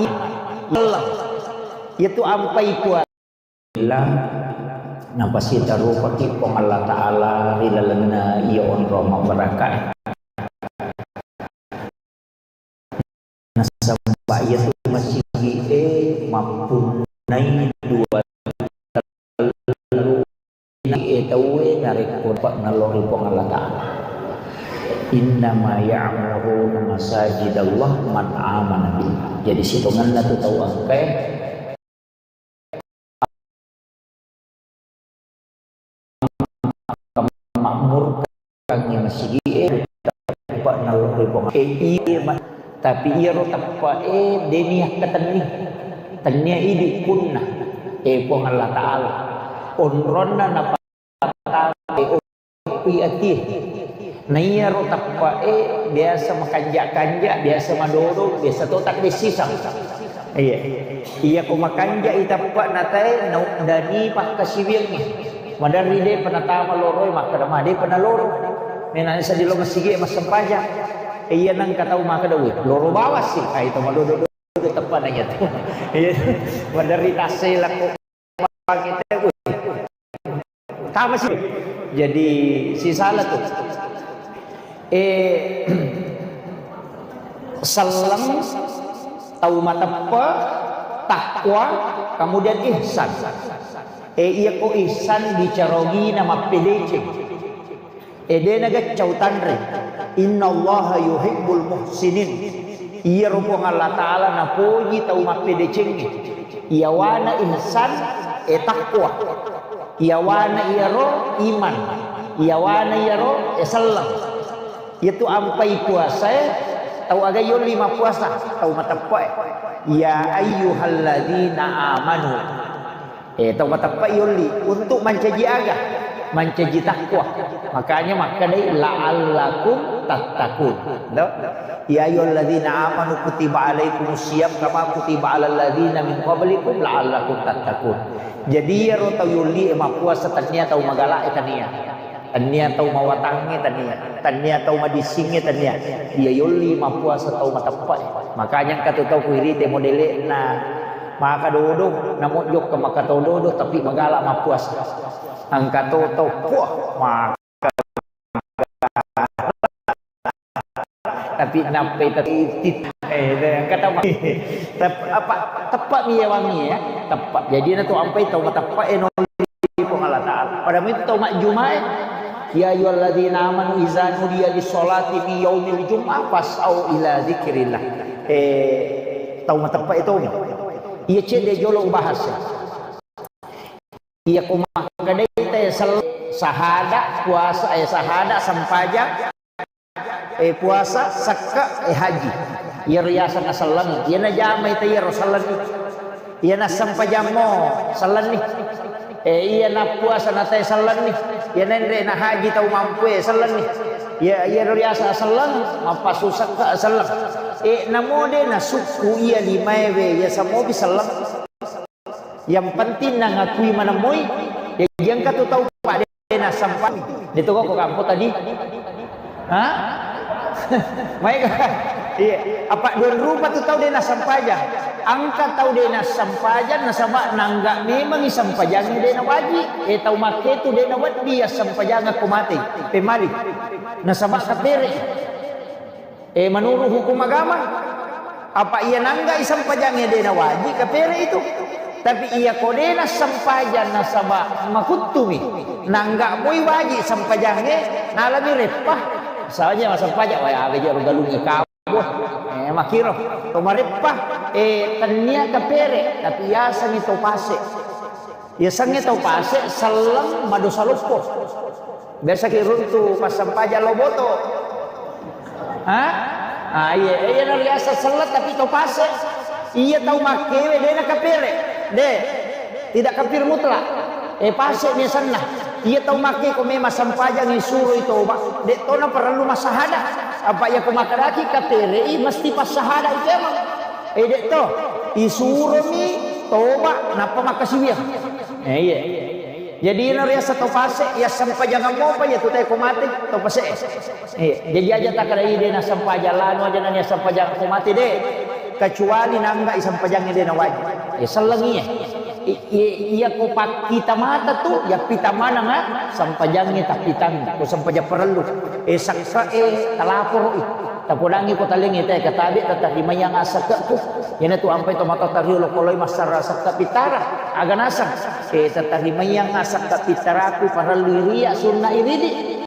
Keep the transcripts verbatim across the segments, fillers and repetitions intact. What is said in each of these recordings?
Iman. Selleng. Iyatu ampai puasa. Alhamdulillah, napasitarupaki Puang Allah Ta'ala ri lalenna iya onrong mabbarakah. Nasaba iyatu masigi'e mappunnai dua tellu e tauwe narekko pa nalori Puang Allah Ta'ala. Innama ya'muru masajidallah man amana billah. Jadi sitongenna tu tau engkae makmurkangngi masigi'e, teppa nalori Puang. Eh, iya, ma-, tapi iyaro teppa e de niakka tenni. Tennia idi punna, eh, Puang Allah Ta'ala. Onronna napatama, eh, oppi atie. Na iyaro teppa e biasa makanja-kanja, biasa madodo, biasa to taddessisang. Iya. Iya ko makanja i teppa natae, na uddani pakkasiwiangngi. Maderri depa natama loroe, makkeda ma depa naloro. Mena sadilo masigi e massempajang. E, iya nengka tau makkeda, "Wih, loro bawang si." Ai to madodo-dodo teppa na iya tu. Iya. Maderri tassela ko. Tama sih. Jadi sisala tu. Eh, selleng, tau mateppe, takwa, kemudian ihsan. Eh, iya ko ihsan bicara ogina mappedeceng. Eh, de nageccau tanre. Innallaha yuhibbul muhsinin. Iyaro Puang Allah Ta'ala napoji tau mappedecengnge. Iyawana ihsan, eh, takwa. Iyawana iyaro iman. Iyawana iyaro, eh, selleng. Iyatu ampai puasae, tau aga yolli mappuasa, tau mateppe'e. Ya ayyuhalladzina amanu. Eh, tau mateppa yolli untuk mancaji aga? Mancaji takwa. Makanya makkedai la'allakum tattaqun. To? Ya ayyuhalladzina amanu kutiba alaikumus siyam kama kutiba alal ladzina min qablikum la'allakum tattaqun. Jadi iyaro tau yolli e mappuasa tania tau magala e tania. Tania tau mawatangnge tania, tania tau madissingnge tania. Iya yolli mappuasa tau mateppa e. Makanya engka tu tau kuirite modele'na maka dodo, namo jokka maka tau dodo tapi magala mappuasa. Engka to tau puah maka tapi nappai tetitit. Eh, kata ma-, tep-, apa, teppa mi yawangi ya, teppa. Jadi na tu ampai tau mateppa e nolli Puang Allah Ta'ala. Pada itu tau majjumae, ya ayyuhalladzina amanu iza nudiya lis-sholati min yaumil jum'ah fas'au ila dzikrillah. Eh, tau mateppa itu. Iya cedde jolo ubahas. Iya ko makkedai te sel-, sahada, puasa, eh, sahada, sempajang, eh, puasa, sekka, eh, haji. Iyaro riaseng selleng. Iya najamai te iyaro sellenni. Iya nassempajammo sellenni. Eh, iya nappuasa nate sellenni. Iya nenre na haji tau mampue sellenni. Iya, iyaro riaseng selleng, mappasu sekka selleng. Eh, namo de nasukku iya limaewe, iya samobi selleng. Yang penting nangakui manemmoi, ya jangka tu tau pak de nassempajang. De tu kok kampo tadi? Ha? Maega? Iya. Apa dua rupa tu tau de nassempajang? Engka tau de nassempajang nasaba nangga memang i sempajang de nawaji. Eh, tau makke tu de nawedding ya sempajang ko mate. Pemali. Nasaba kapere. Eh, menurut hukum agama, apa iya nanggai sempajangnge de nawaji kapere itu. Tapi iya ko de nassempajang nasaba makuttumi, nangga moi waji sempajangnge, nalami reppa. Misalnya massempajang, wah, aga jaro galungnge kabo. Eh, makiro, to mareppa, eh, tennia kapere, tapi yasami to pase. Yasengnge tau pase selleng madosa loppo. Biasa ki runtu passempajang lo boto. Ha? Ah, iya, iya na riaseng selleng tapi tau pase. Iya tau makkewe de na kapere. De. Tidak kafir mutlak. Eh, pase ni senna. Iya tau makke ko memang sempajang isuro i toba. De to na perlu massahada. Apa iya ko makkedaki kapere i mesti passahada itu emang. Eh, de to. Isuromi toba nappa makkasiwiang. Eh, iya. Jadi iyana riaseng tau pase, iya sempajangan mopa iya tu tae ko mate, tau pase. Eh, jadi aja takkeda ide na sempajang lanu aja nani sempajang ko mate de. kecuali nangga i sempajangnge de' nawajib. Eh, selleng iye. I-, i-, iya ko pakkita mata tu, ya pita maneng, ah, sempajangnge tappitang, ko sempajang parellu. Eh, sakka, eh, talaporo i. Tapodangngi ko talengnge te, katabe tatarimaiang asakka ku. Iyana tu ampai to mata tariolo koloi massara sakka pitara. Aga naseng. Eh, tatarimaiang asakka pitaraku parellu iria sunna iridi.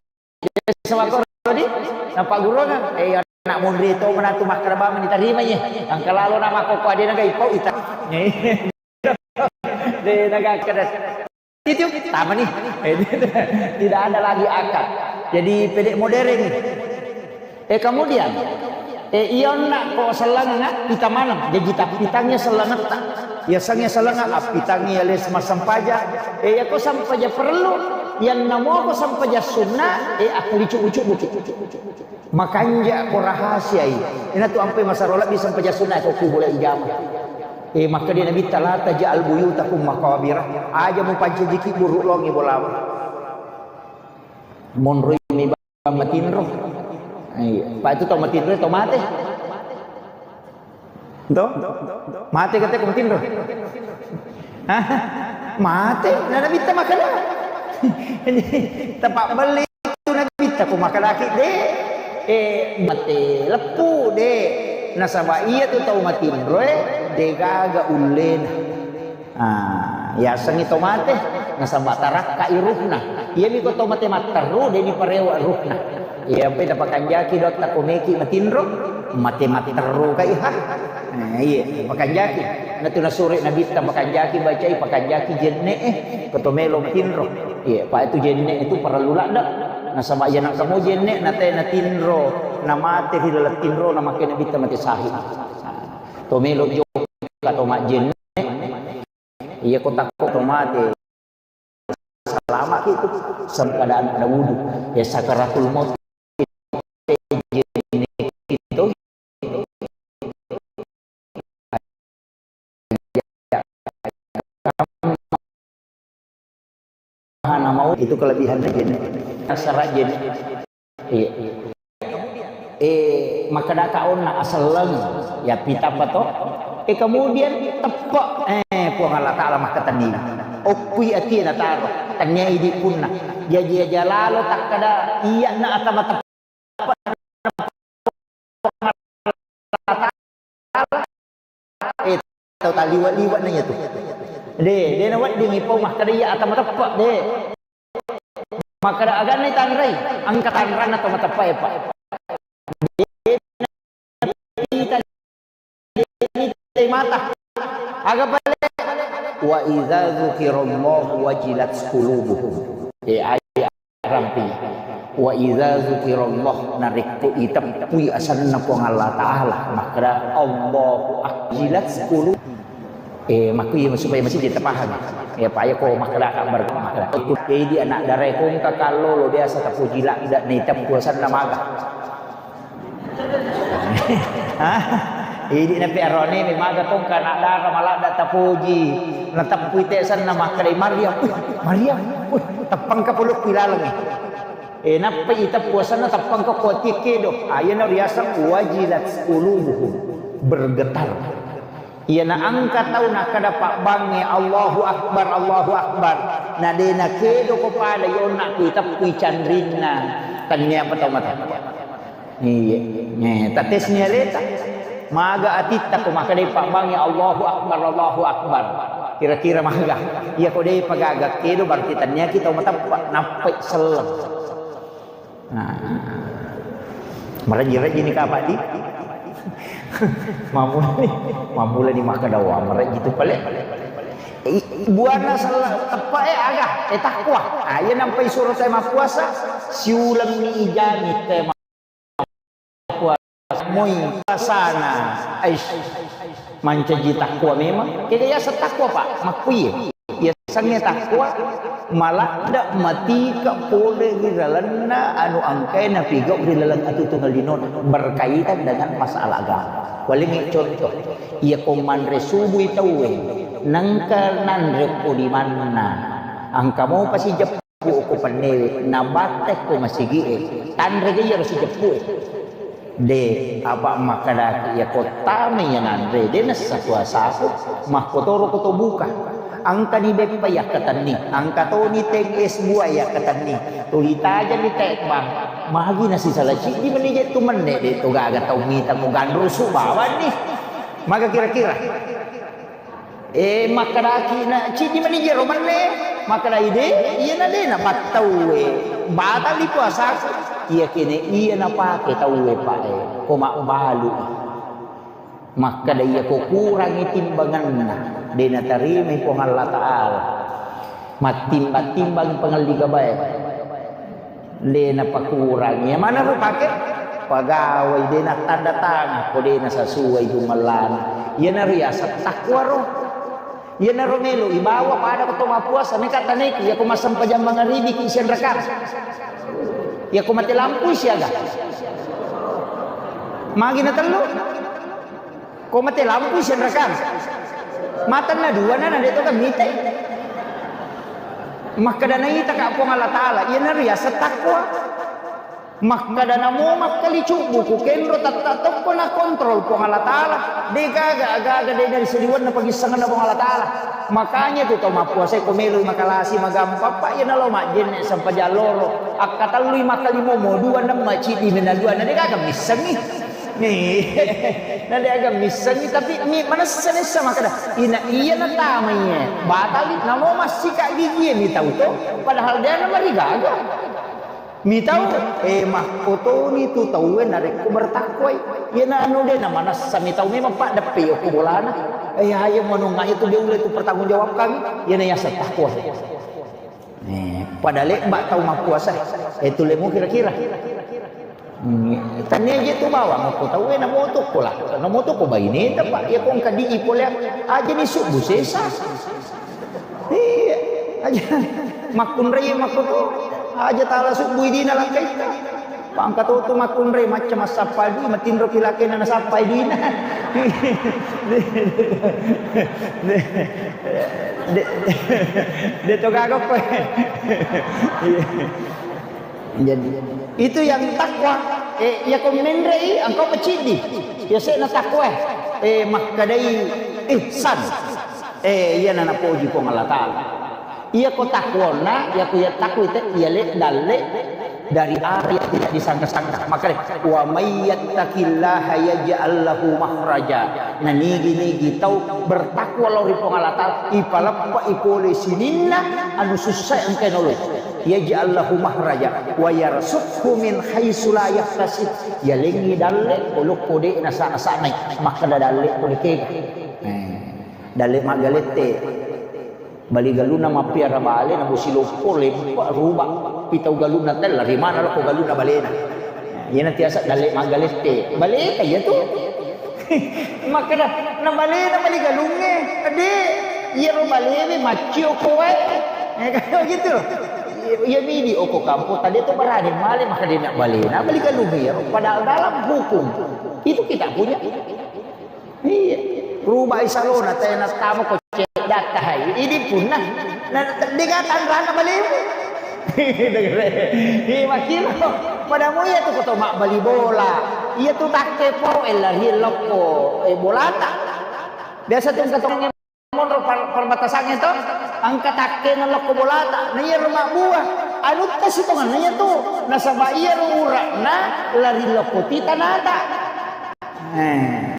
Sawakoro di, napaggurungang, eh, anak munri to mana tu makkeda bawang ditarimai, eh. Angka lalo nama koko adena ga ipau ita. De' naga keda. Itu, tama nih. Eh, tidak ada lagi akad. Jadi pede modern nih. Eh, kemudian, eh, iya onna ko sellengenga pita maneng, jaji tappitangngi sellengetta. Iya sengnge sellenga, appitangngi ale massempajang. Eh, iya ko sempajang parellu, iyanna mo ko sempajang sunna, eh, akkalicu-ucu buki. Makanja ko rahasiai. Ina tu ampe masaro lebbi sempajang sunna ko kubula ijama. Eh, makkeda Nabitta, "La taj'al buyutakum maqabira." Aja mupancajiki buru longi bolamu. Monroi mi matinro. Iya. Pak itu tau matinro, tau mate. To? Mate kata ko matinro. Hah? Mate? Nah, Nabitta makkeda. Tepak beli itu Nabitta ko makkedaki de. Eh, mate leppu de. Nasaba iya tu tau matinro, eh, de gaga ullena. Ah, yasengngi to mate, nasaba tarakkai ruhna. Iyami ko to mate matteru, deni parewa ruhna. Iya, pe tapakanjaki dotta ko meki matinro, mate matteru kai ha. Nah, iya, pakanjaki. Natu nasure Nabitta pakanjaki bacai, pakanjaki jenne, eh, ko to melo matinro. Iya, pa itu jenne itu parellu ladde. Nasaba iya nangka mo jenne, nate natinro, namate ri laleng tinro, namake Nabitta mate sahid. To melo jokka to majjenne. Iya ko takko to mate, salamaki tu, sempajang ada wudu. Ya sakaratul maut itu. Hana mau itu kelebihan jenne. Nasara jenne. Iya. Eh, makkedaka onna aselleng, ya pitapa to? Eh, kemudian teppe, eh, Puang Allah Ta'ala makkatenni. Okkui atie nataro, tennia idi punna. Jaji aja lalo takkada iya na atama teppe. Eh, tau taliwa-liwa na iya tu. De, de na wedding ipau makkada iya atau mateppe, de. Makkada aganna tanrai, engka tanranna tau mateppe, Pak. De, kita de, de mata. Aga pale? Wa idza dzukirallahu wajilat qulubuhum. Eh, ayat Rampi. Wa idza dzukirallah, narekko iteppui asenna Puang Allah Ta'ala, makkeda Allahu Akbar, wajilat qulub. Eh, makku iya supaya masih kita paham. Ya, Pak, ya, ko makkeda kabar, makkeda. Jadi anak dara ko engka kallolo biasa tapuji ladda na iteppu asenna maga. Hah? Idi napi arone mi maga tongka anak dara maladda tapoji. Nateppui te asenna makkeda Maryam. Wih, Maryam. Wih, teppangka pulukku ilalengngi. Eh, nappai iteppu asenna teppangka kuatie kedo. Ayana riaseng wajilat qulubuhum. Bergetar. Iyana engka tau nakkeda pabbangnge, "Allahu Akbar, Allahu Akbar." Na de nakedo ko pada yonna ku iteppui canrinna. Tennia pa tau mateppe. Iya. Eh, tatesni aleta. Maga atitta ko makkedai pabbangnge, "Allahu Akbar, Allahu Akbar." Kira-kira maga. Iya ko de pagaga kedo berarti tenniaki tau mateppe, nappai selleng. Nah. Marejji-rejji ni kapang di. Mamulani, mamulani makkeda wa marejji tu pale. I-, buana sella teppe e aga, eh, takwa. Ah, iya nampai suro te mappuasa, siuleng mi ijami te mappuasa. Moi puasana, aish. Mancaji takwa memang. Kega yaseng takwa, Pak? Makkuye. Yasengnge takwa, maladde matika pole ri lalenna anu engkae napigau ri laleng atutungan linona berkaitan dengan masalah agama. Walengngi contoh, iya ko manre subui tauwe, nengka nanre ko limanna, engka mopa sijeppu ko pennewe, nabatte ko masigie, tanre ga iyaro sijeppu e. De, apa makkedaki iya ko tamai iya nanre, de nessa kuasaku, makkotoro ko to buka. Engkani beppa yakkatenni, engka toni teng es buah yakkatenni. Tuli tajami tekbang, magi nasisala ciddi meni je tu menne, de to gaga tau mita mo ganrusu bawanni. Maga kira-kira? Eh, makkedaki na ciddi mani jero menne, makkedai de, iyana de napattauwe, batali puasaku. Iya kene iya napake tauwe, Pak, eh, ko mabbalu. Makkeda iya ko kurangi timbanganna, de natarimai Puang Allah Ta'ala. Mattimbang-timbang pangalli gabae. De napakurangi. Iya manaro pake? Pagawai, de nattanda tangan, ko de nasasuai jumellana. Iyanaro yaseng takwa ro. Iyanaro melo ibawa pada ko to mappuasa, meka taneki, iya ko massempajang mangaribiki sianrakang. Iya ko mate lampu siaga. Magi na tellu? Ko mate lampu sianrakang. Matanna dua na, na de to kan mitai. Makkeda naita ka Puang Allah Ta'ala, iyanaro yaseng takwa. Makkeda namo makkali cubbu ku kenro tatta tokko na kontrol Puang Allah Ta'ala. De gaga, aga-aga de dari sediwanna pagissenganna Puang Allah Ta'ala. Makanya tu tau mappuasa ko melo makalasi magampang, Pak, iya nalo majjenne sempajang loro. Akkatellui makkalimomo dua nemma ciddi mena dua na de gaga missengi. Nih, na de aga missengi, tapi mi manessa nessa makkeda, ina iya natamai, batali, namo massika gigi mi tau to, padahal de na marigaga. Mi tau, eh, makkotoni tu tauwe narekko bertakwai. Iya na anu de na manessa mi tau memang paddeppe okko bolana. Eh, ayo manunga itu de ulle tu pertanggung jawabkan. Iya na yaseng takwa. Eh, pada lebba tau mappuasa, eh, tulemu kira-kira. Hmm, tania je tu bawang ko tau, eh, namoto ko lah, namoto ko baineta, Pak. Iya ko engka di ipole aja ni subuh sesa. Iya, aja makkunrai makko to, aja tala subuh idina langkaita. Pangka toto makkunrai macca massappai dui, matinro kilakena nasappai duina. De, de, de to gaga koe. Iya. Jadi, itu yang takwa. Eh, iya ko menrei, engkau pecidi. Ya sena takwa. Eh, makkedai ihsan. Eh, iya na napoji Puang Allah Ta'ala. Iya ko takwonna, iya ko iya takwa te, iya le dalle dari arah yang tidak disangka-sangka. Makanya, "Wa may yattaqillaha yaj'al lahu makhraja." Nah, nigi-nigi tau bertakwa lao ri Puang Allah Ta'ala, ipaleppa ipole sininna anu sussa engka noloi. "Yaj'al lahu makhraja wa yarzuqhu min haitsu la yahtasib." Yalengngi dalle, olokko de nasa-, nasanai. Makkeda dalle ko dekega. Eh, dalle maggalette. Bali galunna mappiara bale, na bosi loppo, leppa, ruba, pitau galunna tella, ri mana lako galunna balena. Iyana tiasa dalle maggalette. Baleta iya tu. Makkeda, na balena bali galungnge. De, iyaro balewe maccio ko wae. Eh, kan gitu loh. Iya midi oko kampung, tadi tu berani male, maka dia nak balena, bali galungnge iyaro. Padahal dalam hukum, itu kita punya. Iya. Rubai salona, tena tamo ko ceddatta hai. Idi punna. Na, de gaga tanrana balewe. Iya, makkiro. Pada mo iya tu ko to mabbali bola. Iya tu takke po, eh, lari lokko, eh, bolata. Biasa tu engka tongeng monro par-, perbatasangnge to, engka takkena lokko bolata. Na iyaro mabbua. Anutta sitongenna iya tu. Nasaba iyaro ura'na lari lokko titanata. Eh.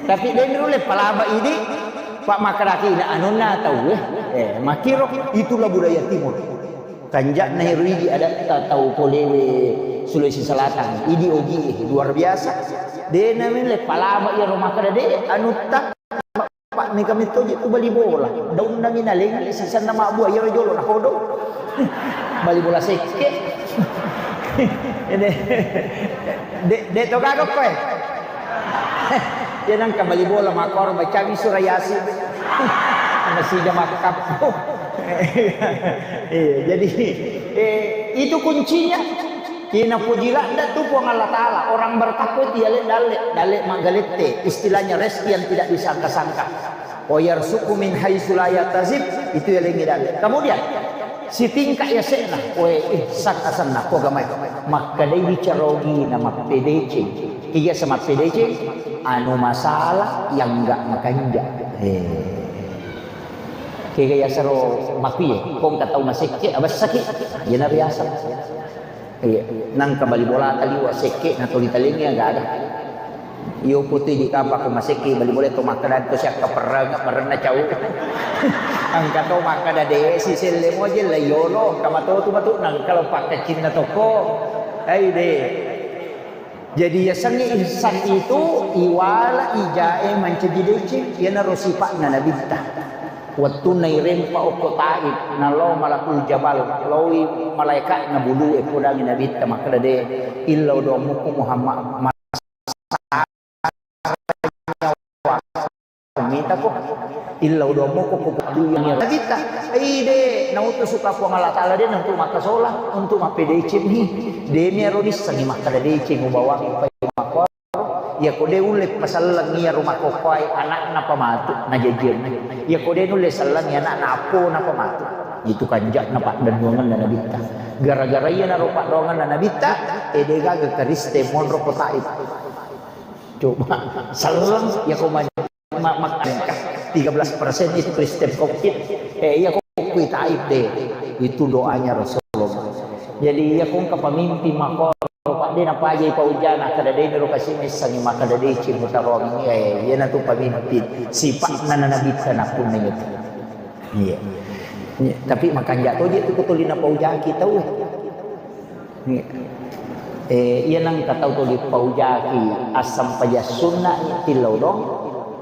Tapi de nulle palaba idi, Pak, makkedaki na anunna tauwe. Eh, makkiro itulah budaya timur. Kanja'na ero idi adatta tau polewe Sulawesi Selatan. Idi ogi, eh, luar biasa. De nulle palaba iyaro makkeda de anutta. Pak, mega metto je tu bali bola. Daunna mi nalengngi, sisenna mabbua, iyaro jolo nakodo. Bali bola sekke. Ede. De, de to gaga koe. Dia nangka bali bola makoro bacawi surah Yasin. Masih jam makkappo. Iya, jadi, eh, itu kuncinya. Ina puji ladda tu Puang Allah Ta'ala, orang bertakwa itu ya le dalle, dalle maggalette, istilahnya rezeki yang tidak disangka-sangka. Wa yarzuqhu min haitsu la yahtasib, itu ya lengi dalle. Kemudian, Sitingka yase'na, koe ihsan asenna, ko gamai. Makkedai bicara ogina mappedeceng. Iya sa mappedeceng, anu masalah yang enggak makanja. Eh. Kega yasero makuye, ko engka tau masekke, abessaki. Iyana riaseng. Iya, nangka bali bolata liwa sekke na toli talengi aga ada. Iyo putih di kapa ko masekke bali bola to makkeda to siakka perreng, perrenna cau. Engka to makkeda de si selle moje la yolo, engka matotu matu nangka lo pakkacinna toko. Hai de. Jadi yasengnge ihsan itu iwala ijae mancaji deceng, iyanaro sipa'na nabitta. Wettunna irempa okko Taif, nalo malakul jabal, loi malaeka'na bulu e podangi nabitta makkeda de, illau dommukku Muhammad, mita ko illa udommo ko ko puttu yang nabitta. Ide nautusu ka Puang Allah Taala de untuk makkasola, untuk mappedeceng ni. Demi aro nissengi makkeda deceng ubawangi pai makko. Iya ko de ulle pasalleng iya rumah kokkoai anakna pamatu najajian. Iya ko de nulle sallengi anakna appona pamatu. Itu kanjakna paddennuangenna nabitta. Gara-gara iya naro paddoangenna nabitta, ede gaga Kristen monro ko Taif. Coba, selleng, ya, ko ma-, ma-, ma-, tiga belas persen itu Kristen Covid. Eh, iya, ko kui Taif de. Itu doanya Rasulullah. Jadi, iya, ko engka pemimpin makoro, Pak, de napajai paujana, kada de niro kasi messangi, maka kada de cimutaromi. Eh, iya, na tu pemimpin. Sifat nana Nabi sana pun itu. Iya. Iya. Tapi makanja toje tu kutulina paujaki tau. Eh, iya nengka tau tuli paujaki assampajang sunna ni tillau dong.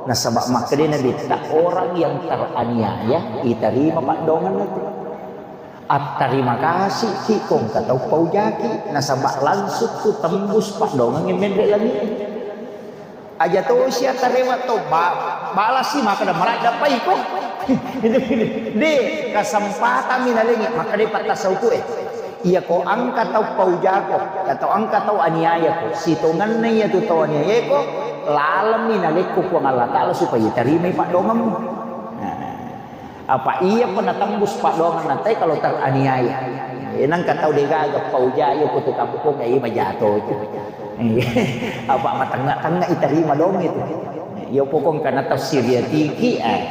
Nasaba makkeda Nabitta, orang yang teraniaya itarima paddoangenna tu. Attarima kasih ki ko engka tau paujaki, nasaba langsung tu tembus paddoangengnge menre langi. Aja to sia tarewa to ba-, balasi makkeda maladda pai ko. De, kesempatan mi nalengi, makkeda pattasauku e. Iya ko engka tau paujako, atau engka tau aniaya ko, sitongenna iya tu tau aniaya ko, laleng mi nalekko Puang Allah Taala supaya tarimai paddoangemmu. Nah. Apa iya pernah tembus paddoangenna te kalau teraniaya. Eh, nengka tau de gaga pauja, iya ko tu kampung, iya majato itu. Apa matengnga-tengnga itarima dong itu. Iya pokok karena tafsir ya tiki, eh.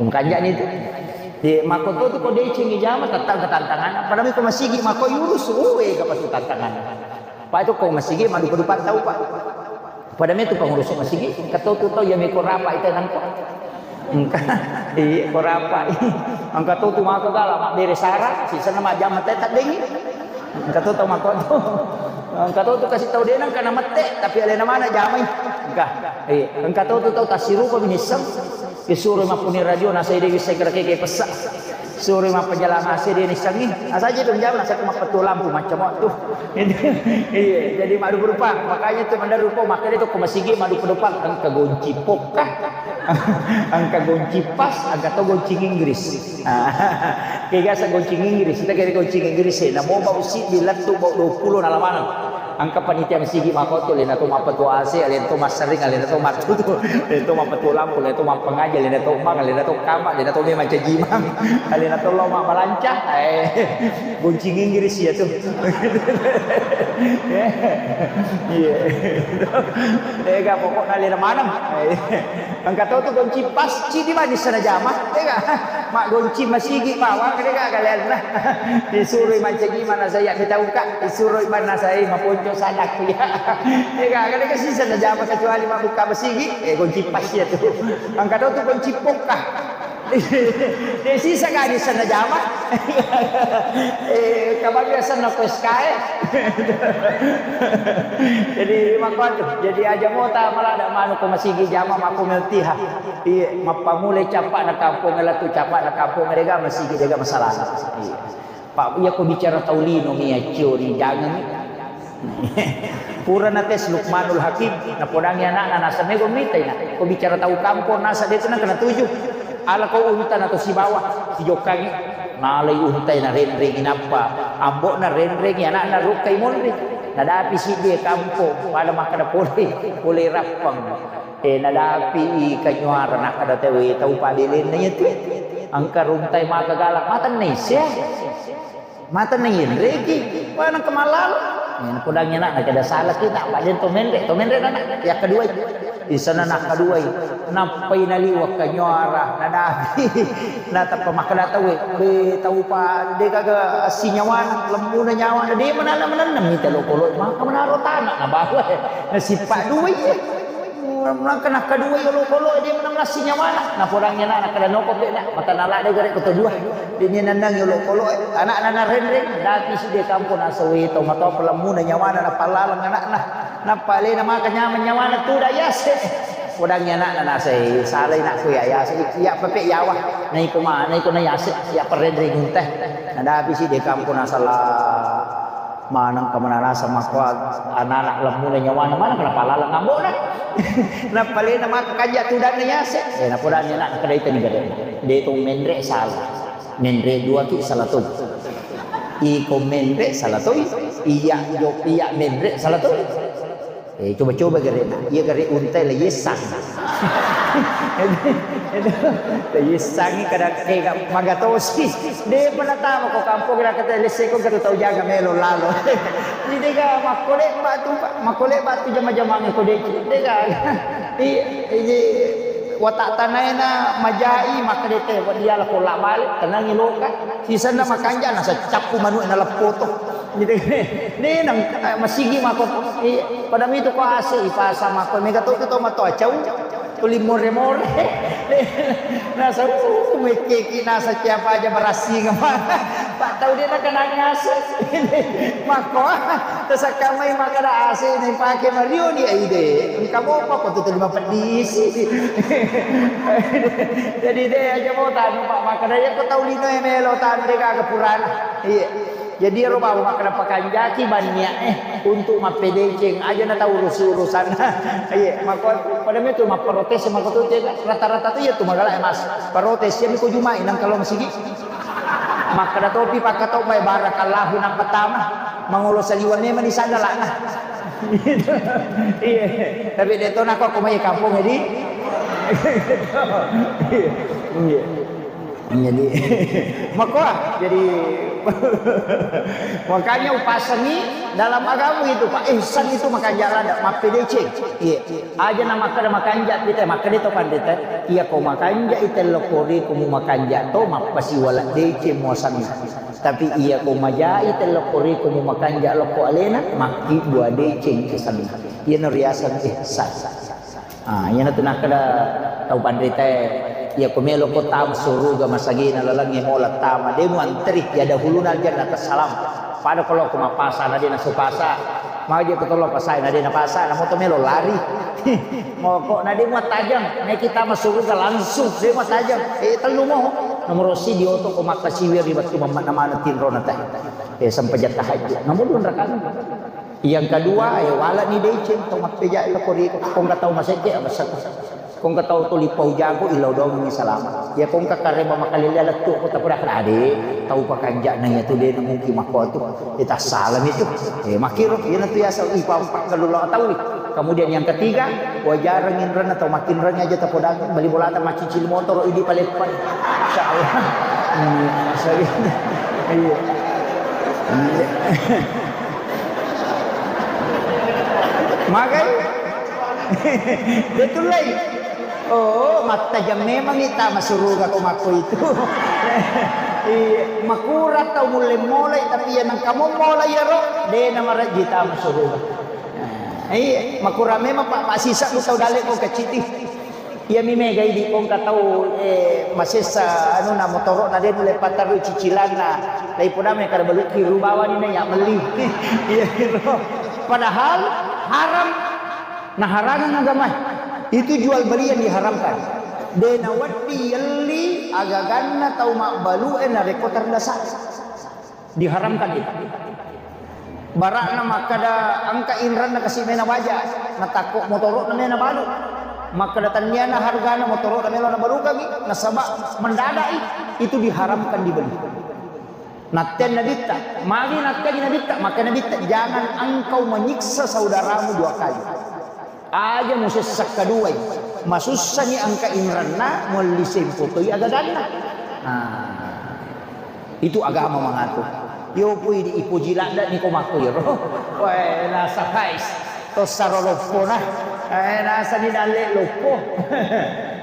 Kung kanjani itu. Di mako to tu ko deceng jama tetang ketantangan. Padahal ko masigi mako yurus, uwe ka pasu tantangan. Pak itu ko masigi madu pedupat tahu, Pak. Pada metu pengurus masigi, engka to tu tau iya meko rapa itu nangko. Engka, iya, ko rapa. Engka to tu maka gala, mak bere sara, sisana mak jama teh tak dengi. Engka to tau maka tu. Engka to tu kasih tau denang karena mette, tapi alena mana jamai. Engka, iya, engka to tu tau tasirupa minisseng. Isuro mappuni radio, nasai dewi saya kira keke pessa. Sore mappajalang A C de nissengngi. Asaja tu jam, nasakku mappetua lampu macam waktu. Iya, jadi madu berupa. Makanya tu madu rupa, makanya tu ko masigi madu penumpang, engka gonci pokka. Engka gonci pas, engka to gonci Inggris. Kegasa gonci Inggris, kita kira gonci Inggris, eh, namo bau si di lettu bau dua puluh nalamaneng. Engka panitia masigi makotu, alena to mappetua A C, alena to massering, alena to mattutu, alena to mappetua lampu, alena to mappengaji, alena to bang, alena to kama, alena to memang cajimang, alena to lo mabbalanca. Eh, gonci Inggris iya tu. Iya. Ega pokokna alena maneng. Eh. Engka to tu gonci pas, cidi mani sana jama, tega. Mak gonci masigi bawang, tega kalian. Disuroi mancaji mana saya kita buka, disuroi mana saya maponco sadak ya. Tega, kada kasi sana jama kecuali mak buka masigi, eh gonci pas ya tu. Engka to tu gonci pokka. Desi sagadi sana jama. Eh, kabar biasa na ko S K E. Jadi, makkuatu. Jadi, aja mota malah ada manu ko masigi jama mako meltiha. Iya, mappamulai cappa'na kampong, latu cappa'na kampong, dega masigi, dega masalah. Iya. Pak, iya ko bicara tau lino mi acciori, jangan mi. Pura na tes Lukmanul Hakim, napodangi anakna, nasa mego mitai na. Ko bicara tau kampong, nasa de tu na kena tuju. Ala ko unta na to sibawa, sijokkangi. Nalai untai na renrengi nappa. Ambo na renrengi anakna rukkai monri. Nadapi siddi kampong, pada makkada pole, pole rappang. Eh, nadapi i kanyuara, nakkada tewe tau pabelenna iya tu. Engka runtai maka galak, mata naisseng. Mata nainreki, wah, nengka mallalo. Eh, napodangi anakna, kada salaki, tak, apa den to menre, to menre anak. Yang kedua, di sana nak kedua, nappai naliwat ke nyuara, nadapi. Natappa makkeda tauwe, be, tau pa, de gaga sinyawana, lemmuna nyawana, de mananna-mananna mita lokolo, maka manaro tanah, nabawa, nasipa dua iya. Nangka nakkaduwai olokolo, de menang lassi nyawana. Napodangi anakna, kada noko pe nak, mata nala de gare koto dua. Dini nanangi olokolo, anakna narenreng, dati si de kampo nasawe to, matoa pelemmuna nyawana, napalaleng anakna. Nappa alena maka nyameng nyawana, tuda yase. Podangi anakna, nasai, salai nakku ya yase, iya pepe yawa. Naiko ma, naiko na yase, iya perenreng unte. Nadapi si de kampo nasala. Maneng ka manarasa makko anana lemmuna nyawana, maneng ka napalaleng ambona. Napalena maka kanja tudanna yase. Eh, napodani anak, kada itani gare. De to menre sala. Menre dua ki sala toi. Iko menre sala toi. Iya jo, iya menre sala toi. Eh, coba-coba gare na. Iya gare untai la yesang. Itu, itu, la yesangi kada kega magatosi. De pernah tahu ko kampung kira kata lese ko kata tau jaga melo lalo. Jadi ga makkole batu, makkole batu jama-jama ko de. De ga. I, i, watak tanaina majai, maka de te, wa dia la kolla balik, tenangi loka. Sisenna makanja, nasa cappu manu'e na leppoto. Gitu. Ni nang, eh, masigi mako. I, pada mitu ko ase ipasa mako. Mega to, to mato acau. Tuli more-more. Nasa, uh, mekeki nasa siapa aja berasing. Pak tau de nakenangi ase. Mako, ah, tasakka mai makkeda ase ni pake mario ni aide. Engka mopa ko tu terima pedisi. Jadi de aja mau tanu, Pak, makkeda ya ko tau lino e melo tanu de gaga purana. Iya. Jadi ero bawa makkeda pakanjaki banyak eh untuk mappedeceng aja na tau urus-urusan. Iya, mako pada metu mapprotes mako tu, rata-rata tu iya tu magala e, Mas. Protes ya ko jumai nang kalau masigi. Makkeda topi pakkatobbai, barakallahu, nappa tama. Mangolo saliweng memang di sandalana. Iya. Tapi de to nako ko mai kampung, jadi. Iya. Jadi, makoa, jadi, makanya upasangi dalam agama itu, Pak. Ihsan itu makanja lada, mappedeceng. Iya. Aja na makkeda makanja kita, makkeda to pandita, iya ko makanja ite lokko riko mu makanja to, mappasiwala deceng muasanna. Tapi iya ko majai te lokko riko mu makanja lokko alena, makkibua deceng kesanna. Iyana riaseng ihsan. Ah, iyana tu nakkeda tau panritae, iya ko melo ko tama suruga masagena lalengnge mola tama, de muanteri ya dahuluna aljannata salam. Pada ko lokko mappasa na de nasupasa. Maje ko tollo pasai na de napasa, namo to melo lari. Moko na de muattajeng, naiki tama suruga langsung de muattajeng. Eh, tellu mo. Nomoro siji oto ko makkasiwi ri wettu mamma na maneng tinrona te. Eh, sempajang tahajud. Nomoro dua rakang. Yang kedua, eh, wala ni deceng to mappeja lokko ri ko engka tau masekke abasako. Ko engka tau tuli pau jago, ilau doang ni salama. Ya ko engka kareba makalele lettu ko tapoda ade, tau pakanja na iya tu de mungkin makko tu. Kita salam itu. Eh, makiro, iya na tu ya sa ipa pakkalu lo tau. Kemudian yang ketiga, wajareng inrenna tau makinreng aja tapoda bali bolata macicil motor idi paleppai. Insyaallah. Hmm, sorry. Iya. Iya. Magai. Betul lai. Oh, mattajang memang ita masuruga ko makko itu. Iya, makura tau mulle molai, tapi ya nengka mo molai ya ro, de na marajji ta masuruga. Iya, makura memang pak, pak sisa ku tau dalle ko keciti. Iya mi mega idi ko engka tau, eh, masessa anu na motoro na de nulle patarru cicilanna. Lai podame kada balukki rubawani na ya melli. Iya ro. Padahal haram. Naharangang agamae. Itu jual beli yang diharamkan. De nawedding yelli agaganna tau mabbalu'e narekko terdasa. Diharamkan itu. Bara'na makkada engka inrenna kasi mena baja, natakko motoro'na mena balu. Makkada tenniana hargana motoro'na melo nabalukangi, nasaba mendadai, itu diharamkan dibeli. Natteang Nabitta, magi natteangi Nabitta, maka Nabitta, "Jangan engkau menyiksa saudaramu dua kali." Aja musessa kaduai, masussani engka inrenna, muelli sempo toi agaganna. Nah, itu agama mangatur. Yo pui di ipoji ladda ni ko makko yero. Wae nasa kais. Tossaro loppo na. Eh, nasa ni dalle loppo.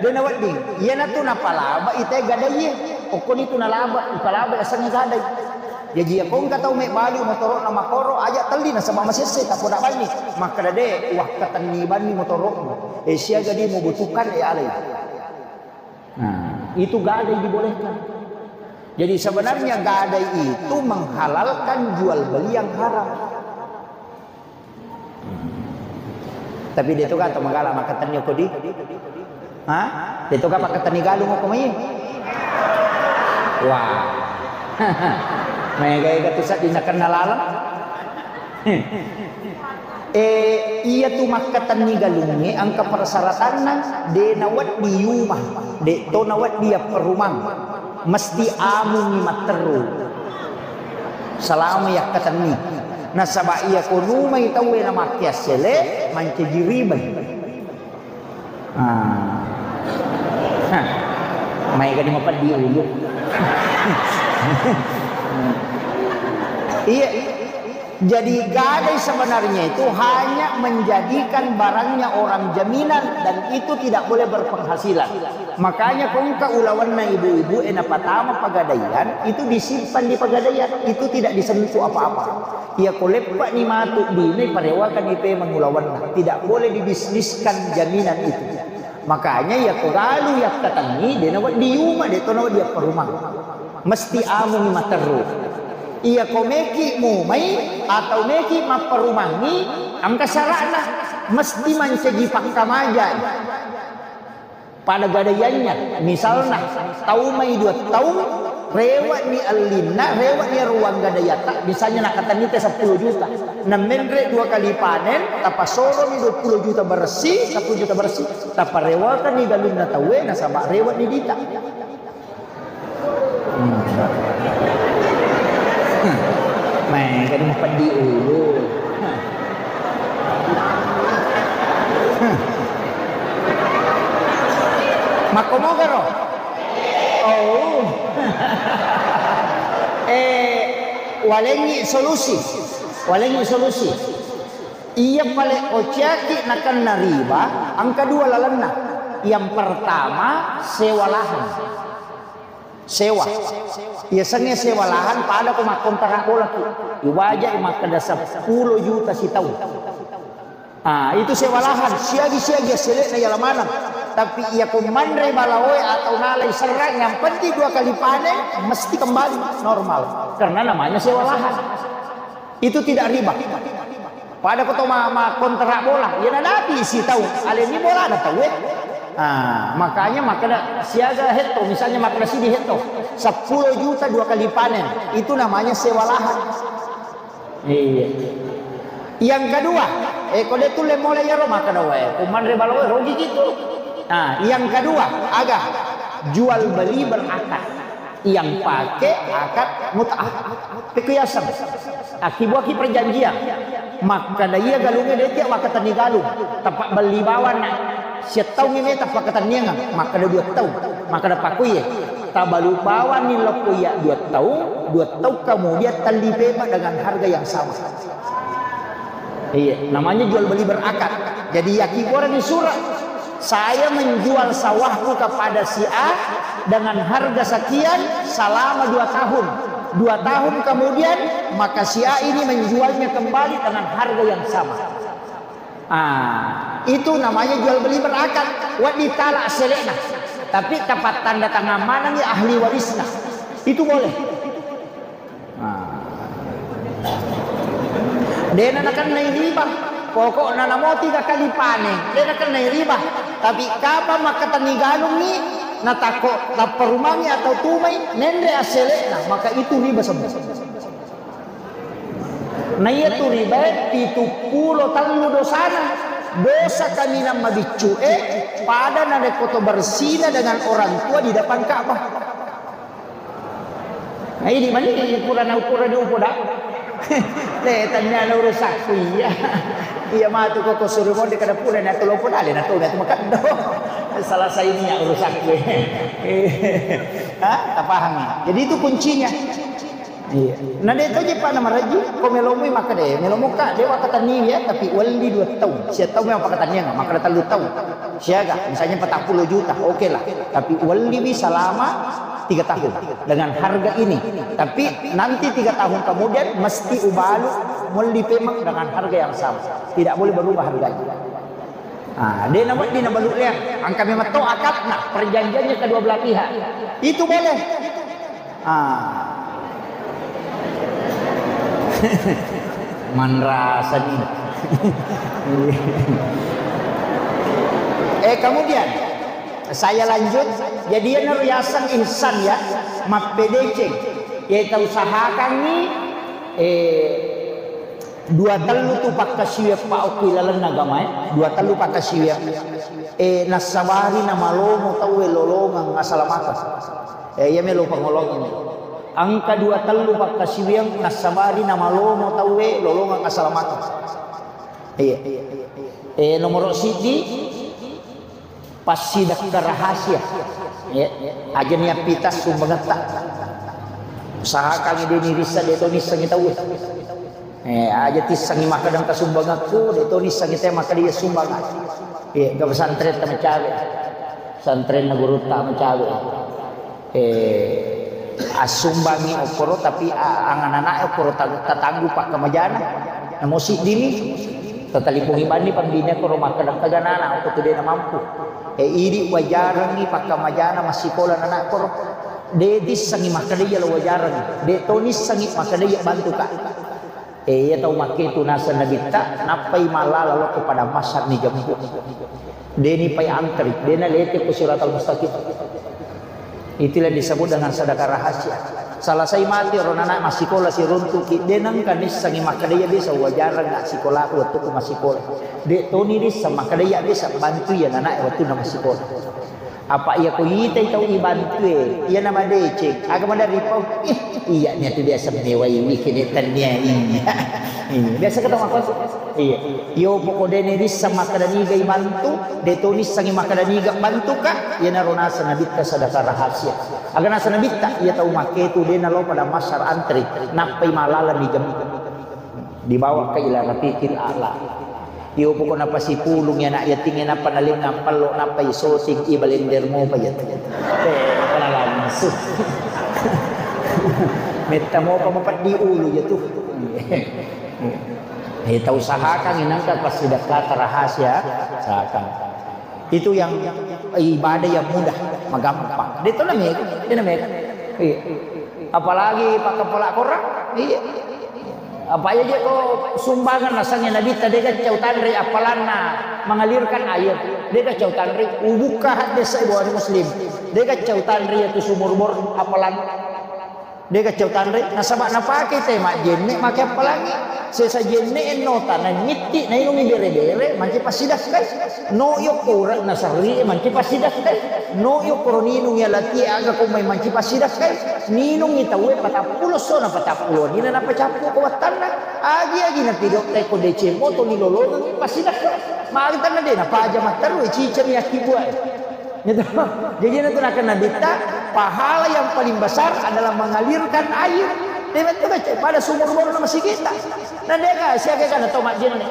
De na wedding. Iyana tu napalaba ite gadai ye. Okkoni tu nalaba, ipalaba asengnge gadai. Jaji ya kongka tau me balu motoro na makoro aja telli nasaba masesse tapoda banni. Makkada de wakkatenni banni motoro. Eh, siaga di membutuhkan, eh, alai. Nah, itu gadai dibolehkan. Jadi sebenarnya gadai itu menghalalkan jual beli yang haram. Tapi de to ka to magala makkatenni ko di? Ha? De to ka pakkatenni galung ko mai? Wah. Maega-ega tu saddi nakenna laleng. Eh, iya tu makkatenni galungnge engka persyaratanna, de nawedding yuma, de to nawedding yapperumang, mesti amungi matteru selama yakkatenni. Nasaba iya ko numai tauwe namakkeassele, mancaji ribai. Ah. Hah. Maega ni mapeddi ulu. Iya. Jadi gadai sebenarnya itu hanya menjadikan barangnya orang jaminan dan itu tidak boleh berpenghasilan. Makanya kongka ulawanna ibu-ibu e napatama pagadaian itu disimpan di pagadaian, itu tidak disentuh apa-apa. Iya ko leppa ni matu bine parewakan ipe mengulawanna, tidak boleh dibisniskan jaminan itu. Makanya iya ko galu yakkatenni, de nawedding yuma, de to nawedding yapperumang. Mesti amungi matteru. Iya ko meki mumai atau meki mapperumangi, engka syara'na, mesti mancaji pakkamaja pada gadaiannya. Misalna, tau mai dua taung, rewe'ni ellinna, rewe'ni ruang gadaiatta, misalnya nakkatenni te seppulo juta. Namenre dua kali panen, tapasoromi dua puluh juta bersih, seppulo juta bersih. Taparewakanni galunna tauwe, nasaba rewe'ni dita. Hmm. Hmm. Maega ni mapeddi ulu. Hmm. Makkomogaro? Oh. Eh, walengngi solusi. Walengngi solusi. Iya pale ociaki nakenna riba, engka dua lalenna. Yang pertama, sewa lahan. Sewa. Yasengnge sewa lahan pada ko makkontrak bolaki. Iwaja makkeda seppulo juta sitaung. Ah, itu sewa lahan, siagi-siagi assele'na yala maneng. Tapi iya ko manre balaoe atau nalai serrang, yang penting dua kali panen mesti kembali normal. Karena namanya sewa lahan. Itu tidak riba. Pada ko to ma, ma kontrak bola, iya nadapi sitaung, aleni bolana tauwe. Ah, makanya makkeda siaga hetto, misalnya makkeda sidi hetto, seppulo juta dua kali panen, itu namanya sewa lahan. Iya. Yang kedua, eh, ko de tulle mulai yaro makkeda wae, ko manre balaoe rugi gitu. Nah, yang kedua, aga jual beli berakad. Yang pake akad mut'ah. Pekku yaseng. Akkibuaki perjanjian. Makkeda iya galungnge de tiang makkatenni galung. Tapabelli bawanna. Siattaungngi meta pakkatenniangeng. Makkeda dua taung. Makkeda pakkuiye. Tabalu bawanni lokko iya dua taung. Dua taung kemudian telli pepa dengan harga yang sama. Iya, namanya jual beli berakad. Jadi, yakibuarengngi surat, "Saya menjual sawahku kepada si A dengan harga sekian selama dua tahun. Dua tahun kemudian, maka si A ini menjualnya kembali dengan harga yang sama." Ah, itu namanya jual beli berakad. Wedding tala assele'na. Tapi tapattanda tangan manengngi ahli warisna. Itu boleh. Nah. Dena nakennai riba. Pokokna namo tiga kali panen, dena nakennai riba. Tapi kapang makkatenni galungngi, natakko tapparumangngi atau tumai, nenre assele'na, maka itu riba semua. Naiya tu ribae pitu pulo tellu dosana. Dosa kaminang mabiccu'e, pada narekko to bersina dengan orang tua di depan Ka'bah. Nah, ini mani pura na, pura na upoda. Le, tanya na urusakku iya. Iya matu ko, ko suruh monde kada pura na tolo podale na tolo na tu makeddo. Salah saini ya urusakku. Tapahangngi. Jadi itu kuncinya. Iya. Na de' to je pa na maraji, ko melomoi makkeda, melomoka, de' wakkatenni ya, tapi welli dua taung. Sia taung memang pakkatenniang, makkeda tellu taung. Siaga, misalnya empat puluh juta, oke lah. Tapi welliwi selama tiga tahun dengan harga ini. Tapi nanti tiga tahun kemudian mesti ubalu melli pemang dengan harga yang sama. Tidak boleh berubah harganya. Ah, de' nawedding nabalu lea. Engka memang to akadna, perjanjiannya kedua belah pihak. Itu boleh. Ah. Manrasa ni. Eh, kemudian saya lanjut. Jadi, iyana riaseng ihsan ya, mappedeceng. Ya, kita usahakan ni, eh, Dua tellu tu pakkasiwiang pa okko ilalenna agamae, dua tellu pakkasiwiang. Eh, nassabari namalomo tauwe lolongeng asalamakeng. Eh, iya melo pangolongeng. Engka dua tellu pakkasiwiang nassabari namalomo tauwe lolongeng asalamakeng. Iya. Eh, nomoro siddi, Passidekka rahasia. Ya, aja niappita sumbangetta. Usahakan de' nirissa, de' to nissengi tauwe. Eh, aja tissengi makkeda engka sumbangekku, de' to nissengi te makkeda iya sumbangeng. Eh, ke pesantren ta macawe. Pesantrenna gurutta macawe. Eh, assumbangi okkoro, tapi a-, anganana okkoro ta-, tatanggu pakkamajana. Namo siddini, tatalipongi banni pambine okkoro makkeda, "Engkaga nana okko tu de' namampu." Eh, idi wajarengi pakkamajana massikola nana okkoro. De' tissengi makkeda iya lo wajarengi. De' to nissengi makkeda iya bantuka. Eh, iya tau makketu naseng Nabitta, nappai mallala lokko padang mahsyar ni jemput. De' ni pai antri, de' na lete ko siratal mustaqim. Itulah disebut dengan sedekah rahasia. Selesai mati ro nana massikola siruntuki, de' nengka nissengi makkeda iya biasa wajareng nggak sikolaku wettuku massikola. De' toni disseng makkeda iya biasa bantu iya nana wettunna massikola. Apa iya ko itai tau ibantue, iya na madeceng, aga maderri pau, "Ih, iya niatu biasa mewaiwi kene tennia iya." Iya, biasa ketemu apa sih? Iya. Iyo poko de' nirisseng makkeda niga ibantu, de' to nissengi makkeda niga bantuka, iyanaro naseng Nabitta sedekah rahasia. Aga naseng Nabitta, iya tau makketu de' nalo padang mahsyar antri, nappai mallala ni jemput. Dibawa ke ila rafiqil a'la. Iyo pokokna pasipulung anak yating e, nappa nalengang pallo, nappa isoting, ibalender mopa iya tu. Eh, pala langsung. Metta mopa mapeddi ulu iya tu. Eh, tau usahakan inangka passidekkata rahasia, usahakan. Itu yang ibadah yang mudah, magampang. De' to na mega, de' na mega. Iya. Apalagi pakkapola korang, iya. Apa iya je ko sumbangan nasengnge Nabitta, de' gaccau tanre appalanna mengalirkan air, de' gaccau tanre, ubukka hadis Bukhari Muslim, de' gaccau tanre iya tu sumur bor appalan. De' gaccau tanre, nasaba napake te majjenne make appalangi. Sesa jenne ennota, na mitti, nainungi bere-bere, manci passidakkai. No yokko ura nasarri, manci passidakkai. No yokko ninungi alatie aga ko mai manci passidakkai. Ninungi tauwe patappulo sona, patappulo nina napacappu ko wattanna. Agi-agi napidotta ko deceng moto ni lolongengi passidakkai. Magi tanna de' napaja matteru, ciceng yakki buai. Gitu. Jadi itu nakenna Nabitta, pahala yang paling besar adalah mengalirkan air. Dia betul kan, pada sumur bor na masigita. Na de' ka, siaga kan tau majjenne.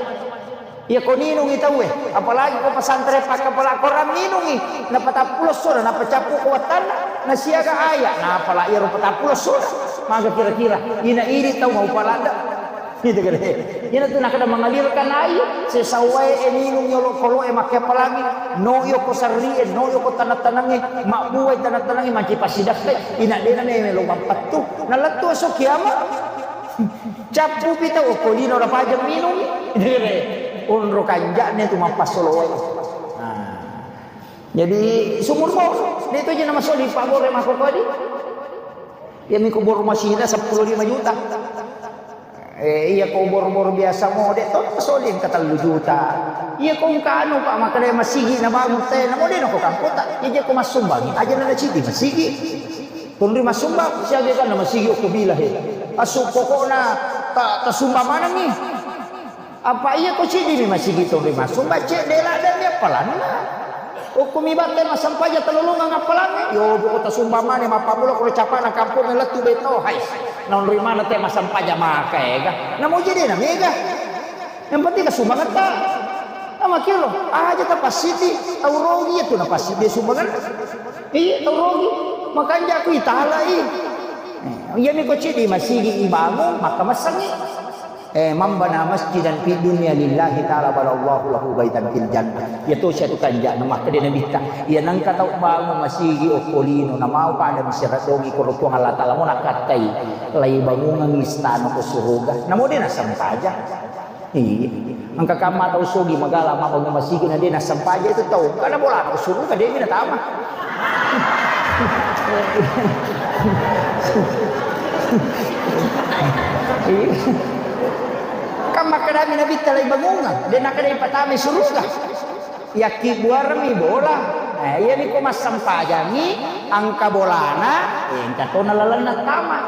Iya ko ninungi tauwe, apalagi ko pesantren pakkapola korang ninungi. Na patappulo sona, na pacappu ko wattanna, na siaga aya, na pala iyaro patappulo sona. Maga kira-kira, ina idi tau mau palada. Gitu kan. Ina tu nakkeda mengalirkan air, sesa wae e ninung yolo kolo e makke appalangi, no yoko sarri e, no yoko tanang-tanangnge, mabbuai tanang-tanangnge, manci passidakkai, ina de' na melo mappettu. Na lettu esso kiamat. Cappu pi tau okko lino rapajeng minung. Gitu kan. Onro kanja'ne tu mappassolo wae. Nah. Jadi sumur bor, de' to je na masoli pabbore makkokodi. Iya mi kubur masina seppulo lima juta. Eh, iya kubur-bur biasa mo, de' to masoli engka tellu juta. Iya ko engka anu, Pak, makkeda masigi nabangun te, namo de' nako kangkota. Iya je ko massumbangi, aja na ciddi masigi. Tunri massumbang, siaga kan na masigi okko bila he. Asu pokokna ta, tasumbang manengi. Apa iya ko ciddi mi masigi tunri massumbang, cedde' ladde' mi appalanna. Ukumi batte massampaja telulungang appalangnge. Yo, buku tasumbang mane mappammula kuro capana kampung lettu beto. Hai. Naunri mana te massampaja maka ega. Namuji de na mega. Yang penting kasumbangetta. Nama kiro, aja ta passiti, tau rogi itu na passiti sumbangan. Iya, tau rogi. Makanja aku italai. Eh, iya mi ko cidi masigi ibangun, maka massangi. Eh, man bana masjidan fid dunya lillahi ta'ala banallahu lahu baitan fil jannah. Iya to sia tu kanja na makkeda Nabitta. Iya nengka tau bangun masigi okko lino, na mau pada misira dogi ko Puang Allah Ta'ala mo nakattai. Lai bangungang istana ko suruga. Namo de na sampaja. Iya. Engka kamma tau sogi magala mabbangun masigi na de na sampaja itu tau. Karena bola ko suruga de na tama. Iya. Kan makkedami Nabitta lai bangungang, de nakkeda ipatama suruga. Yakkibbuarmi bola. Eh, iyami ko massampajangi engka bolana, eh, engka tona lalenna tama.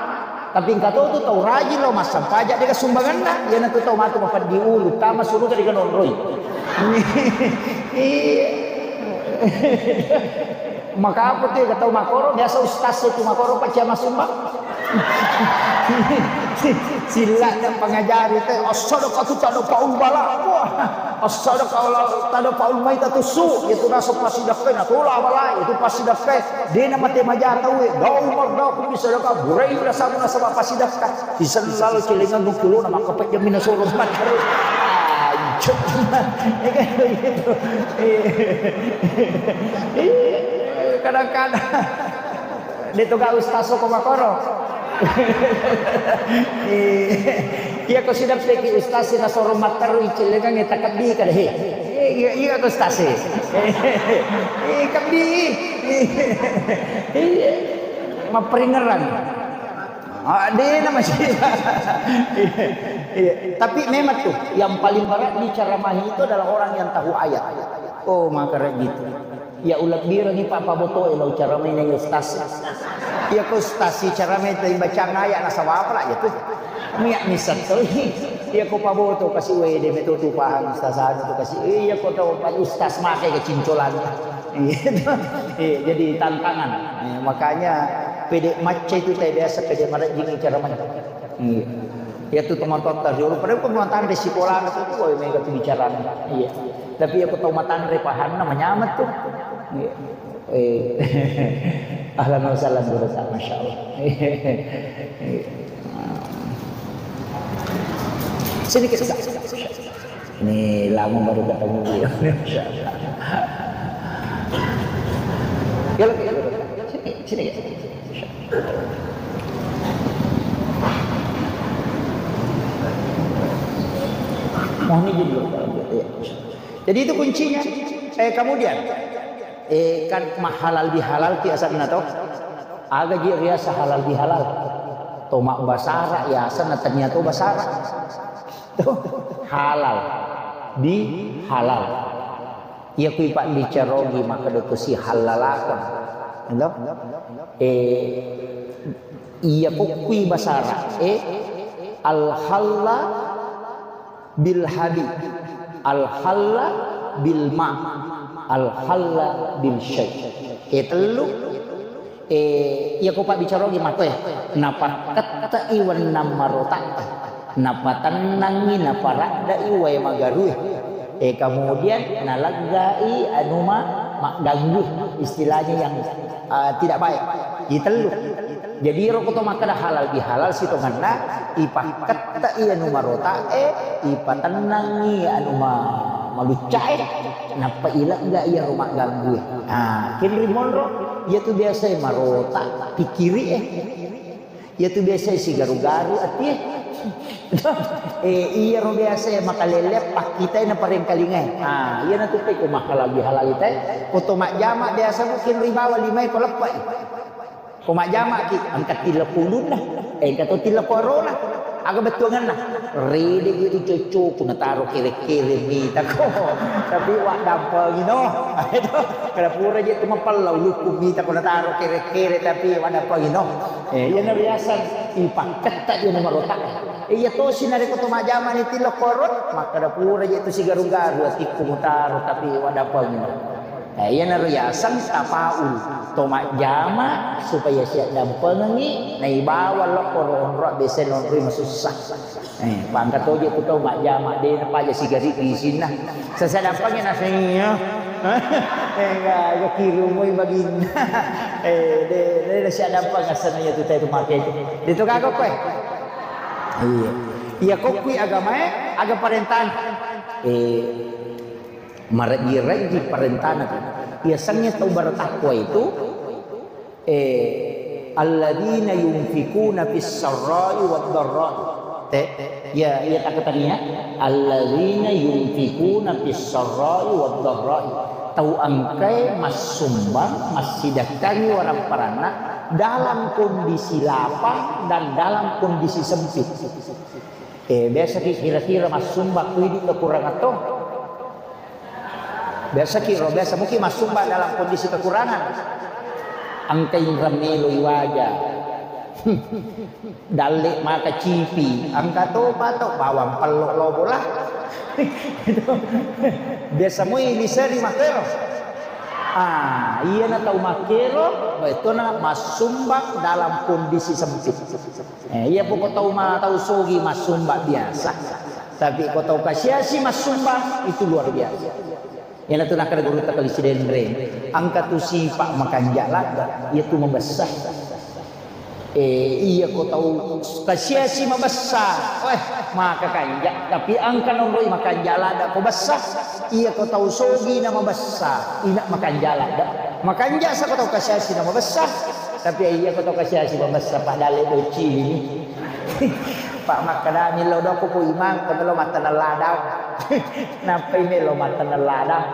Tapi engka to tu tau rajin lao massampaja de sumbanganna. Iyana tu tau matu mapeddi ulu, tama suruga de nonroi. Iya. Maka apa tu ya, tau makoro, biasa ustaz itu makoro, Pak, cia massumbang. Silla na pangajari te, as-sadaqatu tadfa'ul bala. Wah, as-sadaqatu tadfa'ul maitatu su. Itu nasaba passidakka na tola bala, itu passidakka. De na mate maja tau e. Dau mardaku bisadakka, burai rasa nasaba passidakka. Isellal celengan nukulu na makkapejjammi nasoro makkaro. Anjir. Iya kan begitu. Iya. Iya. Kadang-kadang. De toga ustaz ko makoro. Iya. Iya ko sidappeki ustaz nasoro makkaro icellengang takabbi kada he. Iya, iya ko ustaz. Iya kabbi. Iya. Mapperingerang. Ah, de na masih. Iya. Tapi memang tuh, yang paling berat di ceramah itu adalah orang yang tahu ayat. Oh, maka gitu. Ya, ulebbirengngi pa pabotoe lao ceramai neng ustaz. Iya ko ustaz si ceramai tu bacang ayat nasaba apa lah ya tu. Miak misal tu. Iya ko paboto kasi wede metu tu paham ustaz anu tu kasi. Iya ko tau pa ustaz makai ke cincolan. Iya, jadi tantangan. Iya, makanya pede macca itu teh biasa pede marajing ceramah. Iya. Iya tu tomatoatta riolo, padahal ko matanre sikolana tu, woi mega tu bicarana. Iya. Tapi iya ko tau matanre pahanna manyameng tu. Iya. Eh. Ahlan wa sahlan guru ta, masya Allah. Iya. Sini kita. Ini lama baru ketemu beliau. Masya Allah. Ya, lebih, lebih. Sini, sini ya. Mohon izin dulu, Pak. Iya. Jadi itu kuncinya. Eh, kemudian, eh, kan mahalal bihalal ki asanna toh. Aga ji riasa halal bihalal. To mabbasara ya asanna tania to basara. Tuh, halal, bihalal. Iya kui pabbicarogi makkeda to sihallalakeng. Gitu? Eh, iya ko kui basara, eh, al-halla bil habi, al-halla bil ma, al-halla bil syai. Eh, tellu. Eh, iya ko pabbicarogi makkoe, napakketta'i wennang marota'e, napatennangngi, naparaddai wae magarue. Eh, kemudian naleggai anu ma-, magganggu, istilahnya yang, eh, tidak baik. Itellu. Jadi ro ko to makkeda halal bihalal sitongenna, ipakketta'i anu marota'e, ipatennangngi anu ma-, malucca'e. Nappa ilegga iyaro magganggui. Ah, kenri monro, iya tu biasa marota, pikkiri eh. Iya tu biasa sigaru-garu atie. Eh, iyaro biasa makalele pakkitai na parengkalingai. Ah, iya na tu pe ko mahalal bihalal itai. Ko to majjama biasa mungkin ribawa limai ko leppai. Ko majjamaki, engka tillekko ulunna, eh, engka to tillekko arona. Aga bettuangenna? Rede gitu cocokku nataro kere-kere mitako. Tapi waddampengi no. Kada pura je tu mapella ulukku mitako nataro kere-kere tapi waddampengi no. Eh, iyana biasa ipakketta je nomor otak. Eh, iya tosi narekko to majjama ni tillekko arona, makkada pura je tu sigaru-garu atikku mutaro tapi waddampengi no. Eh, iyanaro yaseng tafaul, to majjama supaya siaddampengengngi, naibawa lokko ro onro biasa nonroi masussa. Eh, pangka toje ku tau majjama, de napaja sigari isinna. Sasa dampengi naseng iya. Eh, ga, ga kirumoi baginna. Eh, de, de, de siadampeng asana iya tu tau tu make tu. De tu gaga koe. Iya. Iya kokkui agamae, aga parentana. Eh, Marejji-rejji parentana tu. Yasengnge tau bertakwa itu, eh, alladzina yunfikuna fis sarra'i wad dharra'i. Te, ya, ya takutania. Alladzina yunfikuna fis sarra'i wad dharra'i. Tau engkae massumbang, massidekkangi warang paranna dalam kondisi lapang dan dalam kondisi sempit. Eh, biasaki kira-kira massumbang, widi kekurangan to. Biasaki ro, biasa muki massumbang dalam kondisi kekurangan. Engka inrang meloi waja. Dalle maka cipi, engka topa to bawang pello lobo lah. Biasa mui liseri makero. Ah, iyana tau makero, betona massumbang dalam kondisi sempit. Eh, iya poko tau ma-, tau sogi massumbang biasa. Tapi ko tau kasiasi massumbang, itu luar biasa. Iyanatu nakkeda gurutta Kali Sidenreng, engka tu sipa makanja ladda, iyatu mabessa. Eh, iya ko tau kasiasi mabessa, weh, maka kanja, tapi engka nonroi makanja ladda ko bessa. Iya ko tau sogi na mabessa, ina makanja ladda. Makanja sa ko tau kasiasi na mabessa. Tapi iya ko to kasiasi mabessa, Pak, dalle bocci ini. Pak, makkadami lo doko ko imang, ko melo mattaneng ladang. Nappai melo mattaneng ladang.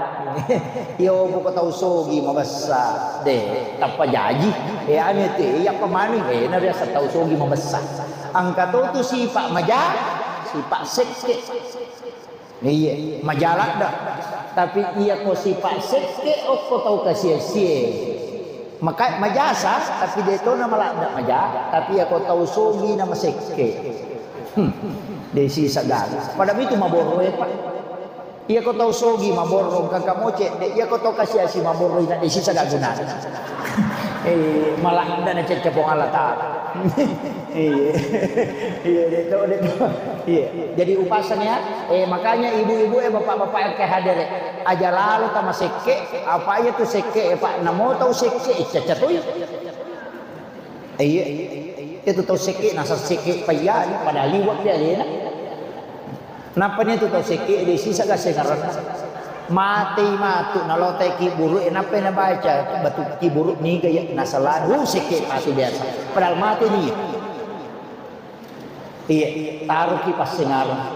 Iyo, buko tau sogi mabessa. De, tappa jaji. Eh, anu te, iya pemani. Eh, na biasa tau sogi mabessa. Engka to tu sipa maja, sipa sekke. Iya, maja ladda. Tapi iya ko sipa sekke okko tau kasiasie. Maka majasa, tapi de to na maladda maja, tapi iya ko tau sogi na masekke. Hmm. De sisa gaga. Pada itu maborro e, Pak. Iya ko tau sogi maborro, engka moce, de iya ko tau kasiasi maborro, ina de sisa gaga guna. Eh, maladda na cecca Puang Allah Taala. Iya. Iya, de to, de to. Iya. Jadi upasan ya. Eh, makanya ibu-ibu, eh, bapak-bapak yang ke hadir, eh, aja lalo tama sekke, apa iya tu sekke, eh, Pak, namo tau sekke, eh, caca tu. Iya. Itu tau sekke, nasa sekke payya, pada liwat dia alena. Nappa ni tu tau sekke, de sisa ga sengaranna. Matei matu, nalotai kiburu, eh, nappa nabaca batu kiburu niga ya, nasala, uh, sekke matu biasa. Padahal mate ni. Iya, taruki passengareng.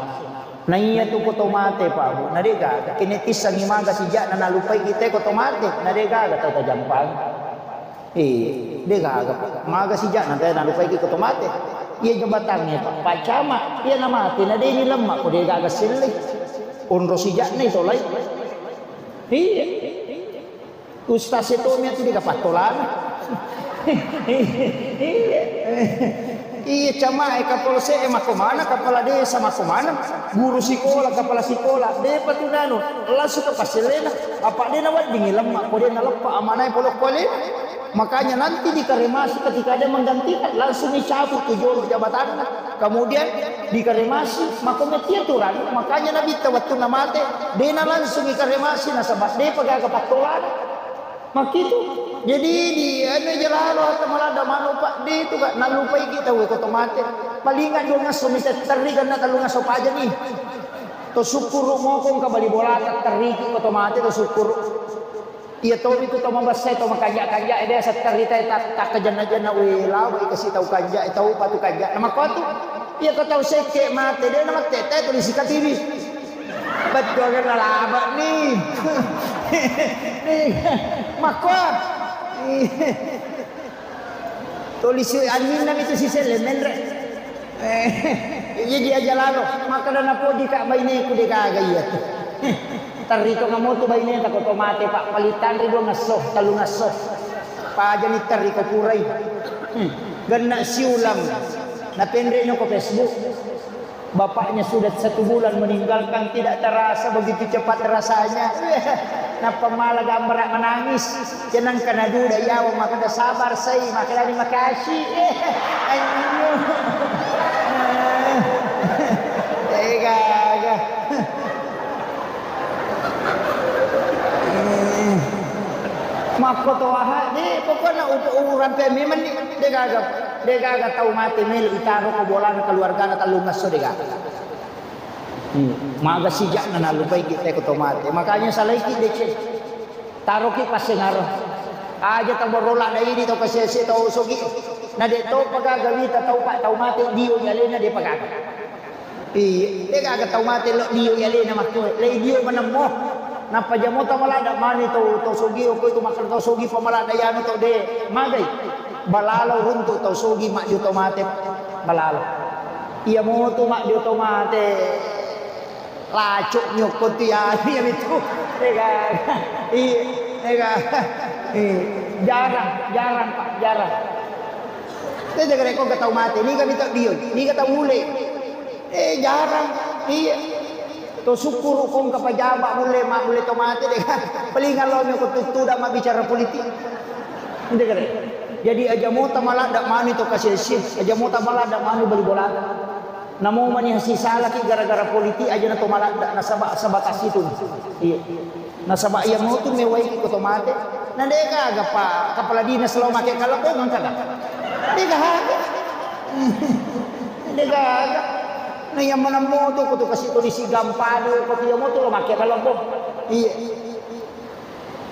Na iya tu ko to mate, Pak, Bu. Na de gaga. Kene tissangi maga sija'na nalupai kita ko to mate. Na de gaga tau tajampang. Iya, de gaga. Maga sija'na te nalupai ko to mate. Iya jabatangnge, Pak. Pak Camat, iya na mate, na de ni lemma ko de gaga selle. Onro sija'na to lai. Iya. Ustaz e tommi atu de ga pattolana. Iya. Iya, cama e, kapolsek e makko mana, kepala desa makko mana, guru sikola, kepala sikola, depa tu nanu, langsung ke passelena. Apa de naweddingi lemma, ko de naleppa amanai polokko alena. Makanya nanti dikremasi ketika ada yang menggantikan, langsung dicabut tu jolo jabatanna. Kemudian dikremasi, makko metti aturan, makanya Nabitta wettunna mate, de na langsung dikremasi nasaba depa gaga pattolana. Makkitu. Jadi di anu jalalo harta maladda manu, Pak, de tu ka, nalupai kita we ko to mate. Palinga dua ngasso mi terri, karena tellu ngasso pajani. To sukkuru mokong ka bali bolata terri ki ko to mate, to sukkuru. Iya tomi tu to mabessa, to makanja-kanja, eh, biasa terri tai tak, tak kejenna-jenna, we, lawa i kasi tau kanja, eh, tau patu kanja. Nama ko tu, iya ko tau sekke mate, de nama tete tu di sikatibi. Betul kan laba ni. Ni, makko. Tulisi anninna itu si selle menre. Eh, iya dia aja lalo. Makkeda napoji ka baineku de gaga iya tu. Terri to ngamotu baineta ko to mate, Pak, palitanri dua ngasso, tellu ngasso. Pajani terri ko purai. Hmm. Genna siulang. Napenre no ko Facebook. Bapaknya sudah satu bulan meninggalkan, tidak terasa begitu cepat rasanya. Nappa mala gambara menangis. Cenang kana duda yawa makkeda sabar sai, makkedani makasih. Eh, anjing. Eh, gaga. Makko to aha, de pokokna upu urampe memang ni, de gaga, de gaga tau mate melo itaro ko bolana keluargana tellung esso de gaga. Hmm. Maga sija'na nallupaiki te ko to mate. Makanya salaiki deceng. Taroki passengareng. Aja taborola daidi to kasese to usogi. Na de to pagaga wita tau pa tau mate dio jalena de pagaga. Iya, de gaga tau mate lo dio jalena makko. Lei dio manemmo. Nappa jamo tau maladda mani to to sogi ko itu makkeda to sogi pa maladda yanu to de. Magai. Balalo runtu tau sogi majjo to mate. Balalo. Iya motu majjo to mate. Lacuk nyokko tu ya, iya itu. Ega, iya, ega, iya. Jarang, jarang Pak, jarang. Tete kare ko tau mate, ni kami tak dio, ni tau ule. Eh jarang, iya. To syukur kong ke pejabat mulle, mak mulle to mate deh. Paling kalau nyokko tu tu dah mak bicara politik. Tete kare. Jadi aja mau tamaladda mani to kasih sih, aja mau tamaladda mani beli bola. Namo mani sisalaki gara-gara politik aja na to maladda nasaba sebatas itu. Iya. Nasaba iya motu mewaiki ko to mate. Na deka aga pa kepala dinas lo make kalebong engka ga? Deka aga. Deka aga. Na iya maneng motu ko to kasi polisi gampadu ko iya motu lo make kalebong. Iya.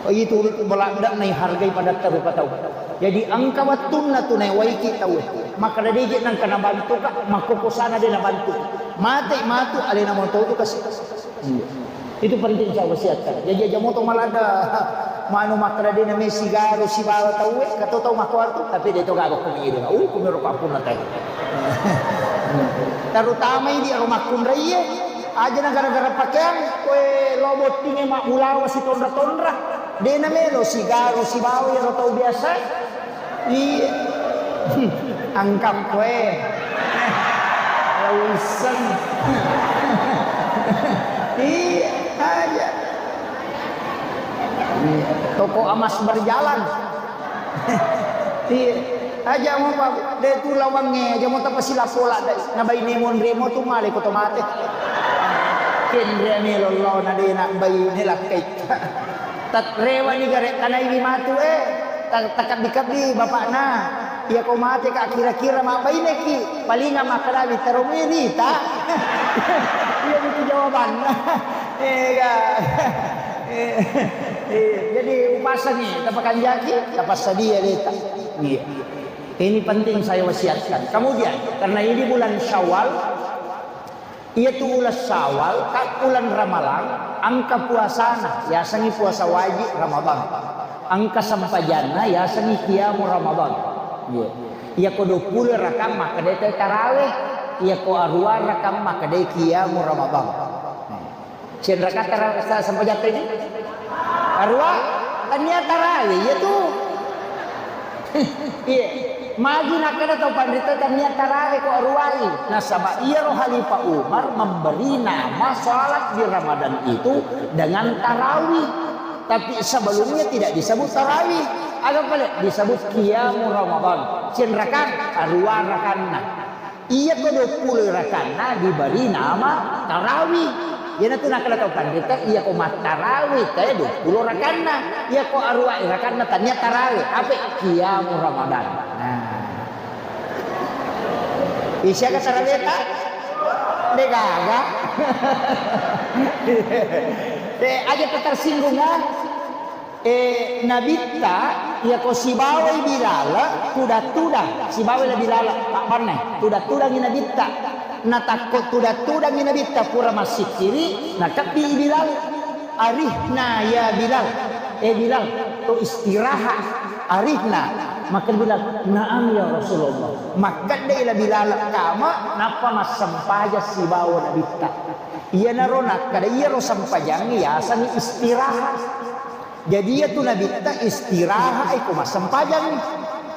Oh, itu maladda naihargai padatta rupa tau. Jadi engka wettunna tu naewaiki tau. Makkeda deje nangka nabantuka, makkokosana de nabantu. Mate matu alena moto tu kasi. Iya. Itu penting saya wasiatkan. Jadi aja moto maladda manu makkeda de name sigaru sibawa tau, kato tau makkuatu, tapi de to gabak ko mengidu. Uh, kumiro papunna teh. Terutama idi aro makkunraie. Aja na gara-gara pakeang, koe lo bottinge mabbulawa sitonra-tonra. De na melo sigaru sibawa iyaro tau biasa. Iya. Angkap koe. Lauseng. Iya, aja. Iya. Toko emas berjalan. Iya. Aja mo pa de tu lawangnge, aja mo tapasilapola dai. Na baine monre mo tu male ko to mate. Kenre melo lo na de na baine lakkai. Tat rewa ni gare tanai wi matu eh. Ta- takabbi-kabbi bapakna. Iya ko mate ka kira-kira mabbaineki. Palinga makkadawi taro merita. Iya itu jawabanna. Ega. Eh, eh, jadi upasangi, tapakanjaki, tapassadia deta. Iya. Ini penting saya wasiatkan. Kemudian, karena ini bulan Syawal, iya tu bulan Syawal, ka bulan Ramalang, engka puasana, yasengi puasa wajib Ramadan. Engka sempajanna, yasengi qiyamu Ramadan. Iya. Iya ko dua puluh rakang, maka deta tarawih. Iya ko arua rakang, maka de qiyamu Ramadan. Sianraka tara-, sa-, sempajatta ini? Arua, tania tarawe, iya tu. Iya. Magi nakkeda tau panrita tania tarawe ko aruai. Nasaba iyaro Khalifah Umar memberi nama salat di Ramadan itu dengan tarawih. Tapi sebelumnya tidak disebut tarawih. Aga pale disebut qiyamu Ramadan. Sianraka, arua rakanna. Iya ko dua puluh rakanna diberi nama tarawih. Iyanatu nakkeda tau panrita, iya ko mattarawih te dua puluh rakanna. Iya ko arua rakanna tania tarawih. Apa? Qiyamu Ramadan. Nah. Isiaga tarawihta? De gaga. De aja tersinggung ah. Eh, Nabitta, iyako sibawai Bilal, tudang-tudang, sibawai la Bilal, pabbanna, tudang-tudangi Nabitta. Natakko tudang-tudangi Nabitta, pura massikkiri, nakebbi Bilal. "Arihna ya Bilal." Eh, Bilal, to istirahat. "Arihna." Makkeda Bilal, "Naam ya Rasulullah." Makkeddai la Bilal kama, nappa massempajang sibawa Nabitta. Iyanaro nakkeda, iyaro sempajangnge yasengngi istirahat. Jadi, iyatu Nabitta istirahat e ko massempajang.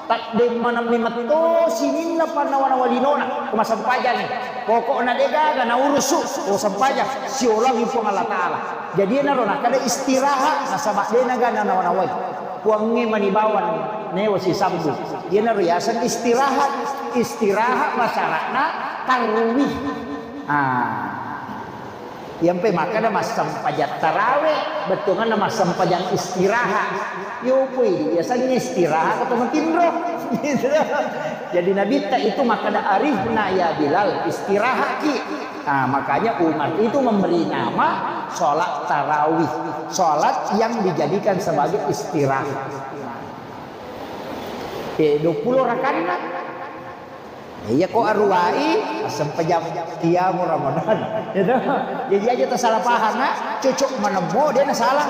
Taddemmanammi metto sininna pannawa-nawa linona ko massempajangngi. Pokokna de gaga naurusu, oh sempajang, siolangi Puang Allah Ta'ala. Jadi enaro nakkeda istirahat, nasaba de naga nanawa-nawai. Puangnge mani bawang newa sisambu. Iyanaro yaseng istirahat. Istirahat basara'na tarwih. Ah. Iyampe makkeda massempajang tarawe, bettuanna massempajang istirahat. Yopoi, biasanya istirahat atau matinro. Gitu. Jadi Nabitta itu makkeda, "Arihna ya Bilal, istirahatki." Nah, makanya Umar itu memberi nama sholat tarawih, sholat yang dijadikan sebagai istirahat. Eh, dua puluh rakanna. Iya ko aruwai, massempajang qiyamu Ramadan. Gitu. Jadi aja tersalah paham, nah, cocok menemmo, dia na salah.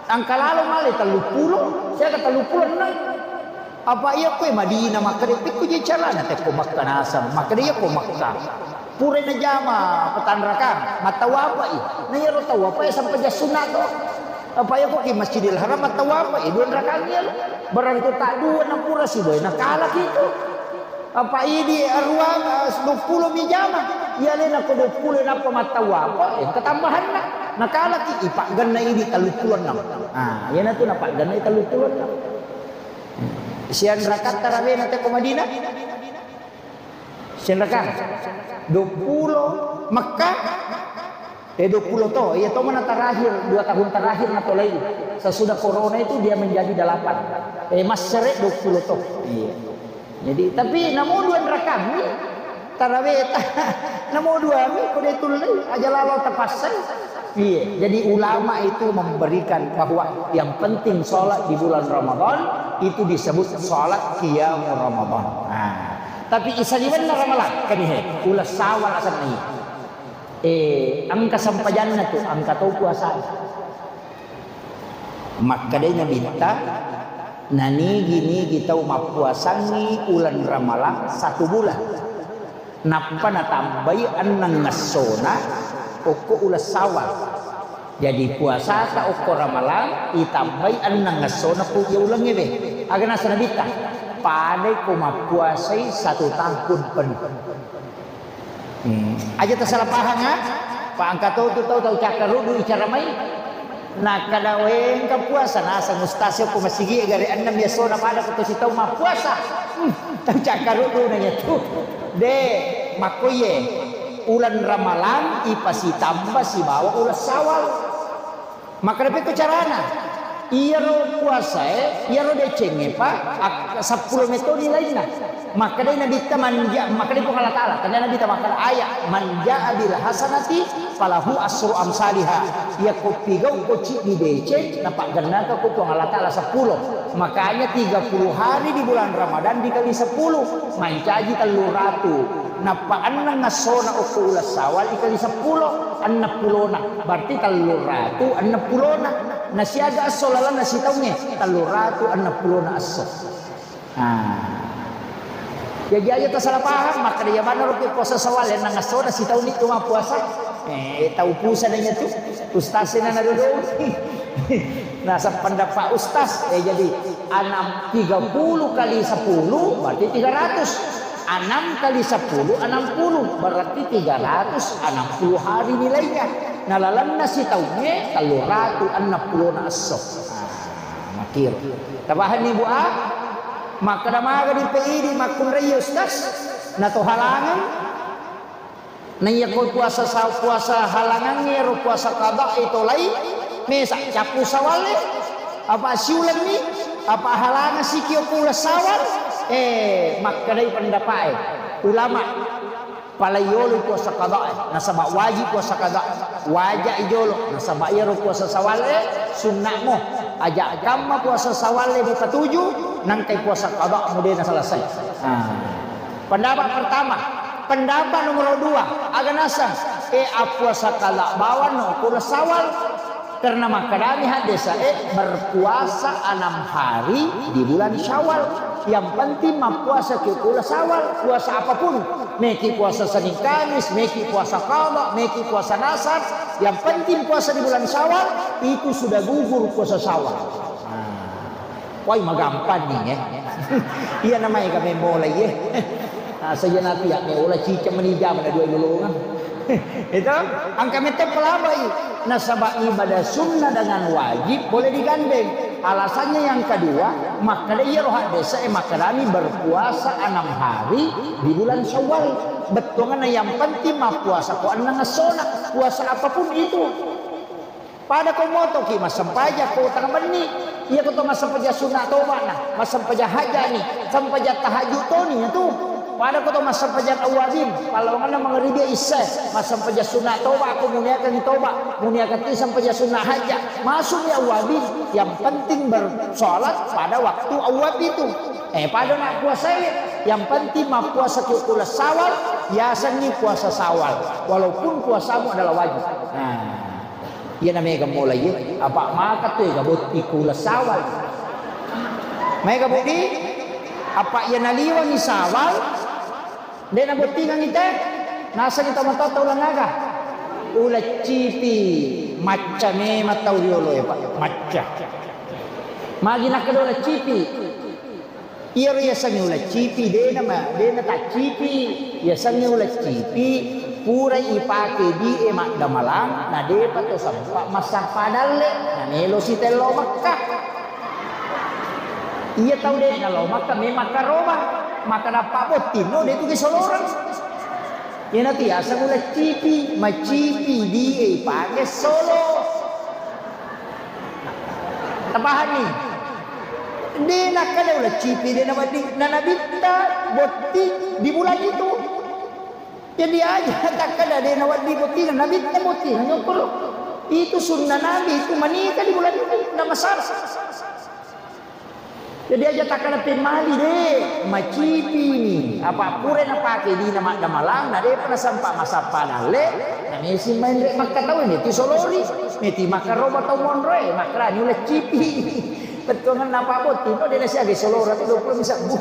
Angka lalo male tellu pulo, saya ke tellu pulo enam. Apa iya koe Madinah, maka dia pikku je carana, teko Makkah nasang, maka dia ko Makkah. Pura najama petanrakang, mattawapai. Nah, iyaro tawapai sempajang sunat to. Apa iya ko ki Masjidil Haram mattawapai, dua rakang iya. Berarti tak dua, enam pura si boy, nakalaki itu. Apa idi aruang, eh, dua pulo mi jama. Iya le nako dua pulo napa mattawa apa? Eh, ketambahanna. Nakalaki ipaggenna idi tellu pulo enam. Ah, iya natu napaggenna tellu pulo enam. Sian rakaat tarawih nate ko Madinah? Sian rakaat? Dua pulo Mekah? Eh, dua pulo to. Iya to mana terakhir, dua tahun terakhir natolai. Sesudah corona itu dia menjadi delapan. Eh, massere dua pulo to. Iya. Jadi, tapi namo dua rakaat mi tarawih ta-, namo dua mi ko de tullei, aja lalo tapassai. Iya, jadi ulama itu memberikan bahwa yang penting sholat di bulan Ramadan itu disebut sholat qiyam Ramadan. Nah, tapi isaliwenna Ramalang, kanihe, uleng Syawal asenna iya. Eh, engka sempajanna tu, engka to puasa. Makkedai Nabitta, nanigi-nigi tau mappuasangngi uleng Ramalang satu bulan. Nappa natambai enneng essona okko uleng Syawal. Jadi puasata okko Ramalang itambai enneng essona ko iya ulengnge be. Aga naseng Nabitta, padai ko mappuasai satu tahun penuh. Hmm. Aja tasalah pahang, ha? Pa engka to tu tau, tau cakkaruddu icara mai. Nakkeda, "Wé, engka puasa." Naseng ustaz ko masigi gare ennem yasona pada ko tosi tau mappuasa. Hmm, tau cakkaruddu nanya tu. De, makkoye uleng Ramalang ipasitamba sibawa uleng Syawal. Makkeda pekko carana? Iyaro puasaé, iyaro decengnge, Pak, ak-, seppulo metoni lainna. Makkedai Nabitta, "Manja-," makkedai Puang Allah Taala, tanda Nabitta makkeda ayat, "Man jaa bil hasanati falahu asru amsaliha." Iyako pigau ko ciddi deceng, napaggennaka ko Puang Allah Taala seppulo. Makanya tiga puluh hari di bulan Ramadan dikali sepuluh, mancaji tellu ratu. Nappa enneng essona okko uleng Syawal ikali seppulo, enneng pulona. Berarti tellu ratu enneng pulona. Nasiaga esso lalenna sitaungnge, tellu ratu enneng pulona esso. Ah. Jaji aja tasalah paham, makkeda iya maneng ro puasa Syawal, enneng essona sitaunni cuma puasa. Eh, tau pusana iya tu. Ustaz sena nadodong. Nah, sependapat Ustaz, eh, jadi enam, tiga puluh kali sepuluh berarti tiga ratus. Enam kali sepuluh, enam puluh, berarti tiga ratus enam puluh hari nilainya. Nah, lalenna sitaungnge tellu ratu enneng pulona esso. Nah, makkiro. Tapahanni, Bu, ah? Makkeda maga di P I D makkunrai Ustaz? Nato halangan? Naiya ko puasa sa-, puasa halangangnge ro puasa qada'i tolai, mesa cappu Syawal e, apa siulenni, apa halangeng sikio ko uleng Syawal, eh, makkedai pendapa'e ulama, palai yolo puasa qada'e, nasaba wajib puasa qada, wajai jolo, nasaba iyaro puasa Syawal e sunna'mo, aja kamma puasa Syawal e dipatuju, nangkai puasa qada mudena selesai. Nah. Pendapat pertama, pendapat nomor dua, aga naseng, eh, appuasa qada bawang no ko uleng Syawal. Karena makkedami haddesae, eh, berpuasa enam hari di bulan Syawal. Yang penting mappuasa ki ko uleng Syawal, puasa apapun. Meki puasa Senin Kamis, meki puasa qada, meki puasa nasar. Yang penting puasa di bulan Syawal, itu sudah gugur puasa Syawal. Nah. Wai, magampang ni, eh. Iya namanya kami mulai, eh. Nah, saja nanti ya, me ula cicak meni jam ada dua golongan. Itu angka mete pelabai. Nasaba ibadah sunnah dengan wajib boleh digandeng. Alasannya yang kedua, makkeda iya roha desa, eh, makkedami berpuasa enam hari di bulan Syawal. Bettuanna yang penting mappuasa ko enneng essona, puasa apapun itu. Pada ko motoki massempajang ko tang benni, iya ko to massempajang sunna tobana, massempajang hajjani, sempajang tahajud toni tu. Pada ko to massempajang awabin, pallawanganna mangaribi isya, massempajang sunna toba ko muniakan toba, muniakan ti sempajang sunna hajja, masuknya awabin. Yang penting bersolat pada waktu awab itu. Eh, pada nak puasa, yang penting mappuasa ki uleng Sawal, yasengngi puasa Sawal, walaupun puasamu adalah wajib. Nah. Iyana mega mulai, apa maka tu ega botti ku uleng Sawal. Mega budi, apa iya naliwangi Sawal, de nabottingangi te, nasengi tomatoatta uleng aga? Uleng cipi, macca memang tau rioloe, Pak, macca. Magi nakkeda uleng cipi? Iyaro yasengnge uleng cipi, de nama, de nataccipi. Yasengnge uleng cipi, pura ipake die maddamalang, na depa to sempa massappa dalle, na melo sitello Mekka. Iya tau de nalo Mekka, memang karoba, maka nappa bottinno de tu kisolorang. Iyanatu yaseng uleng cipi, macipi die ipake solo. Tapahanni? De nakkeda uleng cipi, de nawedding, na nabitta botting di bulan itu. Jadi aja takkeda de nawedding botting, na nabitta botting, nyokkoro. Itu sunnah Nabi, itu menikah di bulan itu, na masalah. Jadi aja takkeda pemmali de, macipi ni. Apa pura napake dina maddamalang, na depa nasempa massappa dalle, na mesi maenre makkatau ni ti solori, meti makkaroba tau monroe, makkarani uleng cipi. Bettuangenna apa botting, no de nasiaga solora tu dua puluh bisa bu.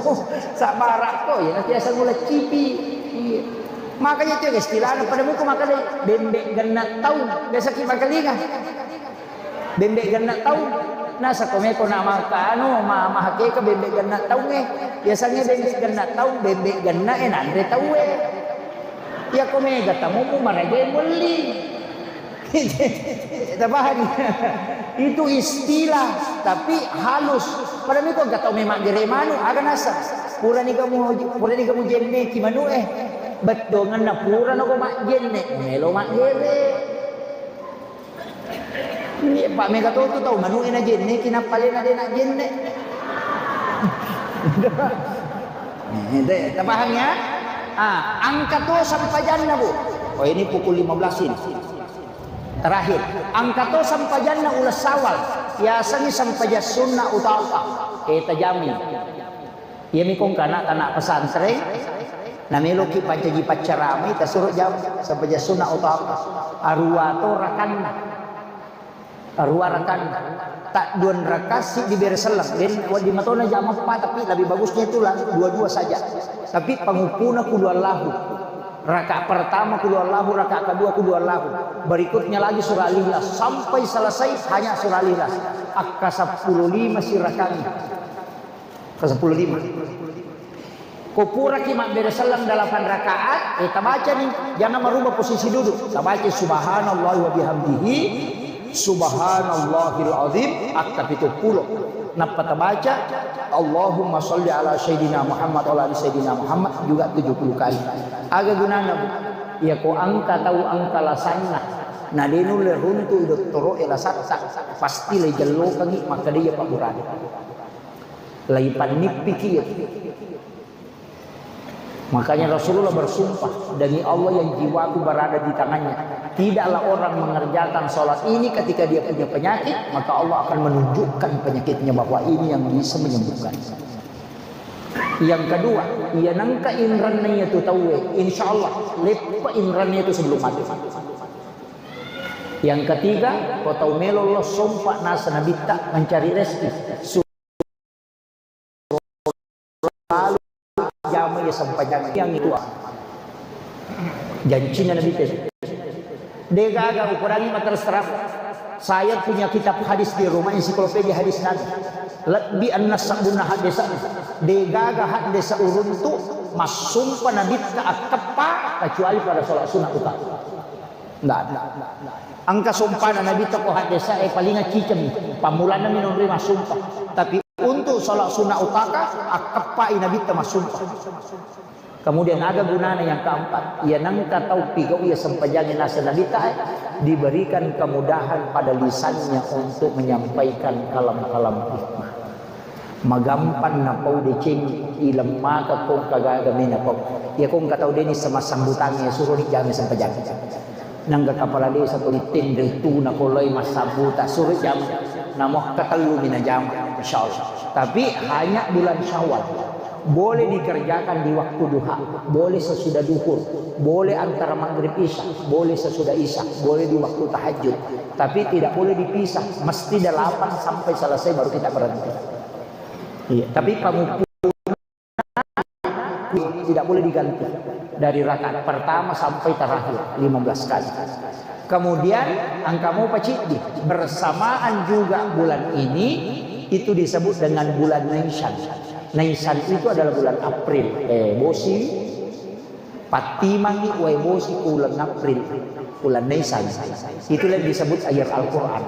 Sabbara ko, ya nanti asal uleng cipi. Iya. Makanya itu ya istilahnya pada muka makanya bembe genna tau, biasa ki makalinga. Bembe genna tau. Nasa ko meko na maka anu, ma-, mahakeka bembe genna tau e. Biasanya bembe genna tau, bembe genna e nanre tau e. Ya ko mega tamu mu maraja mulli. Tabahan. Itu istilah, tapi halus. Pada meko gak tau memang gere manu, aga nasa. Purani kamu, purani kamu jenne ki manu e. Bettonganna pura no ko majenne, melo maggere. Iya, Pak, mega to tu tau manu'e na jenne, kinappa lena de na jenne. Eh, de, tapaham ya? Ah, angka to sempajanna, Bu. Oh, ini pukul lima belas ini. Terakhir, angka to sempajanna uleng Sawal. Yasengngi sempajang sunna utama. Eh, tajami. Iyami kongka anak-anak pesantren, nameloki pancaji paccaramai, tasuro jam, sempajang sunna utama. Arua to rakanna. Arua rakanna. Tak duan raka siddi bere selleng. Den, wedding matona jam empat, tapi lebih bagusnya itu lang-, dua-dua saja. Tapi panguppuna qul huwallahu. Rakaat pertama qul huwallahu, rakaat kedua qul huwallahu. Berikutnya lagi surah Al-Ikhlas. Sampai selesai hanya surah Al-Ikhlas. Akka seppulo lima si rakanna. Ke sepuluh lima. Ko puraki mabbere selleng delapan rakaat, eh, tabacani, jangan merubah posisi duduk. Tabaca subhanallahi wa bihamdihi, subhanallahil azim, akka pitu pulo. Nappa tabaca, Allahumma salli ala sayyidina Muhammad wa ala ali sayyidina Muhammad juga tujuh puluh kali. Aga gunana, Bu? Iya ko angka tau angka lasanna, na de nulle runtu dottoro'e lasatta, pasti le jellokangi, makkeda iya pabburane. Laipannippiki iya. Makanya Rasulullah bersumpah, "Demi Allah yang jiwaku berada di tangannya, tidaklah orang mengerjakan sholat ini ketika dia punya penyakit, maka Allah akan menunjukkan penyakitnya bahwa ini yang bisa menyembuhkan." Yang kedua, iya nengka inranna iya tu tauwe, insya Allah leppa inranna itu sebelum mati. Yang ketiga, ko tau melo lo sompa nasa nabitta mencari rezeki. Selalu jama iya sempajang yang itu. Jancina Nabi te. Degaga ukurangi materus terang. Saya punya kitab hadis di rumah, ensiklopedia hadis Nabi. Lebbi enneng sabbunna haddesa'na. Degaga haddesa uruntu massumpa Nabitta akkeppa kecuali pada sholat sunnah utama. Nggak ada. Engka sumpana Nabitta ko haddesa, eh, paling ciceng. Pammulanna minonri massumpa. Tapi untuk sholat sunnah utaka, akkeppai Nabitta massumpa. Kemudian aga gunana yang keempat? Iya nengka tau pigau iya sempajangnge naseng Nabitta, eh, diberikan kemudahan pada lisannya untuk menyampaikan kalam-kalam hikmah. Magampang napau deceng, ilemmaka kong kagaga mena pau. Iya kong katau deni sama sambutangnge suro dijame sempajang. Nangga kapala desa ko ditendel tu na koloi massabbuta suro jama. Namo katellu mina jama, insyaallah. Tapi hanya bulan Syawal. Boleh dikerjakan di waktu duha, boleh sesudah duhur, boleh antara maghrib isya, boleh sesudah isya, boleh di waktu tahajud. Tapi tidak boleh dipisah, mesti delapan sampai selesai baru kita berhenti. Iya, tapi pengukur tidak boleh diganti dari rakaat pertama sampai terakhir lima belas kali. Kemudian engka mopa ciddi, bersamaan juga bulan ini, itu disebut dengan bulan Naisan. Naisan itu adalah bulan April. Eh, bosi, pattimangi wae bosi ku bulan April, bulan Naisan. Itu yang disebut akhir Al-Quran.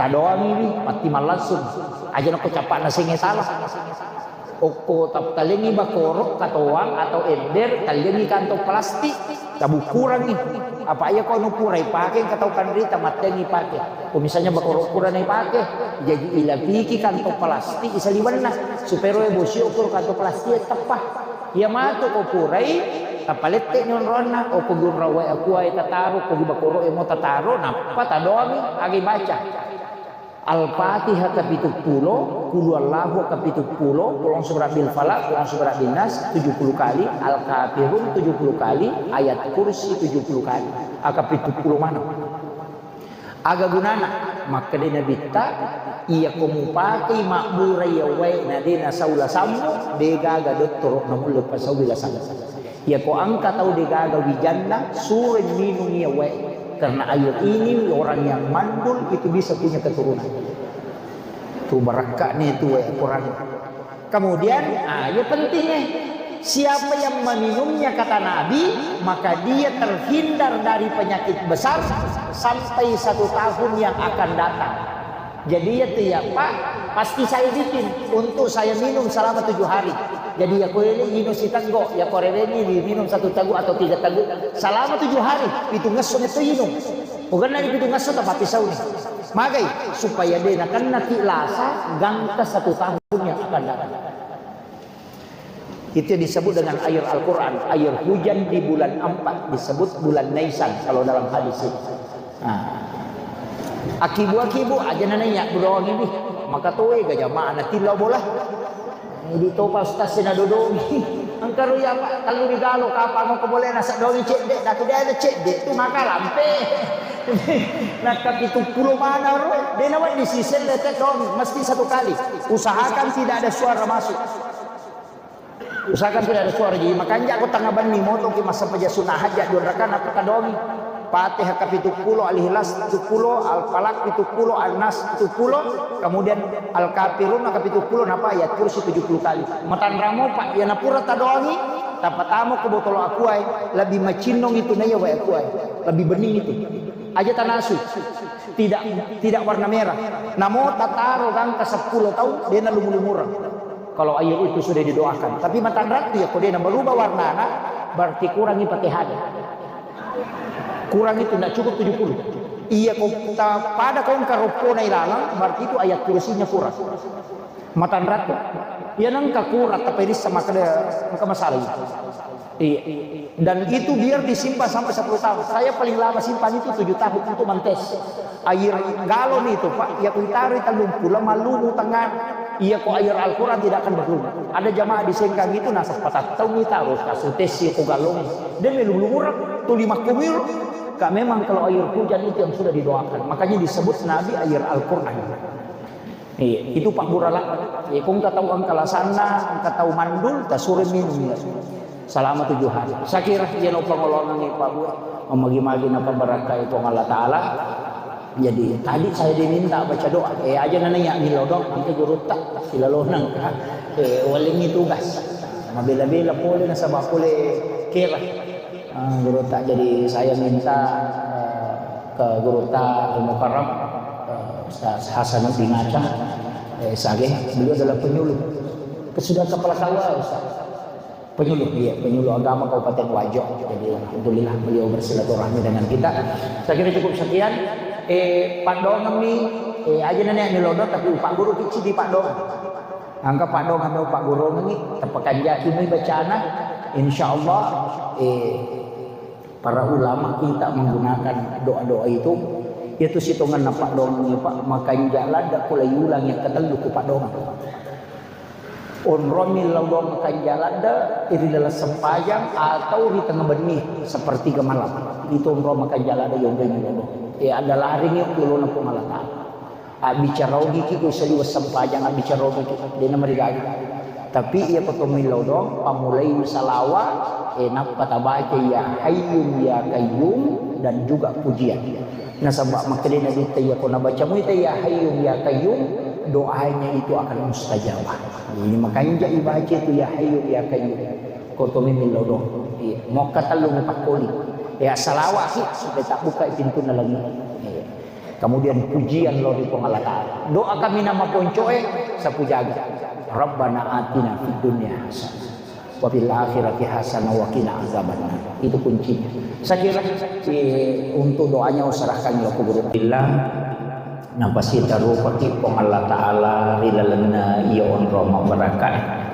Tadoangi wi, pattimang langsung. Aja nako capakna senge salah. Okko tap-, talengi bakoro, katoang atau ember, talengi kantong plastik, tabukkurangi. Apa iya ko anu pura ipake, engka tau kanrita mattengi pake. Ko misalnya bakoro pura na ipake, jaji ilapiki kantong plastik isaliwenna, supaya roe bosi okko kantong plastik teppa. Iya matu ko purai, tapalette ni onronna, okko gunra wae akuae tataro, ko bakoro emo tataro, nappa tadoangi, agi baca. Al-Fatihah kapitu pulo, Qul huwallahu kapitu pulo, Qul a'udzu birabbil falaq, Qul a'udzu birabbin nas tujuh puluh kali, Al-Kafirun tujuh puluh kali, Ayat Kursi tujuh puluh kali. Aga pitu pulo maneng. Aga gunana? Makkeda Nabitta, iya ko mupakei mabbura iya wae na de nasau lasammu, de gaga dottoro namulle pasau lasammu. Iya ko engka tau degaga wijanna, suroi minung iya wae. Karena air ini orang yang mandul itu bisa punya keturunan. Tu barakka'ni tu wae Quran. Kemudian, ah, iya penting, eh. Siapa yang meminumnya, kata Nabi, maka dia terhindar dari penyakit besar sampai satu tahun yang akan datang. Jadi iya tu ya, Pak, pasti saya bikin untuk saya minum selama tujuh hari. Jadi iya ko ele inung siteggo, iya ko rewengi diminum satu teguk atau tiga teguk selama tujuh hari, pitu ngesso metto inung. Bukan dari pitu ngesso, tapi pisau ni. Magai, supaya de nakenna ki lasa gangka satu tahun yang akan datang. Itu yang disebut dengan air Al-Quran. Air hujan di bulan empat disebut bulan Naisan kalau dalam hadis itu. Nah. Akibu-akibu aja nanya doang ini. Maka toe ga jamaah na tillau bola. Di topa ustaz sina dodongi. Engka ro ya, Pak, tellu di galo kapang ko boleh nasa dongi cedde, tapi dia ada cedde tu maka lampe. Nah, kapitu pulo mana ro, dia nawa di sisel letek dongi, mesti satu kali. Usahakan tidak ada suara masuk. Usahakan tidak ada suara. Jadi makanja ko tengah benni moto ki masa paja sunah hajat dua rakaat, apa kadongi? Fatihah kapitu pulo, Al-Ikhlas pitu pulo, Al-Falaq pitu pulo, An-Nas pitu pulo, kemudian Al-Kafirun kapitu pulo, napa Ayat Kursi tujuh puluh kali. Matanramo, Pak, ya napura tadongi, tapatamo ko botolo akuai, lebih macinnong itu naya wae akuai, lebih bening itu. Aja tanasu, tidak tidak warna merah. Namo tataro gangka seppulo taung, dena lumu-lumurang. Kalau air itu sudah didoakan. Tapi matanratu ya, ko dena berubah warnana, berarti kurangi Fatihah. Kurang itu, ndak cukup tujuh puluh. Iya, ko ta-, pada kau engka roppona ilalang, berarti itu Ayat Kursinya kurang. Matanratu. Iya, nengka kurang, tapi rissa maka de-, maka masalah itu. Iya. Dan itu biar disimpan sampai sepuluh tahun. Saya paling lama simpan itu tujuh tahun untuk mentes. Air galon itu, Pak, ya kuitari tellung pulo, malumu tengah. Iya, ko air Al-Quran tidak akan berlumut. Ada jamaah di Sengkang itu nasa patattau ni taruh kasutesi ko galon. Dia melu lumurang, tuli makkumil. Kak, memang kalau air hujan itu yang sudah didoakan. Makanya disebut Nabi air Al-Quran. Iya, itu Pak Burala. Iya, kong kata uang kalasanna, kata mandul, tasure minum ya. Selama tujuh hari. Saya kira dia no pengolongan ni Pak Bu. Memagi-magi napa barakai Tuhan Allah Ta'ala. Jadi tadi saya diminta baca doa, eh, aja nana ya milodong, angke gurutta silalonang, eh, walengngi tugas. Mabela-bela pole nasaba pole kera. Ah, gurutta, jadi saya minta, eh, ke gurutta Al Mukarram, eh, Ustaz Hasanuddin Acang, eh, Sage, beliau adalah penyuluh. Sudah kepala K U A, Ustaz. Penyuluh, iya, penyuluh agama Kabupaten Wajo. Jadi, alhamdulillah beliau bersilaturahmi dengan kita. Saya kira cukup sekian. Eh, paddoangeng mi, eh, aja nana ya milodong, tapi upagguru kici di paddoangeng. Angka paddoangeng mi upaggurungengngi, tapakanjaki mi bacana. Insya Allah, eh, para ulama kita menggunakan doa-doa itu, itu sitongenna paddoangeng, Pak, makanja ladde ko layulang yang ketellu ku paddoangeng. Onrong millau doang makanja ladde, ri laleng sempajang atau ri tengnga benni, sepertiga malam. Itu onrong makanja ladde yonrong millau doang. Eh, ada laring yuk yolona Puang Allah Ta'ala. Abbicara ogiki ko saliweng sempajang, abbicara ogiki, dena marigaga. Tapi iya ko to millau doang, pammulai salawa, eh, nappa tabaca ya Hayyun ya Qayyum dan juga pujian. Nasaba makkeda Nabitta, iya ko nabaca muita ya Hayyun ya Qayyum, doanya itu akan mustajabah. Jadi makanja ibaca itu ya Hayyun ya Qayyum. Ko to memillau doang. Iya, mokka tellu mupakkoli. Ya salawat sih supaya tak buka pintunna langit. Iya. Kemudian pujian lo ri Puang Allah Ta'ala. Doa kami nama poncoe sapu jaga. Rabbana atina fid dunya hasanah. Wa fil akhirati hasanah wa qina azabannar. Itu kuncinya. Saya kira, eh, untuk doanya userahkan lo ke guru. Billah, napasita rupaki Puang Allah Ta'ala ri lalenna iya onrong mabbarakka.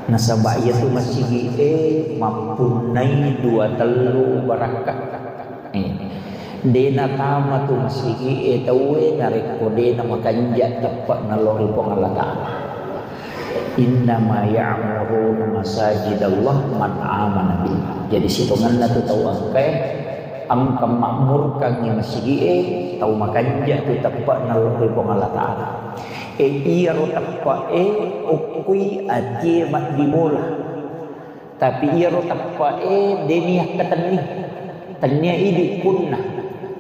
Nasaba iya tu masigi e mappunnai dua tellu barakka. Eh, de natama tu masigi e tauwe narekko de namakanja teppe'na lao ri Puang Allah Ta'ala. Innama ya'muru masajidallah man amana billah. Jadi sitongenna tu tau engkae, engka makmurkangngi masigi e, tau makanja tu teppe'na lao ri Puang Allah Ta'ala. E, iyaro teppe'e okkui atie maddibola. Tapi iyaro teppe'e de niakka tenni. Tennia idi punna,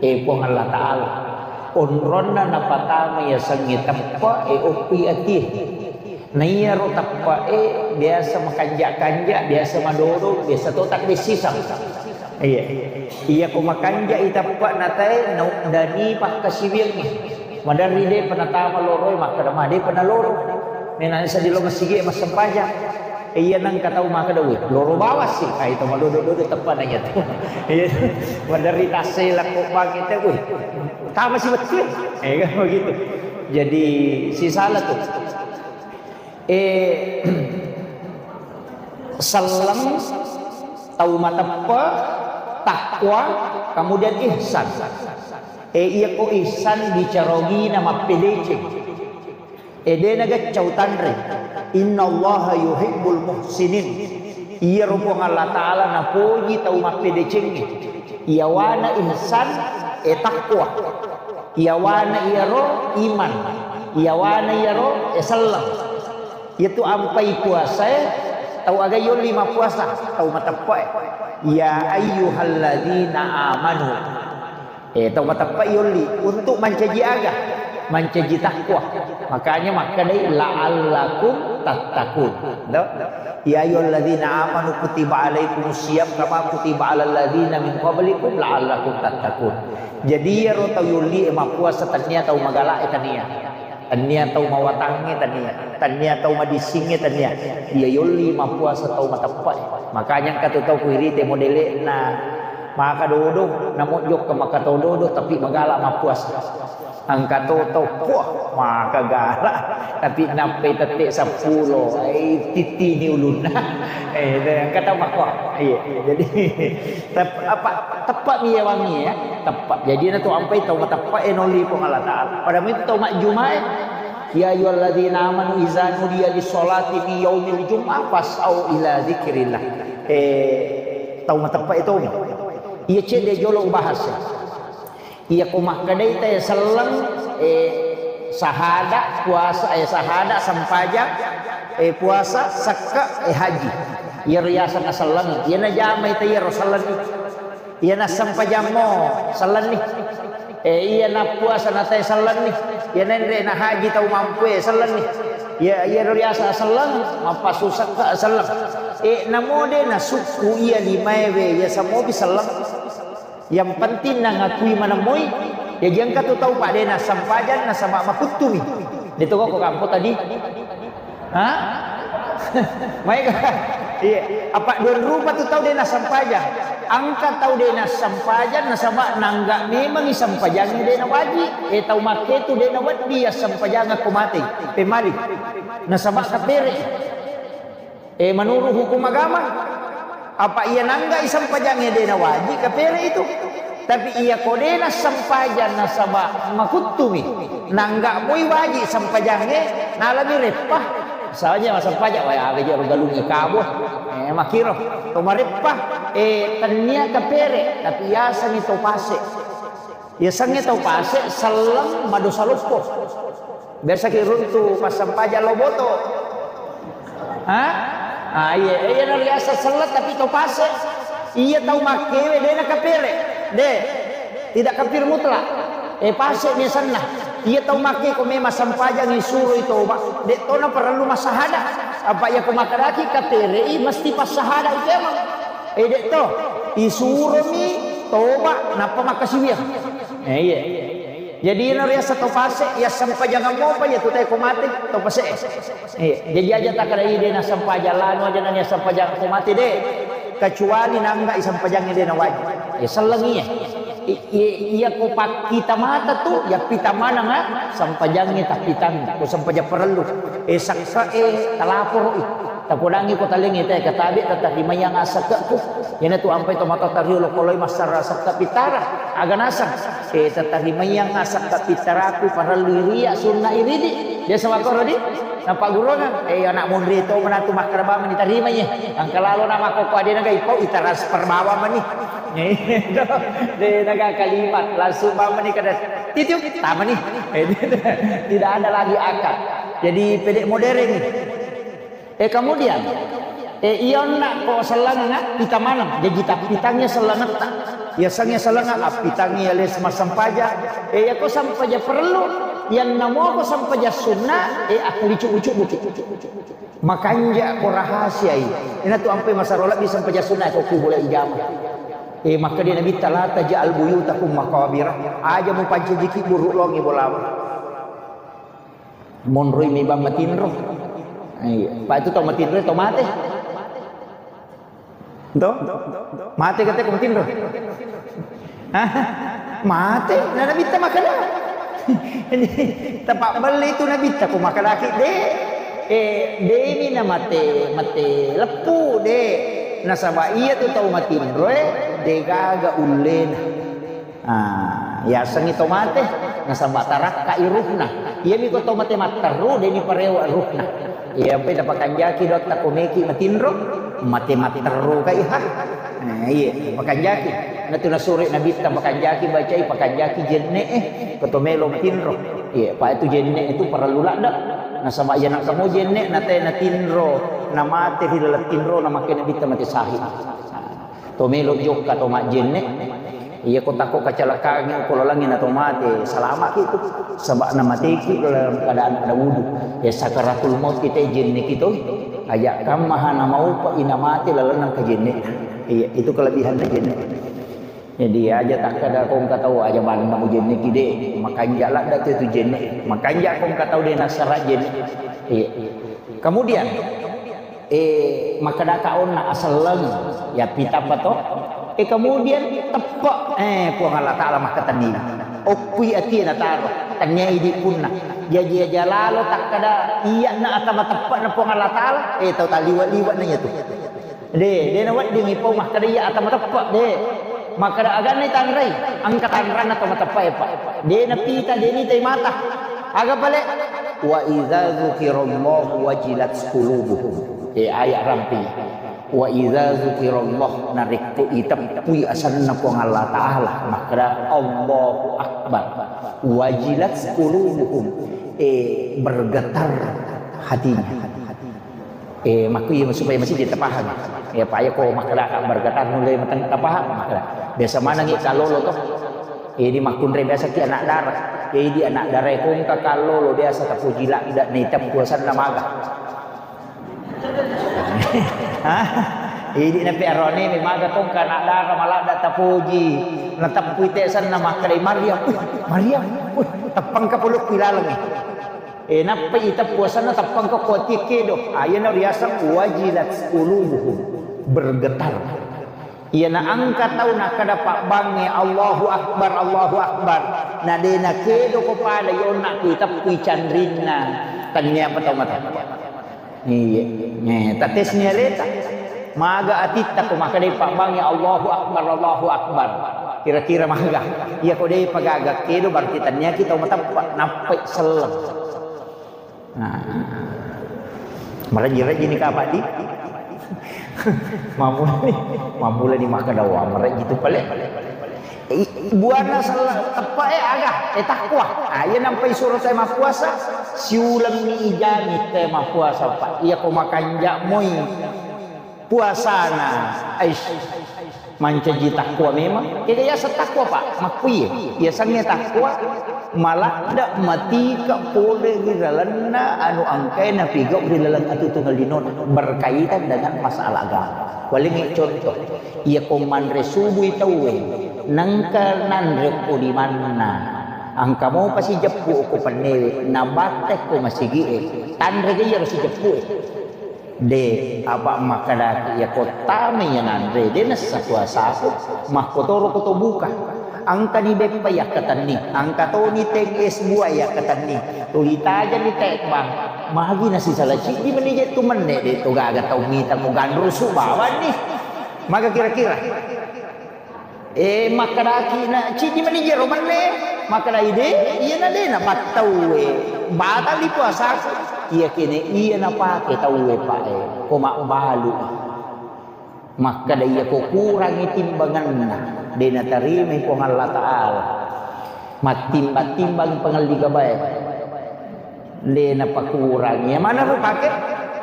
eh, Puang Allah Ta'ala. Onronna napatama yasengnge teppe'e okkui atie. Na iyaro teppe'e biasa makanja-kanja, biasa madodo, biasa to taddessisang. Iya. Iya ko makanjai teppe'na tae, na uddani pakkasiwiangnge. Maderri depa natama loroe, makkeda ma depa naloro. Menang seddi lo masigi e massempajang. E, iya nengka tau makkeda, "Weh, loro bawassi." Ai to madodo-dodo teppana iya tu. Iya. Maderri tasse lakko bangi te, "Weh, tama si wettu." Eh, kan begitu. Jadi sisala tu. Eh, selleng, tau mateppe, takwa, kemudian ihsan. Eh, iya ko ihsan bicara ogina mappedeceng. E, de nageccau tanre. Innallaha yuhibbul muhsinin. Iyaro Puang Allah Ta'ala napoji tau mappedecengnge. Iyawana ihsan, e, takwa. Iyawana iyaro iman. Iyawana iyaro, e, selleng. Iyatu ampai puasae, tau aga yolli mappuasa, tau mateppe'e. Ya ayyuhalladzina amanu. Eh, tau mateppe'i yolli untuk mancaji aga? Mancaji takwa. Makanya makkedai, "La'allakum tattaqun." To? "Ya ayyuhalladzina amanu kutiba alaikumus siyam kama kutiba alal ladzina min qablikum la'allakum tattaqun." Jadi iyaro tau yolli e mappuasa, tennia tau magala e, tennia. Tennia tau mawatangnge, tennia. Tennia tau madissingnge, tennia. Iya yolli mappuasa tau mateppe'e. Makanya engka tu tau kuirite modele'na maka dodo, namo jokka maka to dodo, tapi magala mappuasa. Engka to tau, puah, maka gala. Tapi nappai tette seppulo, ai tittini ulunna. Eh, engka tau makko. Iya, iya. Jadi, tep-, apa, teppa'mi yawangngi ya. Teppe'. Jadi na tu ampai tau mateppe'e nolli Puang Allah Ta'ala. Pada itu tau majjumae, "Ya ayyuhalladzina amanu idza nudiya lis-sholati min yaumil jum'ah fas'au ila dzikrillah." Eh, tau mateppe'e toni. Iya cedde jolo ubahas. Iya ko makkedai te selleng, eh, sahada, puasa, eh, sahada, sempajang, eh, puasa, sekke, eh, haji. Iyaro yaseng selleng. Iya najamai te iyaro selleng. Iya nassempajammo sellenni. Eh, iya nappuasa natae sellenni. Iya nenre na haji tau mampue sellenni. Iya, iya riasa selleng, mappasusakke selleng. Eh, namo de nasukku iya limaewe, iya samopi selleng. Yang penting nangakui manemmoi, ya jangka tu tau pade nassempajang nasaba makuttumi. De to ko kampo tadi. Ha? Maega? Iya. Apa dua rupa tu tau de nassempajang. Engka tau de nassempajang nasaba nangga memangngi sempajangnge de nawaji. Eh, tau makke tu de nawedding assempajang ko mate. Pemali. Nasaba kapere. Eh, menurut hukum agama, apa iya nangga sempajangnge de nawaji kapere itu. Tapi iya ko de nassempajang nasaba makuttumi, nangga moi waji sempajangnge, nalami reppa. Misalnya massempajang, wah, aga je ro galungnge kabo. Eh, makiro. To mareppa, eh, tennia kapere, tapi yasengngi to pase. Yasengnge to pase, selleng madosa loppo. Biasa ki runtu massempajang lo boto. Ha? Ah, iya, iya, na riasa selleng tapi to pase. Iya tau makkewe de na kapere. De. Tidak kafir mutlak. Eh, pase ni senna. Iya tau makke ko memang sempajangngi suroi toba. De to na perlu massahada. Apa iya ko makkedaki kapere i mesti passahada itu emang. Eh, de to. Isuromi toba nappa makkasiwiang. Eh, iya. Jadi iyana riasa to pase, iya sempajangan mopa iya tu tae ko mate, to pase. Iya, jadi aja takkada ide na sempajang lanu aja nani sempajang ko mate de. Kecuali nangga i sempajangnge de na wajib. Iya selleng iya. I-, i-, iya ko pakkita mata tu, iya pita maneng ah, sempajangnge tappitang, ko sempajang parellu. Eh, sakka eh, talaporo i. Tapodangngi ko talengnge te katabe tatarimaiang asakke'ku. Iyanatu ampai to matotta riolo koloi massarra sakka pittara. Aga naseng? Eh, tatarimaiang asakka pittaraku parellu iria sunna iridi. Biasa makkoro di? Napagurungang, eh, anak munri to manatu makkeda bawang mani tarimai. Angka lalo na makkokko adena ga ipau itransfer bawang mani. De naga kalimat langsung bawang mani kada titiup tamani. Eh, tidak ada lagi akad. Jadi pede modern. Eh, kemudian, eh, iya onna ko sellengengnga pita maneng, jaji tappitangngi sellengetta. Iya sengnge sellengengnga, appitangngi iya les massempajang. Eh, iya ko sempajang parellu, iya namo ko sempajang sunna, eh, akkalicu-ucu buki. Makanja ko rahasiai. Ina tu ampe masaro lebbi sempajang sunna ko kubula ijama. Eh, makkeda Nabitta, "La taj'al buyutakum maqabira." Aja mupancajiki buru longi bolamu. Monroi mi bang matinro. Iya. Pak itu tau matinro, tau mate. To? Mate kate ko matinro. Hah? Mate? Na Nabitta makkeda. Tepak belle itu Nabitta ko makkedaki de. Eh, demi na mate, mate leppu de. Nasaba iya tu tau matinro, eh, de gaga ullena. Ah, yasengngi to mate, nasaba tarakkai ruhna. Iyami ko to mate matteru, deni parewa ruhna. Iya, pe napakanjaki dotta ko meki matinro, mate matteru kai ha. Nah, iya, pakanjaki. Natu nasuri Nabitta pakanjaki bacai, pakanjaki jenne eh, ko to melo matinro. Iya, pa itu jenne itu parellu ladde. Nasaba iya nangka mo jenne nate natinro, namate ri laleng tinro, namakke Nabitta mate syahid. To melo jokka to majjenne. Iya ko takko kecelakaan ko lalengnge na to mate, salamaki tu. Sebab na mateki dalam keadaan ada wudu. Ya sakaratul maut kita jenneki to. Aja kammaha na maupa ina mate lalenna kajenne. Iya, itu kelebihan na jenne. Jadi aja takkada ko engka tau aja manna mujenneki de. Makanja ladda tu, tu jenne. Makanja ko engka tau de nasara jenne. Iya. Kemudian Eh, makkedaka onna aselleng, ya pitapa to? Eh, kemudian teppe, eh, Puang Allah Ta'ala makkatenni. Okkui atie nataro, tennia idi punna. Jaji aja lalo takkada iya na atama teppe na Puang Allah Ta'ala, eh, tau taliwa-liwa na iya tu. De, de na wedding ipau makkeda iya atama teppe, de. Makkeda aganna tanrai, engka tanranna to mateppa, Pak. De na pita, de ni tai mata. Aga pale? "Wa idza dzukirallahu wajilat qulubuhum." Eh, ayat rampi. "Wa idza dzukirallah," narekko iteppui asenna Puang Allah Ta'ala, makkeda, "Allahu Akbar." "Wajilat qulubuhum." Eh, bergetar hatinya. Eh, makku iya supaya masih kita paham. Ya, Pak, ya, ko makkeda bergetar mulai mateng tapaham, makkeda. Biasa manengi kalolo to. Jadi makkunrai biasa ki anak dara. Jadi anak dara kongka kallolo biasa tapoji ladda na iteppu asenna maga. Hah? Jadi napi arone mi maga kongka anak dara maladda tapoji. Nateppu ite asenna makkeda Maryam. Wih, Maryam. Wih, teppangka polokku ilalengngi. Eh, nappa iteppu asenna teppangka kuatie kedo. Ayana riaseng wajilat qulubuhum, bergetar. Iyana engka tau nakkeda pabbangnge, "Allahu Akbar, Allahu Akbar." Na de nakedoko pada yonna kuiteppui canrinna. Tennia apa tau mateppa. Iya. Eh, tatesni aleta. Maga atitta ko makkedai pabbangnge, "Allahu Akbar, Allahu Akbar." Kira-kira maga. Iya ko de pagaga kedo berarti tenniaki tau mateppa. Nappai selleng. Nah, marejji-rejji ni kapang di. Mammulani, mammulani makkeda wa marejji tu pale. I-, buana sella teppa e aga, e takwa. Ah, iya nampai suro te mappuasa, siulemmi ijami te mappuasa, Pak. Iya ko makanja moi puasana, aish, mancaji takwa memang. Kega yaseng takwa, Pak? Makkuye, yasengnge takwa, maladda matika pole ri lalenna anu engkae napigau ri laleng atuongeng linona, berkaitan dengan masalah agama. Walengngi contoh, iya ko manre subui tauwe, nengka nanre ko limanna, engka mopa sijeppu ko pennewe, nabatte ko masigie, tanre ga iyaro sijeppu e. De, apa makkedaki iya ko tama iya nanre, de nessa puasaku, makkotoro ko to buka. Engkani beppa yakkatenni, engka toni teng es buah yakkatenni. Tuli tajani tekbang, magi nasisala ciddi meni je tu menne, de to gaga tau mita mo ganrusu bawanni. Maga kira-kira? Eh, makkedaki na ciddi meni jero menne, makkedai de, iyana de napattauwe, batali puasaku. Iya kene iya napake tauwe, Pak, eh, ko mabbalu. Makkeda iya ko kurangi timbanganna, de natarimai Puang Allah Ta'ala. Mattimbang-timbang pangelli gabae. De napakurangi. Iya manaro pake?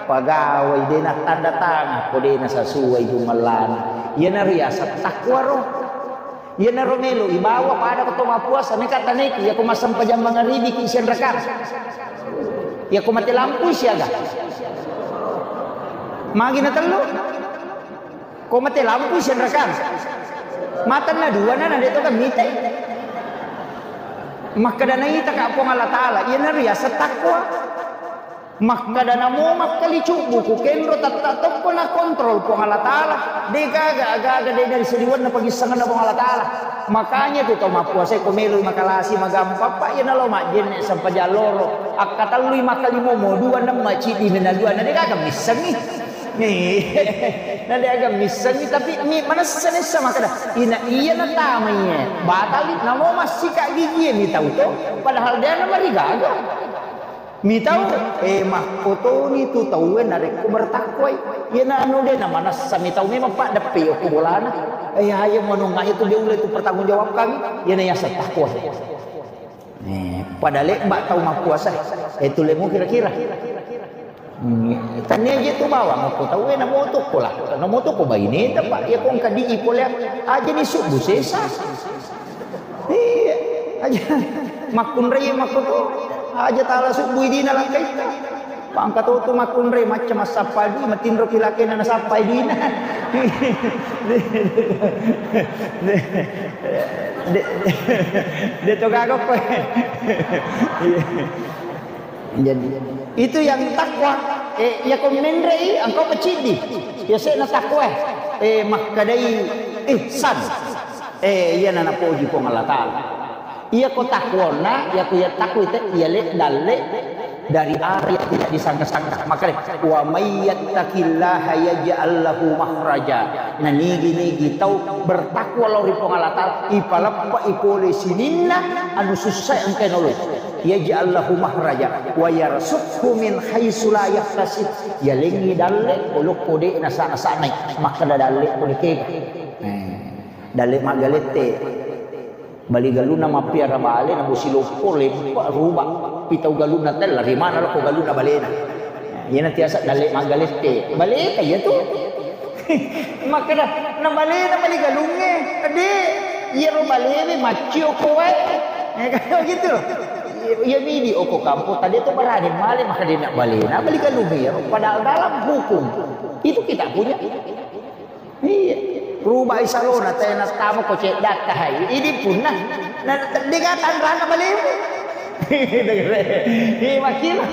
Pagawai, de nattanda tangan ko de nasasuai jumellana. Iyanaro yaseng takwa ro. Iyanaro melo ibawa pada ko to mappuasa, neka taneki, iya ko massempajang mangaribiki sianrakang. Iya ko mate lampu siaga. Magi natellu? Ko mate lampu sianrakang. Matanna dua na, na de to kan mitai. Makkeda naitaka Puang Allah Ta'ala, iyanaro yaseng takwa. Makkeda namo makkali cubbu ku kenro tatta tokko na kontrol Puang Allah Ta'ala. De gaga, aga-aga de dari sediwenna pagissengenna Puang Allah Ta'ala. Makanya tu tau mappuasa ko meloi makalasi magampang, Pak, iya nalo majjenne sempajang loro. Akkatellui makkalimomo dua nemma ciddi mena dua, na de gaga missengi. Na de aga missengi, tapi mi manessa-nessa makkeda, ina iya natamai e, batali, namo massika gigie mitau to, padahal de namarigaga. Mitau, eh, makkotoni tu tauwe narekko bertakwai. Iyana anu de namanessa mitau memang paddeppe okko bolana. Eh, ayo manunga itu de ulle tu pertanggung jawabkan. Iyana yaseng takwa. Eh, pada lebba tau mappuasa. Eh, tu lemu kira-kira. Hmm, tania je tu bawang okko tauwe namotokko lah. Namotokko baineta, Pak. Iya ko engka dii pole aja ni subbu sesa. Iya, aja makkunrai makkoto. Aja tala subbu idina langkaita. Pangka to tu makkunrai macca massappa dui, matinro pi lakena nasappa dina. De, de, de, de to gaga ko. Iya. Jadi, itu yang takwa. Eh, iya ko menrei, engkau peciddi. Biasanya takwa. Eh, makkadai ihsan. Eh, iya na napoji Puang Allah Ta'ala. Iya ko takwonna, iya ko iya takwa itu, iya le, dalle dari arah yang tidak disangka-sangka. Makanya, "Wa may yattaqillaha yaj'al lahu makhraja." Nah, nigi-nigi tau bertakwa lao ri Puang Allah Ta'ala, ipaleppa ipole sininna anu sussa engka nolo. Yaj'al lahu makhraja wa yarzuqhu min haitsu la yahtasib. Yalengngi dalle olokko de nasa-, nasanai. Makkeda dalle ko dikega. Eh, dalle maggalette. Bali galunna mappiara bale, na bosi loppo, leppa, ruba, pitau galunna tella, rimana lokko galunna balena. Iyana tiasa dalle maggalette. Baleta iya tu. Makkeda, na balena bali galungnge, de. Iyaro balewe maccio ko wae. Eh, kan gitu loh. Iya, iya, midi oko kampung tadi tu berani male maka dia nak bale. Nah, beli galung iyaro. Padahal dalam hukum itu kita punya. Iya. Rubai salona tena tamu ko ceddak kahai. Ini punna. Nah, dia kata rana balewe. Iya, makkiro.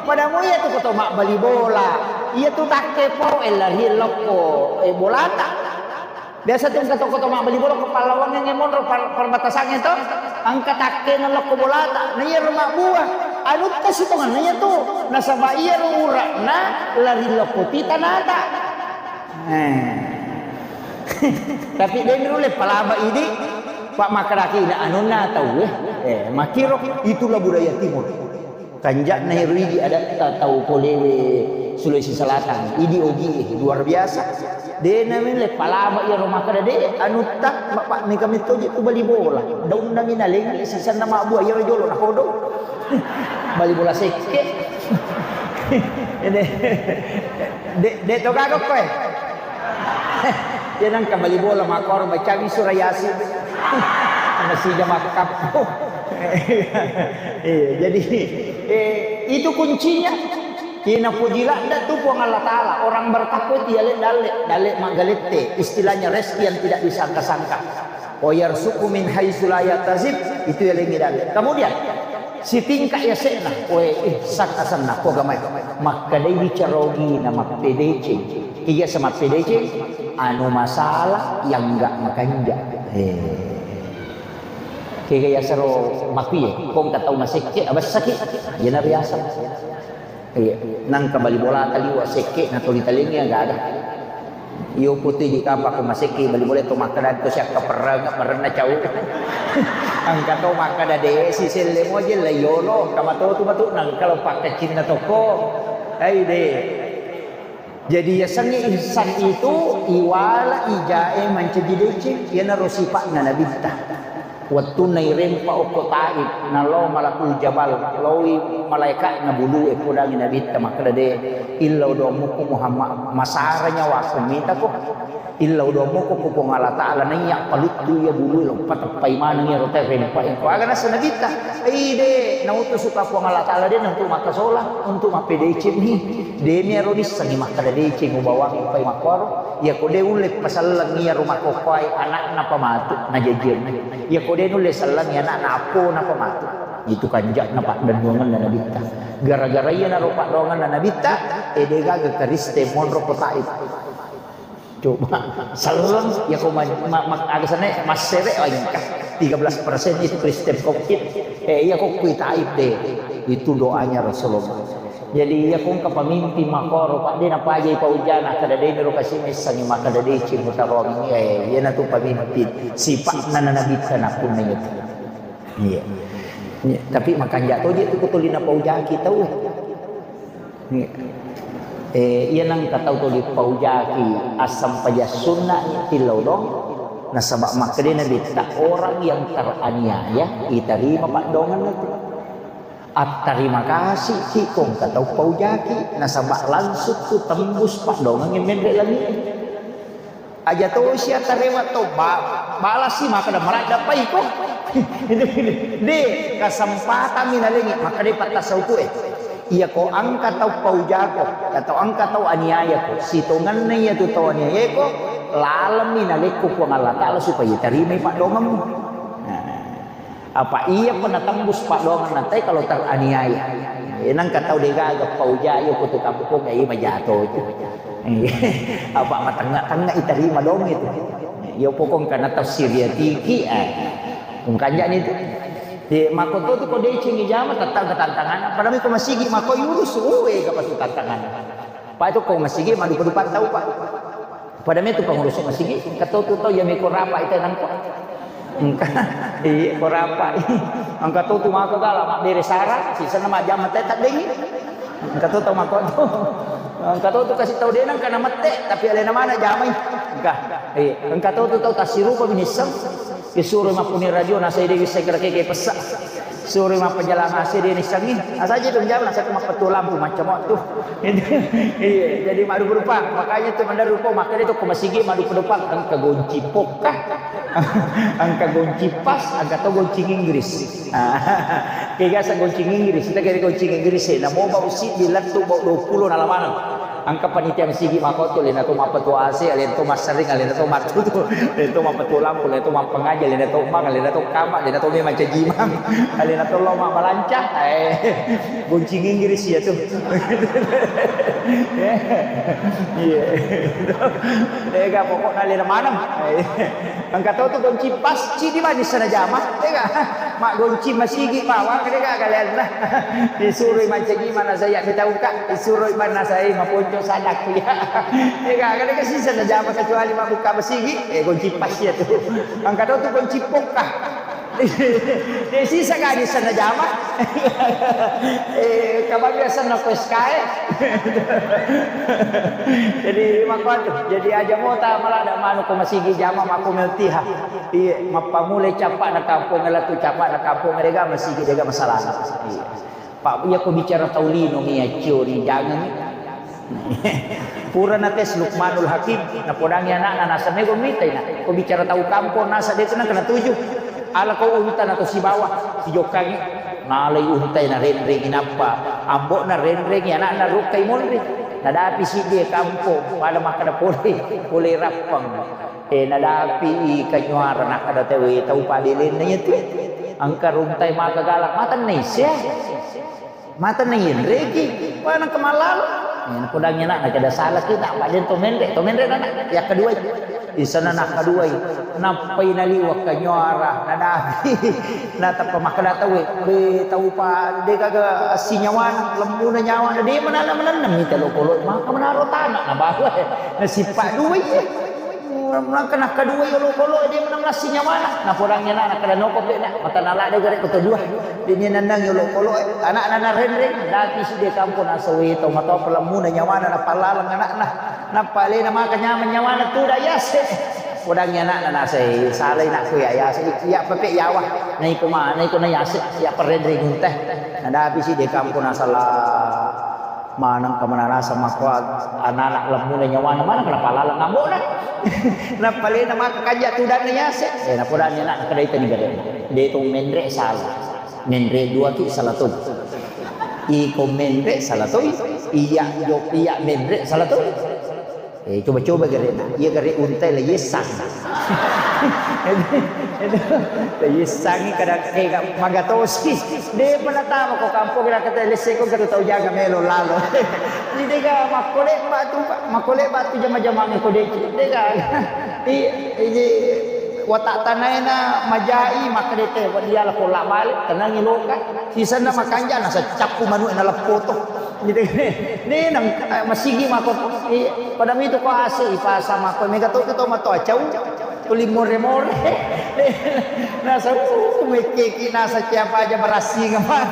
Pada mu iya tu koto mak bali bola. Iya tu takke po, eh, lari lokko, eh, bolata. Biasa tu engka toko-toko mabbali bola ko Pallawangengnge monro par-, perbatasangnge to, engka takkena lokko bolata. Na iyaro mabbua, anutta sitongenna iya tu. Nasaba iyaro ura'na lari lokko ti tanata. Eh. Tapi de nulle palaba idi, Pak, makkedaki ida anunna tauwe. Eh, makkiro itulah budaya timur. Kanja'na ero idi adatta tau polewe Sulawesi Selatan. Idi ogie luar biasa. De nami le palaba iyaro makkeda de anutta, Bapak, mega metto je tu bali bola. Daunna mi nalengi sisenna mabbua iyaro jolo nakodo. Bali bola sekke. Ede. De, de to gaga koe. Dia nangka bali bola makoro bacangi surah Yasin. Masih jam makkappo. Iya, jadi, eh, itu kuncinya. Ina puji ladda tu Puang Allah Ta'ala. Orang bertakwa itu ya le dalle, dalle maggalette. Istilahnya rezeki yang tidak disangka-sangka. Wa yarzuqhu min haitsu la yahtasib, itu ya lengi dalle. Kemudian, sitingka yase'na, we, eh, sak asenna, ko gamai. Makkedai bicara ogina, mappedeceng. Iya, semappedeceng, anu masalah yang enggak makanja. Eh. Kega yasero makuye, ko engka tau masekke, abessaki, iyana riaseng. Iya, nangka bali bolata liwa sekke na toli talengi aga ada. Iyo putih di kapa ko masekke bali bola to makkeda to siakka perreng, merenna cau. Engka to makkeda de si selle moje la yolo, engka matotu matu nangka lo pakkacinna toko. Ai de. Jadi, yasengnge ihsan itu iwala ijae mancaji deceng, iyanaro sipa'na Nabitta. Wettunna irempa okko Taif, nalo Malakul Jabal, loi malaeka'na bulue podangi Nabitta makkeda, "De, illau doammukku Muhammad, masara nyawaku mitako. Illau doammukku ku Puang Allah Ta'ala, naiya paluttu iya bulue lo pateppai maneng iyaro tae rempa iko." Aga nasa Nabitta, "Ide, nautusuka Puang Allah Ta'ala de untuk makkasola, untuk mappedeceng ni." Demi aro nissengngi makkeda deceng ubawangi upai makkoro, iyako de ulle paselleng iyaro makkokkoe anakna pamatu najajiang. Iyako de nulle sellengngi anakna appona pamatu. Itu kanja'na paddennuangenna Nabitta. Gara-gara iyanaro paddoangenna Nabitta, e de gaga Kristen monro ko Taif. Coba, selleng, ya ko ma-, ma-, ma-, aga sana, massere, oh, iya, tiga belas persen itu Kristen Covid. Eh, iya ko kui Taif de. Itu doanya Rasulullah. Jadi, iya ko engka pemimpin makoro, Pak, de napajai paujana, kada de niro kasi messangi, maka kada de cimu tarong. Eh, iya na tu pemimpin. Sipatna na Nabitta napunna itu. Iya. Iya. Tapi makanja toje tu kutuli napaujaki tau. Eh, iya nengka tau tuli paujaki assampajang sunna ni tillau dong. Nasaba makkeda Nabitta, orang yang teraniaya itarima paddoangenna tu. Attarima kasih ki ko engka tau paujaki, nasaba langsung tu tembus paddoangeng menre langi. Aja tosi attarewa to ba-, balasi makkeda maradda pai ko. De, kesempatan mi nalengi, makkeda patta sauku e. Iya ko engka tau paujako, atau engka tau aniaya ko, sitongenna iya tu tau aniaya ko, laleng mi nalekko Puang Allah Ta'ala supaya tarimai paddoangemmu. Nah. Apa iya pernah tembus paddoangenna te kalau teraniaya. Eh, nengka tau de gaga pauja, iya ko tu kampung, iya majato itu. Apa matengnga-tengnga itarima dong itu. Iya pokok karena tafsir ya tiki, eh. Mengkanjani itu. Di makoto tu ko deceng ijama tetap ke tantangan. Padahal ko masigi mako yurus, uwe, gak pasti tantangan. Pak itu ko masigi, madu-madu tau, Pak. Pada metu pengurus masigi, engka to tu tau iya meko rapa ita nangko. Engka, iya, ko rapa. Engka to tu mako gala, mabbere sara, sisana majjama te taddengi. Engka to tau mako tu. Engka to tu kasih tau de nangka namette, tapi alena mana jamai. Engka, iya, engka to tu tau tasirupa minisseng. Disuro mappuni radio, nasai de wisseng kira keke pessa. Suroi mappajalang A C de nissengngi. Asaja tu jama, nasakko mappetu lampu macam waktu. Iya, jadi marupa-rupa. Makanya tu manda rupa, makanya tu ko masigi marupa-rupa, engka gonci pokka, engka gonci pas, engka to gonci Inggris. Kega sa gonci Inggris, kita kira gonci Inggris, eh, namo bau si di lettu bau dua puluh nalamaneng. Engka panitia masigi makkotu, alena to mappetu A C, alena to massering, alena to mattutu, alena to mappetu lampu, alena to mappangaji, alena to mang, alena to kama, alena to memang cajimang, alena to lao mabbalanca. Eh, gonci Inggris iya tu. Iya. Ega pokokna alena maneng. Engka to tu gonci pas, cidi mani sana jama. Ega. Maggonci masigi bawang, de' gaga lainna. Disuroi mancaji manasa iya mitauka, disuroi manasa iya maponco sadakku iya. De' gaga, de' gaga sisa najama kecuali mabbukka masigi, eh, gonci pas iya tu. Engka to tu gonci pokka. De' sisa gaga sisa najama. Eh, kabar biasa na ko S K E. Jadi, makkuatu. Jadi, aja mota malada manu ko masigi jama makko meltiha. Iya, mappamulai cappa'na kampong, lettu cappa'na kampong, de' gaga masigi, de' gaga masalah. Iya. Pak, iya ko bicara tau lino mi accioni, jangan. Pura na tes Lukmanul Hakim, napodangi anakna, nasa mego mitai na. Ko bicara tau kampong, nasa de' tu na kena tuju. Ala ko unta na to sibawa, sijokkangi. Nalai untai na renrengi nappa. Ambo'na renrengi, anakna rukkai monri. Nadapi siddi kampong, pada makkeda pole, pole rappang. Eh, nadapi i kanyuara, nakkeda tauwe, tau pabelenna iya tu. Engka runtai maka galak, matenna isse. Matenna yenreki, maneng ke mallalo. Eh, napodangi anak, nakkeda salaki, tak pada to menre, to menre anak. Yang kedua, di sana nak kedua, nappai naliwa kanyuara, nadapi. Natappa makkeda tauwe, be tau pa de' gaga assinyawana, lemmuna nyawana, de' manana manenna mita lokolo, maka manaro tanah, nabawa. Nasippa dua iya. Nangka nakkadua yolo kolo, de' menang lassi nyawana. Napodangi anak, nakkeda noko pe na, mata nala de' gare' koto dua. De' ni nennang yolo kolo, anak nana renreng, dati si de' kampong nasawi to matoa palemmuna nyawana, napallaleng anakna. Nappa alena maka nyaman nyawana, tuda yase. Podangi anakna nasai, salai nakku ya yase, ya pepe yawa. Naiko ma, naiko na yase, ya perrenreng unta. Nadapi si de' kampong nasala. Maneng ka manarasa makko anana lemmuna nyawana, maneng ka napalala ngambo'na. Napalena maka kanja tudanna yase. Eh, napodani anak, nakkeda itani gare'. De' to menre' sala. Menre' dua ki sala toi. Iko menre' sala toi. Iya jo, iya menre' sala toi. Eh, coba-coba gare'. Iya gare' untai la yessang. Itu, itu, la yessangi kadang, eh, magatosi. De' pernah tahu ko kampong kira kata lesse ko kata tau jaga melo lalo. Jadi de' gaga makkole batu, makkole batu jama-jamang ko de'. De' gaga. I, ini watak tanaina majai, maka de' te, dia la pola balik, tenangi loka. Sisanna makanja, nasa cappu manu'e na leppoto. Gitu. Ni nang, eh, masigi mako, eh, pada mitu ko ase ipasa mako, mega to to mato acau. Tuli more-more. Nasa, uh, mekeki nasa siapa aja berasing apa.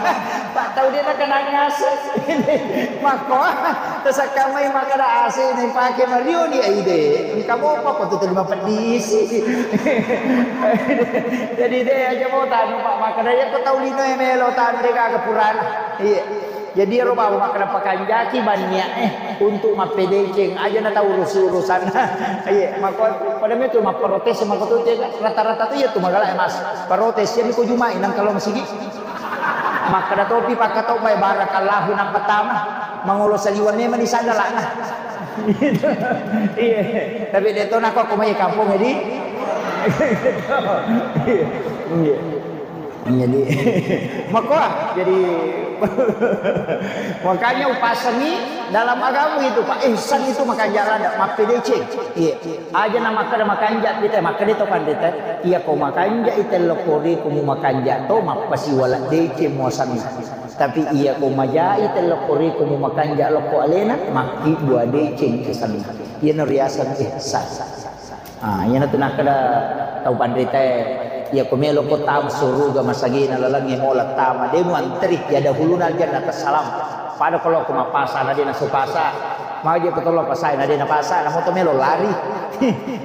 Pak tau de' nakenangi ase. Mako, terus kamai makkeda ase ni pake mario di aide. Engka mopa ko tu terima pedisi. Jadi de' aja mau tanu, Pak, makkeda iya ko tau lino e melo tanu de' gaga purana. Iya. Jadi ero bawang makkeda pakanjaki banyak, eh, untuk mappedeceng aja na tau urusi-urusan. Iya, mako pada metu mapprotes mako tu, rata-rata tu iya tu magala, eh, Mas. Protes iya ko jumai nang kalau masigi. Makkeda topi pakkato mai barakallahu nang pertama. Mangolo saliwa memang di sana lah. Iya. Tapi de' to nako ko mai kampong jadi. Iya. Jadi, makoa, jadi, makanya upasengi dalam agama itu, Pak, ihsan itu makanja lada, mappedeceng. Iya. Aja na makkeda makanja kita, makkeda to pandita, iya ko makanja ite lokko ri ko mu makanja to, mappasiwala deceng muasanna. Tapi iya ko majai ite lokko ri ko mu makanja lokko alena, makki dua deceng kesanna. Iya no riaseng ihsan. Ah, iyanatu nakkeda tau panritae, iya ko melo ko tama suruga masagina lalengnge mola tama, de muanteri, ya dahuluna aljannata salam. Pada ko lao ko mapasa na de nasu pasa. Maje ko tolo pasae na de napasa, na moto melo lari.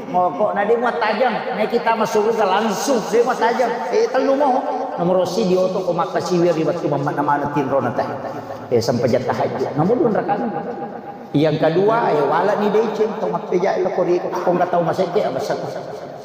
Moko na de muattajeng, naiki tama suruga langsung, de muattajeng. Eh, tellu mo. Nomoro si dioto ko makkasiwi ri wettu mammakna maneng tinrona tahe. Eh, sempajang tahajud. Nomor dua rakaat. Yang kedua, eh, walani deceng tau mappeja loko ri kongka tau masekke abasakku.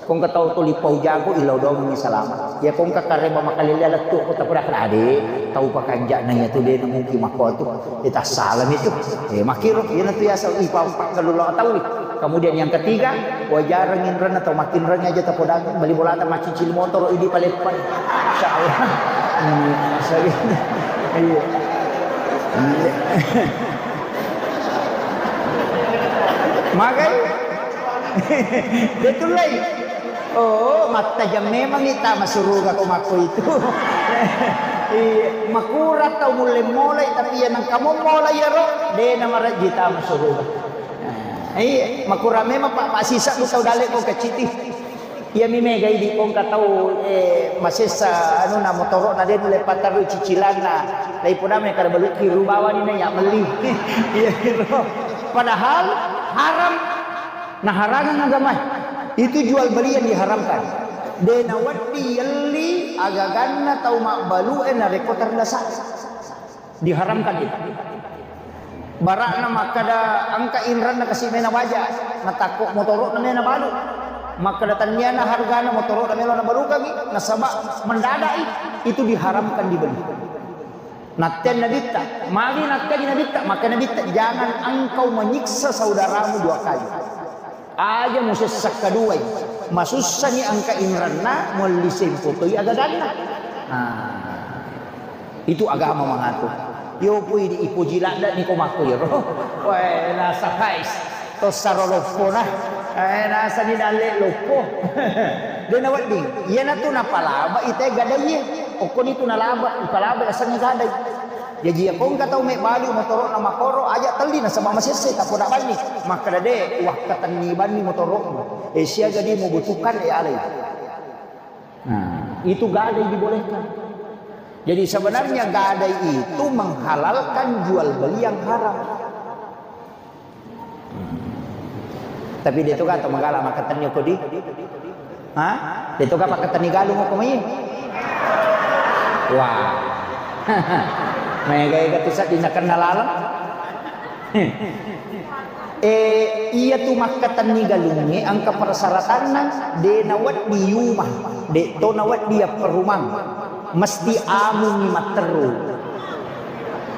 Kongka tau tuli pau jago ilau domengi salama. Ya kongka kareba makalele lettu ko tapura kada ade tau pakanjana ya tu de mungkin makko tu. Kita salam itu. Eh, makiro, iyana tu yaseng, ih, pa-, pakkalulo ataui. Kemudian yang ketiga, wajareng inrenna tau matinreng aja tapodang, beli bolata macicil motor, idi paleppai. Insya Allah. Hmm, masa gitu. Iya. Iya. Magai. Betul lai. Oh, mattajang memang ita masuruga ko makko itu. Iya, makura tau mulle molai, tapi ya nengka mo molai ya ro, de na marajji ta masuruga. Iya, makura memang pak, pak sisa ku tau dale ko keciti. Iya mi mega idi kongka tau, eh, masessa anu na motoro na de nulle patarui cicilanna. Lai podame kada baluki rubawani na ya melli. Iya ro. Padahal haram. Nah, harangang agamae. Itu jual beli yang diharamkan. De nawedding yelli agaganna tau mabbalu'e narekko terdasa. Diharamkan itu. Barakna makkada engka inranna kasi mena baja, natakko motoro'na mena balu. Makkada tanniana hargana motoro'na melo nabalukangi, nasaba mendadai, itu diharamkan dibeli. Natteang Nabitta, magi nakkaji Nabitta, maka Nabitta, "Jangan engkau menyiksa saudaramu dua kali." Aja musessa kaduai, masussani engka inranna, mualli sempo toi agaganna. Nah, itu agama mangatur. Yo pui di ipoji ladda ni ko makko yero. Wae, nasa kais. Tossaro loppona. Eh, nasani dalle loppo. De nawedding. Iyanatu napalaba ite gadaiye. Okkoni tu nalaba, ipalaba asengnge gadai. Jaji, iya kongka tau mebbalu motoro'na makoro, aja telli nasaba masesse tapoda banni. Makkeda, "De, wakkatenni banni motoro'mu. Eh, siaga di membutuhkan, eh, alai." Nah, itu gadai dibolehkan. Jadi sebenarnya gadai itu menghalalkan jual beli yang haram. Tapi de to ka to magala makkatenni ko di? Ha? De to ka pakkatenni galung ko mai? Wah. Maega-ega tu sedding nakenna laleng. Eh, iya tu makkatenni galungnge engka persyaratanna, de nawedding yuma, de to nawedding yapperumang. Mesti amungi matteru.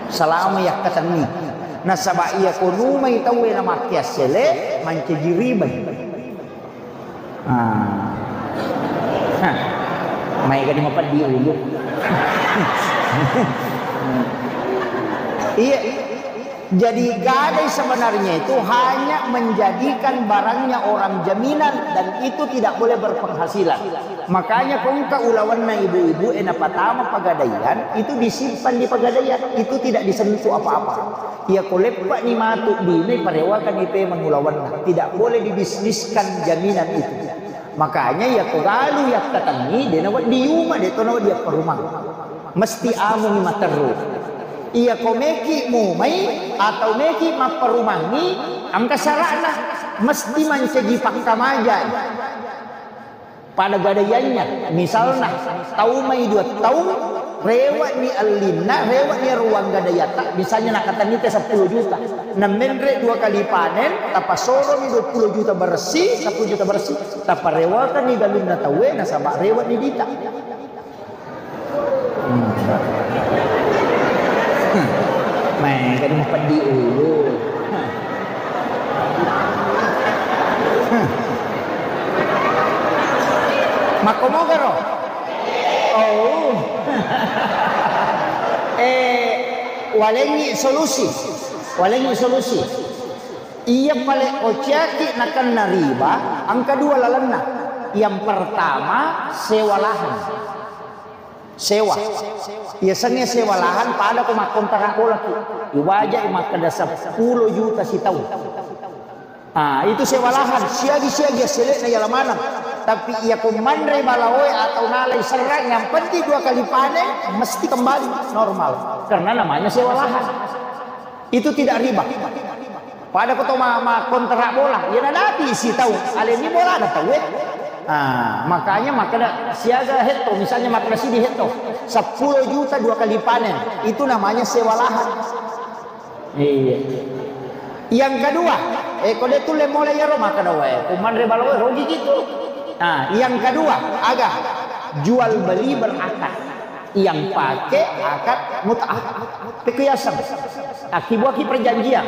Selama yakkatenni. Nasaba iya ko numai tauwe namakkeassele, mancaji ribai. Ah. Hah. Maega di mapeddi ulu. Iya. Jadi gadai sebenarnya itu hanya menjadikan barangnya orang jaminan dan itu tidak boleh berpenghasilan. Makanya kongka ulawanna ibu-ibu e napatama pagadaian itu disimpan di pagadaian, itu tidak disentuh apa-apa. Iya ko leppa ni matu bine parewakan ipe mangulawanna, tidak boleh dibisniskan jaminan itu. Makanya iya ko galu yakkatenni de nawedding yuma, de to nawedding yapperumang. Mesti amungi matteru. Iya ko meki mumai atau meki mapperumangi, engka syara'na, mesti mancaji pakkamajai. Pada gadaiannya, misalna, tau mai dua taung, rewe'ni ellinna, rewe'ni ruang gadaiatta, misalnya nakkatenni te seppulo juta, namenre dua kali panen, tapasoromi dua puluh juta bersih, seppulo juta bersih, taparewakanni galunna tauwe, nasaba rewe'ni dita. Hmm. Maega di mapeddi ulu. Makkomogaro? Oh. Eh, walengngi solusi. Walengngi solusi. Iya pale ociaki nakenna riba, engka dua lalenna. Yang pertama, sewa lahan. Sewa. Yasengnge sewa lahan pada ko makkontrak bolaki. Iwajai makkeda seppulo juta sitaung. Ah, itu sewa lahan, siagi-siagi assele'na yala maneng. Tapi iya ko manre balaoe atau nalai serrang, yang penting dua kali panen mesti kembali normal. Karena namanya sewa lahan. Itu tidak riba. Pada ko to ma, ma kontrak bola, iya nadapi sitaung, aleni bolana tauwe. Ah, makanya makkeda siaga hetto, misalnya makkeda sidi hetto, sepuluh juta dua kali panen, itu namanya sewa lahan. Iya. Yang kedua, eh, ko de tulle mulai iyaro makkeda wae, kumanre balo wae, rugi gitu. Nah, yang kedua, aga jual beli berakad. Yang pakai akad mut'ah. Pekku yaseng. Akkibuaki perjanjian.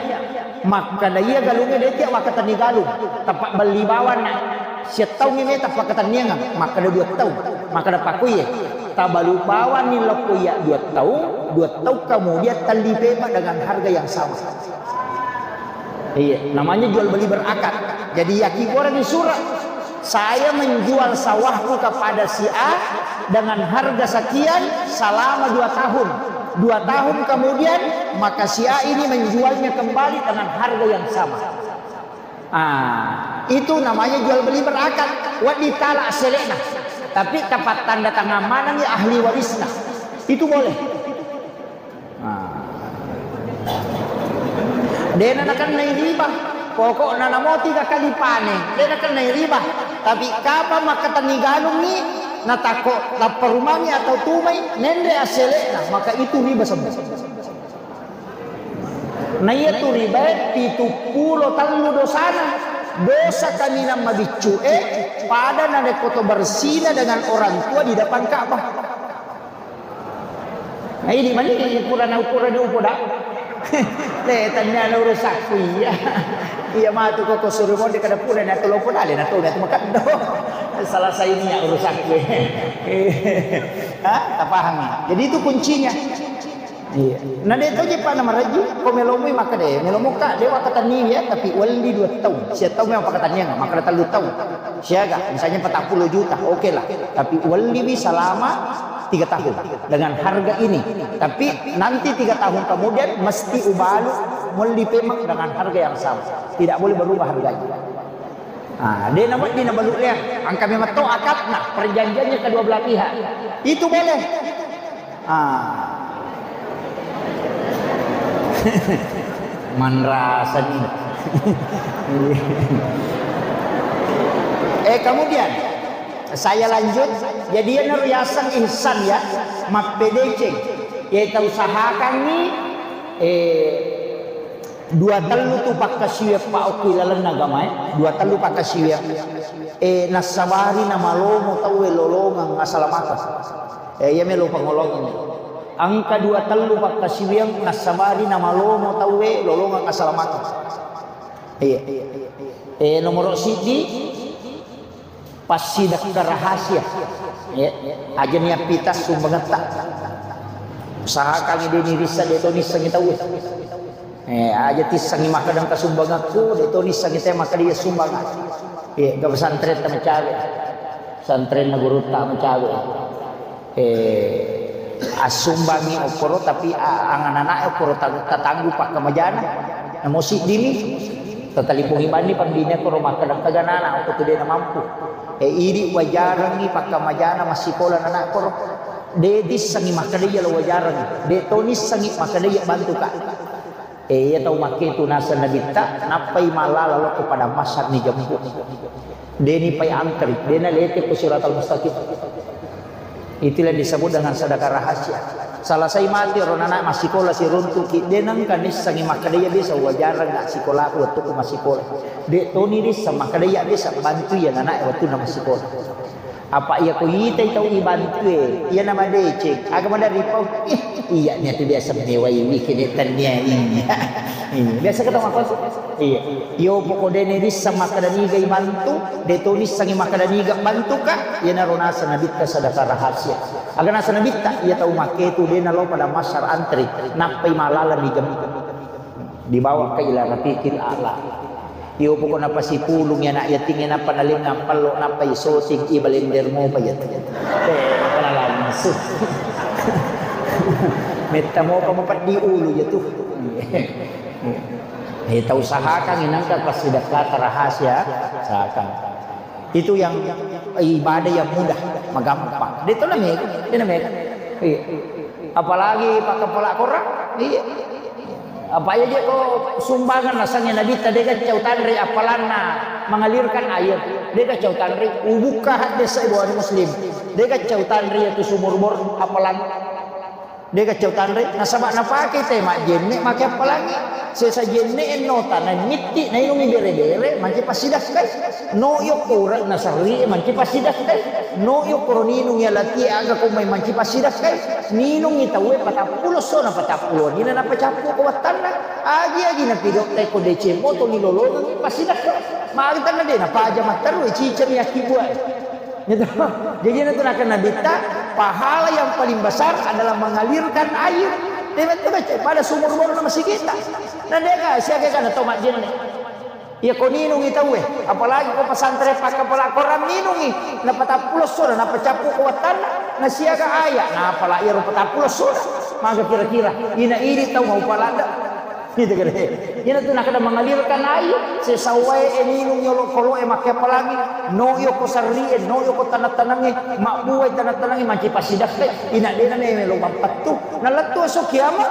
Makkeda iya galungnge de tiak wakkatenni galung. Tepat beli bawanna. Siattaungngi meta pakkatenniangeng. Makkeda dua taung. Makkeda pakkuye. Tabalu bawanni lokko iya dua taung. Dua taung kemudian telli pema dengan harga yang sama. Iya, namanya jual beli berakad. Jadi yakkibuarengngi surat, saya menjual sawahku kepada si A dengan harga sekian selama dua tahun. Dua tahun kemudian, maka si A ini menjualnya kembali dengan harga yang sama. Ah, itu namanya jual beli berakad. Wedding tala asselena. Tapi tepat tanda tangan manengngi ahli warisna. Itu boleh. Ah. Dena nakennai riba. Pokokna namo tiga kali panen, dena nakennai riba. Tapi kapang makkatenni galungngi, natakko lapparumangngi atau tumai, nenre asselena, maka itu riba semua. Naiya tu ribae pitu pulo tellu dosana. Dosa kaminang mabiccu'e pada narekko to bersina dengan orang tua di depan Ka'bah. Nah, ini mani pura na pura diupoda. Le, tania na urusakku iya. Iya matu koko suruh mode kada pura na tolo pura le na to na makaddo. Salah saini ya urusakku. Ha, tapahami. Jadi itu kuncinya. Iya. Na de to je pa na maraji, ko melomoi makkeda, melomoka de wakkatenni ya, tapi welli dua taung. Sia taung memang pakkatenniang, makkeda tellu taung. Siaga, misalnya empat puluh juta, oke lah. Tapi welliwi selama tiga tahun dengan harga ini. Tapi nanti tiga tahun kemudian mesti ubalu melli pemang dengan harga yang sama. Tidak boleh berubah harganya. Ah, de na wedding nabalu lea. Engka memang to akadna, perjanjiannya kedua belah pihak. Itu boleh. Ah. Manrasani. Eh, kemudian saya lanjut. Jadi, iyanaro yaseng ihsan ya, mappedeceng. Ya, kita usahakanni, eh, dua tellu tu pakkasiwiang pa okko ilalenna agamae, dua tellu pakkasiwiang. Eh, nassabari namalomo tauwe lolongeng asalamakeng. Eh, iya melo pangolongeng. Engka dua tellu pakkasiwiang nassabari namalomo tauwe lolongeng asalamakeng. Iya. Eh, nomoro siddi, passidekka rahasia. Iya. Aja niappita sumbangetta. Usahakan de nirissa de to nissengi tauwe. Eh, aja tissengi makkeda engka sumbangakku, de to nissengi te makkeda iya sumbangakku. Eh, ga pesantren ta macawe. Pesantrenna gurutta macawe. Eh, assumbangi okkoro, tapi a-, anganana okkoro ta-, tatanggu pakkamajana. Namo siddimi, tatalipungi banni pambine okkoro makkeda engka ganana okko tu de namampu. Eh, idi wajarengi pakkamajana massikola nana okkoro. De tissengi makkeda iya lo wajarengi. De to nissengi makkeda iya bantuka. Eh, iya tau makketu naseng Nabitta, nappai mallala lokko padang mahsyar ni jemput. Deni pai antri, dena lete ko siratal mustaqim. Itulah disebut dengan sedekah rahasia. Salasai mati ro nana massikola siruntuki, dena engka nissengi makkeda iya biasa wajareng nggak sikolaku wettuku massikola. De toni dissa makkeda iya biasa bantu iya nana wettunna massikola. Apa iya ko itai tau ibantue, iya na madeceng, aga maderri pau, ih, iya niatu biasa mewaiwi kede tennia iya. Iya, biasa kata makosu. Iya. Iyo poko dene dissa makkeda niga ibantu, de to nissengi makkeda niga bantuka, iya naro naseng Nabitta sedekah rahasia. Aga naseng Nabitta, iya tau makketu de nalo pada masar antri, nappai malaleng di jemput. Dibawa ke ila rafiqil a'la. Iyo pokokna pasipulung anak yatim nappa nalengang pello nappa isoting i balender mopa iya tu. Eh, pala langsung. Metta mopa mapeddi ulu iya tu. Eh, tau usahakan inangka passidekkata rahasia, usahakan. Itu yang ibadah yang mudah, magampang. De to na mega, de na mega. Iya. Apalagi pakkapala korang, iya. Apa iya je ko sumbangan nasengnge Nabitta de gaccau tanre appalanna Mengalirkan air, dega cau tanre, ubukka hadde sai buah Muslim. Dega cau tanre itu sumur bor apalang. Dega cau tanre, nasaba napake te majjenne make apalangi. Sesa jenne enno tanai mitti, nainungi bere-bere, manci pasidakkai. No yokko ura nasarri, manci pasidakkai. No yokko ninungi alati aga ko mai manci pasidakkai. Ninungi tauwe patappulo sona patappulo nina napacappu ko wattanna. Agi-agi napigau te ko deceng moto ni lolongang pasidakka. Magi tanna de napaja matteru ciceng yakki buah. Gitu. Jadi itu nakan nabitta, pahala yang paling besar adalah mengalirkan air. Dia betul baca pada sumur bor masih kita. Nah dia kan siaga kan atau majjenne. Iya ko ninungi tauwe, apalagi ko pesantren pakkapala Quran ninungi, napatappulo sona, napacappu ko wattanna, nasiaga ayat, napala iyaro patappulo sona, maka kira-kira ina idi tau mau palada. Gitu kan. Ina tu nakada mengalirkan air, sesawai e ninung yolo kolo e makke apalagi, no yo ko sarri e, no yo ko tanah-tanah e, mabbuai tanah-tanah e, manci pasidakkai, ina dena melo mappattu, nalettu esok kiamat.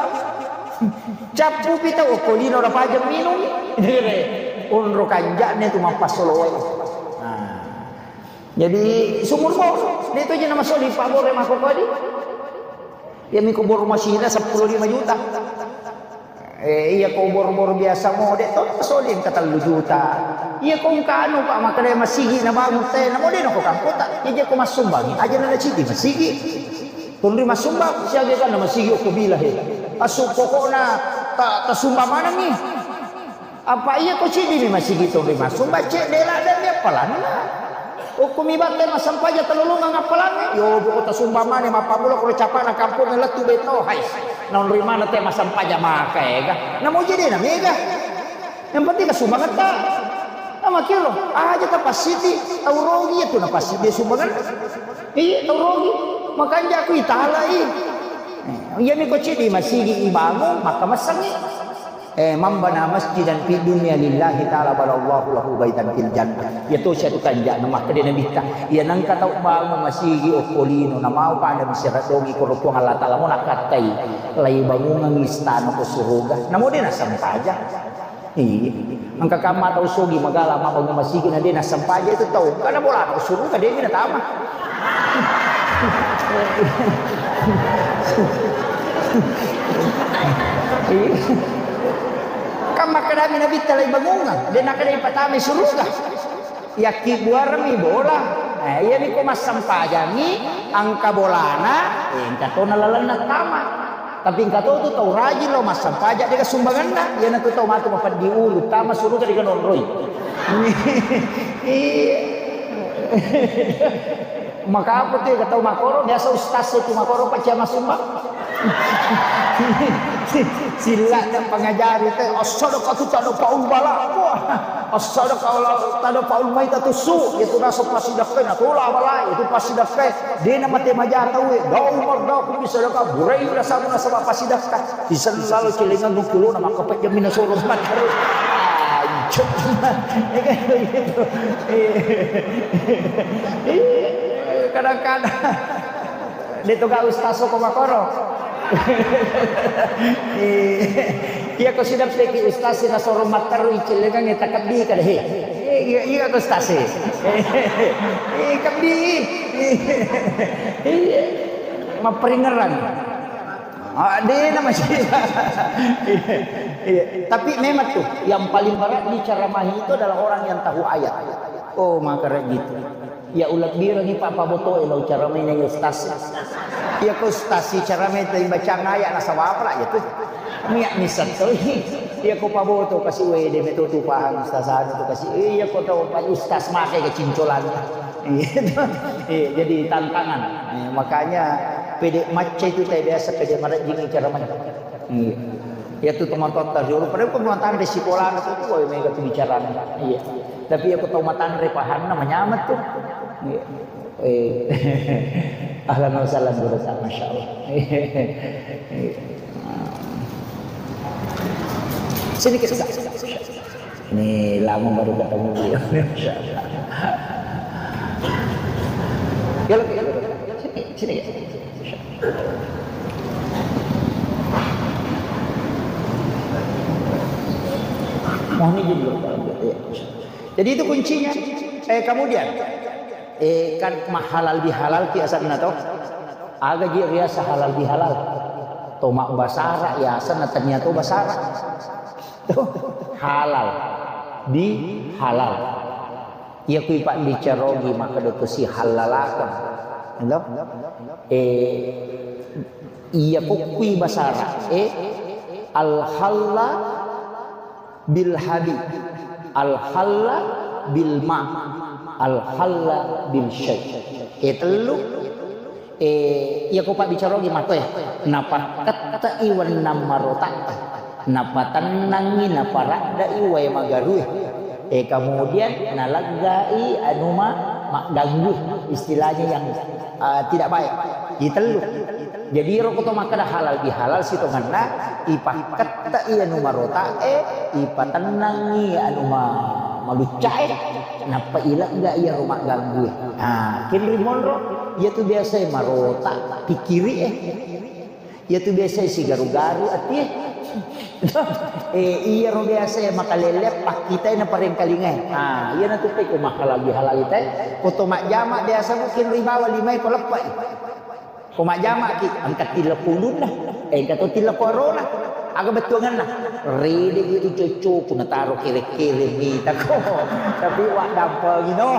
Cappupi tau okko lino napajang minung. Onro kanja'na tu mappassoloe. Nah. Jadi sumur bor, de to je namasoli pabbore makkokodi. Iya miko bor masina seppulo lima juta. Eh, iya ko bor-bor biasa mo de to masoli engka tellu juta. Iya ko engka anu Pak makkeda masigi nabangun te, namo de nako kampota. Iya je ko massumbangi aja na cidi masigi. Tonri massumbang, siaga kan masigi okko bila he. Asu pokokna ta, tasumbang manengi. Apa iya ko cidi mi masigi tonri massumbang, cek dela dan dia palanna. Okko mi batte massampaja telolongang appalanna. Yo, pokok tasumbang mane, mappamula ko capana kampung lettu beto, hai. Naonri mana te massampaja maka ega. Namo jadi na mega. Yang penting kasumbangetta. Nah, makiro, aja tapassiti, tau rogi itu napassiti sumbangan. Iya, tau rogi. Makanja aku italai. Eh, iya mi ko cidi masigi ibangun, maka massangi. Eh, man bana masjidan fi dunya lillahi ta'ala banallahu lahu baitan fil jannah. Iya to sia tu kanja na makkeda Nabitta. Iya nangka tau bangun masigi okko lino na mau pada misira dogi ko Puang Allah Ta'ala mo nakattai. Lai bangungang istana ko suruga. Namo de nasampaja. Iya. Engka kamma tau sogi magala mabbangun masigi na de nassampaja itu tau. Karena bola na suruga de natama. Iya. Kan makkedami Nabitta lai bangungang, de nakkeda ipatama suruga. Yakkibuarmi bola. Eh, iyami ko massampajangi angka bolana, eh, engka tona lalenna tama. Tapi engka to tu tau rajin lao massampaja dega sumbanganna. Iyanatu tau matu mapeddi ulu, tama suruga dega nonroi. Iya. Maka apa tu ya tau makoro, biasa ustaz itu makoro paccia masumbang. Silla na pangajari te, as-sadaqatu tadfa'ul bala. Wah, as-sadaqatu tadfa'ul maitatu su. Itu naso pasidakkai na tola bala, itu pasidakkai. Dena mate maja tau e. Dau mardau ku bisa daka burai udah sama nasaba pasidakka. Isellal celengan nukulu na makkapejjammi nasoro matteru. Anjir. Kadang-kadang de to ga ustaz ko makoro. Iya ko sidappeki ustaz nasoro matteru icellengang takabbi kada he. Iya iya ko ustaz. Eh kabbi. Iya. Mapperingerang. Ah, dena masih. Iya. Tapi memang tuh yang paling berat diceramahi itu adalah orang yang tahu ayat. Oh, maka gitu. Ya ulabbirangi papa boto e lau ceramai neng ustaz. Iya ko ustaz si ceramai tadi bacaan ayat nasaba apa lah itu. Miak misal tuh. Iya ko paboto kasih wede meto tu paham ustaz anu tu kasih. Iya ko tau pak ustaz makai ke cincolan. Iya, iya, jadi tantangan. Iya, makanya pede macca itu teh biasa pede marajing ceramah. Iya. Iya tu teman totta dulu. Padahal pun tanre sekolah itu tuh mega tu bicaranya. Iya. Tapi aku tahu matanre pahanna manyamat tuh. Iya. Eh. Ahlan wa sahlan guru, masya Allah. Iya. Sini kita. Ini lama baru ketemu beliau. Masya Allah. Ya, sini, sini ya. Mohon izin dulu, Pak. Ya. Jadi itu kuncinya. Eh, kemudian, eh, kan mahalal bihalal ki asanna to. Aga ji riasa halal bihalal. To mabbasara ya asanna tania to basara. To halal bihalal. Iya kui pabbicarogi makkeda to si halalakan. Gitu? Eh, iya kukkui basara. Eh, al halla bil habib, al halla bil ma, al halla bil syai. E tellu, e, iya ko pabbicarogi matoe, napakkettei wennang marota, napatennangi, naparaddai wae magarue. E, kemudian naleggai anu ma-, magganggu, istilahnya yang, ah, tidak baik. Itellu. Jadi ro ko to makkeda halal bihalal sitongenna, ipakkettei anu marota'e, ipatennangi anu ma-, malucca'e, nappa ilegga iyaro magganggu e. Ha, kenri monro, iyatu biasa e marota pikkiri e. Iyatu biasa e sigaru-garu ati e. Eh, iyaro biasa e makalele pakkitai na parengkalingai. Ha, iyana tu pe ko mahalal bihalal ita e. Ko to majjama biasa mungkin ribawa limai ko leppai. Ko majjamaki, engka tillekko ulunna, eh, engka to tillekko arona. Aga bettuangenna? Rede itu cocokku nataro kere-kere mitako. Tapi waddampengino.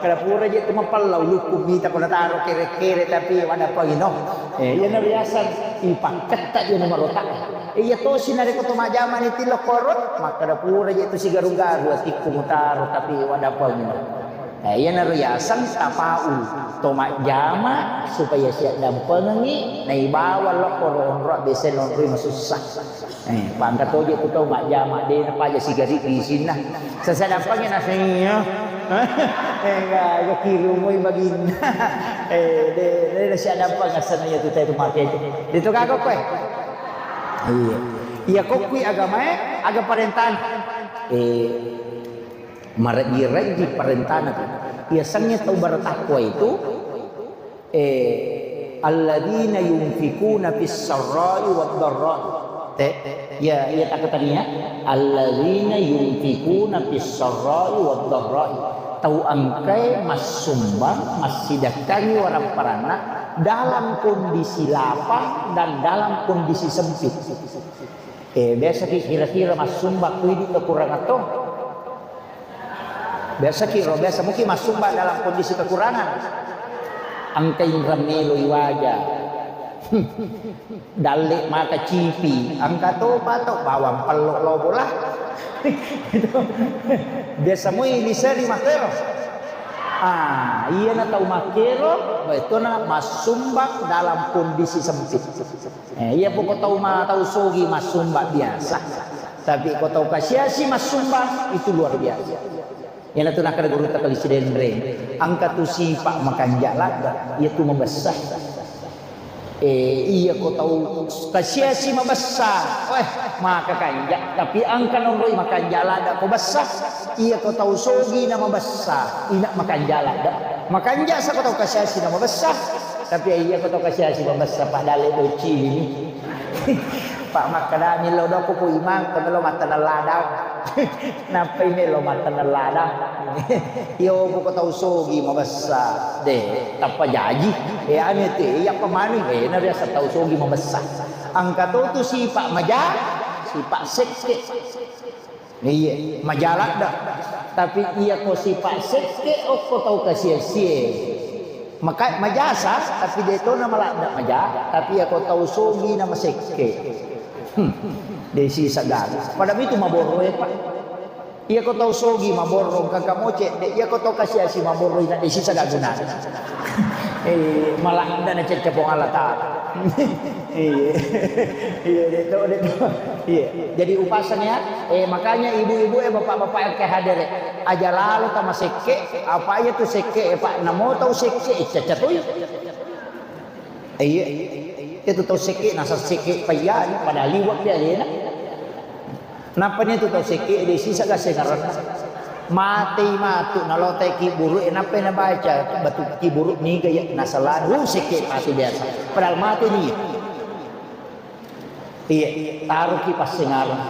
Kada pura je tu mapella ulukku mitako nataro kere-kere tapi waddampengino. Eh, iyana riaseng ipakketta je marota. Eh, iya tosi narekko to majjama ni tillekko aro, makkada pura je tu sigaru-garu atikku mutaro tapi waddampengino. Eh, iyanaro yaseng tafaul. To majjama supaya siaddampengengngi, naibawa lokko ro onro biasa lonroi masussa. Eh, pangka toje tu tau majjama, de napaja sigari isinna. Sasa dampengi nasi iya. Eh, ga, ga kirumoi baginna. Eh, de, de, de siaddampeng asenna iya tu tau tu make tu. Itu kagok koe. Iya. Iya kokkui agamae, aga parentana. Eh, Marejji-rejji parentana tu. Yasengnge tau bertakwa itu, eh, alladzina yunfikuna fis sarra'i wad dharra'i. Te, ya, ya takatania. Alladzina yunfikuna fis sarra'i wad dharra'i. Tau engkae massumbang, massidekkangi warang paranna dalam kondisi lapang dan dalam kondisi sempit. Eh, biasaki kira-kira massumbang ku idi kekurangan to. Biasaki ro, biasa mungkin massumbang dalam kondisi kekurangan. Engka inrang melo iwaja. Dalle maka cipi, engka to pato bawang pello lobo lah. Biasa mui liseri makkero. Ah, iyana tau makkero, betona massumbang dalam kondisi sempit. Eh, iya poko tau ma-, tau sogi massumbang biasa. Tapi ko tau kasiasi massumbang, itu luar biasa. Iyanatu nakkeda gurutta Kali Sidenreng, engka tu sipa makanja ladda, iyatu mabessa. Eh, iya ko tau kasiasi mabessa, weh, maka kanja. Tapi engka nonroi makanja ladda ko bessa. Iya ko tau sogi na mabessa, ina makanja ladda. Makanja sa ko tau kasiasi na mabessa. Tapi iya ko tau kasiasi mabessa, padahal le bocci ini. Pak makkadami lo doko ko imang ko melo mattaneng ladang. Nappai melo mattaneng ladang. Iyo ko tau sogi mabessa de tappa jaji. E anu te iya pemanu e na biasa tau sogi mabessa. Engka to tu sipa maja, sipa sekke. Iya, maja ladda. Tapi iya ko sipa sekke okko tau kasiasie. Maka majasa, tapi de to na maladda maja, tapi iya ko tau sogi na masekke. Hmm. De sisa gaga. Pada itu maborro e, Pak. Iya ko tau sogi maborro engka moce, de iya ko tau kasiasi maborro ina de sisa gaga guna. Eh, maladda na cecca Puang Allah Taala. Iya. Iya, de to, de to. Iya. Jadi upasan ya, eh, makanya ibu-ibu, eh, bapak-bapak yang ke hadir, eh, aja lalo tama sekke, apa iya tu sekke, eh, Pak, namo tau sekke, eh, caca tu. Iya. Itu tau sekke, nasa sekke payani, pada liwat dia, ya. Nappa ni tu tau sekke, de sisa ga sengaran. Matei matu, nalotai kiburu, eh, nappa na baca, batu kiburu, niga ya, nasa ladu, sekke mati biasa. Padahal mati ni. Iya, taruki passengareng.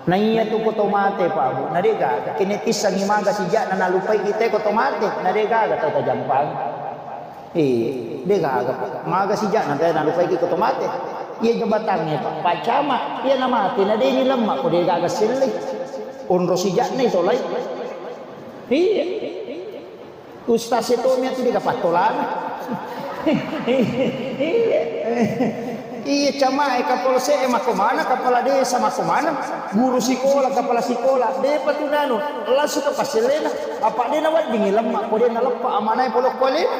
Naiya tu ko to mate, Pak Bu, na de gaga. Kene tissangi maga sija'na nalupai kita ko to mate, na de gaga tau tajampang. Eh, de gaga. Maga sija'na te nalupai ki ko to mate. Iya jabatangnge, Pak, Pak Camat, iya na mate, na de ni lemma ko de gaga selle. Onro sija'na itolai. Iya. Ustaz e tommi atu de gaga pattolana. Iya. Iya, cama e, kapolsek e makkomana, kepala desa makkomana, guru sikola, kepala sikola, depa tu nanu, langsung ke passelena. Apa de naweddingi lemma, ko de naleppa amanae pole okko alena.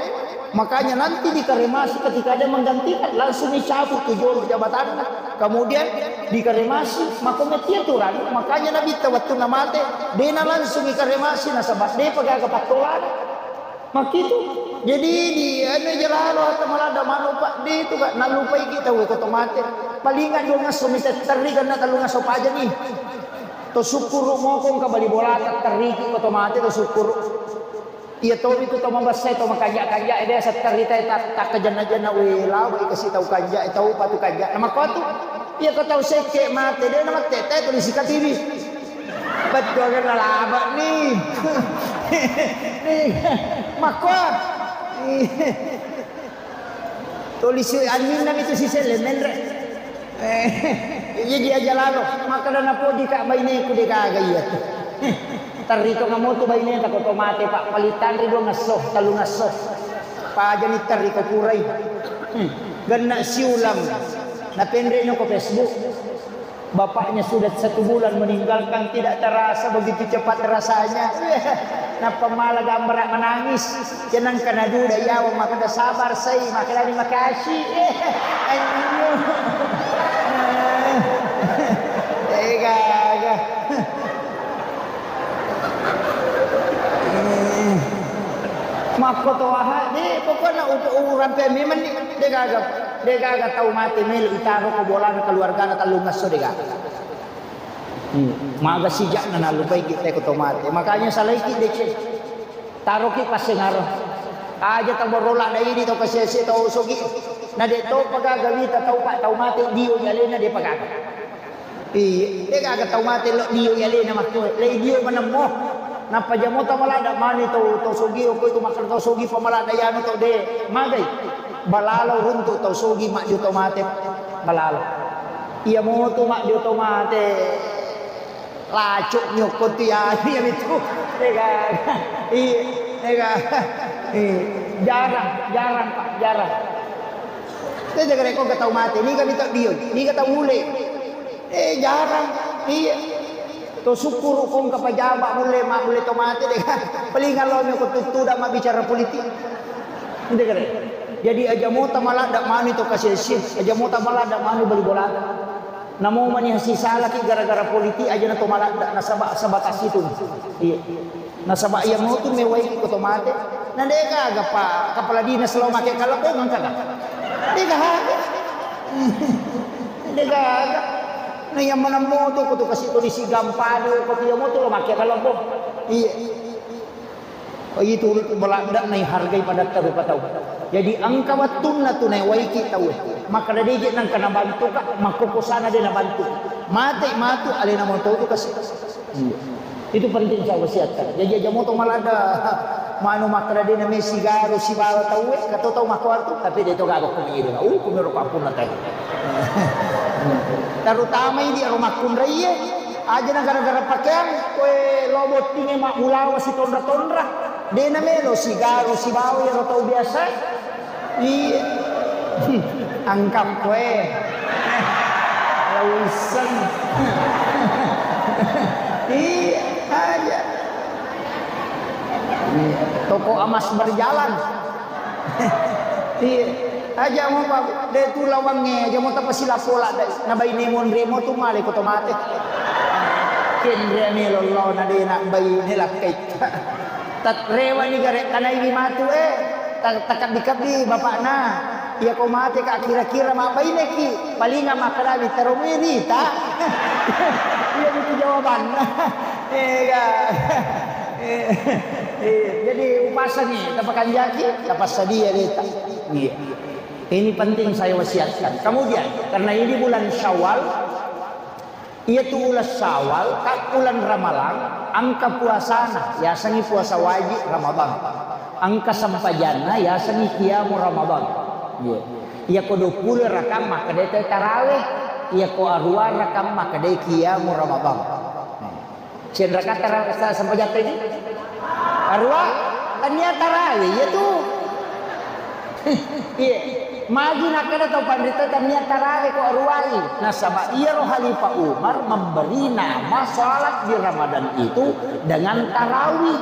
Makanya nanti dikremasi ketika ada yang menggantikan, langsung dicabut tu jolo jabatanna. Kemudian dikremasi, makko metti aturan. Makanya Nabitta wettunna mate, de na langsung dikremasi nasaba depa gaga pattolana. Makkitu. Jadi di anu jalalo ata maladda manu, Pak, de tu ka nalupai kita we ko to mate. Palinga dua ngasso mi terri, karena tellu ngasso pajani. To sukkuru mokong ka bali bolata terri ki ko to mate, to sukkuru. Iya tomi tu to mabessa e, to makanja-kanja e, biasa terri ta, ta, takkajenna-jenna, we, laba i kasi tau kanja e, tau patu kanja. Na makko tu, iya ko tau sekke mate, de na mate, te tulisi katibi. Bettuangenna laba ni. Ni, makko. Tulisi anninna mi tu siselle menre. Eh, iya ji aja lalo. Makkeda napoji ka baineku de gaga iya tu. Terri to ngamotu baineta ko to mate, Pak, paling tanri dua ngasso, tellu ngasso. Pajani terri ko purai. Hmm. Genna siulang. Napenre no ko Facebook. Bapaknya sudah satu bulan meninggalkan, tidak terasa begitu cepat rasanya. Nappa mala gambara menangis. Cenang kana duda yawa, makkeda sabar sai, makkedani makasih. Anjing. Eh, gaga. Makko to aha, de, pokokna utu urampe memang ni, de gaga, de gaga tau mate melo itaro ko bolana keluargana tellu ngasso, de gaga. Hmm. Maga sija'na nalupai kita ko to mate. Makanya salaiki deceng. Taroki passengareng. Aja tau borola dai di tau kasese tau sogi. Na de to pagaga wita tau pa tau mate dio jalena de pagaga. Iya, de gaga tau mate lo dio jalena makko. Lei dio manemmo. Nappa jamo tau malada mani tau tau sogi ko itu makan tau sogi pamalada yano tau de. Magai. Balalo runtu tau sogi majjo tau mate. Balalo. Iya motu majjo tau mate. Lacuk nyokko tu ya, iya itu. Iya kan? Iya, iya kan? Iya. Jarang, jarang, Pak, jarang. Kita jaga rekko ke tau mate, ni kami tak dio, ni kata mule. Eh, jarang. Iya. To syukur kong ke pejabat mule, mak mule to mate de kan. Paling kalau nyokko tu, tu dah mak bicara politik. Ente kare. Jadi aja mota maladda mani to kasese, aja mota maladda mani bali bolata. Namo mani hasisalaki gara-gara politik aja na to maladda, nasaba sebatas itu. Iya. Nasaba iya motu mewaiki ko to mate. Na de gaga pa kepala dinas lo make kalebong engka ga? De gaga. De gaga. Na iya maneng moto ko to kasi to disi gampadu ko iya moto lo make kalebong. Iya. Itu maladda naihargai padatta rupa tau. Jadi engka wettunna tu naewaiki tauwe. Makkeda deje nengka nabantuka, makkokosana de nabantu. Mate matu alena moto tu kasi. Iya. Itu penting saya wasiatkan. Jadi aja moto maladda manu makkeda de namesi garu sibawa tauwe, kato tau makkuartu, tapi de to gaga ko manyedona. Uh, kumiro pappunna tau. Terutama idi aro makkunraie, aja na gara-gara pakeang, koe lo bottinge mammulawa sitonra-tonra. De namelo sigaru sibawa iyaro tau biasa. Iya. Angkap koe. Lausen. Iya, aja. Iya. Toko emas berjalan. Iya. Aja mo, Pak, de tu lawangnge, aja mo tapasilapola dai. Na baine monremo tu male ko to mate. Kenre melo lo na de na baine lakkai. Tatrewani gare tanaiwi matu, eh. Ta-, takabbi-kabbi bapakna. Iya ko mate ka kira-kira mabbaineki. Palinga makkedami tero mirita. Iya itu jawabanna. Eh, ga. Eh, eh, jadi upasangi tapakanjaki, tapassadia deta. Iya. Ini penting saya wasiatkan. Kemudian, karena ini bulan Syawal, Iyatu uleng Syawal, ka uleng Ramalang, engka puasana, yasengngi puasa wajib Ramadan. Engka sempajanna, yasengngi qiyamu Ramadan. Iya. Iyako duappulo rakang makkedai tarawih, iyako aruwa rakang makkedai qiyamu Ramadan. Sianraka tara-, sa-, sempajatta ini? Aruwa, tania tarawih, iya tu. Iya. Magi nakkeda tau panrita tania tarawih ko aruwai. Nasaba iyaro Khalifah Umar memberi nama salat di Ramadan itu dengan tarawih.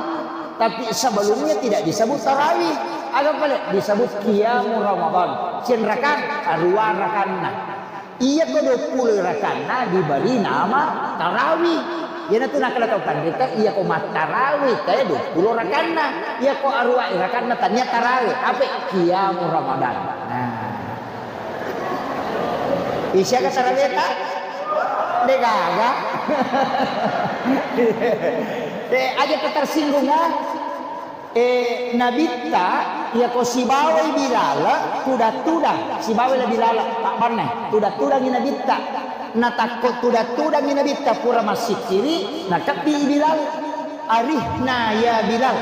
Tapi sebelumnya tidak disebut tarawih. Aga pale disebut qiyamu Ramadan. Sianraka, aruwa rakanna. Iyako duappulo rakanna diberi nama tarawih. Iyanatu nakkeda tau panrita, iyako mattarawih tae duappulo rakanna. Iyako aruwa rakanna tania tarawih. Apa? Qiyamu Ramadan. Nah. Isiaga tarawihta? Degaga. Eh, aja tersinggung, ah. Eh, Nabitta, iyako sibawai Bilal, tudang-tudang, sibawai la Bilal, pabbanna, tudang-tudangi Nabitta. Natakko tudang-tudangi Nabitta, pura massikkiri, nakebbi Bilal. "Arihna ya Bilal."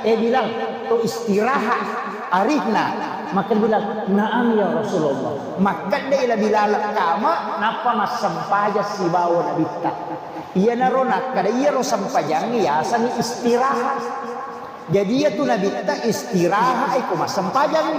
"Eh Bilal, to istirahat. Arihna." Makkeda Bilal, "Naam ya Rasulullah." Makkeddai la Bilal kama, nappa massempajang sibawa Nabitta. Iyanaro nakkeda, iyaro sempajangnge yasengngi istirahat. Jadi, iyatu Nabitta istirahat e ko massempajang.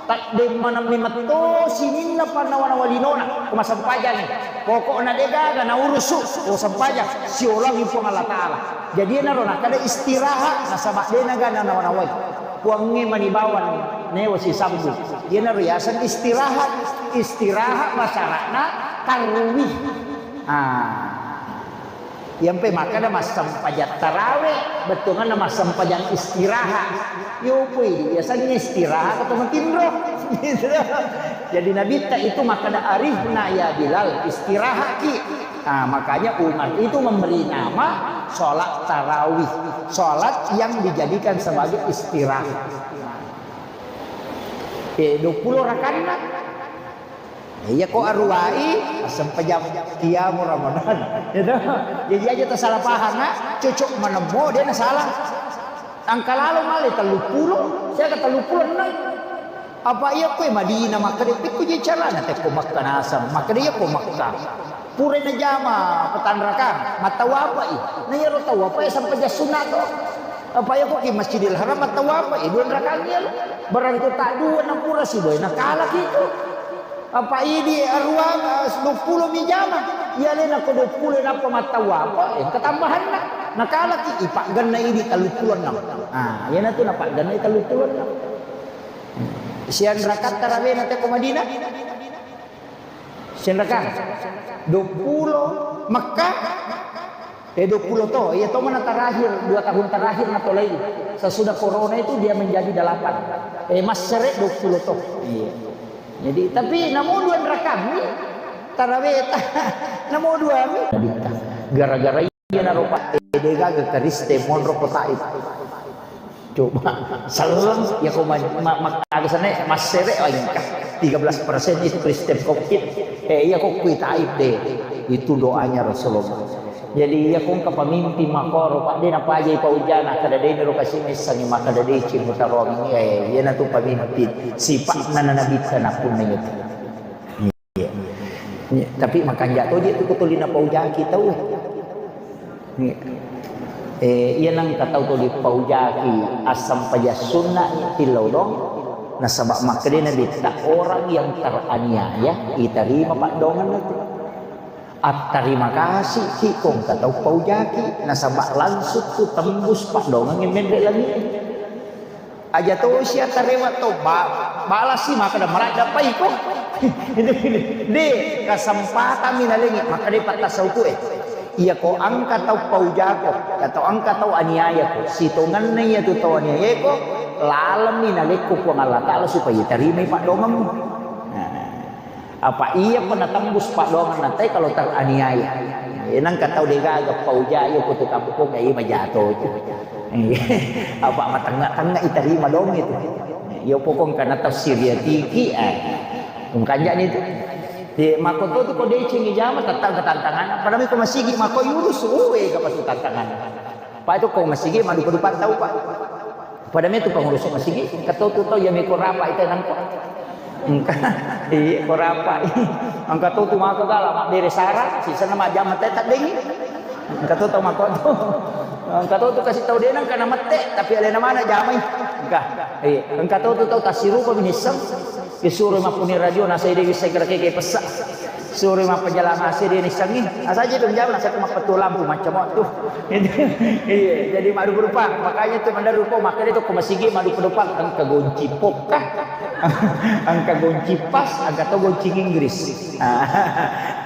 Taddemmaneng memetto sininna pannawa-nawa linona ko massempajang. Pokokna degaga naurusu, ko sempajang, siolangi Puang Allah Ta'ala. Jadi, iyanaro nakkeda istirahat, nasaba denaga nanawa-nawai. Puangnge mani bawang newa sisambung. Iyanaro yaseng istirahat. Istirahat basara'na tarwih. Ah. Iyampe makkeda massempajang tarawih, bettuanna massempajang istirahat. Yo pui, biasanya istirahat atau matinro. Gitu. Jadi Nabitta itu makkeda, "Arihna ya Bilal, istirahatki." Nah, makanya Umar itu memberi nama sholat tarawih, sholat yang dijadikan sebagai istirahat. Eh, duappulo rakanna. Iya ko aruwai, assempajang qiyamu Ramadan. Gitu. Jadi aja tersalah paham, nak. Cocok menemmo, dia na salah. Angka lalo male telluppulo, saya ke telluppulo enneng. Apa iya koe Madinah, maka dia pikku je carana tekko Makkah nasang, maka dia ko Makkah. Pura najama petanrakang, mattawapai. Na iyaro tawapai sampajang sunna to. Apa iya ko ki Masjidil Haram mattawapai, dua rakang iya. Berarti tak dua na pura si boy, nakalaki itu. Apa idi aruang, eh, duappulo mi jama. Iya lena ko duappulo nappa mattawapai, eh, ketambahanna. Nakalaki, ipagganna idi telluppulo enneng. Ah, iya natu napagganna telluppulo enneng. Sian rakaat tarawihna tekko Madinah? Sian rakaat? Duappulo. Mekka? Eh, duappulo to. Iya to mana terakhir, dua tahun terakhir natolai. Sesudah corona itu dia menjadi delapan. Eh, massere duappulo to. Iya. Jadi, tapi namo dua rakaat mi tarawihta. Namo dua mi. Gara-gara Iyanaro, Pak, eh, degaga Kristen monro ko Taif. Coba, selleng, ya ko ma-, ma-, ma-, aga sana, massere, oh, engka tiga belas persen itu Kristen Covid. Eh, iya ko kui Taif deh. Itu doanya Rasulullah. Jadi, iya ko engka pemimpin makoro, Pak, de napajai paujana, kada de niro kasi messangi, maka kada de cimu taromi. Eh, iya natu pemimpin. Sifat nana Nabi kana punna itu. Iya. Iya. Tapi makanja toje tu ko tuli napaujaki tau. Iya. Eh, iya nang ka tau tuli paujaki assampajang sunna ni tillau dong. Nasaba makkeda Nabi, tak orang yang teraniaya diterima paddoanganna tu. Attarima kasih ki kong ka tau paujaki, nasaba langsung tu tembus paddoangan yang menre langit. Aja to sia tarewa to ba-, balasi maka da maladda pai ko. Itu gini. De, kesempatan mi nalengi, maka de pattasa uku e. Iya ko engka tau paujako, atau engka tau aniaya ko, sitongenna iya tu tau aniaya ko, laleng mi nalekko Puang Allah Ta'ala supaya tarimai paddoanganmu. Nah. Apa iya pernah tembus paddoanganna te kalau teraniaya. Eh, nangka tau degaga pauja iyo ko tu kampung, eh, iya majato itu. Eh, apa matengnga-tengnga iterima dong itu. Iyo pokong karena tafsir ya tiki, eh. Ungkanjani itu. Ye, makko to tu ko decengi jama, tentang ketantangan. Pada mi ko masigi makko yurus, uwe, ka pasti tantangan. Pak itu ko masigi madu pedu pantau, Pak. Pada mi tu pengurus masigi, engka to tu tau ya mi ko rapa itu nangko. Engka, iya, ko rapa. Engka to tu maka gala, mak bere sara, sisa nama jama tetap dengi. Engka to tau makko to. Engka to tu kasih tau denang kana mette, tapi alena mana jamai. Engka. Iya, engka to tu tau tasirupa binisseng. Isuro mappuni radio, nasai dewi sai kira keke pessa. Suro mappajalan ase de nissengi. Asaji tu jam nasa mappetu lampu macam waktu. Iya, jadi madu berupa. Makanya tu manda rupa, makanya tu ko masigi madu pedopa, engka gonci pokka. Engka gonci pas, engka to gonci Inggris.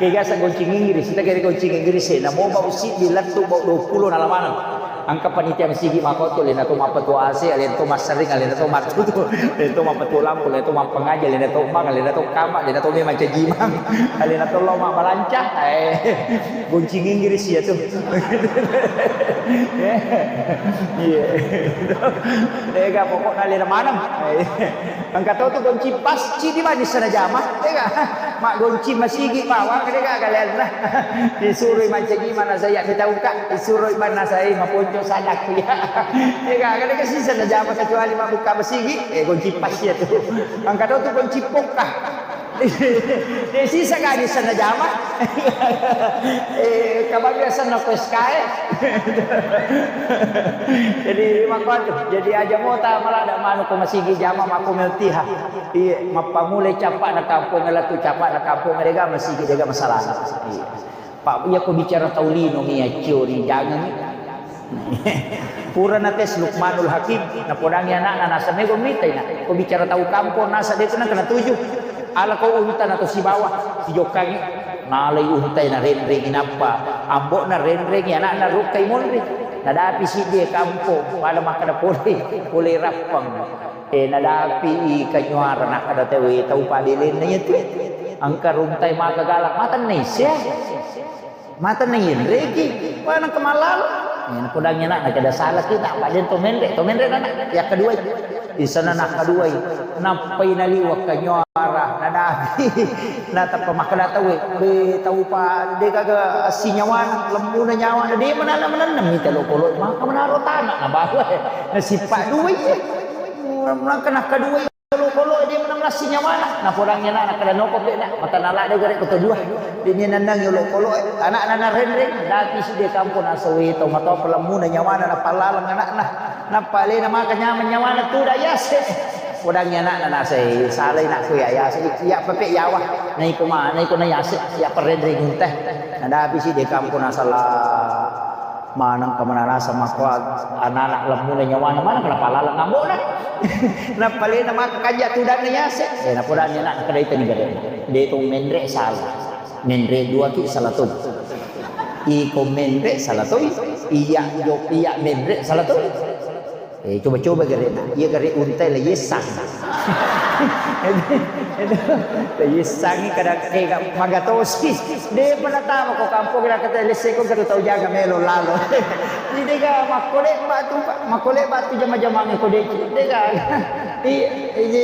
Kega sa gonci Inggris, kita kira gonci Inggris, eh, namo bau si dilattu bau dua puluh nalamanang. Engka panitia masigi makkotu, alena to mappetu ase, alena to massering, alena to mattutu, alena to mappetu lampu, alena to mappangaji, alena to bang, alena to kama, alena to memang cajimang, alena to lo mabbalanca, eh, gonci Inggris ya tu. Iya. Dega pokokna alena maneng. Engka to tu gonci pas, cidi mani sana jama, dega. Mak gonci masigi bawang, dega galenna. Disuroi mancaji mana saya mitauka, disuroi mana saya maponco sadakku ya. Dega, dega sisa na jama kecuali mak buka masigi, eh gonci pas ya tu. Engka to tu gonci pokka. De sisa gani sana jama. Eh, kabang biasa na ko S K E. Jadi makkuatu, jadi aja mota malah ada manu ko masigi jama makko meltiha. Iya, mappamulai cappa'na kampong, latu cappa'na kampong, dega masigi, dega masalah. Iya. Pak, iya ko bicara tau lino mi accio ri jangan. Pura na tes Lukmanul Hakim, napodangi anakna, nasa mego mitai na. Ko bicara tau kampong, nasa de tu nangka natuju. Ala ko unta na to sibawa, sijokkangi. Nalai untai na renrengi nappa. Ambo na renrengi anakna rukkai monri. Nadapi siddi kampong, pada makkada pole, pole rappang. Eh, nadapi i kanyuara nakkada tauwe tau padelenna iya tu. Engka runtai maka galak, matenna issea. Matenna yenreki, maneng kemallalo. Eh, napodangi anak, nakeda salaki, tak apa den to menre, to menre nana, yang kedua. Di sana nak kedua. Nappai naliwa kanyuara, nadapi. Natappa makkada tauwe, be tau pa de gaga sinyawana, lemmuna nyawana, de manana manenna mita lokolo, maka menaro tanah, nabawa. Nasipa dua iya. Nangka nakkaduai olokolo, de menang nasi nyawana. Napodangi anak, nakkada noko pe na, mata nala de gare koto dua. Dini nennang olokolo, anak nana renreng, dati si de kampung nasa weto, matoa pelemmuna nyawana, napallalang anakna. Nappa alena maka nyaman nyawana, tuda yase. Podangi anak nana sai, salai nakku ya yase, iya pepe yawa. Naiko ma, naiko na yase, iya perrenreng unte. Nadapi si de kampung nasala. Maneng ka manarasa makko anana lemmuna nyawana, maneng ka napallalang ambona. Nappa alena maka kanja tudanna yase. Eh, napodanni anak, nakkedai tani gare. De to menre sala. Menre dua ki sala to. Iko menre sala to. Iya jo, iya menre sala to. Eh, coba-coba gare na. Iya gare untai la yesang. La yesang kadang, eh, magatosi. De pernah tama ko kampung kira kata lese ko kata tau jaga melo lalo. Jadi dega makkole batu, makkole batu jama-jamang ko de. Dega. Di, di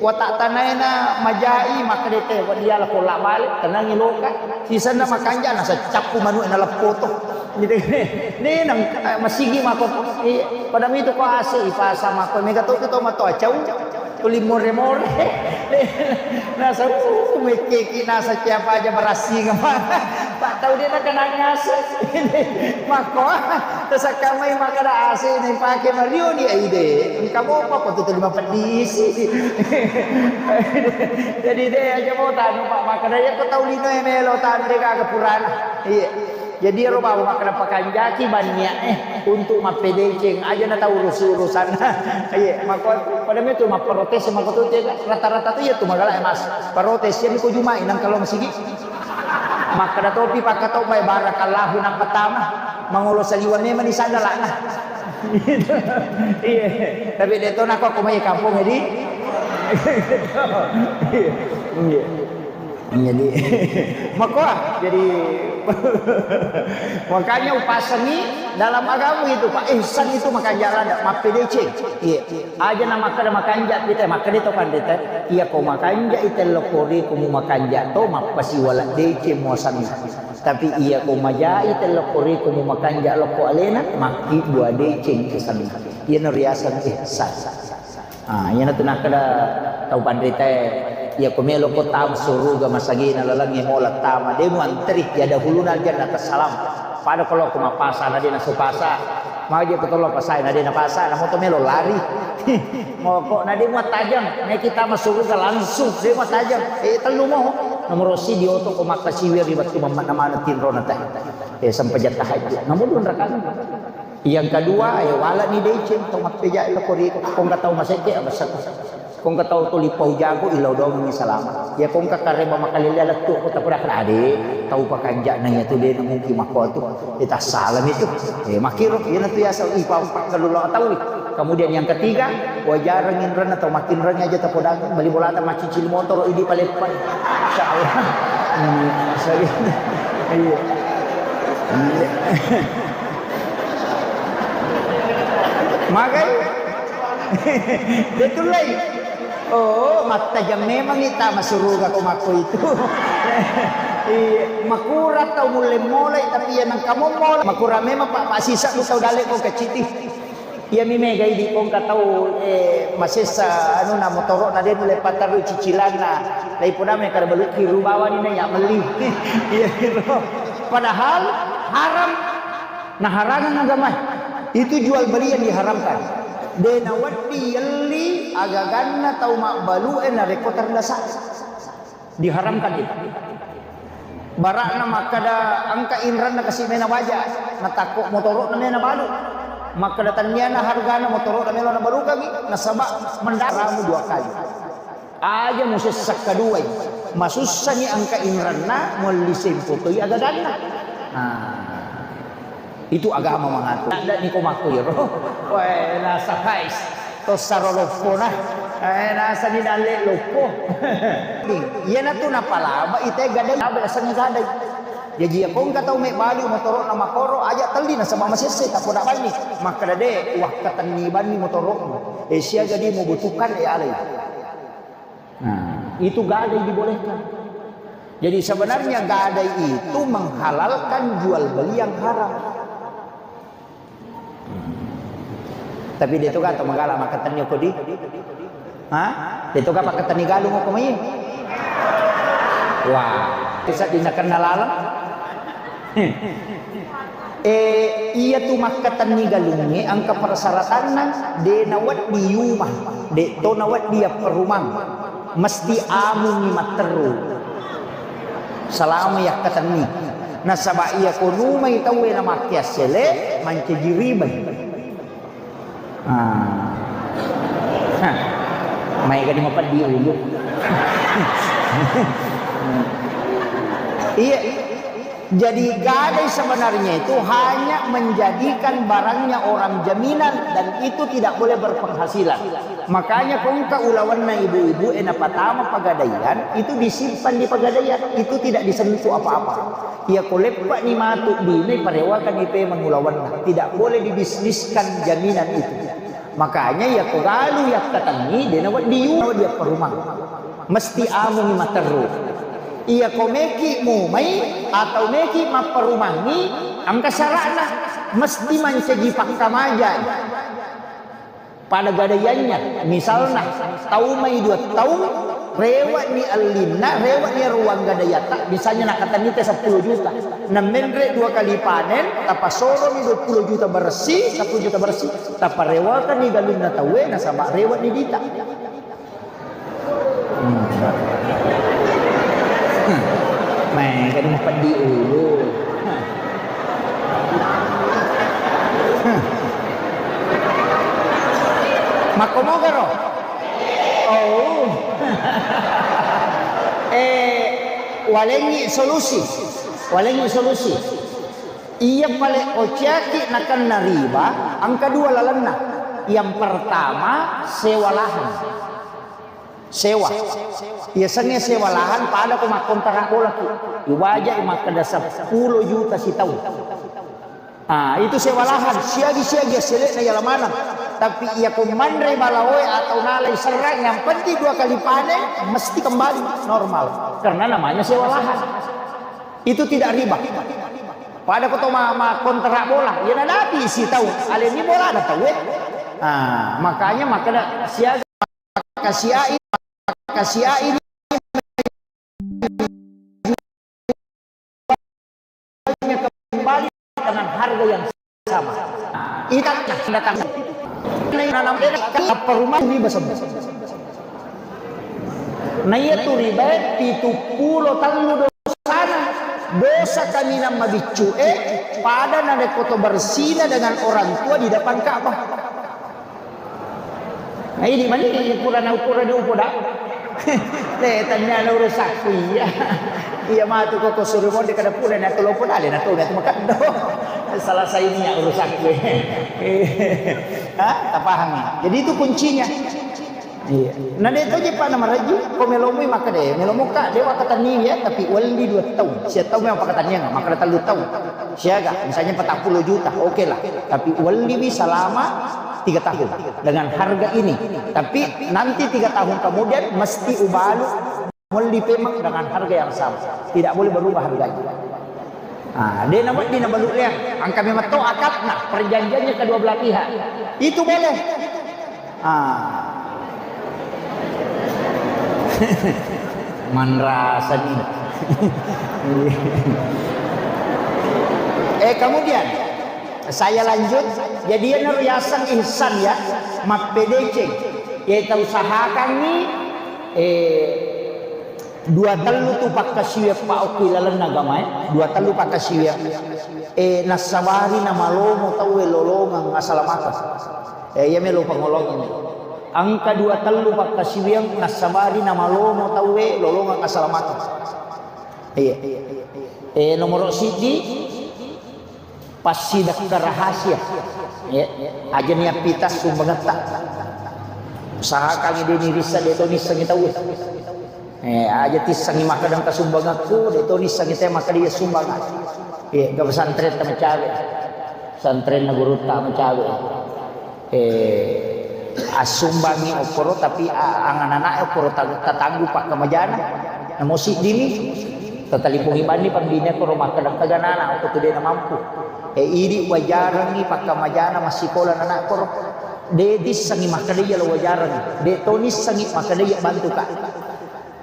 watak tanaena majai, maka de te, dia la pola balik, tenangi loka. Sisenna makanja nasa cappu manu na leppoto. Gitu. Ni nang, eh, masigi mako, eh, pada mitu ko ase ipasa mako, mega to to mato acau. Tuli more-more. Nasa, uh, mekeki nasa siapa aja berasing mana. Pak tau dia nak kena ngasih. Mako, terus kami makan ase ni pakai Mario ni ide. Engka mopa ko tu lima pedisi. Jadi de aja mau tanu, Pak, makan ya ko tau lino e melo tanu de gaga purana. Iya. Jadi ero bawang makkeda pakanjaki bannia'e untuk mappedeceng, aja na tau urusi-urusanna. Iya, mako pada metu mapprotes mako tu, rata-rata tu iya tu magala, Mas. Protes iya ko Juma'i nang kalau masigi. Makkeda topi pakkatobbai barakallahu nang pertama. Mangolo saliwa memang di sana lana. Iya, tapi de to nako aku mai kampung jadi. Iya. Jadi, makoa, jadi, makanya upasengi, Dalam agama itu, Pak, ihsan itu makanja' ladde', mappedeceng. Iya. Aja' na makkeda makanja' kita, makkeda to pandita, iya ko makanja' i tello koriku mu makanja' to, mappasiwala' deceng muasanna. Tapi iya ko maja' i tello koriku mu makanja' lokko alena, makkibbua deceng asanna. Iyana riaseng ihsan. Ah, iyanatu nakkeda tau panritae, iya ko melo ko tama suruga masagina lalengnge mola tama, de muanteri, ya dahuluna aljannata salam. Pada ko lao ko mappasa na de nasu pasa. Maja ko tollo pasae na de napasa, na moto melo lari. Moko na de muattajeng, naiki tama suruga langsung, de muattajeng. Eh, tellu mo. Nomoro si dioto ko makkasiwi ri wettu mamma na maneng tinrona tae. Eh, sempajang tahajud. Nomor dua rakaat. Yang kedua, eh, walani deceng tau mappejae lo kori ko engka tau masekke abessako. Ko engka tau tuli pau jago ilau doangi salama. Ya ko engka kareba makalele lettu ko tapoda ade tau pakanja'na iya tu de mungkin makko tu. Eh, tassalami tu. Eh, makiro, iyana tu yaseng, ih, pa-, pakkalulo tau. Kemudian yang ketiga, wajareng inrenna tau makinreng aja tapodang bali bolata macicil motoro idi paleppai. Insyaallah. Hmm, iya. Iya. Magai. Betul lai. Oh, mattajang memang ita masuruga ko makko itu. Iya, makura tau mulle molai, tapi iya nengka mommolai. Makura memang, Pak, masisa ku tau dalle ko keciti. Iya mi mega idi ko engka tau, eh, masessa anu na motoro na de nulle patarru cicilanna. Lai podame kada balukki rubawani na ya melli. Iya, gitu. Padahal haram. Naharangang agamae. Itu jual beli yang diharamkan. De nawedding yelli agaganna tau mabbalu'e narekko terdesak. Diharamkan itu. Bara'na makkada engka inranna kasi mena baja, natakko motoro'na mena balu. Makkada tenniana hargana motoro'na melo nabalukangi, nasaba mendaramu dua kali. Aja musessa kaduai, masussani engka inranna, muelli sempo toi agaganna. Nah, itu agama mangatur. Ada ni ko makko iro. Wae, nasa pais. Tossaro loppo na. Eh, nasa ni dalle loppo. Iyanatu napalaba ite gadai, abe asengnge gadai. Jaji ya ko engka tau mebbalu motoro'na makoro, aja telli nasaba masesse, tapoda banni. Makkada de, wakkatenni banni motoro'mu. Eh, siaga di membutuhkan, eh, alai. Nah, itu gadai dibolehkan. Jadi sebenarnya gadai itu menghalalkan jual beli yang haram. Tapi de to gato magala makkatenni ko di. Ha? De to ga pakkatenni galung ko mai. Wah, bisa dinakenna laleng. Eh, iyatu makkatenni galungnge engka persyaratanna, de nawedding yuma, de to nawedding yapperumang, mesti amungngi matteru. Selama yakkatenni. Nasaba iya ko numai tauwe namakkeassele, mancaji ribai. Ah. Hah. Maega di mapeddi ulu. Iya. Jadi gadai sebenarnya itu hanya menjadikan barangnya orang jaminan dan itu tidak boleh berpenghasilan. Makanya ko engka ulawenna ibu-ibu e napatama pagadaian itu disimpan di pagadaian, itu tidak disentuh apa-apa. Iya ko leppa'ni matu bine parewakanni pemeng ulawenna. Tidak boleh dibisniskan jaminan itu. Makanya iya ko galu yakkatenni de nawedding yu dia perumang. Mesti amungngi matteru. Iya ko meki mumai atau meki mapperumangngi engka syara'na. Mesti mancaji pakkamajai. Pada gadaiannya, misalna, tau mai dua taung, rewe'ni ellinna, rewe'ni ruang gadaiatta, misalnya nakkatenni te seppulo juta. Namenre dua kali panen, tapasoromi dua puluh juta bersih, seppulo juta bersih, taparewakanni galunna tauwe, nasaba rewe'ni dita. Hmm. Hmm. Maega di mapeddi ulu. Hmm. Makkomogaro? Oh. Eh, walengngi solusi. Walengngi solusi. Iya pale ociaki nakenna riba, engka dua lalenna. Yang pertama, sewa lahan. Sewa. Yasengnge sewa lahan pada ko makkontrak bolaki. Iwajai makkeda seppulo juta sitaung. Ah, itu sewa lahan, siagi-siagi assele'na iya lamanang. Tapi iya ko manre balaoe atau nalai serrang, yang penting dua kali panen, mesti kembali normal. Karena namanya sewa lahan. Itu tidak riba. Pada ko to ma, ma kontrak bola, iya nadapi si tau, aleni bola ada tau, eh. Ah, makanya makanya siaga, maka siai, maka siai ini kembali dengan harga yang sama. Nah, ikat datang. Nanam apa rumah riba semua. Nah, iya tu riba pitu pulo tallu dosana. Dosa kaminang mabiccu, eh, pada narekko to bersina dengan orang tua di depan Ka'bah. Nah, ini mani pura na, pura na upoda. Le, tanya na urusakku, iya. Iya, matu koko suruh monde kada pura na tolo poda, le na tolo na tu makaddo. Salah saya ini ya urusakku. Hah? Tapahami. Jadi itu kuncinya. Iya. Nah, de to je pa na maraji, ko melomui makkeda, melomo ka, de wakatanni ya, tapi welli dua tahun. Sia tahun memang pakatanniang, makkeda tellu tahun. Siaga, misalnya empat puluh juta, oke lah. Tapi welliwi selama tiga tahun dengan harga ini. Tapi nanti tiga tahun kemudian mesti ubalu melli pemang dengan harga yang sama. Tidak boleh berubah harganya. Ah, de na wedding na balu leang. Angka memang to akadna, perjanjiannya kedua belah pihak. Itu boleh. Ah. Manrasa ni. Eh, kemudian saya lanjut. Jadi, iya naro yaseng ihsan ya, mappedeceng. Ya, kita usahakan ni, eh, dua tellu tu pakkasiwiang pa okko ilalenna agamae, dua tellu pakkasiwiang. Eh, nassabari namalomo tauwe lolongeng asalamakeng. Eh, iya melo pangolongeng. Engka dua tellu pakkasiwiang nassabari namalomo tauwe lolongeng asalamakeng. Iya. Eh, nomoro siddi, passidekka rahasia. Ya, aja niappita sumbangetta. Usahakan de nirissa, de to nissengi tauwe. Eh, aja tissengi makkeda engka sumbangekku, de to nissengi te makkeda iya sumbangan. Eh, ke pesantren ta macawe. Pesantren na gurutta macawe. Eh, assumbangi okkoro, tapi a-, anganana okkoro ta-, tatanggu pakkamajana. Namo siddimi, tatalipungi banni pambine koro makkeda engka ganana, okko tu de namampu. Eh, idi wajarengi pakkamajana massikola nana koro. De tissengi makkeda iya lo wajarengi. De to nissengi makkeda iya bantu ka.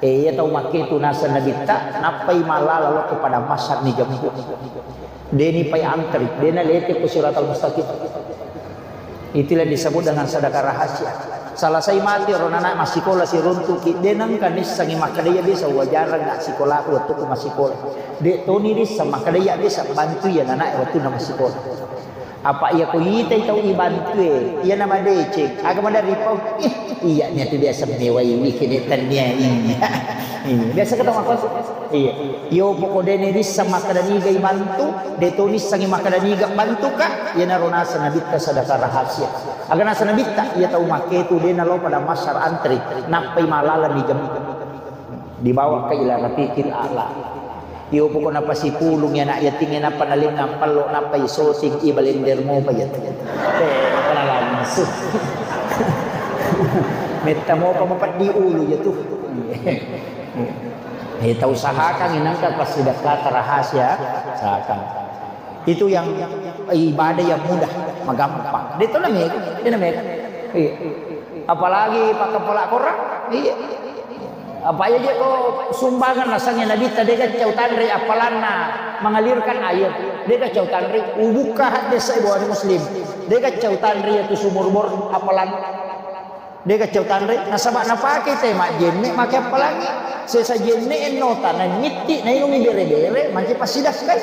Eh, iya tau makketu naseng Nabitta, nappai mallala lokko padang Mahsyar ni jemput. Deni pai antri, dena lete ko Siratal Mustaqim. Itulah disebut dengan sedekah rahasia. Selesai mati ro nana massikola siruntuki, de nengka nissengi makkeda iya biasa wajareng nggak sikola waktu ku massikola. De toni dissa makkeda iya biasa bantu iya nana waktu na massikola. Apa iya ko itai tau ibantue, iya na madeceng, aga maderri pau. Ih, iya niatu biasa mewaiwi kene tania iya. Iya, biasa ketemu aku. Iya. Iyo poko dene dissa makkeda niga ibantu, de to nissengi makkeda niga bantuka, iya naro naseng Nabitta sedekah rahasia. Aga naseng Nabitta, iya tau makketu de nalo pada Mahsyar antri, nappai mallala ni jemput. Dibawa ka ila Rafiqil A'la. Iyo pokokna pasipulung ya anak yatim, nappa nalengang pallo, nappa isoting, i balender mopa ya. Eh, apa langsung. Metta mopa mapeddi ulu ya tu. Eh, tau usahakan inangka passidekkata rahasia, usahakan. Itu yang ibadah yang mudah, magampang. De to na mega, de na mega. Iya. Apalagi pakkapala korang, iya. Apa iya je ko sumbangan nasengnge Nabitta, dega cau tanre appalanna mengalirkan air, dega cau tanre, ubukka hadis Bukhari Muslim, dega cau tanre itu sumur bor appalan. Dega cau tanre, nasaba napake te majjenne make appalangi. Sesa jenne ennota nangitti nainungi bere-bere manci passidakkai.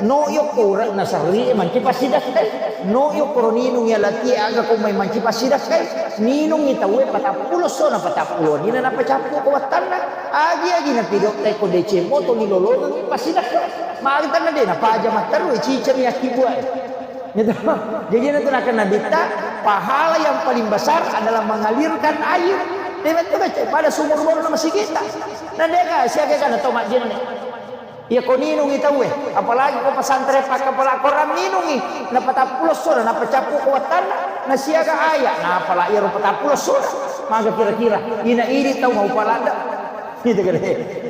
No yokko ura naserri manci passidakkai. No yokkoro ninung ya latie aga ko mai manci passidakkai. Ninungi tauwe patappulo sona patappulo nina napacappu ko wattanna. Agi-agi napido teko deceng moto ni lolongengi passidakkai. Magi tanna de napaja matteru ciceng yakki buai. Gitu. Jadi itu nakan Nabitta, pahala yang paling besar adalah mengalirkan air. Dia betul baca pada sumur bor na masih kita. Nah, dia kan siaga kan atau majjenne. Iya ko ninungi tauwe, apalagi ko pesantren pakkapala Korang ninungi, na patappulo sona, na pacappu ko wattanna, na siaga aya, na apala iyaro patappulo sona, maga kira-kira, ina idi tau mau palada. Gitu kan.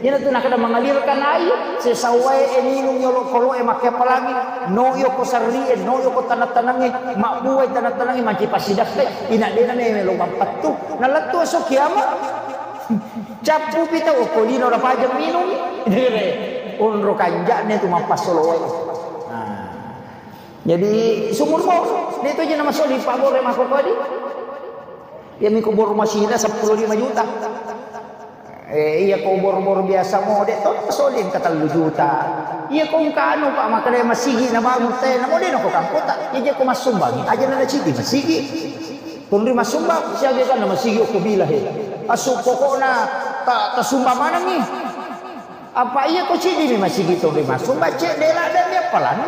Ina tu nakada mengalirkan air, sesauwae e ninung yolo koloe makke apalangi, no yo ko sarrie, no yo ko tanah-tanange, mabbuai tanah-tanange, manci pasidakkai, ina dena meme lo mampattu, na lettu esso kiamat. Cappupi tau, okko lino rapajeng minung. Dire, onro kanja'ne tu mappassolo wae. Nah. Jadi sumur bor, de tu aja nama soli pabore mako kodi. Ya miko bor masina sepuluh lima juta. Eh, iya ko bor-bor biasa mo de to soli engka tellu juta. Iya ko engka anu Pak makale masigi na bangun te, na mo de no ko kangkota. Iya ko masumbangi aja na cidi masigi. Tunri masumbang, siaga kan masigi okko bila he. Asu pokokna ta, tasumbang manengngi. Apa iya ko cidi mi masigi tunri masumbang, cek dela dan dia pelanna.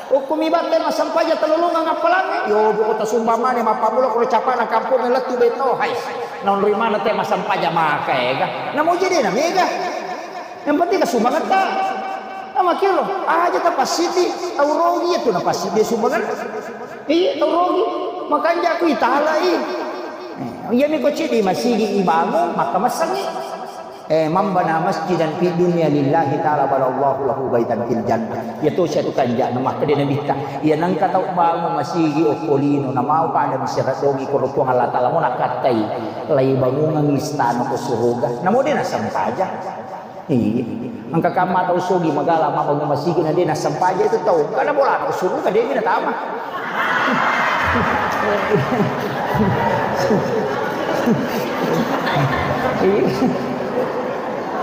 Okko mi batte masampaja telolongang appalangnge. Yo, buko tasumbang mane, mappammula ko capana kampung lettu beto, hai. Nonri mana te masampaja maka ega. Namo jadi na mega. Yang penting kasumbangatta. Namakiro, aja tapassiti, tau rogi itu napassiti sumbangan. Iya, tau rogi. Makanja aku italai. Eh, iya mi ko cidi masigi ibangun, maka masangi. Eh, mambana masjidan fi dunya lillahi ta'ala bana Allahu lahu baitan fil jannah. Ya to sia tu kanja na makkeda Nabitta. Iya nangka tau bangun masigi okko lino na mau pada misira dogi koro Puang Allah Ta'ala mo nakattai lai bangungang istana ko suruga. Namo de nasampaja. Iya. Engka kamma tau sogi magala mabbangun masigi na de nasampaja itu tau. Karena bola ko suruga de natama. Iya.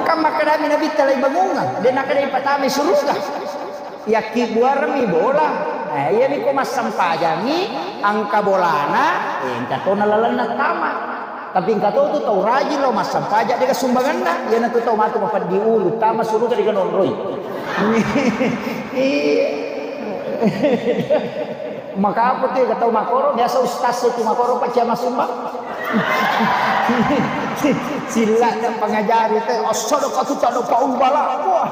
Kan makkedami Nabitta lai bangungang, de nakkeda ipatama suruga. Yakkibuarmi bola. Eh, iyami ko massampajangi engka bolana, eh, engka tona lalenna tama. Tapi engka to tu tau rajin lo massampajang de sumbanganna. Iyana tu tau matu mapeddi ulu, tama suruga de nonroi. Iya. Maka apa tu ya tau makoro, biasa ustaz itu makoro pacia masumbang. Silla na pangajari te, assadaqatu tadfa'ul bala. Wah,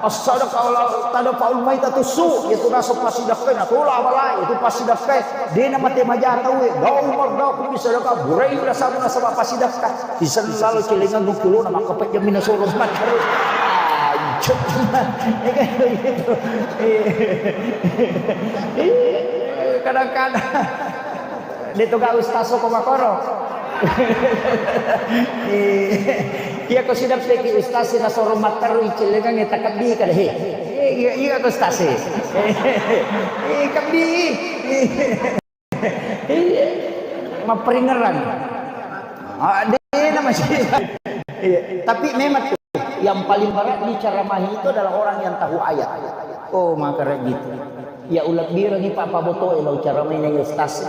assadaqatu tadfa'ul maitatu su. Itu naso pasidakkai, na tola bala, itu pasidakkai. Dena mate maja tau e, dau mardau ku bisa daka, burai rasa nasaba pasidakka. Di selalu celengan nukulu nama kepet jamina sorong mat. Anjir. Kadang-kadang. De to ga ustaz ko makoro. Iya ko sidappeki ustaz nasoro matteru icellengang takabbi kada he. Iya iya ko ustaz. Eh kabbi. Iya. Mapperingeran. Ah, de na masih. Iya. Tapi memang tuh yang paling berat diceramahi itu adalah orang yang tahu ayat. Oh, maka gitu. Ya ulebbirengngi Pak Paboto e lao caramaina ya ustaz.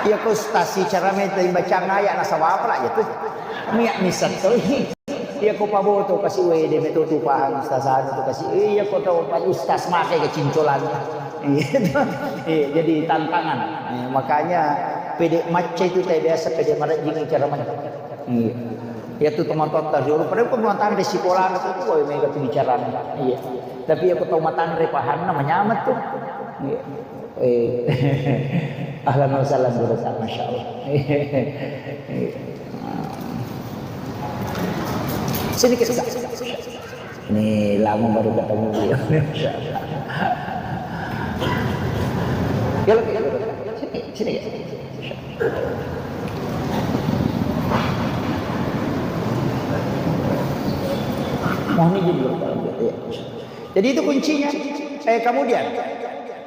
Iya ko ustaz si caramai tau bacang ayat nasaba apa lah ya tuh. Miak misal tuh. Iya ko Paboto kasi wede meto tu paham ustaz anu tu kasi. Iya ko tau Pak Ustaz makai kecincolan. Iya, jadi tantangan. Iya, makanya pede macca itu teh biasa pede marajing ceramah. Iya. Iya tu teman totta juru pada ko matanre sikola tu tu mega tu bicara. Iya. Tapi aku tau matanre pahanna manyamat tu. Iya. Eh. Ahlan wa sahlan guru, masya Allah. Iya. Sini kita. Ini lama baru ketemu beliau. Masya Allah. Ya, lagi, ya, lagi. Sini, sini ya. Mohon izin dulu, Pak. Ya. Jadi itu kuncinya. Eh, kemudian,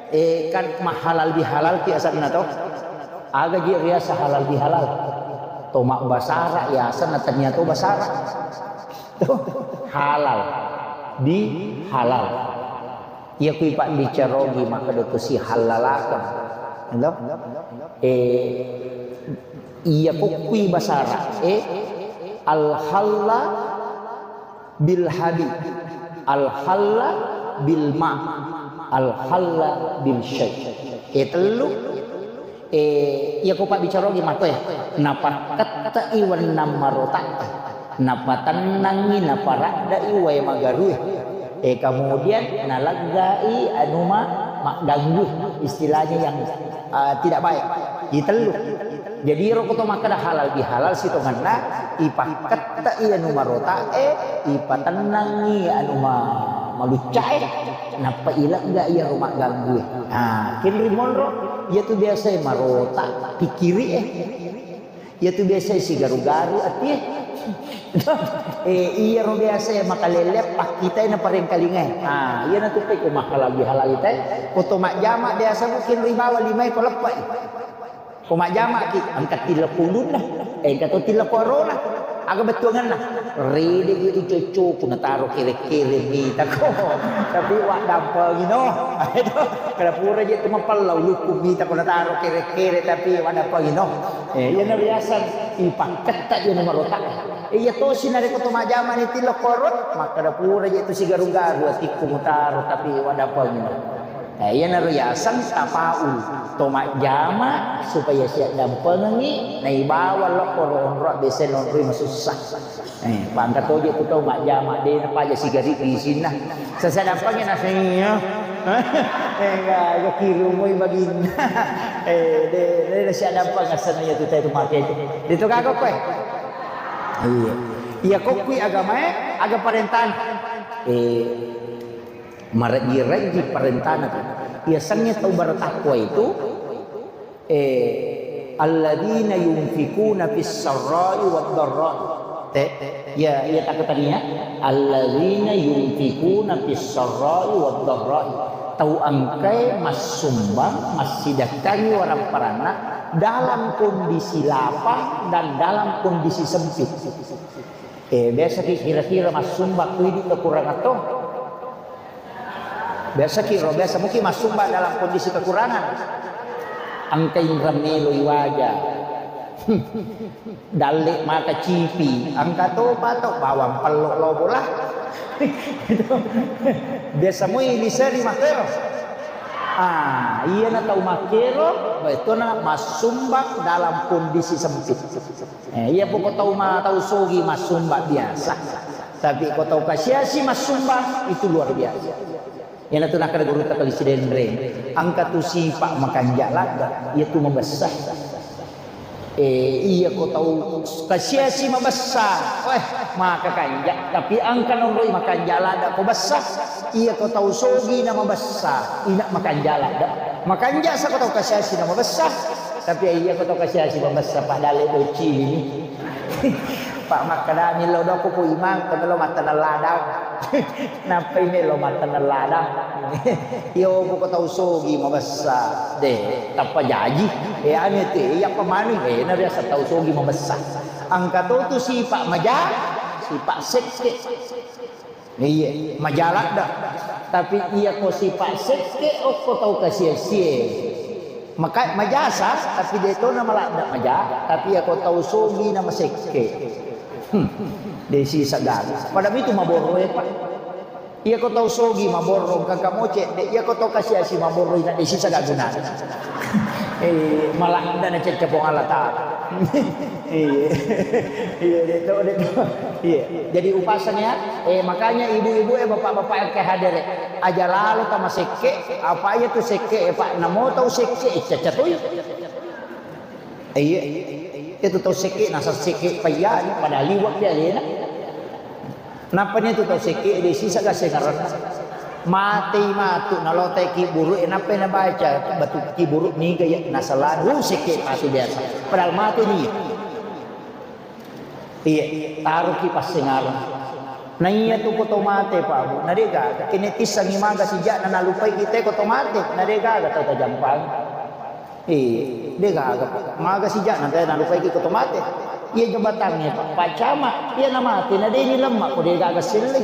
eh, kan mahalal bihalal ti asanna to. Aga ji riasa halal bihalal. To mabbasara ya asanna tania to basara. Tuh, halal bihalal. Iya kui pabbicara ogi makkeda to sihallalakeng. Elo? Eh, iya ko kui basara. Eh, al halla bil habib, al halla bil ma, al halla bil syai. Eh, tellu. Eh, iya ko pabbicara ogi makkoe, napakkettei wennang marota'e, napatennangngi, naparaddai wae magarue. Eh, kemudian naleggai anu ma-, magganggu, istilahnya yang, eh, tidak baik. Itellu. Jadi ero ko to makkeda halal bihalal sitongenna, ipakketta'i anu marota'e, ipatennangngi anu ma-, malucca'e, nappa ilegga iyaro magganggu. Nah, kinri monro, iya tu biasa marota, pikkiri'e. Iya tu biasa sigaru-garu atie. Eh, iyaro biasa makalele pakkitai na parengkalingai. Ah, iya na tu pe ko mahalal bihalal itai. Ko to majjama biasa mungkin ribawa limai ko leppai. Ko majjamaki, engka tillappo ulunna, eh, engka to tillappo arona. Aga bettuangenna? Rede je tu coccoku nataro kere-kere mitako. Tapi waddampengino. Aduh, kada pura je tu mapella ulukku mitako nataro kere-kere tapi waddampengino. Eh, iyana riaseng ipakketta je namarota. Eh, iya tosi narekko to majjama ni tillappo aro, makkada pura je tu sigaru-garu atikku mutaro tapi waddampengino. Eh, iyanaro yaseng tafaul, to majjama supaya siaddampengengngi, naibawa lokko ro onroa biasa nonroi masussa. Eh, pangka toje tu tau majjama, de napaja sigari isinna. Sasa dampengi naseng iya. Eh, ga, ga kirumoi baginna. Eh, de, de, de siaddampeng asenna iya tu tau tu make tu. De tu gaga koe. Iya. Iya kokkui agamae, aga parentana. Eh, Marejji-rejji parentana tu. Yasengnge tau bertakwa itu, eh, alladzina yunfikuna fis sarra'i wad dharra'i. Te, ya, ya takatania. Alladzina yunfikuna fis sarra'i wad dharra'i. Tau engkae massumbang, massidakkangi waramparanna dalam kondisi lapang dan dalam kondisi sempit. Eh, biasaki kira-kira massumbang ku idi kekurangan to. Biasaki ro, biasa muki massumbang dalam kondisi kekurangan. Engka inrang meloi waja. Dalle maka cipi, engka to pato bawang pello lobo lah. Biasa mui liseri makero. Ah, iya na tau makero, betona massumbang dalam kondisi sempit. Eh, iya poko tau ma-, tau sogi massumbang biasa. Tapi ko tau kasiasi massumbang, itu luar biasa. Iyanatu nakkeda gurutta Kali Sidenreng, engka tu sipa makanja ladda, iya tu mabessa. Eh, iya ko tau kasiasi mabessa, weh, maka kanja. Tapi engka nonroi makanja ladda ko bessa. Iya ko tau sogi na mabessa, ina makanja ladda. Makanja sa ko tau kasiasi na mabessa. Tapi iya ko tau kasiasi mabessa, padahal le docili ni. Pak makkedami lo doko ko imang, ko melo matteneng ladang. Nappai melo matteneng ladang. Iyo, ko tau sogi mabessa, de, tappa jaji. Eh, anu te, iya pemanu, eh, na biasa tau sogi mabessa. Engka to tu sipa maja, sipa sekke. Iya, maja ladda. Tapi iya ko sipa sekke okko tau kasiasie. Maka majasa, tapi de to na maladda maja, tapi iya ko tau sogi na masekke. Hmm. De sisa gaga. Pada mitu maborro e, Pak. Iya ko tau sogi maborro engka kamoce, de iya ko tau kasiasi maborro ina de sisa gaga guna. Eh, maladda na cecca Puang Allah Taala. Iya. Iya, de to, de to. Iya. Jadi upasannya, eh, makanya ibu-ibu, eh, bapak-bapak yang ke hadir, eh, aja lalo tama sekke, apa iya tu sekke, eh, Pak, namo tau sekke, eh, caca tu. Iya. Itu tau sekke, nasa sekke payya, pada liwat dia, ya. Nappa ni tu tau sekke, de sisa gasengarenna. Matei matu, nalotai kiburu, eh, nappa na baca batu kiburu niga ya, nasaladu, uh, sekke matu biasa. Padahal mate ni. Iya, taruki passengareng. Na iya tu ko to mate, Pak Bu. Na de gaga. Kene tissangi maga sijak na nalupai kita ko to mate. Na de gaga tau tajampang. Iya, de gaga. Maga sijak na te nalupai ko to mate. Iya jabatannya, Pak. Pak Camat, iya na mate. Na de ni lemma ko de gaga selle.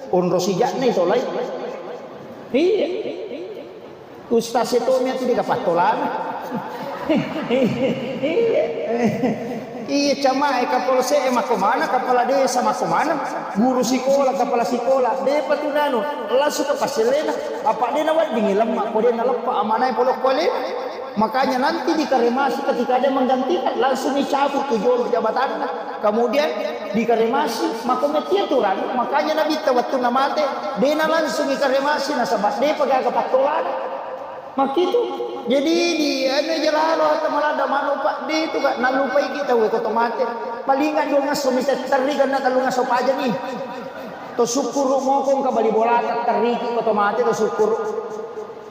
Onro sijak na itolai. Iya. Ustaz itu mia tu dika pattolana. Iya. Iya, camae, kapolsek e makkomana, kepala desa makkomana, guru sikola, kepala sikola, depa tu nanu, langsung ke paselena, apa de na wedding lemma, ko de na leppa amanai polo kuale. Makanya nanti dikremasi ketika ada yang menggantikan, langsung dicabut tu jolo jabatanna. Kemudian dikremasi, maka metti aturan. Makanya Nabitta wettunna mate, dena langsung dikremasi nasaba depa gaga pattolana. Makkitu. Jadi di anu aja lalo harta maladda manu, Pak, de tu, Kak, nallupai kita we ko to mate. Palinga dua ngasso mi terri, karena tellu ngasso paja ni. To sukkuru moko engka bali bolata terri ki ko to mate, to sukkuru.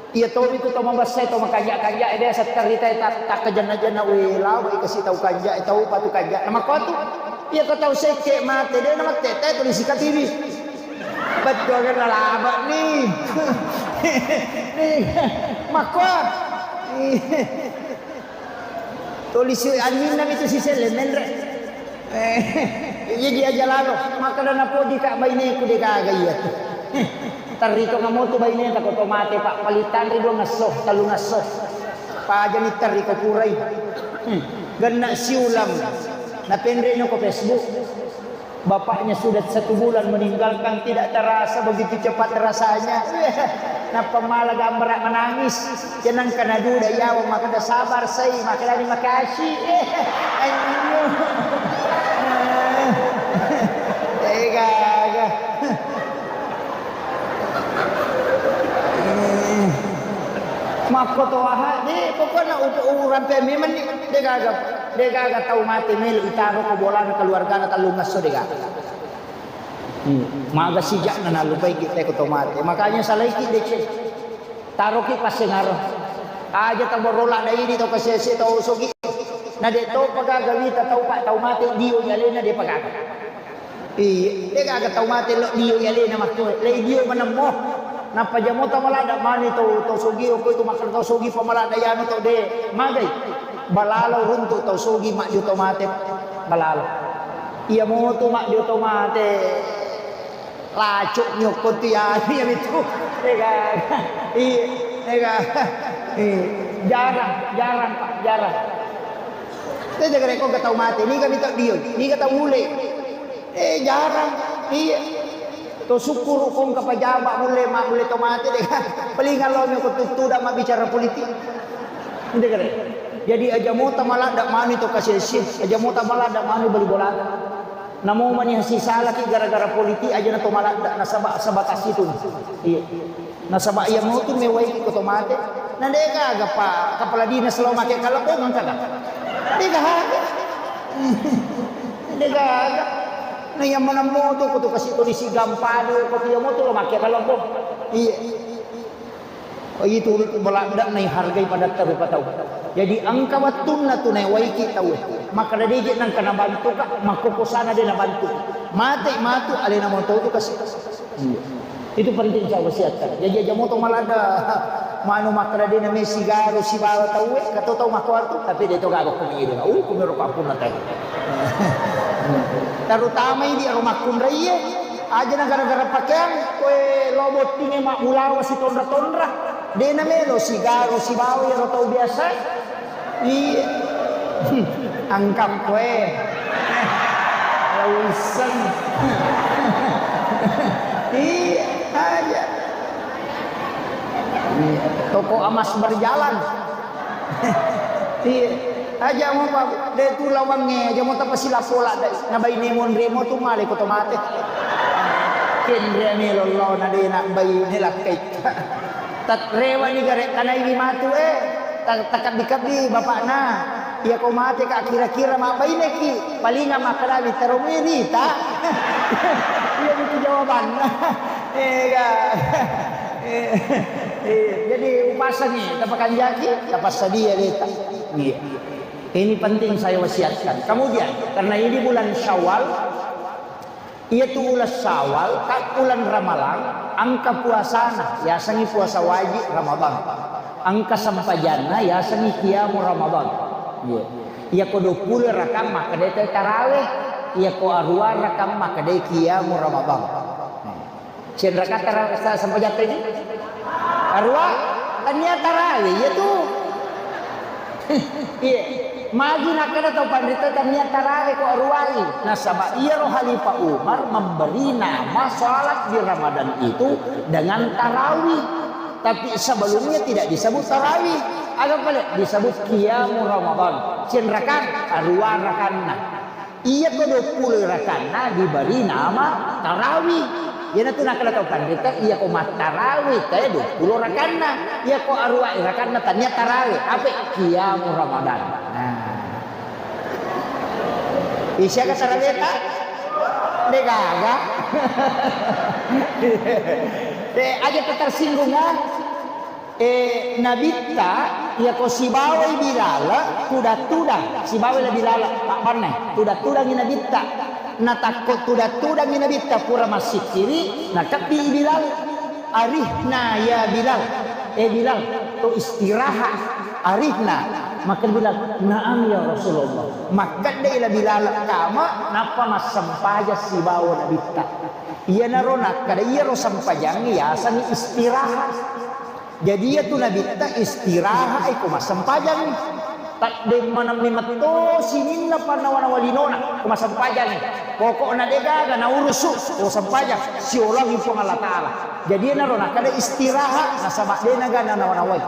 Iya tomi tu tau mabessai, tau makanja-kanja, eh, biasa terita tak, tak kejenna-jenna, weh, lao baik kasi tau kanja, eh, tau patu kanja. Nama kau tu, iya kau tau sekke mate, de nama tete tulis katibi. Betul kan laba ni. Ni, makua. Tulisi anninna itu si selle menre. Eh, iya dia aja lalo. Makkeda napoji ka baineku de gaga iya tu. Terri to ngamotu baineta ko to mate, Pak. Paling tanri dua ngesso, tellu ngesso. Pajani terri ko purai. Genna siulang. Napenre no ko Facebook. Bapaknya sudah satu bulan meninggalkan, tidak terasa begitu cepat rasanya. Nappa mala gambara menangis. Jenang kana duda yawa, makkeda sabar sai, makkedani makasih. Anjing. Eh, gaga. Makkoto aha, de, pokokna upu-, urampe memang ni, de gaga, de gaga tau mate melo itaro ko bolana keluargana tellungesso, de gaga. Hmm. Maga sija'na nallupai kita ko to mate. Makanya salaiki deceng. Taroki passengareng. Aja tau borola dai di tau kasese tau sogi. Na de to pagaga wita tau pa tau mate dio jalena de pagaga. Iya, de gaga tau mate lo dio alena makko. Lei dio manemmo. Nappa jamo tau maladda mani tau, tau sogi, okko itu makan tau sogi pa maladda yanu tau de. Magai. Balalo runtu tau sogi majjo tau mate. Balalo. Iya motu majjo tau mate. Lacuk nyokko tu ya, iya itu. De gaga. Iya, de gaga. Iya. Jarang, jarang, Pak, jarang. Tete gare ko tau mate, niga mita dio, niga tau ule. Eh, jarang. Iya. To sukkuru ko engka pajama mulle, ma mulle to mate de. Paling allo ko tuttuda mabbicara politik. Ente kare. Jadi aja mota maladda manu to kasese, aja mota maladda manu bali bola. Namo mani hasisalaki gara-gara politik aja na to maladda nasaba sebatas itu. Iya. Nasaba iya motu mewaiki ko to mate. Na de gaga pa kepala dinas lo make kalebong engka ga? De gaga. De gaga. Na iya maneng motu ko to kasi polisi gampadu ko iya motu lo make kalebong. Iya. Oh, itu Belanda na hargai pada rupa tau. Jadi engka wettunna tu naewaiki tau. Maka deje nangka nabantu ka, makkokosana de nabantu. Mate matu alena moto tu kasi. Iya. Itu penting saya wasiatkan. Jadi aja moto maladda manu makkeda de na mesi garu sibawa tauwe, kato tau makkuartu, tapi de to gaga ko mengidung. Uh, kumiro kapunna teh. Terutama idi aro makkunraiye, aja na gara-gara pakeang, koe lo bottinge mabbulawa sitonra-tonra. De na melo sigaru sibawa iyaro tau biasa. Iya. Angkap koe. Lausen. Iya, aja. Iya. Toko emas berjalan. Iya. Aja mo pa, de tu lawangnge, aja mo tapasila pola de. Na baine monre mo tu male ko to mate. Kenre melo lo na de na baine lakkai. Tatrewani gare kanaiwi matu, eh, ta-, takabbi-kabbi bapakna. Iya ko mate ka kira-kira mabbaineki, palinga makkadawi teromui rita. Iya itu jawabanna. Eh, ga. Eh, eh, jadi upasangi, tapakanjaki, tapassadia deta. Iya. Ini penting saya wasiatkan. Kemudian, karena ini bulan Syawal, Iyatu uleng Syawal, ka uleng Ramalang, engka puasana, yasengngi puasa wajib Ramadan. Engka sempajanna, yasengngi qiyamu Ramadan. Iya. Iyako duappulo rakang makkedai tarawih, iyako aruwa rakang makkedai qiyamu Ramadan. Sian rakang tara-, sa-, sempajatta ini? Aruwa, tania tarawih, iyatu. Iya. Magi nakkeda tau panrita tania tarawe ko aruwai. Nasaba iyaro Khalifah Umar memberi nama salat di Ramadan itu dengan tarawih. Tapi sebelumnya tidak disebut tarawih. Aga pale disebut qiyamu Ramadan? Siang rakang, arua rakanna. Iyako duappulo rakanna diberi nama tarawih. Iyanatu nakkeda tau panrita, iyako mattarawih te duappulo rakanna. Iyako arua rakanna tania tarawih. Apa? Qiyamu Ramadan. Nah. Isiaga tarawihta? Degaga. Eh, aja tersinggung, ah. Eh, Nabitta, iyako sibawai Bilal, tudang-tudang, sibawai la Bilal, pabbanna, tudang-tudangi Nabitta. Natakko tudang-tudangi Nabitta, pura massikkiri, nakebbi Bilal, "Arihna ya Bilal, eh Bilal, to istirahat, arihna." Maka Bilal, "Naam ya Rasulullah." Makkedai la Bilal kama, nappa massempajang sibawa Nabitta. Iyanaro nakkeda, iyaro sempajangnge yasengngi istirahat. Jadi, iyatu Nabitta istirahat, eh, ko massempajang. Taddeng maneng memetto sininna pannawa-nawa linona, ko massempajang. Pokokna degaga naurusu, ko sempajang, siolongi Puang Allah Ta'ala. Jadi, iyanaro nakkeda istirahat, nasaba denaga nanawa-nawai.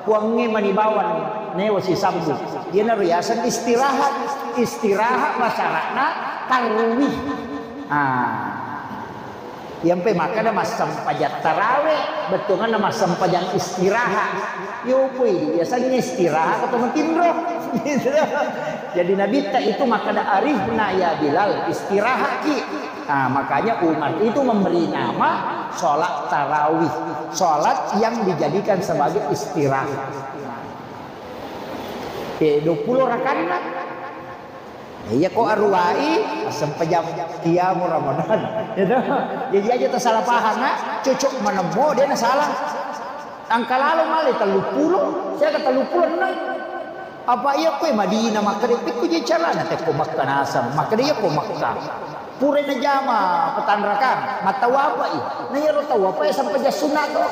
Puangnge mani bawang newa sisambu. Iyanaro yaseng istirahat. Istirahat basara'na tarwih. Ah. Iyampe makkeda massempajang tarawe, bettuanna massempajang istirahat. Yopoi, biasanya istirahat atau matinro. Gitu. Jadi Nabitta itu makkeda, "Arihna ya Bilal, istirahatki." Nah, makanya Umar itu memberi nama sholat tarawih, sholat yang dijadikan sebagai istirahat. Eh, dua puluh rakanna. Iya, ko aruwai, assempajang qiyamu Ramadan. Gitu. Jadi aja tersalah paham, nak. Cocok menembo, dia na salah. Angka lalo male telluppulo, saya ke telluppulo enam. Apa iya koe Madinah, makkeda pekko je carana tekko Makkah nasang, makkeda iya ko Makkah. Pura najama petanrakang, mattawapai. Na iyaro tawapai sampajang sunna to.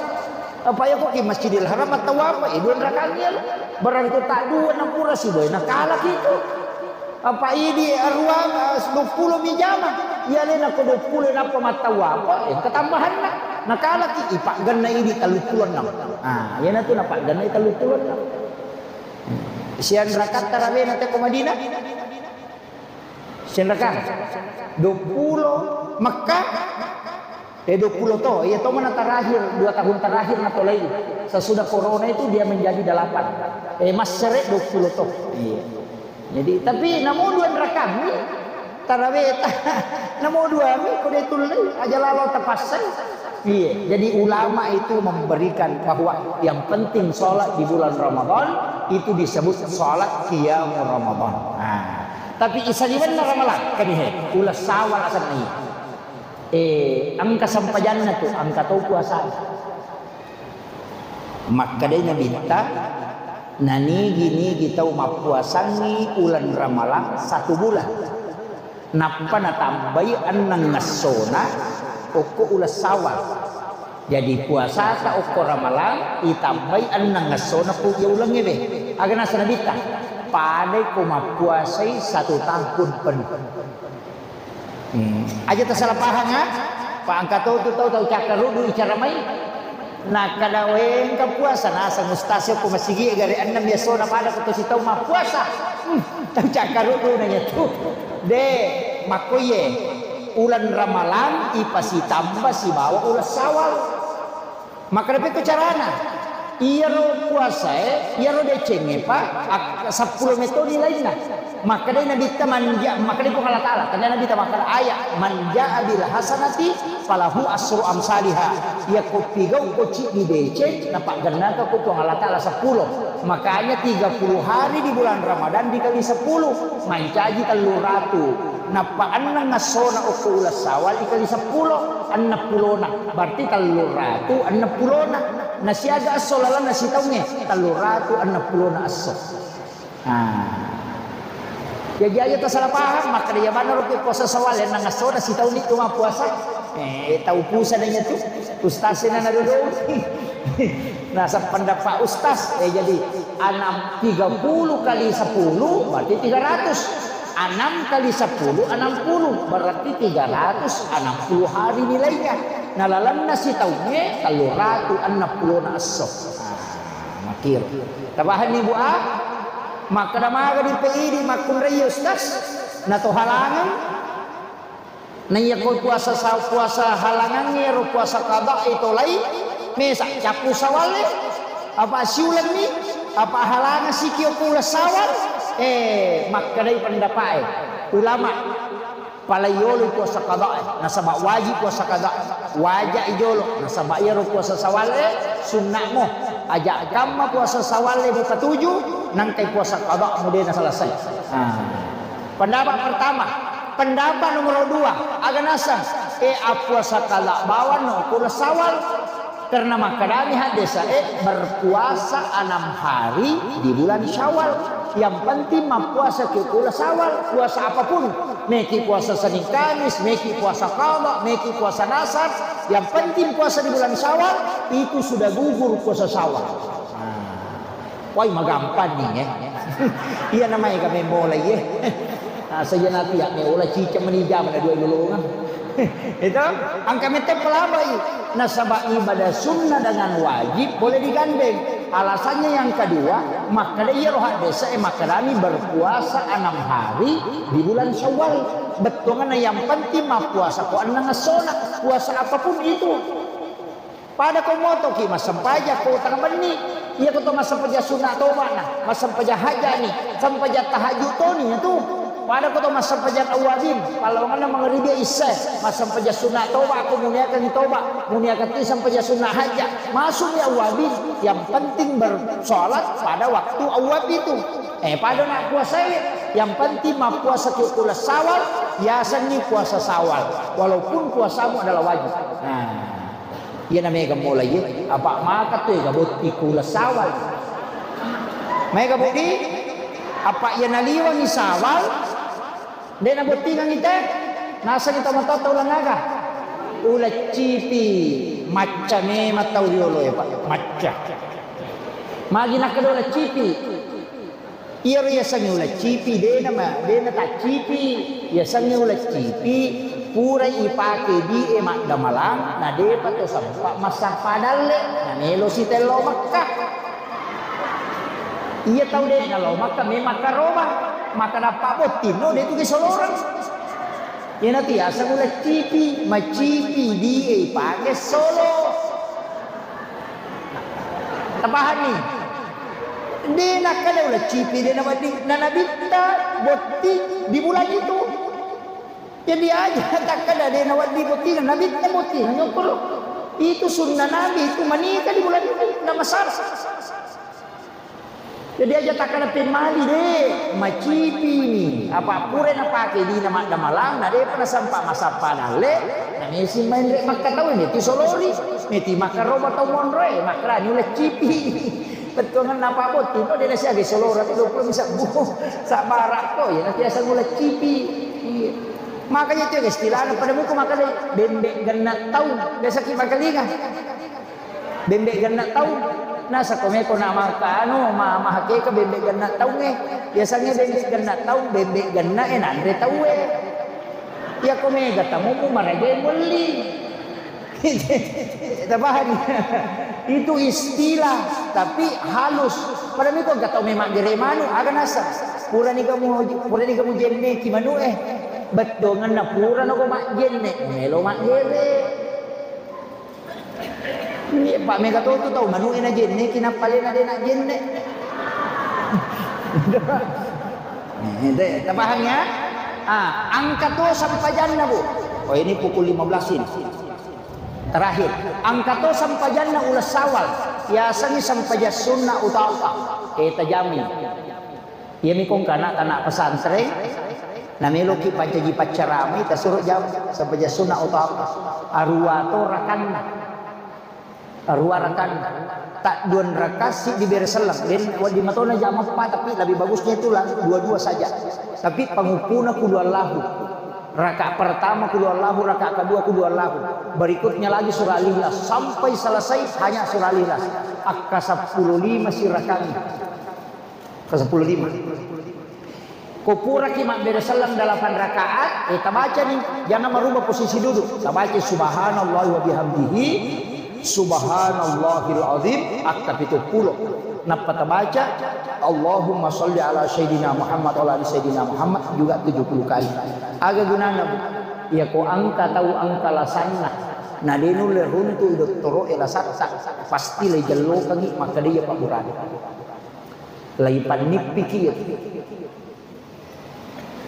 Apa iya ko ki Masjidil Haram mattawapai, dua rakang iya. Berarti tak dua na pura siboe, na kalah itu. Apa idi aruang, eh, dua puluh mi jama. Iya le nako dua puluh napa mattawapa, eh, ketambahanna. Nakalaki, ipaggenna idi telluppulo enam. Ah, iyanatu napaggennai telluppulo enam. Siang rakaat tarawihna te ko Madinah? Siang rakaat? Dua puluh Mekah? Eh, dua puluh to. Iya to, mana terakhir, dua tahun terakhir natolai. Sesudah corona itu dia menjadi delapan. Eh, massere dua puluh to. Iya. Jadi, tapi namo dua rakami tarawih ta-, namo dua mi ko de tullei, aja lalo tapassai. Iya, jadi ulama itu memberikan bahwa yang penting sholat di bulan Ramadan itu disebut sholat qiyam Ramadan. Nah, tapi isaliwenna Ramalang, kanihe, uleng Syawal asenna iya. Eh, engka sempajanna tu, engka to puasa. Makkedai Nabitta, nanigi-nigi tau mappuasangngi uleng Ramalang satu bulan. Nappa natambai enneng essona okko uleng Syawal. Jadi puasata okko Ramalang itambai enneng essona ko iya ulengnge be. Aga naseng Nabitta, padai ko mappuasai satu tahun penuh. Hmm. Aja tersalah paham, ha? Pak angka to tu tau, tau cakkaruddu icara mai. Nakkeda, "Wengka puasa naseng ustaz ko masigi gare ennem biasona pada ko tosi tau mappuasa." Hmm, tau cakkaruddu nanya tu. De, makkoye ulan Ramalang ipasitamba sibawa ulan Syawal. Makkeda pekko carana? Iyaro puasae, iyaro decengnge pa, ak-, seppulo metoni lainna. Makkedai Nabitta manja-, makkedai Puang Allah Ta'ala, tania Nabitta makkeda ayat, "Man jaa bil hasanati falahu asru amsaliha." Iyako pigau ko ciddi deceng, napaggennaka ko Puang Allah Ta'ala seppulo. Makanya tiga puluh hari di bulan Ramadan dikali sepuluh, mancaji tellung ratu. Nappa enneng essona okko uleng Syawal ikali seppulo, enneng pulona. Berarti tellung ratu enneng pulona. Nasiaga esso lalenna sitaungnge, tellung ratu enneng pulona esso. Ah. Jaji aja tasalah paham, makkeda iya maneng ro puasa Syawal, enneng essona sitaunni cuma puasa. Eh, tau pusa nanya tu. Ustaz sina na dodong. Nah, sependapat Ustaz, eh, jadi enam, tiga puluh kali sepuluh berarti tiga ratus. Enam kali sepuluh, enam puluh, berarti tiga ratus enam puluh hari nilainya. Nah, lalenna sitaungnge tellung ratu enneng pulona esso. Makkiro. Tapahanni, Bu, a? Makkeda maga di P I D makkunrai, Ustaz? Na to halangeng? Na iya ko puasa sa-, puasa halangangnge ro puasa qada e tolai, mesa cappu Sawal e? Apa siulenni? Apa halangeng sikio ko uleng Sawal? Eh, makkedai pendapat e ulama. Palai yolo puasa qada e, nasaba wajib puasa qada. Wajib i jolo, nasaba iyaro puasa Sawal e sunna'mo. Aja kamma puasa Sawal e mupatuju, nangkai puasa qada mu de naselesai. Nah. Pendapat pertama, pendapat nomor dua, aga naseng, eh, appuasa qada bawang no ko uleng Sawal. Karena makkedami haddesae, berpuasa enam hari di bulan Syawal. Yang penting mappuasa ki uleng Syawal, puasa apapun. Meki puasa Senin Kamis, meki puasa qada, meki puasa nasar. Yang penting puasa di bulan Syawal, itu sudah gugur puasa Syawal. Nah. Wai, magampang ni, eh. Iya namanya kami mulai, eh. Nah, saya nanti ya, nih, ola cicak meni jam na dua lolongan. Itu, engka mette pelabai. Nasaba ibadah sunnah dengan wajib boleh digandeng. Alasannya yang kedua, makkeda iyaro haddesae makkedami berpuasa enam hari di bulan Syawal. Bettuanna yang penting mappuasa ko enneng essona, puasa apapun itu. Pada ko motoki massempajang ko tang benni, iya ko to massempajang sunna toba'na, massempajang hajjani, sempajang tahajud toni tu. Pada ko to massempajang awabin, pallawanganna mangaribi isya, massempajang sunna toba ko muniakan toba, muniakan ti sempajang sunna hajja, masuknya awabin, yang penting bersolat pada waktu awab itu. Eh, pada nak puasa ini, yang penting mappuasa ki uleng Sawal, yasenni puasa Sawal, walaupun puasamu adalah wajib. Nah. Iyana mega mulai, apa maka tu ega botting ko uleng Sawal. Mega botting, apa iya naliwangi Sawal, de nabottingangi te, nasengi tomatoatta uleng aga? Uleng cipi, macca memang tau riolo e, Pak, macca. Magi nakkeda uleng cipi? Iyaro yasengnge uleng cipi, de nama, de nataccipi. Yasengnge uleng cipi, purai ipake di e maddamalang, na depa to sempa massappa dalle, na melo sitello Mekka. Iya tau de nalo Mekka, memang karobang, maka nappa botting no, de tu ge solorang. Iyanatu yaseng uleng cipi, macipi di e ipake solo. Tapahanni? De nakkeda uleng cipi, de nawedding, na nabitta botting di bulan itu. Jadi aja takkeda de nawedding botting, nabitta botting, nyokkoro. Itu sunnah Nabi, itu menikah di bulan itu, na masara. Jadi aja takkeda pemmali de, macipi ni. Apa pura napake dina maddamalang, na depa nasempa massappa dalle, na mesi maenre Mekka tau, meti solori, meti makkaroba tau monroe, makkerani uleng cipi. Bettuangenna apa botting no, de nasiaga solora tu dua puluh misa bu. Sabbara ko, ya nanti asal uleng cipi. Iya. Makanya itu istilahnya pada muka makanya bembe genna tau, biasa ki makalinga. Bembe genna tau. Nasa ko meko na maka anu, ma-, mahakeka bembe genna tau e. Biasanya bembe genna tau, bembe genna e nanre tau e. Iya ko mega tamu mu maragai melli. Tapahanni? Itu istilah, tapi halus. Pada meko gak tau memang gere manu, aga nasa. Purani kamu, purani kamu jenne ki manu e. Bettuangenna purano ko majjenne, melo maggere. Iya, Pak, mega to tu tau manu'e najenneki, nappalena de najenne. Eh, de, tapahang ya? Ah, engka to sempajanna, Bu. Oh, ini pukul lima belas ini. Terakhir, engka to sempajanna uleng Sawal. Yasengngi sempajang sunna utawa. Eh, tajami. Iyami ko engka anak-anak pesantren, nameloki pancaji paccaramai, tasuro jam, sempajang sunna utawa. Arua to rakanna. Arua rakanna. Tadduan raka siddi bere selleng. Den, wedding matona jam empat, tapi lebih bagusnya itu lang-, dua-dua saja. Tapi panguppuna qul huwallahu. Rakaat pertama qul huwallahu, rakaat kedua qul huwallahu. Berikutnya lagi surah Al-Ikhlas. Sampai selesai hanya surah Al-Ikhlas. Akka seppulo lima si rakanna. Ke sepuluh lima. Ko puraki mabbere selleng delapan rakaat, eh, tabacani, jangan merubah posisi duduk. Tabaca subhanallah wa bihamdihi, Subhanallahil azim, akka pitu pulo. Nappa tabaca, Allahumma salli ala Sayyidina Muhammad wa ala ali Sayyidina Muhammad juga tujuh puluh kali. Aga gunana, Bu? Iya ko engka tau engka lasanna, na de nulle runtu dottoro e lasatta, pasti lei jellokangi, makkeda iya pabburane. Lei pannippiki iya.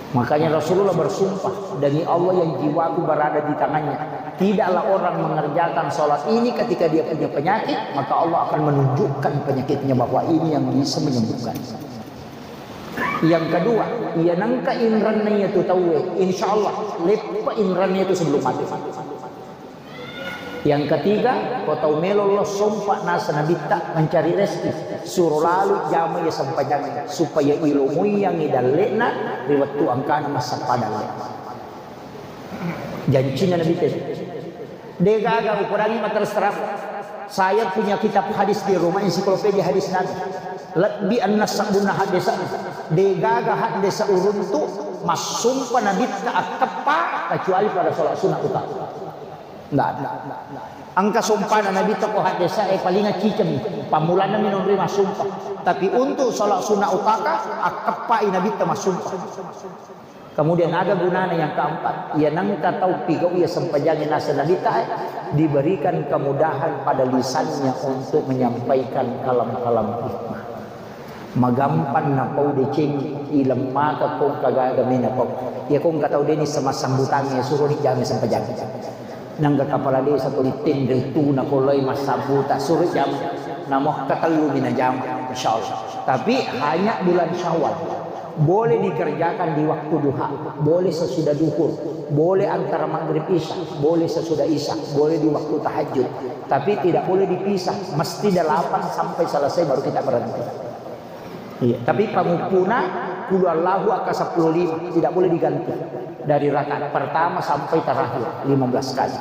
Makanya Rasulullah bersumpah, "Demi Allah yang jiwaku berada di tangannya, tidaklah orang mengerjakan sholat ini ketika dia punya penyakit, maka Allah akan menunjukkan penyakitnya bahwa ini yang bisa menyembuhkan." Yang kedua, iya nengka inranna iya tu tauwe, insya Allah leppa inranna itu sebelum mati. Yang ketiga, ko tau melo lo sompa nasa nabitta mencari rezeki, suro lalu jama iya sempajang supaya ilomui yang idalle'na ri wettu angkana massappa dalle. Jancinna Nabi te. De gaga ukurangi materas terang. Saya punya kitab hadis di rumah, ensiklopedia hadis Nabi. Lebbi annasabbunna haddesa. De gaga haddesa uruntu massumpa nabitta akkeppa kecuali pada sholat sunnah utama. Nggak ada. Engka sompana Nabitta ko haddesa e palinga ciceng. Pammulana minonri massumpa. Tapi untuk sholat sunnah utaka, akkeppai Nabitta massumpa. Kemudian ada gunana yang keempat, iya nengka tau pigau iya sempajangi nasa Nabitta e, diberikan kemudahan pada lisannya untuk menyampaikan kalam-kalam hikmah. Magampang napau deceng, ilemmaka kong kagaga mena pau. Iya kong katau deni sama sambutannya, suro ni jami sempajang. Nangga kepala desa ko ditendeng tu na koloi massabbuta, suro jam. Namo katellu mina jam, insyaallah. Tapi hanya bulan Syawal. Boleh dikerjakan di waktu duha, boleh sesudah duhur, boleh antara maghrib isya, boleh sesudah isya, boleh di waktu tahajud. Tapi tidak boleh dipisah, mesti delapan sampai selesai baru kita berhenti. Iya, tapi panguppuna qul huwallahu akka sepuluh lima, tidak boleh diganti. Dari rakaat pertama sampai terakhir lima belas kali.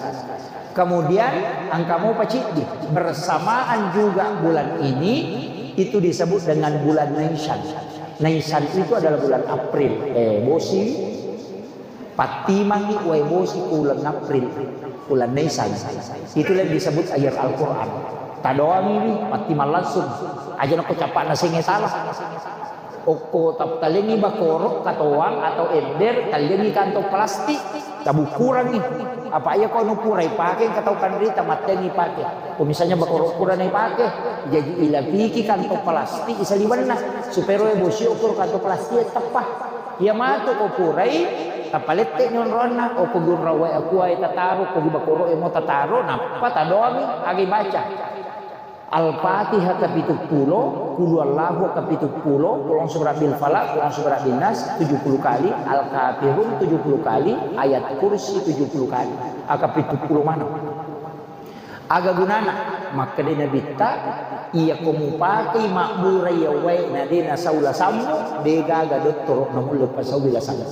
Kemudian engka mopa ciddi, bersamaan juga bulan ini, itu disebut dengan bulan Naisan. Naisan itu adalah bulan April, eh, bosi. Pattimangngi wae bosi ku uleng April, uleng Naisan. Itulah yang disebut air Al-Quran. Tadoangiwi, pattimang langsung. Aja nako capakna senge salah. Okko tap-, talengi bakoro, katoang atau ember, talengi kantong plastik, tabukurangi. Apa iya ko anu pura ipake, engka tau kanrita mattengi pake. Ko misalnya bakoro pura na ipake, jadi ilapiki kantong plastik isaliwenna supaya roe bosi okko kantong plastik teppa. Iya matu ko purai, tapalette ni onronna, okko gunra wae akuae tataro, ko gi bakoroe mo tataro, nappa tadoangi agi baca. Al-Fatihah kapitu pulo, Qul huwallahu kapitu pulo, Qul a'udzu birabbil falaq, Qul a'udzu birabbin nas tujuh puluh kali, Al-Kafirun tujuh puluh kali, Ayat Kursi tujuh puluh kali. Aga pitu pulo maneng. Aga gunana? Makkeda Nabitta, iya ko mupakei mabbura iya wae na de nasau lasammu, de gaga dottoro namulle pasaui lasammu.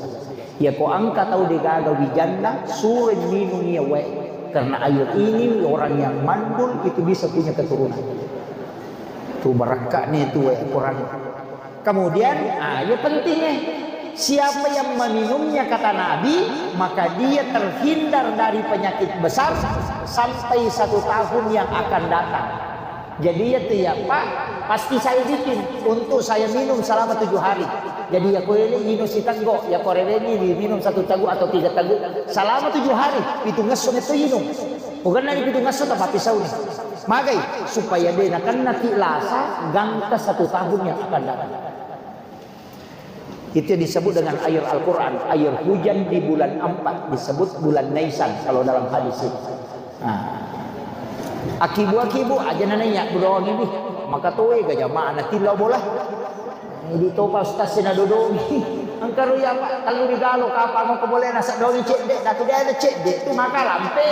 Iya ko engka tau de gaga wijanna, suroi minung iya wae. Karena air ini orang yang mandul itu bisa punya keturunan. Tu barakka'ni tu wae Quran. Kemudian, ah, iya pentingnya. Siapa yang meminumnya, kata Nabi, maka dia terhindar dari penyakit besar sampai satu tahun yang akan datang. Jadi, iya tu, iya, Pak, pasti saya bikin untuk saya minum selama tujuh hari. Jadi, iya ko ele inung siteggo, iya ko reweni diminum satu teguk atau tiga teguk selama tujuh hari. Pitungngesso metto inung. Pogennani pitungngesso, tapappisauni. Magai? Supaya de nakennaki lasa gangka satu tahun yang akan datang. Itu yang disebut dengan air Al-Quran. Air hujan di bulan empat disebut bulan Naisan kalau dalam hadis itu. Nah. Akibu-akibu aja nananya bedoang ini. Maka toe ga jamaah na tillau bola. Di topa ustaz sina dodongi. Engka ro ya, Pak, tellu di galo, kapang ko boleh nasa dongi cedde, datu dia ada cedde tu maka lampe.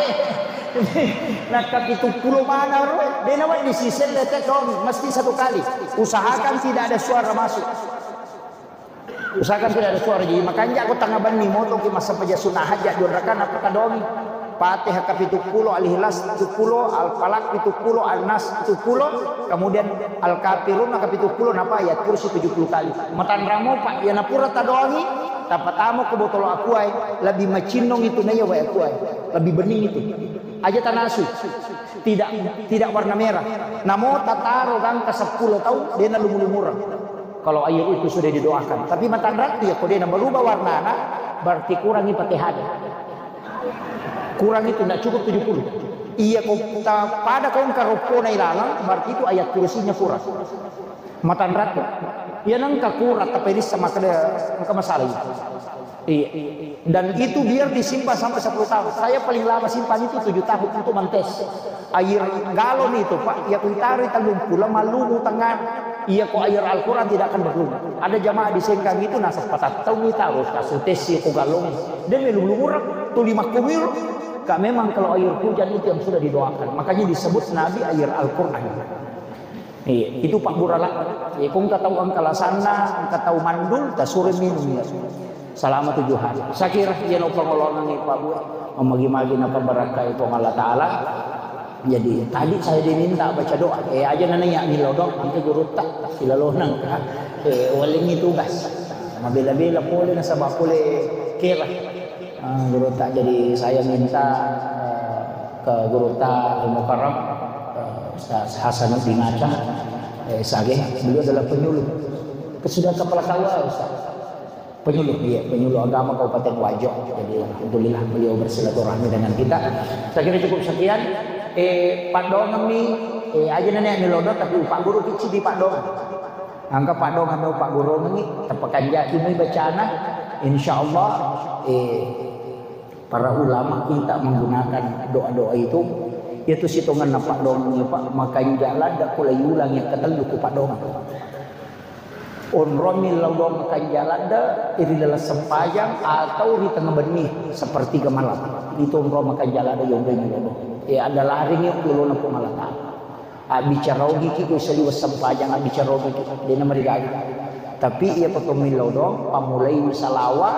Nakka pitu pulo mana ro, de nawa di sisel lete dongi, mesti satu kali. Usahakan tidak ada suara masuk. Usahakan tidak ada suara. Jadi makanja ko tengah benni moto ki masa paja sunnah hajat dua rakaat apa kadongi. Fatihah kapitu pulo, Al-Ikhlas pitu pulo, Al-Falaq pitu pulo, Al-Nas pitu pulo, kemudian Al-Kafirun kapitu pulo, napa Ayat Kursi tujuh puluh kali. Matanramo, Pak, ya napura tadongi, Tapatama ko botolo aquae, lebih macinnong itu naiya wae aquae, lebih bening itu. Aja tanasu, tidak tidak warna merah. Namo tataro gangka seppulo taung, dena lumu-lumureng. Kalau air itu sudah didoakan. Tapi matanratu ya, ko dena berubah warnana, berarti kurangi Fatihah. Kurang itu, ndak cukup tujuh puluh. Iya, ko ta-, pada kau engka roppona ilalang, berarti itu ayat kursinya kurang. Matanratu. Iya, nengka kurang, tapi rissa makkeda engka masalah itu. Iya. Dan itu biar disimpan sampai sepuluh tahun. Saya paling lama simpan itu tujuh tahun untuk mentes. Air galon itu, Pak, ya kuitaroi tellung pulo, mallumu tengah. Iya, ko air Al-Quran tidak akan berlumut. Ada jamaah di Sengkang itu nasab patattau mita harus kasutesi ko galon. Dia melumurang, tuli makkumil. Kak, memang kalau air hujan itu yang sudah didoakan. Makanya disebut Nabi air Al-Quran. Iya, itu Pak Burala. Iya, kong katau angkalasanna, katau mandul, tasure minum ya. Selama tujuh hari. Saya kira dia no pengolongan Pak Bu. Memagi-magi napa barakai Puang Allah Taala. Jadi, tadi saya diminta baca doa. Eh, aja nanya milo dong, angke gurutta, silalonang ka. Eh, walengngi tugas. Mabela-bela pole nasaba pole kera. Ah, gurutta, jadi saya minta, eh, ke gurutta Al Mukarram, eh, Ustaz Hasanuddin Acang, eh, Sage, beliau adalah penyuluh. Sudah kepala kawa, Ustaz. Penyuluh, iya, penyuluh agama Kabupaten Wajo. Jadi, alhamdulillah beliau bersilaturahmi dengan kita. Saya kira cukup sekian. Eh, paddoangeng mi, eh, aja nenek ni lodo, tapi Pak Guru kicci di paddoangeng. Angka paddoangeng mi Pak Guru ni, tepakanjaki mi bacana. Insya Allah, eh, para ulama kita menggunakan doa-doa itu, itu sitonganna paddoangeng, Pak, makanja ladda ko lai ulang yang ketellu ku paddoangeng. Onromi lao doang makanja ladde, ri laleng sempajang atau ri tengnga benni, sepertiga malam. Itu onrong makanja ladde yonroi lao doang. E, ada laringi yolona Puang Allah Taala. Abbicara ogiki ko saliweng sempajang, abbicara ogiki, dena marigaga. Tapi iya ko tommi lao doang, pammulai salawa,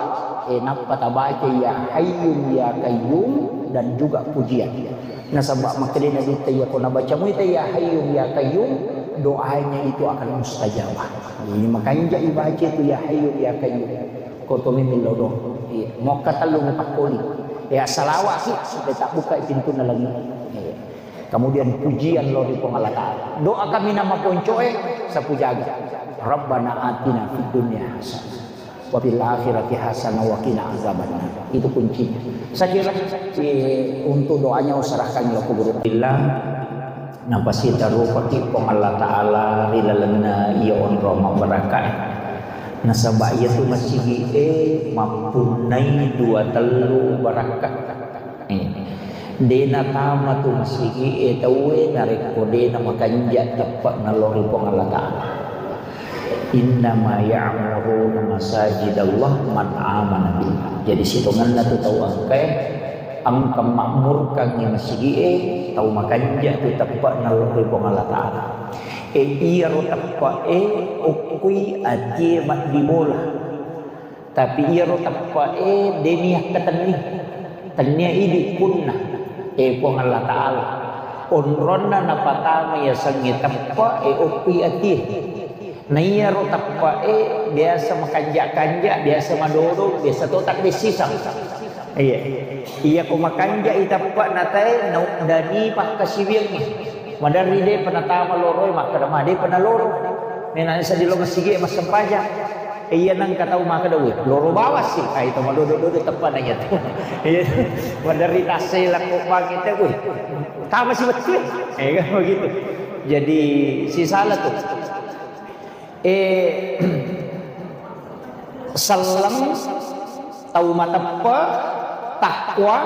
e, nappa tabaca ya Hayyun ya Qayyum dan juga pujian. Nasaba makkedai Nabitta, iya ko nabaca muita ya Hayyun ya Qayyum, doanya itu akan mustajabah. Jadi makanja ibaca itu ya Hayyun ya Qayyum. Ko to memillo do. Iya, mokka tellu mupakkoli. Ya, salawat sih supaya tak buka pintunna langit. Iya. Kemudian pujian lo ri Puang Allah Taala. Doa kami nama poncoe sapu jaga. Rabbana atina fid dunya hasanah. Wa fil akhirati hasanah wa qina azabannar. Itu kuncinya. Saya kira, eh, untuk doanya serahkan lo ke guru. Billah, napasita rupaki Puang Allah Taala ri lalenna iya onrong mabbarakka. Nasaba iya tu masigi e mappunnai dua tellu barakka. Eh, de natama tu masigi e tauwe narekko de namakanja teppe'na lao ri Puang Allah Taala. Innama ya'muru masajidallah man amana billah. Jadi sitongenna tu tau engkae engka makmurkangngi masigi e tau makanja tu teppe'na lao ri Puang Allah Taala. E iyaro teppe'e okkui atie maddibola. Tapi iyaro teppe'e de niakka tenni. Tennia idi punna, e Puang Allah Taala. Onronna napatama yasengnge teppe'e okkui atie. Na iyaro teppe'e biasa makanja-kanja, biasa madodong, biasa to taddessisang. Iya. Iya ko makanja i teppe'na tae, na uddani pakkasiwiangngi. Maderri depa natama loroe, makkeda ma depa naloro. Menang seddi lo masigi e massempajang. E, iya nengka tau makkeda, "Weh, loro bawang sih." Ah, itu madodo-dodo teppa nanya tu. Iya. Maderri tasse lakko bangi te, "Weh, tama sih betul." Eh, kan begitu. Jadi, si salah tu. Eh, selleng, tau mateppe, takwa,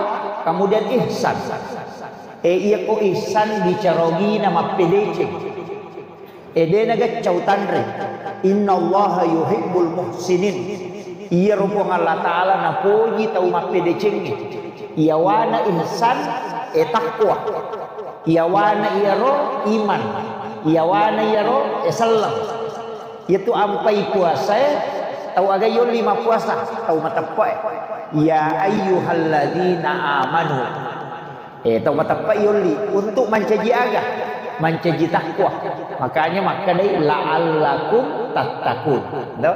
kemudian ihsan. Eh, iya ko ihsan bicara ogina mappedeceng. E, de nageccau tanre. Innallaha yuhibbul muhsinin. Iyaro Puang Allah Taala napoji tau mappedecengnge. Iyawana ihsan, e, takwa. Iyawana iyaro iman. Iyawana iyaro, e, selleng. Iyatu ampai puasae, tau aga yolli mappuasa, tau mateppe'e. Ya ayyuhalladzina amanu. Eh, tau mateppa yolli untuk mancaji aga? Mancaji takwa. Makanya makkedai la'allakum tattaqun. To?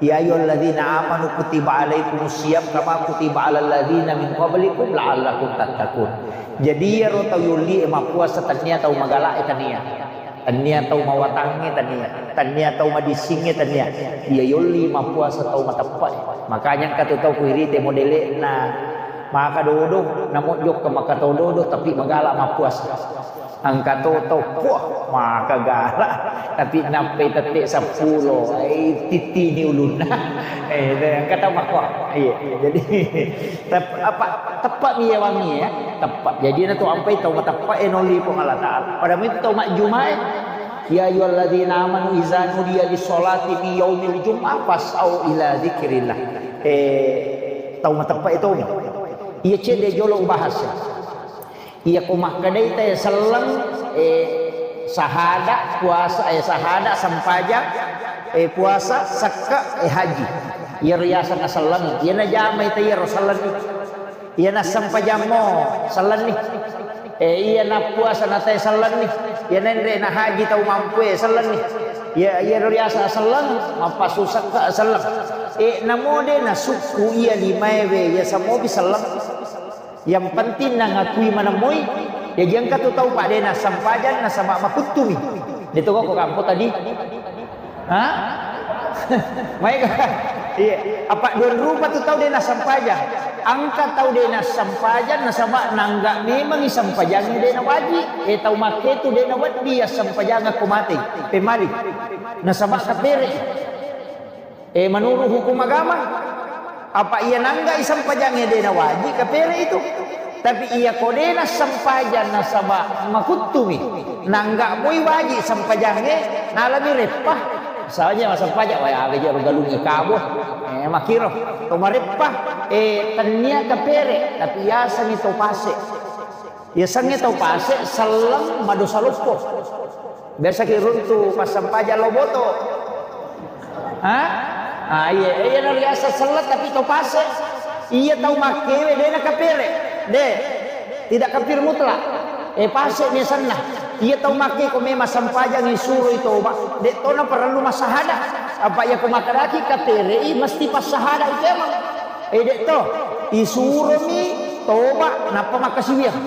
Ya ayyuhalladzina amanu kutiba alaikumus siyam kama kutiba alal ladzina min qablikum la'allakum tattaqun. Jadi iyaro tau yollie mappuasa tennia tau magala'e tennia. Tennia tau mawatangnge tennia. Tennia tau madissingnge tennia. Iya yolli mappuasa tau mateppe'e. Makanya engka tu tau kuirite modele'na maka dodo, namo jokka maka tau dodo tapi magala mappuasa. Engka to tau, puah, maka gala. Tapi nappai tette seppulo, ai tittini ulunna. Eh, engka tau makko. Iya, iya. Jadi tep-, apa, teppa'mi iya wangi ya. Teppe'. Jadi na tu ampai tau mateppe'e nolli Puang Allah Ta'ala. Pada itu tau majjumae. Ya ayyuhalladzina amanu idza nudiya lis-sholati min yaumil jum'ah fas'au ila dzikrillah. Eh, tau mateppe'e tomi. Iya cedde jolo ubahas. Iya ko makkedai te selleng, eh, sahada, puasa, eh, sahada, sempajang, eh, puasa, sekke', eh, haji. Iyaro riaseng selleng. Iya najamai te iyaro selleng ni. Iya nassempajammo selleng ni. Eh, iya nappuasa nate selleng ni. Iya nenre na haji tau mampue selleng ni. Iya, iyaro riaseng selleng, mappasu sekke' selleng. Eh, namo de nasukku iya limaewe, iya samopi selleng. Yang penting nangakui manemmoi, jaji engka tu tau pa de nassempajang nasaba makuttumi. De to ko kampo tadi. Ha? Maega? Iya. Apa dua rupa tu tau de nassempajang. Engka tau de nassempajang nasaba nangga memangi sempajangnge de nawaji. Eh, tau makke tu de nawedding assempajang ko mate. Pemali. Nasaba kapere. Eh, menurut hukum agama, apa iya nanggai sempajangnge de nawaji kapere itu. Tapi iya ko de nassempajang nasaba makuttumi, nangga moi waji sempajangnge, nalami reppa. Misalnya massempajang, wah, abe je galungi kabo. Eh, makiro. To mareppa, eh, tennia kapere, tapi yasengi to pase. Yasengnge tau pase selleng madosa loppo. Biasa ki runtu passempajang lo boto. Ha? Ah, iya, iya, na riaseng selleng tapi tau pase. Iya tau makkewe de nakapere. De. Tidak kafir mutlak. Eh, pase ni senna. Iya tau makke ko memang sempajang isuroi toba. De to na perlu massahada. Apa iya ko makkedaki kapere i mesti passahada itu emang. Eh, de to. Isuromi toba nappa makkasiwiang.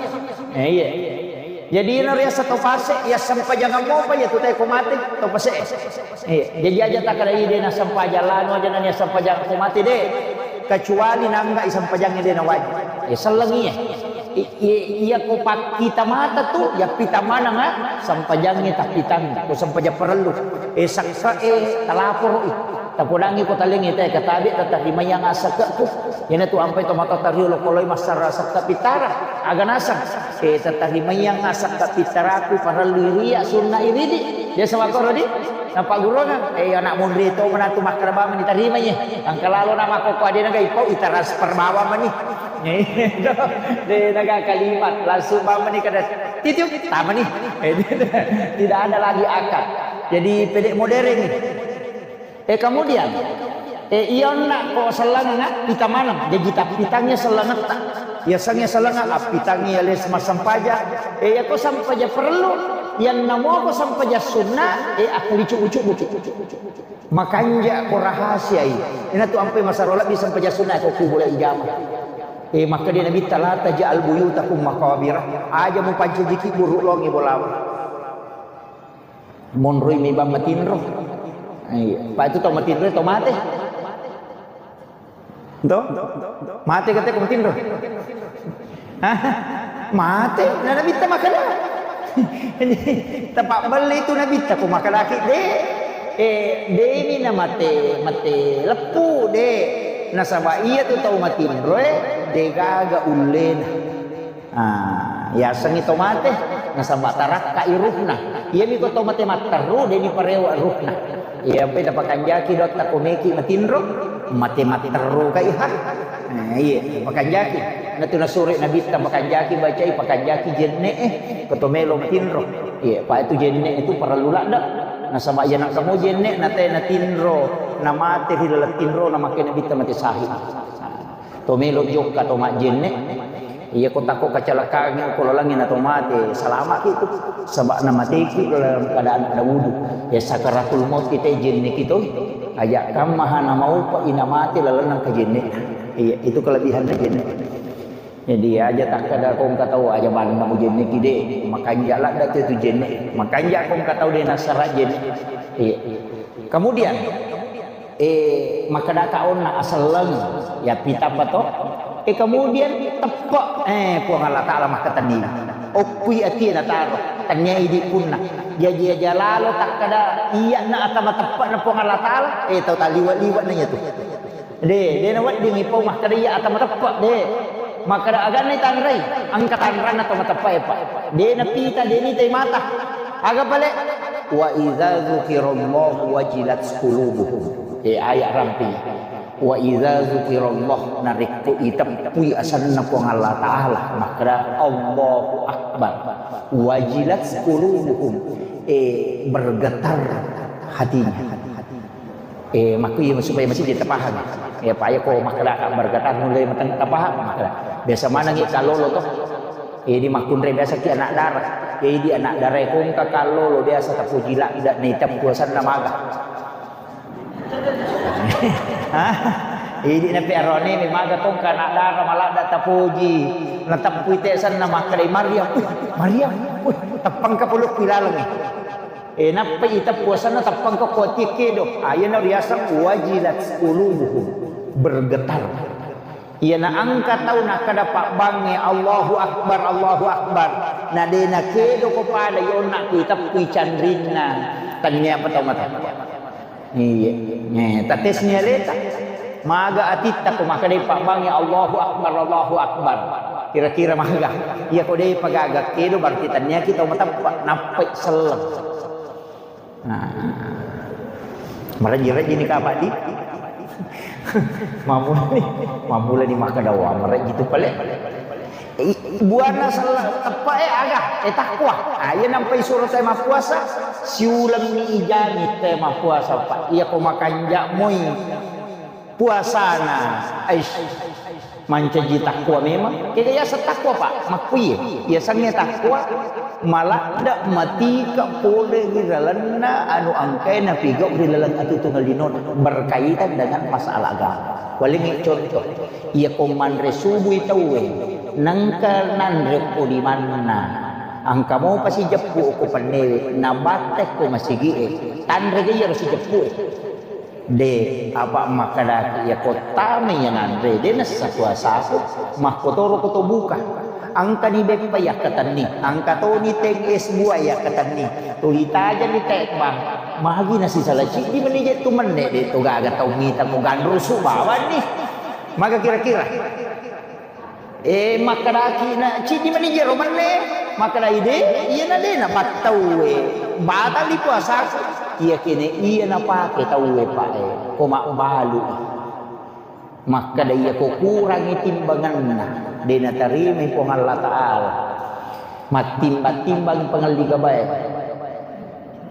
Eh, iya. Jadi iyana riaseng tau pase, iya sempajangan mopa iya tu tae ko mate, tau pase. Iya. Jadi aja takkeda i de nassempajang lanu aja nani assempajang ko mate de. Kecuali nangga i sempajangnge de nawajib. Eh, selleng iya. I-, i-, iya ko pakkita mata tu, ya pita maneng, ah, sempajangnge tappitang, ko sempajang parellu. Eh, sakka e talaporo i. Tapodangngi ko talengnge te katabe tatarimaiang asakke'ku. Iyanatu ampai to matotta riolo koloi massara sakka pittara. Aga naseng? Eh, tatarimaiang asakka pittaraku parellu iria sunna iridi. Biasa makkoro di? Napaggurungang, eh, anak monri to manatu makkeda bawang mani tarimai. Engka lalo na makkokko adena ga ipau itransfer bawang mani. De naga kalimat langsung bawang mani kada titiup tamani. Eh, tidak ada lagi akad. Jadi pede modern. Eh, kemudian, eh, iya onna ko sellengenga pita maneng, jaji tappitangngi sellengetta. Iya sengnge sellengenga, appitangngi iya les massempajang. Eh, iya ko sempajang parellu, iya namo ko sempajang sunna, eh, akkalicu-ucu buki. Makanja ko rahasiai. Ina tu ampai masaro lebbi sempajang sunna ko kubula ijama. Eh, makkeda Nabitta, "La taj'al buyutakum maqabira." Aja mupancajiki buru longi bolamu. Monroi mi bang matinro. Iya. Pa itu tau matinro, tau mate. To? Mate kate ko matinro. Hah? Mate? Na Nabitta makkeda. Tepak belle itu Nabitta ko makkedaki de. Eh, demi na mate, mate leppu de. Nasaba iya tu tau matinro, eh, de gaga ullena. Ah, yasengngi to mate, nasaba tarakkai ruhna. Iyami ko to mate matteru, deni parewa ruhna. Iya, ampai napakanjaki dotta ko meki matinro, mate matteru kai ha. Nah, iya, pakanjaki. Natu nasuri Nabitta pakanjaki bacai, pakanjaki jenne e, ko to melo matinro. Iya, pa itu jenne itu parellu ladde. Nasaba iya nangka mo jenne nate natinro, namate ri laleng tinro, namakke Nabitta mate syahid. To melo jokka to majjenne. Iya, ko takko kecelakaan, ko lalangngi na to mate, salama'ki tu. Saba'na mateki dalam keadaan ada wudu. Ya, sakaratul maut kita jenneki to. Aja kammaha na maupa ina mate lalenna ka jenne. Iya, itu kelebihan na jenne. Jadi aja takkada ko engka tau aja banna mu jenneki de. Makanja ladda tu, tu jenne. Makanja ko engka tau de nasara jenne. Iya. Kemudian, eh, makkedaka onna aselleng, ya pita apa to? Eh, kemudian teppe, eh, Puang Allah Ta'ala makkatenni. Okkui atie nataro, tennia idi punna. Jaji aja lalo takkada iya na ata mateppe'na Puang Allah Ta'ala, eh, tau taliwa-liwa na iya tu. De, de naweddingi pau makkeda iya ata mateppe, de. Makkeda aganna tanrai, engka tanranna to mateppe, Pak. De napita, de nitai mata. Aga pale? Wa idza dzukirallahu wajilat qulubuhum. Eh, ayat rampi. Wa idza dzukirallah, narekko iteppui asenna Puang Allah Ta'ala, makkeda Allahu Akbar. Wajilat qulubuhum. Eh, bergetar hatinya. Eh, makku iya supaya masih dia terpaham. Ya, Pak, ya, ko makkeda bergetar mulai mateng terpaham, makkeda. Biasa manengngi kallolo to. Eh, di makkunrai biasa ki anak dara. Ya, di anak dara ko engka kallolo biasa tapuji ladda na iteppu asenna maga. Hah? Idi na pe arone mi maga ko engka anak dara maladda tapuji. Na teppui te asenna makkeda Maryam. Wih, Maryam. Wih, teppangka pulukku ilalengngi. Eh, nappa iteppu asenna teppangka ko atie kedo. Ah, iyana riaseng wajilat qulubuhum, bergetar. Iyana engka tau nakkeda pabbangnge, "Allahu Akbar, Allahu Akbar." Na de nakedo ko pada yonna ku iteppui canrinna. Tennia apa tau mateppe. Iya. Eh, tatesni aleta. Maga atitta ko makkedai pabbangnge, "Allahu Akbar, Allahu Akbar." Kira-kira maga. Iya ko de pagaga kedo berarti tenniaki tau mateppe. Nappai selleng. Nah. Marejji-rejji ni kapang di. Mamula ni, mamula ni makkeda wa marejji tu pale. I-, buana sella teppe e aga, e takwa. Ah, iya nampai suro te mappuasa, siulemmi ijami te mappuasa, Pak. Iya ko makanja moi puasana. Aish. Mancaji takwa memang. Kega yaseng takwa, Pak? Makkuye. Yasengnge takwa, maladde matika pole ri lalenna anu engkae napigau ri laleng atuongeng linona. Berkaitan dengan masalah agama. Walengngi contoh. Iya ko manre subui tauwe, nengka nanre ko limanna. Engka mopa sijeppu ko pennewe, nabatte ko masigie. Tanre ga iyaro sijeppu e. De, apa makkedaki iya ko tama iya nanre, de nessa puasaku, makkotoro ko to buka. Engkani beppa yakkatenni, engka toni teng es buah yakkatenni. Tuli tajani tekbang, magi nasisala ciddi meni je tu menne, de to gaga tau mita mo ganrusu bawanni. Maga kira-kira? Eh, makkedaki na ciddi mani jero menne, makkedai de, iyana de napattauwe, batali puasaku. Iya kene iya napake tauwe, Pak, eh, ko mabbalu. Makkeda iya ko kurangi timbanganna, de natarimai Puang Allah Ta'ala. Mattimbang-timbang pangelli gabae.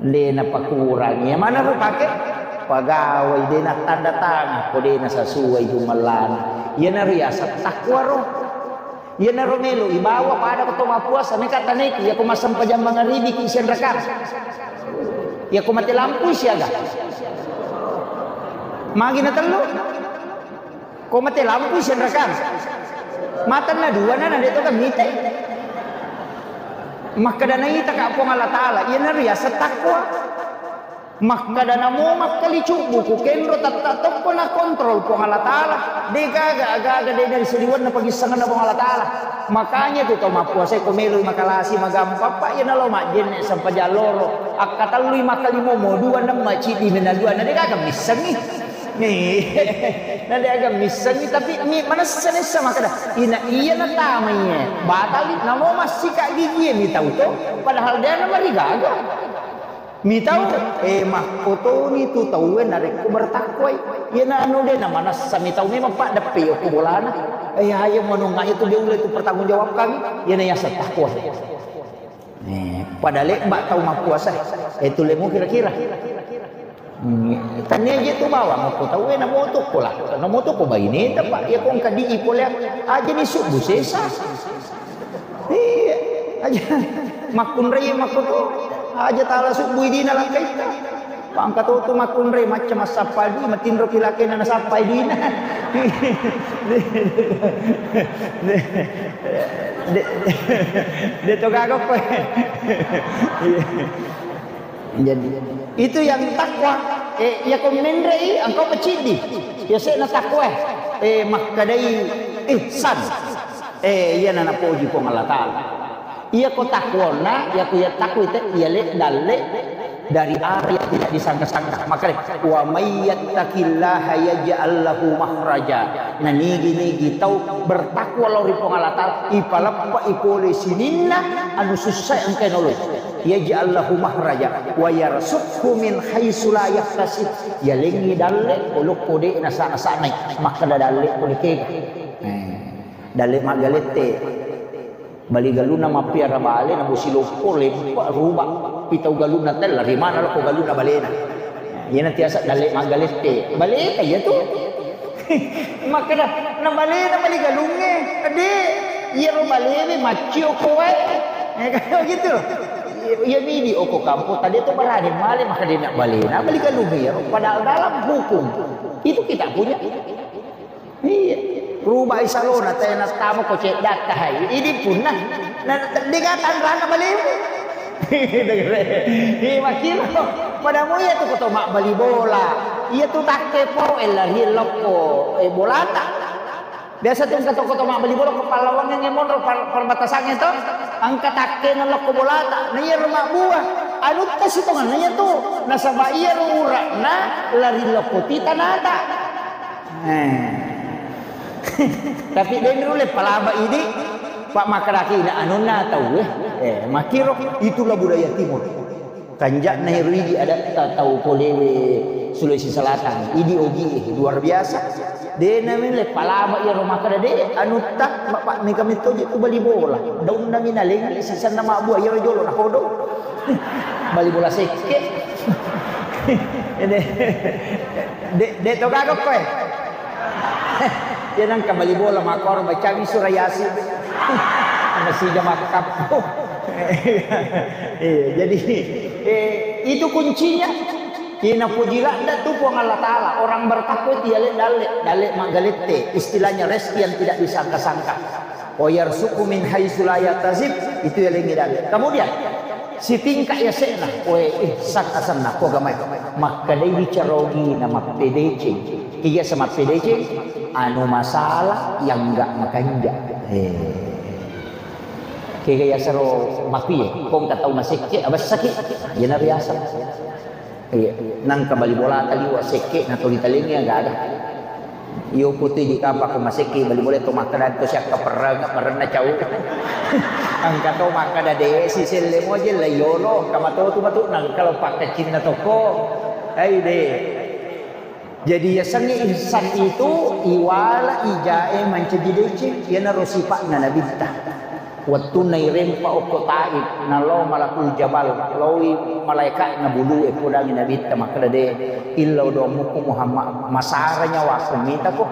De napakurangi. Iya manaro pake? Pagawai, de nattanda tangan, ko de nasasuai jumellana. Iyanaro yaseng takwa ro. Iyanaro melo ibawa pada ko to mappuasa, meka taneki, iya ko massempajang mangaribiki sianrakang. Iya ko mate lampu siaga. Magi natellu? Ko mate lampu sianrakang. Matanna dua na, na de to kan mitai. Makkeda naitaka Puang Allah Ta'ala, iyanaro yaseng takwa. Makkeda namo makkali cubbu ku kenro tatta tokko na kontrol Puang Allah Ta'ala. De gaga, aga-aga de dari sediwenna pagissengenna Puang Allah Ta'ala. Makanya tu tau mappuasa ko meloi makalasi magampang, Pak, iya nalo majjenne sempajang loro. Akkatellui makkali momo dua nemma ciddi mena dua na de gaga missengi. Nih, na de aga missengi, tapi mi manessa nessa makkeda, ina iya natamai e, batali, namo massika gigie mitau to, padahal de namarigaga. Mitau, eh, makkotoni tu tauwe narekko bertakwai. Iyana anu de namanessa mitau memang paddeppe okko bolana. Eh, ayo mononga itu de ule tu pertanggung jawabkan. Iyana yaseng takwa. Eh, pada lebba tau mappuasa. Eh, tulemu kira-kira. Hmm, tania je tu bawang ko tau e na moto ko la, na moto ko baine ta, Pak. Iya ko engka di ipole aja ni subuh sesa. Iya, aja makkunrai makko to. Aja tala subuh dina langkaita. Pangka to tu makkunrai macca massappa di, matinro kilakena nasappai dina. De, de, de to gaga ko. Iya. Jadi, itu yang takwa. Eh, iya ko menrei, engkau pecidi. Ya sena takwa. Eh, makkadai ihsan. Eh, iya na napoji Puang Allah Ta'ala. Iya ko takwonna, iya ko iya takwa itu, iya le dalle dari arah yang tidak disangka-sangka. Makanya, "Wa may yattaqillaha yaj'al lahu makhraja." Nah, nigi-nigi tau bertakwa lao ri Puang Allah Ta'ala, ipaleppa ipole sininna anu sussa engka noloi. "Yaj'al lahu makhraja wa yarzuqhu min haitsu la yahtasib." Yalengngi dalle, olokko de nasa-, nasanai. Makkada dalle ko dekega. Eh, dalle maggalette. Bali galunna mappiara bale, na bosi loppo, leppa, ruba. Pitau galunna tella, rimana loko galunna balena. Iyana tiasa dalle maggalette. Baleta iya tu. Makkeda, na balena bali galungnge. De, iyaro balewe maccio ko wae. Eh, kan gitu. Iya midi oko kampo tadi tu barani male, maka de na balena bali galungnge iyaro. Padahal dalam hukum itu kita punya. Iya. Rubai salona, tena tamo ko ceddatta hai. Idi punna. Na, de ga tanrana balimu. Iya, makkiro. Padamu iya tu koto mabbali bola. Iya tu takke po, eh, lari lokko, eh, bolata. Biasa tu engka to koto mabbali bola ko pallawangnge monro par-, perbatasangnge to. Engka takke na lokko bolata. Na iya ro mabbua. Anutta sitonganna iya tu. Nasaba iya ro ura'na lari lokko ti tanata. Eh. Tapi de nulle palaba idi, Pak, makkedaki na anunna tau, eh. Eh, makkiro, itulah budaya timur. Kanja'na ero idi adatta tau polewe Sulawesi Selatan. Idi ogi, eh, luar biasa. De nulle palaba iyaro makkeda de anutta, Pak, mega metto je tu bali bola. Daunna mi nalengngi sisenna mabbua iyaro jolo nakodo. Bali bola sekke. Ini. De, de to gaga koe. Dia nangka bali bola makoro bacangi surah Yasin. Masih jam makkappo. Iya, jadi, eh, itu kuncinya. Ina puji ladda tu Puang Allah Ta'ala. Orang bertakwa itu ya le dalle, dalle maggalette. Istilahnya rezeki yang tidak disangka-sangka. Wa yarzuqhu min haitsu la yahtasib, itu yalengngi dalle. Kemudian, sitingka yase'na, we, ihsan asenna, ko gamai. Makkedai bicara ogina mappedeceng. Kega yaseng mappedeceng, anu masalah yang enggak makanja. Eh. Kega yasero mapiye, ko engka tau masekke, abessaki, iyana riaseng. Iya, nangka bali bolata liwa sekke na toli talengnge aga-aga. Iyo putui di kapa ko masekke bali bola to makkeda to siakka perreng, perrenna cau. Engka to makkeda de si selle moje la yolo, engka matotu matu nangka lo pakkacinna toko. Ai de. Jadi yasengnge ihsan itu iwala ijae mancaji deceng, iyanaro sipa'na nabitta. Wettunna irempa okko Taif, nalao Malakul Jabal, laoi malaeka'na bulue, podangi Nabitta makkeda, "De, illau doang muko Muhammad, masara nyawaku mitako.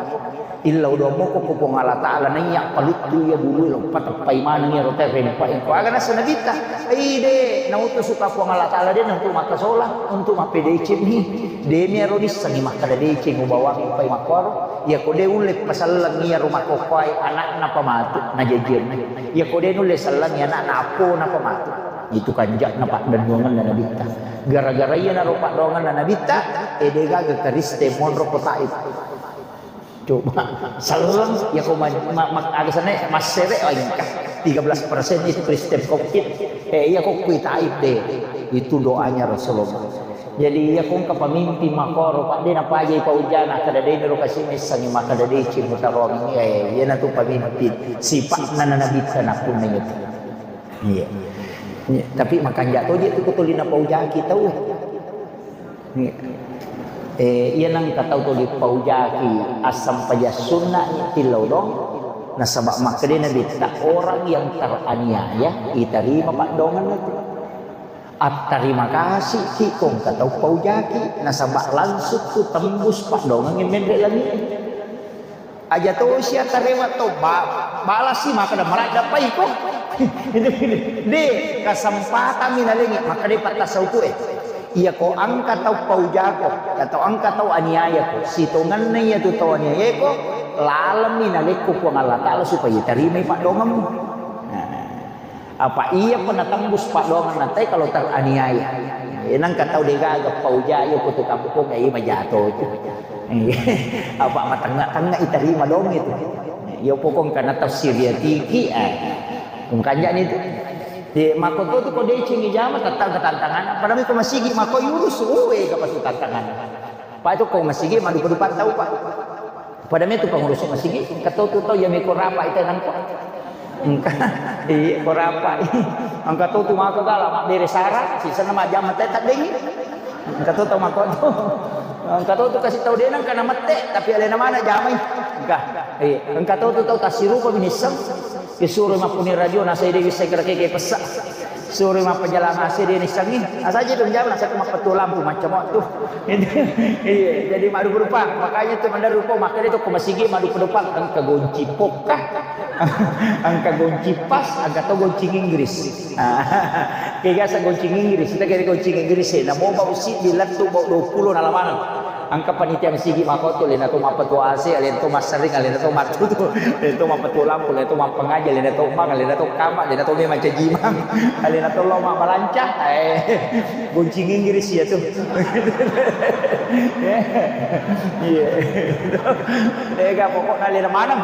Illau doang muko ko Puang Allah Ta'ala, naiya paluttu iya bulue, lo pateppai maneng iyaro tae rempa engko." Aga nasa Nabitta, "Ide, nautusuka Puang Allah Ta'ala de, untuk makkasola, untuk mappedecenni. De miaro nissengi makkeda deceng ubawangi pai makkoro. Iyako de ulle paselleng iyaro makkokkoe anakna pamatu, najajirni." Iyako de nulle sellengngi anakna appona pamatu. Itu kanja'na paddennuangenna Nabitta. Gara-gara iyanaro paddoangenna Nabitta, e, de gaga Kristen monro ko Taif. Coba, selleng, iyako ma-, ma-, ma-, aga senna, massere, oh, engka. Tiga belas persen itu Kristen Covid. E, iyako kui Taif de. Itu doanya Rasulullah. Jadi, iya ko engka pamimpin makkoro, Pak, de napajai paujana, kada de niro kasi missengi, makkada deceng mutaroangi, eh, iyanatu pamimpin. Sipa'na na Nabitta nappunna iyatu. Iya. Iya. Tapi makanja toje tu ko tuli napaujaki tau. Iya. Eh, iya nangka tau tuli paujaki, assampajang sunna tillau dong. Nasaba makkeda Nabitta, orang yang teraniaya, itarima paddoangenna tu. Attarima kasiki ko engka tau paujaki, nasaba langsung tu tembus paddoangeng menre langi. Aja tosi attarewa to ba-, balasi makkeda maladda pai ko. De, kesempatan mi nalengi, makkeda pattasauku e. Iya ko engka tau paujako, atau engka tau aniaya ko, sitongenna iya tu tau aniaya ko, laleng mi nalekko Puang Allah Taala supaya tarimai paddoangemmu. Nah. Apa iya pernah tembus paddoangenna te kalau teraniaya. Enang ka tau degaga pauja iya ko tu kampung iya majato tu. Apa matengnga-tengnga itarima dong itu. Iya pokong karena tafsir ya tiki eh. Kung kanjani tu. Di makoto tu ko deceng ijama tetap ketantangan. Padahal ko masigi mako yurus uwe ka patu tantangan. Pak tu ko masigi madu padu patau pak. Pada metu pengurus masigi, engka to tu tau iya meko rapa ita nangko. Engka, iya, ko rapa. Engka to tu mako gala, mabbere sara, sisana majjama te taddengi. Engka to tau mako tu. Engka to tu kasih tau denang kana mette, tapi alena mana jamai. Engka, iya. Engka to tu tau tasirupa minisseng. Kisuro mappuni radio, nasai dewi sai kira keke pessa. Sore mappajalang A C de nissengngi. Asaja tu menjawab, nasa mappetu lampu macam waktu. Iya, jadi madu rupa. Makanya tu madu rupa, makanya tu ke masigi madu rupa engka gonci pokka. Engka gonci pas, engka to gonci Inggris. Kegasa gonci Inggris, kita kira gonci Inggris, eh, namo bau si di lettu bau dua puluh nalamanang. Engka panitia masigi makkotu, alena to mappetu A C, alena to massering, alena to mattutu, alena to mappetu lampu, alena to mappangaji, alena to mang, alena to kama, alena to memang cajimang, alena to lao mabbalanca. Eh, gonci Inggris iya tu. Iya. Ega pokokna alena maneng.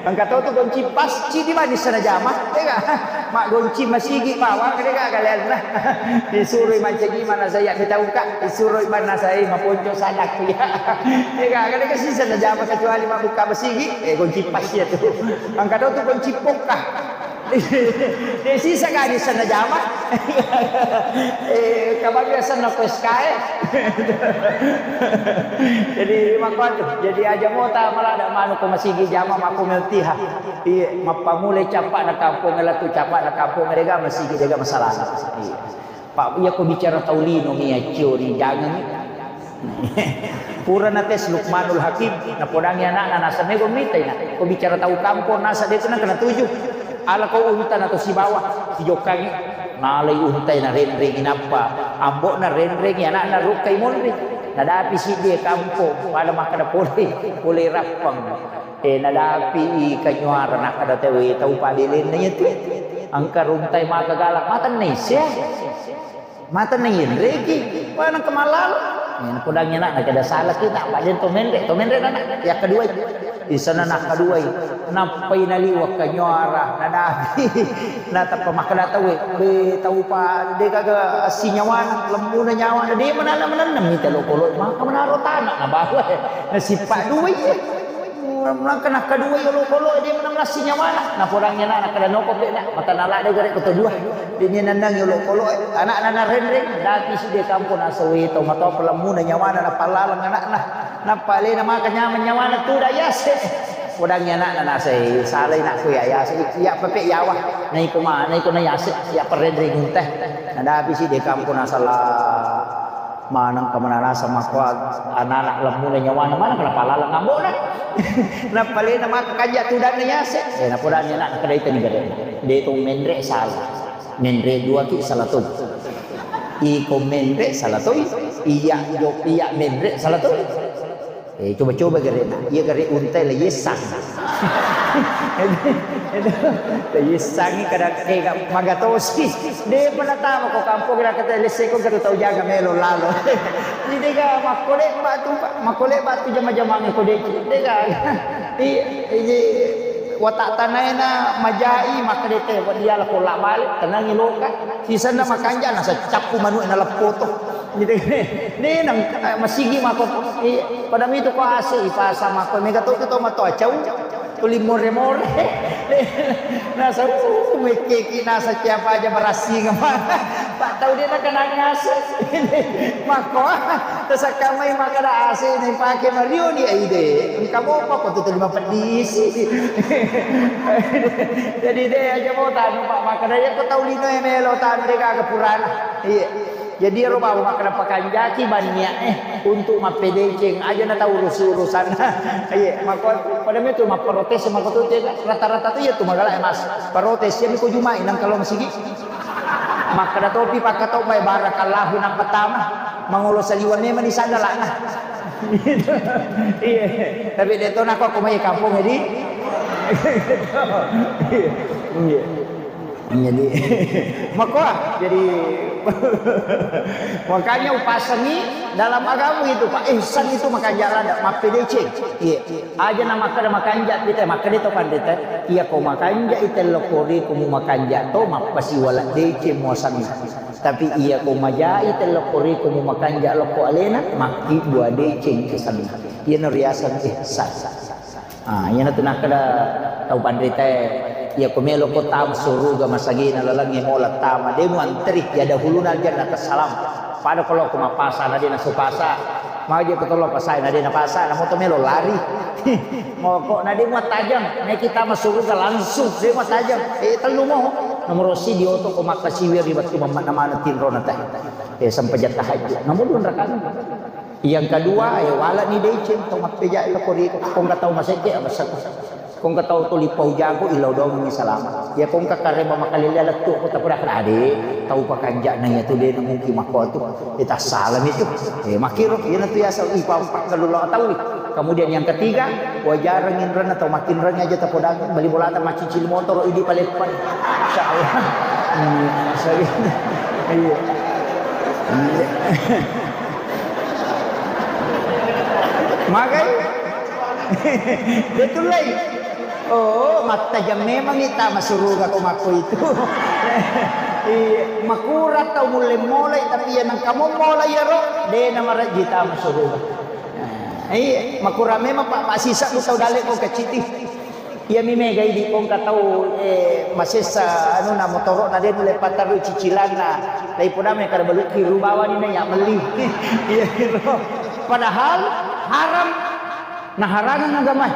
Engka to tu gonci pas, cidi mani sana jama. Ega. Maggonci masigi bawang, ega kalian. Disuroi mancaji mana saya ketahuka. Suroi bana saya maponco sadak ya. Ega, kada kasi sana jama kecuali mabukka masigi, eh, gonci pas ya tu. Engka to tu gonci pokka. Eh, sisa kali sana jama. Eh, kabang biasa na peskae. Jadi makuatu. Jadi aja mota malah ada manu ko masigi jama mako meltiha. Iya, mappamulai cappa na kampung, latu cappa na kampung, dega masigi, dega masalah. Iya. Pak, iya ko bicara tau lino mi accioni, jangan mi. Pura na tes Lukmanul Hakim, napodangi anakna, nasa mego mitai na. Ko bicara tau kampung, nasa de tu na kena tuju. Ala ko unta na to sibawa, sijokkangi. Nalai untai na renrengi nappa. Ambo na renrengi anakna rukkai monri. Nadapi siddi kampung, pada makkada pole, pole rappang. Eh, nadapi i kanyuara, nakkada tauwe, tau pabelenna iya tu. Engka runtai maka galak, mata naissea. Mata nainreki, mana kemalal. Eh, napodangi anak, nakkada salaki, tak pada to menre, to menre anak. Ya kedua, di sana nak kedua, nappai naliwa kanyuara, nadapi. Natappa makkada tauwe, be tau pa, de gaga assinyawana, lemmuna nyawana, de manana manenna mita lokolo, maka menaro tanah, nabawa, nasipa dua iya. Nangka nakkaduai olokolo, de menang lassi nyawana. Napodangi anak, nakkada noko pe nak, mata nala de gare koto dua. Dini nandang olokolo, anak nana renreng, dati si de kampung nasa we tau matoa pelemmuna nyawana, nappa laleng anakna. Nappa alena maka nyaman nyawana, tuda yase. Podangi anakna nasai, salai nakku ya yase, ya pepe yawa. Naiko ma, naiko na yase, ya perrenreng unteh. Nadapi si de kampung nasala. Maneng ka mananasa makko anana lemmuna nyawana, maneng ka napalaleng ambona. Napalena maka kanja tudanna yase. Eh, napodangi anak, nakkada itani gare. De to menre sala. Menre dua ki sala to. Iko menre sala to. Iya jo, iya menre sala to. Eh, coba-coba gare na. Iya gare untai la yesang. Itu, itu, itu, yessangi kada, eh, ka-, magatosi. De pernah tama ko kampung kira kata lesse ko kata tau jaga melo lalo. Jadi ga makkole batu, makkole batu jama-jamang ko de. De ga. I, i, watak tanaena majai, maka de te, dia la kola balik, tenangi loka. Sisanna makanja nasa cappu manu na leppoto. Gitu. De nang, eh, masigi mako. I, pada mitu ko ase ipasa mako. Mega to to mato acau. Tuli more-more. Nasa, uh, mekeki nasa siapa aja berasing. Pak Tau de' nakenangngi A C. Makko, tasakka mai makkeda A C ni pake marioni, ai de'. Engka mopa ko tu terima pedisi. Jadi de' aja mo tanu, Pak, makkeda iya ko tau lino e melo tanu de' gaga purana. Iya. Jadi ero bawa makkeda pakanjaki banyak eh untuk mappedeceng aja na tau urusi urusan. Iya, makko pada metu mapprotes makko tu, rata-rata tu iya tu magala e, Mas. Protes jadi ko jumai nang kalau masigi. Makkeda topi pakkatobbai, barakallahu, nappa tama. Mangolo saliweng memang di sandalana. Iya. Tapi de' to nako ko mai kampung, jadi. Iya. Jadi, makko, jadi, makanya upasangi dalam agama itu, Pak. Ihsan itu makanja lada, mappedeceng. Iya. Aja na makkeda makanja kita, makkeda to pandita, iya ko makanja ite lokko ri ko mu makanja to, mappasiwala deceng muasanna. Tapi iya ko majai ite lokko ri ko mu makanja lokko alena, makki dua deceng kesanna. Iya no riaseng ihsan. Ah, iyana tu nakkeda tau panritae, iya ko melo ko tama suruga masagina lalengnge mola tama, de muanteri, ya dahuluna aljannata salam. Pada ko lo ko mapasa na de nasu pasa. Maje ko tolo pasai na de napasa, na moto melo lari. Moko na de muattajang, naiki tama suruga langsung, de muattajang. Eh, tellu mo. Nomoro si dioto ko makkasiwi ri wettu mamma namana tinrona tae. Eh, sempajang tahajud. Nomor dua rakaat. Yang kedua, eh, wala ni deceng tau mappeja ila ko ri ko engka tau masekke abasako. Ko engka tau tuli pau jago ila doang ni salama. Ya ko engka kareba makalele lettu ko tapura kada ade tau pakanja na iya tu de na mungkin makko tu. Eh, tassalam itu. Eh, makiro ina tu ya sa ipa pakkalulo tau. Kemudian yang ketiga, wajareng inrena tau makinreng aja tapodang bali bolata macicil motor idi paleppan. Insyaallah. Hmm, iya. Iya. Magai? Betul lai. Oh, mattajang memang ita masuruga ko makko itu. Iya, makura tau mulle molai, tapi iya nengka mo molai iyaro, de na marajji ta masuruga. Iya, makura memang Pak, Pak sisa ku tau dalle ko keciti. Iyami mega idi ko engka tau, eh, masessa anuna motoro'na de nulle patterru cicilanna. Dai podame kada balukki rubawani na ya melli. Iya, ro. Padahal haram. Nah, harangan agama.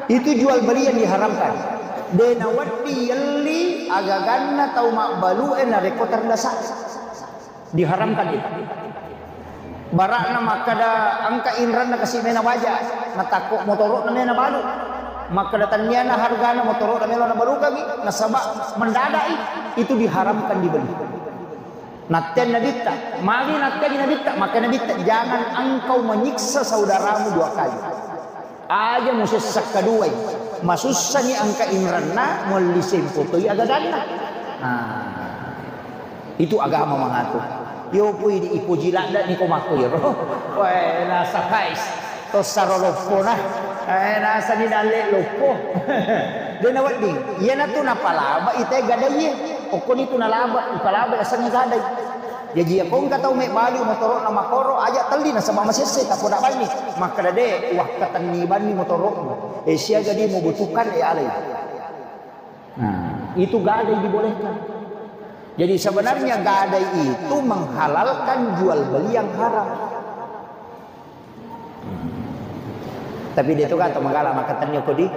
Itu jual beli yang diharamkan. De na wedding yelli agaganna tau mabbalu e narekko terdasa. Diharamkan itu. Bara'na makkada engka inranna kasi mena baja, natakko motoro'na mena balu. Makkada tanniana hargana motoro'na melo nabalukangi, nasaba mendadai, itu diharamkan dibeli. Natten nabitta, magi natten nabitta, maka nabitta, jangan engkau menyiksa saudaramu dua kali. Aja musessa kaduai, masussani engka inranna, muelli sempo toi agaganna. Nah, itu agama mangatur. Yo pui di ipuji ladda ni ko makko iro. Wae nasa kais. Tossaro loppona. Eh, nasa ni dalle loppo. Dena wedding. Iyana tu napalaba ite gadaiye. Okkoni tu nalaba, ipalaba asengnge gadai. Jaji, iya ko engka tau mebbalu motoro'na makoro, aja telli nasaba masesse, tapoda banni. Makkeda, "De, wakkatenni banni motoro'mu. Eh, siaga di mubutuhkan, eh, alai." Nah, itu gadai dibolehkan. Jadi, sebenarnya gadai itu menghalalkan jual beli yang haram. Tapi de to ka to magala makkatenni ko di?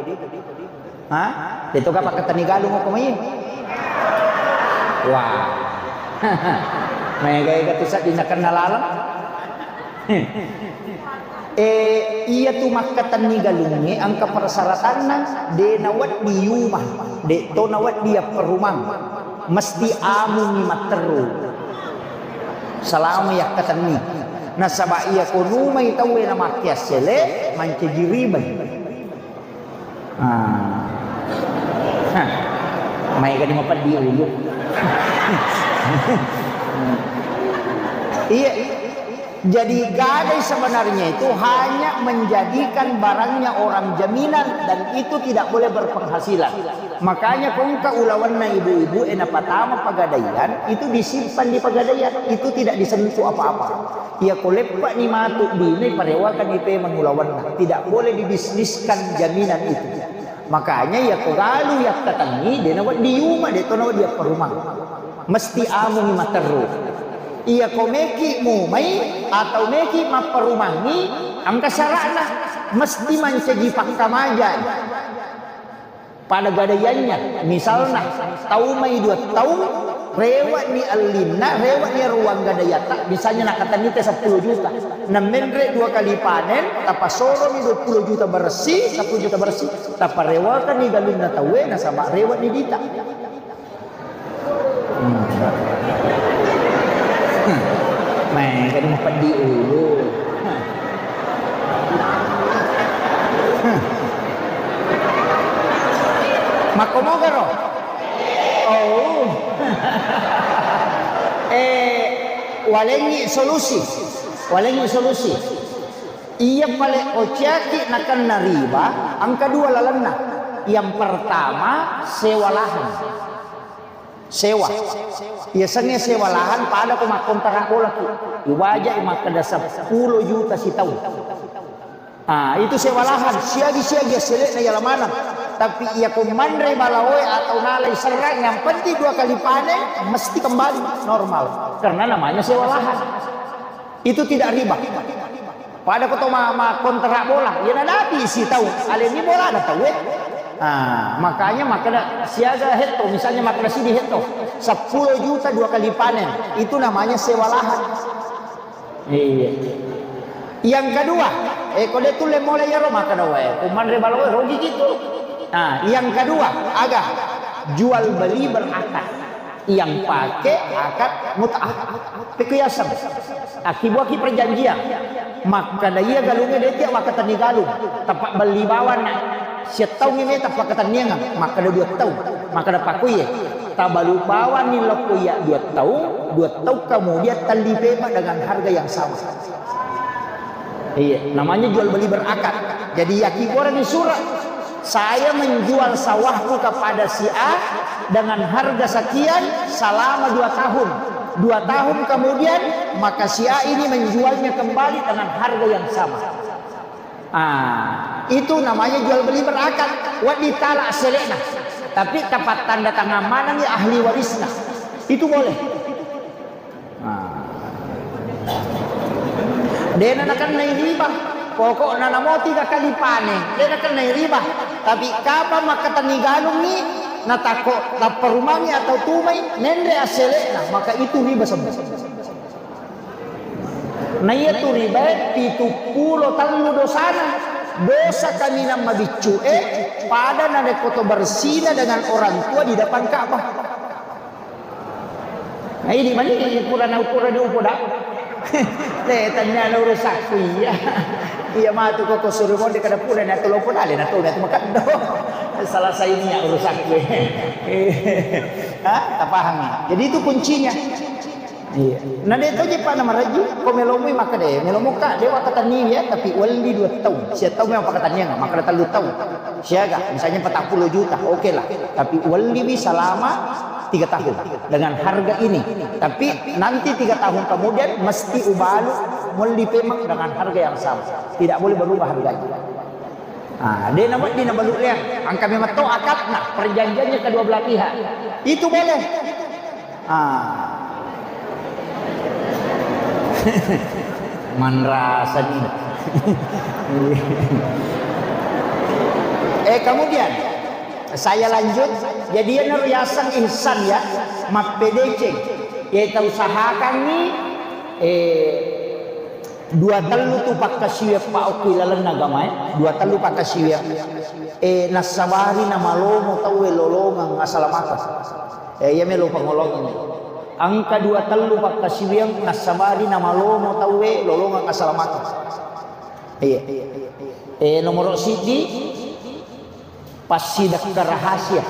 Ha? De to ka pakkatenni galung ko mai? Wah. Mega-ega tu sedding nakenna laleng. Eh, iya tu makkatenni galungnge engka persyaratanna, de na wedding yuma, de to na wedding yapperumang. Mesti amungi matteru. Selama yakkatenni. Nasaba iya ko numai tauwe namakkiassele, mancaji ribai. Ah. Hah. Maega di mapeddi ulu. Iya. Jadi gadai sebenarnya itu hanya menjadikan barangnya orang jaminan dan itu tidak boleh berpenghasilan. Makanya ko engka ulawenna ibu-ibu e napatama pagadaian, itu disimpan di pagadaian, itu tidak disentuh apa-apa. Iya ko leppani matu dina iparewakan ipemeng ulawenna, tidak boleh dibisniskan jaminan itu. Makanya iya ko galu yakkatenni, de na wedding yuma, de to na wedding yapperumang. Mesti amungi matteru. Iya ko meki mumai atau meki mapperumangi, engka syara'na, mesti mancaji pakkamajai. Pada gadaiannya, misalna, tau mai dua taung, rewe'ni ellinna, rewe'ni ruang gadaiata, misalnya nakatennite seppulo juta, namenre dua kali panen, tapasoromi dua puluh juta bersih, seppulo juta bersih, taparewekenni galunna tauwe, nasaba rewe'ni dita. Hmm. Maega mapeddi ulu. Makkomogaro? Oh. Eh, walengngi solusi. Walengngi solusi. Iya pale oceaki nakenna riba, engka dua lalenna. Yang pertama, sewa lahan. Sewa. Yasengnge sewa lahan pada ko makkontara bolaki. Iwajai makkeda seppulo juta sitaung. Ah, itu sewa lahan, siagi-siagi assele'na yala maneng. Tapi iya ko manre balaoe atau nalai serrang, yang penting dua kali panen mesti kembali normal. Karena namanya sewa lahan. Itu tidak riba. Pada ko to ma-, ma-, kontrak bola, ya nadapi isi tau, aleni bola ada tau, eh. Ah, makanya makkeda siaga hetto, misalnya makkeda sidi hetto, seppulo juta dua kali panen, itu namanya sewa lahan. Iya. Yang kedua, eh, ko de tulle mulai yaro makkeda wae, ko manre balo wae, rugi gitu. Nah, yang kedua, aga jual beli berakad. Yang pake akad mut'ah. Pekku yaseng. Akkibuaki perjanjian. Makkeda iya galungnge de tiak wakkatenni galung. Tepak belli bawanna. Siattaungngi meta pakkatenniangeng. Makkeda dua taung. Makkeda pakkuiye. Tabalu bawanni lokko iya dua taung. Dua taung kemudian telli pema dengan harga yang sama. Iya, namanya jual beli berakad. Jadi, yakkibuarani surat, "Saya menjual sawahku kepada si A dengan harga sekian selama dua tahun. Dua tahun kemudian, maka si A ini menjualnya kembali dengan harga yang sama." Ah, itu namanya jual beli berakad. Wedding tala selekna. Tapi tepat tanda tangan manengngi ahli warisna. Itu boleh. Nah. Dena nakennai riba. Pokokna namo tiga kali panen, dena nakennai riba. Tapi kapang makkatenni galungngi, natakko tapparumangi atau tumai, nenre asselekna, maka itu riba semua. Naiya tu ribae pitu pulo tellu dosana. Dosa kaminang mabiccu'e, pada narekko to bersina dengan orang tua di depan Ka'bah. Nah, ini mani pura na ukura di upoda. Le, tanya na urusakku iya. Iya matu koko suruh mode kada pura na tolo poda le na tolo na tu makaddo. Salah saininya urusakku. Ha, tapahang. Jadi itu kuncinya. Iya. Na de toje pa na maraji, ko melomoi makkeda, melomoka de wakkatenni ya, tapi welli dua taung. Sia taung memang pakkatenniang, makkeda tellu taung. Siaga, misalnya empat puluh juta, oke lah. Tapi welliwi selama tiga tahun dengan harga ini. Tapi nanti tiga tahun kemudian mesti ubalu melli pemang dengan harga yang sama. Tidak boleh berubah harganya. Ah, de na wedding nabalu leang. Engka memang to akadna, perjanjiannya kedua belah pihak. Itu boleh. Ah. Manrasani. Eh, kemudian saya lanjut. Jadi, iyana riaseng ihsan ya, mappedeceng. Iya, tausahakangngi, eh, dua tellu tu pakkasiwiang pa okki lalenna agamae, dua tellu pakkasiwiang. Eh, nassabari namalomo tauwe lolongeng asalamakeng. Eh, iya melo pangolongeng. Engka dua tellu pakkasiwiang nassabari namalomo tauwe lolongeng asalamakeng. Iya. Eh, nomoro siddi, passidekka rahasia.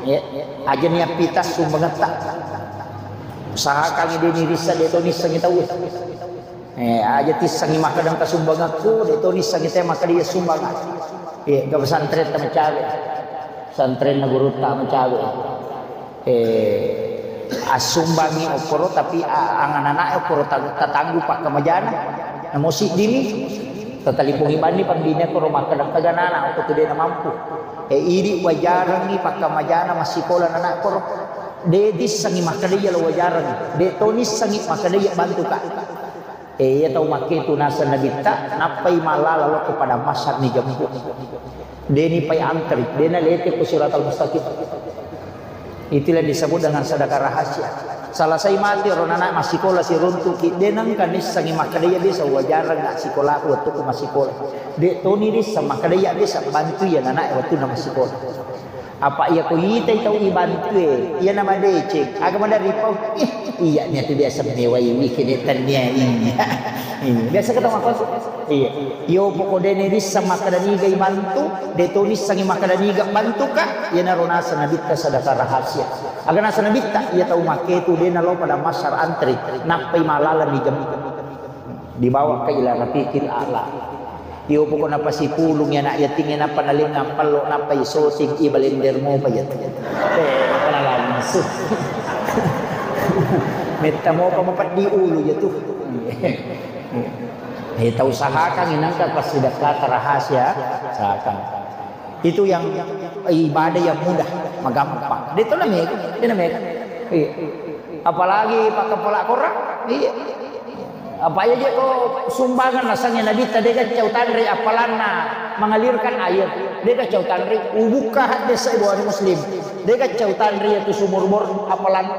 Ya, aja niappita sumbangetta. Usahakan de nirissa de to nissengi tau. Eh, aja tissengi makkeda engka sumbangekku, de to nissengi te makkeda iya sumbangeng. Iya, ke pesantren ta macawe. Pesantrenna gurutta macawe. Eh, assumbangi okkoro, tapi a-, anganana'e okkoro ta-, tatanggu pakkamajana. Namo siddimi, tatalipongi banni pambinekko ro makkeda, "Engka ganana okko tu de namampu." Eh, idi wajarengngi pakkamajana massikola nanakkoro. De' tissengngi makkeda iya lo wajareng, de' to nissengngi makkeda iya bantuka. Eh, iya tau makketu naseng Nabitta, nappai mallala lo ko padang mahsyar ni jemput. De' ni pai antri, de' na lete ko siratal mustaqim. Itulah disebut dengan sedekah rahasia. Selesai mati ro nana massikola siruntuki, de' nengka nissengngi makkeda iya biasa wajareng na sikolaku wettuku massikola. De' to ni disseng makkeda iya biasa bantu iya nana wettunna massikola. Apa iya ko itai tau ibantue, iya na madeceng, aga maderri pau? Ih, iya niatu biasa mewaiwi kede tennia iya. Iya, biasa ketemu apa tuh? Iya. Iyo poko de' ni disseng makkeda niga ibantu, de' to nissengngi makkeda niga bantuka, iyanaro naseng Nabitta sedekah rahasia. Aga naseng Nabitta, iya tau makketu de' nalo padang mahsyar antri, nappai mallala ni jemput. Dibawa ke ila rafiqil a'la. Iyo poko napasipulung anak yatim nappa nalengang pello nappa isoting i balender mopa iya. Eh, pala langsung. Metta mopa mapeddi ulu iya tu. Eh, tau usahakan inangka passidekkata rahasia, usahakan. Itu yang ibadah yang mudah, magampang. De' to na mega, de' na mega. Iya. Apalagi pakkapala korang, iya. Apa iya je ko sumbangan nasengnge Nabitta de' gaccau tanre appalanna mengalirkan air. De' gaccau tanre, ubukka hadis Bukhari Muslim. De' gaccau tanre itu sumur bor appalan.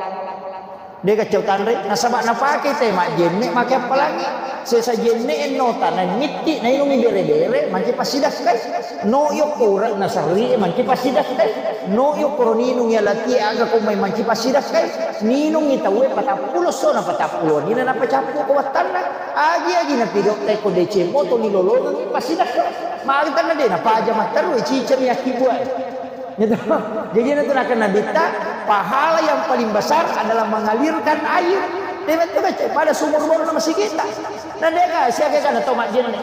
De' gaccau tanre, nasaba napake te majjenne make appalangi. Sesa jenne ennota, na mitti, nainungi bere-bere, manci passidakkai. No yokko ura nasarri, manci passidakkai. No yokko ninungi alati aga ko mai manci passidakkai. Ninungi tauwe patappulo sona patappulo nina napacappu ko wattanna. Agi-agi napidotta ko deceng moto ni lolongang passidakkai. Magi tanna de' napaja matteru ciceng yakki buai. Gitu. Jadi itu nakenna Nabitta, pahala yang paling besar adalah mengalirkan air. De' metto kecce pada sumur bor na masigita. Na de' ka siaga kana to majjenne.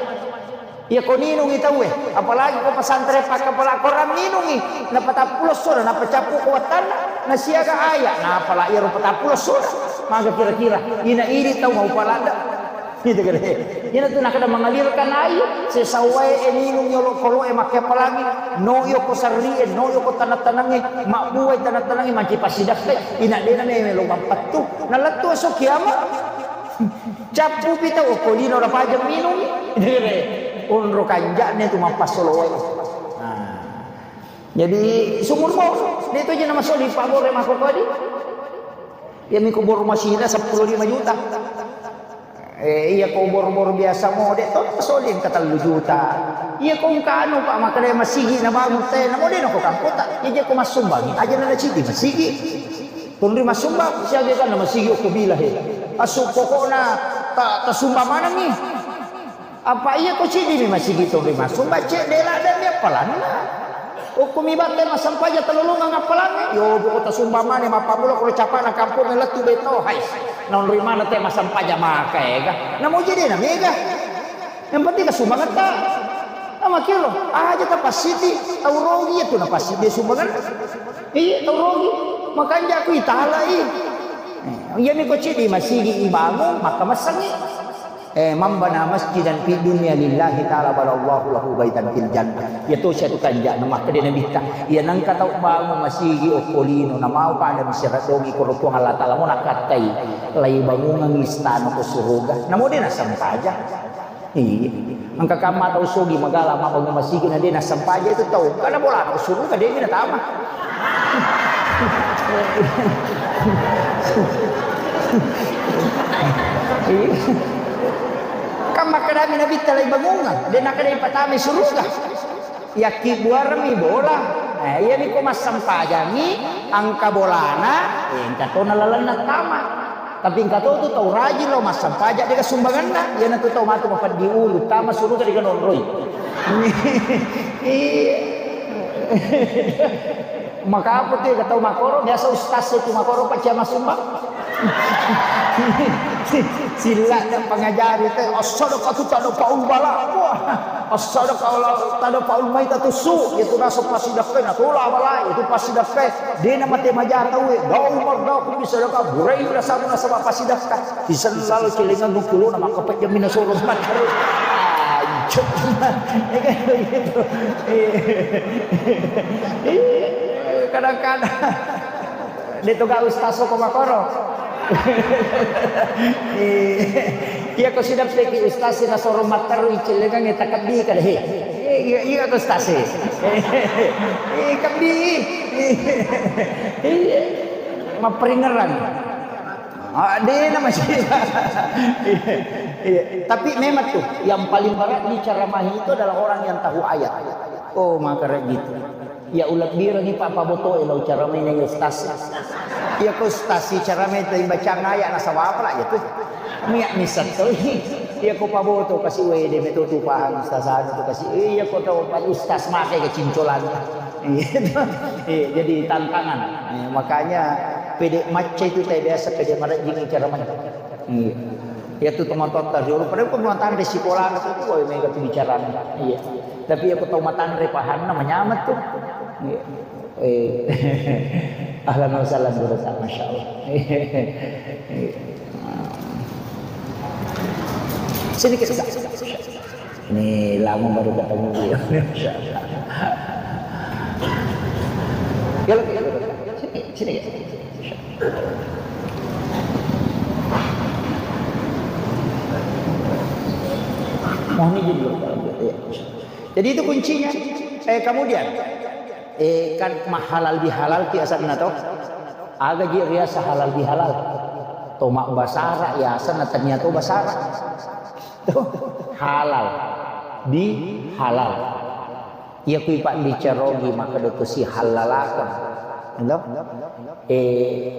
Iya ko ninungi tauwe, apalagi ko pesantren pakkapala korang ninungi, na patappulo sona, na pacappu ko wattanna, na siaga aya, na pala iyaro patappulo sona, maga kira-kira, ina idi tau mau palada. Gitu kan. Ina tu nakada mengalirkan air, sesawai e ninung yolo kolo e makke pelangi, no yo ko sarri e, no yo ko tanah-tanah e, mabbuai tanah-tanah e, manci pasidakkai, ina dena meme lo mampattu, na lettu esok kiamat. Cappu pi tau okko lino rapajeng minung. Onro kanja'ne tu mappassolo wae. Nah. Jadi sumur bor, de' to je namasoli pabore mako kodi. Iya miko bor masina seppulo lima juta. Eh, iya ko bor-bor biasa mo de' to masoli engka tellu juta. Iya ko engka anu Pak makkeda masigi nabangun te, namo de' nako kampota. Iya je ko massumbangi aja na cidi masigi. Tonri massumbang, siaga kan masigi okko bila he. Asu pokokna ta, tasumba manengi. Apa iya ko cidi mi masigi tonri massumbang, cek dela dan dia pelan. Okko mi batte massampaja telolongang appalangnge. Yo, buko tasumba mane mappammula ko capana kampung lettu beto, hai. Naonri mana te massampaja maka ega. Namo jadi na mega. Yang penting kasumbangatta. Nama kiro, aja tapassidi, tau rogi itu napassidi sumbangan. Iya, tau rogi. Makanja aku italai. Eh, iya mi ko cidi masigi ibangun, maka masangi. Eh, man bana masjidan fid dunya lillahi ta'ala banallahu lahu baitan fil jannah. Iya to sia tu kanja na makkeda Nabitta. Iya nangka tau bangun masigi okko lino na mau pada misira dogi ko Puang Allah Ta'ala mo nakattai. Lai bangungang istana ko suruga. Namo de' nasampaja. Iya. Engka kamma tau sogi magala mabbangun masigi na de' nasampaja itu tau. Karena bola ko suruga de' natama. Iya. Kan makkedami Nabitta lai bangungang, de' nakkeda ipatama suruga. Yakkibuarmi bola. Eh, iyami ko massampajangi engka bolana, eh, engka tona lalenna tama. Tapi engka to tu tau rajin lo massampaja de' sumbanganna. Iyana tu tau matu mapeddi ulu, tama suruga de' nonroi. Iya. Maka apa tu ya tau makoro, biasa ustaz itu makoro pakai masumbang. Sila pengajari te, as-sadaqatu tadfa'ul bala. Wah, as-sadaqah tadfa'ul maitatu su. Itu naso pasidakkai, na tola balai, itu pasidakkai. De' namate maja tau e. Dau mardau ku bisadakah, burai rasa nasaba pasidakkai. Isellal celengan nukulu na makkapejjammi nasoro matteru. Anjir. Iya kan begitu. Iya. Iya. Kadang-kadang. De' to ga ustaz ko makoro. Iya ko sidappeki ustaz nasoro matteru icellengang e takabbi kada he. Iya, iya ko ustaz e. Eh, kabbi. Iya. Mapperingeran. Ah, de' na masih. Iya. Tapi memang tuh yang paling berat diceramahi itu adalah orang yang tahu ayat. Oh, maka gitu. Iya, ulebbirengngi pa pabotoe lao caramaina ustaz. Iya ko ustaz si caramai tau bacang ayat nasaba apa lah iya tu. Miak misal toi. Iya ko paboto kasi wede meto tu paham ustaz anu tu kasi. Iya ko tau pa ustaz make kecincolan. Iya, jadi tantangan. Iya, makanya pede macca itu teh biasa pede marajing caramai. Iya. Iya tu tomatoatta riolo padahal ko matanre sikolana tu, wah, mega tu bicarana. Iya. Tapi iya ko tau matanre pahanna manyamat tu. Iya. Eh, ahlan wa sahlan, Guru, Kak, Masya Allah. Sini kita. Ini lama baru ketemu beliau. Masya Allah. Ya, sini, sini ya. Mohon izin dulu, Pak. Iya. Jadi itu kuncinya. Eh, kemudian, eh, kan mahalal bihalal ki asanna to. Aga ji riasa halal bihalal. To mabbasara ya asanna tania to basara. To halal bihalal. Iya kui pabbicara ogi makkeda to si halalakan. Lo? Eh,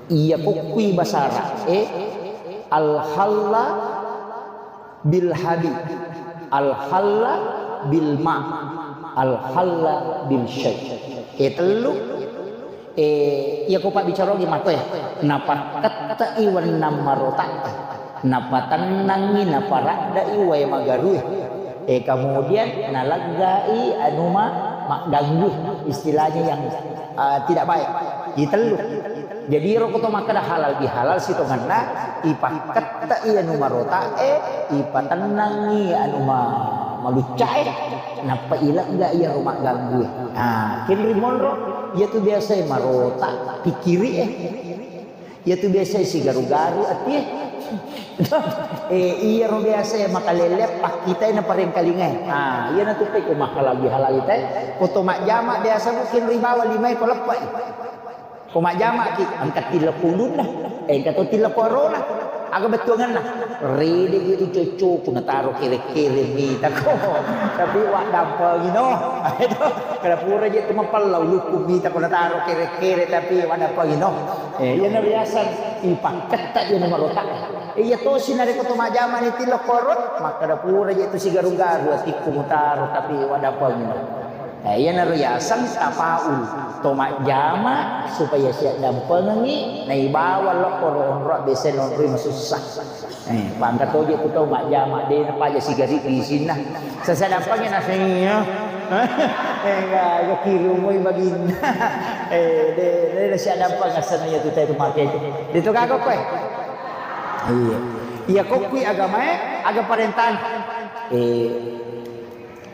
iya ko kui basara. Eh, al halla bil habib, al halla bil ma, al halla bil syai. E tellu, e, iya ko pabbicara ogi makkoe, napakketta'i wennang marota, napatennangngi, naparaddai wae magarue. E, kemudian naleggai anu ma-, magganggu, istilahnya yang, eh, tidak baik. I tellu. Jadi ro ko to makkeda halal bihalal sitongenna, ipakketta'i anu marota'e, ipatennangngi anu ma-, malucca'e, nappa ilegga iyaro magganggu. Ah, kenri monro, iya tu biasa marota, pikkiri e. Iya tu biasa sigaru-garu atie. Eh, iyaro biasa makalele pakkitai na parengkalingai. Ah, iya na tu pe ko mahalal bihalal itai. Ko to majjama biasa mungkin ribawa limai ko leppai. Ko majjamaki, engka tilleko ulunna, eh, engka to tilleko arona. Aga bettuangenna? Rede je tu coccoku nataro kere-kere mitako. Tapi waddampengino. Kada pura je tu mapella ulukku mitako nataro kere-kere tapi waddampengino. Eh, iyana riaseng ipakketta iyana marota. Eh, iya tosi narekko to majjamani tilleko aro, makkada pura je tu sigaru-garu atikku mutaro tapi waddampengino. Eh, iyanaro yaseng tafaul, to majjama supaya siaddampengengngi, naibawa lokko ro onroa biasa nonroi masussa. Eh, pangka toje tu tau majjama, de napaja sigari isinna. Sasa dampengi naseng iya. Eh, ga, ga kirumoi baginna. Eh, de, de, de siaddampeng asana iya tu tau tu make itu. De tu gaga koe. Iya. Iya kokkui agamae, aga parentana. Eh,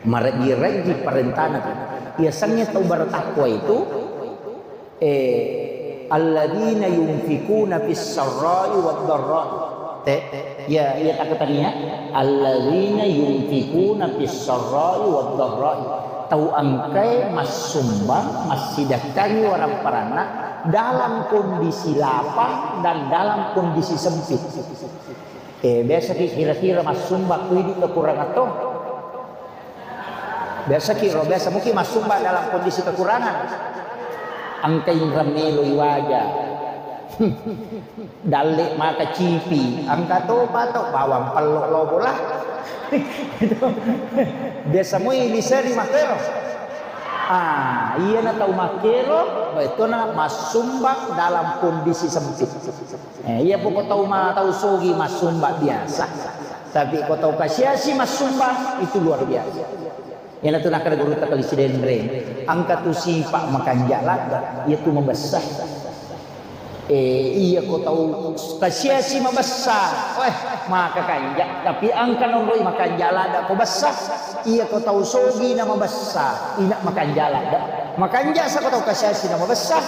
Marejji-rejji parentana tu. Yasengnge tau bertakwa itu, eh, alladzina yunfikuna fis sarra'i wad dharra'i. Te, ya, ya takatania. Alladzina yunfikuna fis sarra'i wad dharra'i. Tau engkae massumbang, massidekkangi warang paranna dalam kondisi lapang dan dalam kondisi sempit. Eh, biasa ki kira-kira massumbang ku idi kekurang atau Biasa ki ro, biasa muki massumba dalam kondisi kekurangan. Engka inreng melo iwaja. Dalle maka cipi, engka topa to bawang pello lobo lah. Biasa mui liseri makkero. Ah, iyana tau makkero, betona massumbang dalam kondisi sempit. Eh, iya poko tau ma-, tau sogi massumbang biasa. Tapi ko tau kasiasi massumbang, itu luar biasa. Iyanatu nakkeda gurutta Kali Sidenreng, engka tu sipa makanja ladda, iyatu mabessa. Eh, iya ko tau kasiasi mabessa, weh, maka kanja. Tapi engka nonroi makanja ladda ko bessa, iya ko tau sogi na mabessa, ina makanja ladda. Makanja sa ko tau kasiasi na mabessa,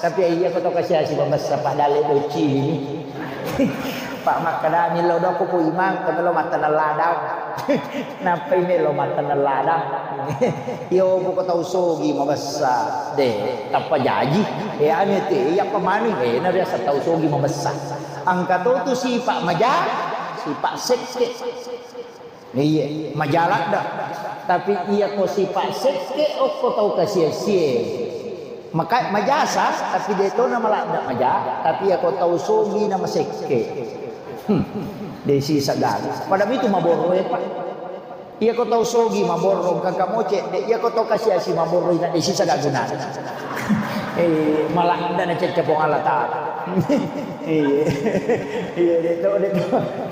tapi iya ko tau kasiasi mabessa, Pak, dalle docci ini. Pak, makkedami lo doko po imang, ko melo matteneng ladang. Nappai melo matteneng ladang. Iyo, ko tau sogi mabessa, de, tappa jaji. E, anu te, iya pemani, e, na biasa tau sogi mabessa. Angka to tu sipa maja, sipa sekke. Iya, maja ladda. Tapi iya ko sipa sekke, okko tau kasiasie. Maka majasa, tapi de to na maladda maja, tapi iya ko tau sogi na masekke. Hmm. De sisa gaga. Pada itu maborro e, Pak. Iya ko tau sogi maborro, engka moce, de, iya ko tau kasiasi maborro, ina de sisa gaguna. Eh, maladda na cecca Puang Allah Taala. Iya. Iya, de to, de to.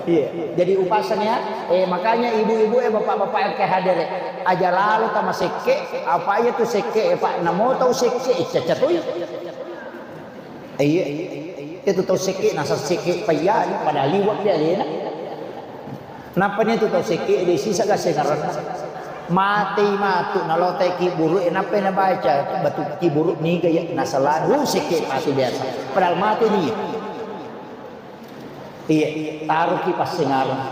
Iya. Jadi upasang ya, eh, makanya ibu-ibu e, bapak-bapak yang ke hadir e, aja lalo tamasekke, apa iya tu sekke e, Pak, namo tau sekke e, cecca toi. Iya. Itu tau sekke, nasa sekke payani, pada liwat dia alena. Nappa ni tu tau sekke, de sisa gasengarenna. Matei matu, nalotai kiburu, e, nappa nabaca batu kiburu niga ya, nasalani, uh, sekke matu biasa. Padahal mate ni. Iya, taruki passengareng.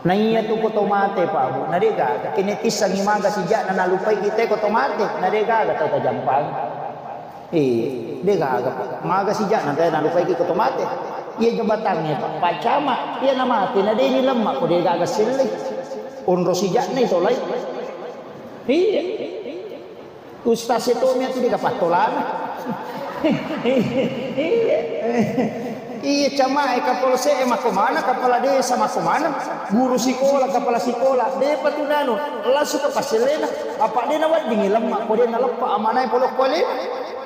Na iya tu ko to mate, Pak, Bu, na de gaga. Kene tissangi maga sijak na nalupai kita ko to mate, na de gaga tau tajampang. Eh, de gaga, Pak. Maga sijak na tena lupaiki ko to mate. Iya jabatangnge, Pak. Pak Camat, iya na mate, na de ni lemma ko de gaga selle. Onro sijak na itolai. Iya. Ustaz itu mi tu de gaga pattolana. Iya. Iya, cama e, kapolsek e, makko mana, kepala desa makko mana, guru sikola, kepala sikola, depa tu nanu, langsung ke pasellena, apa de na weddingi lemma, ko de na leppa amanai polo ko alena.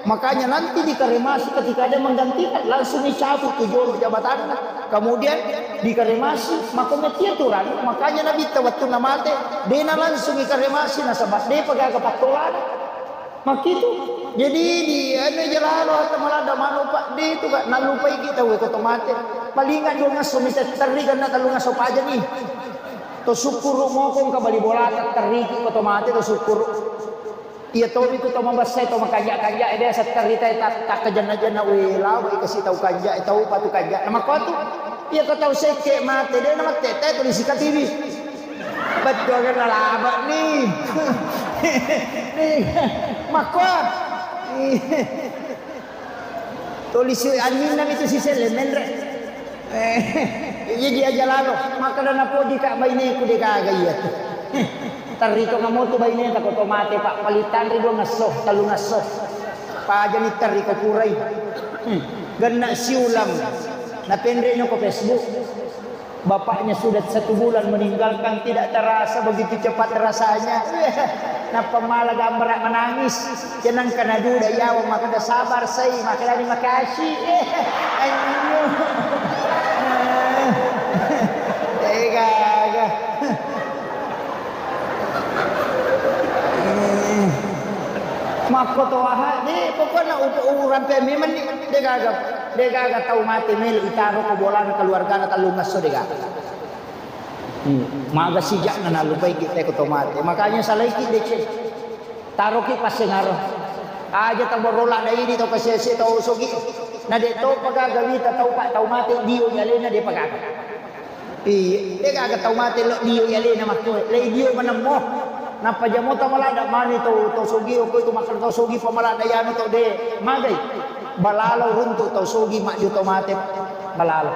Makanya nanti dikremasi ketika ada menggantikan, langsung dicabut tu jolo jabatanna. Kemudian dikremasi, makko metti aturan, makanya Nabitta wettunna mate, de na langsung dikremasi, nasaba depa gaga pattolana. Makkitu. Jadi di anu jalalo hatta maladda manu, Pak, de tu ka, nallupai kita we ko to mate. Palinga dua ngasso mi terri, karena tellu ngasso paja ni. To sukkuru mokong ka bali bolata terri ki ko to mate, to sukkuru. Iya tomi tu to mabessa, to makanja-kanja, e, biasa terri tai tak, tak kejenna-jenna, we, lawa i kasi tau kanja, e, tau patu kanja. Nama ko tu? Iya ko tau sekke mate, de na mate, tai tulisi katibi. Bettuangenna laba ni. Ni, makko. Tulisi anninna mi tu siselle menre. Eh, iya ji aja lalo. Makkeda napoji ka baineku de gaga iya tu. Tarrito kamu tu baineta ko to mate, Pak, paling tanri dua ngesso, tellu ngesso. Pajani tarri ko purai. Hmm. Genna siulang. Napenre no ko Facebook. Bapaknya sudah satu bulan meninggalkan, tidak terasa begitu cepat rasanya. Nappa mala gambara menangis. Cenang kana duda yawa, makkeda sabar sai, makkedani makasih. Anjing. Tega, tega. Makko to aha, de, pokokna upu-, urampe memang ni, de gaga, de gaga tau mate melo itaro ko bolana keluargana tellungesso, de gaga. Hmm. Maga sijakna nallupaiki te ko to mate. Makanya salaiki deceng. Taroki passengareng. Aja tau borrola daidi tau kasese tau sogi. Na de to pagaga wita tau pa tau mate dio alena de pagaga. Iya, de gaga tau mate lo dio alena makko. Lei dio manemmo. Nappa jamo tau maladda mani tau, tau sogi, okko itu makkeda tau sogi pa maladda yanu tau de. Magai. Balalo runtu tau sogi majjo tau mate. Balalo.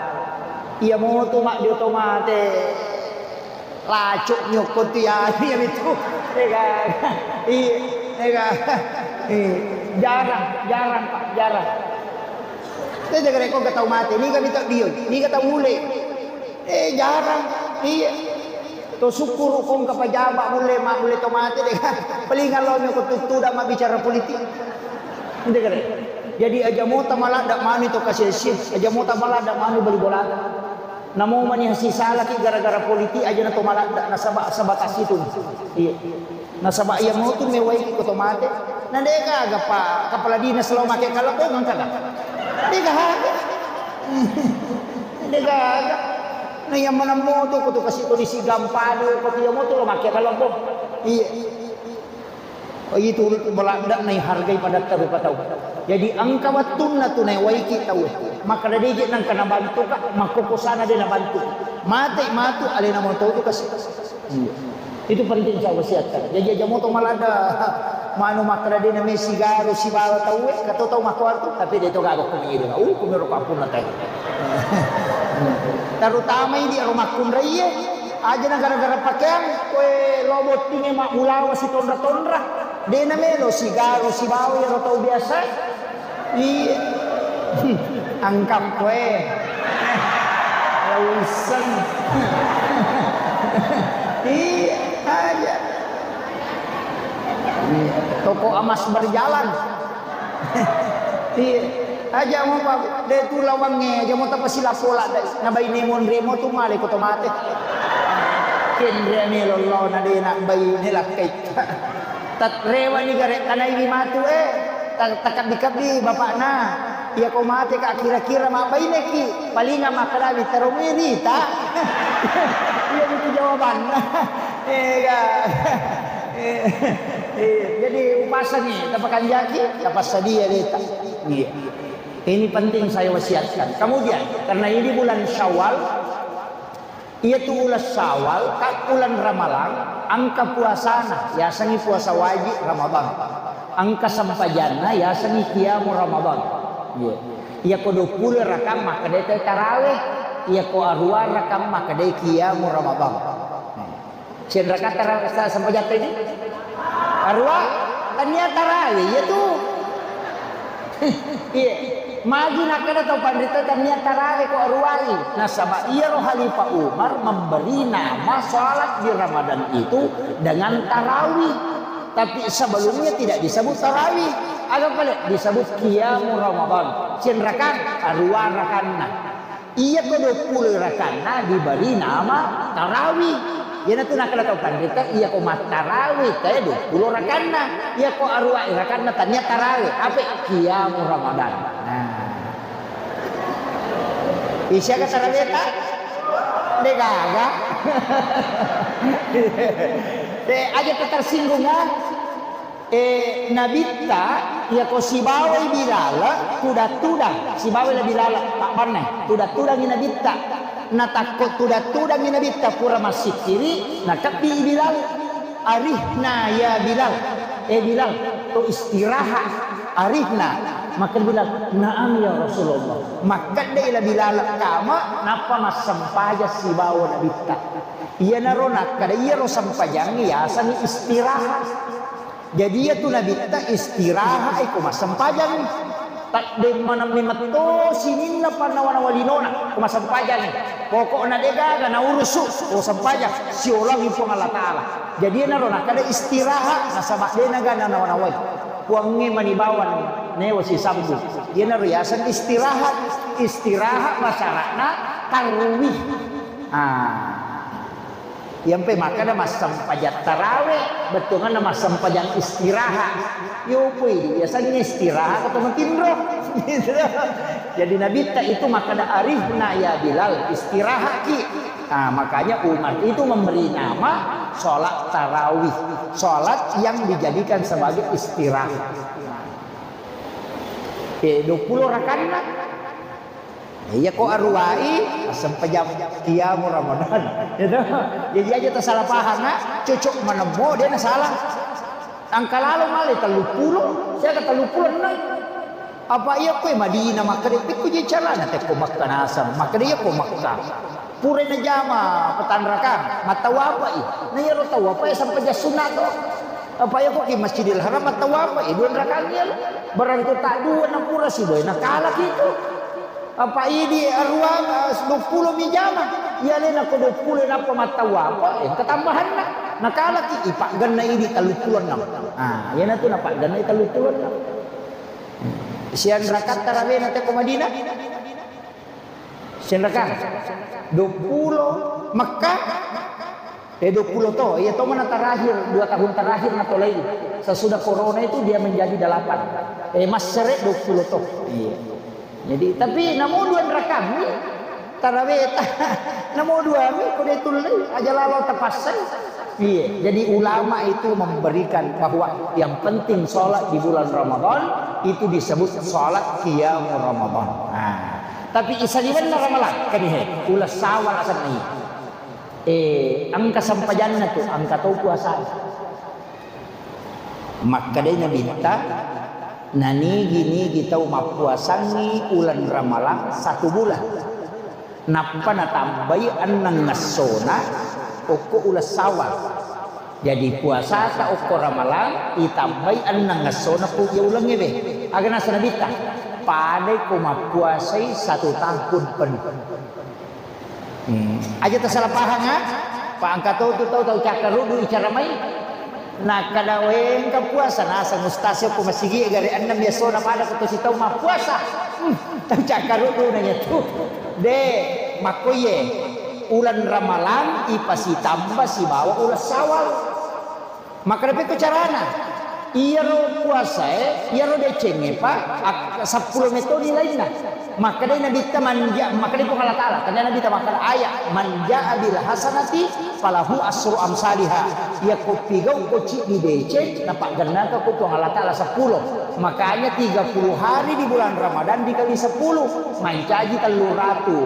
Iya motu majjo tau mate. Lacok nyokko tu ya, iya mitu. Iya kan? Iya, iya kan? Iya. Jarang, jarang, Pak, jarang. Te jaga rekko tau mate, niga mitu dio, niga tau mule. Eh, jarang. Iya. To sukkuru kong kapajama mulle, ma mulle to mate de kan. Paling allo nyokko tuttu da mabbicara politik. Ente kare. Jadi aja mota maladda mani to kasesi, aja mota maladda mani bali bolata. Namo mani hasisalaki gara-gara politik aja na to maladda, nasaba sebatas itu. Iya. Nasaba iya motu mewaiki ko to mate. Na de gaga pa kepala dinas lo make kalebong engka ga? De gaga. De gaga. Na iya maneng motu ko to kasi polisi gampadu ko iya motu lo make kalebong. Iya. Oh, itu baladde'na ihargai padatta rupa tau. Jadi engka wettunna tu naewaiki tauwe. Makkeda deje nengka nabantuka, makkokosana de nabantu. Mate matu alena moto tu kasi. Iya. Itu penting saya wasiatkan. Jadi aja moto maladde manu makkeda de name sigaru sibawa tauwe, kato tau makkuartu, tapi de to gaga ko manyedeng. Uh, kumiro pappunna teh. Terutama idi aro makkunraie, aja na gara-gara pakeang, koe lo bottinge mammulawa sitonra-tonra. De namelo sigaru sibawa iyaro tau biasa. Iya. Angkap koe. Lausen. Iya, aja. Iya. Toko emas berjalan. Iya. Aja mo, Pak. De tu lawangnge, aja mo tapasilapola dai. Na baine monremo tu male ko to mate. Kenre melo lo na de na baine lakkai. Tat-, rewani gare tanaiwi matu, eh. Ta-, takabbi-kabbi bapakna. Iya ko mate ka kira-kira mabbaineki. Palinga makkadawi teromui rita. Iya itu jawabanna. Eh, ga. Eh, eh, jadi upasangi, tapakanjaki, tapassadia deta. Iya. Ini penting saya wasiatkan. Kemudian, karena ini bulan Syawal, iyatu uleng Syawal, ka uleng Ramalang, engka puasana, yasengngi puasa wajib Ramadan. Engka sempajanna, yasengngi qiyamu Ramadan. Iya. Iyako duappulo rakang makkedai tarawih, iyako aruwa rakang makkedai qiyamu Ramadan. Sianraka tara-, sa-, sempajatta ini? Aruwa, tania tarawih, iya tu. Iya. Magi nakkeda tau panrita tania tarawih ko aruwai. Nasaba iyaro Khalifah Umar memberi nama salat di Ramadan itu dengan tarawih. Tapi sebelumnya tidak disebut tarawih. Aga pale disebut qiyamu Ramadan. Sianraka, aruwa rakanna. Iyako duappulo rakanna diberi nama tarawih. Iyanatu nakkeda tau panrita, iyako mattarawih tae duappulo rakanna. Iyako aruwa rakanna tania tarawih, ape? Qiyamu Ramadan. Nah. Isiaga tarawihta? De gaga. De aja tersinggung, ah. Eh, Nabitta, iyako sibawai Bilal, tudang-tudang, sibawai la Bilal, pabbanna, tudang-tudangi Nabitta. Natakko tudang-tudangi Nabitta, pura massikkiri, nakebbi Bilal. "Arihna ya Bilal." Eh, Bilal, to istirahat. "Arihna." Maka Bilal, "Naam ya Rasulullah." Makkeddai la Bilal kama, nappa massempajang sibawa Nabitta. Iyanaro nakkeda, iyaro sempajangnge yasengngi istirahat. Jadi, iyatu Nabitta istirahat e ko massempajang. Taddemmaneng memetto sininna pannawa-nawa linona ko massempajang e. Pokokna de gaga naurusu ko sempajang, siolangi Puang Allah Ta'ala. Jadi, iyanaro nakkeda istirahat, nasaba de naga nanawa-nawai. Puangnge mani bawang newa sisambung. Iyanaro yaseng istirahat. Istirahat basara'na tarwih. Ah. Iyampe makkeda massempajang tarawih, bettuanna massempajang istirahat. Yo, pui, biasanya istirahat atau matinro. Gitu. Jadi Nabitta itu makkeda, "Arihna ya Bilal, istirahatki." Nah, makanya Umar itu memberi nama sholat tarawih, sholat yang dijadikan sebagai istirahat. Eh, dua puluh rakaatna. Iya ko aruwai, assempajang qiyamu Ramadan. Gitu. Jadi aja tersalah paham, nak. Cocok menemmo, dia na salah. Angka lalo male tellu puluh, saya ke tellu puluh enam. Apa iya ko Madinah, maka dia pikku je calana, teko Makkah nasang, maka dia ko Makkah. Pura najama petanrakang, mattawapai. Na iyaro tawapai sampajang sunat to. Apa iya ko ki Masjidil Haram mattawapai, dua rakaang iya. Berarti tak dua na pura siboe, na kalah itu. Apa idi aruwa, eh, dua puluh mi jama. Iya lena ko dua puluh nappa mattawapai, eh, ketambahanna. Na kalah ki, ipagganna idi tellu puluh enam. Ah, iya na tu napagganna tellu puluh enam. Siang rakaat tarawihna teko Madinah. Siang rakaat. Dua puluh Mekah. Eh, dua puluh to. Iya to mana terakhir, dua tahun terakhir na tolai. Sesudah corona itu dia menjadi delapan. Eh, massere dua puluh to. Iya. Jadi, tapi namu dua rakaat mi. Taraweta. Namo dua mi ko de tulle, aja lalo tapassai. Iya, jadi ulama itu memberikan bahwa yang penting sholat di bulan Ramadan itu disebut sholat qiyam Ramadan. Nah, tapi isaliwenna Ramalang, kan he, uleng Syawal asenna. Eh, engka sempajanna tu, engka to puasa. Makkedai Nabitta, nanigi-nigi tau mappuasangngi uleng Ramalang satu bulan. Nappa natambai enneng essona okko uleng Syawal. Jadi puasata okko Ramalang itambai enneng essona ku iya ulengnge be. Aga naseng Nabitta, padai ko mappuasai satu tahun penuh. Hmm. Aja tasala pahang, ha? Pa engka to tu tau, tau cakkaruddu icara mai. Nakkeda, "We, engka puasa," naseng ustaz ko masigi gare ennem biasona pada ko to sitau mappuasa. Hmm, tau cakkaruddu nanya tu. De, makkoye uleng Ramalang ipasitamba sibawa uleng Syawal. Makkeda pekko carana? Iyaro puasae, iyaro decengnge pa, ak-, seppulo metoni lainna. Makkedai Nabitta manja-, makkedai Puang Allah Taala, tanya Nabitta makkeda ayat, "Man jaa bil hasanati falahu asru amsaliha." Iya ko pigau ko cibbi deceng, napaggennaka ko Puang Allah Taala seppulo. Makanya tiga puluh hari di bulan Ramadan dikali seppulo, mancaji telluratu.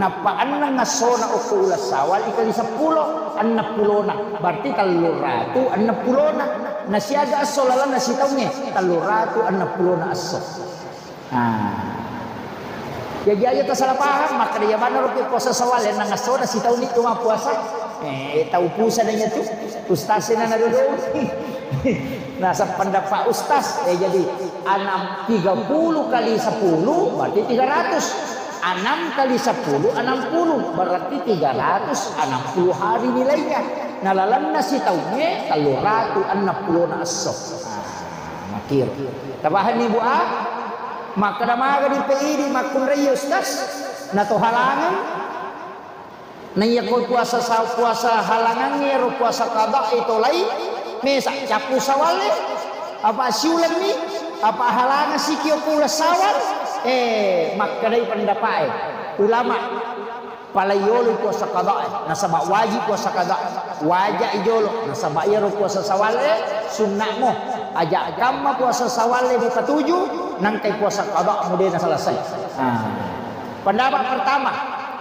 Nappa enneng essona okko uleng Syawal ikali seppulo, enneng pulona. Berarti telluratu enneng pulona. Nasiaga esso lalenna sitaungnge, telluratu enneng pulona esso. Ah. Jaji aja tasala pahang, makkeda iya maneng ro puasa Syawal, enneng essona sitaunni tu mappuasa. Eh, tau pusa nanya tu. Ustaz sena na dulu. Naseng pendapat ustaz, eh, jadi enam, tiga puluh kali sepuluh berarti tiga ratus. Enam kali sepuluh, enam puluh, berarti tiga ratus enam puluh hari nilainya. Nah, lalenna sitaungnge telluratu enneng pulona esso. Ah, makiro. Tapahanni, Bu, ah? Makkeda maga di P I D makkunrai ustaz? Na to halangan? Naiya ko puasa sa-, puasa halangangnge ro puasa qada e tolai, mesa cappu Syawal e, apa siulemmi, apa halanga sikio ko uleng Syawal, eh, makkedai pendapat e ulama, palai yolo puasa qada e, nasaba wajib puasa qada, waja i jolo, nasaba iyaro puasa Syawal e sunna'mo, aja kamma puasa Syawal e mupatuju, nangkai puasa qada mu de naselesai. Ah. Pendapat pertama,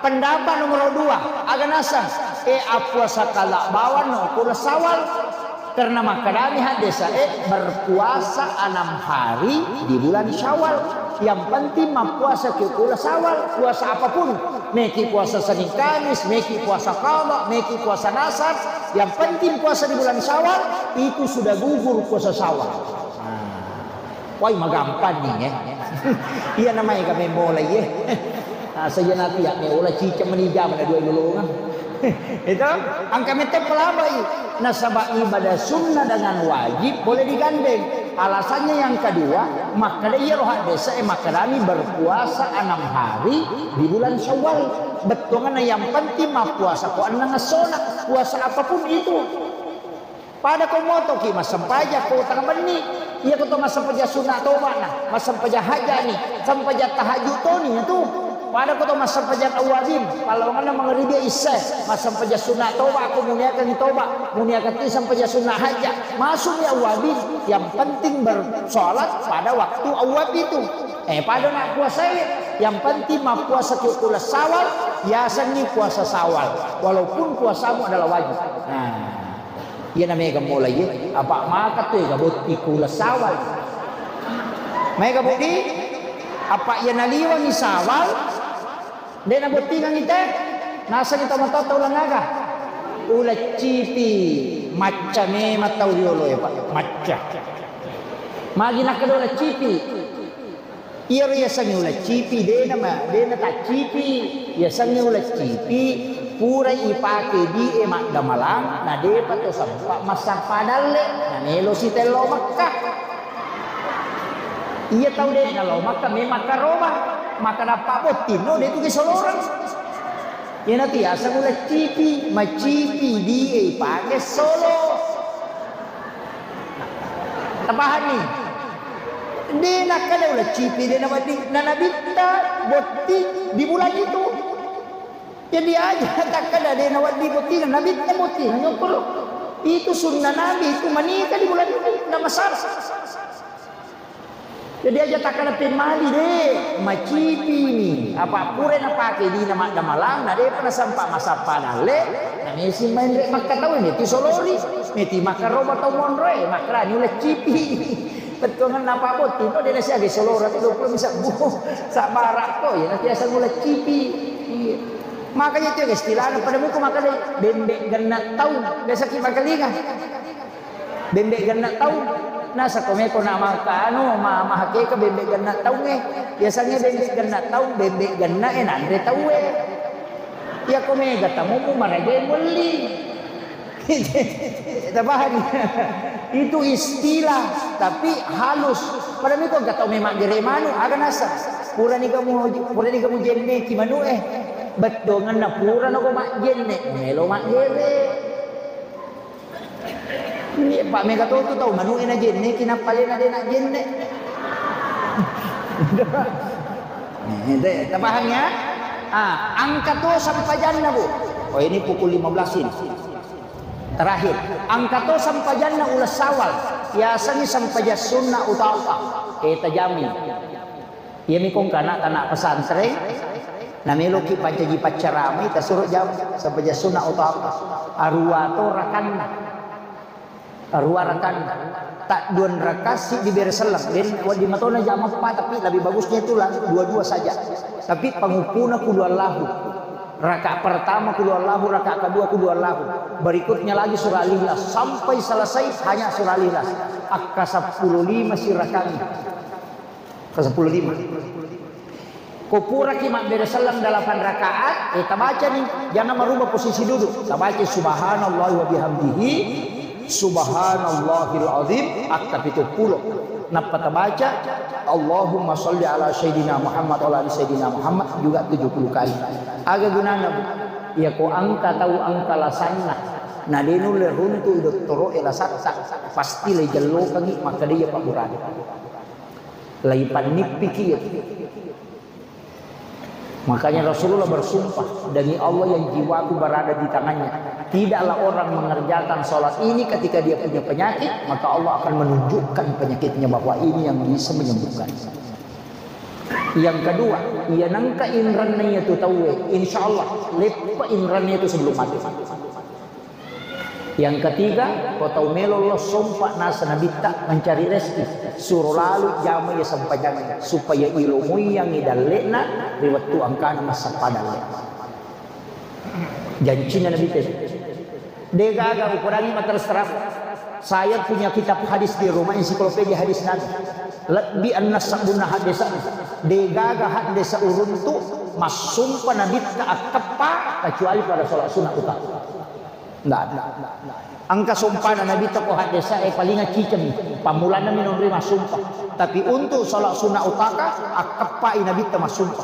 pendapat nomor dua, aga naseng, eh, appuasa kala bawang no ko uleng Syawal. Karena makkedami haddesae, eh, berpuasa enam hari di bulan Syawal. Yang penting mappuasa ki ko uleng Syawal, puasa apapun. Meki puasa Senin Kamis, meki puasa qada, meki puasa nasar. Yang penting puasa di bulan Syawal, itu sudah gugur puasa Syawal. Nah. Wai, magampanni, eh. Iya namai kami mulai, eh. Nah, saya nanti ya, me ola ciceng meni jam na dua lolongan. Itu, angka mette pelabai. Nasaba ibadah sunnah dengan wajib boleh digandeng. Alasannya yang kedua, makkeda iyaro haddesa, eh, makkedami berpuasa enam hari di bulan Syawal. Bettuanna yang penting mappuasa ko enneng essona, puasa apapun itu. Pada ko motoki massempajang ko tang benni, iya ko to massempajang sunna toba'na, massempajang hajja'ni, sempajang tahajud toni tu. Pada ko to massempajang awwabin, pallawanganna mangribi isya, massempajang sunna toba ko muniakangi toba, muniakangi sempajang sunna hajja, masukmi awwabin. Yang penting bersolat pada waktu awwab itu. Eh, pada nak puasa, yang penting mappuasa ki uleng Syawal, yasengngi puasa Syawal, walaupun puasamu adalah wajib. Nah. Iyana mega mulai, apa maka tu ega botting ko uleng Syawal. Mega botting, apa iya naliwangi Syawal, de nabottingangi te, nasengi tomatoatta uleng aga? Uleng cipi, macca memang tau rioloe, Pak, macca. Magi nakkeda uleng cipi? Iyaro yasengnge uleng cipi, dena ma-, dena taccipi. Yasengnge uleng cipi, purai ipake die maddamalang, na depa to sempa massappa dalle, na melo sitello Mekka. Iya tau de nalo Mekka, memang karoma, maka nappa bottinno, de tu ke solorang. Iyanatu yaseng uleng cipi, macipi die ipake solo. Tapahanni? De nakkeda uleng cipi, de nawedding, na Nabitta botting di bulan itu. Jadi aja takkeda de' nawedding bottinna, nabitta bottinna nyokkoro. Itu sunnah Nabi, itu menikah di bulan ini, nggak masalah. Jadi aja takkeda pemmali de', macipi ni. Apa pura napake dina maddamalang, na de'pa nasempa massappa dalle, na mesi maenre' makkatau, meti solori, meti makkaroba tau monroe, makkarani ulaccipi. Bettuangenna apa botting, no de' nasiaga solora tu dua puluh bisa bu. Sabbara' ko, ya, nanti asal ulaccipi. Iya. Makanya itu istilahnya pada muka maka de' bembe' genna' taung. Biasa ki makalinga. Bembe' genna' taung. Nasa ko meko na maka anu, ma-, mahakeka bembe' genna' taung e. Biasanya bembe' genna' taung, bembe' genna' e nanre tau e. Iya ko mega tamu mu maraja e melli. Tabahani. Itu istilah, tapi halus. Pada meko engka tau memang gere manu, aga nasa. Purani kamu, purani kamu jenneki manu e. Bettuangenna pura nako majjenne, melo maggere. Iya, Pak, mega to tu tau manu e na jenne, kinappa lena de' na jenne. Eh, de', tapahang ya? Ah, engka to sempajanna, Bu. Oh, ini pukul lima belas ini. Terakhir, engka to sempajanna uleng Syawal. Yasengngi sempajang sunna utawa. Eh, tajami. Iyami ko engka ana' tana' pesantren, nameloki pancaji paccaramai, tasuro jama, sempajang sunna utawa. Arua to rakanna. Arua rakanna. Tadduan raka siddi bere selleng. Den, wedding matona jama eppa, tapi lebih bagusnya itu lang-, dua-dua saja. Tapi panguppuna qul huwallahu. Raka pertama qul huwallahu, raka kedua qul huwallahu. Berikutnya lagi surah Al-Ikhlas sampai selesai hanya surah Al-Ikhlas. Akka seppulo lima si rakanna. Ke sepuluh lima. Ko puraki mabbere selleng delapan rakaat, eh, tabacani, jangan merubah posisi duduk. Tabaca subhanallah wa bihamdihi, subhanallahil azim, akka pitu puluh. Nappa tabaca, Allahumma salli ala sayyidina Muhammad wa ala ali sayyidina Muhammad juga tujuh puluh kali. Aga gunana, Bu? Iya ko engka tau engka lasanna, na de' nulle runtu dottoro e lasatta, pasti le jellokangi, maka de' iya pabburane. Laipannippiki iya. Makanya Rasulullah bersumpah, "Demi Allah yang jiwaku berada di tangannya, tidaklah orang mengerjakan sholat ini ketika dia punya penyakit, maka Allah akan menunjukkan penyakitnya bahwa ini yang bisa menyembuhkan." Yang kedua, iya nengka inranna iya tu tauwe, insya Allah leppa inranna itu sebelum mati. Yang ketiga, ko tau melo lo sompa nasa nabitta mencari rezeki, suro lalu jama iya sempajang supaya ilomui yang idalle'na ri wettu angkana massappa dalle. Jancinna nabitta itu. Degaga ukurangi materus terang. Saya punya kitab hadis di rumah, ensiklopedia hadis Nabi. Lebbi enneng sabbunna haddesa. Degaga haddesa uruntu massumpa nabitta akkeppa kecuali pada sholat sunat utama. Nggak ada. Engka sompana Nabitta ko haddesa e palinga ciceng. Pammulana minonroi massumpa. Tapi untuk sholat sunnah utaka, akkeppai Nabitta massumpa.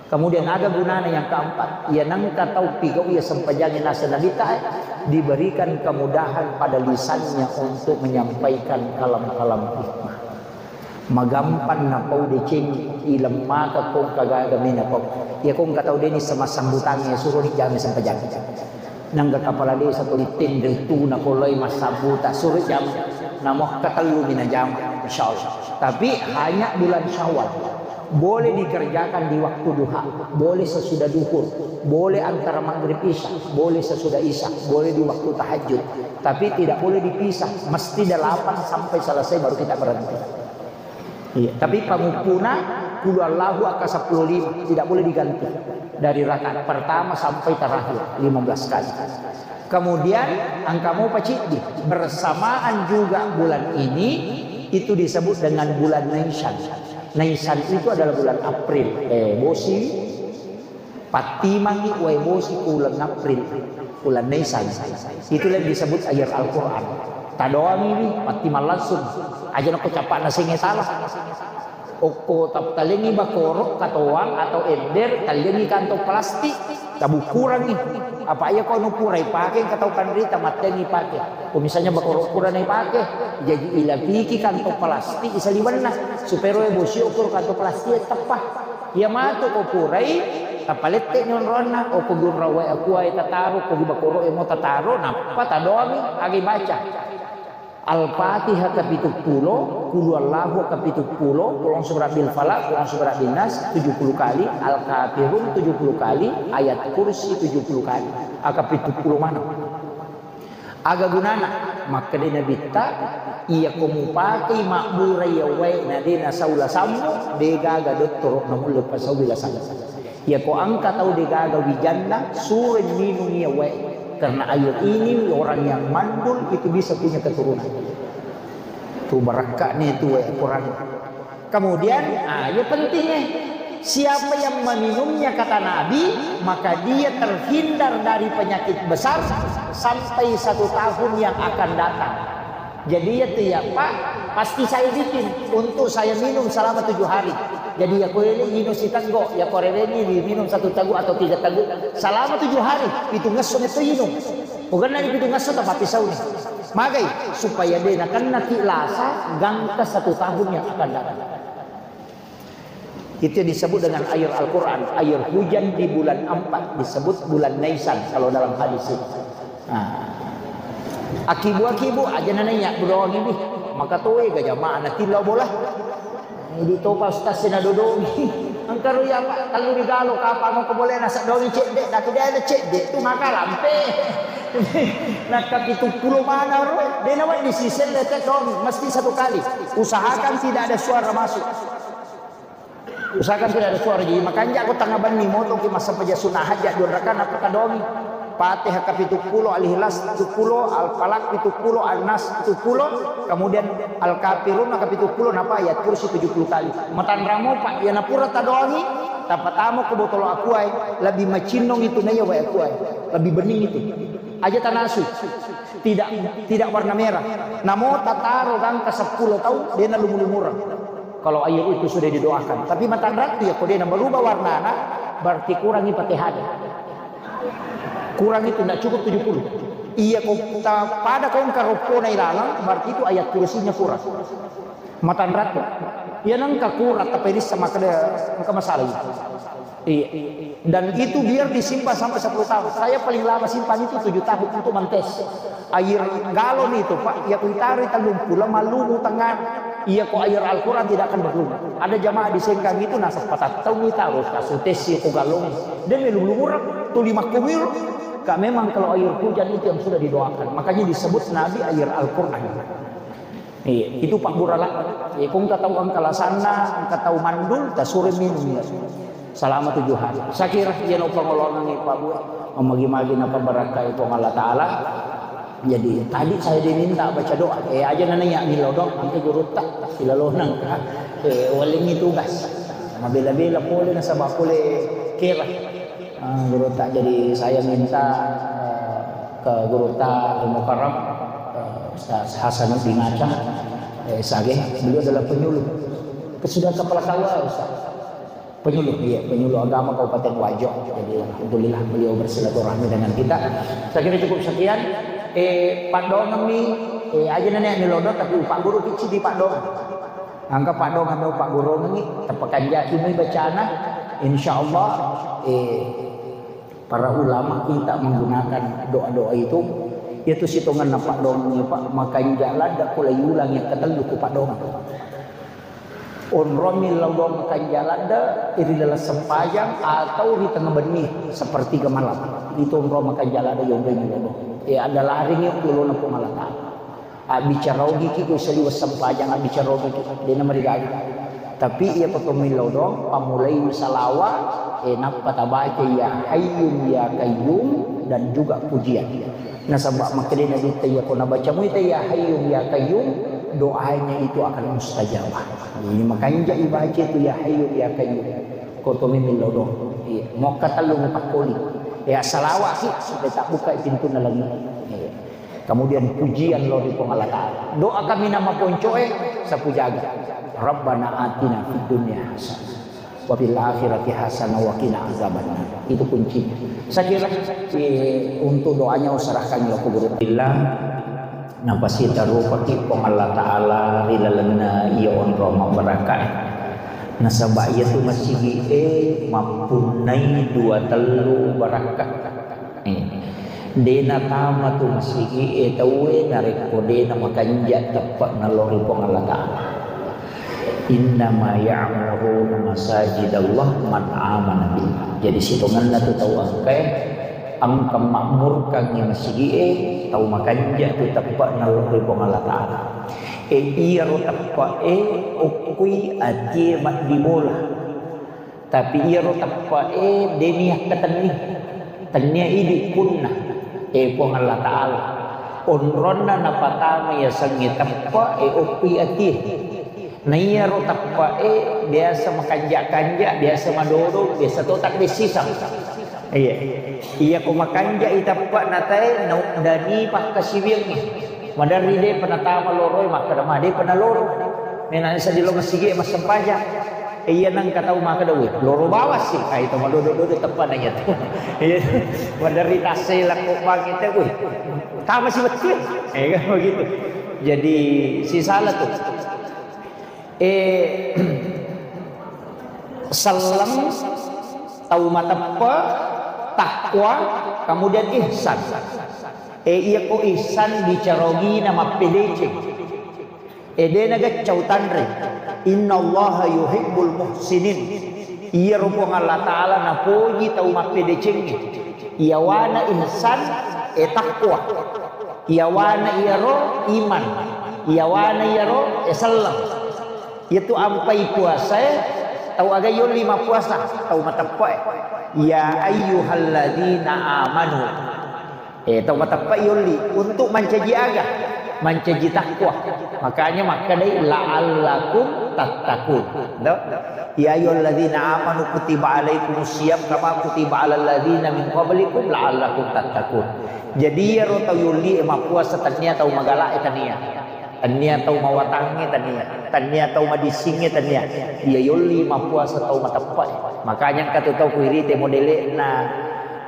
Kemudian ada gunana yang keempat, iya nengka tau pigau iya sempajangi nasa Nabitta e, diberikan kemudahan pada lisannya untuk menyampaikan kalam-kalam hikmah. Magampang napau deceng, ilemmaka kong kagaga menapau. Iya kong katau deni sama sambutangi suro dijami sempajang. Nangga kapala desa ko ditendel tu nakoloi massambuta suro jam. Namo katellu mina jam, insyaallah. Tapi hanya bulan Syawal. Boleh dikerjakan di waktu duha, boleh sesudah duhur, boleh antara maghrib isya, boleh sesudah isya, boleh di waktu tahajud. Tapi tidak boleh dipisah, mesti delapan sampai selesai baru kita berhenti. Iya, tapi panguppuna qul huwallahu akka sepuluh lima, tidak boleh diganti. Dari rakaat pertama sampai terakhir, lima belas kali. Kemudian, angka mau paciddi, bersamaan juga bulan ini, itu disebut dengan bulan Naisan. Naisan itu adalah bulan April. Eh, bosi. Pattimangngi wae bosi ku uleng April, uleng Naisan. Itulah yang disebut ayat Al-Quran. Tadoangi wi, pattimang langsung. Aja nako capakna sengnge salah. Okko taptalengi bakoro, katoang atau ember, talengi kantong plastik, tabukurangi. Apa iya ko anu pura ipake, engka tau kanrita mattengi pake. Ko misalnya bakoro pura na ipake, jadi ilapiki kantong plastik isaliwenna, supaya roe bosi okko kantong plastik teppa. Iya matu ko purai, Tapalette ni onronna, okko gunrawai akuae tataro, ko gibakoroe mo tataro, nappa tadoangi, agi baca. Al-Fatihah kapituppulo, Qul Huwallahu kapituppulo, Qul A'udzu Birabbil Falaq, Qul A'udzu Birabbin Nas tujuh puluh kali, Al-Kafirun tujuh puluh kali, Ayat Kursi tujuh puluh kali. Aka pituppulo maneng. Aga gunana? Makkeda Nabitta, iyako mupakei mabburai yawae na de nasau lasammu, de gaga dottoro namulle pasaui lasammu. Iyako engka tau de gaga wijanna, suroi minung iya wae. Karena air ini orang yang mandul itu bisa punya keturunan. Tu barakka'na tu wae Quran. Kemudian, ah, ya pentingnya, siapa yang meminumnya, kata Nabi, maka dia terhindar dari penyakit besar sampai satu tahun yang akan datang. Jadi ya tu ya Pak, pasti saya bikin untuk saya minum selama tujuh hari. Jadi ya ko ini minum siteggo, ya ko reweni diminum satu teguk atau tiga teguk selama tujuh hari. Pitungngesso itu minum. Bukan lagi pitungngesso, tapi pisau nih. Magai supaya de nakennaki lasa gangka satu tahun yang akan datang. Itu yang disebut dengan air Al-Quran. Air hujan di bulan empat disebut bulan Naisan kalau dalam hadis itu. Nah. Akibu-akibu aja nananya bedoang ini. Maka toe gajah mana tilau bola. Ini topa ustaz sena dodongi. Engka ro ya Pak, tellu rigalo kapang ko boleh nasa dongi cedde, tapi dia ada cedde tu maka lampe. Nakka pitu pulo mana ro, dia nama di sisel letek dongi, mesti satu kali. Usahakan tidak ada suara masuk. Usahakan tidak ada suara. Jadi makanya aku tengah bani moto ki masa peja sunnah hajat dua rakaat apa kadongi. Fatihah kapitu pulo, Al-Ikhlas pitu pulo, Al-Falaq pitu pulo, An-Nas pitu pulo, kemudian Al-Kafirun kapitu pulo, napa ayat kursi tujuh puluh kali. Matanramo Pak, ya napura tadoangi, tapatamo ke botol aquae, lebih macinnong itu naya wae aquae, lebih bening itu. Aja tanasu, tidak tidak warna merah. Namo tataro gangka seppulo tau, dena lumu-lumurang. Kalau air itu sudah didoakan. Tapi matanratu ya, kalau dia berubah warnana, berarti kurangi Fatihah. Kurang itu, ndak cukup tujuh puluh. Iya, kau ta-, pada kau engka roppona ilalang, berarti itu ayat kursinya kurang. Matanratu. Ya nengka kurang, tapi rissa maka dia, maka masalah itu. Iya. Dan itu biar disimpan sampai sepuluh tahun. Saya paling lama simpan itu tujuh tahun untuk mentes. Air galon itu, Pak, ya kuitari tellung pulo mallumu tengah. Iya ko air Al-Quran tidak akan berlumut. Ada jamaah di Sengkang itu nasa patattau mita, terus kasutesi ko galon. Dia melumurang, tuli makkumir. Kak, memang kalau air hujan itu yang sudah didoakan. Makanya disebut Nabi air Al-Quran. Iya, itu Pak Burala. Iya, kung katau angkalasanna, angkatau mandul, tasure minum ya. Selama tujuh hari. Saya kira iya no pangolongan ni Pak Bu. Magi-magi napa barakkai Puang Allah Taala. Jadi tadi saya diminta baca doa. Eh, aja nana ya milo dong, angke gurutta silalonang. Eh, walengi tugas. Mabela-bela pole nasaba pole kera. Ah, gurutta, jadi saya minta, eh, ke gurutta Al Mukarram, eh, Ustaz Hasanuddin Aceh, eh, Sage, beliau adalah penyuluh. Sudah kepala K U A, Ustaz. Penyuluh, iya, penyuluh agama Kabupaten Wajo. Jadi alhamdulillah beliau bersilaturahmi dengan kita. Saya kira cukup sekian. Eh, Pak Dongeng nih, eh, aja nenek nih lodo, tapi Pak Guru kecil di Pak Dongeng. Angka Pak Dongeng, Pak Guru nih, tepakan jaki nih bacana. Insya Allah, eh, para ulama kita menggunakan doa-doa itu, itu sitongan Pak Dongeng nih, Pak, makanja ladda ko laiulang yang ketellu ku Pak Dongeng. Onromi lao doang makanja ladde, ri laleng sempajang atau ri tengnga benni, sepertiga malam. Itu onrong makanja ladde yonroi lao doang. Eh, ada laringi ulona Puang Allah Taala. Abbicara ogiki ko saliweng sempajang, abbicara ogiki. Dena marigaga. Tapi iya ko tommi lao doang, pammulai salawa, eh, nappa tabaca ya Hayyun ya Qayyum dan juga pujian. Nasaba makkedai Nabitta, iya ko nabaca muita ya Hayyum ya Qayyum, doanya itu akan mustajabah. Jadi makanja ibaca itu ya Hayyum ya Qayyum. Ko tommi lao doang. Iya, mokka tellu mupakkoli. Ya salawat ki supaya tabbuka pintunna langit. Iya. Kemudian pujian lao ri Puang Allah Taala. Doa kami nama poncoe sapu jaga. Rabbana atina fid dunya hasanah. Wa fil akhirati hasanah wa qina azabannar. Itu kuncinya. Saya kira, eh, untuk doanya userahkan lo ke guru. Billah, napasita rupaki Puang Allah Taala ri lalenna iya onrong mabarakka. Nasaba iyatu masigi'e mappunnai dua tellu barakka. Eh, de natama tu masigi'e tauwe narekko de namakanja teppe'na lao ri Puang Allah Ta'ala. Innama ya'muruna masajidallah man amana billah. Jadi sitongenna tu tau engkae engka makmurkangngi masigi'e, tau makanja tu teppe'na lao ri Puang Allah Ta'ala. E, iyaro teppe'e okkui atie maddibola. Tapi iyaro teppe'e de niakkatenni. Tennia idi punna, e, Puang Allah Ta'ala. Onronna napatama yasengnge teppe'e okkui atie. Na iyaro teppe'e biasa makanja-kanja, biasa madodo, biasa to taddessisang. Iya. Iya ko makanjai teppe'na tae, naudani pakkasiwiangnge. Maderri depa natama loroe, makkeda ma depa naloro. Mena seddi lo masigi'e massempajang. E, iya nengka tau makkeda, "Wih, loro bawassi." Ai to madodo-dodo teppe'na iyatu. Iya. Maderri tassela ko bangite, "Wih, tamasi wettu." Eh, kan begitu. Jadi sisala tu. Eh, selleng, tau mateppe, takwa, kemudian ihsan. Eh, iya ko ihsan bicara ogina mappedeceng. Eh, de nageccau tanre. Innallaha yuhibbul muhsinin. Iyaro Puang Allah Ta'ala napoji tau mappedecengnge. Iyawana ihsan, eh, takwa. Iyawana iyaro iman. Iyawana iyaro, eh, selleng. Iyatu ampai puasae, tau aga yolli mappuasa, tau mateppe'e. Ya ayyuhalladzina amanu. Eh, tau mateppe'e yolli untuk mancaji aga? Mancaji takwa. Makanya makkedai la'allakum tattaqun. To? Ya ayyuhalladzina amanu kutiba alaikumus siyam kama kutiba alal ladzina min qablikum la'allakum tattaqun. Jadi iyaro tau yolli e mappuasa tennia tau magala'e tennia. Tennia tau mawatangnge tennia. Tennia tau madissingnge tennia. Iya yolli mappuasa tau mateppe'e. Makanya engka tu tau kuirite modele'na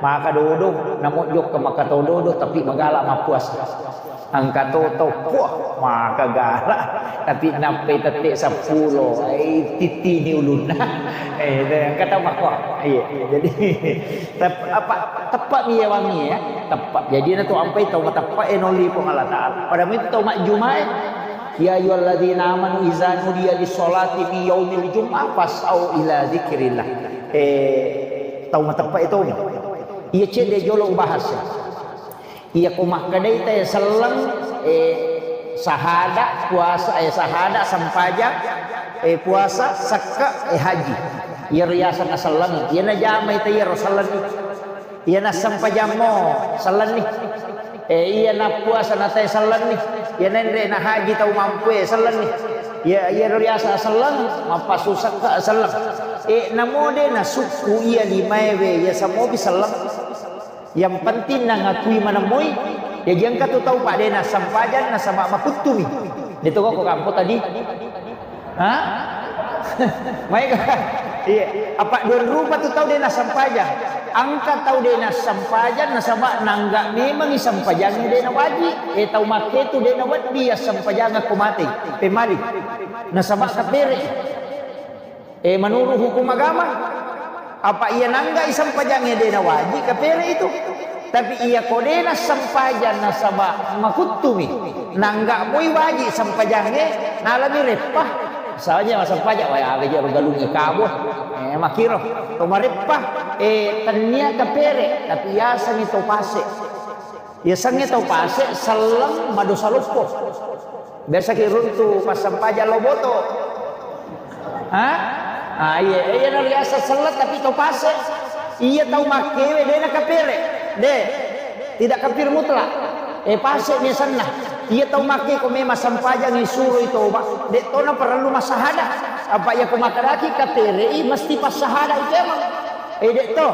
maka dodo, namo jokka maka to dodo tapi magala mappuasa. Engka to tau, puah, maka gala. Tapi nappai tette seppulo, ai tittini ulunna. Eh, engka tau makko. Iya, iya. Jadi tep-, apa, teppa'mi yawangngi ya. Teppe'. Jadi na tu ampai tau mateppe'e nolli Puang Allah Ta'ala. Pada itu tau majjumae. Ya ayyuhalladzina amanu iza nudiya lis-sholati min yaumil jum'ah fas'au ila dzikrillah. Eh, tau mateppe'e to. Iya cedde jolo ubahas. Iya ko makkedai tae selleng, eh, sahada, puasa, eh, sahada, sempajang, eh, puasa, sekke, eh, haji. Iyaro riaseng selleng. Iya najamai tae iyaro sellenni. Iya nassempajammo sellenni. Eh, iya nappuasa natae sellenni. Iya nenre nahaji tau mampue sellenni. Iya, iyaro riaseng selleng, mappasu sekke selleng. Eh, namo de nasukku iya limaewe, iya samopi selleng. Yang penting nangakui manemmoi, jaji engka tu tau pa de nassempajang nasaba makuttumi. De to ko kampo tadi. Ha? Maega? Iya. Apa dua rupa tu tau de nassempajang. Engka tau de nassempajang nasaba nangga memangi sempajangnge de nawaji. Eh, tau makketu de nawedding assempajang ko mate. Pemali. Nasaba kapere. Eh, menurut hukum agama, apa iya nanggai sempajangnge de nawaji kapere itu. Tapi iya ko de nassempajang nasaba makuttumi, nangga moi waji sempajangnge, nalami reppa. Saja massempajang, wah, aga jaro galungi kabo. Eh, makiro. To mareppa, eh, tennia kapere, tapi yaseng to pase. Yasengnge tau pase selleng madosa loppo. Biasa ki runtu passempajang lo boto. Ha? Ah, iya, iya na riaseng selleng tapi tau pase. Iya tau makkewe de nakapere. De. Tidak kafir mutlak. Eh, pase mi asenna. Iya tau makke ko memang sempajangngi suroi toba. De to na perlu massahada. Apa iya ko makkedaki kaperei mesti passahada itu emang. Eh, de to.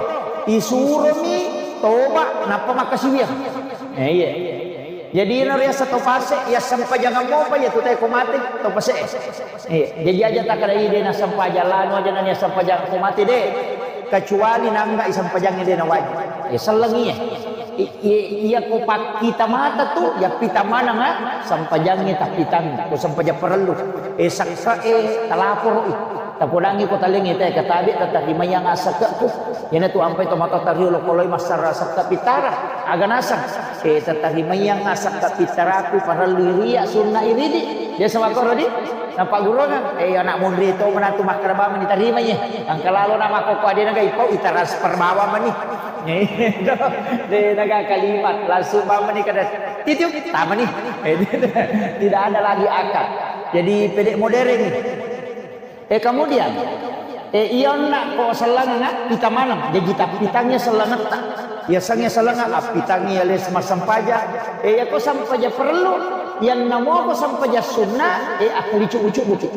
Isuromi toba nappa makkasiwiang. Eh, iya. Jadi iyana riaseng to pase, iya sempajangan mopa iya tu tae ko mate, to pase. Iya. Jadi aja takkeda i de nassempajang lanu aja nani assempajang ko mate de. Kecuali nangga i sempajangnge de nawajib. Iya sellengi iya. I-, i-, iya ko pakkita mata tu, iya pita maneng, ah, sempajangnge tappitang, ko sempajang parellu. Eh, sakka, eh, talaporo i. Tapodangngi ko talengngi te, katabe tatarimaiang asakke'ku. Iyanatu ampai tomatoatta riolo koloi massarra asakka pittara. Aga naseng? E, tatarimaiang asakka pittaraku, parellu iria sunna iridi. Biasa makkoro di? Napaggurungeng, e, anak monri to manatu makkeda bawang mani tarimai, e. Engka lalo na makkokko adena ga ipau, itransfer bawang mani. De naga kalimat, langsung bawang mani kada titiuk, tamani. E, tidak ada lagi akad. Jadi pede modern. E, kemudian, e, iya onna ko sellengenga pita maneng, jaji tappitangngi sellengetta. Iya sengnge sellenga, appitangngi iya les massempajang. E, iya ko sempajang perlu, iyanna mo ko sempajang sunna, e, akkalicu-ucu buki.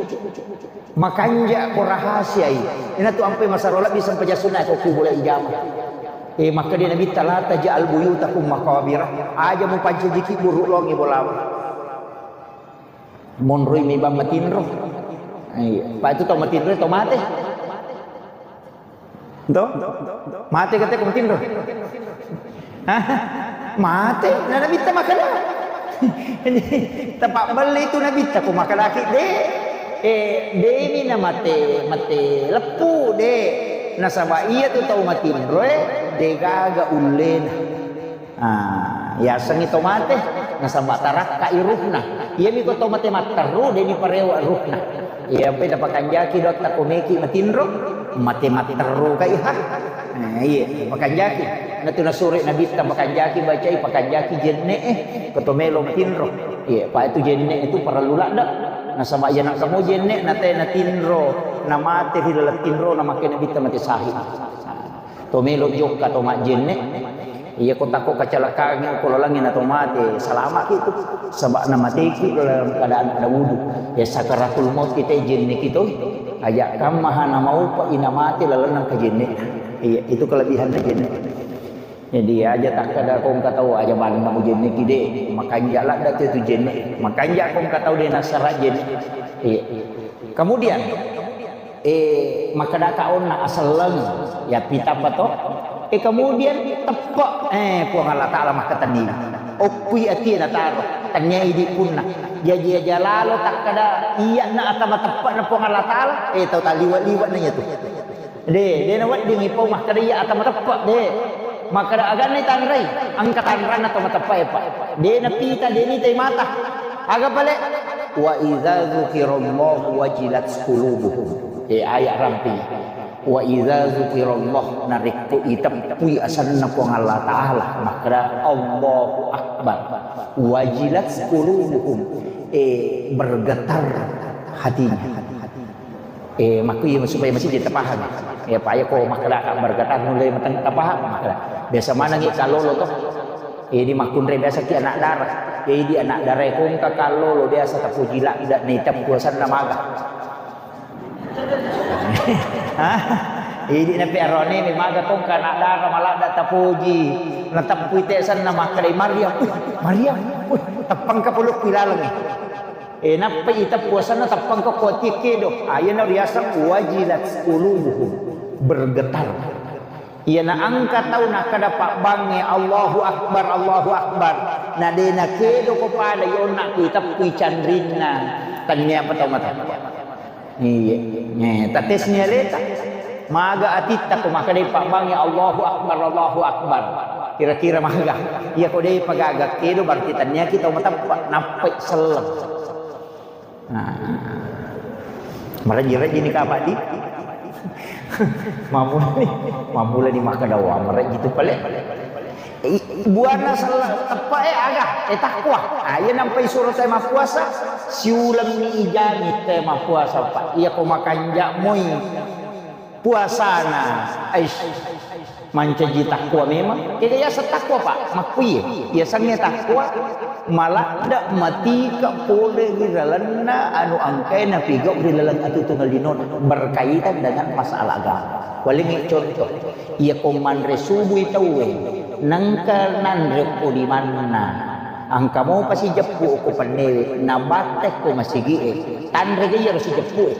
Makanja ko rahasiai. Inatu ampai masaro lebbi sempajang sunna ko kubula ijama. E, maka dia Nabi tala taj'al buyutakum maqabira. Aja mupancajiki buru longi bolawa. Monroi mi bang matinro. Iya. Pak itu tau matinro tau mate. Tuh? Mate kata ko matinro. Hah? Mate? Nana bitta makkeda. Tepak beli itu nabitta ko makkeda ki de. Eh, demi na mate, mate leppu de. Nasaba iya tu tau matinro, eh, de gaga ullena. Ah, yasengngi to mate, nasaba tarakkai ruhna. Iyami ko to mate matteru, deni parewa ruhna. Iya, pe tapakanjaki dotta ko meki matinro, mate matteru kai ha. Eh, iya, pakanjaki. Natu nasure nabitta pakanjaki bacai, pakanjaki jenne, eh, ko to melo matinro. Iya, pa itu jenne itu parellu ladde. Nasaba iya nangka mo jenne, nate natinro, namate ri laleng tinro, namake nabitta mate sahid. To melo jokka to majjenne. Iya ko takko kacelakaan ko lalengnge na to mate, salama ki tu. Saba na mateki dalam keadaan ada wudu. Ya sakaratul maut kita jenne ki to. Aja kammaha na maupa ina mate lalenna ka jenne. Iya, itu kelebihan na jenne. Jadi aja takkada ko engka tau aja manna mu jenne ki de, makanja ladda tu itu jenne. Makanja ko engka tau de nasara jenne. Iya. Kemudian Eh, makkedaka onna aselleng, ya pitapa to? Eh, kemudian teppe, eh, Puang Allah Ta'ala makkatenni. Okkui atie nataro, tennia idi punna. Jaji aja lalo takkada iyana atama teppe na Puang Allah Ta'ala, eh, tau taliwa-liwa na iya tu. De, de na weddingi pau makkada iya atama teppe, de. Makkada aganna tanrai, engka tanranna to mateppe, Pak. De na pita, de ni tai mata. Aga pale? Wa idza dzukirallahu wajilat qulubuhum. Eh, ayat ramping. Wa idza dzukirallah, narekko iteppui asenna Puang Allah Ta'ala, makkeda, "Allahu Akbar." Wajilat qulubuhum, eh, bergetar hatinya. Eh, makku iya supaya masih kita paham. Ya, paya ko makkeda bergetar mulai mateng tapaham makkeda. Biasa manengi kalolo to. Eh, di makkunre biasa ki anak dara. Eh, di anak dara ko engka kalolo biasa tapuji ladda na iteppu asenna maga. Hah? Idi nape arone mi maga tongka anak dara maladda tapoji. Nateppu ite asenna makkeda, "Maryam, uh, Maryam, uh, teppangka pulukku ilalengnge." Eh, nappa iteppu asenna teppangka kuatie kedo. Ayana riaseng wajilat qulubuhum, bergetar. Iyana engka tau nakkeda pabbangnge, "Allahu Akbar, Allahu Akbar." Na de nakedo ko pada yonna ku iteppui canrinna, tennia pa tau mata. Iya. Eh, tatesni aleta. Maga atitta ko makkedai pabbangnge, "Allahu Akbar, Allahu Akbar." Kira-kira maga. Iya ko de pagaga kedo berarti tennia ki tau mateppa, nappai selleng. Nah. Marejji-rejji ni kapang di. Mamulani, mamulani makkeda wa marejji tu pale. I-, buana sella teppe e aga, e takwa. Ah, iya nampai suro te mappuasa, siuleng mi ijami te mappuasa, Pak. Iya ko makanja moi puasana. Aish. Mancaji takwa memang. Kega yaseng takwa, Pak? Makkuye. Yasengnge takwa, maladde matika pole ri lalenna anu engkae napigau ri laleng atutungan linona. Berkaitan dengan masalah agama. Walengngi contoh, iya ko manre subui tauwe, nengka nanre ko limanna. Engka mopa sijeppu ko pennewe, nabatte ko masigie, tanre ga iyaro sijeppu e.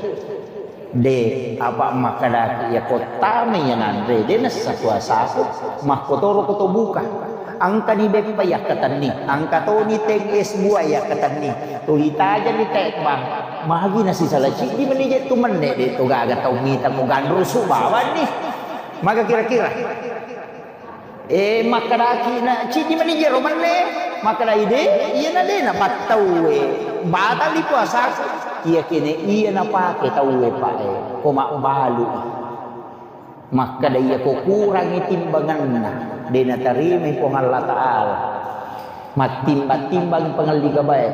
De, apa makkedaki iya ko tama iya nanre, de nessa puasaku, makkotoro ko to buka. Engkani beppa yakkatenni, engka toni teng es buah yakkatenni. Tuli tajani tekbang. Magi nasisala ciddi meni je tu menne de to gaga tau mita ko ganrusu bawanni. Maga kira-kira? Eh, makkedaki na ciddi meni jero menne, makkedai de, iya na de na battau e. Batali puasaku. Iya kene iya napake tau e, Pak, e. Ko mabbalu. Makkeda iyako kurangi timbanganna, de natarimai Puang Allah Ta'ala. Mattimbang-timbang pangelli gabae.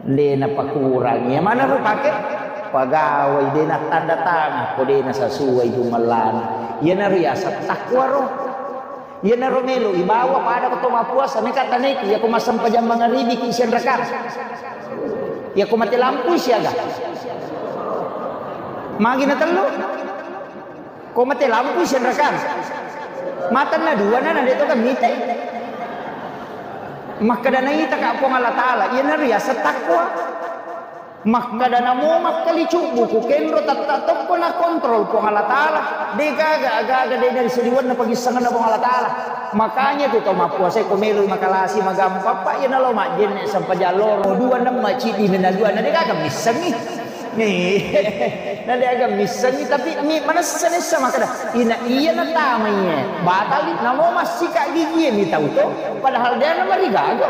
De napakurangi. Iya manaro pake? Pagawai, de nattanda tangan, ko de nasasuai jumellana. Iyanaro yaseng takwa ro. Iyanaro melo ibawa pada ko to mappuasa, meka taneki, iyako massempajang mangaribiki sianrakang. Iyako mate lampu siaga. Magi natellu? Ko mate lampu sianrakang. Matanna dua na, na de to kan mitai. Makkeda naitaka Puang Allah Ta'ala, iyanaro yaseng takwa. Makkeda namo makkali cubbu ku kenro tatta tokko na kontrol Puang Allah Ta'ala. De gaga, aga-aga de dari sediwanna pagissanganna Puang Allah Ta'ala. Makanya tu tau mappuasa ko melo makalasi magampang, Pak, iya nalo majjenne sempajang loro, dua nemma ciddi na dua na de gaga missengi. Nih, na de gaga missengi, tapi mi manessa nessa makkeda, ina iya natamai, batali, namo massika gigi mi tau to, padahal de na marigaga.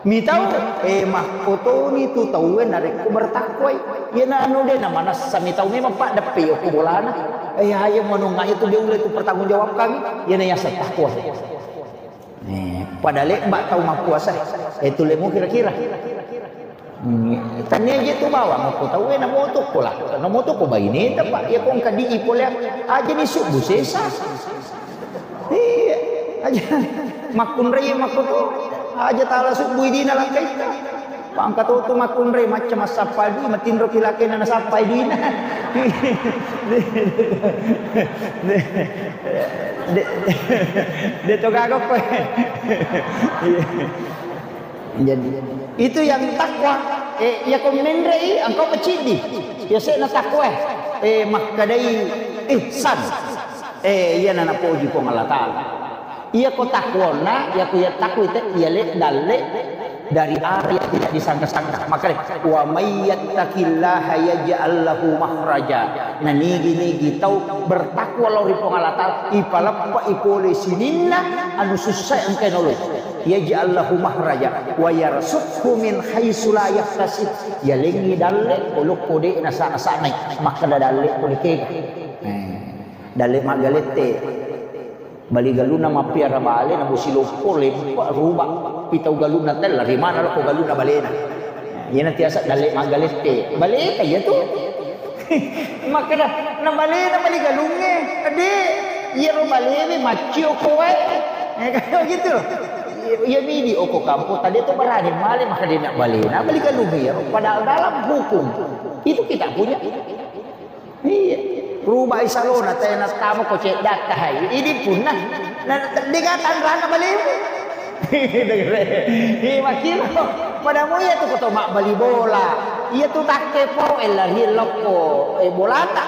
Mitau, eh, makkotoni tu tauwe narekko bertakwai. Iyana anu de na manessa mitau memang paddeppe okko bolana. Eh, ayo monongnga itu dia ulai tu pertanggungjawabkan. Iyana yaseng takwa. Eh, pada lebba tau mappuasa. Eh, tu lemu kira-kira. Hmm, tania je tu bawang okko tauwe na moto ko lah. Na moto ko baine tepa. Ya kong kadi ipole aja ni subuh sesa. Iya, aja makkunrai makkuto. Aja tala subbui dina lakkaitta. Pangka to tu makkunrai macca massappa dui, matinro ki lakkena nasappai duina. De, de, de to gaga koe. Iya. Jadi, itu yang takwa. Eh, iya ko menrei, engkau pecidi. Ya sena takwa. Eh, makkadai ihsan. Eh, iyana napoji Puang Allah Ta'ala. Iya ko takwonna, iya ko iya takwa te, iya le dalle dari arah yang tidak disangka-sangka. Makanya, "Wa may yattaqillaha yaj'al lahu makhraja." Nah, nigi-nigi tau bertakwa lao ri Puang Allah Ta'ala, ipaleppa ipole sininna anu sussa engka noloi. "Yaj'al lahu makhraja wa yarzuqhu min haitsu la yahtasib." Yalengngi dalle, olokko de nasa-, nasanai. Makkeda dalle ko dikega. Eh. Dalle maggalette. Bali galunna mappiara bale, na bosi loppo, leppa, ruba. Pitau galunna tella, rimana lako galunna balena. Iyana tiasa dalle maggalette. Baleta iya tu. Makkeda, na balena bali galungnge. Ade, iyaro balewe maccio ko wae. Eh, kan gitu. Iya midi oko kampo, tadi tu berani male, maka dia nak balena bali galungnge iyaro. Padahal dalam hukum itu kita punya. Iya. Rubai salona, tena tamo ko ceddatta hai. Idi punna. Na, dega tanrana balimu. Iya, makkiro. Padamu iya tu koto mabbali bola. Iya tu takke po, ella ri lokko, eh, bolata.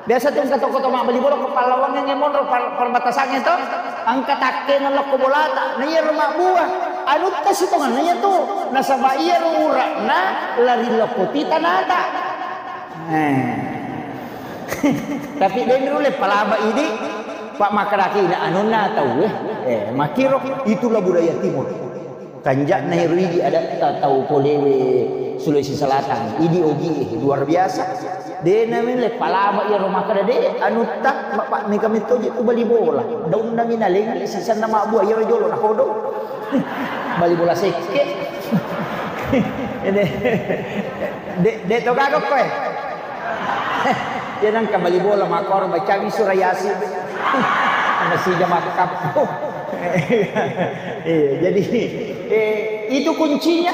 Biasa tu engka to koto mabbali bola ko pallawangnge monro par-, perbatasangnge to. Engka takke na lokko bolata. Na iya ro mabbua. Anutta sitonganna iya tu. Nasaba iya ro ura'na lari lokko ti tanata. Eh. Tapi de nulle palaba idi, Pak, makkedaki na anunna tau, eh. Eh, makkiro itulah budaya timur. Kanjakna ero idi adatta tau polewe Sulawesi Selatan. Idi ogi, eh, luar biasa. De na mille palaba iyaro makkeda de anutta, Pak, mega metto je tu bali bola. Daunna mi nalengngi sisenna mabbua iyaro jolo na kodo. Bali bola sekke. Ini. De, de to gaga koe. Dia nangka bali bola makkoro bacawi surah Yasin. Masih jam makkappo. Iya, jadi, eh, itu kuncinya.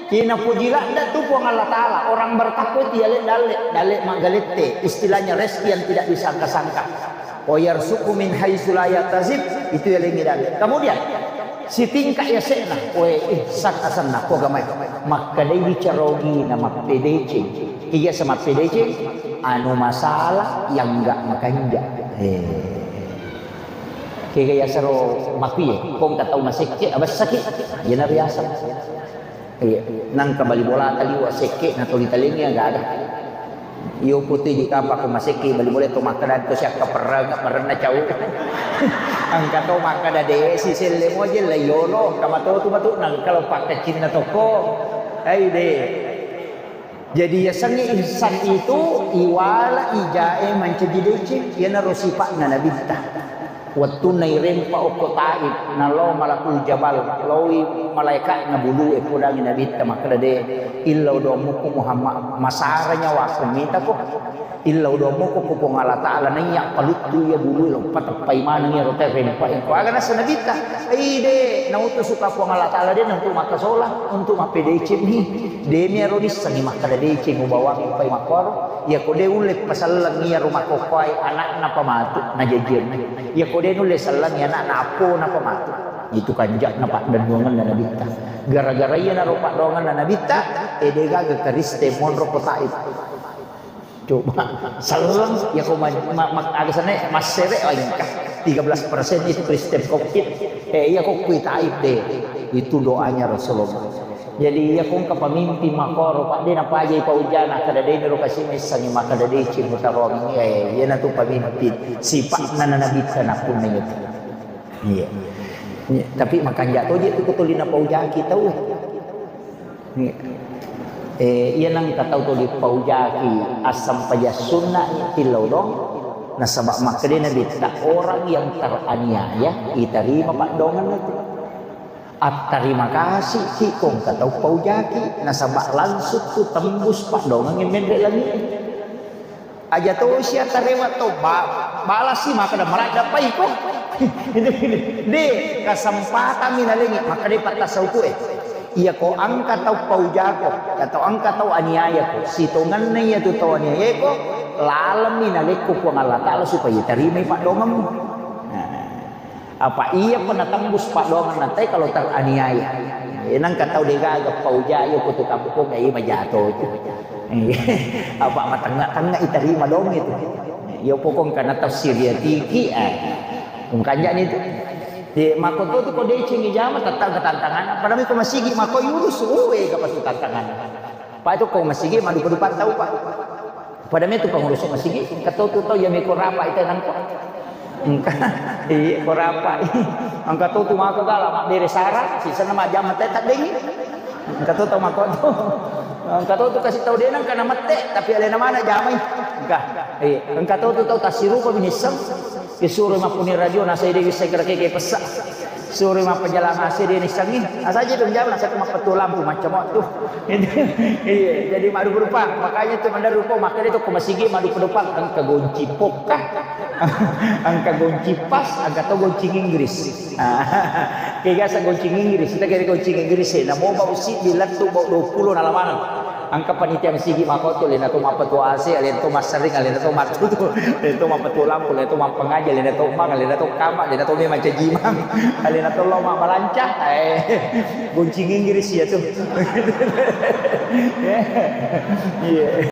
Ina puji ladda tu Puang Allah Ta'ala. Orang bertakwa itu ya le dalle, dalle maggalette. Istilahnya rezeki yang tidak disangka-sangka. Wa yarzuqhu min haitsu la yahtasib, itu yalengngi dalle. Kemudian, sitingka yase'na, we, ihsan asenna, ko gamai. Makkedai bicara ogina mappedeceng. Iya semappedeceng, anu masalah yang enggak makanja. Eh. Kega yasaro makuye, ko engka tau masekke, abessaki, iyana riaseng. Iya, nangka bali bolata liwa sekke, na toli talengi aga ada. Iyo pute di kapa ko masekke bali bola to makkeda to siakka perreng, merenna cau. Engka to makkeda de si selle moje la yolo, engka mato tu matu nangka lo pakkacinna toko. Ai de. Jadi, yasengnge ihsan itu iwala ijae mancaji deceng, iyanaro sipa'na Nabitta. Wettunna irempa okko Taif, nalao Malakul Jabal, laoi malaeka'na bulue, podangi Nabitta makkeda, "De, illau doang muku Muhammad, masara nyawaku, mitako." Illau doang muku ko Puang Allah Ta'ala, naiya paluttu iya bulue, lo pateppai maneng iyaro tae rempa. Ko aga nasa Nabitta, "Ide, nautusuka Puang Allah Ta'ala de, untuk makkasola, untuk mappedeceng mi." Demi aro nissengngi makkeda deceng ubawangi pai makkoro. Iya ko de ulle paselleng iyaro makkokkoe anakna pamatu najajiang. Iya ko de nulle sellengi anakna appona pamatu. Itu kanja'na paddennuangenna Nabitta. Gara-gara iyanaro paddoangenna Nabitta, e de gaga Kristen monro ko Taif. Coba, selleng, iya ko ma-, ma-, ma-, aga sana, massere, oh, engka tiga belas persen itu Kristen Covid. Eh, iya ko kui Taif de. Itu doanya Rasulullah. Jadi, iya ko engka pemimpin makkoro, Pak, de napajai paujana, kada de niro kasi messangi, makkada deceng mutaromi. Eh, iyanatu pemimpin. Sipa'na Nabitta napunna itu. Iya. Iya. Tapi makanja toje tu ko tuli napaujaki tau. Eh, iya nengka tau tuli paujaki assampajang sunna ni tillau dong. Nasaba makkeda Nabitta, orang yang teraniaya itarima paddoangenna tu. Attarima kasih ki ko engka tau paujaki, nasaba langsung tu tembus paddoangeng menre langi. Aja tosi attarewa to ba-, balasi makkeda maladda pai ko. De, kesempatan mi nalengi, makkeda pattasauku e. Iya ko engka tau paujako, atau engka tau aniaya ko, sitongenna iya tu tau aniaya ko, laleng mi nalekko Puang Allah Ta'ala supaya tarimai paddoangemmu. Nah. Apa iya pernah tembus paddoangenna te kalau teraniaya. Eh, nengka tau de gaga pauja, iyo ko tu kampung, iya majato itu. Apa matengnga-tengnga itarima dong itu. Iyo pokong kana tafsir ya tiki, eh. Ungkanjani itu. Di makoto tu ko deceng ijama tetap ketantangan. Padahal ko masigi mako yurus, uwe ka pasti tantangan. Pak itu ko masigi madu-madu patau, Pak. Pada metu pengurus masigi, engka to tu tau iya meko rapa ita nangko. Engka, iya, ko rapa. Engka to tu mako gala mabbere sara, sisana majjama te taddengi. Engka to tau mako to. Engka to tu kasi tau de nengka namette, tapi alena mana jamai. Engka, iya, engka to tu tau tasirupa binisseng. Disuro mappuni radio, nasai de wisseng kira keke pessa. Suro mappajalang A C de nissengngi. Asaji tu jam, nasai mappettu lampu macam waktu. Iya, jadi marupa-rupa. Makanya tu mandar rupa, makanya tu ko masigi marupa-rupa, engka gonci pokka. Engka gonci pas, engka to gonci Inggris. Kegasa gonci Inggris, kita kira gonci Inggris, eh, namo bau si dilettu bau dua puluh nalamaneng. Engka panitia masigi makotu, lena to mappettu A C, lena to massering, lena to mattutu, lena to mappettu lampu, lena to mappangaji, lena to mang, lena to kama, lena to memang cajimang, lena to lo mabbalanca. Eh, gonci Inggris iya tu. Iya.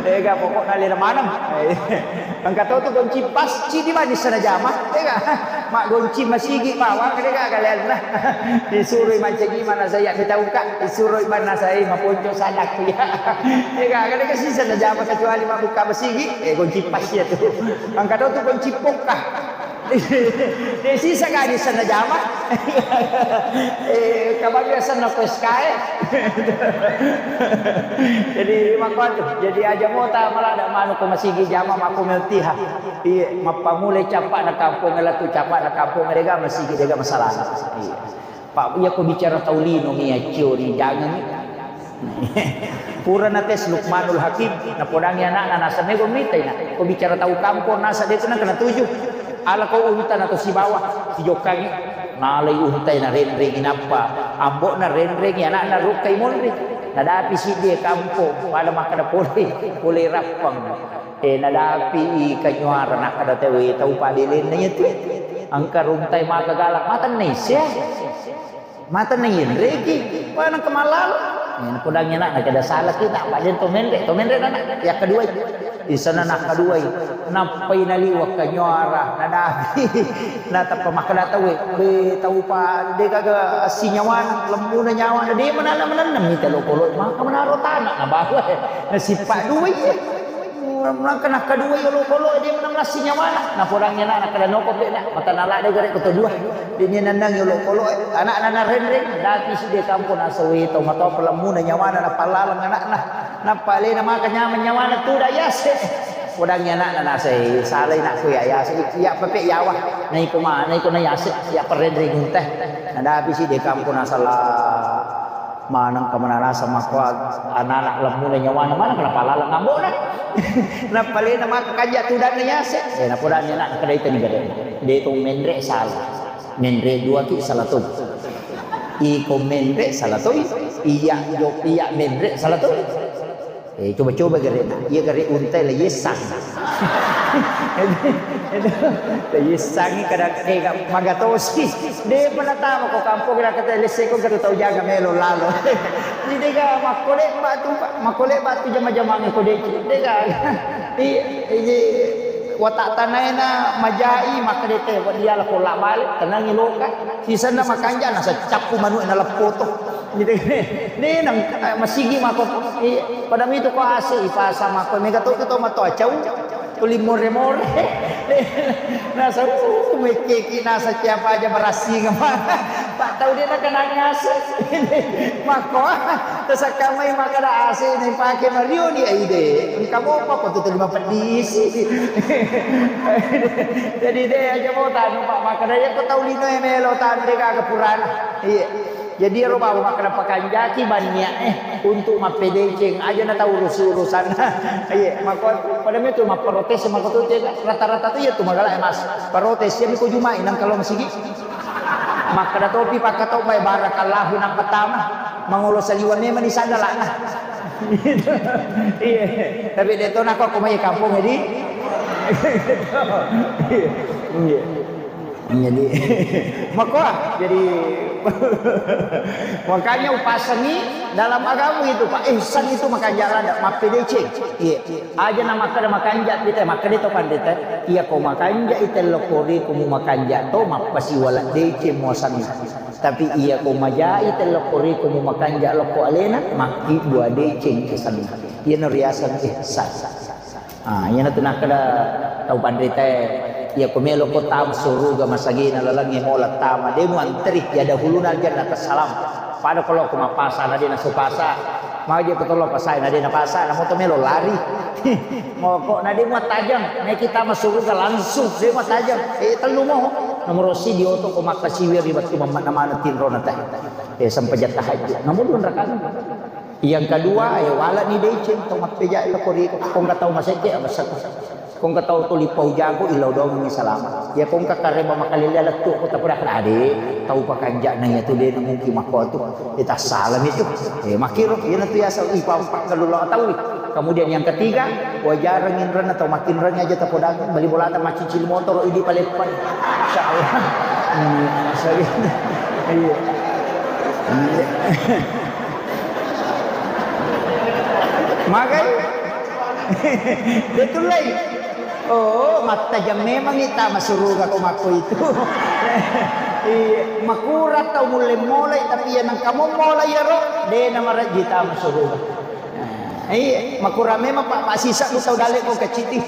Ega pokokna lena maneng. Engka to tu gonci pas, cidi mani sana jama. Ega. Maggonci masigi bawang, dega kalian. Disuroi mancaji mana saya kita buka, disuroi mana saya maponco sadak ya. Dega, kada kasi sana jama kecuali mabbuka masigi, eh, gonci pas ya tu. Engka to tu gonci pokka. Desi sagadi sana jama. Eh, kabang biasa na P S K E. Jadi, makkuatu. Jadi, aja mota malah ada manu ko masigi jama mako meltiha. Iya, mappamulai cappa'na kampong, latu cappa'na kampong, dega masigi, dega masalah. Iya. Pak, iya ko bicara tau lino mi accioni, jangan. Pura na tes Lukmanul Hakim, napodangi anakna, nasa mego mitai na. Ko bicara tau kampong, nasa de tu na kena tuju. Ala ko unta na to sibawa, sijokkangi. Nalai untai na renrengi nappa. Ambo na renrengi anakna rukkai monri. Nadapi siddi kampong, pada makkada pole, pole rappang. Eh, nadapi i kanyuara, nakkada tau, eh, tau pabelenna iya tu. Engka runtai maka galak, matenna issea. Matenna yenreki, wah, nengka mallalo. Eh, napodangi anak, nakkada salaki, tak paden to menre, to menre anak. Yang kedua, Di sana nakkaduai, nappai naliweng kanyuara, nadapi, natappa makkeda tauwe, "Be, tau pa de gaga assinyawana, lemmuna nyawana, de manana manenna mita lokolo, maka manaro tana nabawa." Nasippa duai. Maka nakkaduai lokolo, de manana assinyawana. Napodangi anakna, "Kada noko pe, Nak, matanala de gare ko to dua." De ni nannang lokolo, anakna narenreng, dapi si de kampo nasawe tau matoa lemmuna nyawana, napallaleng anakna. Nappa alena maka nyameng nyawana, tuda yase. Podangi anakna nasai, salai nakku ya yase, ya pepe yawa. Naiko ma, naiko na yase, ya perredri gunte. Nadapi si de kampo nasala maneng kamananasa makko anana lemmuna nyawana, mana kenapa lalang ambona. Nappa alena maka kanja tudanna yase. Eh, napodangi anakna, kedai tani gede. De to menre sala. Menre dua ki sala to. Iko menre sala to. Iya jo, iya menre sala to. Eh, coba-coba gare na. Iya gare untai la yesang. La yesang kada kega magatosi. De pernah tama ko kampung kira kata lese ko kata tau jaga melo lalo. Jadi ga makole batu, makole batu jama-jamang ko de. De ga. I, i, watak tanaena majai maka de te dia la kola balik tenangi loka. Sisenna makanja nasa cappu manu'e naleppoto. Gitu. Ni nang, eh, masigi mako. Iya, pada mitu ko ase ipasa mako. Mega to to mato acau. Tuli more-more. Nasa, uh, mekeki nasa siapa aja berasing. Pak tau de nakenangi ase. Mako, tasakkamai makkeda ase ni pake mario ni aide. Engka mopa ko tu terima pedisi. Jadi de aja mau tanu Pak makkeda ya ko tau lino e melo tanu de gaga purana. Iya. Jadi ero bawang makkeda pakanjaki banyak eh untuk mappedeceng aja na tau urusi urusan. Iya, mako pada mitu mapprotes mako tu rata-rata tu ya tu magala mas. Protes ya ko jumai nang kalau masigi. Makkeda topi pakkatobbai barakallahu nang pertama mangolo saliwa memang di sandalana. Iya, tapi de to nako ko mai kampung jadi. Iya. Jadi mako jadi makanya upasangi dalam agama itu Pak, ihsan itu makanja lada mappedeceng. Iya. Aja na makkeda makanja pita, makkeda to pandita, iya ko makanja i tello koriku mu makanja to mappasiwala deceng muasanna. Tapi iya ko majai tello koriku mu makanja lokko alena, makki dua deceng kesanna. Iya no riaseng ihsan. Ah, iya na tu nakkeda tau pandita, iya ko melo ko tama suruga masagina lalangnge mola tama, de mu anteri ya dahuluna aljannata salam. Pada ko lo ko mapasa na de na supasa. Maje ko tollo pasai na de na pasa, na moto melo lari. Moko na de muattajang, na kita masuruga langsung de muattajang. Eh, tellu mo. Nomor si di oto ko makkasiwi ri wettu mamma na mana tinro na teh. Eh, sempajang tahajud. Namun dua rakaat. Yang kedua, eh, wala ni deceng to mappeja lo kori ko engka tau maseke abasako. Ko engka tau tuli pau jago, ilau doang ni salama. Ya ko engka kareba makalele lettu ko tapoda kada ade, tau pakanja na iya tu de na mungkin makko tu. Ita salam itu. Eh, makiro, iya na tu ya sa ipa pakkalulo tau. Kemudian yang ketiga, wajareng inrenna tau makinreng aja tapoda bali bolata macicil motor idi paleppan. Insyaallah. Hmm, masa gitu. Iya. Iya. Magai. Betul lai. Oh, mattajang memang ita masuruga ko makko itu. Iya, makura tau mulle molai tapi ya nang kamu molai ya ro, de na marajji ta masuruga. Iya, makura memang pak masisa ku tau dale ko keciti.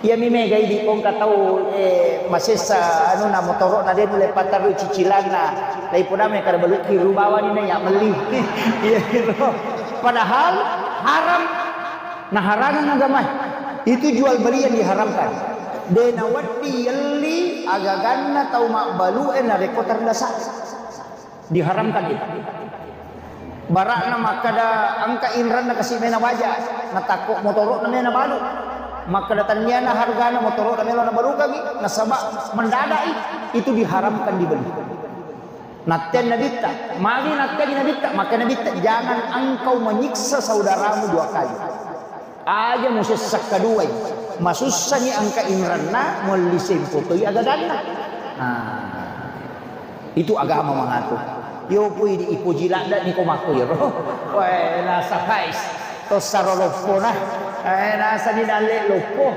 Iya mi mega idi ko engka tau, eh, masessa anu na motoro na de nulle patarru cicilanna. Lai podame kada balukki rubawani na ya melli. Iya ro. Padahal haram. Naharangang agamae. Itu jual beli yang diharamkan. De nawedding yelli agaganna tau mabbalu'e narekko terdasa. Diharamkan itu. Bara'na makkada engka inranna kasi mena baja, natakko motoro'na mena balu. Makkada tanniana hargana motoro'na melo nabalukangi, nasaba mendadai, itu diharamkan dibeli. Natteang Nabitta, magi natteangi Nabitta, maka Nabitta, "Jangan engkau menyiksa saudaramu dua kali." Aja musessa kaduai, masussani engka inranna, muelli sempotoi agaganna. Nah, itu agama mangatur. Yo pui di ipuji ladda ni ko makko yero. Wae nasa kais, tossaro loppona. Eh, nasani dalle loppo.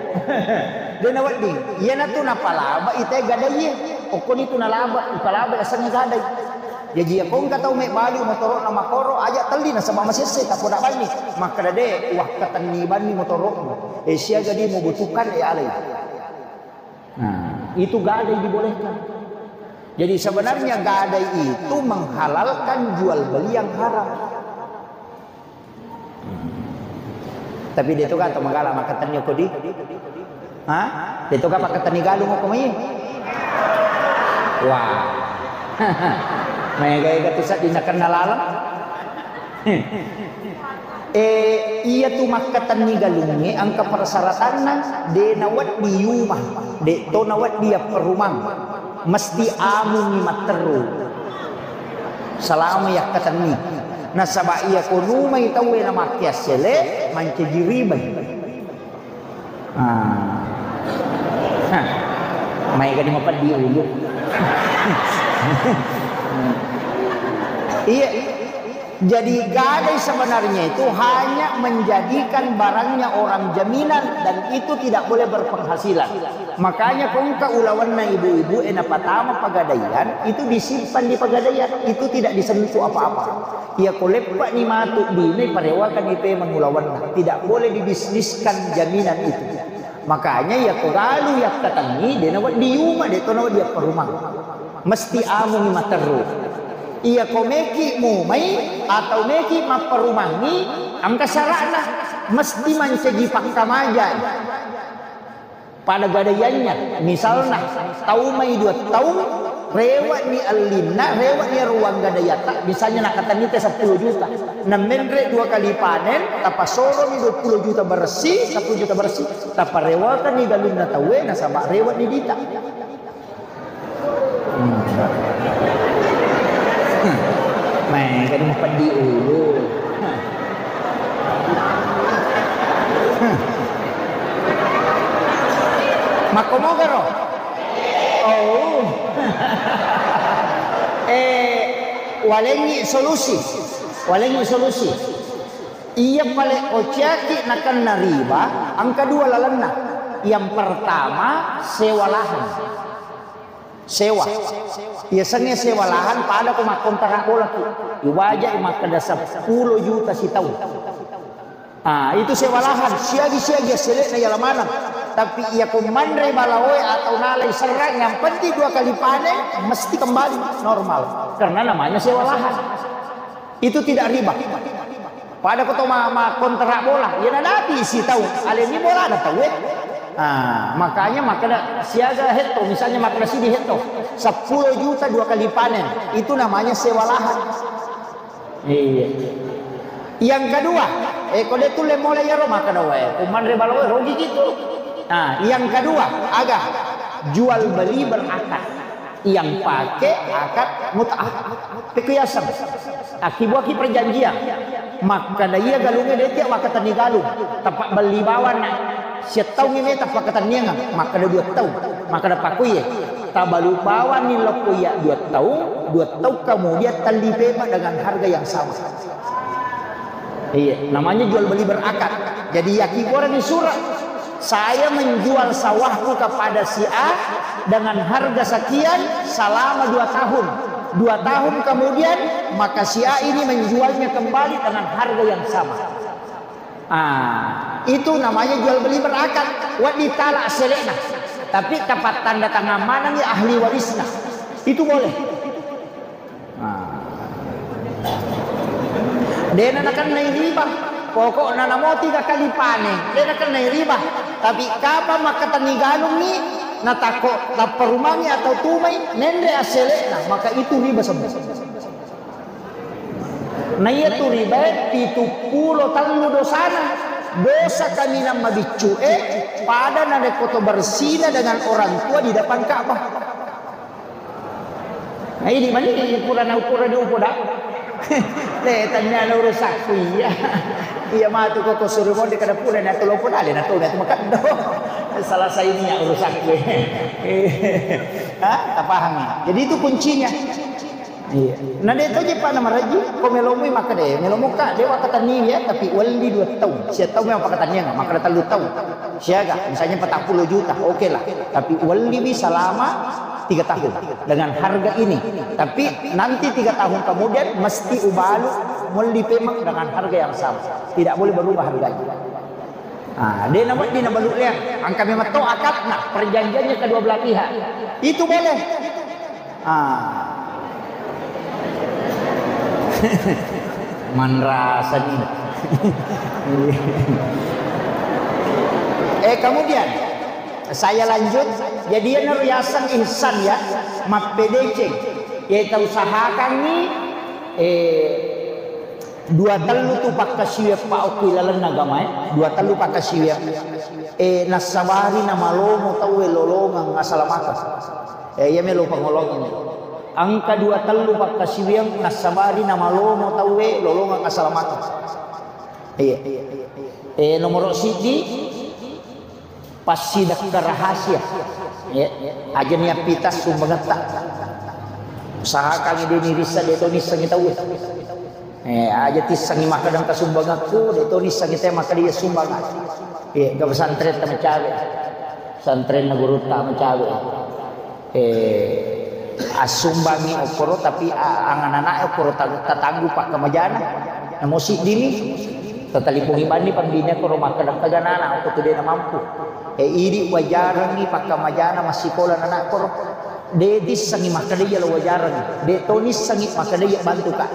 De' nawedding. Iyanatu napalaba ite gadaiye. Okkoni tu nalaba, ipalaba asengnge gadai. Jaji, iya ko engka tau mebbalu motoro'na makkoro, aja telli nasaba masesse, tappa na banni. Makkeda, "De', wakkatenni banni motoro'mu. Eh, siaga di mubutuhkan, eh, alai." Nah, itu gadai dibolehkan. Jadi, sebenarnya gadai itu menghalalkan jual beli yang haram. Tapi de' to ka to magala makkatenni ko di? Ha? De' to ka pakkatenni galung ko mai? Wah. Maega-ega tu sedding nakenna laleng. Eh, iya tu makkatenni galungnge engka persyaratanna, de' nawedding yuma, de' to nawedding yapperumang. Mesti amungi matteru. Selama yakkatenni. Nasaba iya ko numai tauwe namakke assele, mancaji ribai. Ah. Hah. Maega ni mapeddi ulu. Iya. Jadi gadai sebenarnya itu hanya menjadikan barangnya orang jaminan dan itu tidak boleh berpenghasilan. Makanya ko engka ulawenna ibu-ibu e napatama pagadaian, itu disimpan di pagadaian, itu tidak disentuh apa-apa. Iya ko leppe'ni matu dina iparewakanni pemeng ulawenna, tidak boleh dibisniskan jaminan itu. Makanya iya ko galu yakkatenni, de' nawedding yuma, de' to nawedding yapperumang. Mesti amungi matteru. Iya ko meki mumai atau meki mapperumangi, engka syara'na, mesti mancaji pakkamajai. Pada gadaiannya, misalna, tau mai dua taung, rewe'ni ellinna, rewe'ni ruang gadaiatta, misalnya nakkatenni te seppulo juta, namenre dua kali panen, tapasoromi dua puluh juta bersih, seppulo juta bersih, taparewakanni galunna tauwe, nasaba rewe'ni dita. Hmm. Maega ni mapeddi ulu. Makkomogaro? Oh. Eh, walengngi solusi. Walengngi solusi. Iya pale ociaki nakenna riba, engka dua lalenna. Yang pertama, sewa lahan. Sewa. Yasengnge sewa lahan pada ko makkontrak bolaki. Iwajai makkeda seppulo juta sitaung. Ah, itu sewa lahan, siagi-siagi assele'na iya lamaneng. Tapi iya ko manre balaoe atau nalai serrang, yang penting dua kali panen mesti kembali normal. Karena namanya sewa lahan. Itu tidak riba. Pada ko to ma-, ma kontrak bola, iya nadapi sitaung, aleni bolana tauwe. Ah, makanya makkeda siaga hetto, misalnya makkeda sidi hetto, seppulo juta dua kali panen, itu namanya sewa lahan. Iya. Yang kedua, eh, ko de tulle mulai iyaro makkeda wae, ko manre balaoe rugi gitu. Nah, yang kedua, aga? Jual beli berakad. Yang pake akad mut'ah. Pekku yaseng. Akkibuaki perjanjian. Makkeda iya galungnge de tiak wakkatenni galung. Tappa belli bawanna. Siattaungngi meta pakkatenniangeng. Makkeda dua taung. Makkeda pakkuye. Tabalu bawanni lokko iya dua taung. Dua taung kemudian telli pema dengan harga yang sama. Iya, namanya jual beli berakad. Jadi, yakibuarani surat, "Saya menjual sawahku kepada si A dengan harga sekian selama dua tahun. Dua tahun kemudian, maka si A ini menjualnya kembali dengan harga yang sama." Ah, itu namanya jual beli berakad. Wedding tala selena. Tapi tapattanda tangan manengngi ahli warisna. Itu boleh. Nah. Dena nakennai riba. Pokokna namo tiga kali panen, dena nakennai riba. Tapi kapang makkatenni galungngi, natakko tapparumangi atau tumai, nenre assele'na, maka itu riba semua. Naiya tu ribae pitu pulo tellu dosana. Dosa kaminang mabiccu'e, pada narekko to bersina dengan orang tua di depan Ka'bah. Nah, idi mani pura na pura di upoda. Le, tanya na urusakku iya. Iya matu ko ko suruh mode kada pura na tolo pun ale na tolo na tu makaddo. Salah saininya urusakku. Hah? Tapahami? Jadi itu kuncinya. Iya. Na de' to je pa na maraji, ko melomoi makkeda, eh, melomo ka, de' wa katanni ya, tapi welli dua taung. Sia taung memang pakatanniang, makkeda tellu taung. Siaga, misalnya empat puluh juta, oke lah. Tapi welli wi selama tiga tahun dengan harga ini. Tapi nanti tiga tahun kemudian mesti ubalu melli pemang dengan harga yang sama. Tidak boleh berubah harganya. Ah, de' na wedding nabalu' leang. Engka memang to akadna, perjanjiannya kedua belah pihak. Itu boleh. Ah. Manrasa ni. Eh, kemudian saya lanjut. Jadi, iyana riaseng ihsan ya, mappedeceng. Ya, kita usahakan ni, eh, dua tellu tu pakkasiwiang pa okko ilalenna agamae, dua tellu pakkasiwiang. Eh, nassabari namalomo tauwe lolongeng asalamakeng. Eh, iya melo pangolongeng. Engka dua tellu pakkasiwiang nassabari namalomo tauwe lolongeng asalamakeng. Iya. Eh, nomoro siddi, passidakka rahasia. Ya, aja ni appita sumbangetta. Usahakan de' ni rissa, de' to nissengi tauwe. Eh, aja tissengi makkeda engka sumbangekku, de' to nissengi te makkeda iya sumbangeng. Eh, ke pesantren ta macawe. Pesantrenna gurutta macawe. Eh, assumbangi okkoro, tapi a-, anganana okkoro ta-, tatanggu pakkamajana. Namo siddini, tatalipungi banni pambine okkoro makkeda engka ganana, okko tu de' namampu. Eh, idi wajarengi pakkamajana massikola nana okkoro. De' tissengi makkeda iya lo wajarengi. De' to nissengi makkeda iya bantu ka.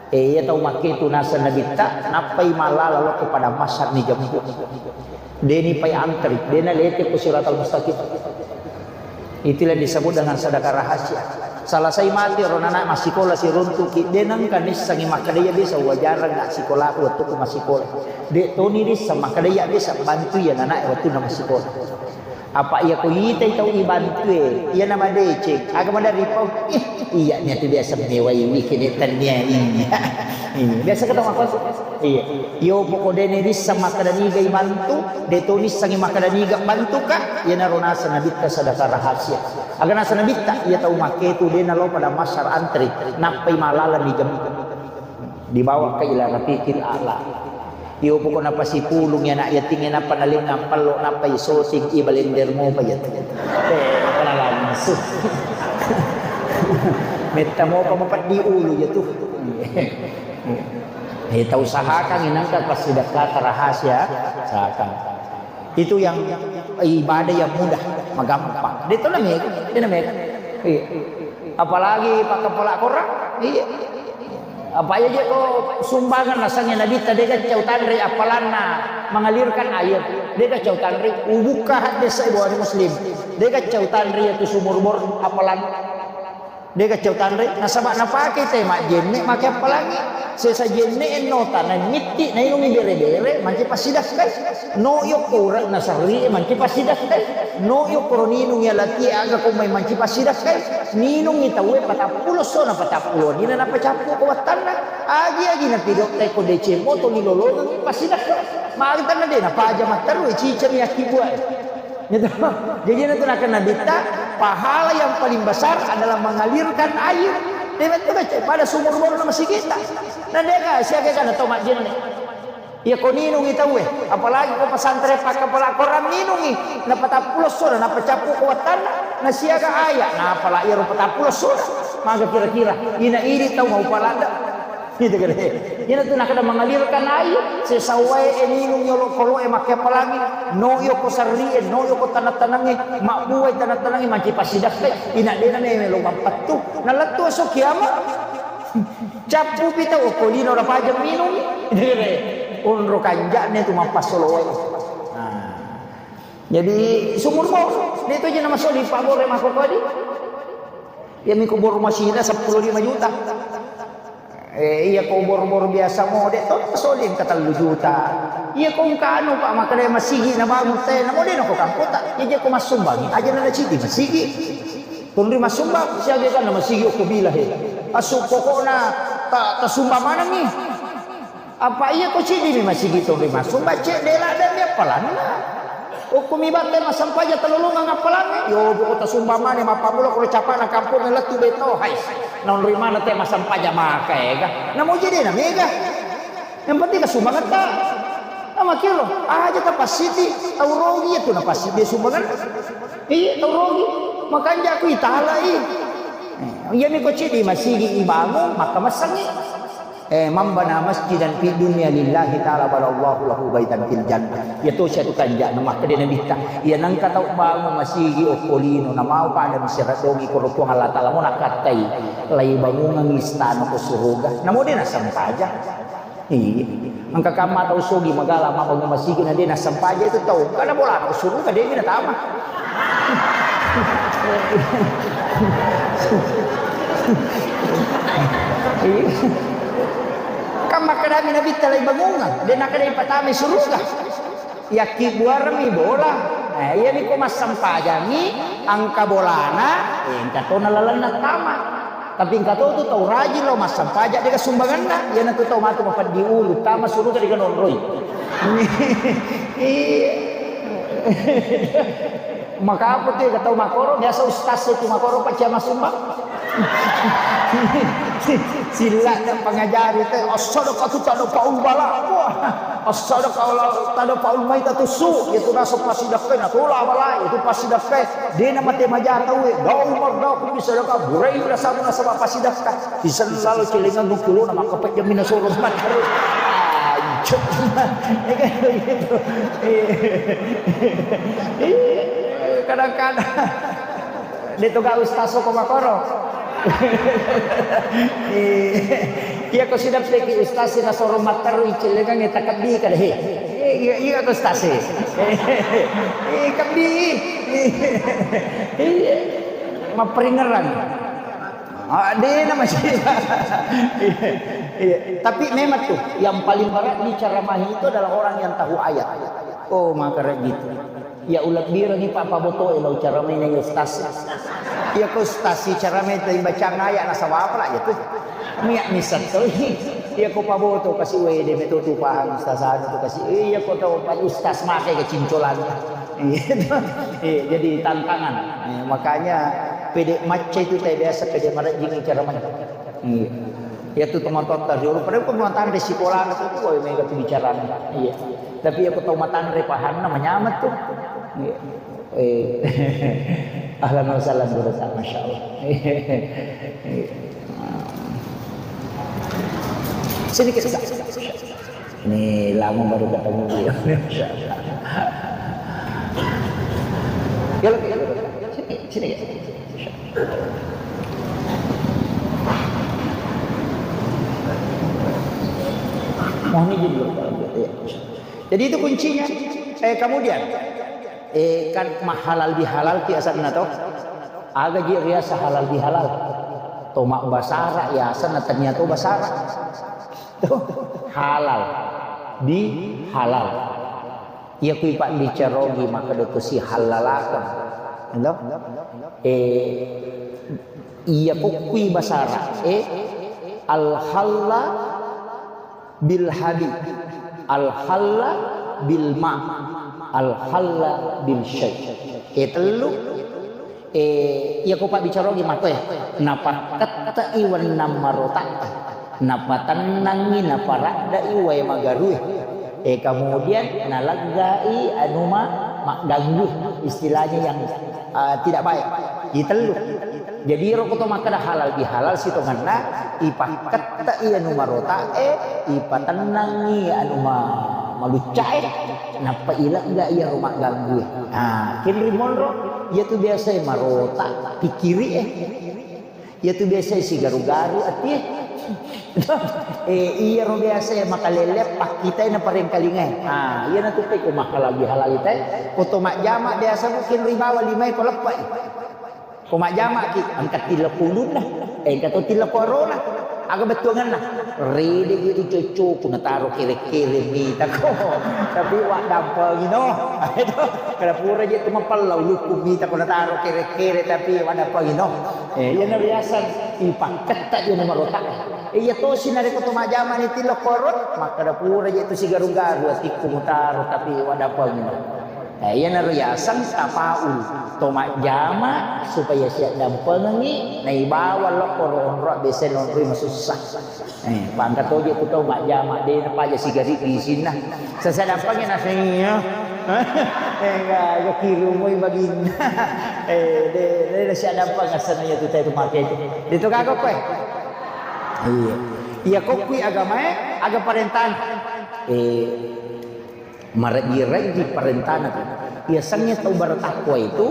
Eh, iya tau makketu naseng Nabitta, nappai mallala lokko padang mahsyar ni jemput. De' ni pai antri, de' na lete ko siratal mustaqim. Itulah disebut dengan sedekah rahasia. Selesai mati ro nana massikola siruntuki, de' nengka nissengi makkeda iya biasa wajareng na sikolaku wettuku massikola. De' toni risseng makkeda iya biasa bantu iya nana wettunna massikola. Apa iya ko itai tau ibantue, iya na madeceng, aga maderri pau, ih, iya nia tu biasa mewai wi kene tannia iya. Iya, biasa kata makosu. Iya. Iyo poko de' ni risseng makkeda niga ibantu, de' to nissengi makkeda niga bantu ka, iyanaro naseng Nabitta sedekah rahasia. Aga naseng Nabitta, iya tau makketu de' nalo padang mahsyar antri, nappai mallala ni jemput. Dibawa ka ila rafiqil a'la. Iyo poko napasipulung anak yatim, nappa nalengang pello, nappa isoting, ibalender mopa iya tu. Eh, pala langsung. Metta mopa mapeddi ulu iya tu. Eh, tau usahakan inangka passidekkata rahasia, usahakan. Itu yang ibadah yang mudah, magampang. De' to na mega, de' na mega. Iya. Apalagi pakkapala korang, iya. Apa iya je ko sumbangan nasengnge Nabitta de' gaccau tanre appalanna mengalirkan air. De' gaccau tanre, ubukka hadis Sahih Bukhari Muslim. De' gaccau tanre iya tu sumur bor appalan. De' gaccau tanre, nasaba napake te majjenne make appalangi. Sesa jenne ennota, na mitti, nainungi bere-bere, manci passidakkai. No yokko ura nasarri, manci passidakkai. No yokko ro ninungi alatie aga ko mai manci passidakkai. Ninungi tauwe patappulo sona, patappulo nina napacappu ko wattanna. Agi-agi napidotta ko deceng moto ni lolongeng passidakkai. Magi tanna de' napaja matteru, ciceng yakki buae. Gitu. Jadi, itu nakan Nabitta, pahala yang paling besar adalah mengalirkan air. De' metto kecce pada sumur bor na masigita. Na de' ka, siaga ka na tau majjenne. Iya ko ninungi tauwe, apalagi ko pesantren pakkapala korang ninungi. Na patappulo sona, na pacappu ko wattanna, na siaga aya, na apala iya ro patappulo sona. Maka kira-kira, ina idi tau mau palada. Gitu kan. Ina tu nakada mengalirkan air, sesawai e ninung yolo kolo e makke pelangi, no yoko sarri e, no yoko tanah-tanang e, mabbuai tanah-tanang e, manci pasidakkai, ina dena meme lo mappattu, na lettu esso kiamat. Cappu pita okko lino rapajang minung, dire, onro kanjane tu mappassolo wae. Nah. Jadi sumur bor, itu aja nama soli pak bor e makko kodi. Ya miko bor masina seppulo lima juta. Eh, iya ko bor-bor biasa mo, de' to soli engka tellu juta. Iya ko engka anu, Pak, makkeda masigi nabangun te, namo de' nako kampota. Iya je ko massumbang, aja na cidi masigi. Tunri massumbang, siaga kan masigi okko bila he. Asu pokokna ta, tasumbang manengi. Apa iya ko cidi mi masigi tunri massumbang, cek dela dan dia pelan. Okkomi batte massampaja tellu lima ngappalangnge. Yo, buko tasumbang mane mappammula koro capana kampung lettu beto, hais. Naonroi mana te massampaja maka ega. Namuji de na mega. Yang penting kasumbangetta. Namakiro, aja tapassiti, tau rogi itu napassiti sumbangan. Iya, tau rogi. Makanja aku italai. Eh, iya mi ko cedi masigi ibangun, maka massangi. Eh, man bana masjidan fid dunya lillahi ta'ala banallahu lahu baitan fil jannah. Iya to sia tu kanja na makkeda Nabitta. Iya nangka tau bangun masigi okko lino, namau pada misera dogi koro Puang Allah Ta'ala mo nakattai. Lai bangungang istana ko suruga. Namo de nasampaja. Iya. Engka kamma tau sogi magala mabbangun masigi na de nasampaja itu tau. Karena bolana ko suruga de mi natama. Iya. Kan makkedami Nabitta lai bangungang, de nakkeda ipatamai suruga. Yakkibbuarengmi bola. Eh, iyami ko massampajangngi, engka bolana, eh, engka tona lalenna tama. Tapi engka to tu tau rajin lao massampaja, de ga sumbanganna. Iyanatu tau matu mapeddi ulu, tama suruga de ga nonroi. Iya. Maka apa tu ya, tau makoro, biasa ustaz itu makoro, Pak, cia masumbang. Silla na pangajari te, as-sadaqatu tadfa'ul bala. Wah, as-sadaqatu tadfa'ul maitatu su. Itu nasaba pasidakka na tola bala, itu pasidakka. De na mate maja tau e, dau mardau ku bisa daka, burai na sabu nasaba pasidakka. Isellal celengan nukulu na makkapejjammi nasoro matteru. Anjir. Iya, kadang-kadang. De to ga ustaz ko makoro. Iya, ko sidappeki ustaz nasoro matteru icellengang e takabbi kada he. Iya, iya ko ustaz e. Eh, kabbi. Iya. Mapperingerang. Ah, de na masih. Iya. Tapi memang tuh, yang paling berat diceramahi itu adalah orang yang tahu ayat. Oh, maka gitu. Ya, ulebbirengngi pa pabotoe lao ceramaina ustaz. Iya ko ustaz si ceramai tau bacang ayat nasaba apa lah ya tuh. Miak misal tuh. Iya ko paboto kasi wede meto tu paham ustaz anu tu kasi. Iya ko tau pa ustaz make ke cincolan. Iya, jadi tantangan. Eh, makanya pede macca itu teh biasa pede marajing ceramai. Iya. Iya tu teman-teman tadi, padahal ko matanre sekolah itu, wah, mega tu bicarana. Iya. Tapi iya ko tau matanre pahanna manyameng tu. Iya. Eh. Ahlan wa sahlan, Guru, masya Allah. Iya. Sini kita. Ini lama baru ketemu beliau. Masya Allah. Ya, lebih, lebih. Sini, sini ya. Mohon izin dulu, Pak. Iya. Jadi itu kuncinya. Eh, kemudian, eh, kan mahalal bihalal ki asanna toh. Aga ji riasa halal bihalal. To mabbasara ya asanna tania to basara. Tuh, halal. Bihalal. Iya kui pabbicarogi makkeda to sihallalakeng. Elo? Eh, iya ko kui basara. Eh, al-halla bil hadi, al-halla bil ma, al-halla bil syai. Eh, tellu. Eh, iya ko pabbicarogi makkoe, napakkettei wennang marota, napatennangngi, naparaddai wae magarue. Eh, kemudian naleggai anu ma-, magganggui, istilahnya yang, eh, tidak baik. Itellu. Jadi ro ko to makkeda halal bihalal sitongenna, ipakkettei anu marota e, ipatennangngi anu ma-, malucca e. Nappa ilegga iyaro magganggui. Ah, kenri monro, iya tu biasa e marota, pikkiri e. Iya tu biasa e sigaru-garu atie. Eh, iyaro biasa e makalele pakkitai na parengkalingai. Ah, iya na tu pe ko mahalal bihalal itai. Ko to majjama biasa mungkin ribawa limae ko leppai. Ko majjamaki, engka tilleko ulunna, eh, engka to tilleko arona. Aga bettuangenna? Rede itu cocokku nataro kere-kere mitako. Tapi waddampengino. Kada pura je tu mapella ulukku mitako nataro kere-kere tapi waddampengino. Eh, iyana biasa ipakketta je nomor otak. Eh, iya tosi narekko to majjamani tilleko aro, makkada pura je tu sigaru-garu atikku mutaro tapi waddampengino. Eh, iyanaro yaseng tafaul, to majjama supaya siaddampengengngi, naibawa lokko ro onro biasa nonroi masussa. Eh, pangka toje tu tau majjama, de napaja sigari isinna. Sasa dampengi naseng iya. Eh, ga, ga kirumoi baginna. Eh, de, de, de siaddampeng asana iya tu tau tu make tu. De tu gaga koe. Iya. Iya kokkui agamae, aga parentana. Eh, Mareji-reji parentana tu. Yasengnge tau bertakwa itu,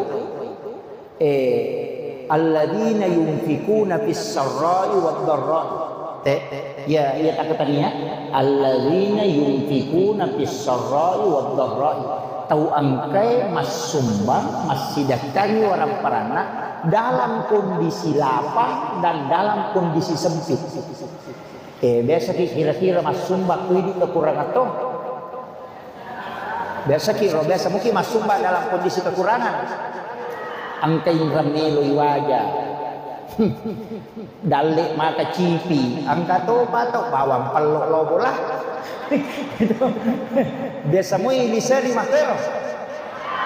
eh, alladzina yunfikuna fis sarra'i wad dharra'i. Te, ya, ya takatania. Alladzina yunfikuna fis sarra'i wad dharra'i. Tau engkae massumbang, massidakkangi warang paranna dalam kondisi lapang dan dalam kondisi sempit. Eh, biasaki kira-kira massumbang ku idi kekurangan to. Biasaki ro, biasa muki massumbang dalam kondisi kekurangan. Engka inreng meloi waja. Dalle maka cipi, engka topa to bawang pello lobo lah. Biasa mui liseri makkero.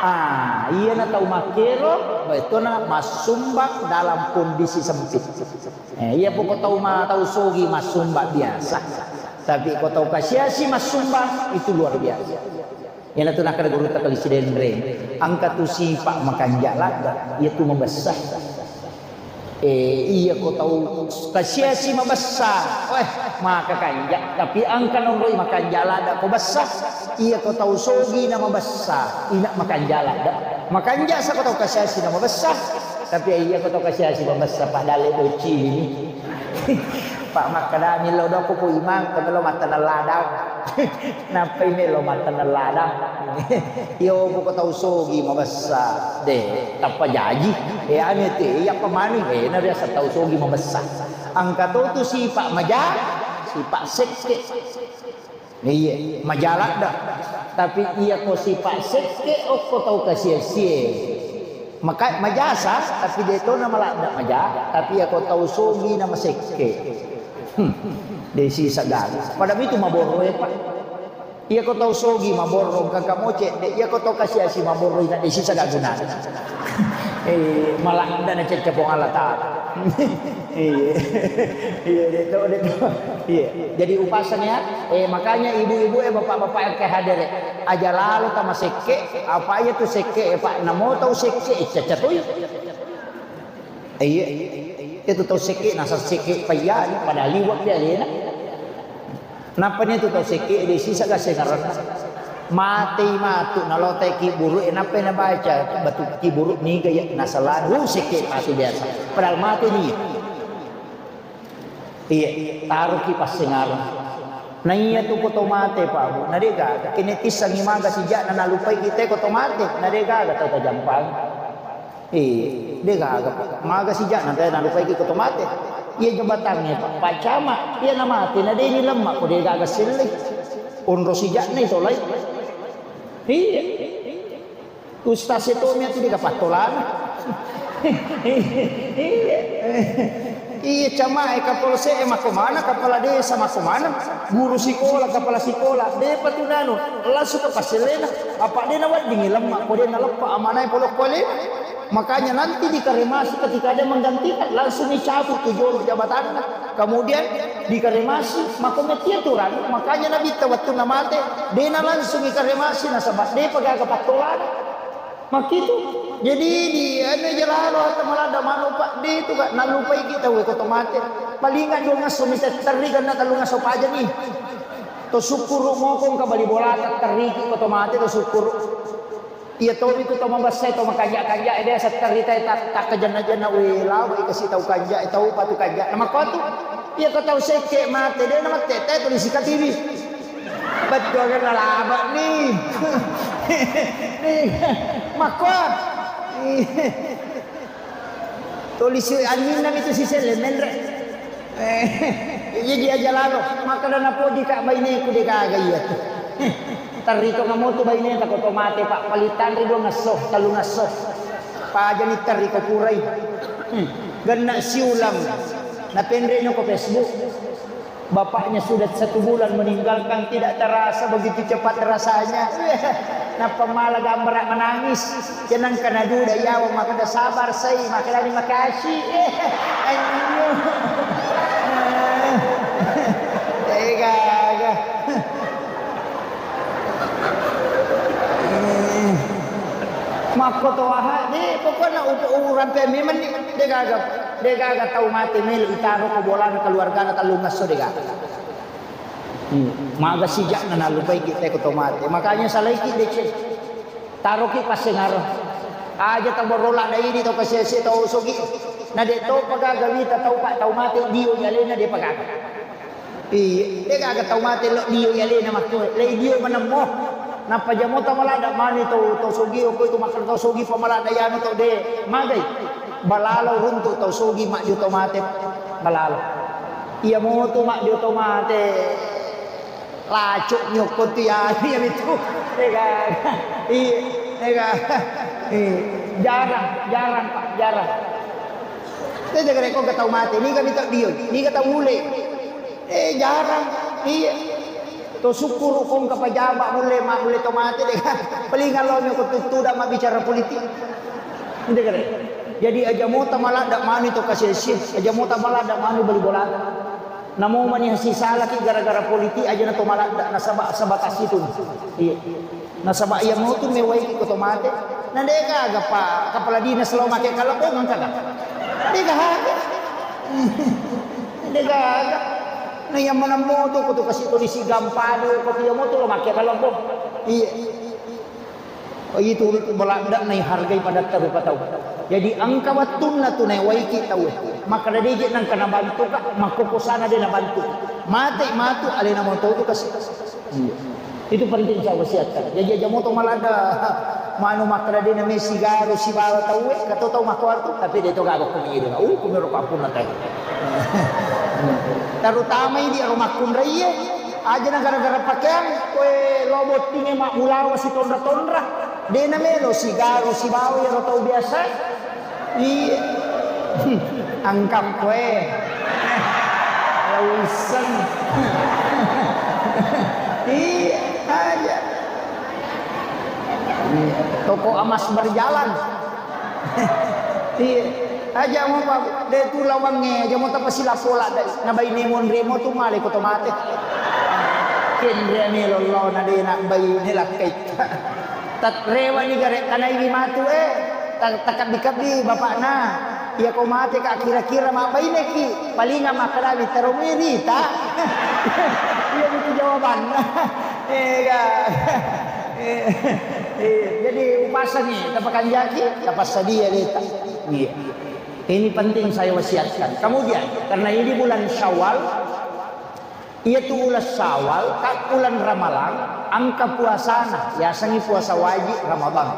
Ah, iyana tau makkero, betona massumbang dalam kondisi sempit. Eh, iya poko tau ma-, tau sogi massumbang biasa. Tapi ko tau kasiasi massumbang, itu luar biasa. Iyanatu nakkeda gurutta Kali Sidenreng, engka tu sipa makanja ladda, iyatu mabessa. Eh, iya ko tau kasiasi mabessa, weh, maka kanja. Tapi engka nonroi makanja ladda ko bessa, iya ko tau sogi na mabessa, ina makanja ladda. Makanja sa ko tau kasiasi na mabessa, tapi iya ko tau kasiasi mabessa, padahal le bocci ini. Pak makkedami lo dokko ko imang, ko melo mattaneng ladang. Nappai melo mattaneng ladang. Iyo, poko tau sogi mabessa. De, tappa jaji. Eh, anu te, iya pemani. Eh, na biasa tau sogi mabessa. Engka to tu sipa maja, sipa sekke. Iya, maja ladda. Tapi iya ko sipa sekke, okko tau kasiasie. Maka majasa, tapi de to na maladda maja, tapi iya ko tau sogi na masekke. Hmm. De sisa gaga. Pada itu maborro ya, Pak. Iya ko tau sogi maborro, engka moce, de iya ko tau kasiasi maborro, ina de sisa gaga guna. Eh, maladda na cecca Puang Allah Taala. Iya. Iya, de to, de to. Iya. Jadi upasan ya, eh, makanya ibu-ibu, eh, bapak-bapak yang ke hadir, eh, aja lalo tama sekke, apa iya tu sekke, eh, Pak, namo tau sekke, eh, cecca toi. Iya, itu tau sekke, nasa sekke payani, pada liwat dia alena. Nappa ni tu tau sekke, de sisa gasengarenna. Matei matu, nalotai kiburu, eh, nappa nabaca batu kiburu niga ya, nasalani, uh, sekke matu biasa. Padahal mate ni. Iya, taruki passengareng. Na iya tu ko to mate, Pak Bu, na de gaga. Kene tissangi maga sijak na nalupai kita ko to mate, na de gaga tau tajampang. Eh, de gaga. Maga sijak na tena lupai ki ko to mate. Iya jabatangnge, Pak. Pak Camat, iya na mate, na de ni lemma ko de gaga selle. Onro sijak na itolai. Iya. Ustaz itu mi tu de gaga pattolana. Iya. Iya, cama e, kapolsek e makko mana, kepala desa makko mana, guru sikola, kepala sikola, depa tu nanu, langsung ke pasellena. Apa de na wedding lemma, ko de na leppa amanai polokko alena. Makanya nanti dikremasi ketika ada menggantikan, langsung dicabut tu jolo jabatanna. Kemudian dikremasi, maka metti aturan, makanya Nabitta wettunna mate, dena langsung dikremasi nasaba depa gaga pattolana. Makkitu. Jadi di anu jalalo atau maladda manu Pak, de tu ka nallupai kita we ko to mate. Palinga dua ngasso mi terri karena tellu ngasso pajani. To sukkuru mokong ka bali bolata terriki ko to mate to sukkuru. Iya tomi tu to mabessai to makanja-kanja, eh, biasa terita tak, tak kejenna-jenna, weh, laba i kasi tau kanja, eh, tau patu kanja. Nama kau tu, iya ko tau sekke mate, de nama tete tu di sikatiwi. Betul kan laba ni. Ni, makko. Tulisi anninna itu siselle menre. Eh, iya ji aja lalo, makkeda napoji ka baineku de gaga iya tu. Terri to ngamotu baineta ko to mate, Pak, paling tanri dua ngesso, tellu ngesso. Pajani terri ko purai. Hmm. Genna siulang. Napenre no ko Facebook. Bapaknya sudah satu bulan meninggalkan, tidak terasa begitu cepat rasanya. Nappa mala gambara menangis. Cenang kana duda yawa, makkeda sabar sai, makkedani makasih. Anjing. Tega, tega. Makko to aha, de, pokokna urampe memang ni, degaga, degaga tau mate melo itaro ko bolana keluargana tellungesso, degaga. Hmm. Maga sijakna nallupaiki te ko to mate. Makanya salaiki deceng. Taroki passengareng. Aja tau borola daidi tau kasese tau sogi. Na de to pagaga wita tau pa tau mate dio alena de pagaga. Iya, de gaga tau mate lo dio alena makko. Lei dio manemmo. Nappa jamota maladda mani tau tau sogi ko itu makkeda tau sogi pa maladda yanu tau de. Magai. Balalo runtu tau sogi majjo tau mate. Balalo. Iya motu majjo tau mate. Lacokmi okko tu ya, iya mitu. Ega. Iya, ega. Iya. Jarang, jarang, Pak, jarang. Te jaga rekko ke tau mate, niga mita dio, niga tau mule. Eh, jarang. Iya. To syukur kong ke pejabat mule, mak mule to mate deh. Paling allo mi ko tuttu da ma bicara politik. Ini kare. Jadi aja mota maladda mani to kasih, aja mota maladda mani beli bola. Namo mani hasi salaki gara-gara politik aja na to maladda nasaba sebatas itu. Iya. Nasaba iya motu mewaiki ko to mate. Na de gaga pa kepala dinas lo make kalebong engka ga? De gaga. De gaga. Na iya mana motu ko to kasi polisi gampado ko iya motu lo make kalebong. Iya. Oh, itu maladda naihargai padatta rupa tau. Jadi engka wettunna tu naewaiki tau. Makkeda deje nengka nabantuka, makkokosana de nabantu. Mate matu alena moto tu kasi. Iya. Itu penting saya wasiatkan. Jadi aja moto maladda manu makkeda de name sigaru sibawa tau, kato tau makkuartu, tapi de to gabak ko menyidu. Uh, kumero pappunna tau. Terutama di rumah kunraie. Aja na gara-gara pakeang, koe lo bottinge mammulawa sitonra-tonra. De na melo sigaru sibawa iyaro tau biasa. Iya. Angkap koe. Lo isseng. Iya, aja. Iya. Toko emas berjalan. Iya. Aja mo pa de tu lawangnge, aja mo tapasilapola dai. Na baine monremo tu male ko to mate. Kenre melo lo na de na baine lakkai. Tat rewa ni gare tanai wi matu eh. Ta-, takabbi-kabbi bapakna. Iya ko mate ka kira-kira ma baine ki. Palinga makkeda wi tero mirita. Iya itu jawabanna. Ega. Eh, eh, jadi upasangi tapakanjaki, tapassadia deta. Iya. Ini penting saya wasiatkan. Kemudian, karena ini bulan Syawal, iya tu bulan Syawal, ka bulan Ramalang, engka puasana, yasengi puasa wajib Ramadan.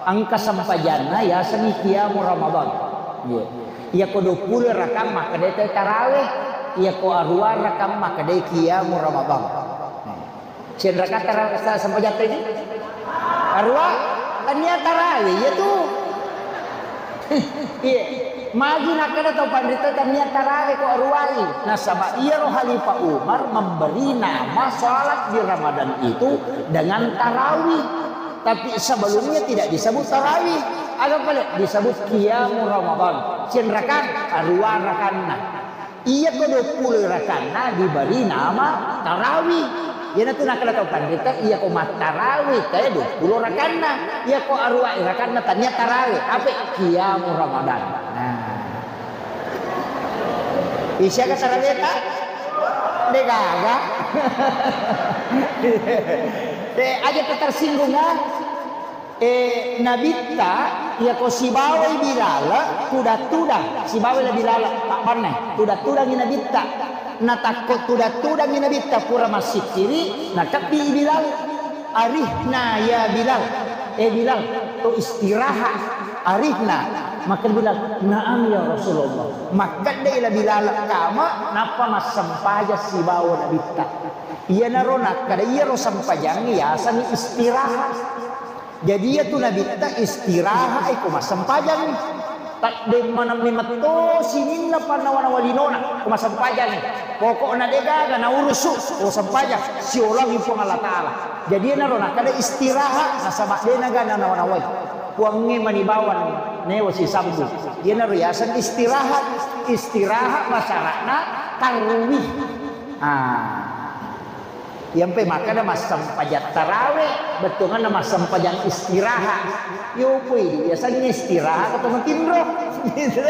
Engka sempajanna, yasengi qiyamu Ramadan. Iya. Iya ko dua puluh rakang, makkeda tarawih. Iya ko arua rakang, makkeda qiyamu Ramadan. Sianraka tara-, sa-, sampajatta ini? Arua, tania tarawe, iya tu. Iya. Magi nakkeda tau panrita tania tarawe ko aruai. Nasaba iyaro Khalifah Umar memberi nama salat di Ramadan itu dengan tarawih. Tapi sebelumnya tidak disebut tarawih. Aga pale disebut qiyamu Ramadan. Sianraka, arua rakanna. Iya ko dua puluh rakanna diberi nama tarawih. Iyanatu nakkeda tau panrita, iya ko mattarawih tae dua puluh rakanna. Iya ko aruwa rakanna tania tarawih. Apa? Qiyamu Ramadan. Nah. Isi aga tarawihta? De gaga. De aja tersinggung ah. Eh, Nabitta, iyako sibawai Bilal, tudang-tudang, sibawai la Bilal, pabbanna, tudang-tudangi Nabitta. Natakko tudang-tudangi Nabitta, pura massikkiri, nakebbi Bilal. "Arihna ya Bilal." "Eh Bilal, to istirahat, arihna." Makkeda Bilal, "Naam ya Rasulullah." Makkeddai la Bilal kama, nappa massempajang sibawa Nabitta. Iyanaro nakkeda iyaro sempajangnge yasengngi istirahat. Jadi iyatu Nabitta istirahat iko massempajang. Taddemmaneng memetto sininna pannawa-nawa linona ko massempajang. Pokokna de gaga naurusu, ko sempajang, siolangi Puang Allah Ta'ala. Jadi enaro nakkeda istirahat, nasaba de naga nanawa-nawai. Puangnge mani bawang newa sisambu. Iyanaro yaseng istirahat. Istirahat basara'na tarwih. Ah. Iyampe makkeda massempajang tarawe, bettuanna massempajang istirahat. Yo pui, biasanya istirahat atau matinro. Gitu.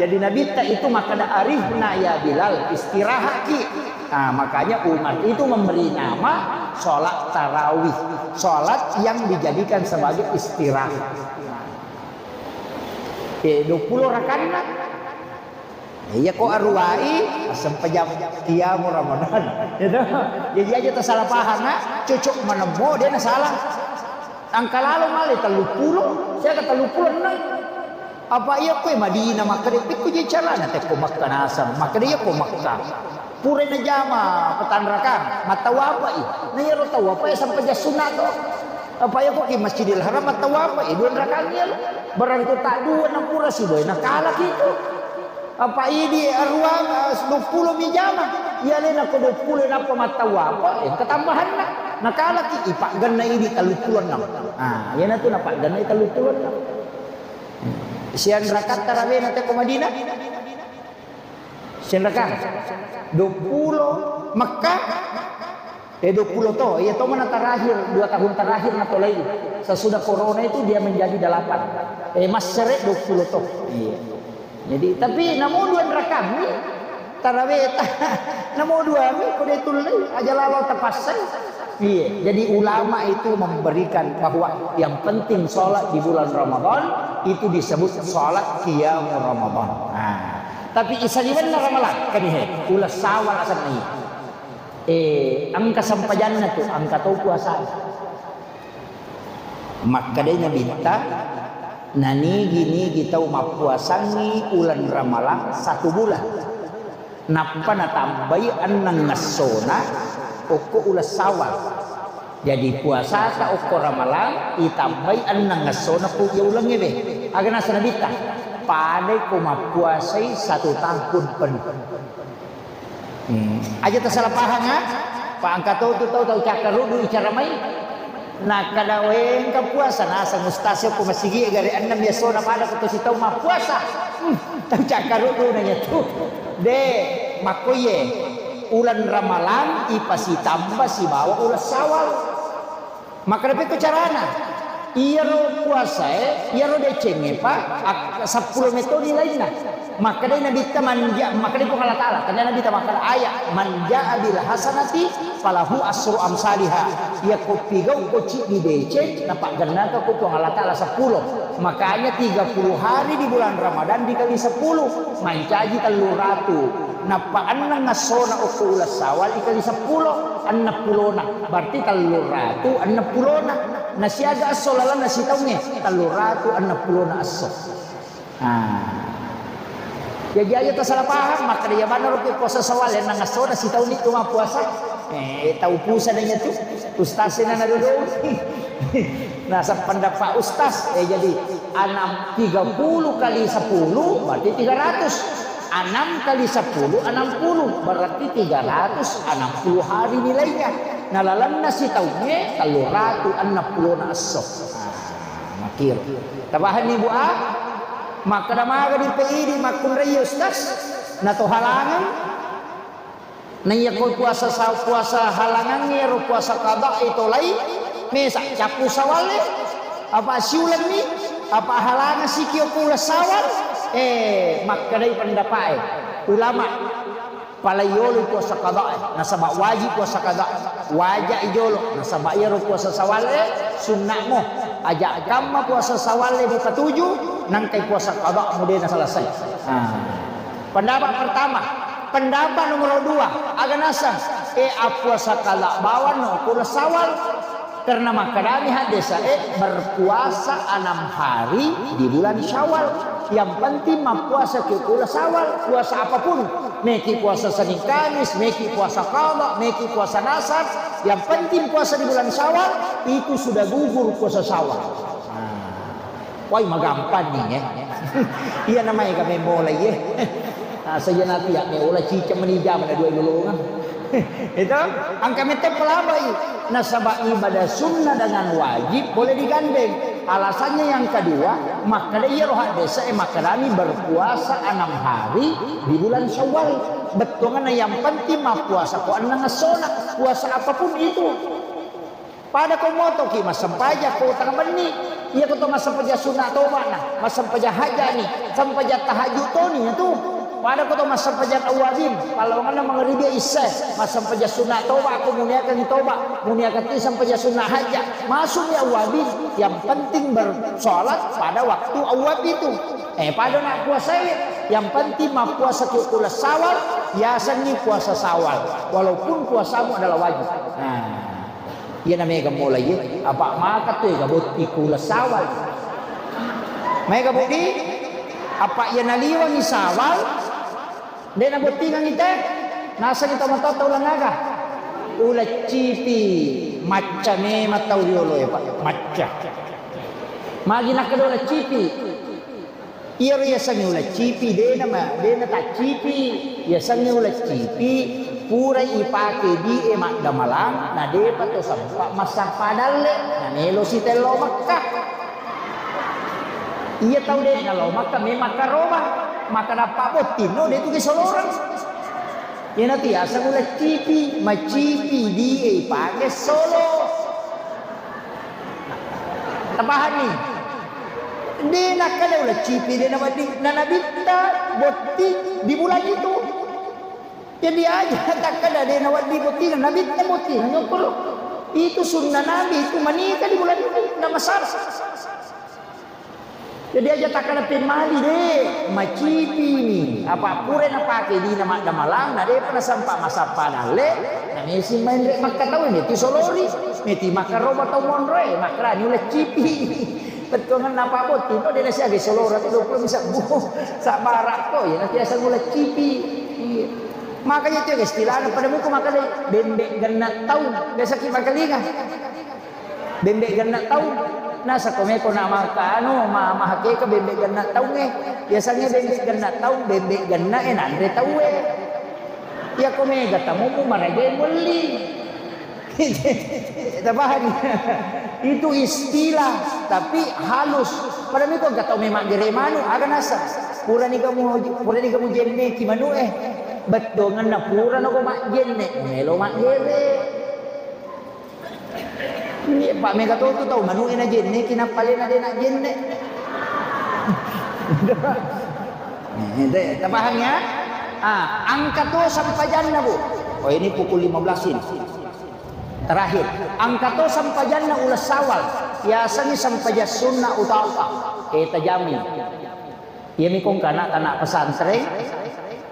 Jadi Nabitta itu makkeda, "Arihna ya Bilal, istirahatki." Nah, makanya Umar itu memberi nama sholat tarawih, sholat yang dijadikan sebagai istirahat. Eh, dua puluh rakanna. Iya ko aruwai, massempajang qiyamu Ramadan. Gitu. Jadi aja tersalah paham, nak. Cocok menemmo, dia na salah. Angka lalo male telluppulo, saya ke telluppulo enam. Apa iya koe Madinah, makkeda pikku je carana tekko Makkah naseng, makkeda iya ko Makkah. Pura najama petanrakang, mattawapai. Na iyaro tawapai sempajang sunna to. Apa iya ko ki Masjidil Haram mattawapai, dua rakang iya. Barang ko tak dua na pura siboe, nakalaki itu. Apa idi aruang, eh, dua puluh mi jama. Iya lena ko dua puluh nappa mattawapai, eh, ketambahanna. Nakalaki, ipagganna idi telluppulo enam. Ah, iyana tu napagganna telluppulo enam. Sian rakaat tarawihna te ko Madinah? Sian rakaat? Dua puluh Mekah? Eh, dua puluh to. Iya to mana terakhir, dua tahun terakhir na tolai. Sesudah corona itu dia menjadi delapan. Eh, massere dua puluh to. Iya. Jadi, tapi namo dua rakaat mi tarawihta. Namo dua mi ko de tullei, aja lalo tapassai. Iya, jadi ulama itu memberikan bahwa yang penting sholat di bulan Ramadan itu disebut sholat qiyam Ramadan. Nah, tapi isaliwenna Ramalang, kan he, uleng Syawal asenna iya. Eh, engka sempajanna tu, engka to puasa. Makkedai Nabitta, nanigi-nigi tau mappuasangngi uleng Ramalang satu bulan. Nappa natambai enneng essona okko uleng Syawal. Jadi puasata okko Ramalang itambai enneng essona ku iya ulengnge we. Aga naseng Nabitta, padai ko mappuasai satu tahun penuh. Hmm. Aja tasalah pahang, ha? Pa engka to tu tau, tau cakkaruddu icara mai. Nakkeda, "Wé, engka puasa." Naseng ustaz ko masigi gare ennem yasona pada ko tosi tau mappuasa. Hmm, tau cakkaruddu nanya tu. De, makkoye uleng Ramalang ipasitamba sibawa uleng Syawal. Makkeda pekko carana? Iyaro puasae, iyaro decengnge pa, ak-, seppulo metoni lainna. Makkedai Nabitta manja-, makkedai Puang Allah Ta'ala, tania Nabitta makkeda ayat, "Man jaa bil hasanati falahu asru amsaliha." Iyako pigau ko ciddi deceng, napaggennaka ko Puang Allah Ta'ala seppulo. Makanya tiga puluh hari di bulan Ramadan dikali seppulo, mancaji tellu ratu. Nappa enneng essona okko uleng Syawal ikali seppulo, enneng pulona. Berarti tellu ratu enneng pulona. Nasiaga esso lalenna sitaungnge, tellu ratu enneng pulona esso. Ah. Jaji aja tasalah paham, makkeda iya maneng ro puasa Syawal, enneng essona sitaunni tu mappuasa. Eh, tau pusa nanya tu. Ustaz na dulu. Nah, sependapat ustaz, eh, jadi enam, tiga puluh kali sepuluh berarti tiga ratus. Enam kali sepuluh, enam puluh, berarti tiga ratus enam puluh hari nilainya. Nah, lalenna sitaungnge tellu ratu enneng pulona esso. Nah, makiro. Tapahanni, Bu, ah? Makkeda maga di P I D makkunrai ustaz? Na to halangan? Naiya ko puasa sa-, puasa halangangnge ro puasa qada e tolai, mesa cappu Syawal e, apa siulenni, apa halangan sikio ko uleng Syawal, eh, makkedai pendapat e ulama, palai yolo puasa qada e, nasaba wajib puasa qada, wajib jolo, nasaba iyaro puasa Syawal e sunnamo, aja kamma puasa Syawal e mupatuju, nangkai puasa qada mudena selesai. Ah. Pendapat pertama, pendapat nomor dua, aga naseng, eh, appuasa kala bawang no ko uleng Syawal. Karena makkedani hadis, eh, berpuasa enam hari di bulan Syawal. Yang penting mappuasa ki ko uleng Syawal, puasa apapun. Meki puasa Senin Kamis, meki puasa qada, meki puasa nasar. Yang penting puasa di bulan Syawal, itu sudah gugur puasa Syawal. Nah. Wai, magampang ni, eh. Iya namanya kami mulai, eh. Nah, saya nanti ya, me ola cicak meni jama na dua lolongan. Itu, angka mete pelabai. Nasaba ibadah sunnah dengan wajib boleh digandeng. Alasannya yang kedua, makkeda iya roha desa, eh, makkedami berpuasa enam hari di bulan Syawal. Bettuanna yang penting mappuasa ko enneng essona, puasa apapun itu. Pada ko motoki massempajang ko tengah benni, iya ko to massempajang sunna toba na, massempajang hajjani, sempajang tahajud toni tu. Pada ko to massempajang awabin, pallawanganna mangaribi isya, massempajang sunna toba ko muniakangi toba, muniakati sempajang sunna hajja, masukmi awabin, yang penting bersolat pada waktu awab itu. Eh, pada nak puasa, yang penting mappuasa ki uleng Sawal, yasengngi puasa Sawal, walaupun puasamu adalah wajib. Nah. Iyana mega mulai, apa maka tu ega botting uleng Sawal. Mega botting, apa iya naliwangi Sawal, de nabottingangi te, nasengi tomatoatta uleng aga? Uleng cipi, macca memang tau rioloe, Pak, macca. Magi nakkeda uleng cipi? Iyaro yasengnge uleng cipi, dena ma-, dena taccipi. Yasengnge uleng cipi, pura ipake die maddamalang, na depa to sempa massappa dalle, na melo sitello Mekka. Iya tau de nalo Mekka, memang karoba, maka nappa bottinno, de tu ke solorang. Iyanatu yaseng uleng cipi, macipi die ipake solo. Tapahanni? De nakkeda uleng cipi, de nawedding, na nabitta botting di bulan itu. Jadi aja takkeda de nawedding botting, nabitta botting, nyokkoro. Itu sunnah Nabi, itu menikah di bulan itu, na masara. Jadi aja takkeda pemmali de, macipi ni. Apa pura napake dina maddamalang, na depa nasempa massappa dalle, na mesi maenre Mekka tau, meti solori, meti makkaroba tau monroe, makkarani uleng cipi. Bettuangenna apa botting, no, de nasiaga solora tu dua puluh bisa bu, sabbara ko, ya, nanti asal uleng cipi. Iya. Makanya itu istilahnya pada muka maka de, bembe genna tau, biasa ki makalinga. Bembe genna tau. Nasa ko meko na maka anu, ma-, mahakeka bembe genna taungnge. Biasanya bembe genna tau, bembe genna e nanre tauwe. Iya ko mega tamumu maraja muelli. Tapahanni? Itu istilah, tapi halus. Pada meko gak tau memang gere manu, aga nasa. Purani kamu, purani kamu jenneki manu e. Bettuangenna purana ko majjenne, melo maggere. Iya, Pak, mega to tu tau manu e najenneki, nappa alena de najenne. Eh, de, tapahang ya? Ah, angka to sempajanna, Bu. Oh, ini pukul lima belas ini. Terakhir, angka to sempajanna uleng Sawal. Yasengngi sempajang sunna utawa, eh, tajami. Iyami kongka anak-anak pesantren,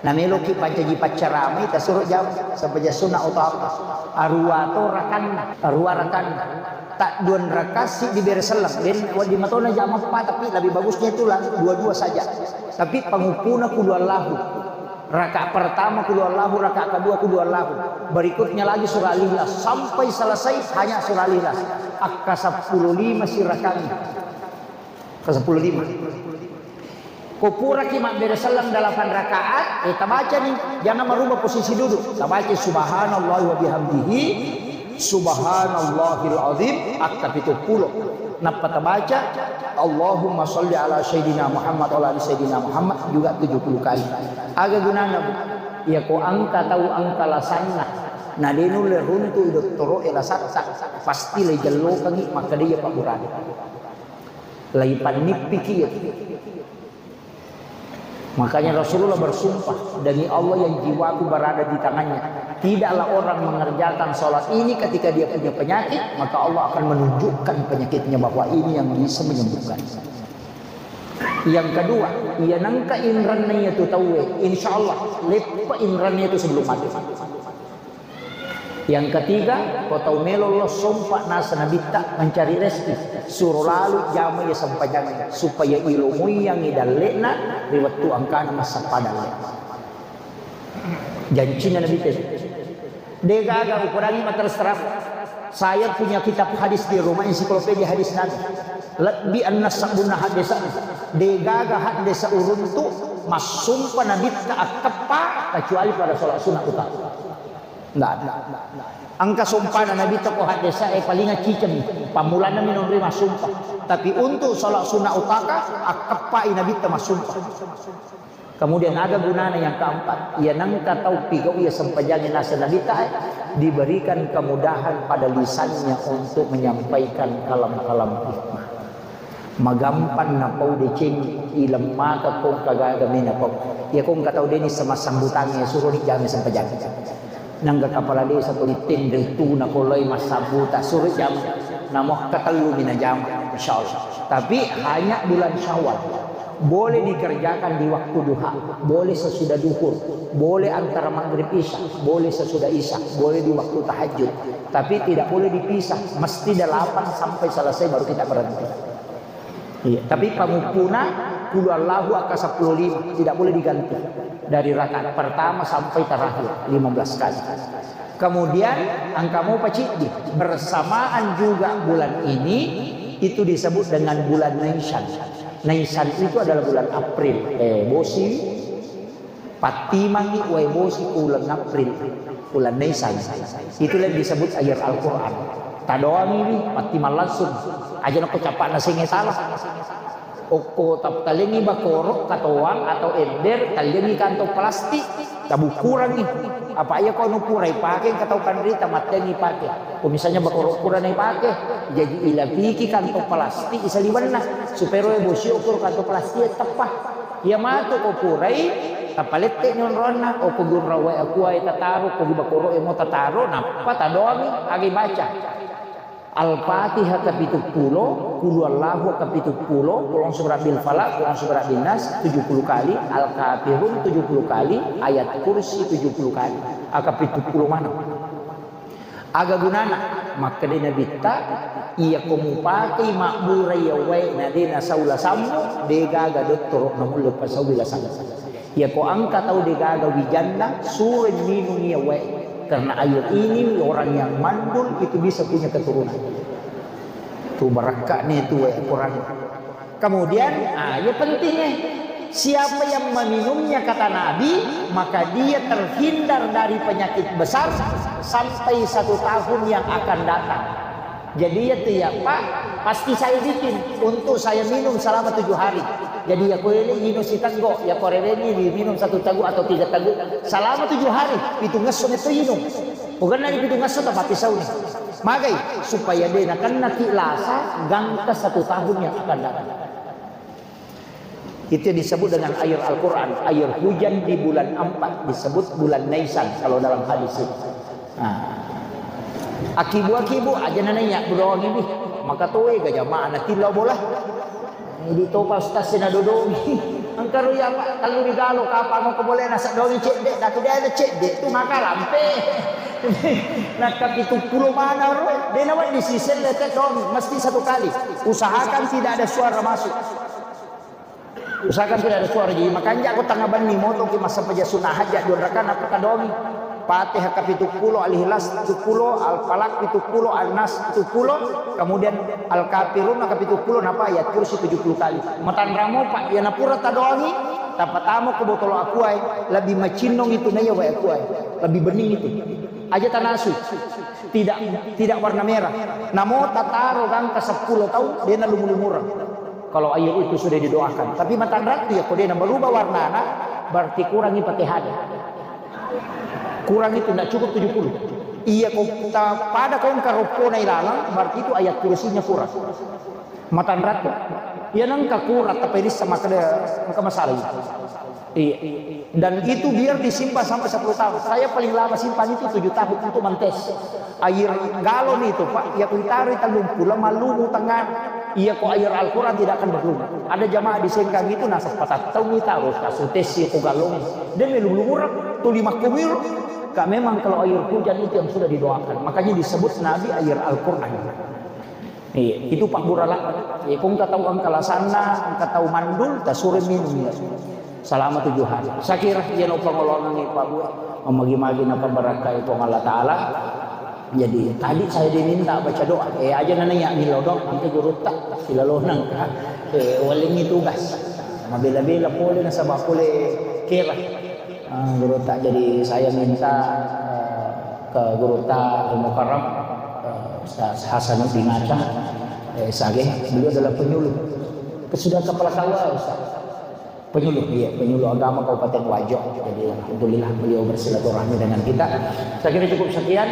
nameloki pancaji paccaramai, tasuro jama, sempajang sunna utawa. Arua to rakanna, arua rakanna. Tadduan raka siddi bere selleng, den wedding matona jama eppa, tapi lebih bagusnya itu lah dua-dua saja. Tapi panguppuna qul huwallahu. Raka pertama qul huwallahu, raka kedua qul huwallahu. Berikutnya lagi surah Al-Ikhlas sampai selesai hanya surah Al-Ikhlas. Akka seppulo lima si rakanna. Ke sepuluh lima. Ko puraki mabbere selleng delapan rakaat, eh, tabacani, jangan merubah posisi duduk. Tabaca subhanallah wa bihamdihi, subhanallahil azim, akka pitu pulo. Nappa tabaca, Allahumma salli ala sayyidina Muhammad wa ala ali sayyidina Muhammad juga tujuh puluh kali. Aga gunana, Bu? Iya ko angka tau angka lasanna, na de nulle runtu i dottoro e lasatta, pasti le jellokangi, makkeda iya pabburane. Laipannippiki iya. Makanya Rasulullah bersumpah, "Demi Allah yang jiwaku berada di tangannya, tidaklah orang mengerjakan sholat ini ketika dia punya penyakit, maka Allah akan menunjukkan penyakitnya bahwa ini yang bisa menyembuhkan." Yang kedua, iya nengka inranna iya tu tauwe, insya Allah leppa inranna itu sebelum mati. Yang ketiga, ko tau melo lo sompa nasa nabitta mencari rezeki, suro lalu jama iya sempajangnge supaya ilomoiyangi dalle'na ri wettu angkana massappa dalle. Jancinna nabitta itu. De gaga upodangi ma terus terang. Saya punya kitab hadis di rumah, ensiklopedia hadis Nabi. Lebbi enneng sabbunna haddesa. Degaga haddesa uruntu massumpa Nabitta akkeppa kecuali pada sholat sunnah utama. Nggak ada. Engka sumpana Nabitta ko haddesa, eh, paling ciceng. Pammulana minonri massumpa. Tapi untuk sholat sunnah utaka, akkeppai Nabitta massumpa. Kemudian ada gunana yang keempat, iya nengka tau pigau iya sempajangi naseng Nabitta, eh, diberikan kemudahan pada lisannya untuk menyampaikan kalam-kalam hikmah. Magampang napau deceng, ilemmaka kong kagaga mena pau. Iya kong katau deni sama sambutannya suruh dijami sempajangi. Nangga kepala desa ko ditendel tu na koloi massabbuta suruh jam, namo katellu mina jam, insyaallah. Tapi hanya bulan Syawal. Boleh dikerjakan di waktu duha, boleh sesudah duhur, boleh antara maghrib isya, boleh sesudah isya, boleh di waktu tahajud. Tapi tidak boleh dipisah, mesti delapan sampai selesai baru kita berhenti. Iya, tapi panguppuna kulu Allahu akka sepuluh lima, tidak boleh diganti. Dari rakaat pertama sampai terakhir lima belas kali. Kemudian engka mopa ciddi, bersamaan juga bulan ini, itu disebut dengan bulan Naisan. Naisan itu adalah bulan April. Eh, bosi, pattimangi wae bosi ku uleng April, uleng Naisan. Itulah yang disebut air Al-Quran. Tadoangi wi, pattimang langsung. Aja nako capakna senge salah. Okko tap-, talengi bakoro, katoang atau ember, talengi kantong plastik, tabukkurangi. Apa iya ko anu pura ipake, engka tau kanrita mattengi ipake. Ko misalnya bakoro pura na ipake, jaji ilapiki kantong plastik isaliwenna, supaya roe bosi okko kantong plastik teppa. Iya matu ko purai, tapalette nyonronna, okko gurra wae akuae tataro, ko di bakoro emo tataro, nappa tadoangi, agi baca. Al-Fatihah kapitu pulo, Qul Huwallahu kapitu pulo, Qul A'udzu Birabbil Falaq, Qul A'udzu Birabbin Nas tujuh puluh kali, Al-Kafirun tujuh puluh kali, Ayat Kursi tujuh puluh kali. Aga pitu pulo maneng. Aga gunana? Makkeda Nabitta, iya ko mupakei mabburai yawae na de nasau lasammu, de gaga dottoro namulle pasaui lasammu. Iya ko engka tau degaga wijanna, suroi minung iya wae. Karena air ini orang yang mandul itu bisa punya keturunan. Tu barakka'ni tu wae Quran. Kemudian, ah, iya pentingnya. Siapa yang meminumnya, kata Nabi, maka dia terhindar dari penyakit besar sampai satu tahun yang akan datang. Jadi iya tu ya, Pak, pasti saya bikin untuk saya minum selama tujuh hari. Jadi iya ko ele inung siteggo, iya ko rewenni diminum satu teguk atau tiga teguk selama tujuh hari, pitu ngesso metto inung. Bukan dari pitu ngesso tapi pisau ni. Magai, supaya de nakenna ki lasa gangka satu tahun yang akan datang. Itu yang disebut dengan air Al-Quran. Air hujan di bulan empat disebut bulan Naisan kalau dalam hadis itu. Nah. Akibu-akibu aja nana iya budoangi bi. Maka toe ga jamaah na tillau bola. Di topa ustaz sina dodongi. Engka ro iya, Pak, tellu ri galo, kapang ko boleh nasa dongi cedde, datu de ada cedde tu maka lampe. Nakka pitu pulo mana ro, de nawa di sisel lete dongi, mesti satu kali. Usahakan tidak ada suara masuk. Usahakan tidak ada suara. Jadi makanja ko tanga benni moto ki massempajang sunna hajat dua rakaat, nappa tadongi. Fatihah kapitu pulo, Al-Ikhlas pitu pulo, Al-Falaq pitu pulo, An-Nas pitu pulo, kemudian Al-Kafirun kapitu pulo, napa Ayat Kursi tujuh puluh kali. Matanramo, Pak, iya napura tadongi, tapatamo ko botolo akuae, lebih macinnong itu naiya wae akuae, lebih bening itu. Aja tanasu, tidak, tidak warna merah. Namo tataro gangka seppulo taung, dena lumu-lumureng. Kalau air itu sudah didoakan. Tapi matanratu ya, ko dena berubah warnana, berarti kurangi Fatihah. Kurang itu, ndak cukup tujuh puluh. Iya, ko ta-, pada ko engka roppona ilalang, berarti itu Ayat Kursinya kurang. Matanratu. Iya nengka kurang, tapi rissa makkeda engka masalah itu. Iya. Dan itu biar disimpan sampai sepuluh tahun. Saya paling lama simpan itu tujuh tahun untuk mentes. Air galon itu, Pak, iya kuitaroi tellung pulo, mallumu tengah. Iya ko air Al-Quran tidak akan berlumut. Ada jamaah di Sengkang itu nasa patattau mitaro, kasu tesi ko galon. Dia melulu-lumureng, tuli makkumir. Kak, memang kalau air hujan itu yang sudah didoakan. Makanya disebut Nabi air Al-Quran. Iya, itu Pak Burala. Iya, ko engka tau engka lasanna, engka tau mandul, tasuro minum ya. Selama tujuh hari. Saya kira iya no pangolongan Pak Bu. Memagi-magi na pemberkah itu Allah Ta'ala. Jadi tadi saya diminta baca doa, eh, aja nana ya milodong, angke gurutta silalonang ka, eh, walengi tugas. Mabela-bela pole nasaba pole kera. Ah, gurutta, jadi saya minta, eh, ke gurutta Al Mukarram, eh, Ustaz Hasanuddin Aceh, eh, Sage, beliau adalah penyuluh. Sudah kepala K U A, Ustaz. Penyuluh, iya, penyuluh agama Kabupaten Wajo. Jadi alhamdulillah beliau bersilaturahmi dengan kita. Saya kira cukup sekian.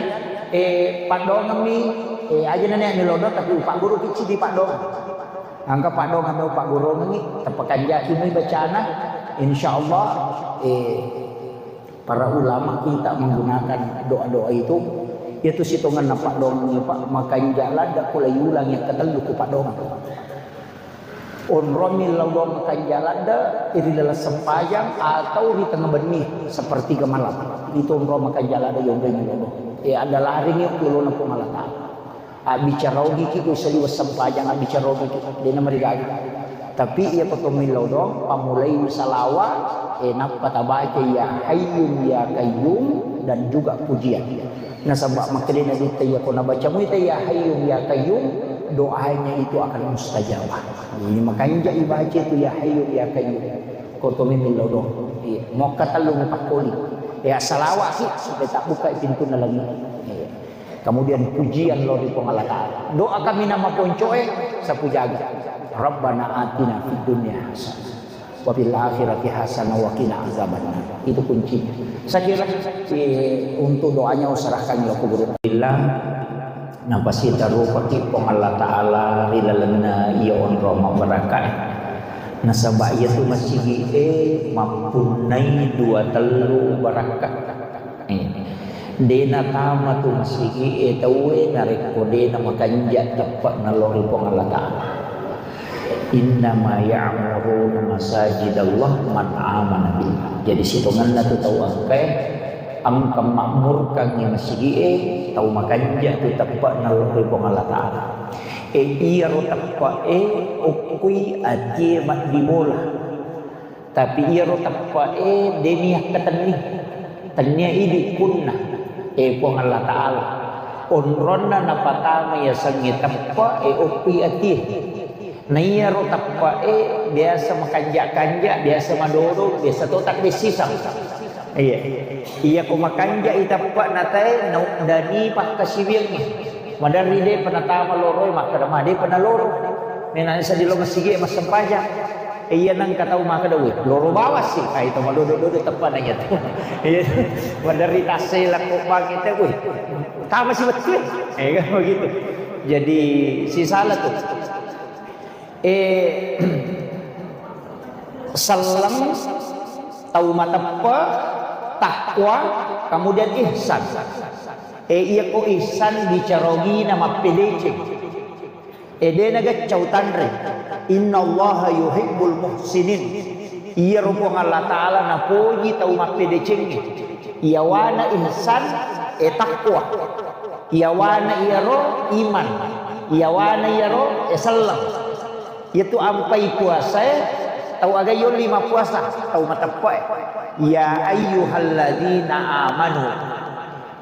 Eh, paddoangeng mi, eh, aja nana ya milodong, tapi upagguru kici di paddoangeng. Angka paddoangeng mi upaggurungengi, tapakanjaki mi bacana. Insyaallah, eh, para ulama kita menggunakan doa-doa itu, itu sitongenna paddoangeng, Pak, makanja ladde ko lai ulang yang ketellu ku paddoangeng. Onrong mi lao doang makanja ladde ri laleng sempajang atau ri tengnga benni sepertiga malam. Itu onrong makanja ladde yonrong mi lao doang. Eh, ada laring yuk yolona Puang Allah Ta'ala. Abbicara ogiki ku saliweng sempajang, abbicara ogiki, dena marigaga. Tapi iya ko to mi lao doang, pamulai mi salawa, eh, nappa tabaca ya Hayyun ya Qayyum dan juga pujian. Nasaba makkedai Nabitta, iya ko nabaca mui ta ya Hayyun ya Qayyum, doanya itu akan mustajabah. Jadi makanja ibaca itu ya Hayyun ya Qayyum. Ko to mi millau doang. Iya, mokka tellu mupakkoli. Ya salawat sih supaya tak buka pintunna lagi. Iya. Kemudian pujian lo ri Puang Allah Ta'ala. Doa kami nama poncoe sapu jaga. Rabbana atina fid dunya hasanah. Wa fil akhirati hasanah wa qina azabannar. Itu kuncinya. Saya kira, eh, untuk doanya userahkan lo ke guru. Billah, napasita rupaki Puang Allah Ta'ala ri lalenna iya onrong mabbarakka. Nasaba iya tu masigi e mampunnai dua tellu barakka. Eh, de natama tu masigi e tauwe narekko de namakanja teppe'na lao ri Puang Allah Ta'ala. Innama ya'muruna masajidallah man amana billah. Jadi sitongenna tu tau engkae, engka makmurkangngi masigi e, tau makanja tu teppe'na lao ri Puang Allah Ta'ala. E, iyaro teppe'e okkui atie maddibola. Tapi iyaro teppe'e de niyakka tenni. Tennia idi punna, e Puang Allah Ta'ala. Onronna napatama yasengnge teppe'e okkui atie. Na iyaro teppe'e biasa makanja-kanja, biasa madodo, biasa to taddessisang. Iya. Iya ko makanja i teppe'na tae, na, dani pakkasiwiangngi. Maderri depa natama loroe, makkeda ma depa naloro. Menang seddi lo masigi e massempajang. E, iya nengka tau makkeda, "Wih, loro bawang sih." Ah, itu madodo-dodo teppana iya tu. Iya. Maderri tasse lakko bangkit, "Wih, tama sih betul." Eh, kan begitu. Jadi, si salah tu. Eh, selleng, tau mateppe, takwa, kemudian ihsan. Eh, iya ko ihsan bicara ogina mappedeceng. E, de nageccau tanre. Innallaha yuhibbul muhsinin. Iyaro Puang Allah Ta'ala napoji tau mappedecengnge. Iyawana ihsan, e, takwa. Iyawana iyaro iman. Iyawana iyaro, e, selleng. Iyatu ampai puasae, tau aga yolli mappuasa, tau mateppe'e. Ya ayyuhalladzina amanu.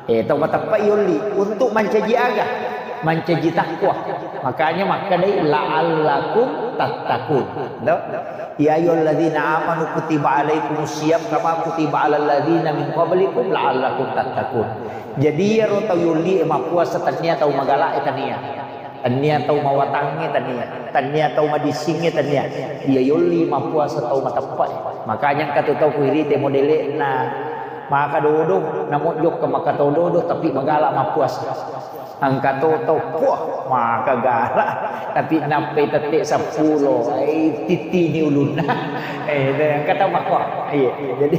Eh, tau mateppe'i yolli untuk mancaji aga? Mancaji takwa. Makanya makkedai, "La'allakum tattaqun." To? "Ya ayyuhalladzina amanu kutiba alaikumus siyam kama kutiba alal ladzina min qablikum la'allakum tattaqun." Jadi iyaro tau yolli e mappuasa, tennia tau magala e, tennia. Tennia tau mawatangnge, tennia. Tennia tau madissingnge, tennia. Iya yolli mappuasa tau mateppe'e. Makanya engka tu tau ku irite modele'na maka dodo, namo jokka maka to dodo, tapi magala mappuasa. Engka to tau, puah, maka gala. Tapi nappai tette seppulo, eh, tittini ulunna. Eh, engka tau makko. Iya, iya. Jadi,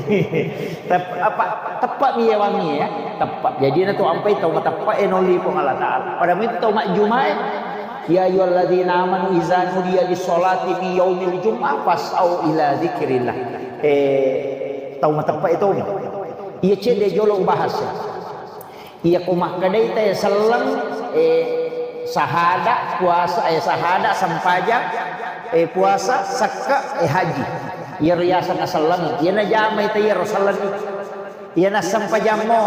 tep-, apa, teppe' mi yawangngi ya. Teppe'. Jadi na tu ampai tau mateppe' e nolli Puang Allah Ta'ala. Pada itu tau majjumae. Ya ayyuhalladzina amanu idza nudiya lis-sholati min yaumil jum'ah fas'au ila dzikrillah. Eh, tau mateppe' itu. Iya cedde jolo ubahas. Iya ko makkedai te selleng, eh, sahada, puasa, eh, sahada, sempajang, eh, puasa, sekke', eh, haji. Iya riaseng selleng. Iya najamai te iya ro selleng. Iya nassempajammo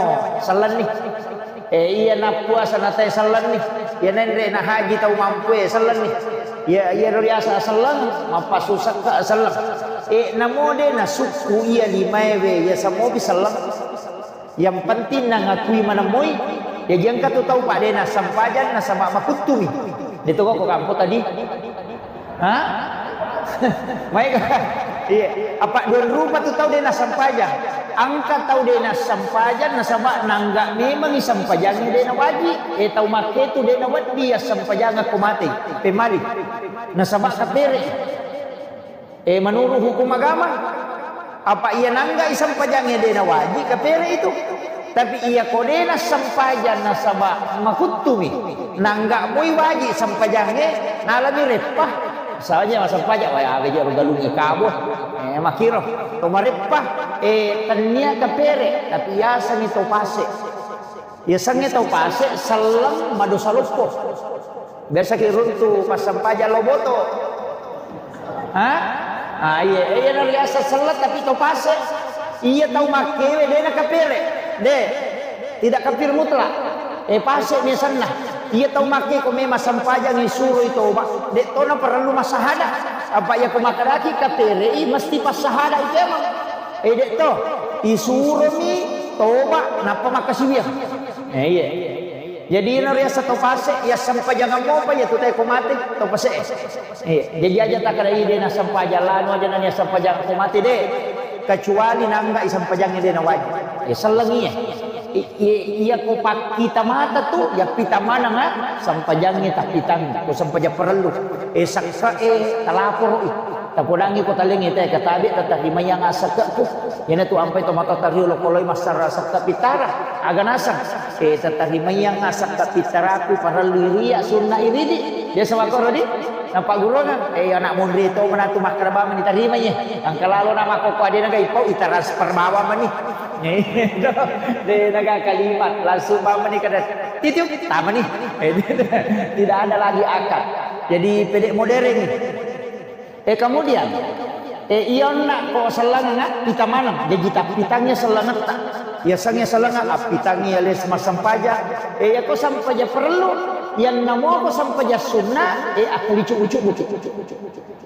selleng ni. Eh, iya nappuasa natae sellenni. Iya nenre na haji tau mampue sellenni. Iya, iya riasa selleng, mappasusakka selleng. Eh, namo de nasukku iya limaewe, iya samopi selleng. Yang penting nangakui manemmoi, ya jangka tu tau pade nassempajang nasaba makuttumi. Itu kok kampo tadi. Ha? Maega? Iya. Apa dua rupa tu tau de nassempajang. Angka tau de nassempajang nasaba nangga memangi sempajangnge de nawaji. Eh, tau makke tu de nawedding assempajang ko mate. Pemali. Nasaba kapere. Eh, menurut hukum agama, apa iya nangga sempajangnge de nawaji kapere itu. Tapi iya ko de nassempajang nasaba makuttumi, nangga moi waji sempajangnge, nalami reppa. Saja massempajang, wah, abe je galungi kabo. Eh, makiro. To mareppa, eh, tennia kapere, tapi yasami to pase. Yasengnge tau pase selleng madosa loppo. Biasa ki runtu passempajang lo boto. Ha? Ah, iya, iya, na riasa selleng tapi tau pase. Iya tau makkewe de na kapere. De. Tidak kafir mutlak. Eh, pase ni senna. Iya tau makke ko memang sempajang suroi toba. De to na perlu massahada. Apa iya ko makkadaki kapere i mesti passahada itu emang. Eh, de to. Isuromi toba nappa makkasiwiang. Eh, iya. Jadi ino riasa to pase, ya sempajangan mopa ya tu tae ko mate, to pase. Eh, jadi aja takkada ide na sempajang lanu aja nani sempajang ko mate de. Kecuali nangga i sempajangnge de na wajib. Ya sellengi ya. I- i- iya ko pakkita mata tu, ya pita manang ah, sempajangnge tapitang, ko sempajang perlu. Eh, sakka eh talaporo i. Tapodangngi ko talengnge te katabe tatarimaiang asakke'ku. Iyanatu ampai to matotta riolo koloi massara sakka pittara. Aga naseng? Eh, tatarimaiang asakka pittaraku parellu iria sunna iridi. Biasa makkoro di? Napaggurungang. Eh, anak monri to manatu makkara bamani tarimai. Angka lalo na makkokko adena ga ipau itransfer bawang mani. De naga kalimat langsung bamani kada titiup tamani. Eh, tidak ada lagi akad. Jadi pede modern. Eh, kemudian, eh, iya onna ko sellengenga pita maneng, jaji tappitangngi sellengetta. Yasengnge sellenga appitangngi ya les massempajang. Eh, iya ko sempajang perlu, yang namo ko sempajang sunna, eh, akkalicu ucu buki.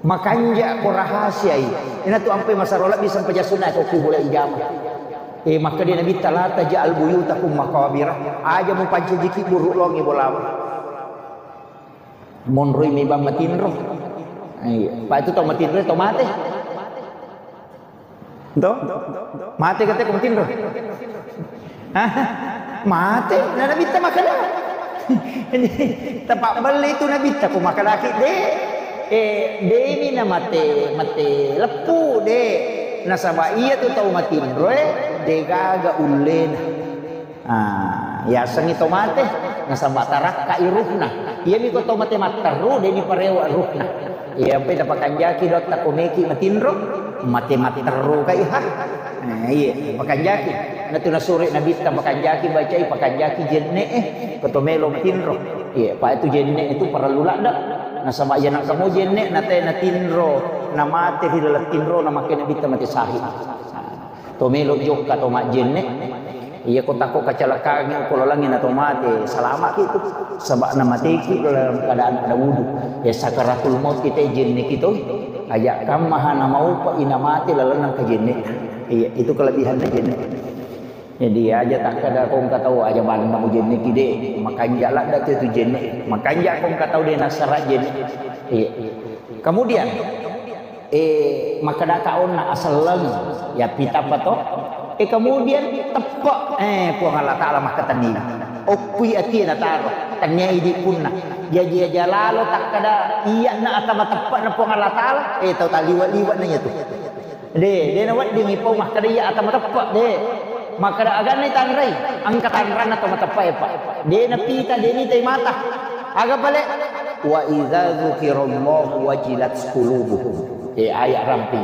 Makanja ko rahasiai. Ina tu ampe masaro lebbi sempajang sunna ko kubula ijama. Eh, maka dia Nabi talata ja'al buyutakum maqabira. Aja mupancajiki buruk longi bolamu. Monroi mi bang matinro. Iya. Pak itu tau matinro tau mate. To? Mate kata ko matinro. Hah? Mate? Nah, nabitta makkada. Tempat beli itu nabitta ko makkada ki de. Eh, demi na mate, mate leppu de. Nasaba iya tu tau matinro eh, de gaga ullena. Ah, yasengngi to mate, nasaba tarakkai ruhna. Iyami ko to mate matteru, deni parewa ruhna. Iya, ampe tapakanjaki dotta ko meki matinro, mate matteru kai ha. Nah, iya, pakanjaki. Natu nasuri nabitta pakanjaki bacai, pakanjaki jenne eh, ko to melo matinro. Iya, pa itu jenne itu parellu ladda. Nasaba iya nangka mo jenne nate natinro, namate ri laleng tinro, namakke nabitta mate syahid. To melo jokka to majjenne. Iya ko tako kacelakaan ko lalengnge na to mate, salamaki tu. Saba'na mateki dalam keadaan ada wudu. Ya sakaratul maut kita jenne kito. Aja kammaha na maupa ina mate lalenna kajenne. Iya, itu kelebihan jenne. Jadi aja takkada ko engka tau aja manna jenne ki de. Makanja ladda tu jenne. Makanja ko engka tau de nasara jenne. Iya. Kemudian Eh, makkadaka onna aselleng, ya pitapa to? Eh, kemudian teppe, eh, Puang Allah Ta'ala makkatenni. Okkui atie nataro, tennia idi punna. Jaji aja lalo takkada iya na atama teppe na Puang Allah Ta'ala, eh, tau taliwa-liwa na iya tu. De, de na wedding ipau makkada iya atama teppe, de. Makkada aganna tanrai, engka tanranna to mateppe, Pak. De na pita, de ni tai mata. Aga pale? Wa idza dzukirallahu wajilat qulubuhum. Eh, ayat rampi.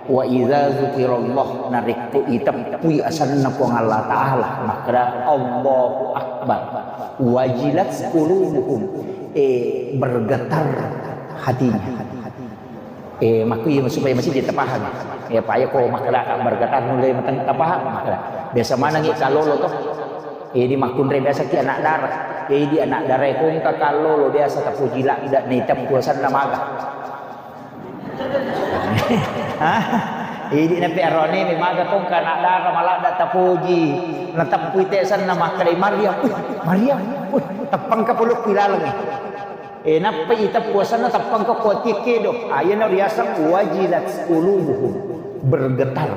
Wa idza dzukirallah, narekko iteppui asenna Puang Allah Ta'ala, makkada, "Allahu Akbar." Wajilat qulubuhum. Eh, bergetar hatinya. Eh, makku iya supaya masih kita paham. Ya, paya ko makkada bergetar mulai mateng tapaham, makkada. Biasa manengi kalolo to. Jadi makkunrai biasa ki anak dara. Jadi anak dara kongka kallolo biasa tapoji ladda na iteppu asenna maga. Hah? Jadi nape arone mi maga kongka anak dara maladda tapoji. Nateppui te asenna makkeda Maryam. Wih, Maryam. Wih, teppangka polokku ilalengngi. Eh, nappa iteppu asenna teppangka kuatie kedo. Ayana riaseng wajilat qulubuhum, bergetar.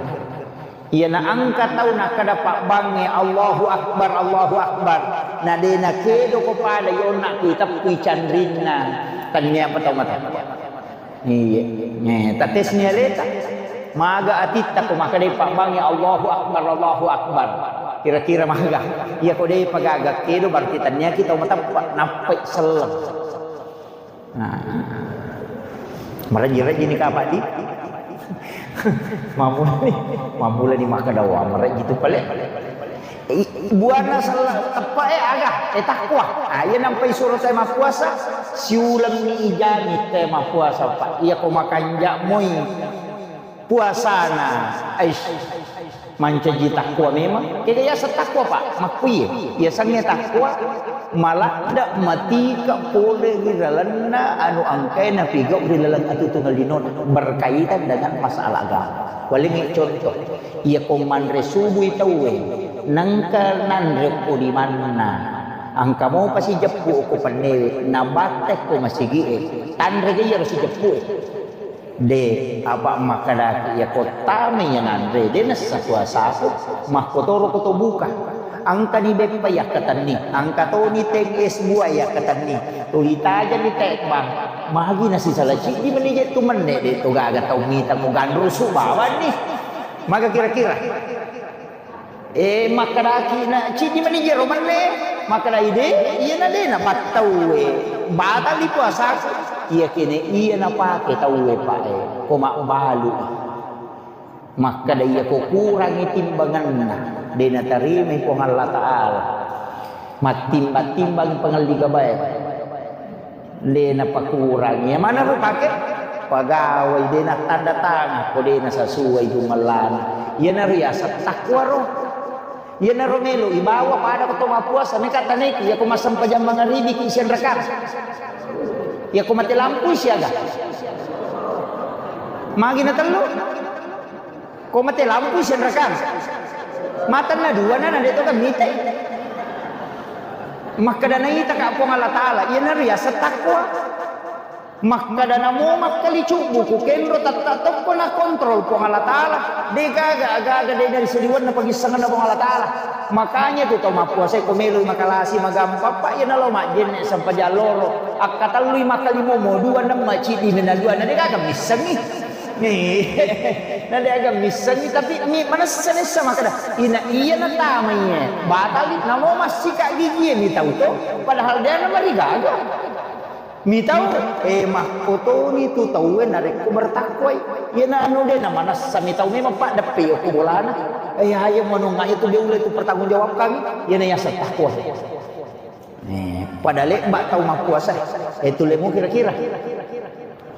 Iyana engka tau nakkeda pabbangnge, "Allahu Akbar, Allahu Akbar." Na de nakedoko pada yonna ku iteppui canrinna. Tennia apa tau mateppa. Iya. Eh, tatesni aleta. Maga atitta ko makkedai pabbangnge, "Allahu Akbar, Allahu Akbar." Kira-kira maga. Iya ko de pagaga kedo berarti tennia ki tau mateppa. Nappai selleng. Nah, marejji-rejji ni kapang di. Mammulani, mammulani makkeda wa marejji tu pale. I-, buanna sella teppa e aga, e takwa. Ah, iya nampai suro te mappuasa, siulemmi ijami te mappuasa, Pak. Iya ko makanja moi puasana. Aish. Mancaji takwa memang. Kega yaseng takwa, Pak? Makkuye. Yasengnge takwa, maladde matika pole ri lalenna anu engkae napigau ri laleng atuotuongeng linona berkaitan dengan masalah agama. Walengngi contoh, iya ko manre subui tauwe, nengka nanre ko limanna, engka mopa sijeppu ko pennewe, nabatte ko masigie, tanre ga iyaro sijeppu e. De, apa makkedaki iya ko tama iya nanre, de nessa puasaku, makkotoro ko to buka. Engkani beppa yakkatenni, engka toni teng es buah yakkatenni. Tuli tajani tekbang, magi nasisala ciddi meni je tu menne, de to gaga tau mita mo ganrusu bawanni. Maga kira-kira? Eh, makkedaki na ciddi meni jero menne, makkedai de, iyana de napattauwe, batali puasaku. Iya kene iya napake tauwe, Pak, eh, ko mabbalu. Makkeda iya ko kurangi timbanganna, de natarimai Puang Allah Ta'ala. Mattimbang-timbang pangalli gabae. De napakurangi. Iya manaro pake? Pagawai, de nattanda tangan ko de nasasuai jumellana. Iyanaro yaseng takwa ro. Iyanaro melo ibawa pada ko to mappuasa, meka taneki, iya ko massempajang mangaribi ki sianrakang. Iya ko mate lampu siaga. Magi na tellu? Ko mate lampu sianrakang. Matanna dua na, na de to kan mitai. Makkeda naita ka Puang Allah Ta'ala, iyanaro yaseng takwa. Makkeda namo makkali cubbu ku kenro tatta tokko na kontrol Puang Allah Ta'ala. De gaga, aga-aga de dari sediwenna pagissengenna Puang Allah Ta'ala. Makanya tu tau mappuasa ko meloi makalasi magampang, Pak, iya nalo majjenne sempajang loro. Akkatellui makkalimomo dua nemma ciddi na dua na de gaga missengi. Na de aga missengi, tapi mi manessa nessa makkeda, ina iya natamai e, batali, namo massika gigi e mitau to, padahal de namarigaga. Mitau, eh, makkotoni tu tauwe narekko bertakwai. Iyana anu de namanessa mitau memang paddeppe okko bolana. Eh, ayo manunga itu de ule tu pertanggung jawab kami. Iyana yaseng takwa. Eh, pada lebba tau mappuasa. Eh, tulemu kira-kira.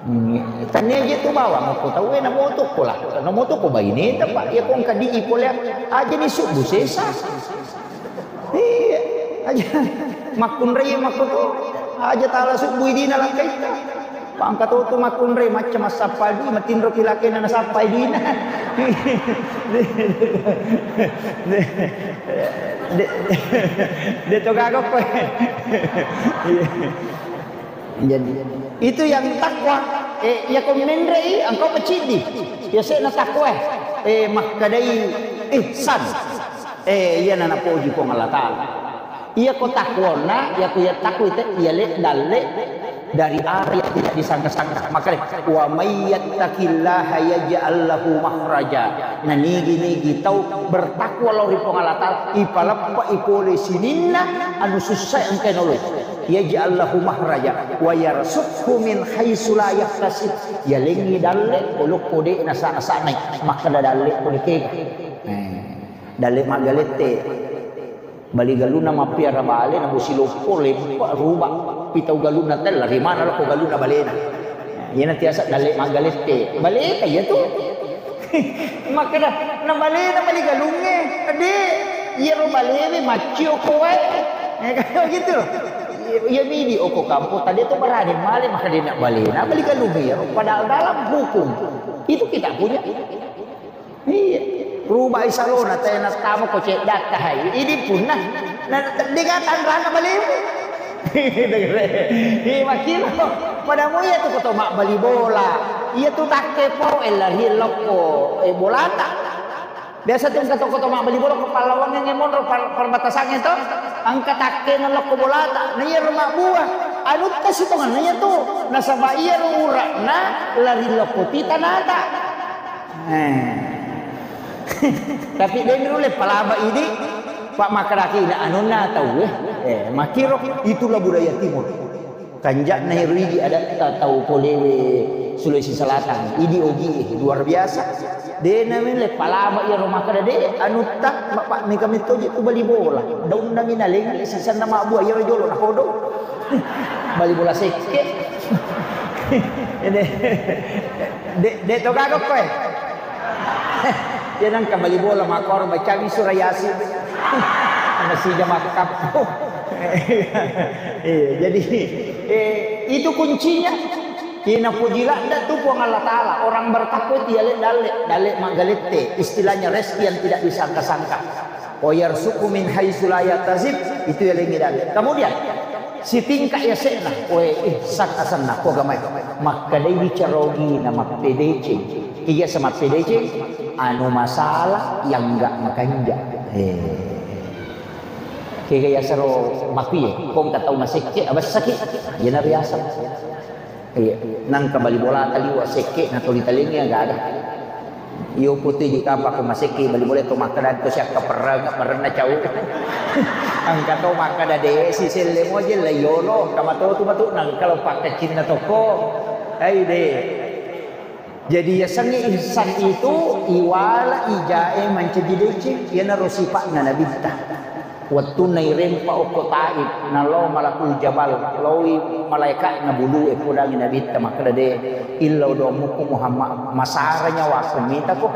Hmm, tania je tu bawang ko tauwe namoto ko lah. Namoto ko baineta, Pak. Iya ko engka di pole aja ni subuh sesa. Iya, aja makkunrai makko to. Aja tala subuh dina langkaita. Pangka to tu makkunrai macca massappa di, matinro ki lakena nasappai dina. De, de, de, de to gaga ko. Iya. Jadi, itu yang takwa. Eh, iya ko menrei, engkau pecidi. Biasanya takwa. Eh, makkadai ihsan. Eh, iya na napoji Puang Allah Ta'ala. Iya ko takwonna, iya ko iya takwa itu, iya le, dalle dari arah yang tidak disangka-sangka. Makanya, "Wa may yattaqillaha yaj'al lahu makhraja." Nah, nigi-nigi tau bertakwa lao ri Puang Allah Ta'ala, ipaleppa ipole sininna anu sussa engka noloi. Yaj'al lahu makhraja wa yarzuqhu min haitsu la yahtasib. Yalengngi dalle, olokko de nasa-, nasanai. Makkeda dalle ko dikega. Eh, dalle maggalette. Bali galunna mappiara bale, na bosi loppo, leppa, ruba, pitau galunna tella, rimana lako galunna balena. Iyana tiasa dalle maggalette. Baleta iya tu. Makkeda, na balena bali galungnge, de, Iyaro balewe maccio ko wae. Eh, kan gitu. Iya, iya midi oko kampung tadi tu berani male maka dia nak bale. Nah, beli kalung iyaro. Padahal dalam hukum itu kita punya. Iya. Rubai salona tena tamo ko ceddak kahai. Ini punna. Nah, dia kata rana balewe. Iya, makilo. Padamu iya tu koto mak bali bola. Iya tu takke po, eh, lari lokko, eh, bolata. Biasa tu engka toko to mabbali bola ko pallawangengnge monro par-, perbatasangnge to, engka takkena lokko bolata, na iyaro mabbua, anutta sitongenna iya tu, nasaba iyaro ura'na lari lokko ti tanata. Eh. Tapi de nulle palaba idi, Pak, makkedaki na anunna tauwe, eh, makkiro, itulah budaya timur. Kanja'na ero idi adatta tau polewe Sulawesi Selatan. Idi ogi e, luar biasa. De na mele palaba iyaro makkeda de anutta, Bapak, mega metto je tu bali bola. Daunna mi nalengngi sisenna mabbua iyaro jolo nakodo. Bali bola sekke. Ede. De, de to gaga koe. Dia nangka bali bola makkoro bacami surah Yasin. Masih jam makkappo. Iya, jadi, eh, itu kuncinya. Ina puji ladda tu Puang Allah Ta'ala. Orang bertakwa itu ya le dalle, dalle maggalette. Istilahnya rezeki yang tidak disangka-sangka. Wa yarzuqhu min haitsu la yahtasib, itu ya lengi dalle. Kemudian, sitingka yase'na, we, eh, sang asenna, ko gamai. Makkedai bicara ogina, mappedeceng. Iya sa mappedeceng, anu masalah yang enggak makanja. Eh. Kega yasero makuye, ko engka tau masekke, abessaki, iyana biasa. Iya, nangka bali bolata liwa sekke na toli talengngi aga ada. Iyo putui di kapa ko masekke bali bola to makkeda to siakka perreng, perrenna cau. Engka to makkeda de si selle moje la yolo, engka matotu matu nangka lo pakkaccinna toko. Ai de. Jadi yasengnge ihsan itu iwala ijae mancaji deceng, iyanaro sipa'na nabitta. Wettunna irempa okko Taif, nalao Malakul Jabal, laoi malaeka'na bulu'e podangi nabitta makkeda, "De, illau doang muko Muhammad, masara nyawaku mitako.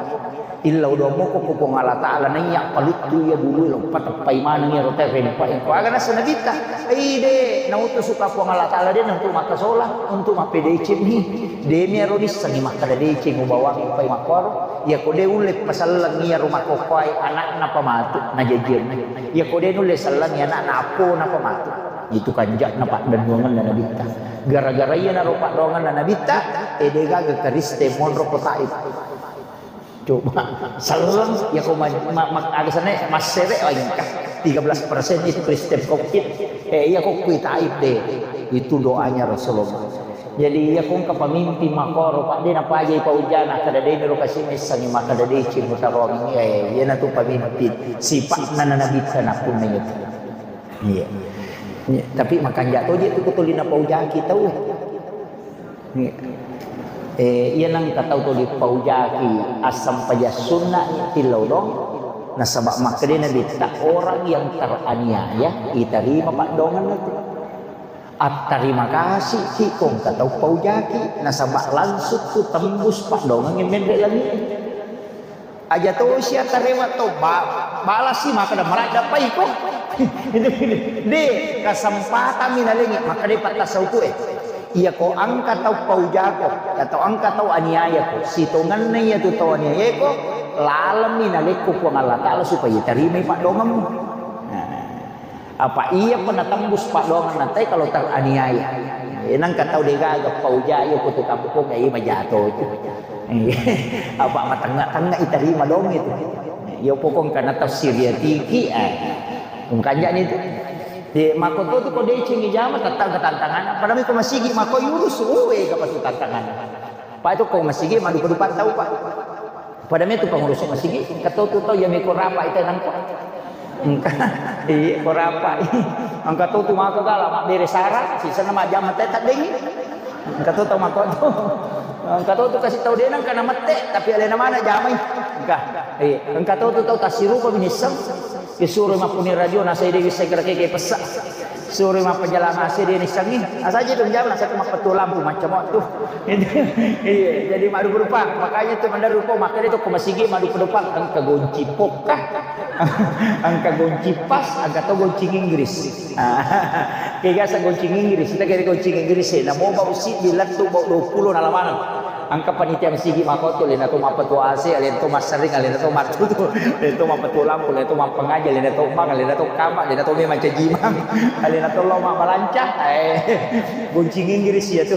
Illau doang muko ko Puang Allah Ta'ala naiya paluttu iya bulu'e lo pateppai maneng iyaro tae rempa engko." Aga nasa nabitta, "Ide, nautusuka Puang Allah Ta'ala de untuk makkasola, untuk mappedeceng ni. De mi aro nissengi makkeda deceng ubawangi pai makkoro." Iyako de ulle paselleng iyaro makkokkoe ana'na pamatu najajiang. Iyako de nulle sellengi ana'na appona pamatu. Itu kanja'na paddennuangenna nabitta. Gara-gara iyanaro paddoangenna nabitta, e de gaga Kristen monro ko Taif. Coba selleng iyako ma-, ma-, ma-, aga senna massere, oh, engka tiga belas persen itu Kristen Covid. Eh, iyako kui Taif de. Itu doanya Rasulullah. Jadi, iya ko engka pamimpin makkoro, Pak, de napajai paujana, kada de niro kasi messangi makkada deceng mutaroangi, eh, iyanatu pamimpin. Sipa'na na nabitta nappunna iyatu. Iya. Iya. Tapi makanja toje tu ko tuli napaujaki tau. Iya. Eh, iya nangka tau tuli paujaki assampajang sunna tillau dong. Nasaba makkeda nabitta, orang yang teraniaya, itarima paddoangenna tu. Attarima kasih ki ko engka tau paujaki, nasaba langsung tu tembus paddoangeng menre langi. Aja tosi attarewa to ba-, balasi makkada maladda pai ko. De, kesempatan mi nalengi, makkada pattasa uku e. Iya ko engka tau paujako, atau engka tau aniaya ko, sitongenna iya tu tau aniaya ko, laleng mi nalekko Puang Allah Ta'ala supaya tarimai paddoangemmu. Nah. Apa iya pernah tembus paddoangenna te kalau teraniaya. Eh, nangka tau degaga paujai ko tu kampung, eh, majato tu. Eh, apa matengnga-tengnga itarima dong itu. Yo pokong kana tafsir ya tiki, eh. Ungkanjani tu. Di makoto tu ko deceng ijama tetap ke tantangan. Padahal ko masigi mako yurus, uwe, kapatu tantangan. Pak itu ko masigi madu-madu patau, Pak. Pada metu pengurus masigi, engka to tu tau iya meko rapa ita nangko. Engka, iya, ko rapa. Engka to tu mako gala, mabbere sara, sisana majama te taddengi. Engka to tau mako tu. Engka to tu kasi tau denang kana mette, tapi alena mana jamai. Engka, iya, engka to tu tau tasirupa binisseng. Disuro mappuni radio, nasai dewi segera keke pessa. Suro mappajalang A C de nissengngi. Asaja tu jam nasakku mappatuo lampu macam waktu. Iya, jadi madu berupa. Makanya tu mandar rupa makanya tu ke masigi madu penumpang engka gonci pokka. Engka gonci pas, engka to gonci Inggris. Kega sa gonci Inggris, kita kira gonci Inggris ya. Namo bau si di lettu bau dua puluh nalamanang. Engka panitia masigi makotu, lena to mappatuo A C, lena to massering, lena to mattutu, lena to mappatuo lampu, lena to mappangaja, lena to mang, lena to kama, lena to memang cajimang, lena to lo mabbalanca. Eh, gonci Inggris ya tu.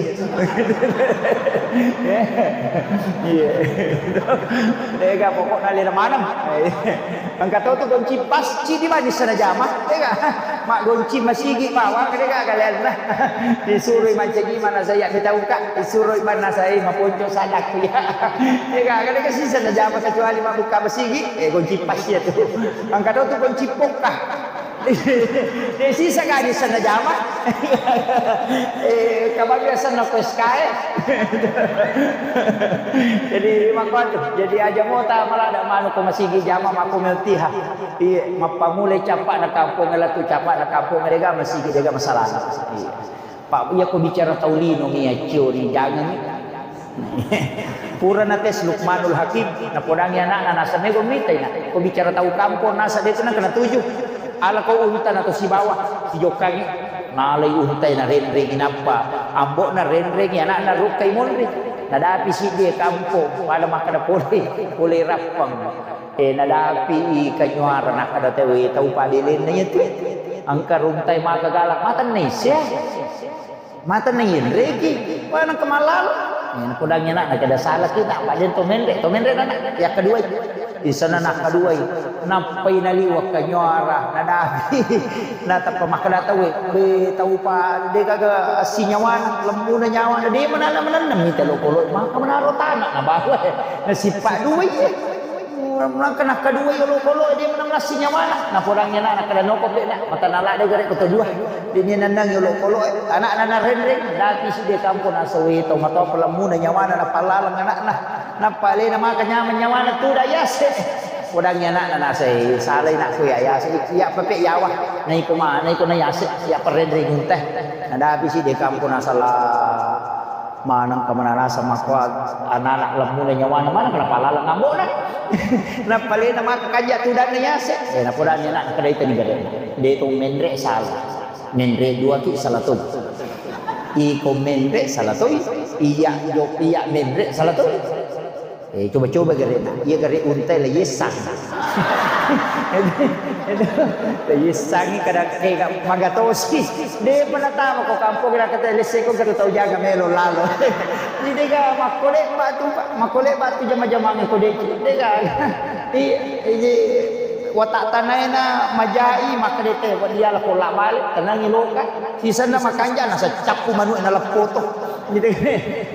Iya. Dega pokokna lena maneng. Engka to tu gonci pas, cidi bani sana jama. Dega. Maggonci masigi bawang, dega kalian. Disuroi mancaji mana saya mitauka. Disuroi bana saya maponco sadakku ya. Dega, dega sisa na jama kecuali mabuka masigi. Eh, gonci pas ya tu. Engka to tu gonci pokka. Deh, sisa gani sana jama. Eh, kabang biasa na kueskae. Jadi, makkuatu. Jadi, aja mota malah ada manu ko masigi jama, makku meutiha. Iya, mappamulai cappa'na kampong, lettu cappa'na kampong, dega masigi, dega masalah. Iya. Pak, iya ko bicara tau lino mi acciori, jangan. Pura na tes Lukmanul Hakim, napodangi anakna, nasa mego mitai na. Ko bicara tau kampong, nasa de tu nangka natuju. Ala ko unta na to sibawa, sijokkangi. Nalai untai na renreng inappa. Ambo na renreng anakna rukkai monri. Nadapi siddi kampong, pada makkada pole, pole rappang. Eh, nadapi i kanyuara nakkada tewe tau pabelenna iya tu. Engka runtai maka galak, mata naisya. Mata nainreki, maneng kemallalo. Eh, napodangi anak, nakeda salaki, nak, pada to menre, to menre anak. Yang kedua, di sana nak kedua, nappai naliwa kanyuara, nadapi. Natappa makkada tau, be tau pa, de gaga sinyawana, lembuna nyawana, de manana manana mita lo kolo, maka menaro tanah, na bawa, na sipa dua iya. Nangka nakkadua yolo kolo, de menang nasi nyawana. Napodangi anak, nakkada noko pe nak, mata nala de gare koto dua. Dini nennang yolo kolo, anak nana renreng, dati si de kampung nasa we tau matoa pelammuna nyawana, nappa lalang anakna. Nappa alena maka nyaman nyawana tu da yase. Podangi anak nana se, salai nakku ya yase, ya pepe yawa. Naiko ma, naiko na yase, ya perenreng unteh. Nadapi si de kampung nasa la Maneng ka mananasa makko anak-anak lemmuna nyawana, maneng ka napalalang ambo'na. Napalena maka kanja tudanna yase. Eh, napodanni anak, nakeda itani gare. De to menre sala. Menre dua ki sala toi. Iko menre sala toi. Iya jo, iya menre sala toi. Eh, coba-coba gare na. Iya gare untai la yesang. Yessangi kadang, eh, magatosi. De pernah tama ko kampung kira kata lese ko kata tau jaga melo lalo. Jadi dega makkole batu, makkole batu jama-jamang ko de. Dega. I, ini watak tanaina majai makkade te, dia la pola balik, tenangi loka. Sisenna makanja nasa cappu manu na leppoto. Gitu.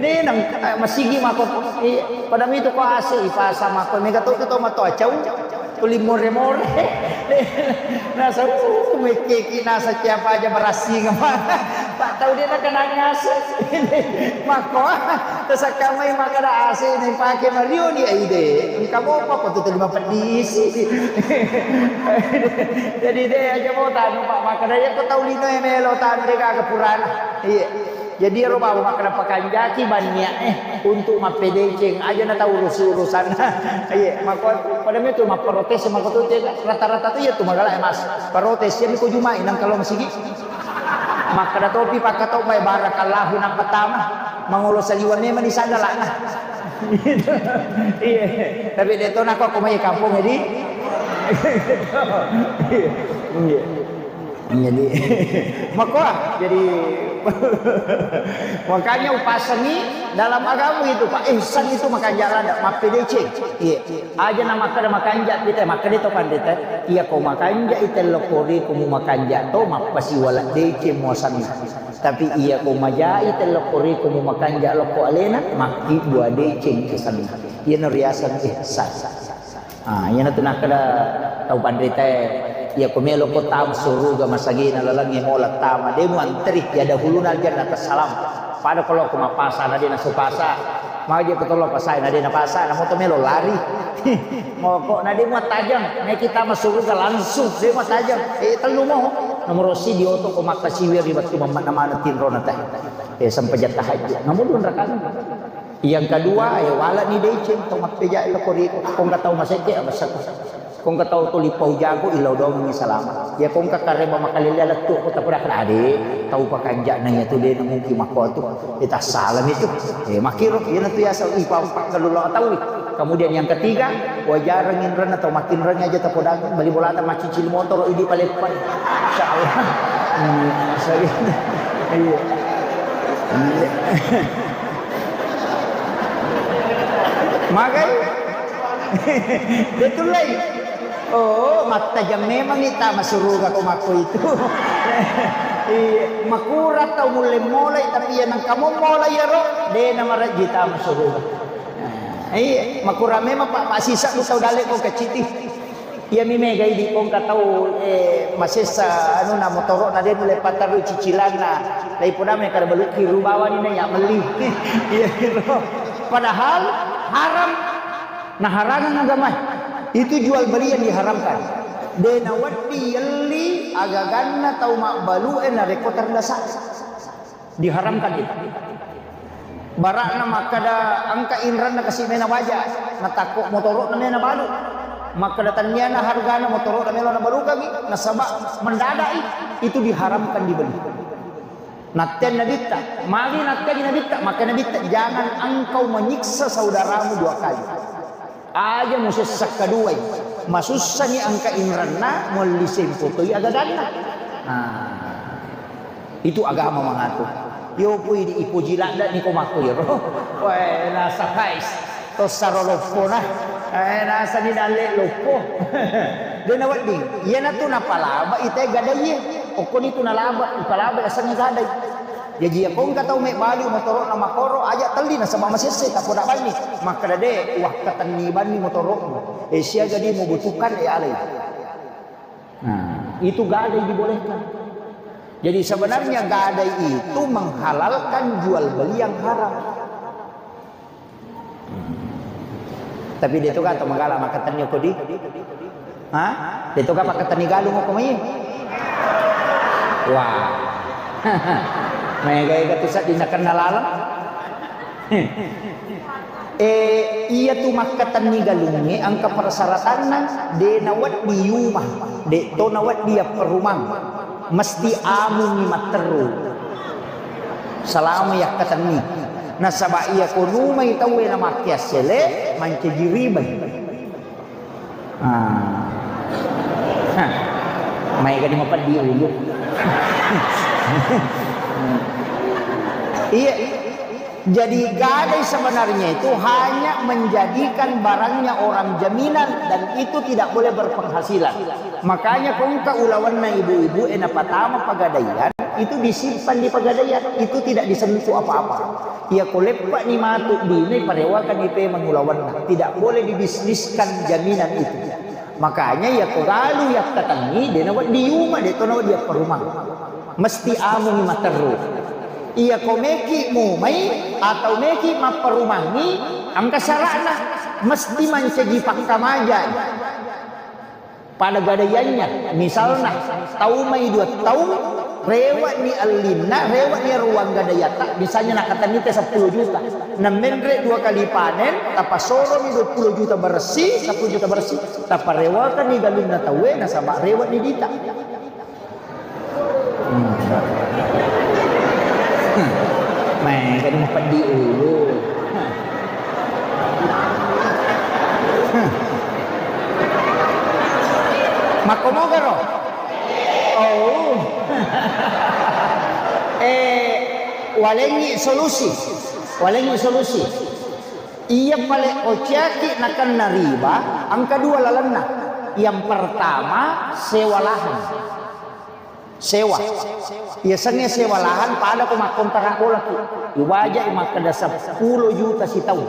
De nang, eh, masigi mako. I, pada mitu ko ase ipasa mako mega to to mato acau. Tuli more-more. Nasa, uh, mekeki nasa siapa aja berasing mana. Pak tau de nakenangi ase. Mako, tasakka mai makkada ase ni pake mario ni aide. Engka mopa ko tu lima pedisi. Jadi de aja mau tanu Pak makkada ya ko tau lino e melo tanu de gaga purana. Iya. Jadi ero baba makkada pakanjaki bannya eh untuk mappedeceng aja na tau urusi urusan. Iya, mako pada metu mapprotes mako tu rata-rata tu ya tu magala mas. Protes ya ko jumai nang kalau masigi. Makkada topi pakkato mai barakallahu nang pertama. Mangolo saliwa memang di sana lah. Iya, tapi de to nako ko mai kampung jadi. Iya. Jadi, makoa, jadi, makanya upasangi dalam agama itu, Pak, ihsan itu makanja lada, mappedeceng. Iya. Aja na makkada makanja kita, makkada to pandeta, iya ko makanja ite lokori ko mu makanja to, mappasiwala deceng muasanna. Tapi iya ko majai ite lokori ko mu makanja lokko alena, makki dua deceng kesanna. Iya no riaseng ihsan. Ah, iyana tu nakkeda tau panritae, iya ko melo ko tama suruga masagina lalengnge mola tama, de muanteri, ya dahuluna aljannata salam. Pada ko lo ko mapasa na de nasu pasa, maje ko tolo pasai na de napasa, na moto melo lari. Moko na de muattajang, naiki tama suruga langsung, de muattajang. Eh, tellu mo. Nomoro si dioto ko makkasiwi ri wettu mammakna maneng tinrona tahe. Eh, sempajang tahajud. Nomor dua rakaat. Yang kedua, eh, walani deceng tau mappeja lo ko ri ko engka tau masekke abasako. Ko engka tau tuli pau jago ilau doang ni salama. Ya ko engka kareba makalele lettu ko tapura ade tau pakanjana ya tu de mungkin makko tu. Eh, tassalam itu. Eh, makiro, iyana tu yaseng ipau pakkalulo tau. Kemudian yang ketiga, wajareng inrenna tau makinreng aja tapodang bali bolata macicil motor idi paleppai. Masya Allah. Hmm, saya, iya. Iya. Magai. Betul lai. Oh, mattajang memang ita masuruga ko makko itu. Iya, makurang tau mulle molai, tapi ya nengka mo molai ya ro, de na marajita masuruga. Iya, makurang memang pak, masisa lu tau dalle ko keciti. Iya mi mega idi ko engka tau, eh, masessa anu na motoro na de nulle patarru cicilanna. Lai podame kada baluki rubawa ni na ya melli. Iya, gitu. Padahal haram. Nah, harangan agama itu jual beli yang diharamkan. De na wedding yelli agaganna tau mabbalu e narekko terdasa. Diharamkan itu. Barakna makkada engka inranna kasi mena baja, natakko motoro'na mena balu. Makkada tanniana hargana motoro'na melo nabalukangi, nasaba mendadai itu diharamkan dibeli. Natteang Nabitta, magi natteangi Nabitta, maka Nabitta, "Jangan engkau menyiksa saudaramu dua kali." Aja musessa kaduai, masussani engka inranna, muelli sempo toi agaganna. Nah, itu agama mangatur. Yo pui di ipoji ladda ni ko makko yero. Wae, nasa kais. Tossaro loppona. Eh, nasani dalle loppo. De nawedding. Iyanatu napalaba ite gadaiye. Okkoni tu nalaba, ipalaba asengnge gadai. Jaji iya ko engka tau mebbalu motoro'na makkoro, aja telli nasaba masesse tapoda banni. Makkeda de, wakkatenni banni motoro'mu. Eh, siaga di membutuhkan, eh, alai. Nah, itu gadai dibolehkan. Jadi sebenarnya gadai itu menghalalkan jual beli yang haram. Tapi de to ga to magala makkatenni ko di? Ha? De to ga pakkatenni galung ko mai? Wah. Maega-ega tu sedding nakenna laleng. Eh, iya tu makkatenni galungnge engka persyaratanna, de nawedding yuma, de to nawedding yapperumang. Mesti amungi matteru. Salama yakkatenni. Nasaba iya ko numai tauwe namakkeassele, mancaji ribai. Ah. Hah. Maega di mapeddi ulu. Iya. Jadi gadai sebenarnya itu hanya menjadikan barangnya orang jaminan dan itu tidak boleh berpenghasilan. Makanya ko engka ulawenna ibu-ibu e napatama pagadaian, itu disimpan di pagadaian, itu tidak disentuh apa-apa. Iya ko leppa'ni matu dina iparewakan ipemeng ulawenna, tidak boleh dibisniskan jaminan itu. Makanya iya ko galu yakkatenni de nawedding yuma, de to nawedding yapperumang. Mesti amungi matteru. Iya ko meki mumai atau meki mapperumangi, engka syara'na, mesti mancaji pakkamajai. Pada gadaiannya, misalna, tau mai dua taung, rewe'ni ellinna, rewe'ni ruang gadaiatta, misalnya nakkatenni te seppulo juta. Namenre dua kali panen, tapasoromi dua puluh juta bersih, seppulo juta bersih, taparewakanni galunna tauwe, nasaba rewe'ni dita. Hmm. Hmm. Maega ni mapeddi ulu. Hmm. Hmm. Makkomogaro? Oh. Eh, walengngi solusi. Walengngi solusi. Iya pale ociaki nakenna riba, engka dua lalenna. Yang pertama, sewa lahan. Sewa. Yasengnge sewa lahan pada ko makkontrak bolaki. Iwajai makkeda seppulo juta sitaung.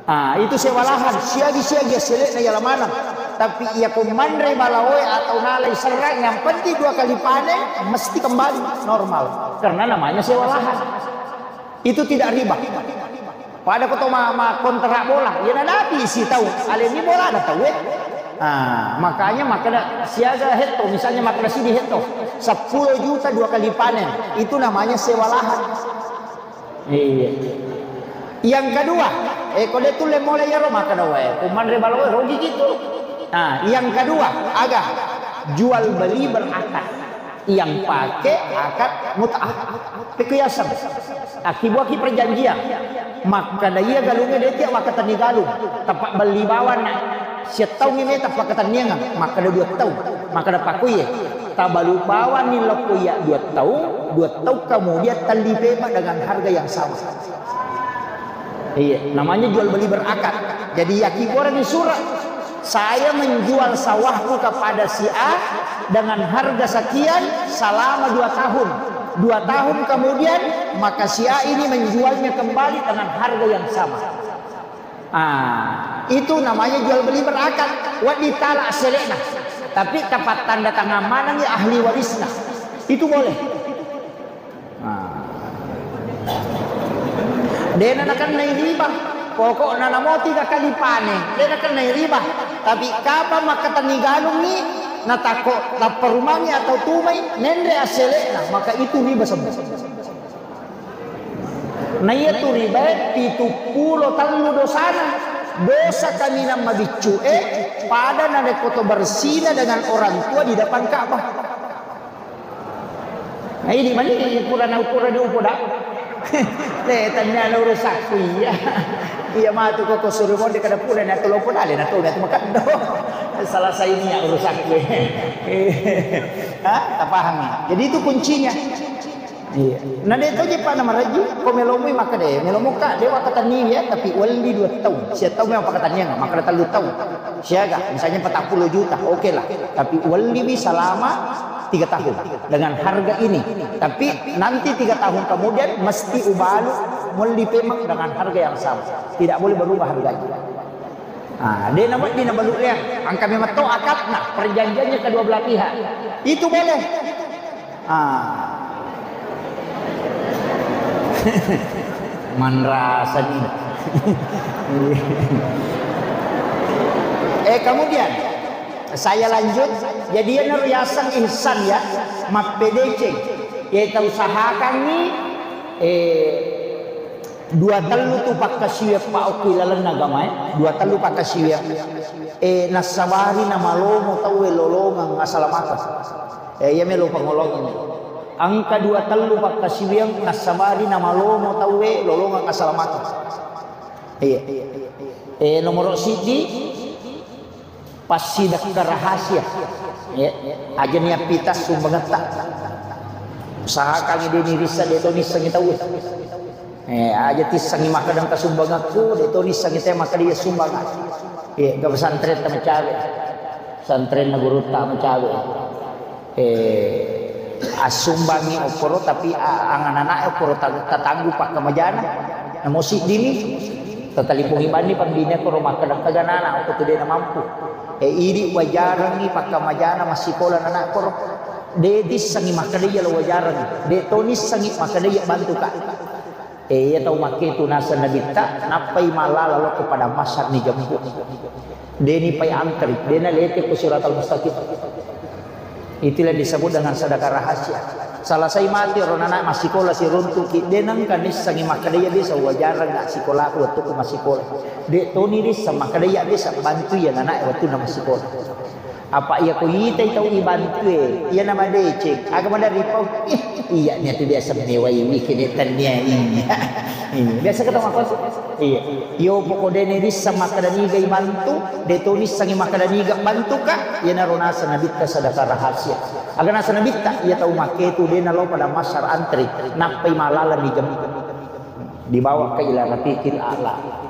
Ah, itu sewa lahan, siagi-siagi assele'na yala maneng. Tapi iya ko manre balaoe atau nalai serrang, yang penting dua kali panen mesti kembali normal. Karena namanya sewa lahan. Itu tidak riba. Pada ko to ma, ma kontrak bola, iya nadapi sitaung, aleni bolana tauwe. Ah, makanya makkeda siaga hetto, misalnya makkeda sidi hetto, sepuluh juta dua kali panen, itu namanya sewa lahan. Iya. Yang kedua, eh, ko de tulle mole yaro makkeda wae, kumanre balo wae, rugi gitu. Nah, yang kedua, aga jual beli berakad. Yang pakai akad mut'ah. Pekku yaseng. Akkibuaki perjanjian. Makkeda iya galungnge de tiak wakkatenni galung. Tepat beli bawanna. Siattaungngi meta pakkatenniangeng. Makkeda dua taung. Makkeda pakkuye. Tabalu bawanni lokko iya dua taung. Dua taung kemudian telli pepa dengan harga yang sama. Iya, namanya jual beli berakad. Jadi, yakkibuareng di surat, "Saya menjual sawahku kepada si A dengan harga sekian selama dua tahun. Dua tahun kemudian, maka si A ini menjualnya kembali dengan harga yang sama." Ah, itu namanya jual beli berakad. Wedding tala asselena. Tapi tepat tanda tangan maneng ya ahli warisna. Itu boleh. Nah. Dena nakennai riba. Pokokna namo tiga kali panen, dena nakennai riba. Tapi kapang makkatenni galungngi, natakko lapparumangngi atau tumai, nenre asselena, maka itu riba semua. Naiya tu ribae pitu pulo tellu dosana. Dosa kaminang mabiccu e pada narekko to bersina dengan orang tua di depan Ka'bah. Nah, ini mani pura na pura di upoda. Le, tanya na urusakku iya. Iya matu koko suruh monde kada pura na tolo podale na tolo tu makeddo. Salah saini ya urusakku. Ha, tapahami. Jadi itu kuncinya. Iya. Na de to je pa na maraji, ko melomoi makkeda, melomo ka, de wakkatenni ya, tapi welli dua taung. Sia taung memang pakkatenniang, makkeda tellu taung. Siaga, misalnya empat puluh juta, oke lah. Tapi welliwi selama tiga tahun dengan harga ini. Tapi nanti tiga tahun kemudian mesti ubalu melli pemang dengan harga yang sama. Tidak boleh berubah harganya. Ah, de na wedding nabalu leang. Engka memang to akadna, perjanjiannya kedua belah pihak. Itu boleh. Ah. Manrasani. Eh, kemudian saya lanjut. Jadi, iyanaro yaseng ihsan ya, mappedeceng. Ya, kita usahakanni, eh, dua tellu tu pakkasiwiang pa okki lalenna agamae, dua tellu pakkasiwiang. Eh, nassabari namalomo tauwe lolongeng asalamakeng. Eh, iya melo pangolongeng. Engka dua tellu pakkasiwiang nassabari namalomo tauwe lolongeng asalamakeng. Iya. Eh, nomoro siddi, passidekka rahasia. Iya. Aja niappita sumbangetta. Usahakangi de nirissa, de to nissengi tauwe. Eh, aja tissengi makkeda engka sumbangekku, de to nissengi te makkeda iya sumbangeng. Iya, ke pesantren ta macawe. Pesantrenna gurutta macawe. Eh, assumbangi okkoro, tapi a-, anganana'e okkoro ta-, tatanggu pakkamajana. Namo siddini, tatalipongi banni pambine okkoro makkeda, "Engkaga nana, okko tu de namampu." Eh, idi wajarengi pakkamajana massikola nana okkoro. De tissengi makkeda iya lo wajarengi. De to nissengi makkeda iya bantuka. Eh, iya tau makketu naseng Nabitta, nappai mallala lao ko padang mahsyar ni jemput. Deni pai antri, dena lete ko siratal mustaqim. Itulah disebut dengan sedekah rahasia. Salasai mati ro nana massikola siruntuki, de nengka nissengi makkeda iya bisa wajareng nggak sikolaku wettuku massikola. De toni disseng makkeda iya bisa bantu iya nana wettunna massikola. Apa iya ko itai tau ibantue, iya na madeceng, aga maderri pau? Ih, iya nia tu biasa mewaiwi kene tennia iya. Iya, biasa kata makosu. Iya. Iyo poko dene disseng makkeda niga ibantu, de to nissengi makkeda niga bantuka, iya naro naseng Nabitta sedekah rahasia. Aga naseng Nabitta, iya tau makketu de nalo pada massar antri, nappai malala ni jemput. Dibawa ke ila rafiqil a'la.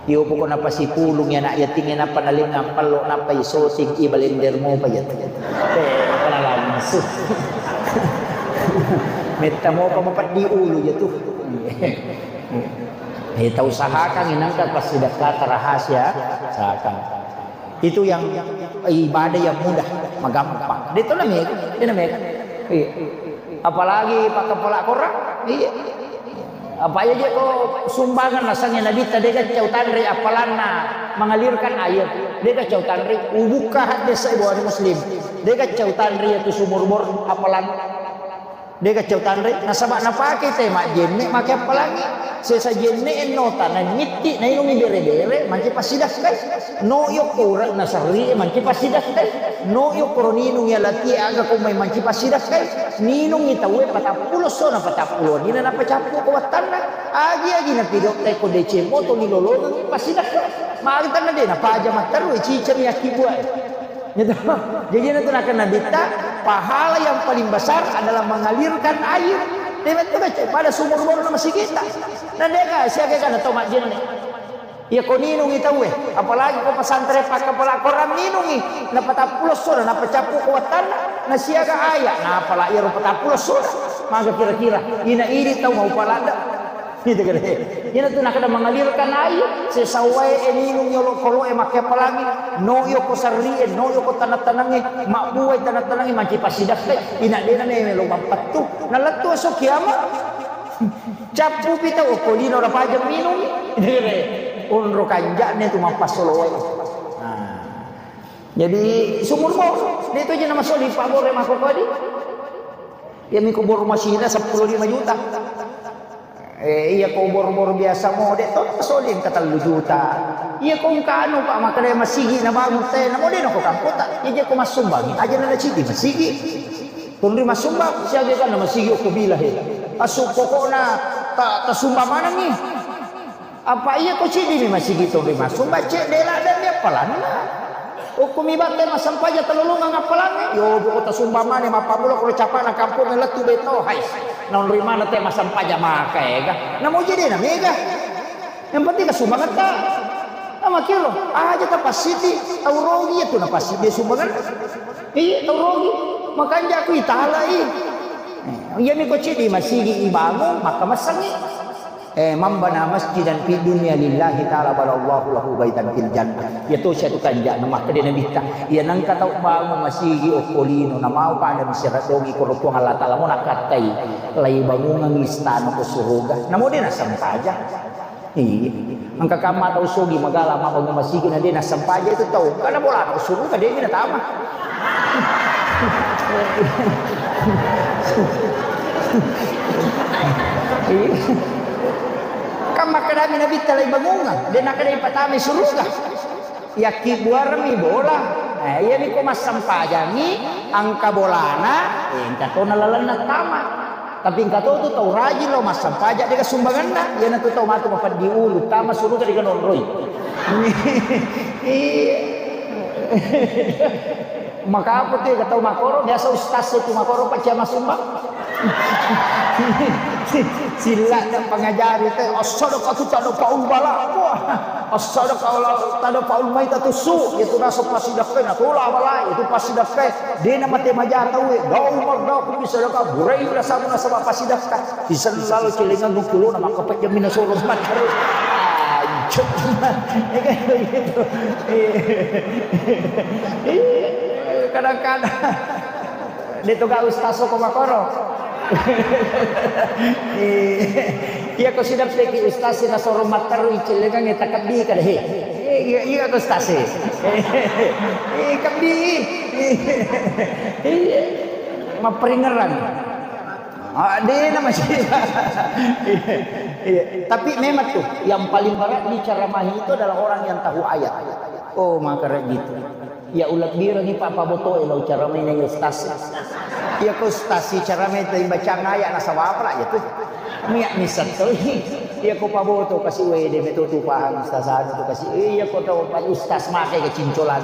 Iyo poko napasipulung ya anak yatim ya napa nalengang pello napa isoting i balender mopa ya. Eh, apa langsung. Metta mopa mapeddi ulu ya tu. Eh, tau usahakan inangka passidekkata rahasia, usahakan. Itu yang ibadah yang mudah, magampang. De to namega, de namega. Iya. Apalagi pakkapala korang, iya. Apa iya je ko sumbangan nasengnge Nabitta, de gaccau tanre appalanna mengalirkan air, de gaccau tanre, ubukka hadis Sahih Bukhari Muslim, de gaccau tanre itu sumur bor appalan, de gaccau tanre, nasaba napake te majjenne make appalangi, sesa jenne ennota na mitti nainungi bere-bere manci passidakkai. No yokko ure'na serri e manci passidakkai. No yokkoro ninung iya latie aga ko mai manci passidakkai. Ninungi tauwe patappulo sona patappulo nina napacappu ko wattanna. Agi-agi napidotta ko deceng moto ni lolongeng passidakkai. Magi tanna de napaja matteru e ciceng yakki buae. Gitu. Jadi itu nakenna Nabitta, pahala yang paling besar adalah mengalirkan air. Dia betul baca pada sumur bor na masigita. Na de ka siaga kana to majjenne. Iya ko ninungi tauwe, apalagi ko pesantren pakkapala Korang ninungi, na patappulo sona, na pacappu ko wattanna, na siaga aya, na apala iyaro patappulo sona, maga kira-kira, ina idi tau mau palada. Gitu kan. Ina tu nakada mengalirkan air, sesawai e ninung yolo kolo e makke apalagi, no yo ko sarri e, no yo ko tanah-tanange, mabbuai tanah-tanange, manci pasidakkai, ina dena meme lo mappattu, na lettu aso kiamat. Cappupi tau okko lino rapajeng minung. Onro kanja'ne tu mappassolo wae. Nah. Jadi sumur bor, de tu je nama soli pabore mako kodi. Ya miko bor masina seppulo lima juta. Eh, iya ko bor-bor biasa mo de to soli engka tellu juta. Iya ko engka anu Pak makkeda masigi na bangun te na mo de na ko kampota. Iya je ko massumbangi aja na cidi masigi. Tonri massumbang, siaga kan masigi okko bila he. Asu pokokna ta, tasumba manengngi. Apa iya ko cidi mi masigi tonri massumbang, cek dela dan dia palanna. Okko mi batte massempaja telolongang appalangnge. Yo, buko tasumba mane mappammula ko capana kampung lettu beto, hai. Naonri mana te massempaja maka ega. Namo jadi na mega. Yang penting ka sumbangetta. Nah, makkiro, aja tapassidi, tau rogi itu napassidi sumbangan. Iya, tau rogi. Makanja aku italai. Eh, iya mi ko cidi masigi ibangun, maka masangi. Eh, man bana masjidan fid dunya lillahi ta'ala banallahu lahu baitan fil jannah. Iya to sia tu kanja na makkeda Nabitta. Iya nangka tau bangun masigi okko lino na mau pada misira dogi koro Puang Allah Ta'ala mo nakattai. Lai bangungang istana ko suruga. Namo de nasempaja. Iya. Engka kamma tau sogi magala mabbangun masigi na de nasempaja itu tau. Karena bola na suruga de na tama. Iya. Kan makkedami Nabitta lai bangungang, de nakkeda ipatama suruga. Yakki buarmi bola. Eh, iya niko massempajangi angka bolana, eh, engka tona lalenna tama. Tapi engka to tu tau rajin lo massempaja de sumbanganna. Iyana tu tau matu mapeddi ulu, tama suruga de nonroi. Iya. Maka apa tu ya tau makoro, biasa ustaz itu makoro pakai masumbang. Silla dan pengajari teh, as-sadaqatu tadfa'ul bala. Wah, as-sadaqah tadfa'ul maitatus su. Itu rasa pasidakkai, nah, tola bala, itu pasidakkai. Dena mate maja tau, eh. Gau mardau ku bisa daka, burai rasa nasaba pasidakka. Isellal celengan nukulu nama kepet jamina sorong mater. Anjir. Iya kan gitu. Iya. Iya. Kadang-kadang. De to ga ustaz ko makoro. Iya ko sidappeki ustaz na soro matteru icellengang e takabbi kada he. Iya iya ko ustaz e. Iya kabbi. Iya. Mapperingeran. Ah, de na masih. Iya. Tapi memang tuh yang paling berat diceramahi itu adalah orang yang tahu ayat. Oh, maka gitu. Iya ulebbirengngi pa pabotoe lao caramaina iya ustaz. Iya ko ustaz si caramai tau bacang ayat nasaba apa lah iya tu. Miak misal toi. Iya ko paboto kasi wede meto tu pahang ustaz anu tu kasi. Iya ko tau pa ustaz make ke cincolan.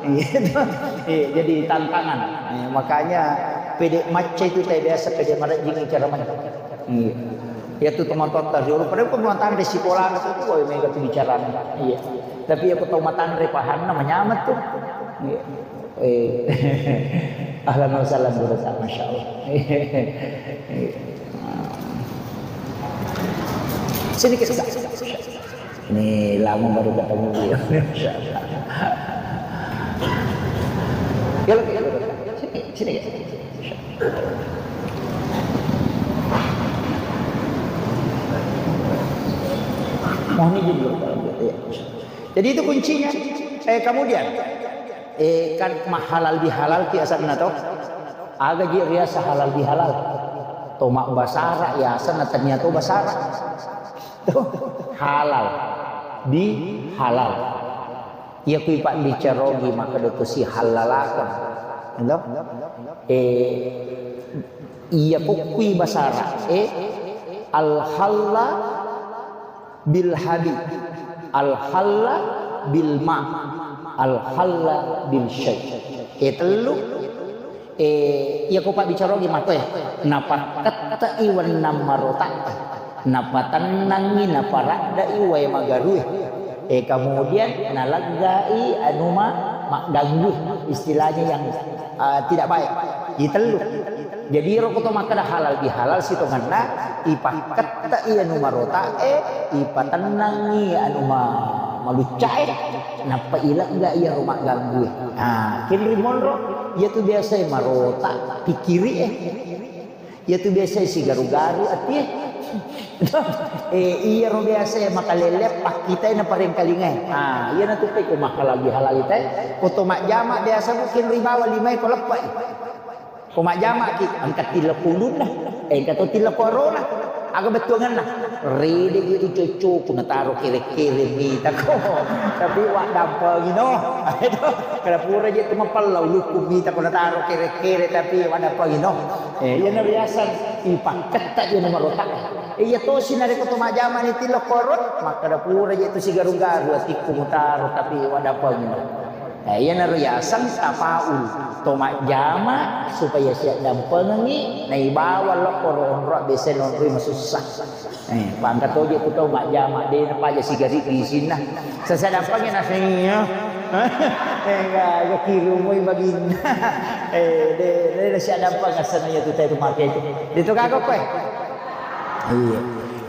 Iya tu. Iya, jadi tantangan. Iya, makanya pede macca itu teh biasa pede marajing caramai. Iya. Iya tu teman-teman tadi, padahal pun tanre sikolana tu, tu mega tu bicarana. Iya. Tapi aku tau matanre pahanna manyameng tu. Iya. Eh. Ahlan wa sahlan, Guru Ustaz, Masya Allah. Iya. Sini kita. Ini lama baru ketemu dia. Masya Allah. Ya, ya, sini, sini. Mohon izin dulu kalau gitu, ya. Jadi itu kuncinya. Eh, kemudian, eh, kan mahalal bihalal ki asanna to. Aga ji riasa halal bihalal. To mabbasara ya asanna tania to basara. To halal bihalal. Iya kui pabbicarogi maka doto si halalakan. Gitu? Eh, iya kukkui basara. Eh, al halla bil habib, al halla bil ma, al halla bil syai. E tellu, e, iya ko pabbicarogi makoe, napakketta'i wennang marota, napatennangngi, naparaddai wae magarue. E, kemudian naleggai anu ma-, magganggui, istilahnya yang, eh, tidak baik. Itellu. Jadi ro ko to makkeda halal bihalal sitongenna, ipakketta'i anu marota'e, ipatennangngi anu ma-, malucca'e, nappa ilegga iyaro magganggui. Ah, kenri monro, iya tu biasa marota, pikkiri'e. Iya tu biasa sigaru-garu atie. Eh, iyaro biasa makalele pakkitai na parengkalingai. Ah, iya na tu pe ko mahalal bihalal itai. Ko to majjama biasa mungkin ribawa limai ko leppai. Ko majjamaki, engka tillapulunna, eh, engka to tillapuarona. Aga bettuangenna? Rede itu cocok nataro kere-kere mita ko. Tapi waddampengino. Aduh, kada pura je tu mapella ulukku mita ko nataro kere-kere tapi waddampengino. Eh, iya na riasang ipakketta iya na marota. Eh, iya tosi narekko to majjama ni tillappuaro, makkada pura je tu sigaru-garu atikku mutaro tapi waddampengino. Eh, iyanaro yaseng tafaul. To majjama supaya siaddampengengngi, naibawa lokko ro onroa biasa nonroi masussa. Eh, pangka toje tu tau majjama, de napaja sigari isinna. Sasa dampengi naseng iya. Eh, ga, ga kirumoi baginna. Eh, de, de, de siaddampeng asana iya tu tau tu mate tu. De tu gaga koe. Iya.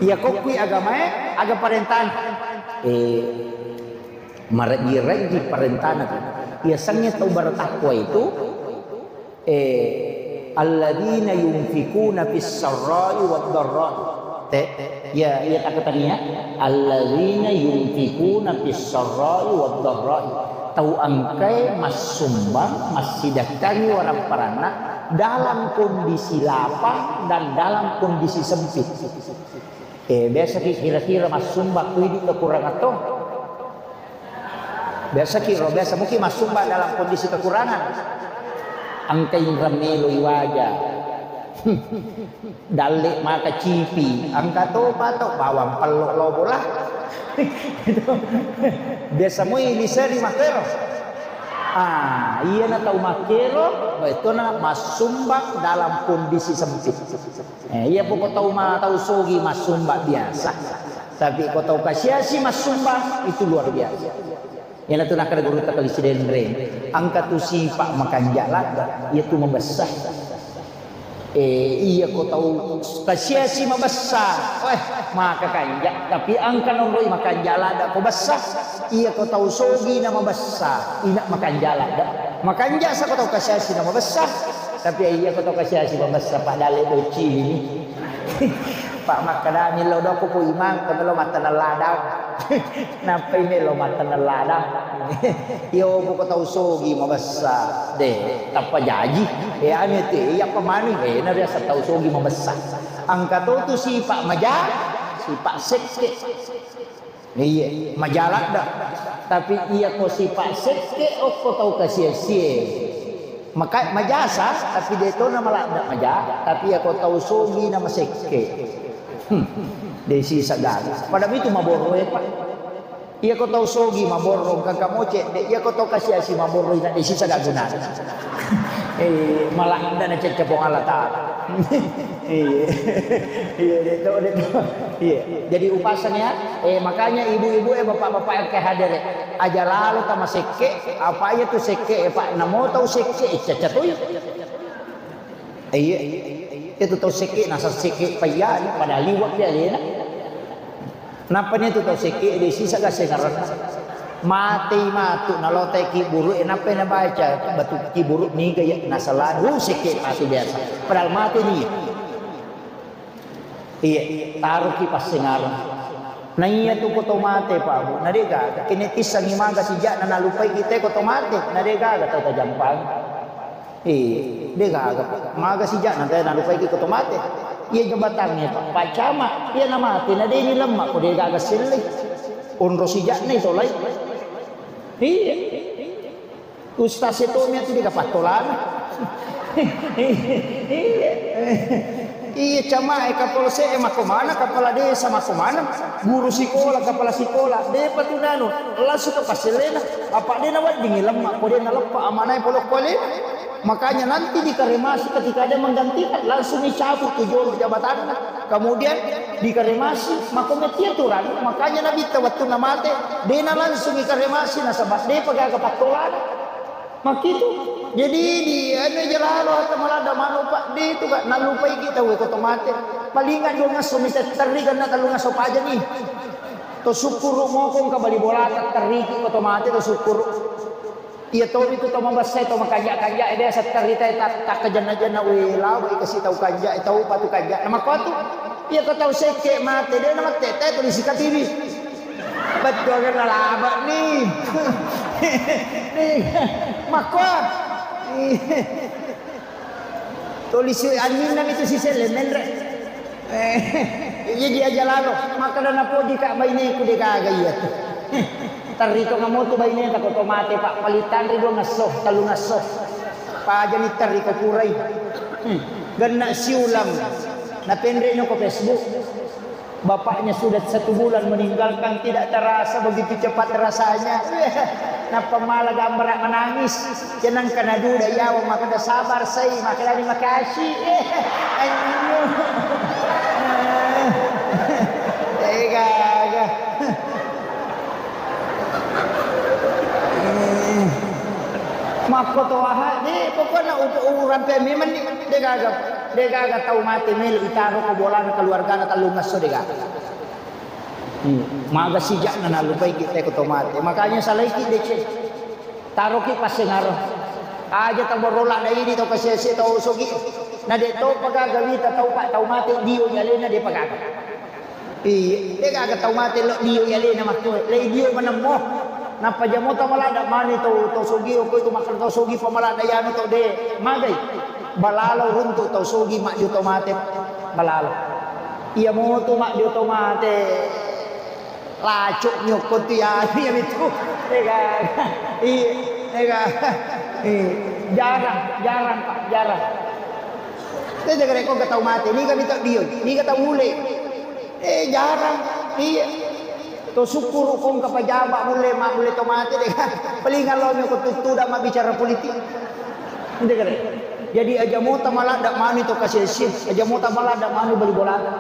Iya kokkui agamae, aga parentana. Eh, Marejji-rejji parentana tu. Yasengnge tau bertakwa itu, eh, alladzina yunfikuna fis sarra'i wad dharra'i. Te, ya, ya takatania. Alladzina yunfikuna fis sarra'i wad dharra'i. Tau engkae massumbang, massidekkangi warang paranna dalam kondisi lapang dan dalam kondisi sempit. Eh, biasa ki kira-kira massumbang ku idi kekurangan to. Biasa ki ro, biasa muki massumbang dalam kondisi kekurangan. Engka inrang melo iwaja. Dalle maka cipi, engka to pato bawang pello lobo lah. Biasa mui liseri makero. Ah, iya na tau makero, itu na massumbang dalam kondisi sempit. Eh, iya poko tau ma-, tau sogi massumbang biasa. Tapi ko tau kasiasi massumbang itu luar biasa. Iyanatu nakkeda gurutta Kali Sidenreng, engka tu sipa makanja ladda, iyatu mabessa. Eh, iya ko tau kasiasi mabessa, weh, maka kanja, tapi engka nonroi makanja ladda ko bessa. Iya ko tau sogi na mabessa, ina makanja ladda. Makanja sa ko tau kasiasi na mabessa. Tapi iya ko to kasiasi mabessa padale bocci ini. Pak makkedami lo doko ko imang ko melo matteneng ladang. Nappai melo matteneng ladang. Iyo buko tau sogi mabessa. De, tappa jaji. E anu te, iya pemani, e na biasa tau sogi mabessa. Engka to tu sipa maja, sipa sekke. Iya, maja ladda. Tapi iya ko sipa sekke okko tau kasiasie. Maka majasa, tapi de tona maladda maja, tapi iya ko tau sogi na masekke. Hmm. De sisa gaga. Pada itu maborro e, Pak. Iya ko tau sogi maborro engka moce, de iya ko tau kasiasi maborro ina de sisa gaga guna. Eh, maladda na cecca Puang Allah Taala. Iya. Iya, de to, de to. Iya. Jadi upasan ya. Eh, makanya ibu-ibu, eh, bapak-bapak yang ke hadir, eh, aja lalo tama sekke, apa iya tu sekke, eh, Pak, namo tau sekke, eh, caca tu. Iya. Itu tau sekke, nasa sekke payah, pada liwat dia dia. Napa ni tu tau sekke, dia sisa gak sengaran. Mati matu, nalotai ki buru, eh, napa na baca batu ki buru niga ya, nasalah, uh, sekke matu biasa. Padahal mati ni. Iya, taruki passengareng. Naiya tu ko to mate, Pak, Bu, na de gaga. Kene tissangi maga sija'na nalupai kita ko to mate, na de gaga tau tajampang. Eh, de gaga, Pak. Maga sija'na te nalupai ki ko to mate. Iya jabatangnge, Pak. Pak Camat, iya na mate, na de ni lemma ko de gaga selle. Onro sija'na to lai. Iya. Ustaz e tommi atu de gaga pattolana. Iya. Iya, camae, kapolsek e makko mana, kepala desa makko mana, guru sikola, kepala sikola, depa tu nanu, langsung ke pasellena, apa de naweddingi lemma, ko de naleppa amanae pole okko alena. Makanya nanti dikremasi ketika ada menggantikan, langsung dicabut tu jolo jabatanna. Kemudian dikremasi, makko metti aturan, makanya Nabitta wettunna mate, de na langsung dikremasi nasaba depa gaga pattolana. Makkitu. Jadi di anu aja lalo ata maladda manu, Pak, de tu ga nalupai kita we ko to mate. Palinga dua ngasso mi terri, karena tellu ngasso pajani. To sukkuru mokong ka bali bolata terri ki ko to mate to sukkuru. Iya tomi tu to mabessa to makanja-kanja e biasa terri te tak, tak kejenna-jenna we labo i kasi tau kanja e tau patu kanja. Na makko tu. Iya ko tau sekke mate de na mate te tulisi katibi. Bettuangenna laba ni. Ni, makko. Tulisi anninna itu siselle menre. Eh, iya dia aja lalo. Makkeda napoji ka baineku de gaga iya tu. Terri to ngamotu baineta ko to mate, Pak, palitanri dua ngasso, tellu ngasso. Pajani terri ko purai. Hmm. Genna siulang. Napenre no ko Facebook. Bapaknya sudah satu bulan meninggalkan, tidak terasa begitu cepat rasanya. Nappa mala gambara menangis. Cenang kana duda yawa makkeda sabar sai, makkedani makasih. Anjing. Tega. Makko to aha, de pokokna urampe memang ni, de gaga, de gaga tau mate melo itaro ko bolana keluargana tellu ngasso de gaga. Hmm. Maga sija'na nalupai kita ko to mate. Makanya salaiki deceng. Taroki passengaro. Aja tau borola daidi tau kasese tau sogi. Na de to pagaga wita tau pa tau mate dio jalena de pagaga. Iya, de gaga tau mate lo dio jalena makko. Lei dio manemmo. Nappa jamota maladda mani tau tau sogi ko itu makan tau sogi pamalada yanu tau de. Magai. Balalo runtu tau sogi majjo tau mate. Balalo. Iya motu majjo tau mate. Lacuk nyokko tu ya, iya mitu. Ega. Iya, ega. Iya. Jarang, jarang, Pak, jarang. Te jaga rekko tau mate, niga mita dio, niga tau ule. Eh, jarang. Iya. To sukkuru kong ka pajaba mulle, ma mulle to mate de. Paling allo mi ko tuttu da mabbicara politik. Ente kare. Jadi aja mota maladda mani to kasese, aja mota maladda mani bali bolata.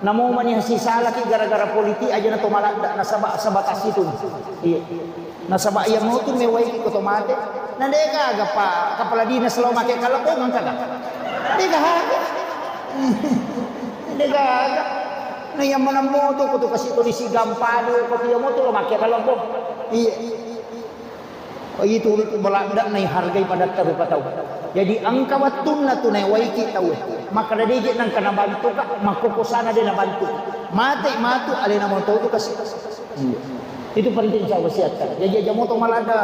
Namo mani hasisalaki gara-gara politik aja na to maladda nasaba sabatas itu. Iya. Nasaba iya motu mewaiki ko to mate. Na de gaga pa kepala dinas lo make kalebong engka ga? De gaga. De gaga. Na iya maneng motu ko to kasi polisi gampadu ko iya motu lo make kalebong. Iya. Itu Belanda naihargai padatta rupa tau. Jadi engka wettunna tu naewaiki tau. Makkeda deje nangka nabantuka, makkokosana de nabantu. Mate matu alena moto tu kasi. Iya. Itu penting saya wasiatkan. Jadi aja moto malada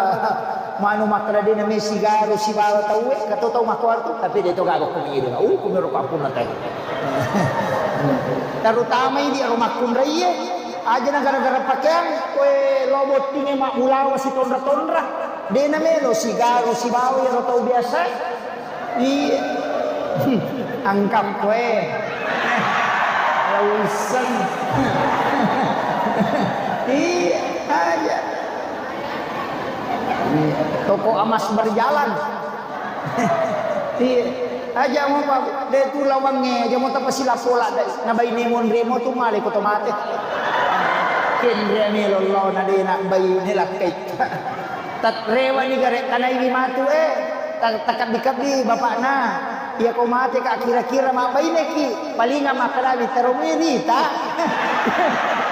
manu makkeda de name sigaru sibawa tau e, kato tau makkuartu, tapi de to gaga ko menyedo. Uh, kumero kampung na tau. Terutama idi aro makkunraie. Aja na gara-gara pakeang, koe lo bottinge mabbulawa sitonra-tonra. De na melo sigaru sibawa iyaro tau biasa. Iya. Angkang koe. Lausen. Iya, aja. Iya. Toko emas berjalan. Iya. Aja mo, Pak, de tu lawangnge, aja mo tapasilapola dai. Na baine monremo tu male ko to mate. Kenre melo lo na de na baine lakkai. Tatrewani gare tanaiwi matu e. Ta-, takabbi-kabbi bapakna. Iya ko mate ka kira-kira mabbaineki. Palinga makkadawi tero merita.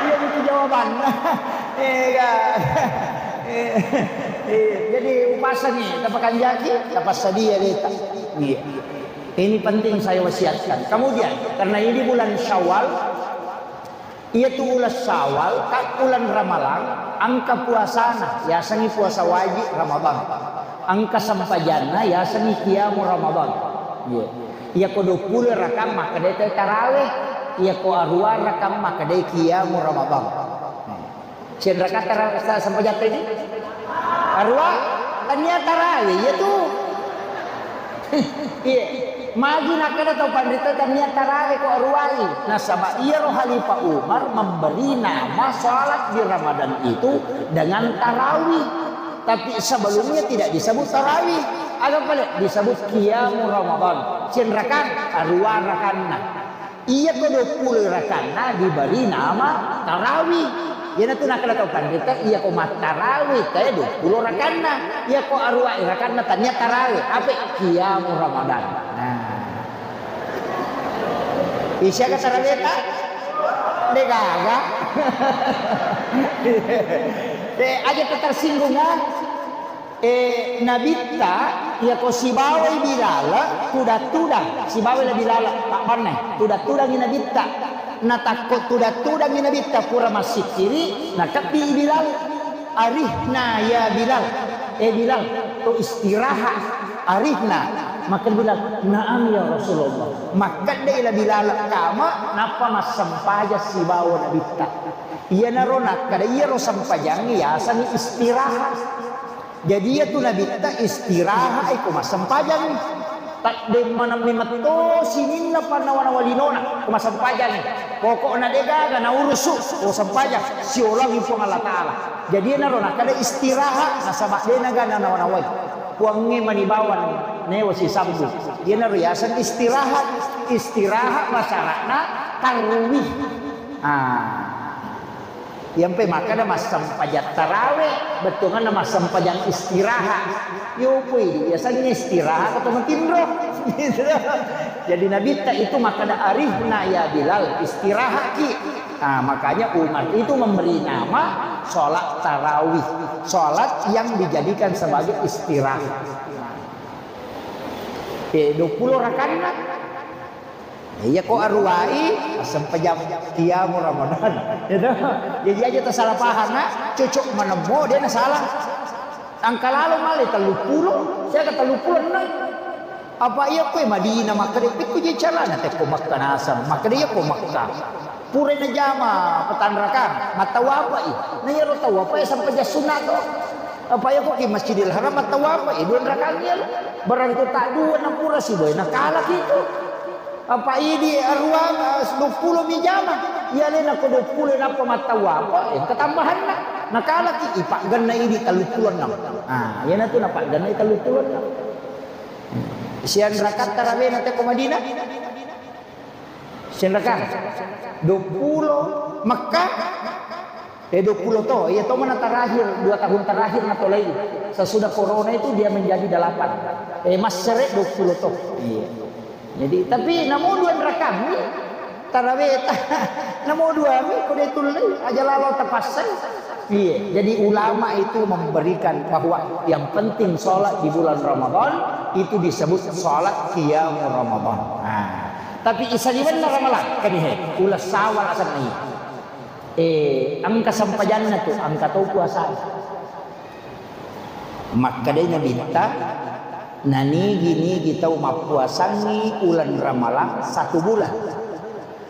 Iya itu jawabanna. Ega. Eh, eh, jadi upasangi, tapakanjaki, tapassadia deta. Iya. Ini penting saya wasiatkan. Kemudian, karena ini bulan Syawal, Iyatu uleng Syawal, ka uleng Ramalang, engka puasana, yasengngi puasa wajib Ramadan. Engka sempajanna, yasengngi qiyamu Ramadan. Iya. Iyako duappulo rakang makkedai te tarawih, iyako aruwa rakang makkedai qiyamu Ramadan. Sian rakang tara-, sa-, sempajatta idi? Aruwa, tania tarawih, iyatu. Iya. Magi nakkeda tau panrita tania tarawih ko aruwai. Nasaba iyaro Khalifah Umar memberi nama salat di Ramadan itu dengan tarawih. Tapi sebelumnya tidak disebut tarawih. Aga pale disebut qiyamu Ramadan. Sian rakang, aruwa rakanna. Iyako duappulo rakanna diberi nama tarawih. Iyanatu nakkeda tau panrita, iyako mattarawih te duappulo rakanna. Iyako aruwa rakanna tania tarawih. Apa? Qiyamu Ramadan. Nah. Isiaga tarawihta? Degaga. Eh, aja tersinggung, ah. Eh, Nabitta, iyako sibawai Bilal, tudang-tudang, sibawai la Bilal, pabbanna, tudang-tudangi Nabitta. Natakko tudang-tudangi Nabitta, pura massikkiri, nakebbi Bilal. "Arihna ya Bilal." "Eh Bilal, to istirahat. Arihna." Makkeda Bilal, "Naam ya Rasulullah." Makkeddai la Bilal kama, nappa massempajang sibawa Nabitta. Iyanaro nakkeda, iyaro sempajangnge yasengngi istirahat. Jadi, iyatu Nabitta istirahat iko massempajang. Taddemmanammi metto sininna pannawa-nawa linona ko massempajang. Pokokna degaga naurusu, ko sempajang, siolongi Puang Allah Ta'ala. Jadi, iyanaro nakkeda istirahat, nasaba denaga nanawa-nawai. Puangnge mani bawang newa sisambung. Iyanaro yaseng istirahat. Istirahat basara'na tarwih. Ah. Iyampe makkeda massempajang tarawih, bettuanna massempajang istirahat. Yo, pui, biasanya istirahat atau matinro. Gitu. Jadi Nabitta itu makkeda, "Arihna ya Bilal, istirahatki." Nah, makanya Umar itu memberi nama sholat tarawih, sholat yang dijadikan sebagai istirahat. Eh, dua puluh rakaat. Iya ko aruwai, massempajang qiyamu Ramadan. Iya toh? Jadi aja tasala pahang, nah, cocok manemmo, dia na salah. Engka lalo male telluppulo, siaga telluppulo enneng. Apa iya koe Madinah makkeda, "Pekko je carana tekko Makkah naseng?" Makkeda, "Iya ko Makkah." Pura najama patanrakang, mattawapai. Nah, iyaro tawapai sempajang sunna to. Apa iya ko ki Masjidil Haram mattawapai, dua rakang iya. Barang to tak dua na pura siboe, nakalaki itu. Apa idi aruang, eh, duappulo mi jama. Iya lena ko duappulo nappa mattawapa, engka tambahanna. Nakalaki, ipagganna idi telluppulo enneng. Ah, iyanatu napagganna telluppulo enneng. Sian rakaat tarawihna tekko Madinah? Sian rakaat? Duappulo. Makkah? Eh, duappulo to. Iya to mana terakhir, dua tahun terakhir natolai. Sesudah corona itu dia menjadi delapan. Eh, massere duappulo to. Iya. Jadi, tapi namo dua rakaat mi tarawihta. Namo dua mi, ko de tullei, aja lalo tapassai. Iya, jadi ulama itu memberikan bahwa yang penting sholat di bulan Ramadan itu disebut sholat qiyam Ramadan. Nah, tapi isaliwenna Ramalang, kan he, uleng Syawal asenna. Eh, engka sempajanna tu, engka to puasa. Makkedai Nabitta, nanigi-nigi tau mappuasangngi uleng Ramalang satu bulan.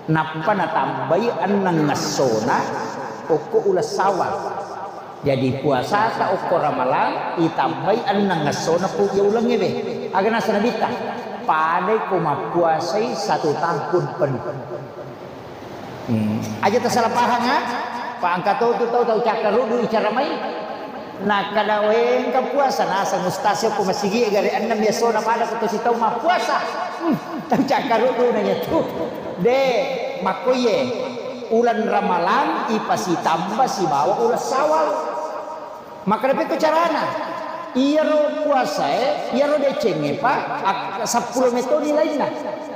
Nappa natambai enneng essona okko uleng Syawal. Jadi puasata okko Ramalang itambai enneng essona ku iya ulengnge be. Aga naseng Nabitta, padai ko mappuasai satu tahun penuh. Hmm. Aja tasala pahang, ha? Pa engka to tu tau, tau cakkaruddu icara mai. Nakkeda, "Wé, engka puasa." Naseng ustaz ko masigi gare ennem yasona pada ko tosi tau mappuasa. Hmm, tau cakkaruddu nanya tu. De, makkoye uleng Ramalang ipasitamba sibawa uleng Syawal. Makkeda pekko carana? Iyaro puasae, iyaro decengnge pa, ak-, seppulo metoni lainna.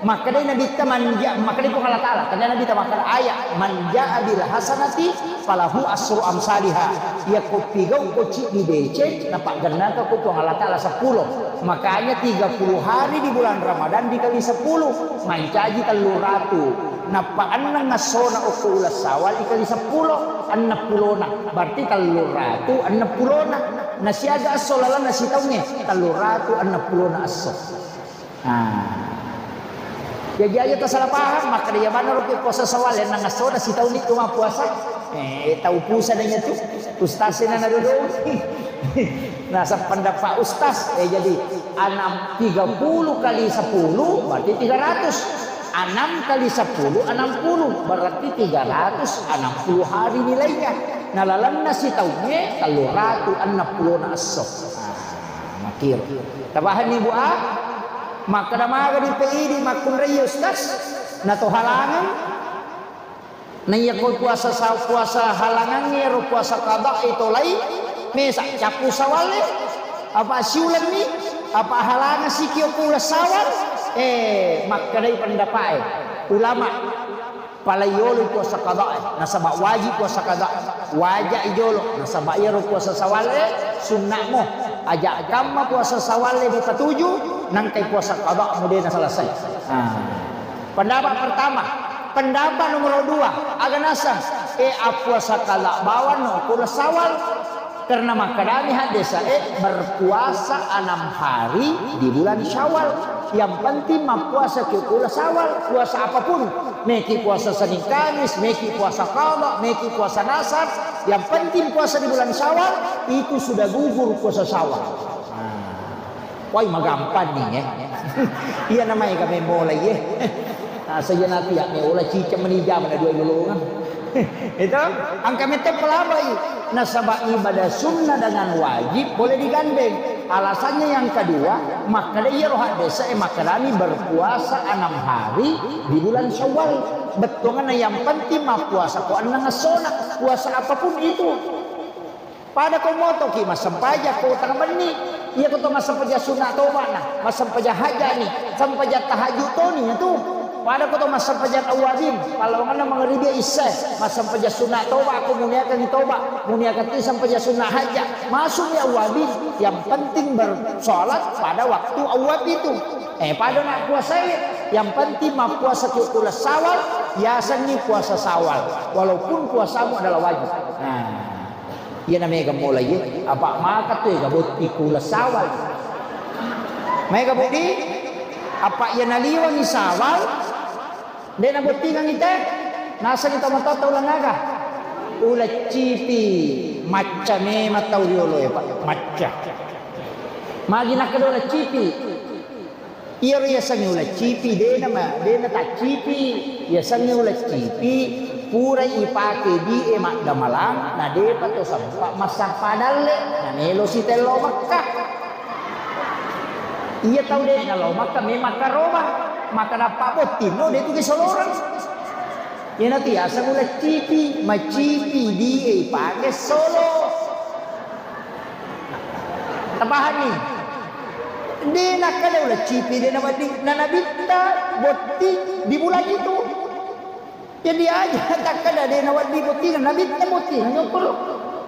Makkedai Nabitta, "Man ja-," makkedai Puang Allah Taala, tania Nabitta makkeda ayat, "Man jaa bil hasanati falahu asru amsaliha." Iyako pigau ko ciddi deceng, napaggennaka ko Puang Allah Taala seppulo. Makanya tiga puluh hari di bulan Ramadan dikali sepuluh, mancaji tellu ratu. Nappa enneng essona okko uleng Sawal ikali seppulo, enneng pulona. Berarti telluratu enneng pulona. Nasiaga esso lalenna sitaungnge? Telluratu enneng pulona esso. Ah. Jaji aja tasala paham, makkeda iya maneng roki puasa Sawal, enneng essona sitaunni tu mappuasa. Eh, tau pusana iya tu. Ustaz sina nadodong. Naseng pendapat ustaz, eh, jadi enam, tiga puluh kali sepuluh berarti tiga ratus. Enam kali sepuluh, enam puluh, berarti tiga ratus enam puluh hari nilainya. Nah, lalenna sitaungnge telluratu enneng pulona esso. Ah, makkiro. Tapahanni, Bu, ah? Makkeda magani pe idi makkunrai ustaz? Nato halangeng? Naiya ko puasa sa-, puasa halangangnge ro puasa qada e tolai, mesa cappu Sawal e, apa siulenni, apa halangeng sikio ko uleng Sawal, eh, makkedai pendapat e ulama, palai yolo puasa qada e, nasaba wajib puasa qada, wajib jolo, nasaba iyaro puasa Sawal e sunnamo, aja kamma puasa Sawal e mupatuju, nangkai puasa qada mudena selesai. Ah. Pendapat pertama, pendapat nomor dua, aga naseng, eh, appuasa kala bawang no kula Sawal. Karena makkedami haddesa, eh, berpuasa enam hari di bulan Syawal. Yang penting mappuasa ki kula Sawal, puasa apapun. Meki puasa Senin Kamis, meki puasa qada, meki puasa nasar. Yang penting puasa di bulan Syawal, itu sudah gugur puasa Syawal. Nah. Wai, magampanni, eh. Iya namaega memolai, eh. Nah, saja nanti ya, meola ciceng meni jama na dua lolongan. Itu, angka mette pelabai. Nasaba ibadah sunnah dengan wajib boleh digandeng. Alasannya yang kedua, makkeda iyaro haddesa e makkedami berpuasa enam hari di bulan Syawal. Bettuanna yang penting mappuasa ko enneng essona, puasa apapun itu. Pada ko motoki massempajang ko tang benni, iya ko to massempajang sunna toba'na, massempajang hajja'ni, sempajang tahajud toni tu. Pada ko to massempajang awwabin, pallawanganna mangribi isya, massempajang sunna toba ko muniakangi toba, muniakan ti sempajang sunna hajja, masukmi awwabin. Yang penting bersolat pada waktu awwab itu. Eh, pada nak puasa, yang penting mappuasa ki uleng Sawal, yasenni puasa Sawal, walaupun puasamu adalah wajib. Nah. Iyana mega mulai, apa maka tu ega botting ku uleng Sawal. Mega botting, apa iya naliwangi Sawal, de nabottingangi te, nasengi tomatoatta uleng aga? Uleng cipi, macca memang tau riolo e, Pak, macca. Magi nakkeda uleng cipi? Iyaro yasengnge uleng cipi, dena ma-, dena taccipi. Yasengnge uleng cipi, pura ipake die maddamalang, na depa to sempa massappa dalle, na melo sitello Mekka. Iya tau de nalo Mekka, memang karoba, maka nappa botting no, de tu ke solorang. Iyanatu yaseng uleng cipi, macipi die ipake solo. Tapahanni? De nakkeda uleng cipi, de nawedding, na nabitta botting di bulan itu. Jadi aja takkeda de nawedding botting, nabitta botting, nyokkoro.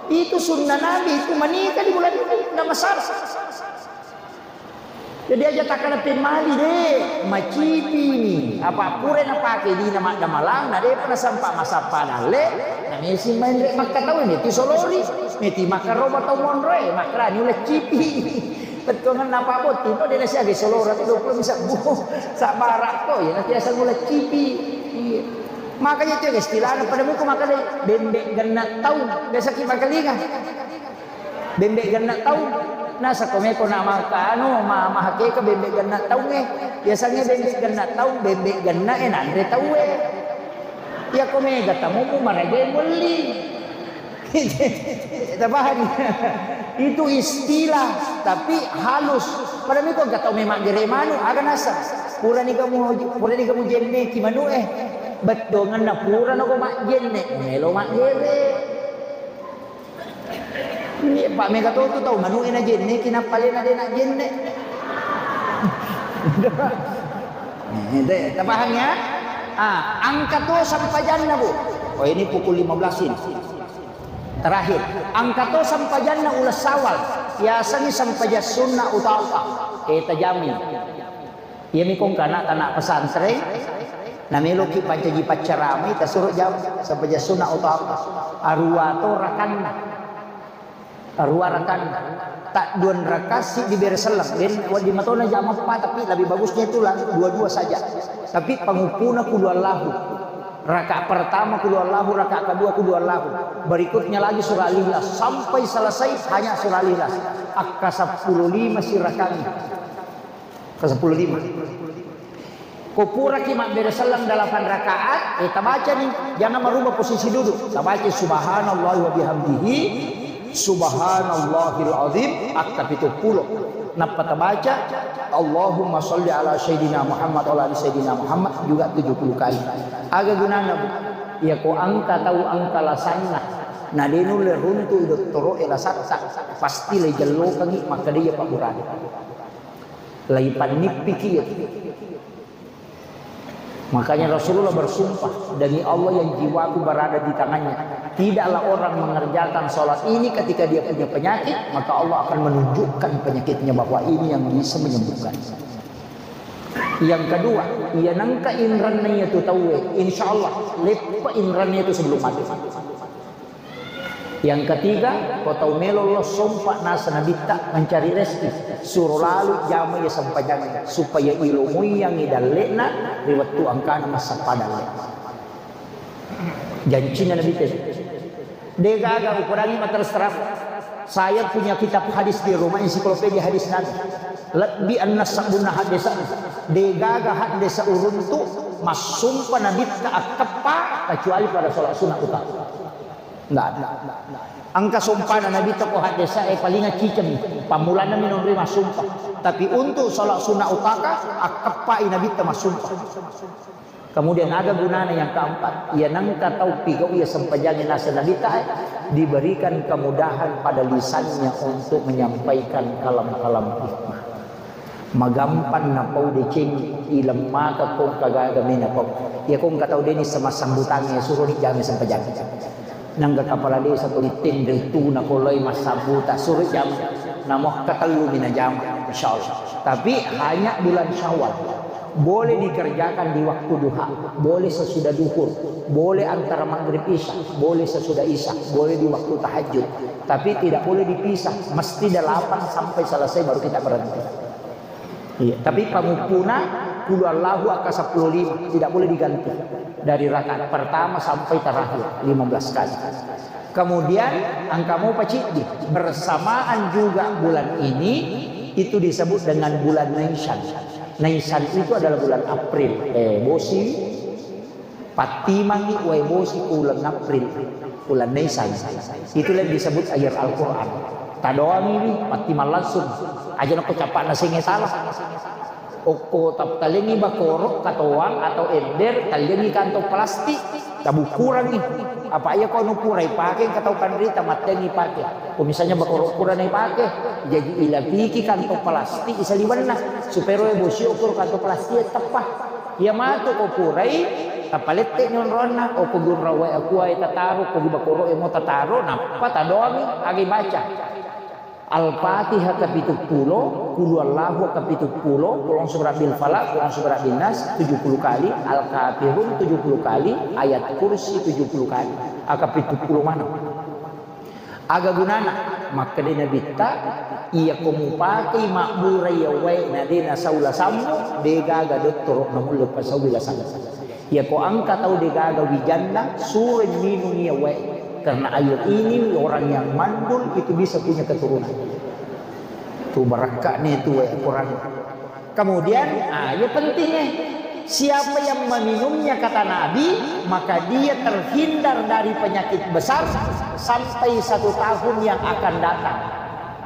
Itu sunnah Nabi, itu menikah di bulan itu, na masara. Jadi aja takkeda pemmali de, macipini. Apa pura napake dina maddamalang, na depa nasempa massappa dalle, na mesing menre makkatau, meti solori, meti makkaroba tau monroe, makkarani uleng cipi. Bettuangenna apa botting, no, de nasiaga solora tu dua puluh bisa bu, sabbara ko, ya, nanti asal uleng cipi. Iya. Makanya itu istilahnya pada muka maka de, bembe genna tau, biasa ki makalinga. Bembe genna tau. Nasa ko meko na maka anu, ma-, mahakeka bembe genna tau nge. Biasanya bembe genna tau, bembe genna e nanre tau e. Iya ko mega tamu mu maragai mulli. Tabahan. Itu istilah, tapi halus. Pada meko gak tau memang gere manu, aga nasa. Purani kamu, purani kamu jenne ki manu e. Bettonganna purana ko majjenne, melo maggere. Iya, Pak, mega to tu tau manu e najenne ki, nappa alena de najenne. Eh, de, tapahang ya? Ah, angka to sempajanna, Bu. Oh, ini pukul lima belas ini. Terakhir, angka to sempajanna uleng Sawal. Yasengngi sempajang sunna uta-uta. Eh, tajami. Iyami kongkana tanah pesantren. Nameloki pancaji paccaramai, tasuro jama, sampaja sunna atau apa. Arua to rakanna. Arua rakanna. Tak dua raka siddi bere selleng. Den, wedding matona jama pa, tapi lebih bagusnya itu lah, dua-dua saja. Tapi panguppuna kulu Allahu. Raka pertama kulu Allahu, raka kedua kulu Allahu. Berikutnya lagi surah Al-Ikhlas. Sampai selesai hanya surah Al-Ikhlas. Akka seppulo lima si rakanna. Ke sepuluh lima. Ko puraki mabbere selleng delapan rakaat, eh, tabacani, jangan merubah posisi duduk. Tabaca subhanallah wa bihamdihi, subhanallahil azim, akka pitu pulo. Nappa tabaca, Allahumma salli ala sayyidina Muhammad wa ala ali sayyidina Muhammad juga tujuh puluh kali. Aga gunana, Bu? Ya ko engka tau engka lasanna, na de nulle runtu dottoro e lasatta, pasti le jellokangi makkeda iya pabburane. Laipannippiki iya. Makanya Rasulullah bersumpah, "Demi Allah yang jiwaku berada di tangannya, tidaklah orang mengerjakan sholat ini ketika dia punya penyakit, maka Allah akan menunjukkan penyakitnya bahwa ini yang bisa menyembuhkan." Yang kedua, iya nengka inranna iya tu tauwe, insya Allah leppa inranna itu sebelum mati. Yang ketiga, ko tau melo lo sompa nasa nabitta mencari rezeki, suro lalu jama iya sempajang supaya ilomoiyangi dalle'na ri wettu angkana massappa dalle. Jancina nabitta. Degaga ukurangi materus terang. Saya punya kitab hadis di rumah, ensiklopedia hadis Nabi. Lebbi enneng sabbunna haddesa. Degaga haddesa uruntu massumpa nabitta akkeppa kecuali pada sholat sunnah utama. Nggak ada. Engka sompana Nabitta ko haddesa e palinga ciceng, pammulana minonroi massumpa. Tapi untuk sholat sunnah utaka, akkeppai Nabitta massumpa. Kemudian ada gunana yang keempat, iya nengka tau pigau iya sempajangi nasa Nabitta e, diberikan kemudahan pada lisannya untuk menyampaikan kalam-kalam hikmah. Magampang napau deceng, ilemmaka ko kagaga mena pau. Iya ko engka tau deni sama sambutangnge, suroni jame sempajang. Nangga kapala desa ko ditendeng tuna ko loi massambuta, suro jame. Namo katellu mina jame, insyaallah. Tapi hanya bulan Syawal. Boleh dikerjakan di waktu duha, boleh sesudah duhur, boleh antara maghrib isya, boleh sesudah isya, boleh di waktu tahajud. Tapi tidak boleh dipisah, mesti delapan sampai selesai baru kita berhenti. Iya, tapi panguppuna kulu Allahu akka sepuluh lima, tidak boleh diganti. Dari rakaat pertama sampai terakhir, lima belas kali. Kemudian, angka mau paciddi, bersamaan juga bulan ini, itu disebut dengan bulan Naisan. Naisan itu adalah bulan April. Eh, bosi, Pattimangngi wae bosi ko uleng April, uleng Naisan. Itulah yang disebut ayat Al-Quran. Tadoangi wi, pattimang langsung. Aja nako capakna sengnge salah. Okko taptalengi bakoro, katoang atau ember, talengi kantong plastik, tabukurangi. Apa iya ko anu pura ipake, engka tau kanri tamattengi pake. Ko misalnya bakoro pura naipake, jadi ilapiki kantong plastik isaliwenna, supaya roe bosi okko kantong plastik teppa. Iya matu ko purai, tapalette nyonronna, okko gunra wae akuae tataro, ko gibakoro e mo tataro, nappa tadoangi, agi baca. Al-Fatihah kapitu pulo, Qul Huwallahu kapitu pulo, Qul A'udzu Birabbil Falaq, Qul A'udzu Birabbin Nas tujuh puluh kali, Al-Kafirun tujuh puluh kali, Ayat Kursi tujuh puluh kali. Akapitu pulo maneng. Aga gunana? Makkeda Nabitta, iyako mupakei mabburai yawae na de nasau lasammu, de gaga dottoro namulle pasaui lasammu. Iyako engka tau de gaga wijanna, suroi minung iya wae. Karena air ini orang yang mandul itu bisa punya keturunan. Tu barakka'ni tu wae Quran. Kemudian, ah, ya pentingnya, siapa yang meminumnya, kata Nabi, maka dia terhindar dari penyakit besar sampai satu tahun yang akan datang.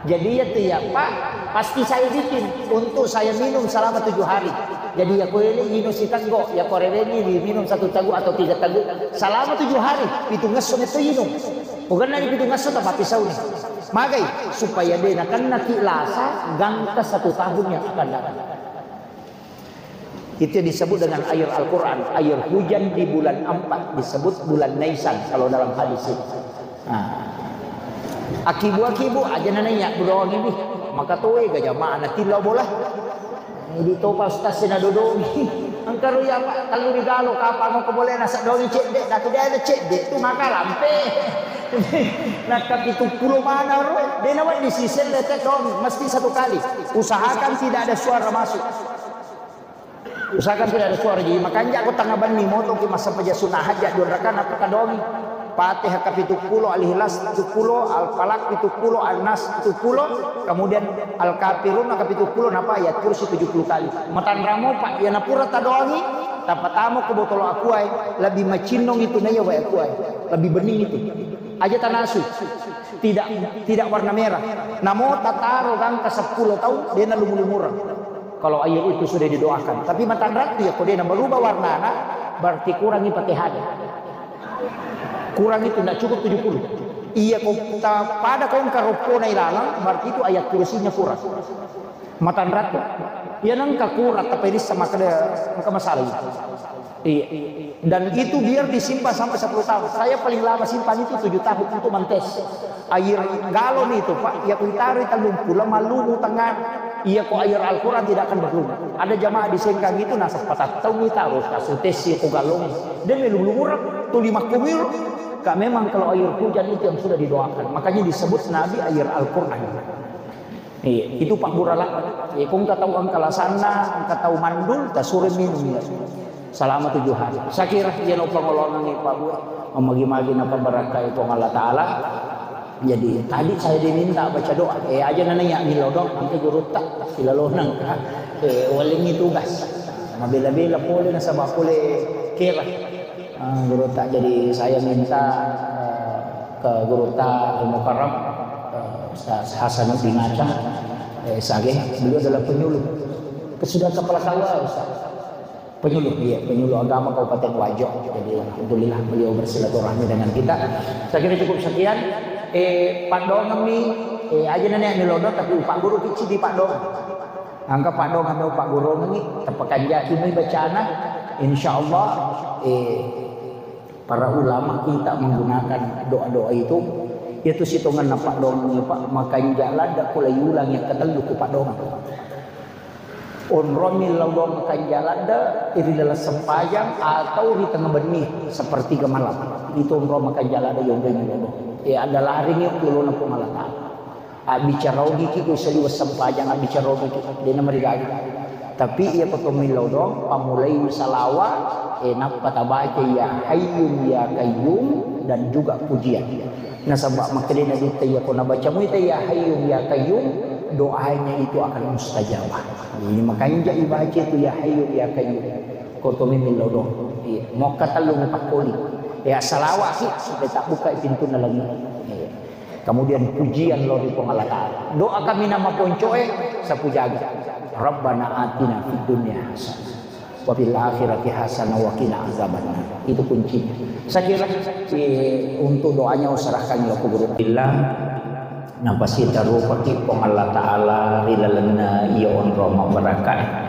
Jadi ya tu ya, Pak, pasti saya bikin untuk saya minum selama tujuh hari. Jadi ya ko ele ino siteggo, ya ko rewengi diminum satu teguk atau tiga teguk selama tujuh hari, pitu ngesso itu inung. Bukan lagi pitu ngesso, tapi sauni. Magai, supaya de nakennaki lasa gangka satu tahun yang akan datang. Itu yang disebut dengan air Al-Quran. Air hujan di bulan empat disebut bulan Naisan kalau dalam hadis itu. Nah. Akibu-akibu aja nanaiya budoangi bi. Maka toe ga jamaah na tillau bola. Ini topa ustaz sena dodomi. Engka ro iya, Pak, tellu ri galo, kapang ko boleh nasa dongi cedde, tapi dia ada cedde tu maka lampe. Nakka pitu pulo mana ro, dia nama di sisel letek dongi, mesti satu kali. Usahakan tidak ada suara masuk. Usahakan tidak ada suara. Jadi makanya aku tengah benni moto ki masa peja sunnah hajat dua rakaat apa kadongi. Fatihah ke pitu pulo, Al-Ikhlas pitu pulo, Al-Falaq pitu pulo, An-Nas pitu pulo, kemudian Al-Kafirun ke pitu pulo, napa ayat kursi tujuh puluh kali. Matanramo, Pak, ya napura tadongi, tapatamo ke botol akuai, lebih macinnong itu naya wae akuai, lebih bening itu. Aja tanasu, tidak tidak warna merah. Namo tataro gangka seppulo tau, dena lumu-lumurang. Kalau air itu sudah didoakan. Tapi matanratu ya, kalau dia berubah warnana, berarti kurangi Fatihah. Kurang itu, ndak cukup tujuh puluh. Iya, kau ta-, pada kau engka roppona ilalang, berarti itu ayat kursinya kurang. Matanratu. Iya, nengka kurang, tapi rissa maka dia, maka masalah itu. Iya. Dan itu biar disimpan sampai sepuluh tahun. Saya paling lama simpan itu tujuh tahun untuk mentes. Air galon itu, Pak, ya kuitari tellung pulo mallumu tengah. Iya, ko air Al-Quran tidak akan berlumut. Ada jamaah di Sengkang itu nasa patattau ni taruh kasutesi ko galon. Dia melulu murah, tuli makkumil. Kak, memang kalau air hujan itu yang sudah didoakan. Makanya disebut Nabi air Al-Quran. Iya, itu Pak Burala. Iya, ko engka tau engka lasanna, engka tau mandul, tasure minum, iya. Selama tujuh hari. Saya kira iya no pangolongan ni Pak Bu. Magi-magi na pemberkah itu Allah Taala. Jadi tadi saya diminta baca doa. Eh, aja nana ya milo dong, nanti guru tak silalonang ka. Eh, walingi tugas. Mabela-bela pole nasaba pole kira. Ah, guru tak, jadi saya minta, eh, ke guru tak Al Mukarram, eh, Ustaz Hasanuddin Aceh, eh, Sage, beliau adalah penyuluh. Sudah kepala kawal, Ustaz. Penyuluh, iya, penyuluh agama Kabupaten Wajo. Jadi alhamdulillah beliau bersilaturahmi dengan kita. Saya kira cukup sekian. Eh, Pak Dongeng mi, eh, aja nenek ni lodo, tapi Pak Guru kici di Pak Dongeng. Angka Pak Dongeng, Pak Guru ni, tepakanjaki mi bacana. Insya Allah, eh, para ulama kita menggunakan doa-doa itu, itu sitonganna Pak Dongeng, Pak, makanja ladda ko lai ulang yang ketellu ku Pak Dongeng. Onrong millau doang makanja ladda, ri laleng sempajang atau ri tengnga benni, sepertiga malam. Itu onrong makanja ladda yonrong millau doang. Eh, ada laring yuk yolona Puang Allah Ta'ala. Abbicara ogiki ko saliweng sempajang, abbicara ogiki, dena marigaga. Tapi iya ko to millau doang, pammulai salawa, eh, nappa tabaca ya Hayyun ya Qayyum dan juga pujian. Nasaba makkedai Nabitta, iya ko nabaca muita ya Hayyun ya Qayyum, doanya itu akan mustajabah. Jadi makanja ibaca itu ya Hayyun ya Qayyum. Ko to memillau doang. Iya, mokka tellu mupakkoli. Ya salawat sih supaya tak buka pintunna langit. Iya. Kemudian pujian lo ri Puang Allah Ta'ala. Doa kami nama poncoe sapu jaga. Rabbana atina fid dunya hasanah. Wa fil akhirati hasanah wa qina azabannar. Itu kuncinya. Saya kira, eh, untuk doanya usahkan lo kubur. Billah, napasita rupaki Puang Allah Ta'ala ri lalenna iya onrong mabarakae.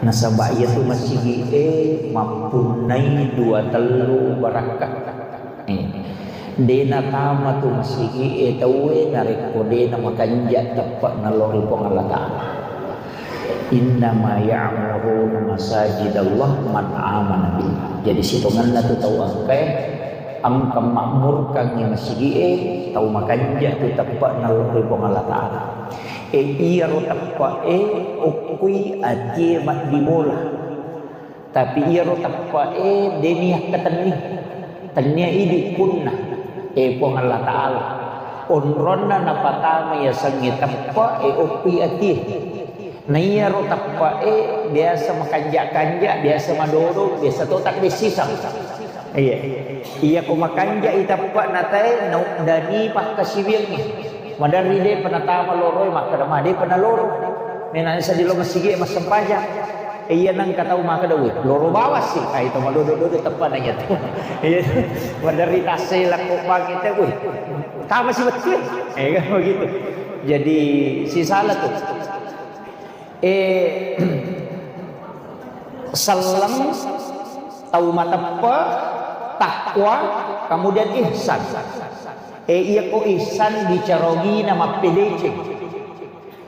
Nasaba iya tu masigi e mappunnai dua tellu barakka. Eh, dena tama tu masigi e tauwe narekko dena makanja teppe nalori Puang Allah Ta'ala. Innama ya'muruna masajidallah man amana billah. Jadi sitongenna tu tau engkae engka makmurkangngi masigi e, tau makanja tu teppe nalori Puang Allah Ta'ala. E, iyaro teppe e okkui atie maddibola. Tapi iyaro teppe e deni yakkatenni. Tennia idi punna, e Puang Allah Ta'ala. Onronna napatama yasengnge teppe e okkui atie. Na iyaro teppe e biasa makanja-kanja, biasa madodo, biasa to taddessisang. Iya. Iya ko makanja i teppe na tae, na uddani pakkasiwiangnge. Maderri depa natama loroe, makkeda ma depa naloro. Mena seddi lo masigi e massempajang. E, iya nengka tau makkeda, "Wih, loro bawang sih." Ah, itu madodo-dodo teppana iya tu. Iya. Maderri tassai lakko bangkit, wih. Tama sih betul. Eh, kan begitu. Jadi sisala tu. Eh, selleng, tau mateppe, takwa, kemudian ihsan. Eh, iya ko ihsan bicara ogina mappedeceng.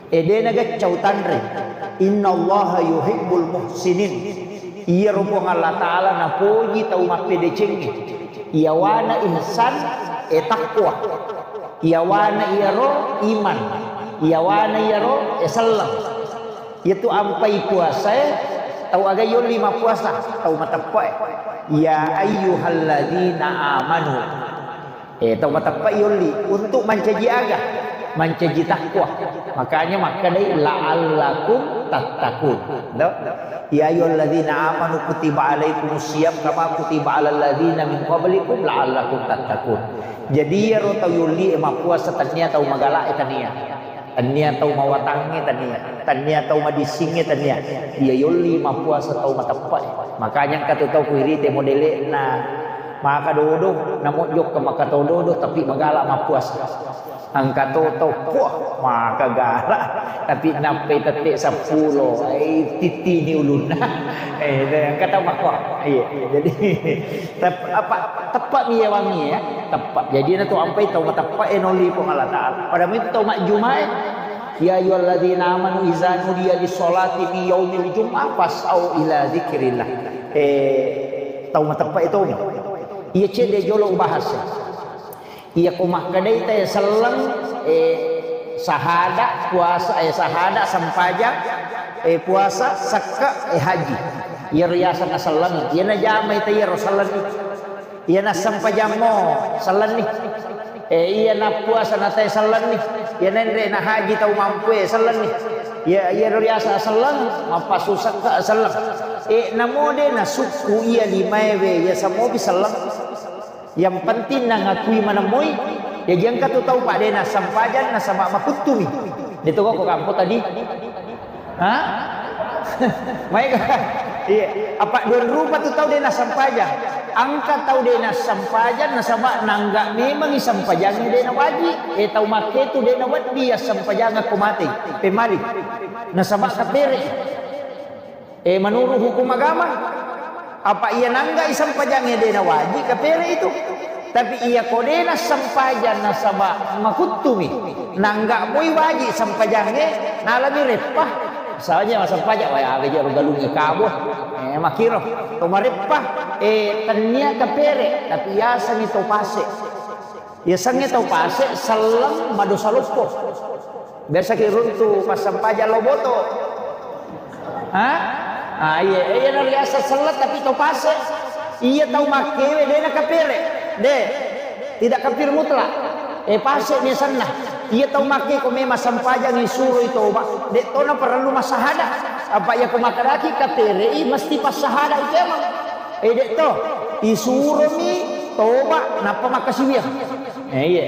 Eh, dena gaccau tanre. Innallaha yuhibbul muhsinin. Iyaro Puang Allah Ta'ala napoji tau mappedecengnge. Iyawana ihsan, e, takwa. Iyawana iyaro iman. Iyawana iyaro, e, selleng. Iyatu ampai puasae, tau aga yolli mappuasa, tau mateppe'e. Ya ayyuhalladzina amanu. Eh, tau mateppa yolli untuk mancaji aga? Mancaji takwa. Makanya makkedai la'allakum tattaqun. To? Ya ayyuhalladzina amanu kutiba alaikumus siyam kama kutiba alal ladzina min qablikum la'allakum tattaqun. Jadi iyaro tau yolli e mappuasa tania tau magala e tania. Tania tau mawatangnge tania. Tania tau madissingnge tania. Iya yolli mappuasa tau mateppa e. Makanya engka tu tau kuirite modele'na. Maka dodo, namo jokka maka to dodo, tapi magala mappuasa. Engka to tau, puah, maka gala. Tapi nappai tette seppulo, ai tittini ulunna. Eh, engka tau makko. Iya, iya. Jadi tep-, apa, teppa mi yawangi ya, teppa. Jadi na tu ampai tau mateppa e nolli Puang Allah Ta'ala. Pada itu tau majjumae, ya ayyuhalladzina amanu iza nudiya lis-sholati min yaumil jum'ah fas'au ila dzikrillah. Eh, tau mateppa itu. Iya cedde jolo ubahas. Iya ko makkedai te selleng, eh, sahada, puasa, eh, sahada, sempajang, eh, puasa, sekka, eh, haji. Iyaro riaseng selleng. Iya najamai te iyaro selleng ni. Iya nassempajammo selleng ni. Eh, iya nappuasa na te selleng ni. Iya nenre na haji tau mampu e selleng ni. Iya, iyaro riaseng selleng, mappasu sekka selleng. Eh, namo de nasukku iya limae we, iya samopi selleng. Yang penting nangakui manemmoi, jaji engka tu tau pa de nassempajang nasaba makuttumi. De to ko kampo tadi? Ha? Maega? Iya. Apa dua rupa tu tau de nassempajang? Engka tau de nassempajang nasaba nangga memangi sempajangnge de nawaji. Eh, tau makketu de nawedding assempajang ko mate. Pemali. Nasaba kapere. Eh, menurut hukum agama, apa iya nanggai sempajangnge de nawaji kapere itu. Tapi iya ko de nassempajang nasaba makuttumi, nangga mui waji sempajangnge, nalami reppa. Saja massempajang, wah, aga jero galungnge kabo. Eh, makiro. To mareppa, eh, tennia kapere, tapi yasengngi to pase. Yasengnge tau pase selleng madosa loppo. Biasa ki runtu passempajang lo boto. Ha? Ah, iya, iya na riaseng selleng tapi tau pase. Iya tau makkewe de nakapere. De. Tidak kafir mutlak. Eh, pase ni senna. Iya tau makke ko memang sempajang isuroi toba. De to na perlu massahada. Apa iya ko makkedaki kapere i mesti passahada itu emang. Eh, de to. Isuromi toba nappa makkasiwiang. Eh, iya.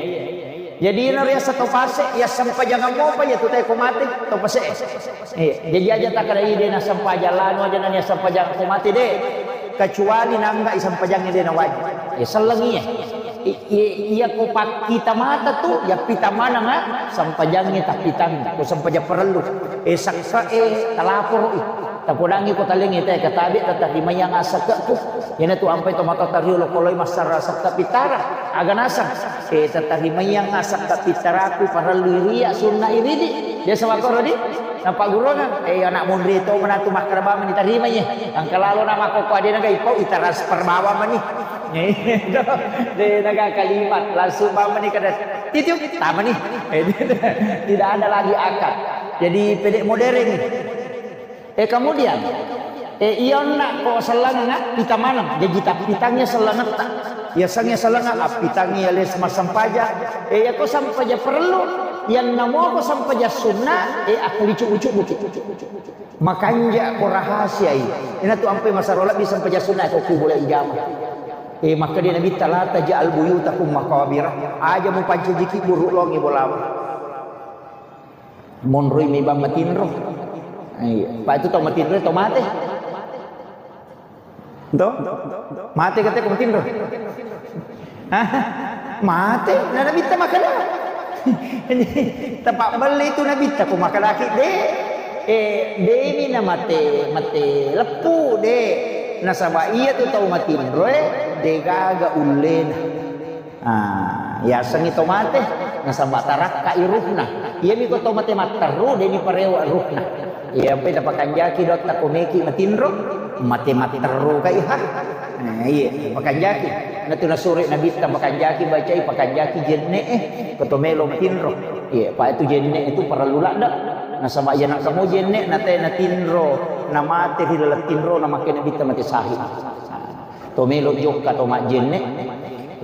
Jadi iyana riaseng to pase, iya sempajangan mopa iya tu te ko mate, to pase. Iya. Jadi aja takkeda i de nassempajang lanu aja nani assempajang ko mate de. Kecuali nangga i sempajangnge de nawajib. Iya selleng iya. I-, i-, iya ko pakkita mata tu, iya pita maneng, ah, sempajangnge tappitang, ko sempajang parellu. Eh, sakka, eh, talaporo i. Tapodangngi ko talengnge te, katabe tatarimaiang asakke'ku. Iyanatu ampai tomatoatta riolo koloi massarra sakka pittara. Aga naseng? Eh, tatarimaiang asakka pittaraku parellu iria sunna iridi. Biasa makkoro di? Napaggurungeng, eh, anak monri to manatu makkeda bawang mani tarimai. Engka lalo na makkokko adena ga ipau, itransfer bawang mani. Eh, de naga kalimat, langsung bawang mani kada titiu, tamani. Eh, tidak ada lagi akad. Jadi pede modern. Eh, kemudian, eh, iya onna ko sellengengnga pita maneng, jaji tappitangngi sellengetta. Iya sengnge sellengnga, appitangngi iya les massempajang. Eh, iya ko sempajang parellu, iya namo ko sempajang sunna, eh, akkalicu-ucu buki. Makanja ko rahasiai. Inatu ampai masaro lebbi sempajang sunna ko kubula ijama. Eh, makkeda Nabitta, "La taj'al buyutakum maqabira." Aja mupancajiki buru longi bolamu. Monroi mi bang matinro. Iya. Pak itu tau matinro, tau mate. Tuh? Mate kata ko matinro. Hah? Mate? Nah, Nabitta makkeda. Tepak beli itu Nabitta ko makkedaki de. Eh, demi na mate, mate leppu de. Nasaba iya tu tau matinro, eh, de gaga ullena. Ah, yasengngi to mate. Nasaba tarakkai ruhna. Iyami ko to mate matteru, deni parewa ruhna. Iya, ampai tapakanjaki dotta ko meki matinro, mate matteru kai ha. Nah, iya, pakanjaki. Natu nasuro Nabitta pakanjaki, bacai pakanjaki jenne e, ko to melo matinro. Iya, pa itu jenne itu parellu ladde. Nasaba iya nangka mo jenne, nate natinro, namate ri laleng tinro, namakke Nabitta mate syahid. To melo jokka to majjenne.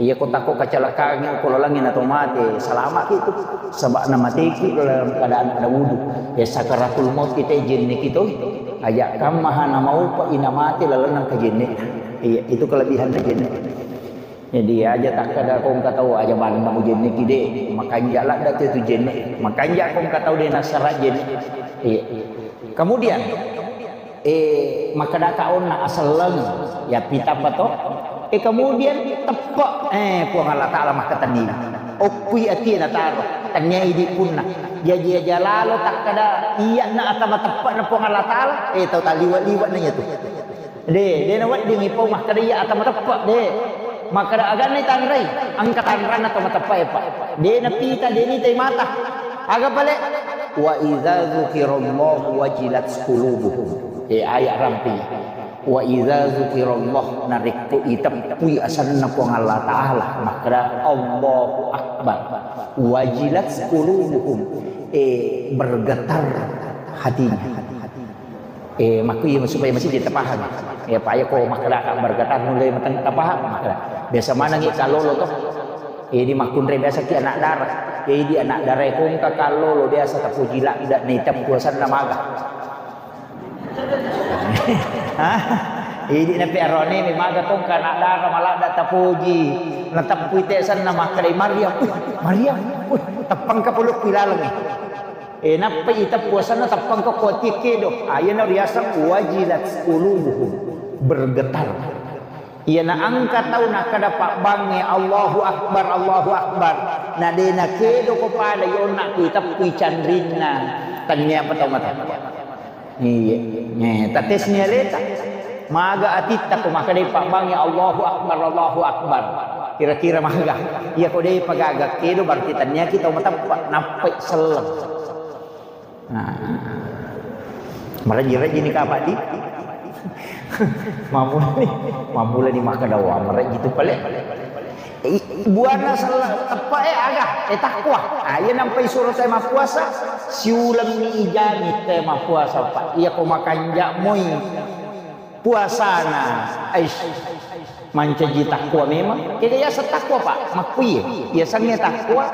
Iya ko takko kacelakaan ko lalengnge na to mate, salama ki tu. Saba na mateki dalam keadaan ada wudu. Ya sakaratul maut kita jenne ki to. Aja kammaha na maupa ina mate lalenna kajenne. Iya, itu kelebihan jenne. Jadi aja takkada ko engka tau aja manna mu jenne ki de, makanja ladda tu, tu jenne. Makanja ko engka tau de nasara jenne. Iya. Kemudian Eh, makkedaka onna aselleng, ya pita apa to? Eh, kemudian teppe, eh, Puang Allah Ta'ala makkatenni. Okkui atie nataro, tennia idi punna. Jaji aja lalo takkada iya na atama teppe na Puang Allah Ta'ala, eh, tau taliwa-liwa na iya tu. De, de na weddingi pau makkada iya atama teppe, de. Makkada aganna tanrai, engka tanranna atama teppe, Pak. De na pita, de ni tai mata. Aga pale? Wa idza dzukirallahu wajilat qulubuhum. Eh, ayat rampi. Wa idza dzukirallah, narekko iteppui asenna Puang Allah Ta'ala, makkeda Allahu Akbar. Wajilat qulubuhum. Eh, bergetar hatinya. Eh, makku iya supaya masih kita paham. Ya, Pak, ya, ko makkeda bergetar mulai mateng kita paham, makkeda. Biasa manengi kalolo to. Jadi makkunrai biasa ki anak dara. Jadi anak dara ko engka kalolo biasa tapuji ladda na iteppu asenna maga. Hah? Idi nape arone mi maga tongka anak dara maladda tapoji. Nateppui te asenna makkedai Maryam. Wih, Maryam. Wih, teppangka polokku ilalengngi. Eh, nappai iteppu asenna teppangka kuatie kedo. Ayana riaseng wajilat qulubuhum, bergetar. Iyana engka tau nakkeda pabbangnge, "Allahu Akbar, Allahu Akbar." Na de nakedo ko pada yonna ku iteppui canrinna. Tennia apa tau mata. Iya. Eh, tatesni aleta. Maga atitta ko makkedai pabbangnge, "Allahu Akbar, Allahu Akbar." Kira-kira maga. Iya ko de pagaga kedo berarti tennia kita mateppe, nappai selleng. Nah. Marejji-rejji ni kapang di. Mamula ni, mamula ni makkeda wa marejji tu pale. Eh, buana sella teppe e aga, eh, takwa. Ah, iya nampai suro te mappuasa, siuleng mi ijami te mappuasa, Pak. Iya ko makanja moi puasana. Aish. Mancaji takwa memang. Kega yaseng takwa, Pak? Makkuiye. Yasengnge takwa,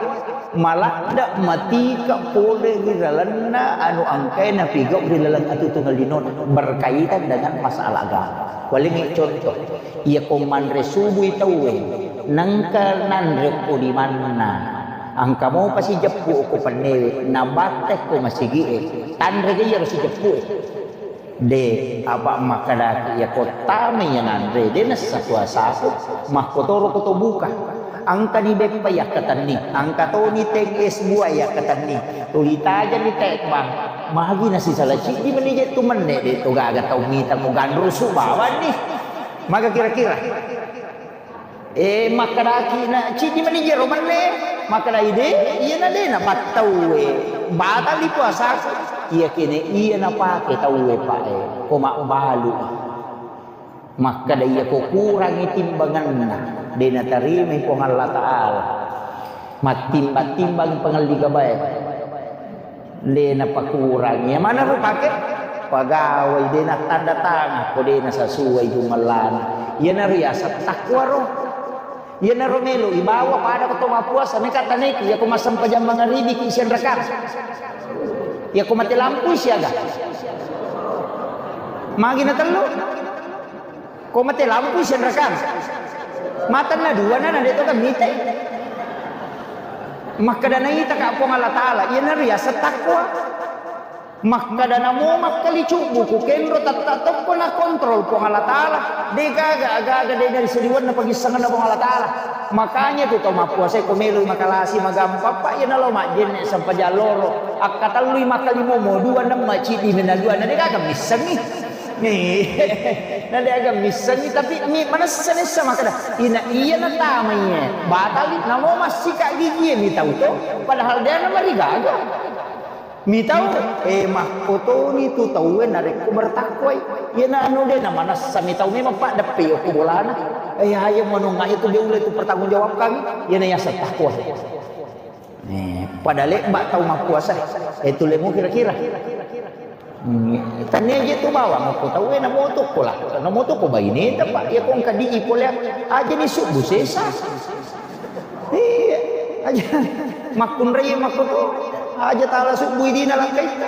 maladde matika pole ri lalenna anu engkae napigau ri laleng atutungan linona berkaitan dengan masalah agama. Walengngi contoh, iya ko manre subui tauwe, nengka nanre ko limanna, engka mopa sijeppu ko pennewe, nabatte ko masigi'e, tanre ga iyaro sijeppu'e. De, apa makkedaki iya ko tamai iya nanre, de nessa puasaku, makkotoro ko to buka. Engkani beppa yakkatenni, engka toni teng es buah yakkatenni, tuli tajani tekbang, magi nasisala ciddi meni je tu menne, de to gaga tau mita ko ganrusu bawanni. Maga kira-kira? Eh, makkedaki na ciddi meni jero menne, makkedai de, iyana de napattauwe, batali puasaku. Iya kene iya napake tauwe, Pak, eh, ko mabbalu. Makkeda iya ko kurangi timbanganna, de natarimai Puang Allah Ta'ala. Mattimbang-timbang pangelli gabae. De napakurangi. Iya maneng rupake? Pagawai, de nattanda tangan, ko de nasasuai jumellana. Iyana riaseng takwa ro. Iyanaro melo ibawa pada ko to mappuasa, meka taneki, iya ko massempajang mangaribiki sianrakang. Iya ko mate lampui siaga. Magi na tellu? Ko mate lampui sianrakang. Matanna dua na, na de to kan mitai. Makkeda naita ka Puang Allah Ta'ala, iyana riaseng takwa. Makkeda namo makkali cubbu ku kenro tatta tokko na kontrol Puang Allah Ta'ala. De gaga aga-aga de dari sediwanna pagissengenna Puang Allah Ta'ala. Makanya tu tau mappuasa ko melo makalasi magampang, Pak, iyana lo majjenne sempajang loro. Akkatellui makkalimo mo dua nemma ciddi mena dua na de gaga missengi. Nih. Na de' aga missengi, tapi mi manessa-nessa makkeda, ina iya natamai e, batali, namo massika gigi e mitau to, padahal de' namarigaga. Mitau, eh, makkotoni tu tauwe narekko bertakwai. Iyana anu de' namanessa mitau, memang paddeppe okko bolana. Eh, aja manunga itu de' ulle tu pertanggung jawab kami. Iyana yaseng takwa. Eh, pada lebba tau mappuasa. Eh, tulemu kira-kira. Hmm, tania je tu bawang okko tauwe, namotokko lah. Namotokko baineta, Pak. Iya ko engka dii pole aja ni subuh sesa. Iya, aja makkunrai makkoto. Aja tala subuh idina lakkaita.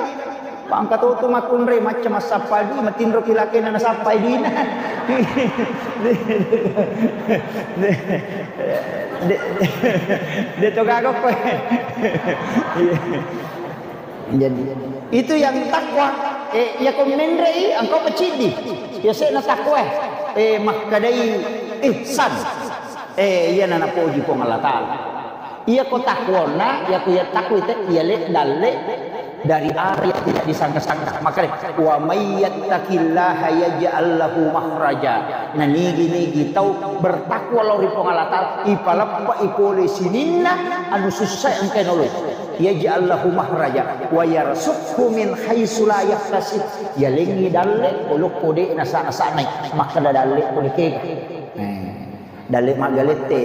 Pangka toto makkunrai macca massappa dui, matinro kilakena nasappa duina. De, de, de, de to gaga koe. Iya. Jadi, itu yang takwa. Eh, iya ko menrei, engkau peciddi. Ya, sena takwa. Eh, makkedai ihsan. Eh, iya na napoji Puang Allah Ta'ala. Iya ko takwonna, iya ko iya takwa te, iya le dalle dari arah yang tidak disangka-sangka. Makanya, "Wa may yattaqillaha yaj'al lahu makhraja." Nah, nigi-nigi tau bertakwa lao ri Puang Allah Ta'ala, ipaleppa ipole sininna anu sussa engka noloi. Yaj'al lahu makhraja wa yarzuqhu min haitsu la yahtasib. Yalengngi dalle, olokko de' nasa-nasanai. Makkeda dalle ko dekega. Eh, dalle maggalette.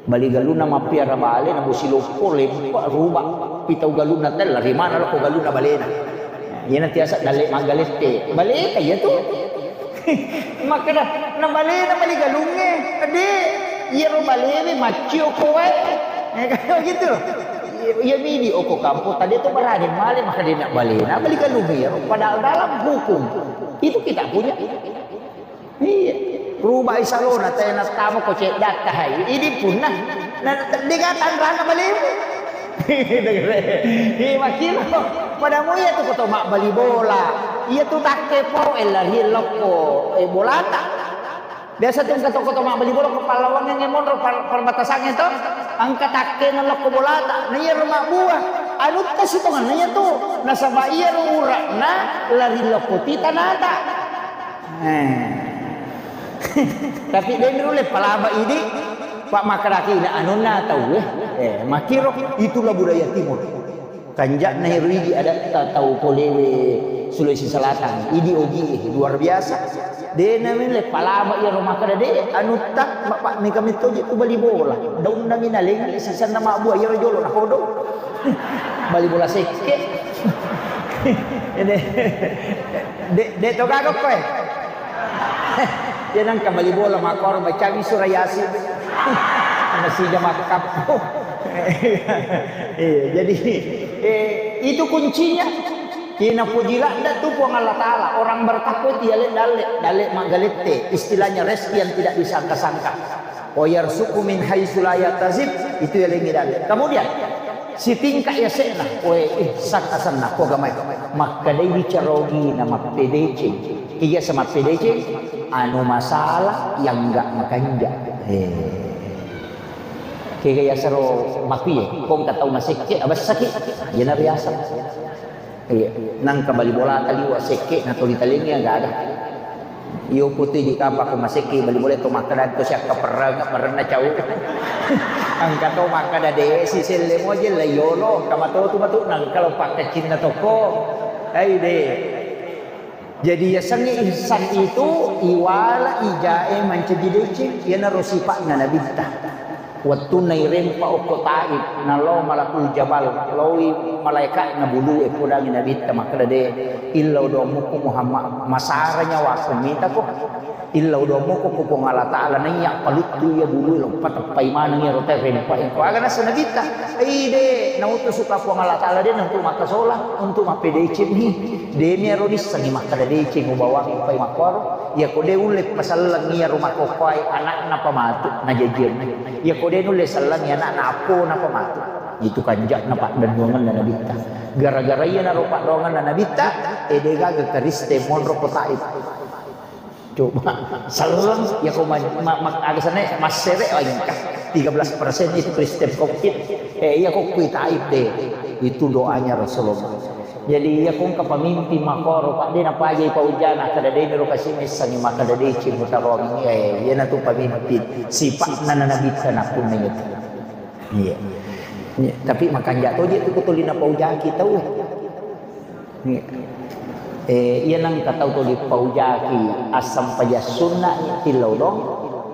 Bali galunna mappiara bale, na bosi loppo, leppa, ruba, pitau galunna tella, rimana loko galunna balena. Iyana tiasa dalle maggalette. Baleta iya tu. Makkeda, na balena bali galungnge. De', iyaro balewe maccio ko wae. Eh, kan begitu. Iya midi oko kampung, tadi tu berani male, maka de' na balena bali galungnge iyaro. Padahal dalam hukum itu kita punya. Iya. Rubai salona, tena tamo ko ceddatta hai. Idi punna. Na, de' gaga tanrana balemu. Iya, makkiro. Padamu iya tu koto mabbali bola. Iya tu takke po, eh, lari lokko, eh, bolata. Biasa tu engka to koto mabbali bola ko pallawangnge monro par-, perbatasangnge to. Engka takke na lokko bolata. Na iya ro mabbua. Anutta sitonganna iya tu. Nasaba iya ro ura'na lari lokko ti tanata. Eh. Tapi de' nulle palaba idi, Pak, makkedaki na anunna tauwe. Eh, makkiro itulah budaya timur. Kanja'na ero idi adatta tau polewe Sulawesi Selatan. Idi ogi, eh, luar biasa. De' na nulle palaba iyaro makkeda de' anutta, Pak, mega metto je tu bali bola. Daunna mi nalengngi sisenna mabbua iyaro jolo nakodo. Bali bola sekke. Ede. De', de' to gaga koe. Ya nangka bali bola makkoro bacami surah Yasin. Masih jama kappo. Iya, jadi, eh, itu kuncinya. Kina puji ladda tu Puang Allah Ta'ala. Orang bertakwa itu ya le dalle, dalle maggalette. Istilahnya rezeki yang tidak disangka-sangka. Wa yarzuqhu min haitsu la yahtasib, itu yalengngi dalle. Kemudian, sitingka yase'na, we, eh, sak asenna, ko gamai. Makkedai bicara ogina mappedeceng. Iya sa mappedeceng, anu masalah yang enggak makanja. Eh. Kega yasero mapie, ko engka tau masekke, abessaki, iyana biasa. Iya, nangka bali bolata liwa sekke na toli talengngi aga-aga. Iyo putui di kapang ko masekke bali bola to makkeda to siakka perreng, perrenna cau. Engka to makkeda de' siselle moje la yolo, engka matotu matu nangka lo pakkaccinna toko. Ai de'. Jadi yasengnge ihsan itu iwala ijae mancaji deceng, iyanaro sipa'na nabitta. Wettunna irempa okko Taif, nalao Malakul Jabal, laoi malaeka'na bulu'e, podangi nabitta makkeda, "De, illau doammukku Muhammad, masara nyawaku, mitako. Illau doammukku ku Puang Allah Ta'ala, naiya paluttu iya bulu'e, lo pateppai maneng iyaro tae rempa." Engko aga nasa nabitta, "Ide, nautusuka Puang Allah Ta'ala de na untuk makkasola, untuk mappedeceng mi. De mi aro nissengi makkeda deceng ubawangi pai makkuaro." Iyako de ulle paselleng iyaro makkokkoe ana'na pamatu najajiang. Iyako de nulle sellengi ana'na appona pamatu. Itu kanja'na paddennuangenna nabitta. Gara-gara iyanaro paddoangenna nabitta, e de gaga Kristen monro ko Taif. Coba, selleng, iyako ma-, ma-, ma-, aga senna, massere, oh, engka tiga belas persen itu Kristen covid. Eh, iyako kui Taif de. Itu doanya Rasulullah. Jadi iya ko engka pamimpin makkoro, Pak, de napajai paujana, kada de niro kasi messangi makkada deceng utaroang, eh, iyanatu pamimpin sipa'na na nabitta nakkunna itu. Iya. Iya. Tapi makanja toje tu ko tuli napaujaki tau. Iya. Eh, iya nangka tau tuli paujaki assampajang sunna tillau dong.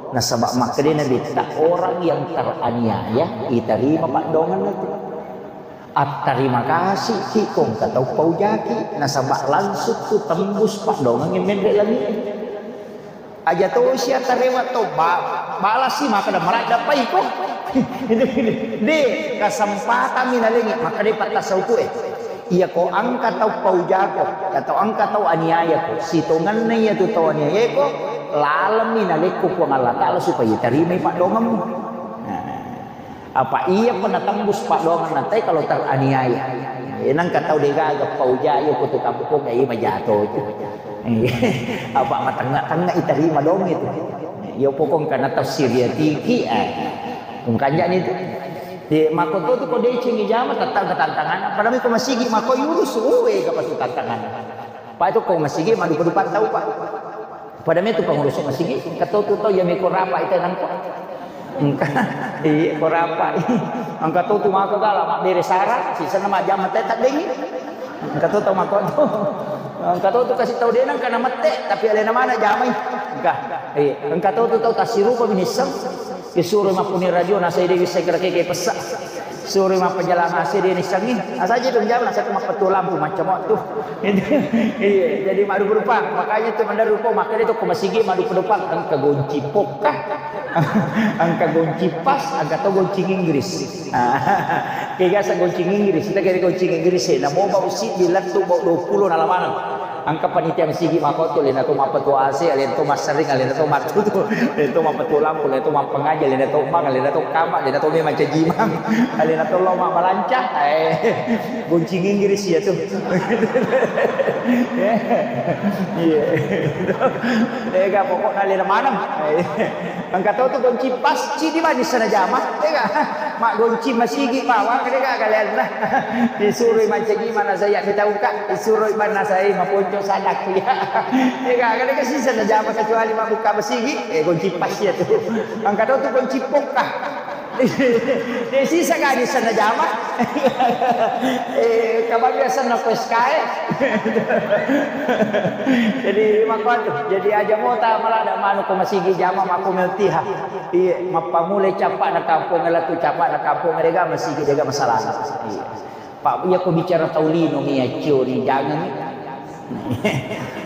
Nasaba makkeda nabitta, orang yang teraniaya itarima paddongenna tu. Attarima kasih ki ko engka tau paujaki, nasaba langsung tu tembus paddongeng menre langi. Aja tosi attarewa to ba-, balasi makkeda maradda pai ko. De, kesempatan mi nalengi, makkeda pattasauku e. Iya ko engka tau paujako, atau engka tau aniaya ko, sitongenna iya tu tau aniaya ko, lalemi nalekko Puang Allah Taala supaya tarimai paddongemmu. Nah. Apa iya pernah tembus paddongenna te kalau teraniaya. Eh, nangka tau degaga pauja, iyo ko tu kampung, eh, iya majato itu. Apa matengnga-tengnga itarima dong itu. Iyo pokong kana tafsir ya tiki, eh. Mukanja ni tu. Di makoto tu ko deceng ijama tetap ke tantangan. Padahal ko masigi mako yurus, uwe, kapatu tantangan. Pak, itu ko masigi madu-, madu-, tau, Pak. Pada metu pengurus masigi, engka to tu tau iya meko rapa ita nangko. Engka, iya, ko rapa. Engka to tu mako gala mabbere sara, sisana majjama tetta dengi. Engka to tau mako tu. Engka to tu kasi tau denang kana mette, tapi alena mana jamai. Engka, iya, engka to tu tau tasirupa binisseng. Isuro mappuni radio nasai dewi sekre keke pessa. Suro mappajalang A C de nissengngi. Asaji tu menjawab, nasaba mappettu lampu macam waktu. Iya, jadi ma'ruf rupa. Makanya tu mendaru ko makkeda tu ko masigi ma'ruf depan engka gonci pokka. Engka gonci pas, engka to gonci Inggris. Kega sa gonci Inggris, kita kira gonci Inggris e. Namo bau si dilettu bau dua puluh nalamaneng. Engka panitia masigi makotu, lena to mappettu A C, lena to massering, lena to mattutu, lena to mappettu lampu, lena to mappangaji, lena to bang, lena to kama, lena to memang cajimang, lena to lo mabbalanca, eh, gonci Inggris iya tu. Iya. Ega pokokna lena maneng. Engka to tu gonci pas, cidi mani sana jama, ega. Maggonci masigi bawang, ega galeanna. Disuroi mancaji mana saya mitauka, disuroi mana saya maponco sadakku ya. Ega, kada kasi sana jama kecuali mabuka masigi, eh, gonci pas ya tu. Engka to tu gonci pokka. Eh, sisa gadi sana jama. Eh, kabar biasa na ko S K E. Jadi, makkuatu. Jadi, aja mota malada manu ko masigi jama mako meutiha. Iya, mappamulai cappa'na kampong, latu cappa'na kampong, dega masigi, dega masalah. Iya. Pak, iya ko bicara tau lino mi accio ni, jangan ni.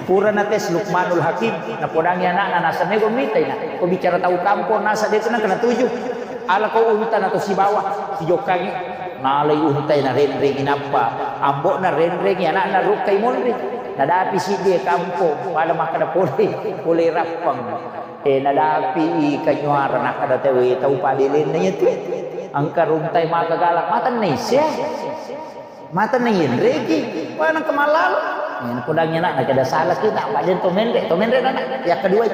Pura na tes Lukmanul Hakim, napodangi anakna, nasa mego mitai na. Ko bicara tau kampong, nasa de tu nangka natuju. Ala ko unta na to sibawa, sijokkangi. Nalai untai na renrengi nappa. Ambo na renrengi anakna rukkai monri. Nadapi siddi e kampong, pada makkada pole, pole rappang. Eh, nadapi i kanyuara nakkada tauwe tau padelenna iya tu. Engka runtai maka galak, matenna isse. Matenna yenreki, maneng kemalalo. Eh, napodangi anak, nakeda salaki, tak paden to menre, to menre anak. Yang kedua,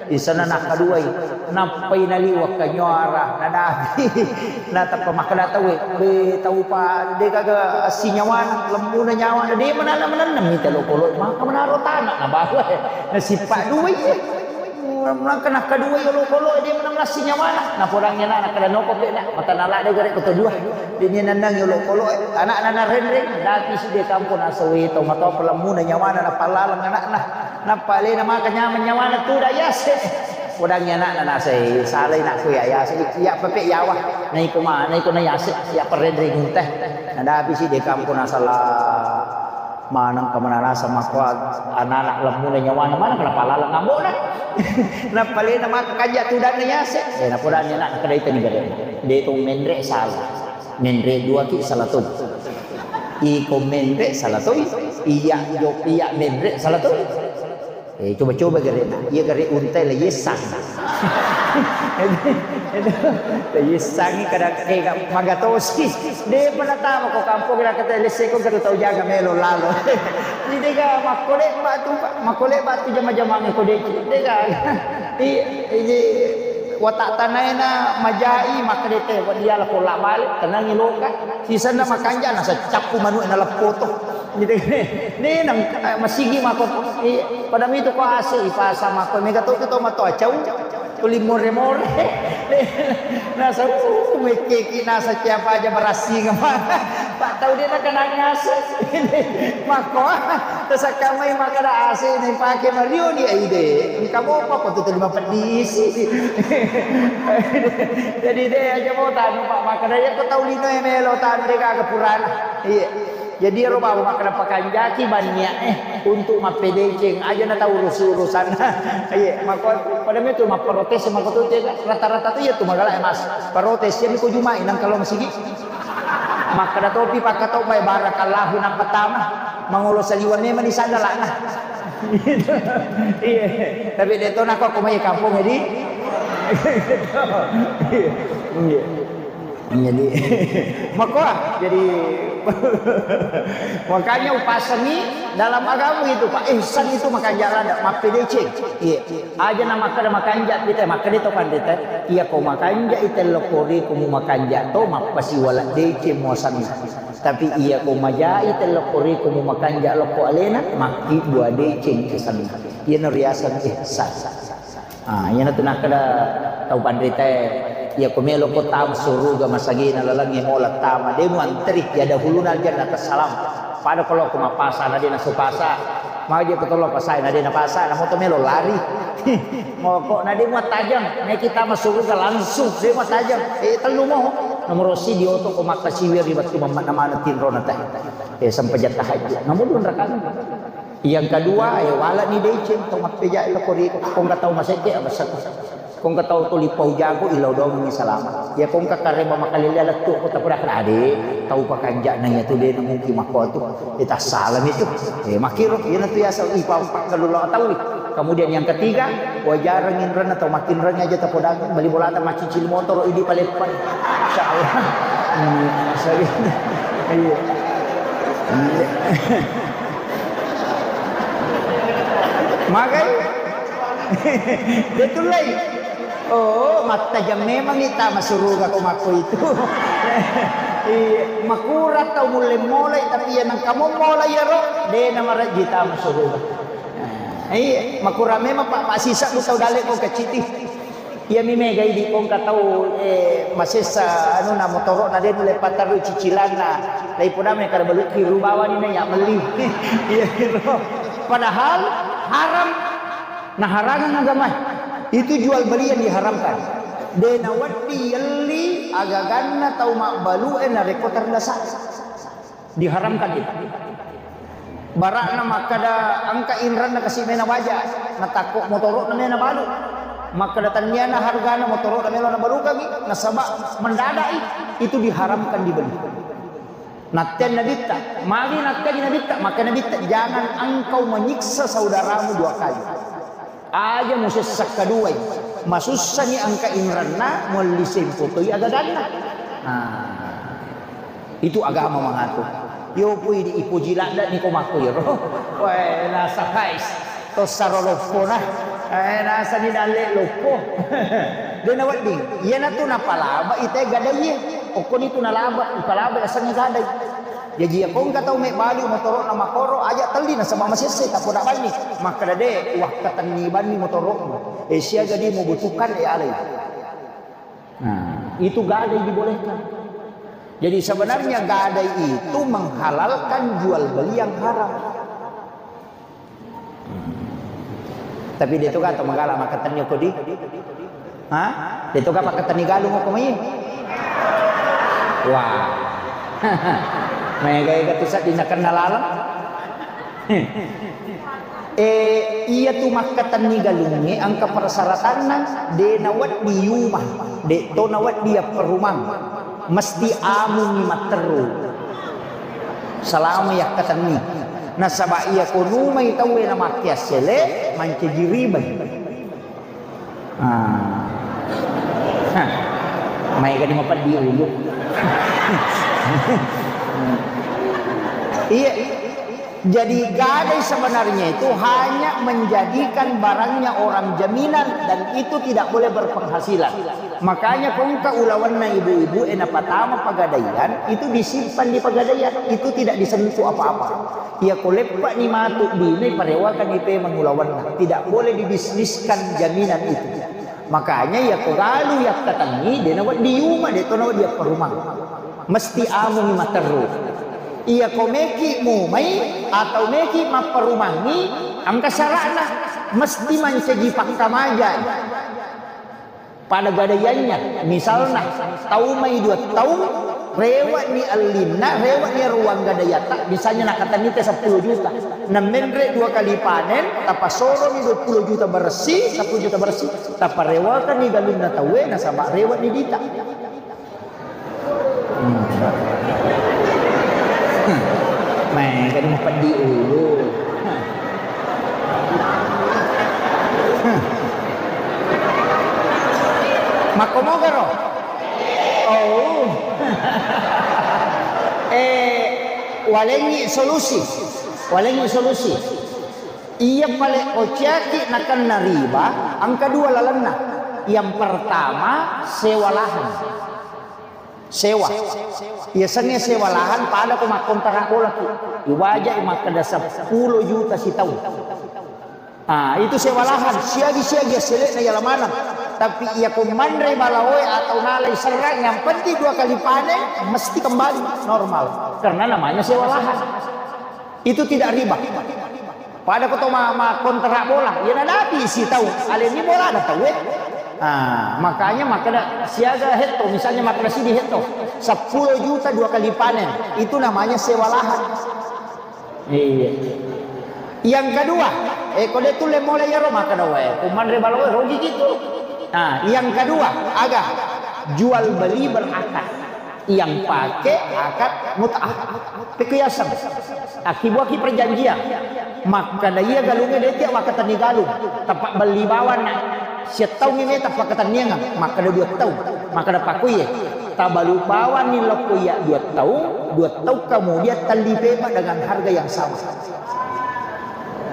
di sana nak kedua, nappai naliwa kanyuara, nadapi. Natappa makkada tauwe, be tau pa de gaga sinyawana, lembuna nyawana, de manana manenna mita lokolo, maka menaro tanah, nabawa. Nasipa dua iya. Nangka nakkaduai olokolo e, de menang lassi nyawana. Napodangi anak, nakkada noko pe nak, mata nala de gare koto dua. Dini nennang olokolo e, anak nana renreng, dati si de kampung nasawi to matoa pelemmuna nyawana, napallaleng anakna. Nappa alena maka nyaman nyawana tu da yase. Podangi anak nana sai salai nak ku ya yase, ya pepe yawa. Naiko ma, naiko na yase, ya perrenreng teh. Nadapi si de kampung nasala. Maneng ka manarasa makko anana lemmuna nyawana, maneng ka napalaleng ambona. Napalena maka kanja tudanna yase. Eh, napodani anak, nakadaitani gare. De to menre sala. Menre dua ki sala to. Iko menre sala to. Iya jo, iya menre sala to. Eh, coba-coba gare na. Iya gare untai la yesang. La yesang kada ke magatosi. De pernah tama ko kampung kira kata lese ko kata tau jaga melo lalo. Jadi dega makkole batu, makkole batu jama-jama ko de. Dega. I, ini watak tanai na majai makkade te, dia la pola balik, tenangi loka. Sisanna makanja na secappu manu na leppoto. Gitu. Nih, nang, eh, masigi mako, i-, pada mitu ko A C ipasang mako, mega to, to matoa cau, tuli more-more. Nasa, uh, mekeki nasa siapa aja berasing apa. Pak tahu dia nak kena ngas. Mako, terus kami makan A C ini pakai Mario di A I D. Kamu apa kok tuh lima pedisi? Jadi deh aja mau tanu Pak makan aja kau tahu lino yang melo tanu deh kagak purana. Iya. Jadi ero bawang makkeda pakanjaki bannia'e untuk mappedeceng, aja na tau urus-urusan. Iya, mako pada metu mapprotes mako tu, rata-rata tu iya tu magala, eh, Mas. Protes iya ko Juma'i nang kalau masigi. Makkeda topi pakkato mai barakallahu nang pertama. Mangolo saliwa memang di sana lakna. Iya, tapi de to nako ko mai kampung jadi. Iya. Jadi, makoa, jadi, makanya upasangi dalam agama itu, Pak. Ihsan itu makanja lada, mappedeceng. Iya. Aja na makkeda makanja kita, makkeda to pandita. Iya ko makanja itello koriku mu makanja to, mappasiwala deceng muasanna. Tapi iya ko majai tello koriku mu makanja lokko alena, makki dua deceng kesanna. Iya no riaseng ihsan. Ah, iyanatu nakkeda tau panritae, iya ko melo ko tama suruga masagena lalengnge mola tama, de muanteri, ya dahuluna aljannata salam. Pada ko lo ko mapasa na de nasu pasa. Magi ko tolo pasai na de napasa, na moto melo lari. Moko na de muattajang, meki tama suruga langsung de muattajang. Eh, tellu mo. Nomoro si di oto ko makkasiwi ri wettu mamma na maneng tinrona tae. Eh, sempajatta hajji. Namu dua rakaat. Yang kedua, eh, wala ni deceng to mappeja lo ko ri ko. Kongka tau maseke abasako. Kongka tau tuli pau jago ilau doang ni salama. Ya kongka kareba makalele lettu ko tapura ade tau pakanjana ya tu de mungkin mako tu. Eh, tak salah itu. Eh, makiro, ina tu ya sa ipa pakkalulo tau. Kemudian yang ketiga, wajareng inrenna tau makinreng aja tapodang beli bolata macicil motor idi paleppan. Insyaallah. Hmm, sorry. Iya. Iya. Magai. Betul lai. Oh, mattajang memang ita masuruga ko makko itu. Iya, makurang tau mulle molai, tapi ya nang kamu molai ya ro, de na marajita masuruga. Nah, iya, makurang memang Pak, Pak sisa ku tau dalle ko keciti. Iya mi mega idi kongka tau, eh, masessa anu na motoro na de nulle patarru cicilanna. Lai podame kada baluki rubawa ni na ya melli. Iya ro. Padahal haram. Nah, harangan agama itu jual beli yang diharamkan. De nawedding yelli agaganna tau mabbalu e narekko terdesak. Diharamkan itu. Barakna makkada engka inranna kasi mena baja, natakko motoro'na mena balu. Makkada tanniana hargana motoro'na melo nabalukangi, nasaba mendadai itu diharamkan dibeli. Natten nabitta, magi nakkadi nabitta, maka nabitta, jangan engkau menyiksa saudaramu dua kali. Aja musessa kaduai, masussani engka inranna, muelli sempotoi agaganna. Nah, itu agama mengatur. Yo pui di ipuji ladda ni ko makko yero. Wae nasa kais. Tossaro loppona. Eh, nasani dalle loppo. De nawedding. Iyanatu napalaba ite gadaiye. Okkoni tu nalaba, upalaba asengnge gadai. Jaji iya kongka tau mebbalu motoro'na makoro, aja telli nasaba masesse tapoda banni. Makkeda de, wakkatenni banni motoro'mu. Eh, siaga di membutuhkan, eh, alai. Nah, itu gadai dibolehkan. Jadi sebenarnya gadai itu menghalalkan jual beli yang haram. Tapi de to ka to magala makkatenni ko di? Ha? De to ka pakkatenni galung ko mai? Wah. Maega-ega tu sedding nakenna laleng. Eh, iya tu makkatenni galungnge engka persyaratanna, de nawedding yuma, de to nawedding yapperumang. Mesti amungngi matteru. Salama yakkatenni. Nasaba iya ko numai tauwe na makkiassele, mancaji ribai. Ah. Hah. Maega ni mapeddi ulu. Iya. Jadi gadai sebenarnya itu hanya menjadikan barangnya orang jaminan dan itu tidak boleh berpenghasilan. Makanya ko engka ulawenna ibu-ibu e napatama pagadaian, itu disimpan di pagadaian, itu tidak disentuh apa-apa. Iya ko leppa ni matu bine, parewakan ni pemeng ulawenna. Tidak boleh dibisniskan jaminan itu. Makanya iya ko galu yakkatenni, de nawedding yuma, de to nawedding yapparumang. Mesti amungi materru. Iya ko meki mumai atau meki mapparumangi, engka syara'na, mesti mancaji pakkamajai. Pada gadaiannya, misalna, tau mai dua taung, rewe'ni ellinna, rewe'ni ruang gadaiatta, misalnya nakatenni te seppulo juta. Namenre dua kali panen, tapasoromi dua puluh juta bersih, seppulo juta bersih, taparewakanni galunna tauwe, nasaba rewe'ni dita. Hmm. Hmm. Maega ni mapeddi ulu. Hmm. Hmm. Makkomogaro? Oh. Eh, walengngi solusi. Walengngi solusi. Iya pale ociaki nakenna riba, engka dua lalenna. Yang pertama, sewa lahan. Sewa. Yasengnge sewa lahan pada ko makkontrak bolaki. Iwajai makkeda seppulo juta sitaung. Ah, itu sewa lahan, siagi-siagi assele'na yala maneng. Tapi iya ko manre balaoe atau nalai serrang, yang penting dua kali panen mesti kembali normal. Karena namanya sewa lahan. Itu tidak riba. Pada ko to ma, ma kontrak bola, iya nadapi sitaung, aleni bola ada tau, eh. Ah, makanya makkeda siaga hetto, misalnya makkeda sidi hetto, seppulo juta dua kali panen, itu namanya sewa lahan. Iya. Yang kedua, eh, ko de tulle mulai yaro makkeda wae, ko manre balaoe rugi gitu. Nah, yang kedua, aga jual beli berakad. Yang pake akad mut'ah. Pekku yaseng. Akkibuaki perjanjian. Makkeda iya galungnge de tiang wakkatenni galung. Tappa belli bawanna. Siattaungngi meta pakkatenniangeng. Makkeda dua taung. Makkeda pakkuiye. Tabalu bawanni lokko iya dua taung. Dua taung kemudian telli pepa dengan harga yang sama.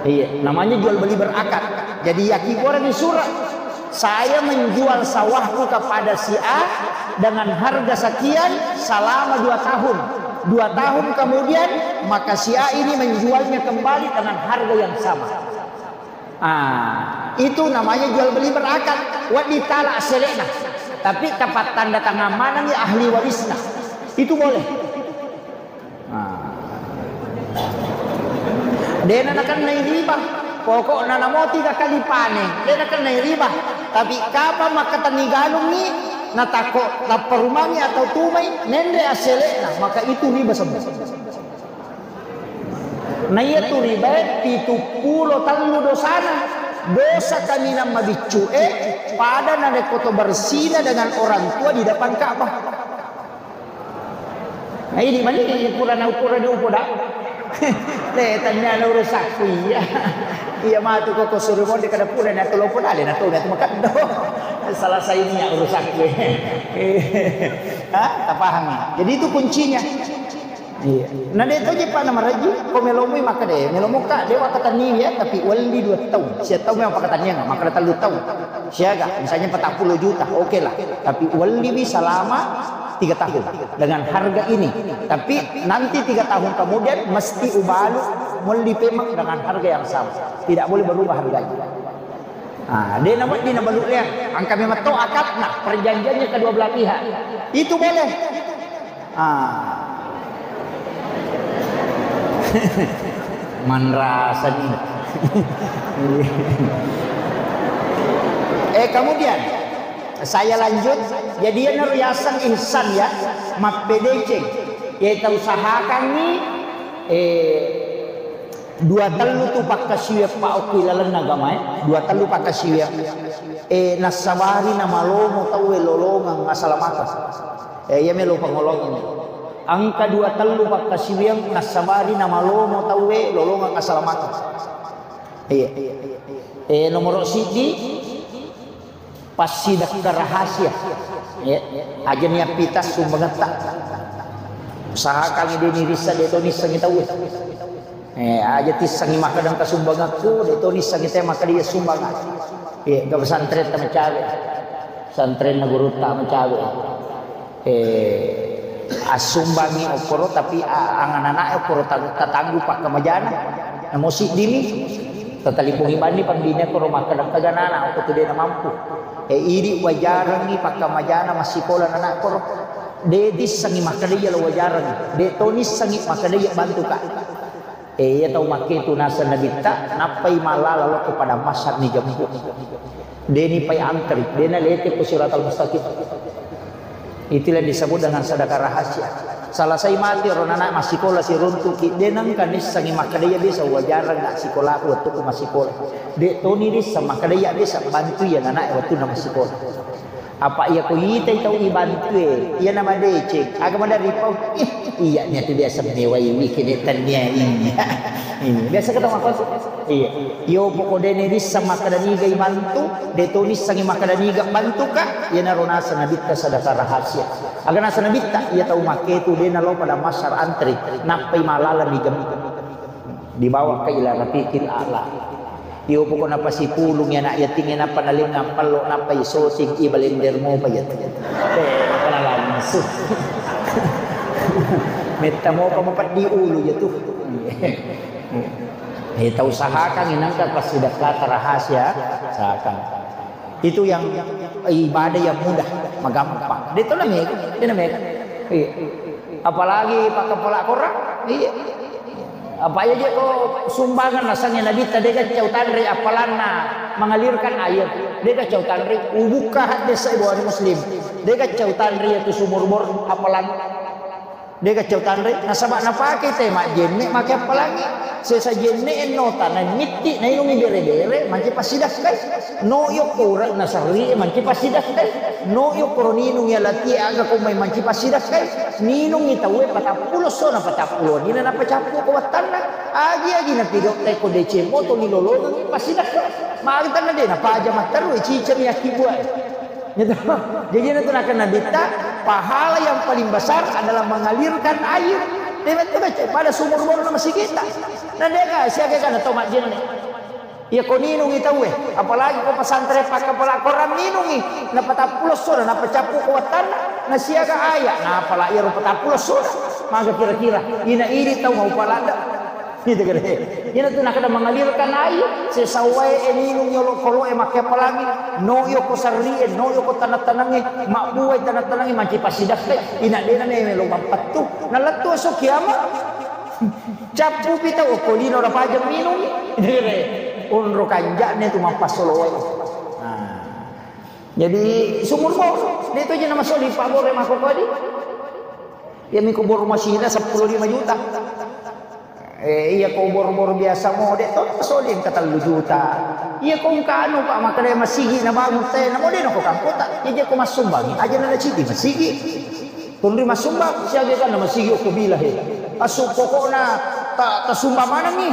Iya, namanya jual beli berakad. Jadi yakkibuarenni surat, saya menjual sawahku kepada si A dengan harga sekian selama dua tahun. Dua tahun kemudian, maka si A ini menjualnya kembali dengan harga yang sama. Ah, itu namanya jual beli berakad. Wedding tala assele'na. Tapi tapattanda tangan manengngi ahli warisna. Itu boleh. Nah. Dena nakennai riba. Pokokna namo tiga kali panen, dena nakennai riba. Tapi kapang makkatenni galungngi, natakko tapparumangi atau tumai, nenre assele'na, maka itu riba semua. Naiya tu ribae pitu pulo tellu dosana. Dosa kaminang mabiccu'e, pada narekko to bersina dengan orang tua di depan Ka'bah. Nah, ini mani pura na, pura na upoda. Le, tanya na urusakku iya. Iya matu koko suruh monde kada pura na tolo pura le na tolo na tu makan do. Salah saini ya urusakku. Ha, tapahang. Jadi itu kuncinya. Iya. Na de to je pa na maraji, ko melomoi makkeda, melomo ka, de wakkatenni ya, tapi welli dua taung. Sia taung memang pakkatenniang, makkeda tellu taung. Siaga, misalnya empat puluh juta, oke lah. Tapi welliwi selama tiga tahun dengan harga ini. Tapi nanti tiga tahun kemudian mesti ubalu melli pemang dengan harga yang sama. Tidak boleh berubah harganya. Ah, de na wedding nabalu leang. Engka memang to akadna, perjanjiannya kedua belah pihak. Itu boleh. Ah. Manrasani. Eh, kemudian saya lanjut. Jadi, iyana riaseng ihsan ya, mappedeceng. Ya, kita usahakanni, eh, dua tellu tu pakkasiwiang pa okki lalenna agamae, dua tellu pakkasiwiang. Eh, nassabari namalomo tauwe lolongeng asalamakeng. Eh, iya melo pangolongeng. Engka dua tellu pakkasiwiang nassabari namalomo tauwe lolongeng asalamakeng. Iya. Eh, nomoro siddi, passidekka rahasia. Ya, aja niappita sumbangetta. Usahakan de nirissa, de to nissengi tauwe. Eh, aja tissengngi makkeda engka sumbangekku, de' to nissengngi te makkeda iya sumbangeng. Iya, engka pesantren ta macawe. Pesantrenna gurutta macawe. Eh, assumbangi okkoro, tapi a-, anganana okkoro ta-, tatanggu pakkamajana. Namo siddimi, tatalipungi banni pambine okkoro makkeda engka ganana, okko tu de' namampu. Eh, idi wajarengngi pakkamajana massikola nana okkoro. De' tissengngi makkeda iya lo wajarengngi. De' to nissengngi makkeda iya bantuka. Eh, iya tau makketu naseng Nabitta, nappai mallala lokko padang mahsyar ni jemput. Deni pai antri, dena lete ko siratal mustaqim. Itulah disebut dengan sedekah rahasia. Salasai mati ro nana massikola siruntuki, de nengka nissengi makkeda iya biasa wajareng nggak sikolaku wettuku massikola. De toni dissa makkeda iya biasa bantu iya nana wettunna massikola. Apa iya ko itai tau ibantue, iya na madeceng, aga maderri pau? Ih, iya niatu biasa mewai wi kene tennia iya. Iya, biasa kata makosu. Iya. Iyo poko dene rissa makkeda niga ibantu, de to nissangi makkeda niga bantuka, iya naro nasa nabitta sadaka rahasia. Aga nasa nabitta, iya tau makketu dena lo pada masar antri, nappai malala mi jam. Dibawa ke ila rafiqil a'la. Iyo pokokna pasipulung anak yatim e nappa nalengang pallo nappa isoting i balender mopa iya tu. Eh, apa langsung. Metta mopa mapeddi ulu iya tu. Eh, tau sahakang inangka pasidakka rahasia sahakang. Itu yang ibadah yang mudah, magampang. Dia tu namanya, dia namanya. Iya. Apalagi pakai pola korang, iya. Apa aja ko sumbangan nasangnge Nabitta dega cau tanre appalanna mengalirkan air, dega cau tanre ubukka hadis Bukhari Muslim, dega cau tanre itu sumur bor appalan, dega cau tanre nasaba napake te majjenne make appalangi sesa jenne ennota na mitti nainungi bere-bere manci passidakkai. No yokko ura'na sarri e manci passidakkai. No yokkoro ninung iya lati e aga ko mai manci passidakkai. Ninung i tau e patappulo sona patappulo nina napacappu ko wattanna. Agi-agi na pido teko deceng moto ni lolongang passidakka. Magi tanna de napaja matteru e cica mi akki buae. Gitu. Jadi itu nakan nabitta pahala yang paling besar adalah mengalirkan air. Dia betul baca pada sumur bor na masigita. Na dega siaga kana tau majjenne. Iya ko ninungi tauwe, apalagi ko pesantren pakkapala Quran ninungi, napatappulo sona, napacappu ko wattanna, nasiaga aya, napala iyaro patappulo sona, maga kira-kira, ina idi tau mau palada. Gitu kira. Ina tu nakada mengalirkan air, sesawai e ninung yolo kolo e makke apalagi, no yo ko sarri e, no yo ko tanah-tanange, mabbuai tanah-tanange, manci pasidakkai, ina dena ne melo mappattu, nalettu so kiamat. Cappupi tau okko lino napajang minung. Onro kanja'ne tu mappassolo wae. Nah. Jadi sumur bor, de to je namasoli pabore mako kodi. Iya miko bor masina seppulo lima juta. Eh, iya ko bor-bor biasa mo de to soli engka tellu juta. Iya ko engka anu Pak makkeda masigi nabangun te namo de nako kampota. Iya je ko massumbangi aja na cidi masigi. Tonri massumbang, siaga kan masigi okko bila he. Asu pokokna ta, tasumba manenni.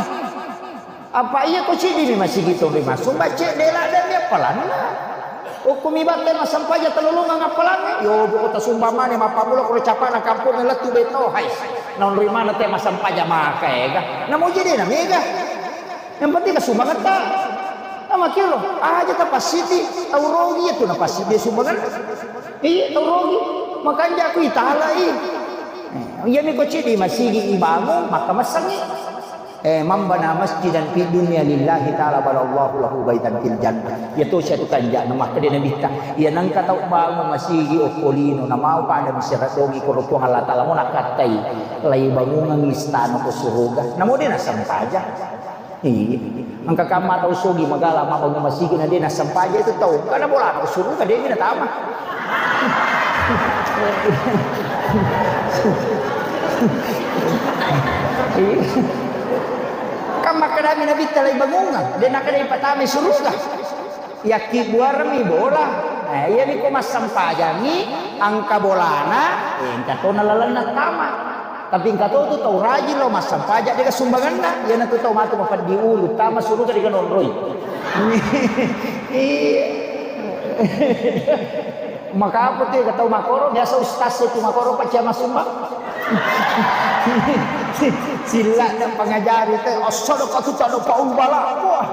Apa iya ko cidi mi masigi tonri massumbang, cedde ladde mi appalanna. Okko mi batte massampaja talolongang appalanna. Yo, pokok tasumba mane mappamula ko capana kampung lettu beto, hai. Naonri mana te massampaja maka ega. Namo jadi na mega. Yang penting ka sumbangetta. Namakiro, aja tapassiti, tau rogi itu napassiti sumbangan. Iya, tau rogi. Makanja aku italai. Eh, iya mi ko cidi masigi ibangun, maka massangi. Eh, man bana masjidan fid dunya lillahi ta'ala banallahu lahu baitan fil jannah. Iya to sia tu kanja, na makkeda Nabitta. Iya nangka tau bangun masigi okko lino, na mau pada misera dogi koro Puang Allah Ta'ala mo nakattai. Lai bangungang istana ko suruga. Namo de nasampaja. Iya. Engka kamma tau sogi magala mabbangung masigi na de nasampaja itu tau. Karena bola ko suruga de mi natama. Iya. Kan makkadami Nabitta lai bangungang, de nakkeda ipatama suruga. Yakki buarmi bola. Eh, iya niko massampajangi angka bolana, eh, engka tona lalenna tama. Tapi engka to tu tau rajin lo massampajang dega sumbanganna, iyanatu tau matu mapeddi ulu, tama suruga dega nonroi. Iya. Maka apa tu ya tau makoro, biasa ustaz itu makoro pacia masumbang. Sila na pangajari te, as-sadaqatu tadfa'ul bala. Wah,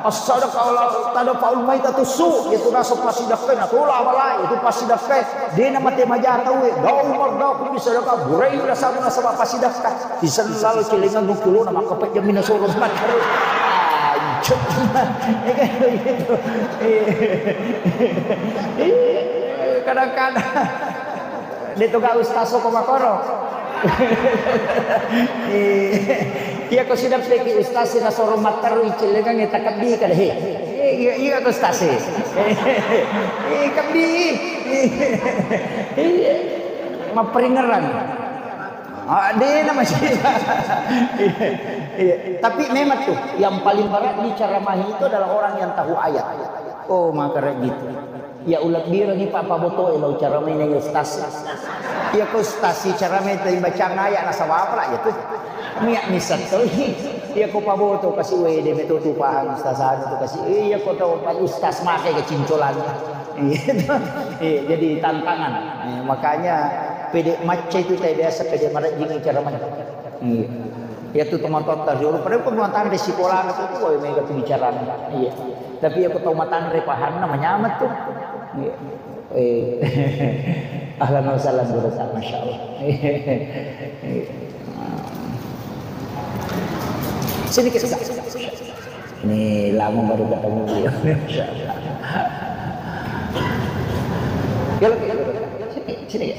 as-sadaqatu tadfa'ul maitatu su. Itu rasa pasidakkai, na tola bala, itu pasidakkai. Dena mate maja tau e. Dau mardau ku bisa daka, burai rasa nasaba pasidakka. Isellal kilengan nukulu na maka pejamina sorong mater. Anjir. Iya kan begitu. Iya. Iya. Kadang-kadang. De' to ga ustaz ko makoro. Eh, iya ko sidampeki ustaz na soro matteru icellengang e takebbi kada he. Eh, iya, iya ko ustaz e. Eh, kebbi. Iya. Mapperingeran. Ah, de' na masih. Iya, iya. Tapi memang tuh, yang paling berat diceramahi itu adalah orang yang tahu ayat. Oh, maka gitu. Iya, ulebbirengngi pa-, pabotoe lao caramai na ustaz. Iya ko ustaz i caramai tai bacang ayat nasaba apa lah iya tu. Miak misal tu. Iya ko paboto kasi wede meto tu paham ustaz anu tu kasi. Iya ko tau pa ustaz make ke cincolan. Iya, jadi tantangan. Eh, makanya pede macca itu tai biasa pede marajing caramai. Iya. Iya tu teman-teman tadi, padahal pun tanre sekolah itu, wah, mega tu bicaranya. Iya. Tapi aku tahu matanre pahanna manyameng tu. Iya. Eh, ahlan wa sahlan, Guru, masya Allah. Iya. Sini kita. Ini lama baru ketemu beliau. Masya Allah. Ya, lebih, ya, lebih. Sini, sini, ya.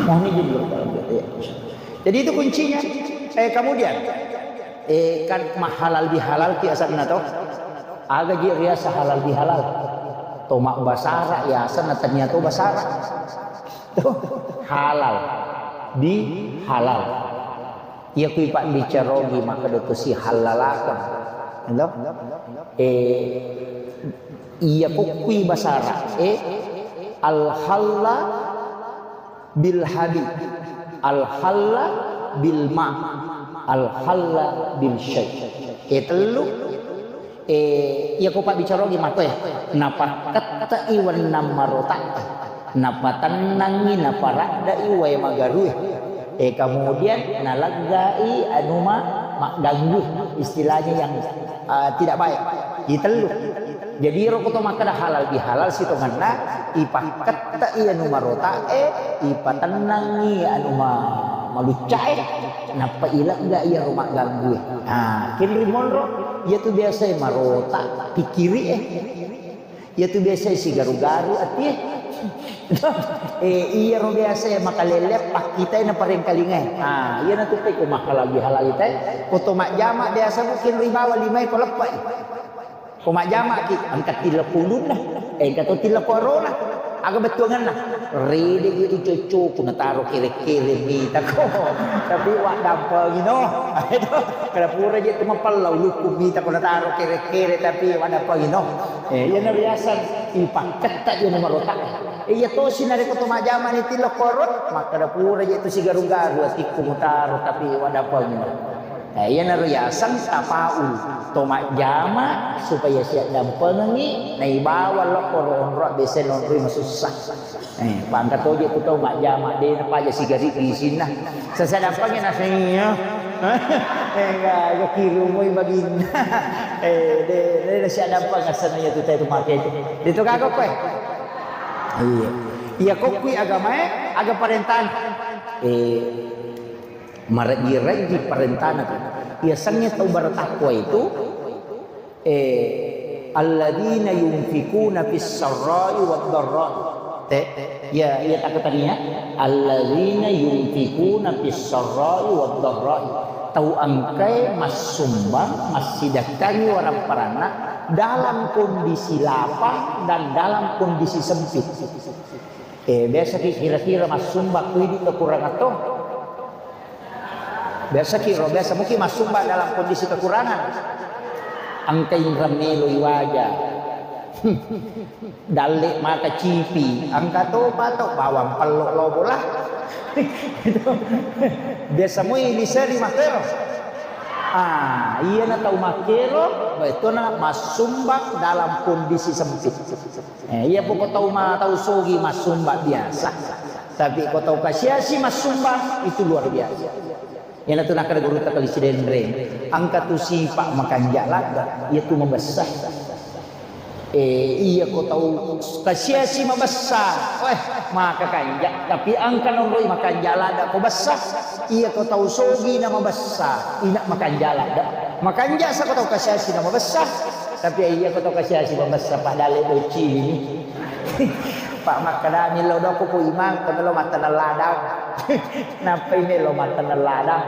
Mohon izin dulu, Pak. Ya. Jadi itu kuncinya. Eh, kemudian, eh, kan mahalal bihalal ki asanna to. Aga ji riasa halal bihalal. To mabbasara ya asanna tania to basara. To halal bihalal. Iya kui pabbicarogi makkeda to sihallalakeng. Elo? Eh, iya ko kui basara. Eh, al-halla bil habib, al-halla bil ma, al-halla bil syai. Eh, tellu. Eh, iya ko pabbicarogi makko e, napakkette'i wennang marota'e, napatennangngi, naparadda'i wae magarue. Eh, kemudian naleggai anu ma-, magganggu, istilahnya yang, ah, tidak baik. Itellu. Jadi ero ko to makkeda halal bihalal sitongenna, ipakketta'i anu marota'e, ipatennangngi anu ma-, malucca'e, nappa ilegga iyaro magganggu e. Ah, kenri monro, iya tu biasa e marota pikkiri e. Iya tu biasa e sigaru-garu ati e. Eh, iyaro biasa e makalele pakkitai na parengkalingai. Ah, iyana tu pe ko mahalal bihalal ita e. Ko to majjama biasa mungkin ribawa lima e ko leppa e. Ko majjamaki, engka tillappo ulunna, eh, engka to tillappo arona. Aga bettuanganna? Rede gitu cocok, ku nataro kere-kere mita ko. Tapi waddampengi no. Aduh, kada pura je tu mapella ulukku mita ko nataro kere-kere, tapi waddampengi no. Eh, iya na riasang ipakketta je nomor otak. Eh, iya tosi narekko to majjama ni tillappo aro, makkada pura je tu sigaru-garu atikku mutaro, tapi waddampengi no. Eh, iyanaro yaseng tafaul, to majjama supaya siaddampengengngi, naibawa lokko ro onroa biasa nonroi masussa. Eh, pangka toje tu tau majjama, de napaja sigari isinna. Sasa dampengi naseng iya. Eh, ga, ga kirumoi baginna. Eh, de, de, de siaddampeng asenna iya tu tau tu make tu. De tu gaga koe. Iya. Iya, kokkui agamae, aga parentana. Eh, Marejji-rejji parentana tu. Yasengnge tau bertakwa itu, eh, alladzina yunfikuna fis sarra'i wad dharra'i. Te, ya, ya takatania. Alladzina yunfikuna fis sarra'i wad dharra'i. Tau engkae massumbang, massidekkangi waramparanna dalam kondisi lapang dan dalam kondisi sempit. Eh, biasaki kira-kira massumbang ku idi kekurangan to. Biasaki ro, biasa muki massumbang dalam kondisi kekurangan. Engka inreng meloi waja. Dalle maka cipi, engka to pato bawang pello lobo lah. Biasa moi liseri makkero. Ah, iyana tau makkero, betona massumbang dalam kondisi sempit. Eh, iya poko tau ma-, tau sogi massumba biasa. Tapi ko tau kasiasi massumba, itu luar biasa. Iyanatu nakkeda gurutta Kali Sidenreng, engka tu sipa makanja ladda, iyatu mabessa. Eh, iya ko tau kasiasi mabessa, weh, maka kanja. Tapi engka nonroi makanja ladda ko bessa. Iya ko tau sogi na mabessa, ina makanja ladda. Makanja sa ko tau kasiasi na mabessa. Tapi iya ko tau kasiasi mabessa, padahal bocci ini. Pak makkedami lo doko ko imang, ko melo mattaneng ladang. Nappai melo mattaneng ladang.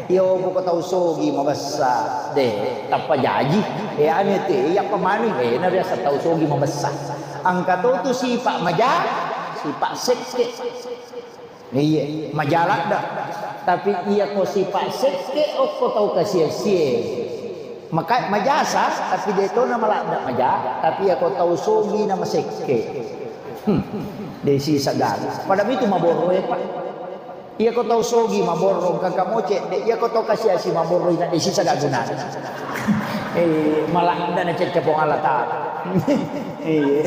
Iyo, poko tau sogi mabessa, de, tappa jaji. Eh, anu te, iya pemanu, eh, na biasa tau sogi mabessa. Engka to tu sipa maja, sipa sekke. Iya, maja ladda. Tapi iya ko sipa sekke, okko tau kasia-sie. Maka majasa, tapi de to na maladda maja, tapi iya ko tau sogi na masekke. Hmm, de sisa gaga. Pada itu maborro e, Pak. Iya ko tau sogi maborro, engka moce, de, iya ko tau kasiasi maborro, ina de sisa gaga guna. Eh, maladda na cecca Puang Allah Taala. Iya.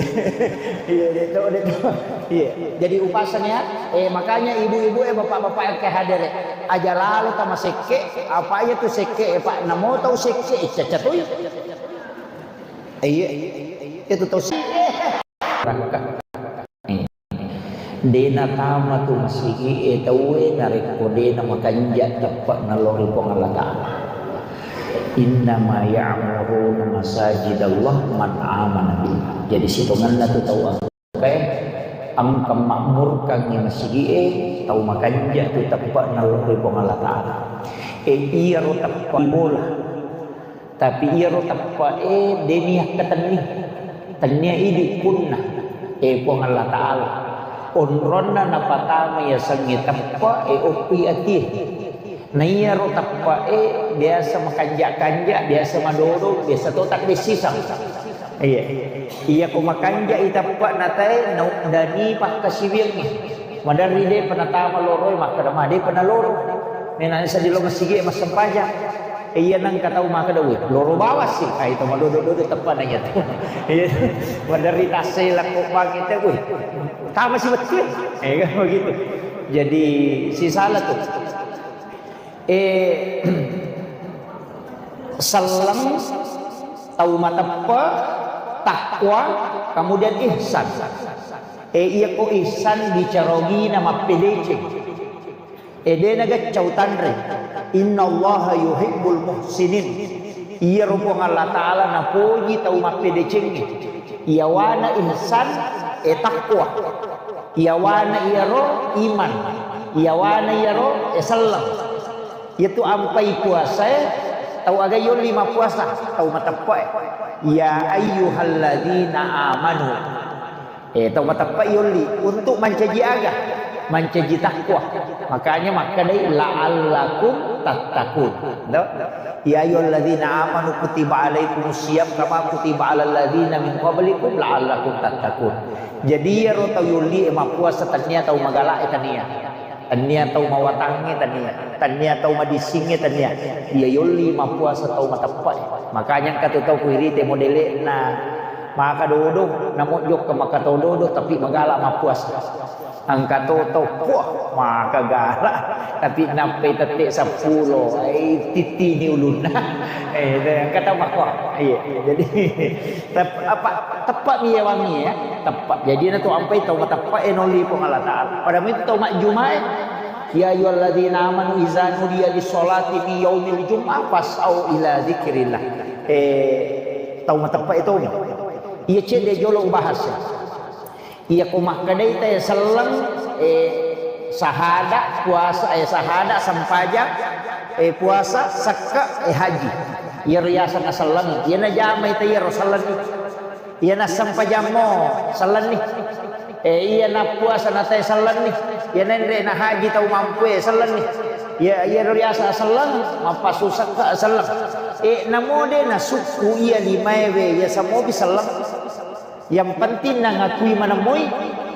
Iya, de to, de to. Iya. Jadi upasana ya, eh, makanya ibu-ibu, eh, bapak-bapak yang ke hadir, eh, aja lalo tama sekke, apa iya tu sekke, eh, Pak, namo tau sekke, eh, caca tu. Iya. Itu tau sekke. De natama tu masigi e tauwe narekko de namakanja teppe'na lao ri Puang Allah Taala. Innama ya'muruna masajidallah man amana billah. Jadi sitongenna tu tau engka e, engka makmurkangngi masigi e, tau makanja tu teppe'na lao ri Puang Allah Taala. E iyaro teppe' bola. Tapi iyaro teppe'e de niakka tenni. Tennia idi punna, e Puang Allah Taala, onronna napatama yasengnge teppe'e okkui atie. Na iyaro teppe'e biasa makanja-kanja, biasa madodo, biasa to taddessisang. Iya. Iya ko makanja i teppe'na tae, na, nani pakkasiwiangngi. Maderri de'pa natama loroe, makkeda ma de'pa naloro. Mena seddi lo masigi e massempajang. E, iya nengka tau makkeda, "Wih, loro bawang sih." Ah, itu madodo-dodo teppa na iya tu. Iya. Maderri tassai lakko bang itu, "Wih, tama sih betul." Eh, kan begitu. Jadi, si salah tu. Eh, selleng, tau mateppe, takwa, kemudian ihsan. Eh, iya ko ihsan bicara ogina mappedeceng. Eh, de nageccau tanre. Innallaha yuhibbul muhsinin. Iyaro Puang Allah Taala napoji tau mappedecengnge. Iyawana ihsan, eh, takwa. Iyawana iyaro iman. Iyawana iyaro, eh, selleng. Iyatu ampai puasae, tau aga yolli mappuasa, tau mateppe'e. Ya ayyuhalladzina amanu. Eh, tau mateppe'i yolli untuk mancaji aga? Mancaji takwa. Makanya makkedai, "La'allakum tattaqun." To? "Ya ayyuhalladzina amanu kutiba alaikumus siyam kama kutiba alal ladzina min qablikum la'allakum tattaqun." Jadi iyaro tau yolli e mappuasa, tania tau magala e, tania. Tania tau mawatangnge, tania. Tania tau madissingnge, tania. Iya yolli mappuasa tau mateppe'e. Makanya engka tu tau kuirite modele'na. Maka dodo, namo jokka maka tau dodo, tapi magala mappuasa. Engka to tau, wah, maka gala, tapi nappai tette seppulo, eh, tittini ulunna. Eh, engka tau makko. Iya, iya. Jadi, tep-, apa, teppe' mi yawangi ya, teppe'. Jadi, na tu ampai tau mateppe' e nolli Puang Allah Taala. Pada itu tau majjumae, "Ya ayyuhalladzina amanu idza nudiya lis-sholati min yaumil jum'ah fas'au ila dzikrillah." Eh, tau mateppe' itu. Iya cedde jolo ubahas. Iya ko makkedai tae selleng, eh, sahada, puasa, eh, sahada, sempajang, eh, puasa, sekke, eh, haji. Iyaro yaseng selleng. Iya najamai tae iyaro selleng. Iya nassempajammo sellenni. Eh, iya nappuasa natae sellenni. Iya naenre nahaji tau mampue sellenni. Iya, iyaro riaseng selleng, mappasu sekke selleng. Eh, namo de nasukku iya limaewe, iya samopi selleng. Yang penting nangakui manemmoi.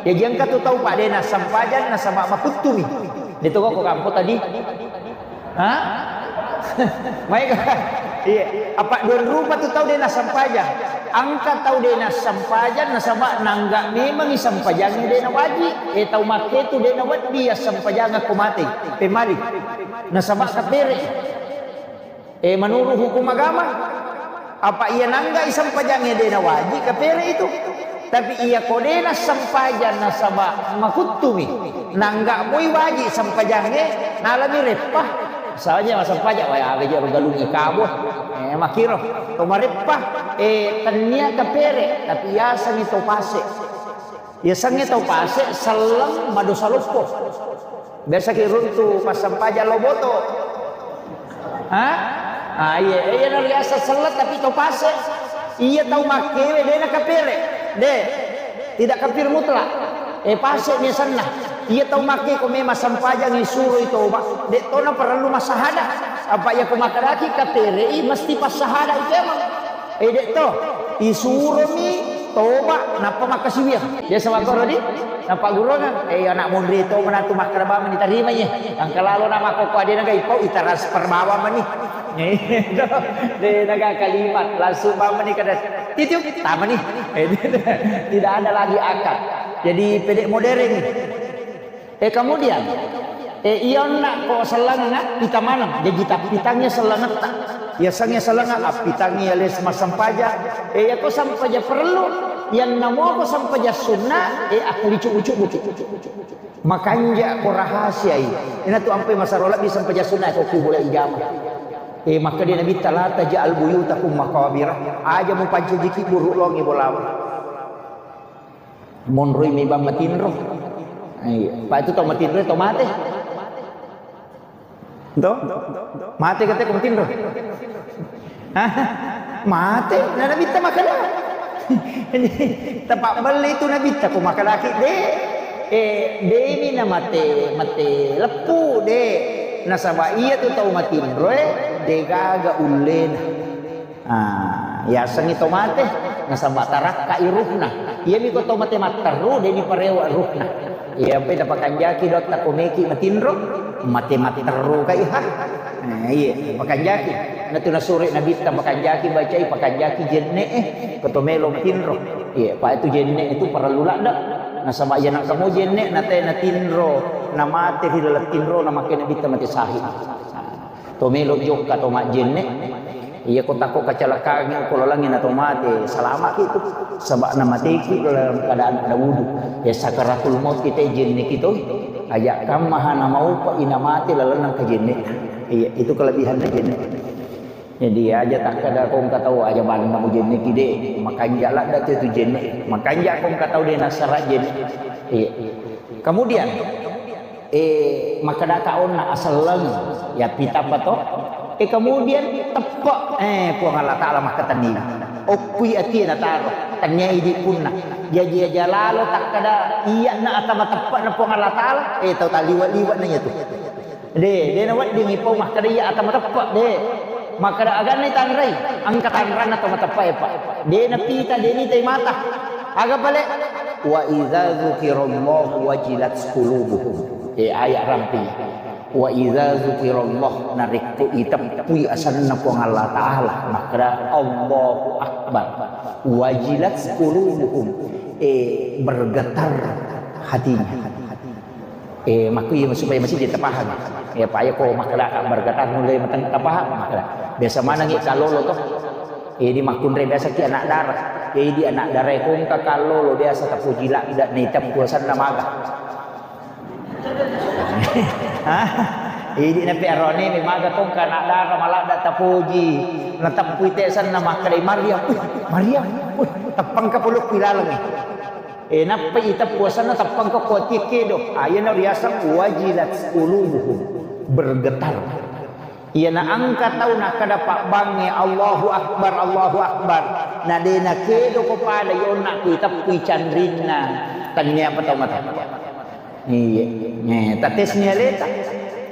Jaji engka tu tau pade nassempajang nasaba makuttumi. De to ko kampo tadi. Ha? Maega? Iya. Apa dua rupa tu tau de nassempajang. Engka tau de' nassempajang nasaba' nangga' memangngi sempajangnge de' nawaji'. E, tau makketu de' nawedding assempajangeng ko matei, pemmali. Nasaba' kapere'. E, menurut hukum agama, apa iya nangga'i sempajangnge de' nawaji', kapere' itu. Tapi iya ko de' nassempajang nasaba' makuttumi, nangga' moi waji' sempajangnge, nalami reppa. Saja massempajang, wah, aga je' ro galungnge kabo. E, makkiro. To mareppa, e, tennia kapere', tapi yasengngi to pase'. Yasengnge tau pase' selleng madosa loppo. Biasaki runtu passempajang lao boto. Ha? Ah, iya, iya, na riaseng selleng tapi tau pase'. Iya tau makkewe de' nakapere'. De'. Tidak kafir mutlak. E, pase' ni asenna. Iya tau makke ko memang sempajang isuroi toba, de' to na parellu massahada. Apa iya ko makkedaki kapere'i mesti passahada itu emang. E, de' to, isuromi toba nappa makkasiwiang. Biasa makkoro di, nappa gurungang, e, anak monri to manatu makkeda bawang mani tarimai, e. Engka lalo na makkokko adena ga ipau, itransfer bawang mani. E, de' naga kalimat, langsung bawang mani kada titiu, tamani. E, tidak ada lagi akad. Jadi pede' modern. E, kemudian, e, iya onna ko sellengengnga, pita maneng. Jaji tappitangngi sellengetta. Yasengnge sellengengnga, appitangngi ale massempajang. E, iya ko sempajang parellu, iyanna mo ko sempajang sunna, e, akkalicu-ucu buki. Makanja' ko rahasiai. Ina tu ampai masaro lebbi sempajang sunna ko kubula ijama. E, makkeda Nabitta, "La taj'al buyutakum maqabira." Aja mupancajiki buru' longi bolamu. Monroi mi bang matinro. Iya. Pa itu tau matinro, tau mate. To? Mate kate ko matinro. Hah? Mate? Nana bitta makkeda. Tepak belle itu nabitta ko makkedaki de. Eh, demi na mate, mate leppu de. Nasaba iya tu tau matinro e, de gaga ullena. Ah, yasengngi to mate, nasaba tarakkai ruhna. Iyami ko to mate matteru, deni parewa ruhna. Iya, pe napakanjaki dotta ko meki matinro, mate matteru kai ha. Nah, iya, pakanjaki. Natu nasuri nabitta pakanjaki bacai, pakanjaki jenne e, ko to melo matinro. Iya, pa itu jenne itu parellu ladde. Nasaba iya nangka mo jenne nate natinro, namate ri laleng tinro, namakke nabitta mate sahid. To melo jokka to majjenne. Iya ko takko kacelakaan ko lalengnge na to mate, salamaki tu. Saba na mateki dalam keadaan ada wudu. Ya sakaratul maut kita jenneki to. Aja kammaha na maupa ina mate lalenna kajenne. Iya, itu kelebihan na jenne. Jadi aja takkeda ko engka tau aja banna mujenneki de. Makanja ladde tu jenne. Makanja ko engka tau de nasara jenne. Iya. Kemudian Eh, makkedaka onna aselleng, ya pitapa to? Eh, kemudian teppe, eh, Puang Allah Ta'ala makkatenni. Okkui atie nataro, tennia idi punna. Jaji aja lalo takkeda, iya na ata mateppe na Puang Allah Ta'ala, eh, tau taliwa-liwa na iya tu. De, de na wedding ipau makkeda iya ata mateppe, de. Makkeda aganna tanrai, engka tanranna to mateppe, eh, Pak. De na pita, de ni tai mata. Aga pale? Wa idza dzukirallahu wajilat qulubuhum. Eh, ayat ramping. Wa idza dzukirallah, narekko iteppui asenna Puang Allah Ta'ala, makkeda, "Allahu Akbar." Wajilat qulubuhum, eh, bergetar hatinya. Eh, makku iya supaya masih kita paham. Ya, Pak, ya, ko makkeda bergetar mulai mateng tapaham, makkeda. Biasa manengi kallolo to. Eh, di makkunrai biasa ki anak dara. Ya, di anak dara ko engka kallolo biasa tapuji ladde na iteppu asenna maga. Hah? Idi nape arone mi maga kongka anak dara maladde tapoji. Nateppui te asenna makkeda Maryam. Wih, Maryam. Wih, teppangka pulukku ilalengngi. Eh, nappa iteppu asenna teppangka ko atie kedo. Ayana riaseng wajilat qulubuhum. Bergetar. Iyana engka tau nakkeda pabbangnge, "Allahu Akbar, Allahu Akbar." Na de nakedo ko pada yonna ku iteppui canrinna. Tennia apa tau mata. Iya. Eh, tatesni aleta.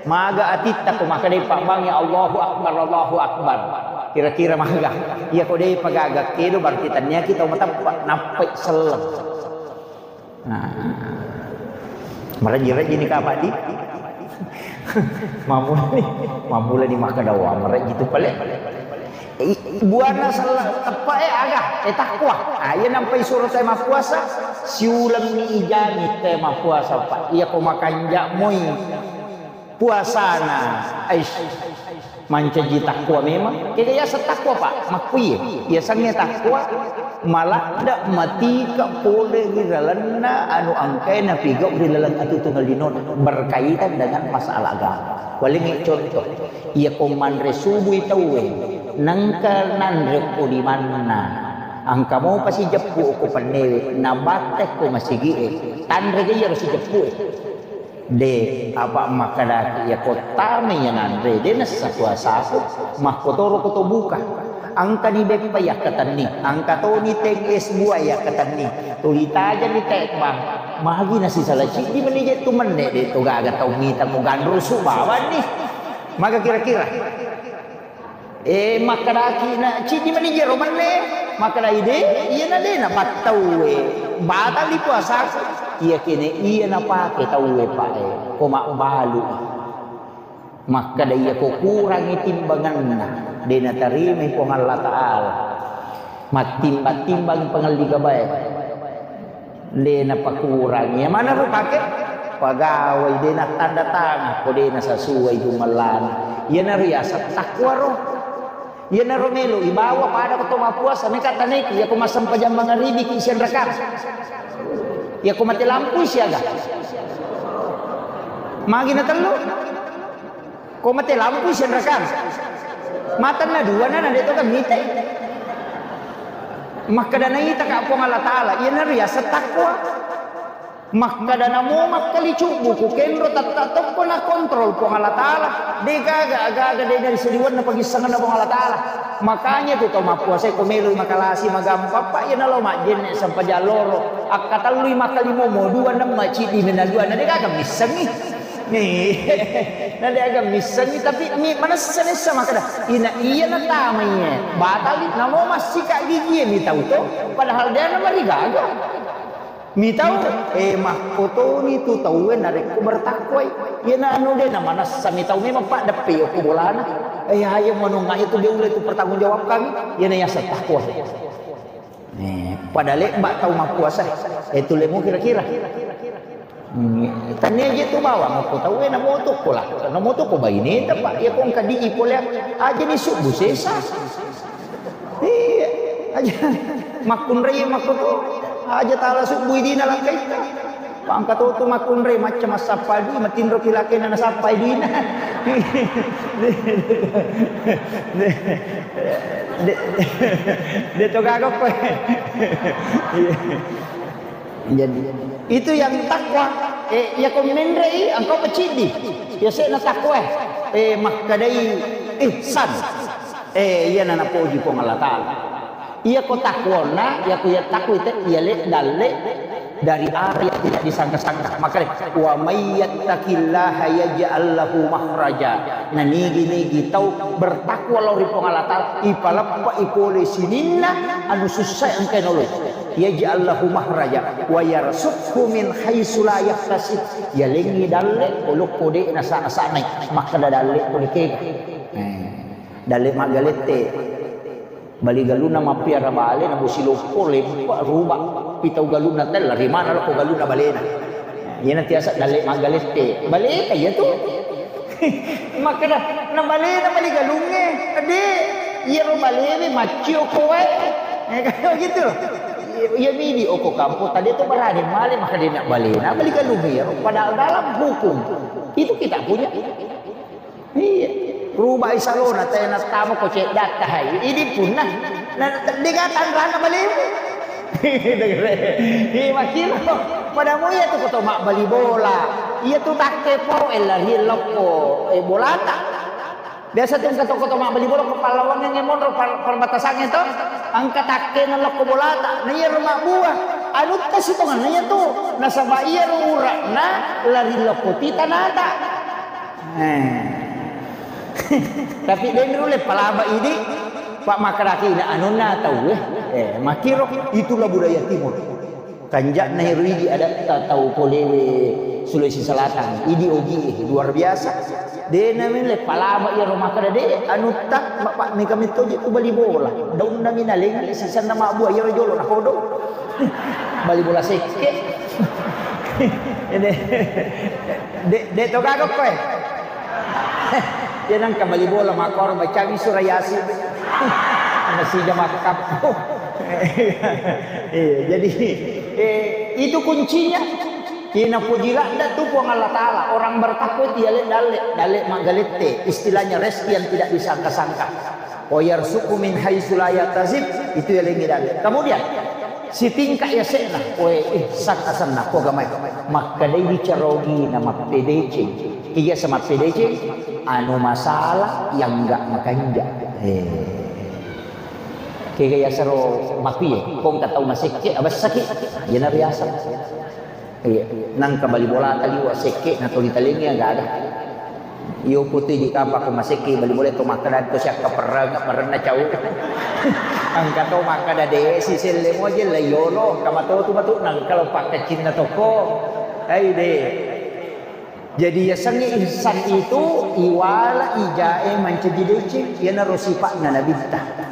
Maga atitta ko makkedai pabbangnge, "Allahu Akbar, Allahu Akbar." Kira-kira maga. Iya ko de pagaga kedo berarti tenniaki tau mateppa. Nappai selleng. Nah. Maraji-raji ni kapang di. Mamula ni, mamula ni makkeda wa maraji tu pale. I-, buana sella-, teppa e aga, e takwa. Ah, iya nampai suro te mappuasa, siulemmi ijami te mappuasa, Pak. Iya ko makanja moi puasana, aish, mancaji takwa memang. Kega yaseng takwa, Pak? Makkuye, yasengnge takwa, maladde matika pole ri lalenna anu engkae napigau ri laleng atutungan linona, berkaitan dengan masalah agama. Walengngi contoh, iya ko manre subui tauwe, nengka nanre ko limanna, engka mopa sijeppu ko pennewe, nabatte ko masigie, tanre ga iyaro sijeppu e. De, apa makkedaki iya ko tama iya nanre, de nessa puasaku, makkotoro ko to buka. Engkani beppa yakkatenni, engka toni teng es buah yakkatenni. Tuli tajani tekbang, magi nasisala ciddi meni je tu menne, de to gaga tau mita mo ganrusu bawanni. Maga kira-kira? Eh, makkedaki na ciddi mani jero menne, makkedai de, iyana de napattauwe, batali puasaku. Iya kene iya napake tauwe, Pak, eh, ko mabbalu. Makkeda iya ko kurangi timbanganna, de natarimai Puang Allah Ta'ala. Mattimbang-timbangi pangelli gabae. De napakurangi. Iya manaro pake? Pagawai, de nattanda tangan ko de nasasuai jumellana. Iyanaro yaseng takwa ro. Iyanaro melo ibawa pada ko to mappuasa, meka taneki, iya ko massempajang mangaribiki sianrakang. Iya ko mate lampu siaga. Magi natellu? Ko mate lampu sianrakang. Matanna dua na, na de to kan mitai. Makkeda naitaka Puang Allah Ta'ala, iyanaro yaseng takwa. Makkeda namo makkali cubbu ku kenro tatta tokko na kontrol Puang Allah Ta'ala. De gaga, aga-aga de dari sediwanna pagissengenna Puang Allah Ta'ala. Makanya tu tau mappuasa ko meloi makalasi magampang, Pak, iya nalo majjenne sempajang loro. Akkatellui makkalimomo dua nemma ciddi mena dua na de gaga missengi. Nih, na de gaga missengi, tapi mi manessa-nessa makkeda, ina iya natamai e, batali, namo massika gigie mi tau to, padahal de namarigaga. Mitau, eh, makkotoni tu tauwe narekko bertakwai. Iyana anu de namanessa mitau memang paddeppe okko bolana. Eh, ayo mononga itu de ulle tu pertanggung jawab kami. Iyana yaseng takwa. Eh, pada lebba tau mappuasa. Eh, tu lemu kira-kira. Hmm, tania je tu bawang okko tauwe namoto ko lah. Namoto ko baine tempat ya kong kadi ipole aja ni subuh sesa. Iya, aja makkunrai makkuto, aja tala subbui dina langkaitta. Pangkatoto makkunrai macca massappai dui, matinro kilakena nasappai duina. De, de to gaga koe. Iya. Jadi, itu yang takwa. Eh, iya ko menrei, engkau peciddi. Yase'na takwa. Eh, makkedai ihsan. Eh, iyana napoji Puang Allah Ta'ala. Iya ko takwonna, iya ko iya takwa te, iya le dalle dari arah yang tidak disangka-sangka. Makanya, "Wa may yattaqillaha yaj'al lahu makhraja." Nah, nigi-nigi tau bertakwa lao ri Puang Allah Ta'ala, ipaleppa ipole sininna anu sussa engka noloi. Yaj'al lahu makhraja wa yarzuqhu min haitsu la yahtasib. Yalengngi dalle, olokko de nasa-, nasanai. Makkeda dalle ko dekega. Eh, dalle maggalette. Bali galunna mappiara bale, na bosi loppo, leppa, ruba. Pitau galunna tella, rimana lokko galunna balena. Iyana tiasa dalle maggalette. Baleta iya tu. Makkeda, na balena bali galungnge. De, iyaro balewe maccio ko wae. Eh, kan gitu. Iya midi oko kampo, tadi tu berani male, maka de na balena bali galungnge iyaro. Padahal dalam hukum itu kita punya. Iya. Rubai salona, tena tamo ko ceddatta hai. Idi punna. Na, de ga tanrana balewe. Iya, makkiro. Pada mo iya tu ko to mabbali bola. Iya tu takke po, eh, lari lokko, eh, bolata. Biasa tu engka to ko to mabbali bola ko pallawangnge monro par-, perbatasangnge to. Engka takke na lokko bolata. Na iya ro mabbua. Anutta sitongenna iya tu. Nasaba iya ro ura'na lari lokko titanata. Eh. Tapi de nulle palaba idi, Pak, makkedaki na anunna tauwe. Eh, makkiro itulah budaya timur. Kanja'na ero idi adatta tau polewe Sulawesi Selatan, idi ogie luar biasa. De' namelle palaba iyaro makkeda de' anutta, Bapak, mega metto je tu bali bola. Daunna mi nalengngi, sisenna mabbua iyaro jolo nakodo. Bali bola sekke. De', de' to gaga koe. Dia nangka bali bola makkoro bacawi surah Yasin. Masih jam makkappo. Iya, jadi, eh, itu kuncinya. Ina puji ladda tu Puang Allah Ta'ala. Orang bertakwa itu ya le dalle, dalle maggalette. Istilahnya rezeki yang tidak disangka-sangka. Wa yarzuqu min haitsu la yahtasib, itu ya lengi dalle. Kemudian, sitingka yase'na, koe, eh, sang asenna, ko gamai. Makkedai bicara ogina, mappedeceng. Iya sa mappedeceng, anu masalah yang enggak makanja. Eh. Kega yasero mapie, ko engka tau masekke, abessaki, iyana riaseng. Iya, nangka bali bolata liwa sekke na toli talengi aga ada. Iyo putih di kapa ko masekke bali bola to makkeda to siakka perreng, perrenna cau. Engka to makkeda de' si selle moje la yolo, engka mato tu matu nangka lo pakkacinna toko. Ai de'. Jadi yasengnge ihsan itu iwala ijae mancaji deceng, iyanaro sipa'na nabitta.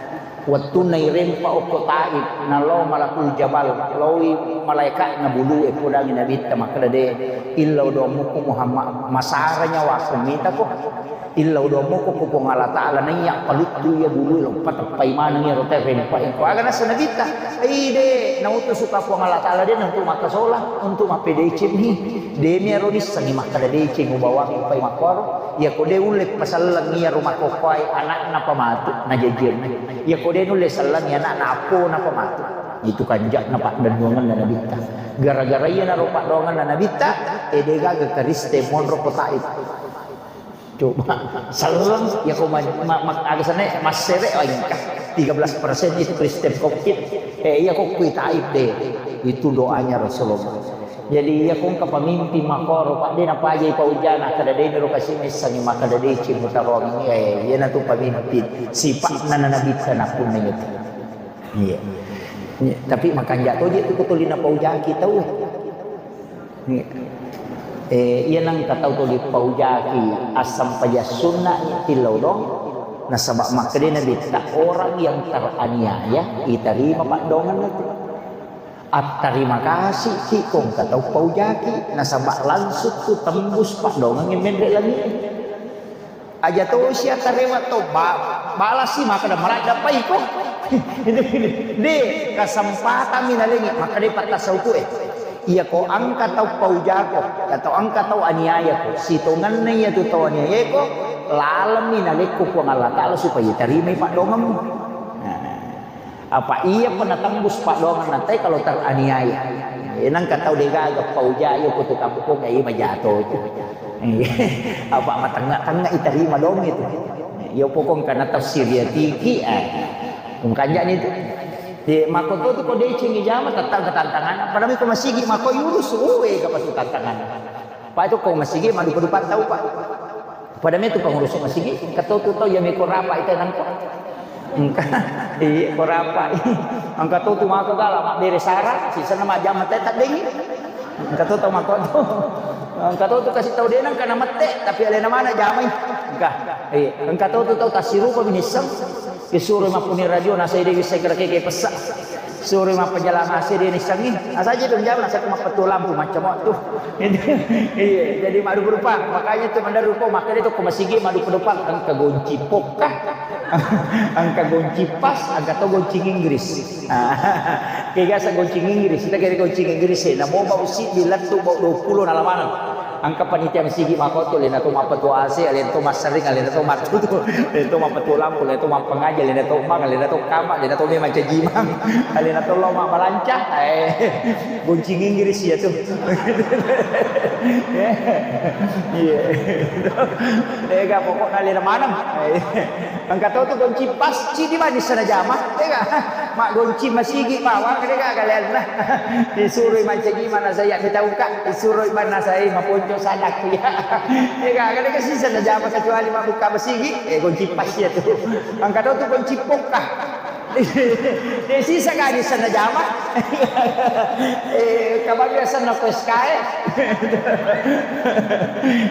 Wettunna irempa okko Taif, nalao Malakul Jabal, laoi malaeka'na bulu'e podangi nabitta makkeda, de', illau doammukku Muhammad, masara nyawaku mitako. Illau doammukku ko Puang Allah Ta'ala, naiya paluttu iya bulu'e lo pateppai maneng iyaro tae rempa engko aga nasa nabitta. Ide, nautusuka Puang Allah Ta'ala de' untuk makkasola, untuk mappedeceng ni. De' mi aro nissengi makkeda deceng ubawangi pai makkoro. Iyako de' ulle paselleng iyaro makkokkoe anakna pamatu najajirna. Iyako de' nulle sellengi anakna appona pamatu. Itu kanja'na paddennuangenna nabitta. Gara-gara iyanaro paddoangenna nabitta, e de' gaga Kristen monro ko Taif. Coba, selleng, iyako ma-, ma-, ma-, aga senna, massere, oh, engka tiga belas persen itu Kristen Covid. Eh, iyako kui Taif de'. Itu doanya Rasulullah. Jadi, iyako engka pemimpin makkoro, Pak, de' napajai paujana, kada de' niro kasi missengi, makkeda deceng mutaroangi. Eh, iyanatu pemimpin. Sipa'na nabitta nappunna itu. Iya. Iya. Tapi makanja' toje tu ko tuli napaujaki tau. Eh, iya nengka tau tuli paujaki assampajang sunna' ni tillau dong. Nasaba' makkeda Nabitta, orang yang teraniaya itarima paddoangenna tu. Attarima kasih ki ko engka tau paujaki, nasaba' langsung tu tembus paddoangengnge menre' langi'e. Aja tosi attarewa to ba-, balasi makkeda maladda pai ko. De', kesempatan mi nalengi, makkeda pattassauku e. Iyako engka tau paujako, atau engka tau aniayako, sitongenna iyatu tau aniayako, lalemmi nalekko Puang Allah Ta'ala supaya itarimai paddoangemmu. Nah. Apa iya pernah tembus paddoangenna te kalau teraniaya. Iya, nengka tau de' gaga pauja, iya ko tu kampung, iya majato tu. Iya. Apa matengnga-tengnga itarima dong itu. Iya pokok karena tafsir ya tiki, eh. Kung kanja'ni tu. Iya, makko to tu ko deceng ijama tetap ke tantangan. Padahal ko masigi makko yurus, uwe, ka patu tantangan. Pak, itu ko masigi madu-, madu-, tau, Pak. Pada metu pengurus masigi, engka to tu tau iya meko rapa ita nangko. Engka, iya, ko rapa. Engka to tu mako gala, mabbere sara, sisana majjama te taddengi. Engka to tau mako to. Engka to tu kasi tau de' nengka namette, tapi alena mana jamai. Engka, iya, engka to tu tau tassirupa minisseng. Isuro mappuni radio, nasai de' wisseng kira keke pessa. Suro mappajalama ase de' nissengi. Asaja tu jama, nasa ko mappatuo lampu macam waktu. Iya, jadi marupa-rupa. Makanya tu manda rupa, makanya tu ko masigi marupa-rupa. Engka gonci pokka. Engka gonci pas, engka to gonci Inggris. Kega sa gonci Inggris, kita kira gonci Inggris, eh. Namo bau si di lettu bau dua puluh nalamaneng. Engka panitia masigi makoto, alena to mappatuo ase, alena to massering, alena to mattutu, alena to mappatuo lampu, alena to mappangaji, alena to mang, alena to kama, alena to memang cajimang, alena to lao mabbalanca, eh, gonci Inggris iya tu. Iya. Ega pokokna alena maneng. Engka to tu gonci pas, cidi mani sana jama, ega. Maggonci masigi bawang, ega kalian. Disuroi mancaji mana saya mitauka, disuroi mana saya maponco sadak ya. Ega, kada kasi sana jama kecuali mabukka masigi, eh, gonci pas ya tu. Engka to tu gonci pokka. De sisa gaji senna jama. Eh, kabang senna ko S K E.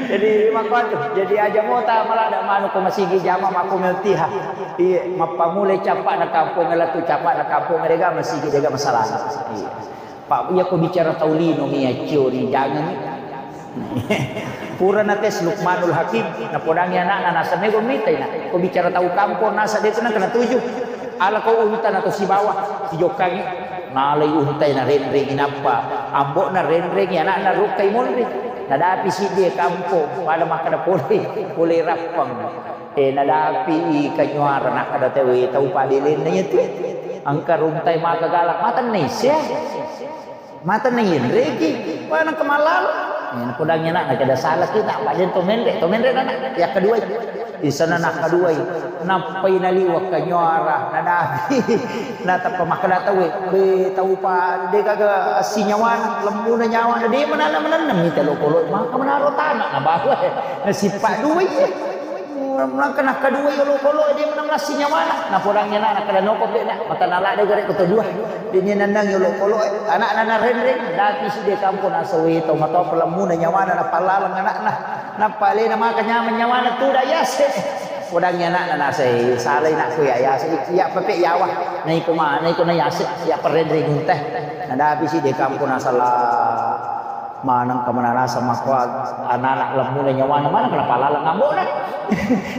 Jadi, makkuatu, jadi aja mota malada manu ko masigi jama makko meltiha. Iya, mappamulai cappa'na kampong, latu cappa'na kampong, dega masigi, dega masalah. Iya. Pak, iya ko bicara tau lino mi accioni, jangan. Pura nates Lukmanul Hakim, napodangi anakna, nasa mego mitai na. Ko bicara tau kampong, nasa de tu nangka natuju. Ala ko unta na to sibawa, sijokkangi. Nalai untai na renrengi nappa. Ambo'na renrengi, anakna rukkai monri. Nadapi siddi e kampong, pada makkada pole, pole rappang. Eh, nadapi i kanyuara, nakkada tauwe, tau pabelenna iya tu. Engka runtai maka galak, mata naissea. Mata nainreki, maneng kemalal. Eh, napodangi anak, nakkada salaki, tak pada to menre, to menre anak. Ya kedua, di sana nak kedua, nappai naliwa kanyuara, nadapi. Natappa makkada tauwe, be tau pa, de gaga sinyawana, lemmuna nyawana, de manana manenna mita lokolo, maka menaro tanah, nabawa. Nasippa dua iya. Nangka nakkaduai olokolo, de menang lassi nyawana. Napodangi anak, nakkada noko pe nak, mata nala de gare koto dua. De ni nennang olokolo, anak nana renreng, dati si de kampong nasa we tau matoa pelemmuna nyawana, nappa laleng anakna. Nappa alena maka nyaman nyawana, tuda yase. Podangi anak nana se, salai nak ku ya yase, ya pepe yawa. Naiko ma, naiko na yase, ya perrenreng unteh. Nadapi si de kampong nasala. Maneng ka mananasa makko anana lemmuna nyawana, maneng ka napalalang ambo'na.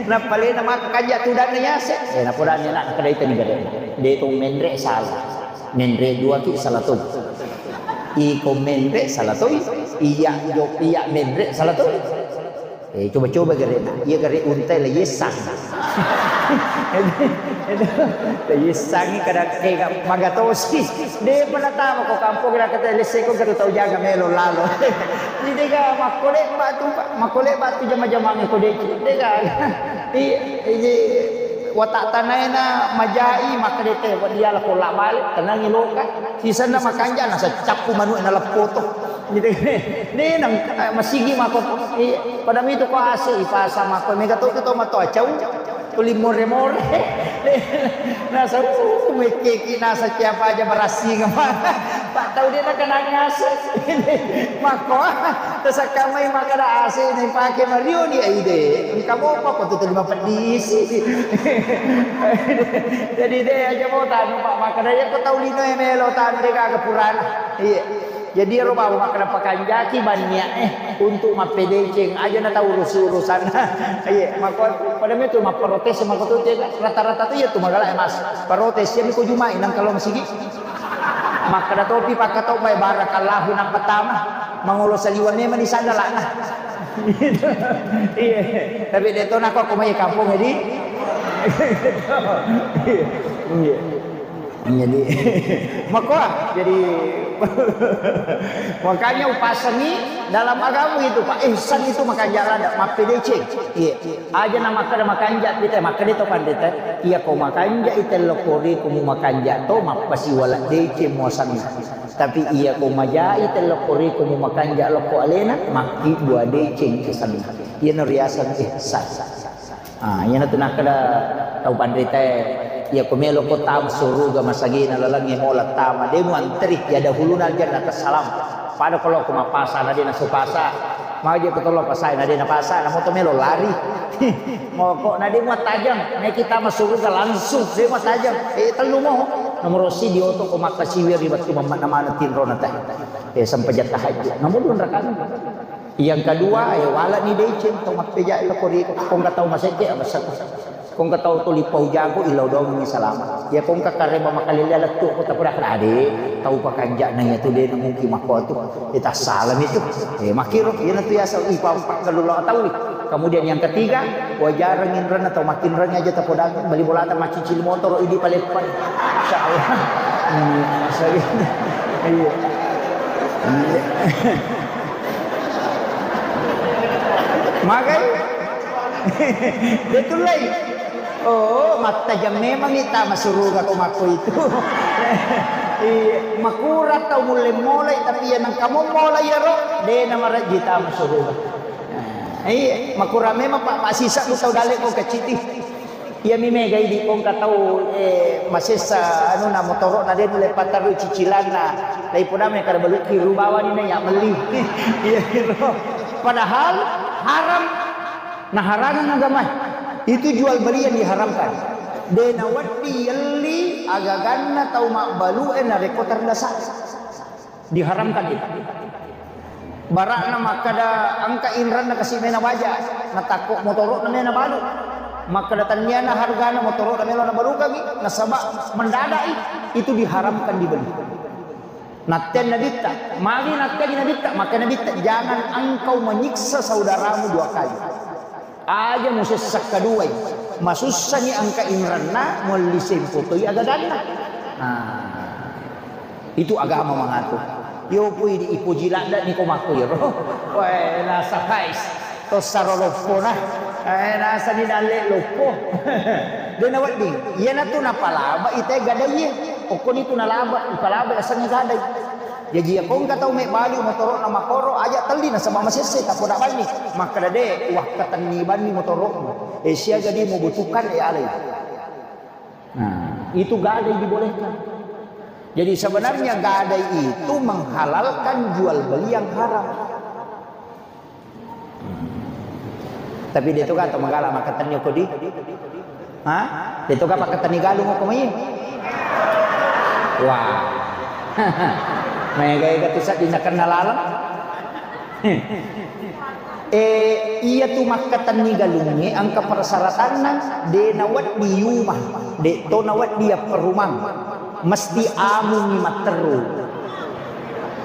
Napalena maka kanja tudanna yase. Eh, napodanni anak, nakkada itani gare. De to menre sala. Menre dua ki sala to. Iko menre sala to. Iya jo, iya menre sala to. Eh, coba-coba gare na. Iya gare untai la yesang. Itu, itu, la yesang kada kega magatosi. De pernah tama ko kampung, kira kata lesse ko kata tau jaga melo lalo. Jadi ga makkole batu, makkole batu jama-jamang ko de. De ga. I, i, watak tanaena majai, maka de te, dia la kolla balik, tenangi loka. Sisenna makanja, nasa cappu manu'e na leppoto. Gitu. De nang, eh, masigi mako. Iya, pada mitu ko ase ipasa mako, mega to to mato acau. Tuli more-more. Nasa, uh, mekeki nasa siapa aja berasing. Pak tau de nakenangi ase. Mako, tesakamai makada ase ni pake mario ni aide. Engka mopa ko tu terima pedisi. Jadi de aja mau tanu, Pak, makada ya ko tau lino e melo tanu de gaga purana. Iya. Jadi ero bawa makkeda pakanjaki bannia'e untuk mappedeceng, aja na tau urusi-urusanna. Iya, mako pada metu mapprotes mako tu, rata-rata tu iya tu magala, Mas. Protes iya ko jumai nang kalau masigi. Makkeda topi pakkatobbai barakallahu nang pertama. Mangolo saliwa memang di sandalana. Iya, tapi de to nako ko mai kampung jadi. Iya. Jadi, makoa, jadi, makanya upasangi dalam agama itu, Pak. Ihsan itu makanja lada, mappedeceng. Iya. Aja na makkeda makanja kita, makkeda to pandita. Iya ko makanja ite lokoriku mu makanja to, mappasiwala deceng muasanna. Tapi iya ko majai ite lokoriku mu makanja lokko alena, makki dua deceng kesanna. Iya no riaseng ihsan. Ah, iyanatu nakkeda tau panritae, iya ko melo ko tama suruga masagina lalengnge mola tama, de muanteri, ya dahuluna aljannata salam. Pada ko lo ko mapasa na de nasu pasa. Maje ko tolo pasai na de napasa, na moto melo lari. Moko na de muattajang, naiki tama suruga langsung, de muattajang. Eh, tellu mo. Nomoro si di oto ko makkasiwi ri wettu mamma na manu tinro na teh. Eh, sempajang tahajud. Namu dua rakaat. Yang kedua, eh, walani deceng to mappeja loko ri ko, kongka tau maseke abasako. Kongka tau tuli pau jago ilau doang ni salama. Ya kongka kareba makalele lettu ko tapura kada ade, tau pakanja na ya tu de mungkin mako tu. Kita salam itu. Eh, makiro, ina tu ya sa ipa pakkalulo tau. Kemudian yang ketiga, wajareng inrana tau makinreng aja tapodang bali bolata macicil motor idi paleppang. Insyaallah. Hmm, masa gitu. Iya. Iya. Magai? Betul lai. Oh, mattajang memang ita masuruga ko makko itu. Iya, makurang tau mulle molai, tapi ya nangka mo molai ya ro, de na marajji ta masuruga. Iya, makurang memang Pak, masisa ku tau dalle ko keciti. Iyami mega idi kongka tau, eh, masessa anuna motoro'na de nulle patterru cicilanna. Lai podame kada balukki rubawani na ya melli. Iya ro. Padahal haram. Naharangang agamae. Itu jual beli yang diharamkan. De nawedding yelli agaganna tau mabbalu'e narekko terdasa. Diharamkan itu. Bara'na makkada engka inranna kasi mena baja, natakko motoro'na mena balu. Makkada tenniana hargana motoro'na melo nabalukangi, nasaba mendadai, itu diharamkan dibeli. Natteang nabitta, magi natteangi nabitta, maka nabitta, "Jangan engkau menyiksa saudaramu dua kali." Aja musessa kaduai, masussani engka inranna, muelli sempo toi agaganna. Nah, itu agama mangatur. Yo pui di ipoji ladda ni ko makko yero. Wae nasa kais, tossaro loppona. Eh, nasani dalle loppo. De nawedding, iyanatu napalaba ite gadaiye. Okkoni tu nalaba, ipalaba asengnge gadai. Jaji, iya kongka tau mebbalu motoro'na makoro, aja telli nasaba masesse, tappoda banni. Makkada, "De, wakkatenni banni motoro'mu. Eh, siaga di mubutuhkan, eh, alai." Nah, itu gadai dibolehkan. Jadi, sebenarnya gadai itu menghalalkan jual beli yang haram. Tapi de to gato magala makkatenni ko di? Ha? De to ga pakkatenni galung ko mai? Wah. Maega-ega tu saddi nakenna laleng. Eh, iya tu makkatenni galungnge engka persyaratanna, de nawedding yuma, de to nawedding yapperumang. Mesti amungi matteru.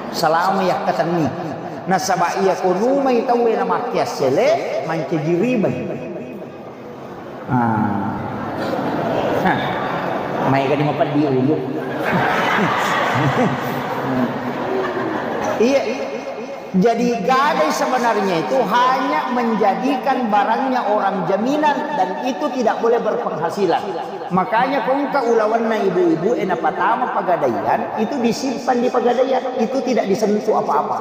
Selama yakkatenni. Nasaba iya ko numai tauwe namakkeassele, mancaji ribai. Ah. Hah. Maega di mapeddi ulu. Iya. Jadi gadai sebenarnya itu hanya menjadikan barangnya orang jaminan dan itu tidak boleh berpenghasilan. Makanya kongka ulawanna ibu-ibu e napatama pagadaian itu disimpan di pagadaian, itu tidak disentuh apa-apa.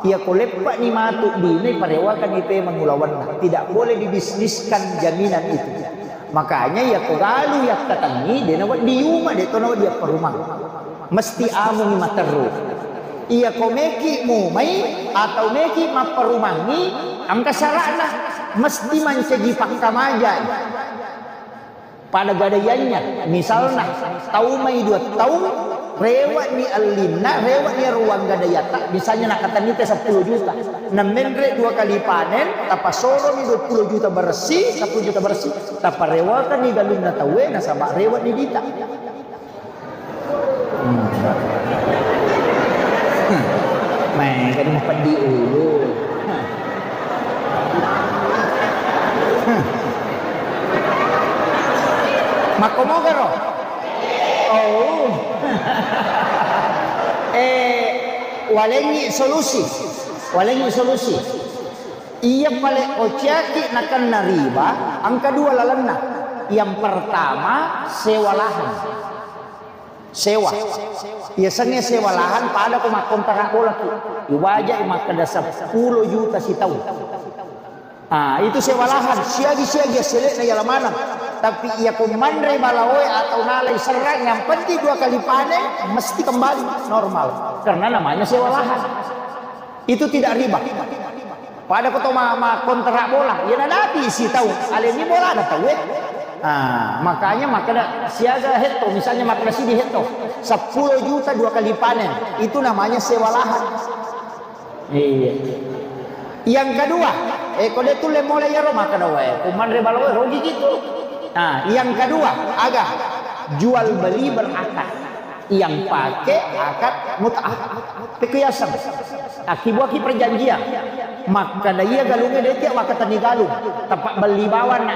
Iya ko leppa'ni matu dina iparewakan ipe mangulawanna, tidak boleh dibisniskan jaminan itu. Makanya iya ko galu yakkatenni de nawedding yuma, de to nawedding yapperumang. Mesti amungi matteru. Iya ko meki mumai atau meki mapperumangi, engka syara'na, mesti mancaji pakkamajai. Pada gadaiannya, misalna, tau mai dua taung, rewe'ni ellinna, rewe'ni ruang gadaiatta, misalnya nakkatenni te seppulo juta, namenre dua kali panen, tapasoromi dua puluh juta bersih, seppulo juta bersih, taparewakanni galunna tauwe, nasaba rewe'ni dita. Hmm. Hmm. Maega di mapeddi ulu. Hmm. Makkomogaro? Oh. Eh, walengngi solusi. Walengngi solusi. Iya pale oceaki nakenna riba, engka dua lalenna. Yang pertama, sewa lahan. Sewa. Yasengnge sewa lahan pada ko makkontrak bolaki. Iwajai makkeda seppulo juta sitaung. Ah, itu sewa lahan, siagi-siagi assele'na yala maneng. Tapi iya ko manre balaoe atau nalai serrang, yang penting dua kali panen mesti kembali normal. Karena namanya sewa lahan. Itu tidak riba. Pada ko to ma, ma kontrak bola, iya nadapi sitaung, aleni bolana tauwe. Ah, makanya makkeda siaga hetto, misalnya makkeda sidi hetto, seppulo juta dua kali panen, itu namanya sewa lahan. Iya. Yang kedua, eh, ko de tulle mulai yaro makkeda wae, ko manre balaoe rugi gitu. Nah, yang kedua, aga jual beli berakad. Yang pake akad mut'ah. Pekku yaseng. Akkibuaki perjanjian. Makkeda iya galungnge de tiak wakkatenni galung. Tappa belli bawanna.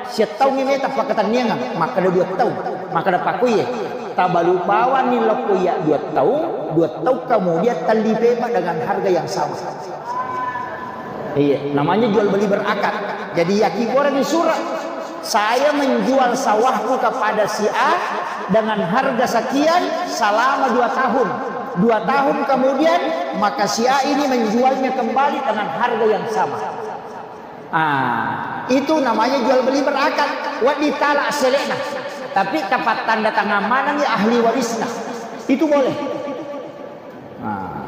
Siattaungngi meta pakkatenniangeng. Makkeda dua taung. Makkeda pakkuye. Tabalu bawanni lokko iya dua taung. Dua taung kemudian telli pepa dengan harga yang sama. Iya, namanya jual beli berakad. Jadi, yakkibuarengngi surat, "Saya menjual sawahku kepada si A dengan harga sekian selama dua tahun. Dua tahun kemudian, maka si A ini menjualnya kembali dengan harga yang sama." Ah, itu namanya jual beli berakad. Wedding tala assele'na. Tapi tapattanda tangan manengngi ahli warisna. Itu boleh. Ah.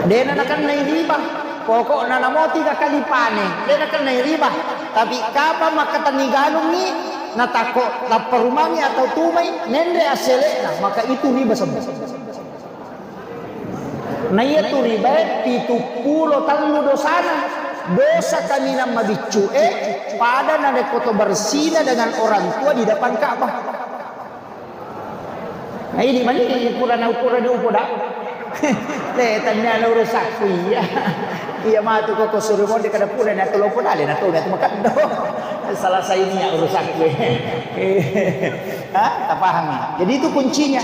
De'na nakennai riba. Pokokna namo tiga kali panen, de'na nakennai riba. Tapi kapang makkatenni galungngi, natakko tapparumangngi atau tumai, nenre assele'na, maka itu riba semua. Naiya tu ribae pitu pulo tellu dosana. Dosa kaminang mabiccu'e pada narekko to bersina dengan orang tua di depan Ka'bah. Nah, ini mani pura na ukura di upoda. Le, tanya na urusakku iya. Iya matu koko suruh mode kada pura na tolo pura le na to na tu makaddo. Salah saini ya urusakku. Ha, tapahami. Jadi itu kuncinya.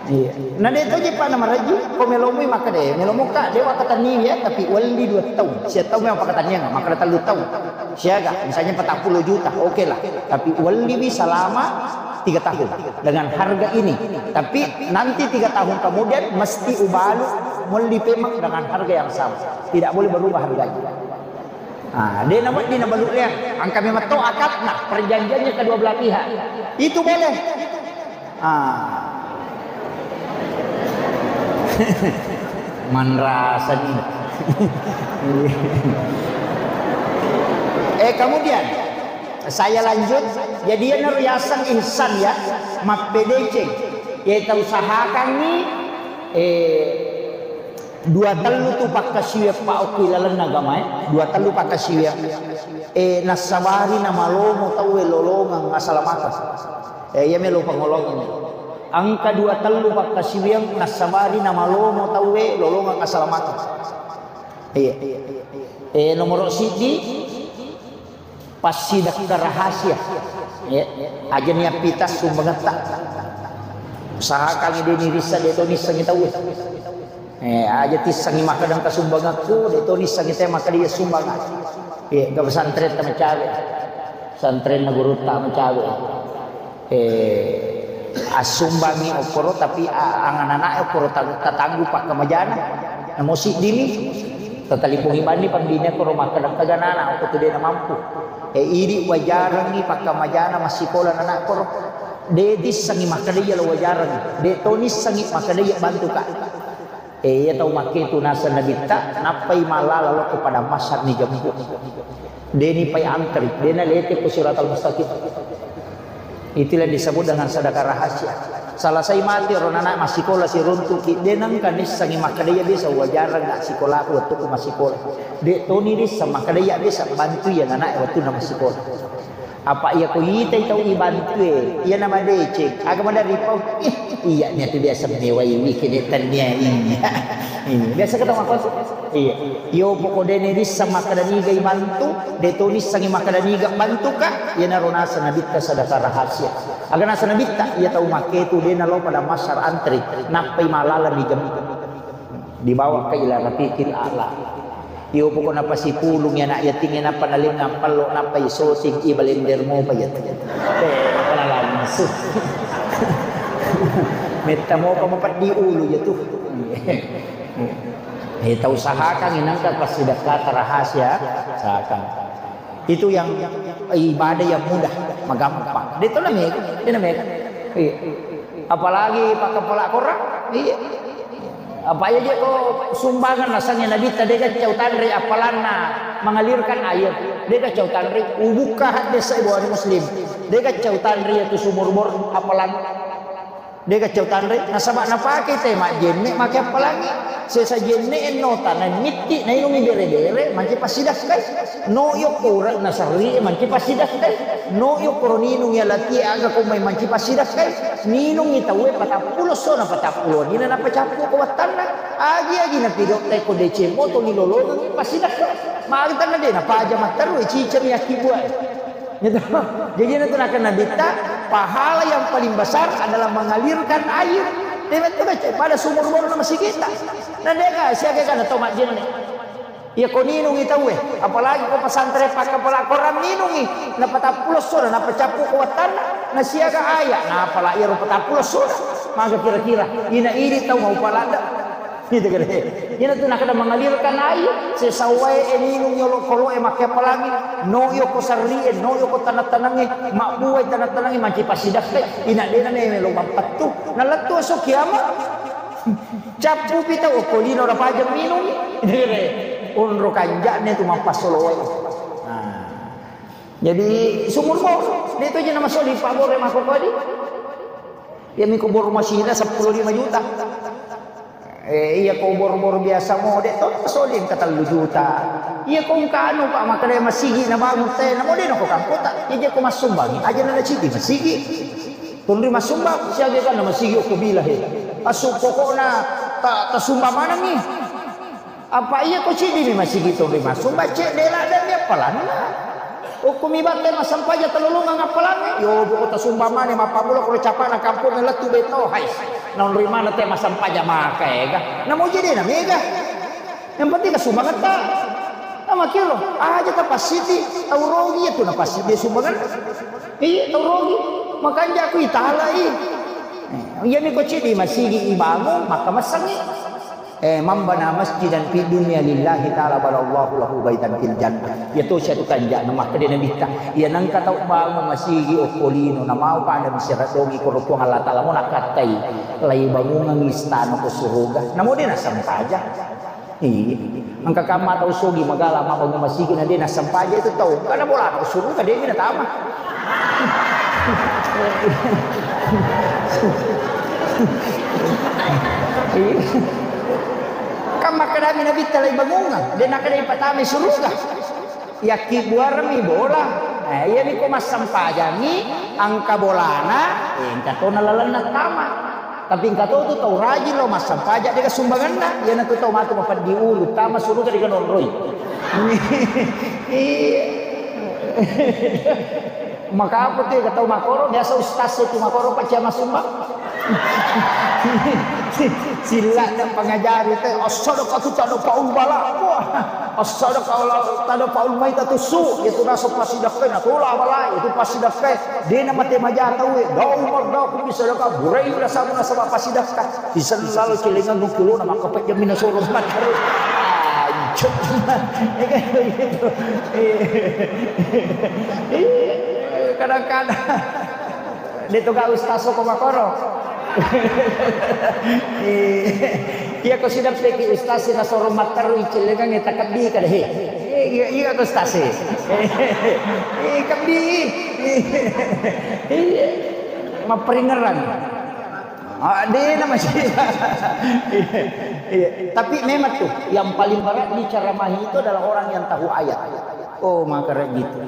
Iya. Na de' to je pa na maraji, ko melomoi makkeda, melomoka de' wakkatenni ya, tapi welli dua taung. Sia taung memang pakkatenniang, makkeda tellu taung. Siaga, misalnya empat puluh juta, oke lah. Tapi welliwi selama tiga tahun dengan harga ini. Tapi nanti tiga tahun kemudian mesti ubalu melli pemang dengan harga yang sama. Tidak boleh berubah harganya. Ah, de' na wedding nabalu leang. Engka memang to akadna, perjanjiannya kedua belah pihak. Itu boleh. Ah. Manrasani. Eh, kemudian saya lanjut. Jadi, iyanaro yaseng ihsan ya, mappedeceng. Ya, kita usahakangi, eh, dua tellu tu pakkasiwiang pa okko ilalenna agamae, dua tellu pakkasiwiang. Eh, nassabari namalomo tauwe lolongeng asalamakeng. Eh, iya melo pangolongeng. Engka dua tellu pakkasiwiang nassabari namalomo tauwe lolongeng asalamakeng. Iya. Eh, nomoro siddi, passidekka rahasia. Ya, aja niappita sumbangetta. Usahakan de' nirissa, de' to nissengi tauwe. Eh, aja tissengi makkeda engka sumbangekku, de' to nissengi te makkeda iya sumbangeng. Eh, ke pesantren ta macawe. Pesantrenna gurutta macawe. Eh, assumbangi okkoro, tapi a-, anganana'e okkoro ta-, tatanggu pakkamajana. Namo siddimi, tatalipungi bani pambine okkoro makkeda, "Engka ganana okko tu de' namampu." Eh, idi wajarengngi pakkamajana massikola nana okkoro. De' tissengi makkeda iya lo wajarengngi. De' to nissengi makkeda iya bantuka. Eh, iya tau makketu naseng Nabitta, nappai mallala lokko padang mahsyar ni jemput. Deni pai antri, dena lete ko siratal mustaqim. Itulah disebut dengan sedekah rahasia. Salasai mati ro nana massikola siruntuki, dena engka nissengi makkeda iya biasa wajareng nggak sikolaku wettuku massikola. De' toni disseng makkeda iya biasa bantu iya nana wettunna massikola. Apa iya ko itai tau ibantue, iya na madeceng, aga maderri pau, ih, iya niatu biasa mewaiwi kene tennia iya. Iya, biasa ketemu apa sih? Iya. Iyo poko dene disseng makkeda niga ibantu, de to nissengi makkeda niga bantuka, iyanaro naseng nabitta sedekah rahasia. Aga naseng nabitta, iya tau makketu dena lo pada massar antri, nappai malaleng dijemput. Dibawa ke ila rafiqil a'la. Iyo pokokna pasipulung anak yatim, nappa nalengang pallo, nappa isoting, ibalender mopa iya. Eh, pala langsung. Metta mopa mapeddi ulu iya tu. Eh, tau usahakan inangka passidekkata rahasia, usahakan. Itu yang ibadah yang mudah, magampang. De to na mega, de na mega. Iya. Apalagi pakkapala korang, iya. Apa iya je ko sumbangan nasengnge nabitta de gaccau tanre apalanna mengalirkan air. De gaccau tanre, ubukka hadde sai buah muslim. De gaccau tanre itu sumur bor apalan. De gaccau tanre, nasaba napake te majjenne make appalangi. Sesa jenne ennota, na mitti, nainungi bere-bere, manci passidakkai. No yokko ura nasarri, manci passidakkai. No yokko ninungi alatie aga ko mai manci passidakkai. Ninungi tauwe patappulo sona patappulo nina napacappu ko wattanna. Agi-agi napido te ko deceng moto ni lolongang passidakkai. Magi tanna de napaja matteru ciceng yakki buai. Gitu. Jadi itu nakan nabitta, pahala yang paling besar adalah mengalirkan air. Dia betul baca pada sumur bor na masih kita. Na de ka siaga kana to majjenne. Iya ko ninungi tauwe, apalagi ko pesantren pakkapala korang ninungi, napatappulo sona, napacappu ko wattanna, na siaga aya, napala iyaro patappulo sona. Maka kira-kira ina idi tau mau palada. Gitu kan. Iyana tu nakada mengalirkan air, sesawai e minung yolo kolo e makke pelangi, no yo ko sarri e, no yo ko tanah-tanah e, mabbuai tanah-tanah e, manci pasidakkai, ina dena me melo mappettu, nalettu aso kiamat. Cappu pi tau okko lino rapajang minung. Gitu kan. Onro kanja'ne tu mappasolo wae. Nah. Jadi sumur bor, de to je namasoli pabbore makkokodi. Iya mi ko bor masina seppulo lima juta. Eh, iya ko bor-bor biasa mo, de to masoli engka tellu juta. Iya ko engka anu, Pak, makkeda masigi nabangun te, namo de nako kampota. Iya je ko massumbangi, aja na cidi masigi. Tunri massumbang, siaga kan masigi okko bila he. Asu pokokna ta, tasumba manengi. Apa iya ko cidi mi masigi tonri massumba, cedde ladde mi appalanna. Okko mi batte massampaja talolongang appalanna. Yo, boko tasumba mane mappammula koro capana kampung lettu beto, hai. Naonri mana te massampaja maka ega. Namo jadi na mega. Yang penting ka sumbangetta. Nama kiro, aja tapassiti, tau rogi itu napassiti sumbangan. Iya, tau rogi. Makanja aku italai. Eh, iya mi ko cidi masigi ibangun, maka massangi. Eh, man bana masjidan fi dunya lillahi ta'ala banallahu lahu baitan fil jannah. Iya to sia tu kanja'na makkeda Nabitta. Iya nengka tau bangun masigi okko lino, namau pada misera dogi koro Puang Allah Ta'ala mo nakattai. Lai bangungang istana ko suruga. Namo de nasampaja. Iya. Engka kamma tau sogi magala mabbangun masigi na de nasampaja itu tau. Karena bola ko suruga de natama. Kan makkedami Nabitta lai bangungang, de nakkeda ipatamai suruga. Yakki buarmi bola. Eh, iya niko massempajangi angka bolana, eh, engka tona lalenna tama. Tapi engka to tu tau rajin lo massempaja de sumbanganna. Iya natu tau matu mapeddi ulu, tama suruga de nonroi. Iya. Maka apa tu ya, tau makoro, biasa ustaz itu makoro, Pak, cia masumba. Sila na pangajari te, as-sadaqatu tadfa'ul bala. Wah, as-sadaqah tadfa'ul maitatu su. Itu naso pasidakkai, na tola bala, itu pasidakkai. Dena mate maja tau, eh. Dau mardaku bisa daka, burai udah sama nasaba pasidakkai. Isellal celengan nukulu na makkepe jamina soro makkaro. Anjir. Iya, kadang-kadang de toga ustaz ko makoro. Iya, ko sidappeki ustaz na soro matteru icellengang takabbi kada he. Iya, iya ko ustaz. Eh, kabbi. Iya. Mapperingeran. Ah, dena masih. Iya. Tapi memang tuh, yang paling berat diceramahi itu adalah orang yang tahu ayat. Oh, maka gitu.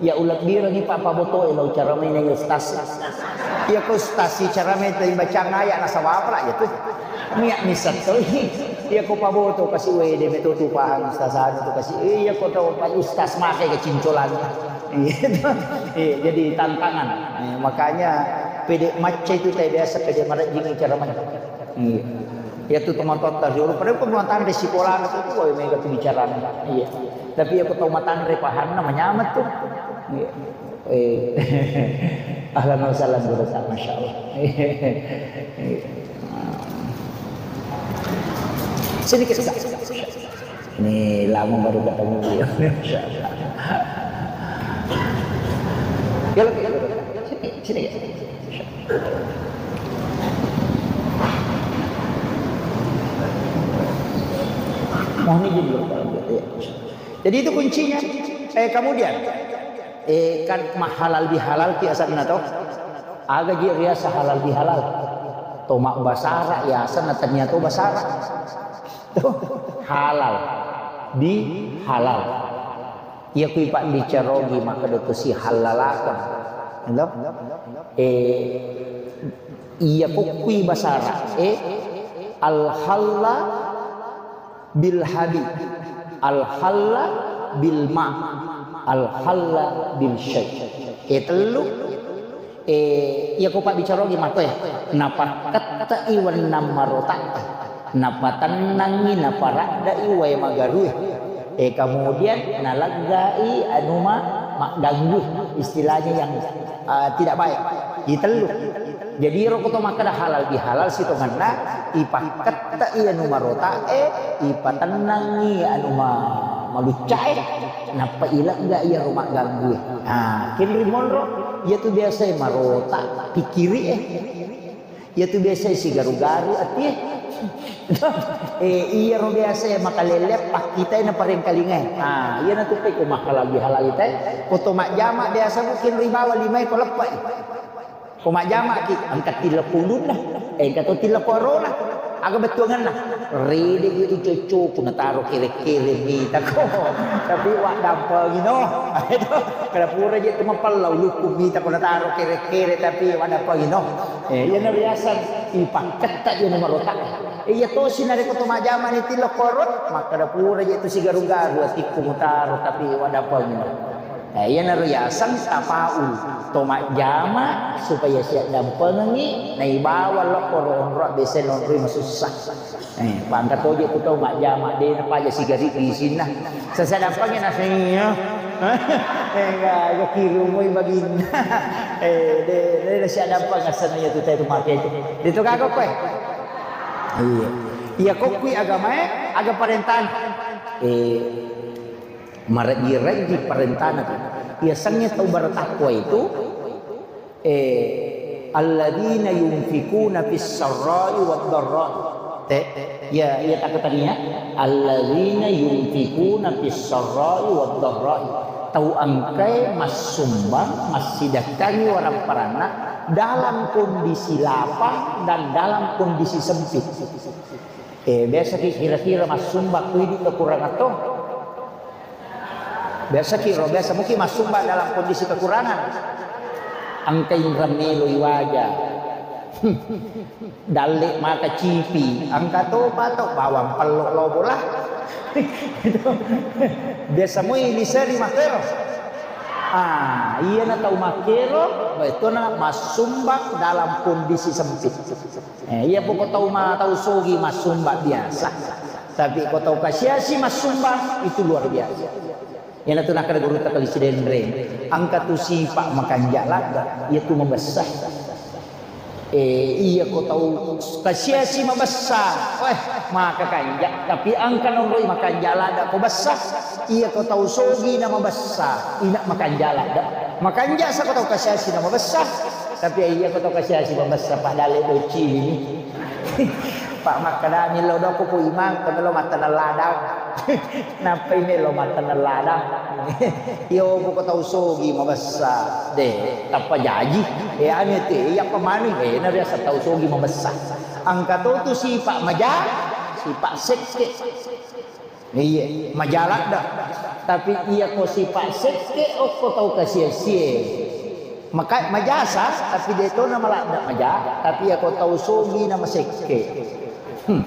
Ya, ulebbirengngi, Pak, pabotoe lao ceramaina ustaz. Iya ko ustaz si ceramai tadi bacang ayat nasaba apa ya tuh. Niat misal tuh. Iya ko paboto kasi wede meto tu paham ustaz anu tu kasi. Iya ko tau Pak ustaz make kecincolan. Iya, jadi tantangan. Eh, makanya pede macca itu teh biasa pede marajing ceramah. Iya. Iya tu tomatoatta riolo, padahal ko matanre sikolana tu, woi, mega tu bicarana. Iya. Tapi iya ko tau matanre pahanna manyamat tu. Iya. Eh. Ahlan wa sahlan, guru, masya Allah. Iya. Sini kita. Ini lama baru ketemu beliau. Masya Allah. Ya, lebih, lebih. Sini, sini ya. Mohon izin dulu, Pak. Ya. Jadi itu kuncinya. Eh, kemudian, eh, kan mahalal bihalal ki asanna to. Aga ji riasa halal bihalal. To mabbasara ya asanna tania to basara. Tuh, halal, bihalal. Iya kui pabbicara ogi makkeda to sihallalakeng. Gitu? Eh, iya ko kui basara, eh, al-halla bil habib, al-halla bil ma, al-halla bil syai. Eh, tellu. Eh, iya ko pabbicara ogi makkoe, napakkettei wennang marota, napatennangngi, naparaddai wae magarue. Eh, kemudian naleggai anu ma-, magganggu, istilahnya yang, eh, tidak baik. Itellu. Jadi iyaro ko to makkeda halal bihalal sitongenna, ipakketta iya anu marota'e, ipatennangi anu ma-, malucca'e, nappa ilegga iyaro magganggu e. Ah, kenri monro, iyatu biasa e marota pikkiri e. Iyatu biasa e sigaru-garu ati e. Eh, iyaro biasa e makalelle pakkitai na parengkalingae. Ah, iyana tu pe ko mahalal bihalal ita e. Ko to majjama biasa mungkin ribawa limae ko leppai. Ko majjamaki, engka tillekko ulunna, eh, engka to tillekko arona. Aga bettuangenna? Rede itu cocok, nataro kere-kere mitako. Tapi waddampengino. Kada pura je tu mapella ulukku mitako nataro kere-kere, tapi waddampengino. Eh, iyana riaseng ipakketta iyana marota. Eh, iya tosi narekko to majjama ni tillekko arona, makkada pura je tu sigaru-garu atikku mutaro, tapi waddampengino. Eh, iyanaro yaseng tafaul, to majjama supaya siaddampengengngi, naibawa lokko ronro, biasa nonroi masussa. Eh, pangka toje tu tau majjama, de napaja sigari isinna. Sasa dampengi nasa iya. Eh, ga, ga kirumoi baginna. Eh, de, de, de siaddampeng asana iya tu tau tu make tu. Itu kagok koe. Iya. Iya kokkui agamae, aga parentana. Eh, Marejji-rejji parentana tu. Yasengnge tau bertakwa itu, eh, alladzina yunfikuna fis sarra'i wad dharra'i. Te, ya, ya takatania. Alladzina yunfikuna fis sarra'i wad dharra'i. Tau engkae massumbang, massidekkangi warapparanna dalam kondisi lapang dan dalam kondisi sempit. Eh, biasa ki kira-kira massumbang ku idi kekurangan to. Biasa ki ro, biasa muki massumbang dalam kondisi kekurangan. Engka inrang melo iwaja. Dalle maka cipi, engka to pato bawang pello lobo lah. Biasa mui liseri makero. Ah, iya na tau makero, betona massumbang dalam kondisi sempit. Eh, iya poko tau ma-, tau sogi massumbang biasa. Tapi ko tau kasiasi massumbang, itu luar biasa. Iyanatu nakkeda gurutta Kali Sidenreng, engka tu sipa makanja ladda, iya tu mabessa. Eh, iya ko tau kasiasi mabessa, weh, maka kanja. Tapi engka nonroi makanja ladda ko bessa. Iya ko tau sogi na mabessa, ina makanja ladda. Makanja sa ko tau kasiasi na mabessa. Tapi iya ko to kasiasi mabessa, padahal le docci ini. Pak makkedani lo doko ko imang ko melo matteneng ladang. Nappai melo matteneng ladang. Iyo ko tau sogi mabessa de tappa jaji. E anu te iya pemani e na biasa tau sogi mabessa. Engka to tu sipa maja, sipa sekke. Iya, maja ladda. Tapi iya ko sipa sekke okko tau kasiasie. Maka majasa, tapi de to na maladda maja, tapi iya ko tau sogi na masekke. Hmm.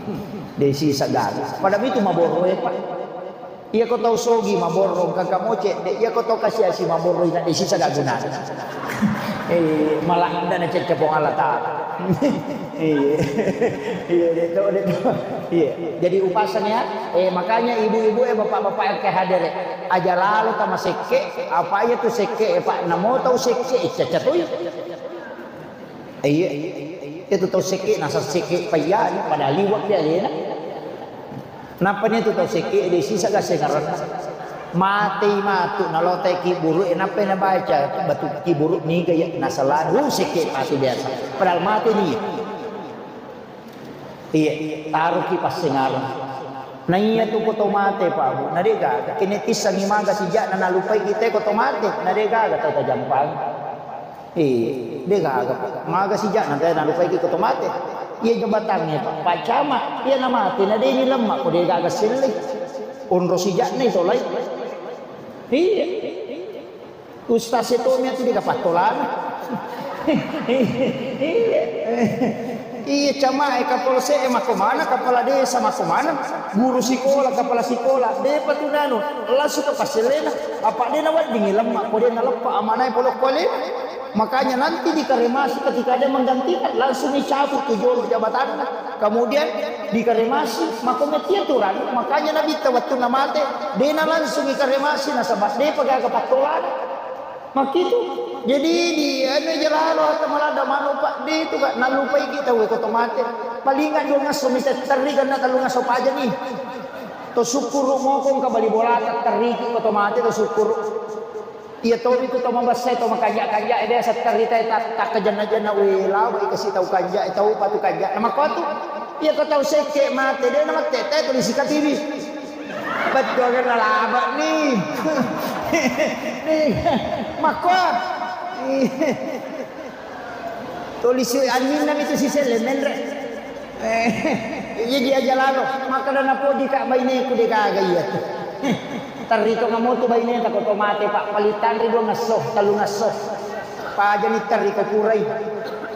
De sisa gaga. Pada itu maborro e, Pak. Iya ko tau sogi maborro engka moce, de iya ko tau kasiasi maborro ina de sisa gaga guna. Eh, maladda na cecca Puang Allah Taala. Iya. Iya, de to, de to. Iya. Jadi upasan ya, eh, makanya ibu-ibu, eh, bapak-bapak yang ke hadir, eh, aja lalo tama sekke, apa iya tu sekke, eh, Pak, namo tau sekke, eh, caca tu. Iya. Itu tau sekke, nasa sekke payani, pada liwat dia, ya. Nappa ni tu tau sekke, de sisa ga sengaranna. Matei matu, nalotai kiburu, eh, nappa na baca batu kiburu niga ya, nasalana, uh, sekke matu biasa. Padahal mate ni. Iya, taruki passengareng. Na iya tu ko to mate, Pak Bu. Na de gaga. Kene tissangi maga sijak na nalupai kita ko to mate. Na de gaga tau tajampang. Eh, de gaga. Maga sijak na tena lupai ki ko to mate. Iya jabatangnge, Pak. Pak Camat, iya na mate, na de ni lemma ko de gaga selle. Onro sijak na itolai. Iya. Ustaz itu mi tu de gaga pattolana. Iya. Iya, camae, kapolsek e makkomana, kepala desa makkomana, guru sikola, kepala sikola, depa tu nanu, langsung ke pasellena. Apa de naweddingi lemma, ko de naleppa amanae pole okko alena. Makanya nanti dikremasi ketika ada yang menggantikan, langsung dicabut tu jolo jabatanna. Kemudian dikremasi, makkometti aturan, makanya Nabitta wettunna mate, de na langsung dikremasi nasaba depa gaga pattolana. Makkitu. Jadi di anu jalalo atau maladda manu Pak, de itu Kak, nallupai kita we ko to mate. Palinga dua ngasso mi tetterri karena tellu ngasso pajani. To sukkuru mokong ka bali bola tetterriki ko to mate to sukkuru. Iya to itu to mabessa to makanja-kanja de setterri ta tak kajanna-janna we lawa ikasi tau kanja tau patu kanja. Nama ko tu. Iya ko tau sekke mate de nama tete tulis katibi. Betul kan laba ni. Ni makko. Tulisi anninna mitu siselle menre. Eh, iya dia aja lalo. Makkeda napoji ka baineku de gaga iya. Terri to ngamotu baineta ko to mate Pak, palitanri dua ngasso, tellu ngasso. Pajani terri ko purai.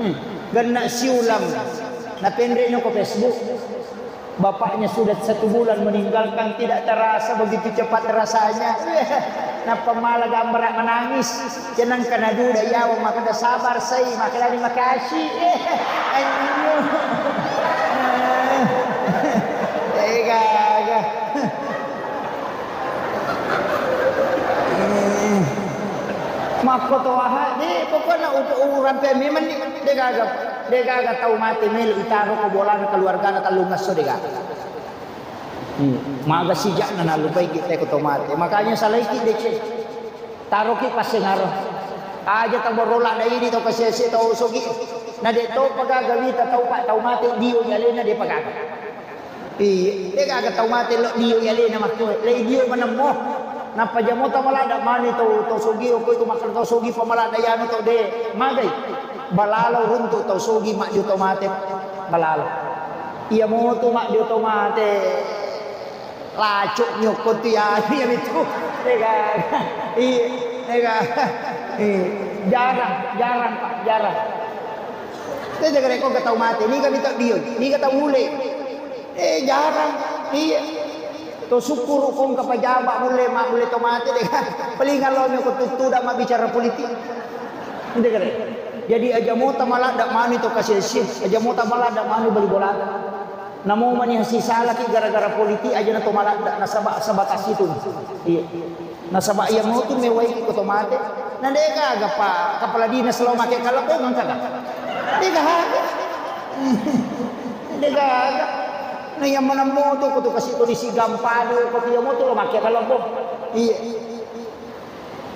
Hmm. Genna siulang. Napenre no ko Facebook. Bapaknya sudah satu bulan meninggalkan, tidak terasa begitu cepat rasanya. Nappa mala gambara menangis. Cenang kana duda yawa makkeda sabar sai, makkedani makasih. Anjing. Tega. Makko to aha, de pokokna urampe memang ni, de gaga, de gaga tau mate melo itaro ko bolana keluargana tellu ngasso de gaga. Hmm. Maga sijakna nallupai kita ko to mate. Makanya salaiki deceng. Taroki passengaro. Aja tau borola da ini tau kasese tau sogi. Na de to pagaga wita tau Pak tau mate dio yalena de pagaga. Iya, de gaga tau mate lo dio yalena makko. Le dio manemmo. Nappa jamo tau malada mani tau tau sogi ko itu makan tau sogi pamalada yanu tau de. Magai. Balalo runtu tau sogi mak dio tau mate. Balalo. Iya motu mak dio tau mate. Lacuk nyokko tu ya, iya itu. Iya kan? Iya, iya kan? Iya. Jarang, jarang Pak, jarang. Kita jaga rekor ke tau mate, ni kami tak dio, ni kata mule. Eh jarang, iya. To syukur kong ke pajama mule, mak mule to mate deh kan. Paling kalau nyokko tutu dah mak bicara politik. Ente kare. Jadi aja mota maladda mani to kasese, aja mota maladda mani bali bolata. Namo mani hasisalaki gara-gara politik aja na to maladda nasaba sabatas itu. Iya. Nasaba iya motu mewaiki ko to mate. Na deka aga pa kepala dinas lo make kalebong engka ga? Deka aga. Deka aga. Na iya manammo to ko to kasi kondisi gampado ko iya motu lo make kalebong. Iya.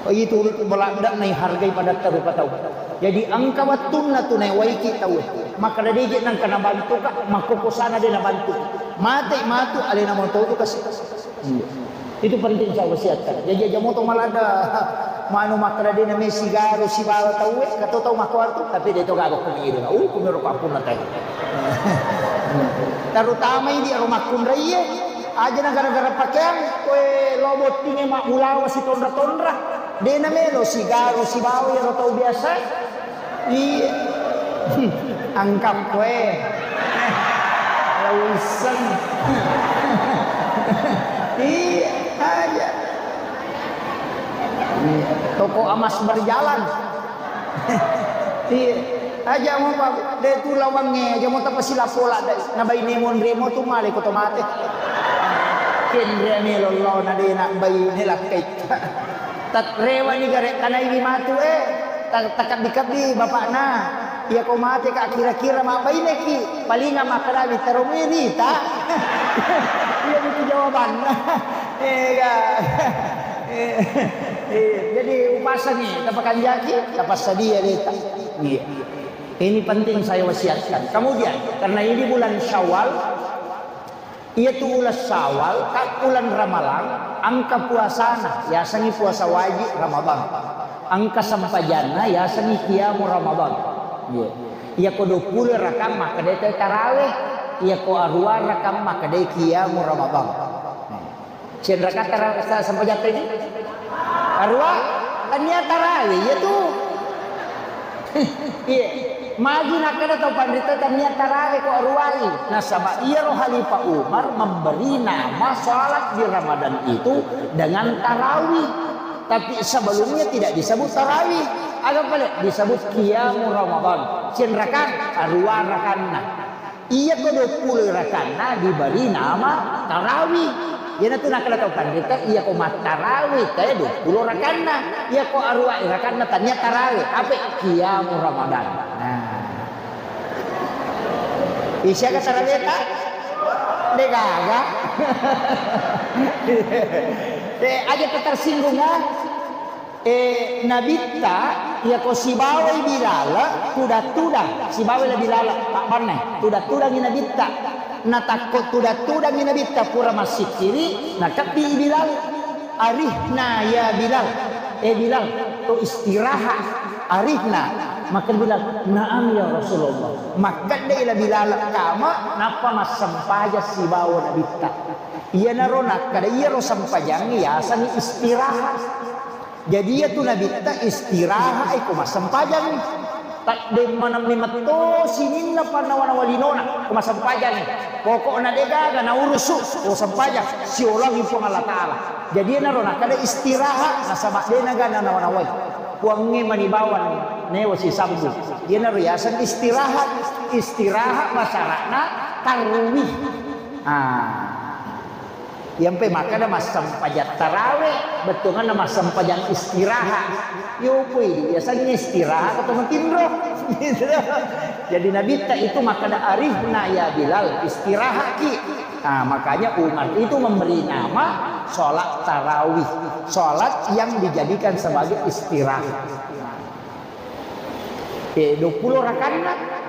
Itu maladda naihargai padatta rupa tau. Jadi engka wettunna tu naewaiki tauwe. Makkeda deje nangka nabantuka, makkokosana de nabantu. Mate matu alena moto tu kasi. Iya. Itu penting saya wasiatkan. Jadi aja moto maladda manu makkeda de namai sigaru sibawa tauwe, kato tau makkuartu, tapi de to gaga ko mengidu. Uh, kumiro pappunna tau. Terutama idi aro makkunraiye, aja na gara-gara pakeang, koe lo bottinge mammulawa sitonra-tonra. De namelo sigaru sibawa iyaro tau biasa. Iya. Angkap koe. Lausen. Iya, aja. Iya. Toko emas berjalan. Iya. Aja mo pa de tu lawangnge, aja mo tapasilapola dai. Na baine monremo tu male ko to mate. Kenre melo lo na de na baine lakkai. Tatrewani gare tanaiwi matu e. Ta- takabbi-kabbi bapakna. Iya ko mate ka kira-kira mabbaineki. Palinga makkedami teromui rita. Iya itu jawabanna. Ega. Eh, eh, jadi upasani tapakanjaki tapassadia deta. Iya. Ini penting saya wasiatkan. Kemudian karena ini bulan Syawal, iyatu uleng Syawal, ka uleng Ramalang, engka puasana, yasengngi puasa wajib Ramadan. Engka sempajanna, yasengngi qiyamu Ramadan. Iya. Iyako duappulo rakang makkedai tarawih, iyako aruwa rakang makkedai qiyamu Ramadan. Sianraka tara- sa- sampajatta ini? Arua, tania tarawe, iya tu. Iya. Magi nakkeda tau panrita tania tarawe ko aruai. Nasaba iyaro Khalifah Umar memberi nama salat di Ramadan itu dengan tarawih. Tapi sebelumnya tidak disebut tarawih. Aga pale disebut qiyamu Ramadan. Sianraka, arua rakanna. Iyako duappulo rakanna diberi nama tarawih. Iyanatu nakkeda tau tanrita, iyako mattarawe tae duappulo rakanna, iyako aruwa rakanna tania tarawe, ape? Qiyamu Ramadan. Nah. Isiaga taraweta? Degaga. Eh, aja tersinggung, ah. Eh, Nabitta, iyako sibawai Bilal, tudang-tudang, sibawai la Bilal, pabbanna, tudang-tudangi Nabitta. Natakko tudang-tudangi Nabitta, pura massikkiri, nakebbi Bilal. "Arihna ya Bilal." "Eh Bilal, to istirahat, arihna." Maka Bilal, "Naam ya Rasulullah." Makkeddai la Bilal kama, nappa massempajang sibawa Nabitta. Iyanaro nakkeda, iyaro sempajang yasengngi istirahat. Jadi, iyatu Nabitta istirahat, iko massempajang. Taddemmanammi metto sininna pannawa-nawa linona, ko massempajang. Pokokna degaga naurusu, ko sempajang, siolangi Puang Allah Ta'ala. Jadi, iyanaro nakkeda istirahat, nasaba denaga nanawa-nawai. Puangnge mani bawang newa sisambung. Iyanaro yaseng istirahat. Istirahat basara'na tarwih. Ah. Iyampe makkeda massempajang tarawe, bettuanna massempajang istirahat. Yo, pui, biasanya istirahat atau matinro. Gitu. Jadi Nabitta itu makkeda, "Arihna ya Bilal, istirahatki." Nah, makanya Umar itu memberi nama sholat tarawih, sholat yang dijadikan sebagai istirahat. Eh, duappulo rakanna.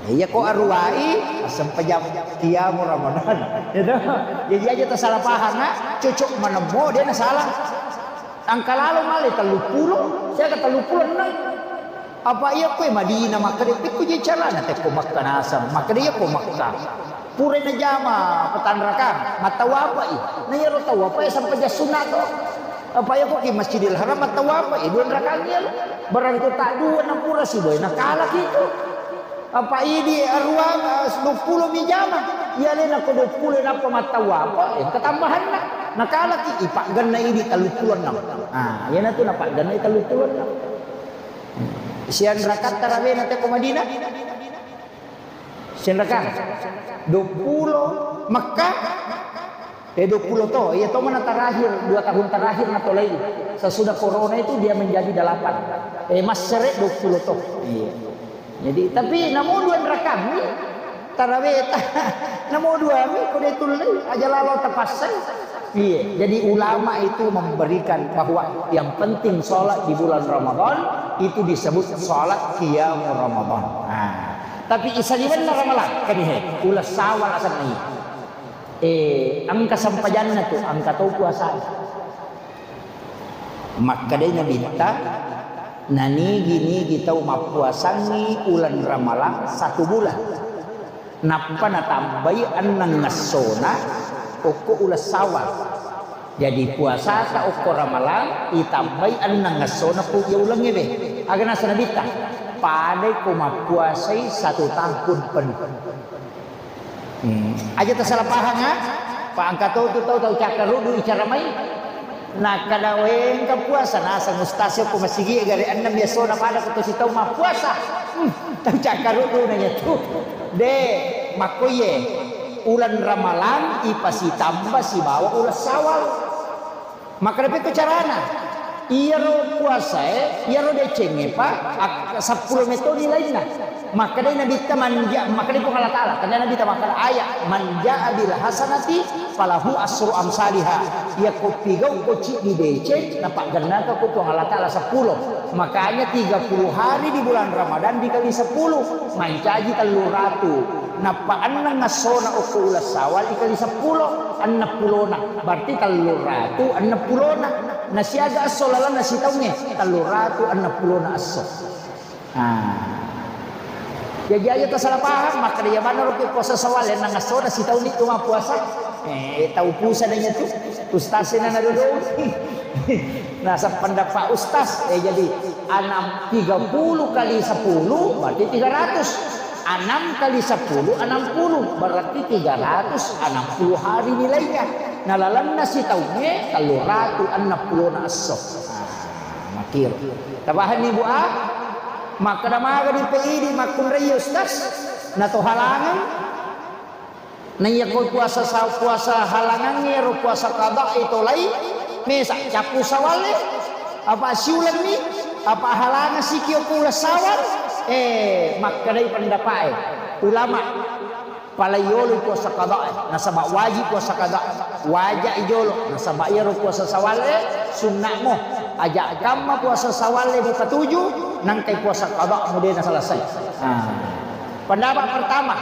Iya ko aruwai, assempajang qiyamu Ramadan. Gitu. Jadi aja tasalah paham, ah. Cocok manemmo, dia na salah. Engka lalo male telluppulo, siaga telluppulo enneng. Apa iya koe Madinah, makkeda pekko je carana tekko Makkah naseng, makkeda iya ko Makkah. Pura najama petanrakang, mattawapai. Na iyaro tawapai sampajang sunat to. Apa iya ko ki Masjidil Haram mattawapai, dua rakang iya. Berarti tak dua na pura siboe, nakalaki itu. Apa idi aruang, eh, duappulo mi jama. Iya alena ko duappulo nappa mattawapa, eh, ketambahanna. Nakalaki, ipaggenna idi telluppulo enneng. Ah, iyanatu napaggenna telluppulo enneng. Sian rakaat tarawihna te ko Madinah? Sian rakaat? Duappulo. Mekka? Eh, duappulo to. Iya to mana terakhir, dua tahun terakhir natolai. Sesudah corona itu dia menjadi delapan. Eh, massere duappulo to. Iya. Jadi, tapi namo dua rakaat mi tarawihta. Namo dua mi ko de tullei, aja lalo tapassai. Iya. Jadi ulama itu memberikan bahwa yang penting sholat di bulan Ramadan itu disebut sholat qiyamu Ramadan. Nah, tapi isaliwenna Ramalang, kami he, uleng Syawal asenna. Eh, engka sempajanna tu, engka to puasa. Makkedai Nabitta, nanigi-nigi tau mappuasangngi uleng Ramalang satu bulan. Nappa natambai enneng essona okko uleng Syawal. Jadi puasata okko Ramalang itambai enneng essona ku iya ulengnge be. Aga naseng Nabitta, padai ko mappuasai satu tahun penuh. Hmm. Aja tasalah pahang, ah. Pak, engka to tu tau, tau cakkaruddu icara mai. Nakkeda, "Wé, engka puasa." Naseng ustaz ko masigi gare ennem yasona pada ko tosi tau mappuasa. Hmm, tau cakkaruddu nanya tu. De, makkoye, uleng Ramalang ipasitamba sibawa uleng Syawal. Makkeda pekko carana? Iyaro puasaé, iyaro décéngngé pa, ak-, seppulo metoni lainna. Makkedai Nabitta, "Man ja-," makkedai Puang Allah Taala, tanda Nabitta makkeda ayat, "Man jaa bil hasanati falahu asru amsaliha." Iyako pigau ko ciddi décéng, napaggennaka ko Puang Allah Taala seppulo. Makanya tiga puluh hari di bulan Ramadan dikali seppulo, mancaji tellu ratu. Nappa enneng essona okko uleng Syawal ikali seppulo, enneng pulona. Berarti tellu ratu enneng pulona. Nasiaga esso lalenna sitaungnge, tellu ratu enneng pulona esso. Ah. Jaji aja tasalah paham, makkeda iya maneng roki puasa Syawal, enneng essona sitaunni tu mappuasa. Eh, tau pusa nanya tu. Ustaz sina na dulu. Naseng pendapat ustaz, eh, jadi enam, tiga puluh kali sepuluh berarti tiga ratus. Enam kali sepuluh, enam puluh, berarti tiga ratus enam puluh hari nilainya. Nah, lalenna sitaungnge tellu ratu enneng pulona esso. Ah, makiro. Tapahanni, Bu, ah? Makkeda maga di P I D makkunrai ustaz? Na to halangan? Naiya ko puasa sa-, puasa halangangnge ro puasa qada e tolai, mesa cappu sawalle, apa siulenni, apa halangeng sikio pula sawal, eh, makkedai pendapat e ulama, palai yolo puasa qada e, nasaba wajib puasa qada, wajib jolo, nasaba iyaro puasa sawalle sunnamo, aja kamma puasa sawalle buka tuju, nangkai puasa qada mudena selesai. Ah. Pendapat pertama,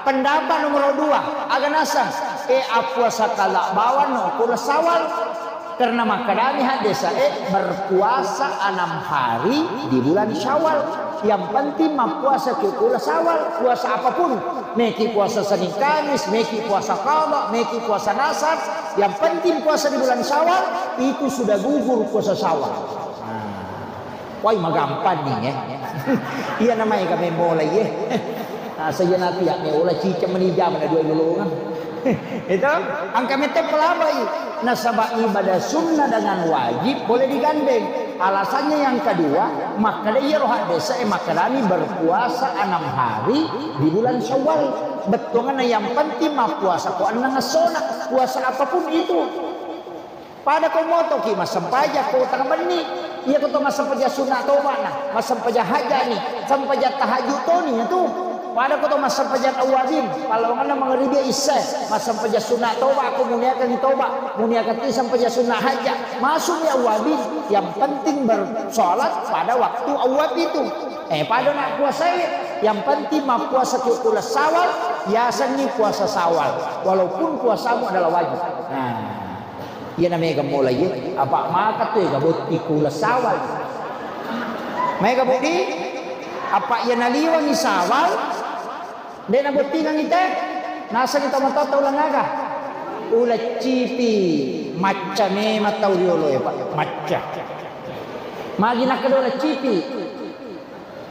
pendapat nomor dua, aga naseng, eh, appuasa kala bawang no, pura sawal. Karena makkedani haddesae, berpuasa enam hari di bulan Syawal. Yang penting mappuasa ke pura sawal, puasa apapun. Meki puasa Senin Kamis, meki puasa qada, meki puasa nasar. Yang penting puasa di bulan Syawal, itu sudah gugur puasa sawal. Nah. Wai, magampang ni, eh. Iya namanya kami mulai, eh. Nah, saya nanti ya, me ola cicak meni jam na dua lolongan. Itu, angka mete pelabai. Nasaba ibadah sunnah dengan wajib boleh digandeng. Alasannya yang kedua, makkeda iya roha desa, eh, makkedani berpuasa enam hari di bulan Syawal. Bettuanna yang penting mah puasa ko enneng essona. Puasa apapun itu. Pada ko motoki massempajang ko tang benni, iya ko to massempajang sunna tobana, massempajang hajjani, sempajang tahajud toni tu. Pada ko to massempajang awabin, palonganna mangribi isya, massempajang sunna toba ko muniakangi toba, muniakati sempajang sunna hajja, masukmi awabin. Yang penting bersolat pada waktu awab itu. Eh, pada nak puasa, yang penting mappuasa ki pula sawal, yasenni puasa sawal, walaupun puasamu adalah wajib. Nah. Iyana mega mulai, apa maka tu ega botting ku uleng sawal. Mega botting, apa iya naliwengi sawal, de nabottingengi te, nasengi tau matoa tau uleng aga? Uleng cipi, macca memang tau rioloe, Pak, macca. Magi nakkeda uleng cipi?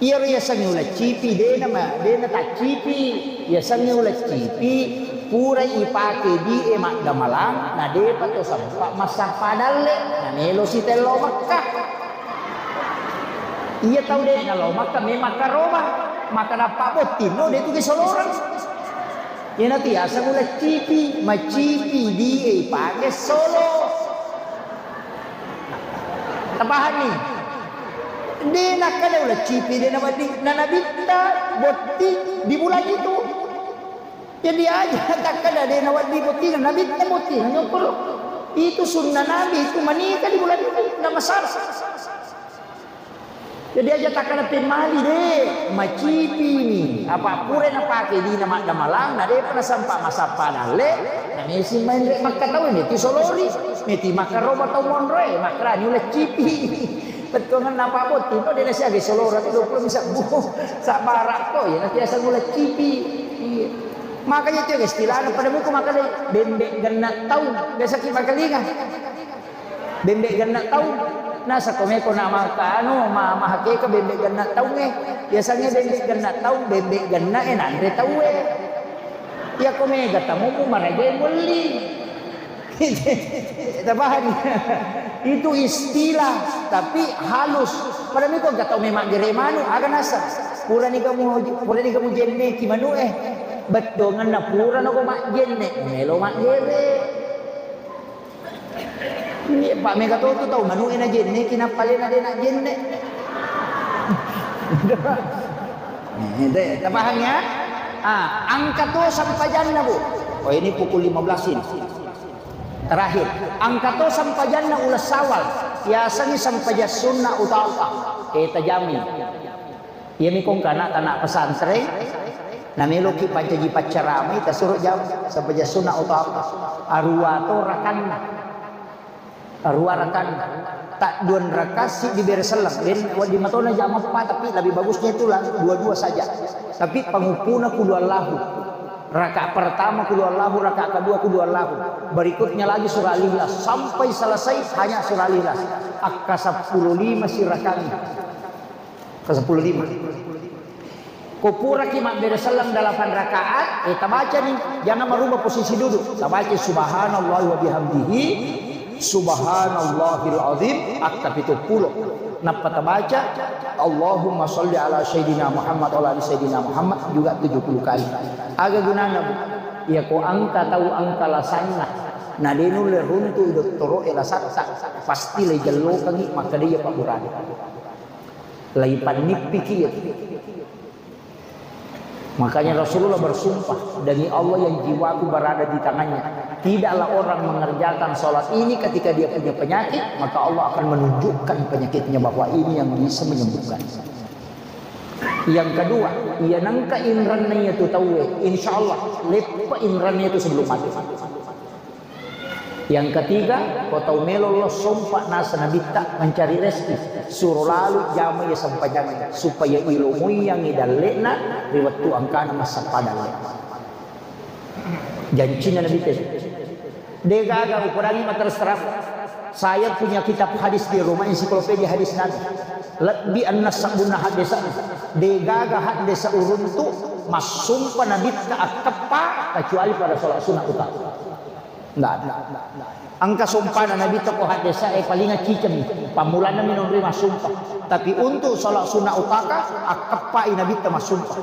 Iyaro yasengnge uleng cipi, dena ma-, dena taccipi. Yasengnge uleng cipi, pura ipake die maddamalang, na depa to sempa massappa dalle, na melo sitello Mekka. Iya tau de nalo Mekka memang karoba, maka nappa bottinno de tu ke soloreng. Iyana tu yaseng uleng cipi, macipi die ipake solo. Tapahanni? De nakkeda uleng cipi, de nawedding, na nabitta botting di bulan itu. Jadi aja takkeda de nawedding botting, nabitta botting, nyokkoro. Itu sunnah Nabi, itu menikah di bulan itu, nggak masalah. Jadi aja takkeda pemmali de, macipi ni. Apa pura napake dina maddamalang, na depa nasempa massappa dalle, na mesi maenre makkatau, meti solori, meti makkaroba tau monroe, makkerani uleng cipi. Bettuangenna apa botting, no de nasiaga solora tu dua puluh bisa bu. Sabbarakko, ya, nanti asal uleng cipi. Iya. Makanya itu istilahnya pada muka makkeda bembe genna tau, biasa ki makalinga. Bembe genna tau. Nasako meko na maka anu, ma-, mahakeka bembe genna taungnge. Biasanya bembe genna tau, bembe genna e nanre tauwe. Iya ko mega tamu mu maraja mulli. Tapahanni? Itu istilah, tapi halus. Pada meko gak tau memang gere manu, aga nasa. Purani kamu, purani kamu jenne ki manu eh. Bettuangenna pura nako majjenne, melo maggere. Iya, Pak, mega to tu tau manu e najenne, kinappa lena de najenne. Eh, de, tapahang ya? Ah, angka to sempajanna, Bu. Oh, ini pukul lima belas ini. Terakhir, angka to sempajanna uleng sawal. Yasengngi sempajang sunna utawa. Eh, tajami. Iyami kongkana tana pesantren, nameloki pancaji paccaramai, tasuro jam, sempajang sunna utawa apa. Arua to rakanna. Arua rakanna. Tak duan raka siddi bere selleng. Den, wedding matona jam empat, tapi lebih bagusnya itu lah, dua-dua saja. Tapi panguppuna kulu Allahu. Rakaat pertama kulu Allahu, rakaat kedua kulu Allahu. Berikutnya lagi surah Al-Ikhlas. Sampai selesai hanya surah Al-Ikhlas. Akka seppulo lima si rakanna. Ke sepuluh lima. Ko puraki mabbere selleng delapan rakaat, eh, tabaca ni, jangan merubah posisi duduk. Tabaca subhanallah wa bihamdihi, subhanallahil azim, akka pitu pulo. Nappa tabaca, Allahumma salli ala sayyidina Muhammad wa ala ali sayyidina Muhammad juga tujuh puluh kali. Aga gunana, Bu? Iyako engka tau engka lasanna, na de nulle runtu'i dottoro'e lasatta, pasti laijellokengngi makkeda iya pabburane. Laipannippiki iya. Makanya Rasulullah bersumpah, "Demi Allah yang jiwaku berada di tangannya, tidaklah orang mengerjakan sholat ini ketika dia punya penyakit, maka Allah akan menunjukkan penyakitnya bahwa ini yang bisa menyembuhkan." Yang kedua, iya nengka inranna iya tu tauwe, insya Allah leppa inranna itu sebelum mati. Yang ketiga, ko tau melo lo sompa nasa nabitta mencari rezeki, suro lalu jama iya sempajang supaya ilomui yang idalle'na ri wettu angkana massappa dalle. Jancinna Nabitta. Degaga ukurangi materus terang. Saya punya kitab hadis di rumah, ensiklopedia hadis Nabi. Lebbi enneng sabbunna haddesa. Degaga haddesa uruntu massumpa Nabitta akkeppa kecuali pada sholat sunnah utama. Nggak ada. Engka sompana Nabitta ko haddesa e paling ciceng. Pammulana minonri massumpa. Tapi untuk sholat sunnah utama akkeppai Nabitta massumpa.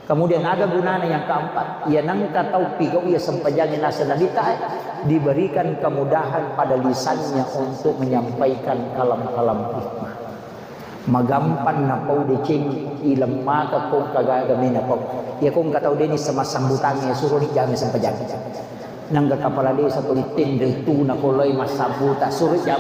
Kemudian ada gunanya yang keempat, iya nengka tau pigau iya sempajangi nasa Nabitta, diberikan kemudahan pada lisannya untuk menyampaikan kalam-kalam hikmah. Magampang napau deceng ilemmaka kong kagaga mena pau. Iya kong katau deni sama sambutangi suro dijami sempajangi. Nangga kepala desa tuli tende tu nakoloi massabbuta suro jam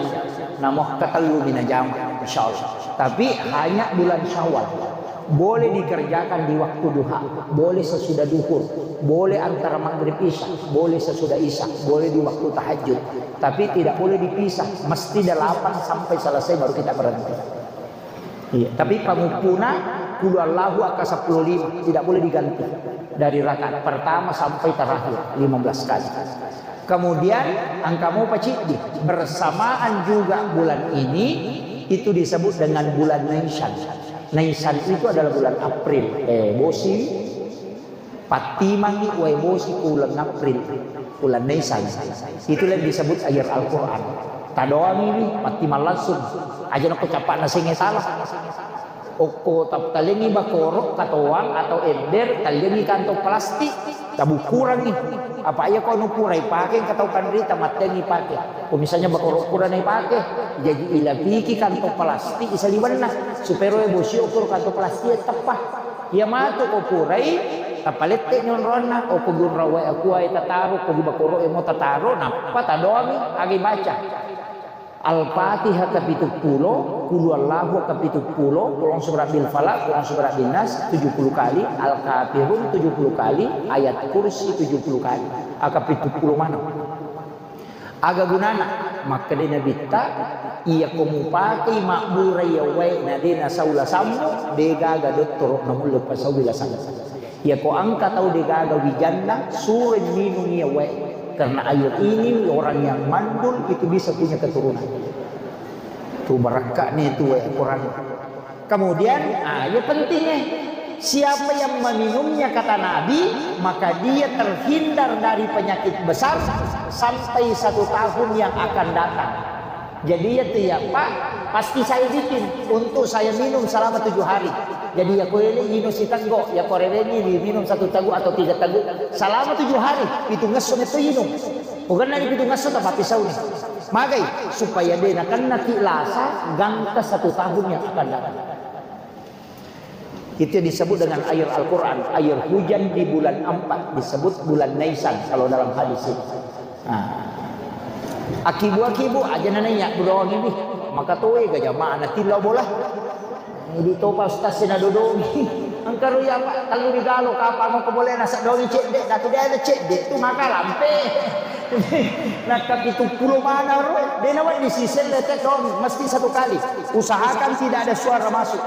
namo katellu mina jam, insyaallah. Tapi hanya bulan Syawal. Boleh dikerjakan di waktu duha, boleh sesudah duhur, boleh antara maghrib isya, boleh sesudah isya, boleh di waktu tahajud. Tapi tidak boleh dipisah, mesti delapan sampai selesai baru kita berhenti. Iya, tapi panguppuna kulu Allahu akka seppulo lima, tidak boleh diganti. Dari rakaat pertama sampai terakhir, lima belas kali. Kemudian, engka mopa ciddi, bersamaan juga bulan ini, itu disebut dengan bulan Naisan. Naisan itu adalah bulan April. Eh, bosi, pattimangi wae bosi ku uleng April, uleng Naisan. Itulah yang disebut akhir Al-Quran. Tadoangi wi, pattimang langsung. Aja nako capakna sengnge salah. Okko tap-, talengi bakoro, katoang atau ember, talengi kantong plastik, tabukurangi. Apa iya ko anu pura ipake, engka tau kanrita mattengi pake. Ko misalnya bakoro pura na ipake, jadi ilapiki kantong plastik isaliwenna, supaya roe bosi okko kantong plastik teppa. Iya matu ko purai, tapalette nyonronna, okko gunrawai akuae tataro, ko di bakoro emo tataro, nappa tadoangi, agi baca. Al-Fatihah kapitu pulo, Qul huwallahu kapitu pulo, Qul a'udzu birabbil falaq, Qul a'udzu birabbin nas tujuh puluh kali, Al-Kafirun tujuh puluh kali, Ayat Kursi tujuh puluh kali. Akapitu pulo maneng. Aga gunana? Makkeda Nabitta, iya ko mupakei mabburai yawae na de nasau lasammu, de gaga dottoro namulle pasaui lasammu. Iyako engka tau degaga wijanna, suroi minung iya wae. Karena air ini orang yang mandul itu bisa punya keturunan. Tu barakka'ni tu wae Quran. Kemudian, ah, iya pentingnya. Siapa yang meminumnya, kata Nabi, maka dia terhindar dari penyakit besar sampai satu tahun yang akan datang. Jadi iya tu ya, Pak, pasti saya bikin untuk saya minum selama tujuh hari. Jadi iya ko ele inung siteggo, iya ko rewengi diminum satu teguk atau tiga teguk selama tujuh hari, pitu ngesso metto inung. Pogennani pitu ngesso tapappisauni. Magai? Supaya de nakennaki lasa gangka satu tahun yang akan datang. Itu yang disebut dengan air Al-Quran. Air hujan di bulan empat disebut bulan Naisan kalau dalam hadis itu. Nah. Akibu-akibu aja nanaiya budawangi wi. Maka toe ga jamaah na tillau bola. Ini topa ustaz sina dodongi. Engka ro ya Pak, tellu digalo kapang ko boleh nasa dongi cedde, tapi dia ada cedde tu maka lampe. Nakka pitu pulo mana ro, de nawa di sisel lete dongi, mesti satu kali. Usahakan tidak ada suara masuk.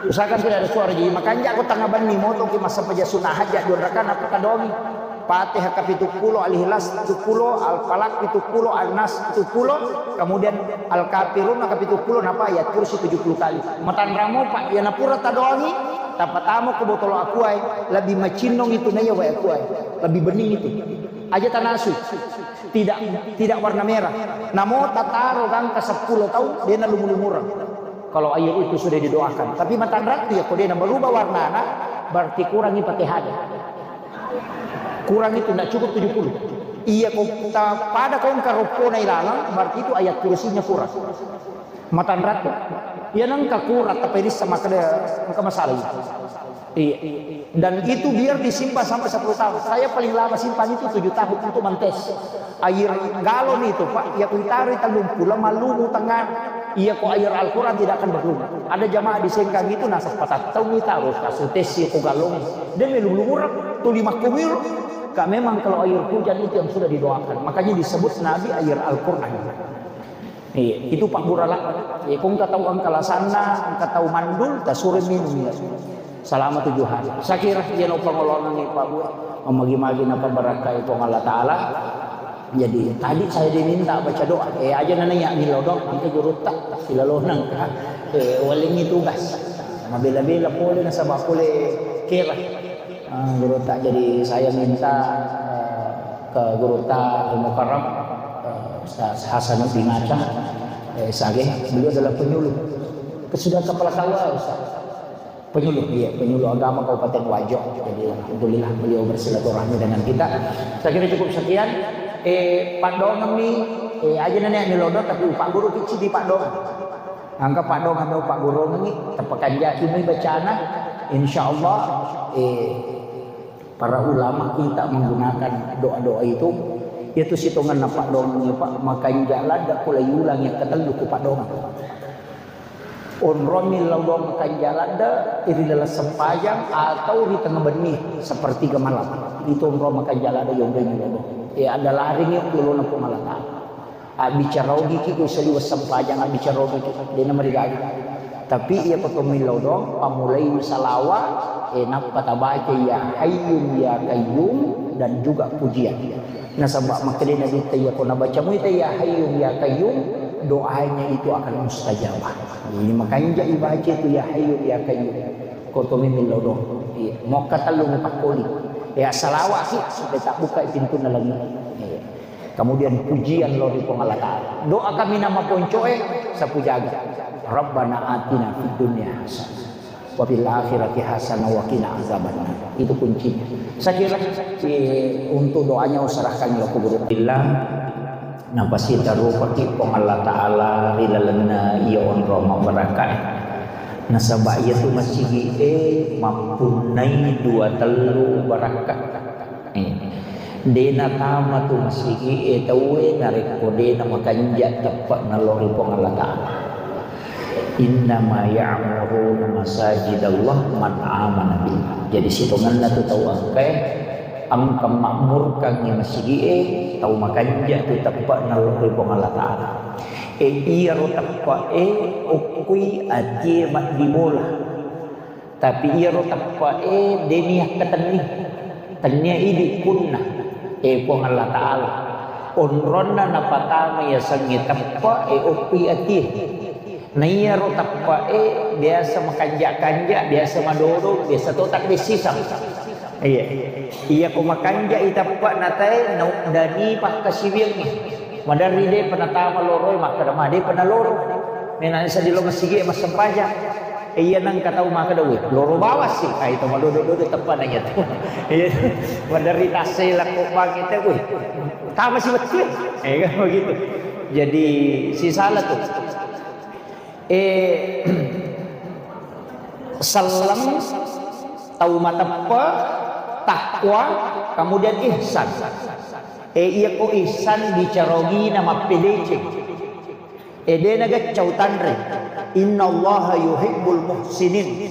Usahakan tidak ada suara. Jadi makanja ko tanga benni moto ki masa paja sunah hajat dua rakaat apa kadongi. Fatihah kapitu pulo, Al-Ikhlas pitu pulo, Al-Falaq pitu pulo, An-Nas pitu pulo, kemudian Al-Kafirun kapitu pulo, napa Ayat Kursi tujuh puluh kali. Matanramo Pak, ya napura tadongi, tapatamo ke botol akuai, lebih macinnong itu naya wae akuai, lebih bening itu. Aja tanasu, tidak tidak warna merah. Namo tataro gangka seppulo taung, dena lumu-lumurang. Kalau air itu sudah didoakan. Tapi matanratu ya, ko dena berubah warnana, berarti kurangi Fatihah. Kurang itu, ndak cukup tujuh puluh. Iya, ko ta-, pada ko engka roppona ilalang, berarti itu ayat kursinya kurang. Matanratto. Iya, nengka kurang, tapi rissa makkeda engka masalah itu. Iya. Dan itu biar disimpan sampai sepuluh tahun. Saya paling lama simpan itu tujuh tahun untuk mentes. Air galon itu, Pak, ya kuitaro tellung pulo, mallumu tengah. Iya, ko air Al-Quran tidak akan berlumut. Ada jamaah di Sengkang itu, nasa patattau mitaro, kasutesi ko galon. Dia melulu murah, tuli makkumiro. Kak, memang kalau air hujan itu yang sudah didoakan. Makanya disebut Nabi air Al-Quran. Iya, itu Pak Burala. Iya, ko engka tau engka lasanna, engka tau mandul, tasuri minum, iya. Selama tujuh hari. Saya kira dia no pengolongan nih, Pak Bu. Magi-magi napa barakai Puang Allah Ta'ala. Jadi, tadi saya diminta baca doa. Eh, aja nana ya milo dong, nanti guru tak silalonang. Eh, walengi tugas. Mabela-bela pole nasaba pole kera. Ah, guru tak, jadi saya minta, eh, ke guru tak Al Mukarram, eh, Ustaz Hasanuddin Aceh, eh, Sage, beliau adalah penyuluh. Sudah kepala kawal, Ustaz. Penyuluh, iya, penyuluh agama Kabupaten Wajo. Jadi, alhamdulillah beliau bersilaturahmi dengan kita. Saya kira cukup sekian. Eh, Pak Dongeng nih, eh, aja nenek nih lodo, tapi Pak Guru kici di Pak Dongeng. Angka Pak Dongeng, Pak Guru nih, tepakan jaki nih bacana. Insya Allah, eh, para ulama kita menggunakan doa-doa itu, itu sitonganna Pak Dongeng nih, Pak, makanja ladda kula yulang yang ketellu ku Pak Dongeng. Onrong millau doang makanja ladde, ri laleng sempajang atau ri tengnga benni, sepertiga malam. Itu onrong makanja ladde yonrong millau doang. Eh, ada laring yuk, yolona Puang Allah Ta'ala. Abbicara ogi ki, ku saliweng sempajang, abbicara ogi ki, dena marigaga. Tapi iya ko to millau doang, pammulai salawa, eh, nappa tabaca ya Hayyun ya Qayyum dan juga pujian. Nasaba makkedai Nabitta, iya ko nabaca muita ya Hayyun ya Qayyum, doanya itu akan mustajabah. Jadi makanja ibaca itu ya Hayyun ya Qayyum. Ko to memillau doang. Iya. Mokka tellu mupakkoli. Ya, salawat sih supaya tak buka pintunna langit. Iya. Kemudian pujian lo ri Puang Allah Ta'ala. Doa kami nama poncoe, sapu jaga. Rabbana atina fid dunya hasanah. Wa fil akhirati hasanah wa qina azabannar. Itu kuncinya. Saya kira, eh, untuk doanya usah serahkan lo ke guru. Billah, napasita rupaki Puang Allah Ta'ala ri lalenna iya onrong mabbarakka. Nasaba iya tu masigi e mappunnai dua tellu barakka. Eh, dena tama tu masigi e tauwe narekko dena makanja teppa nalori Puang Allah Ta'ala. Innama ya'muruna masajidallah man amana billah. Jadi sitongenna tu tau engkae, engka makmurkangngi masigi'e, tau makanja tu teppa nalori Puang Allah Ta'ala. E, iyaro teppa e okkui atie maddibola. Tapi iyaro teppa e deni yakkatenni. Tennia idi punna, e Puang Allah Ta'ala. Onronna napatama yasengnge teppa e okkui atie. Na iyaro teppa e biasa makanja-kanja, biasa madodo, biasa to taddessisang. Iya. Iya ko makanja i teppa natae, na, nani pakkasiwiangngi. Maderri de penatama loro e, makkeda ma de penaloro. Mena sadilo masigi e massempajang. E, iya nengka tau makkeda, "Wih, loro bawang sih." Ah, itu madodo-dodo teppa na iya tu. Iya. Maderri tasse lakko bangkit e, "Wih, tama si wettu e." Eh, kan begitu. Jadi, si salah tu. Eh, selleng, tau mateppa, takwa, kemudian ihsan. Eh, iya ko ihsan bicara ogina mappedeceng. Eh, dena gaccau tanre. Innallaha yuhibbul muhsinin.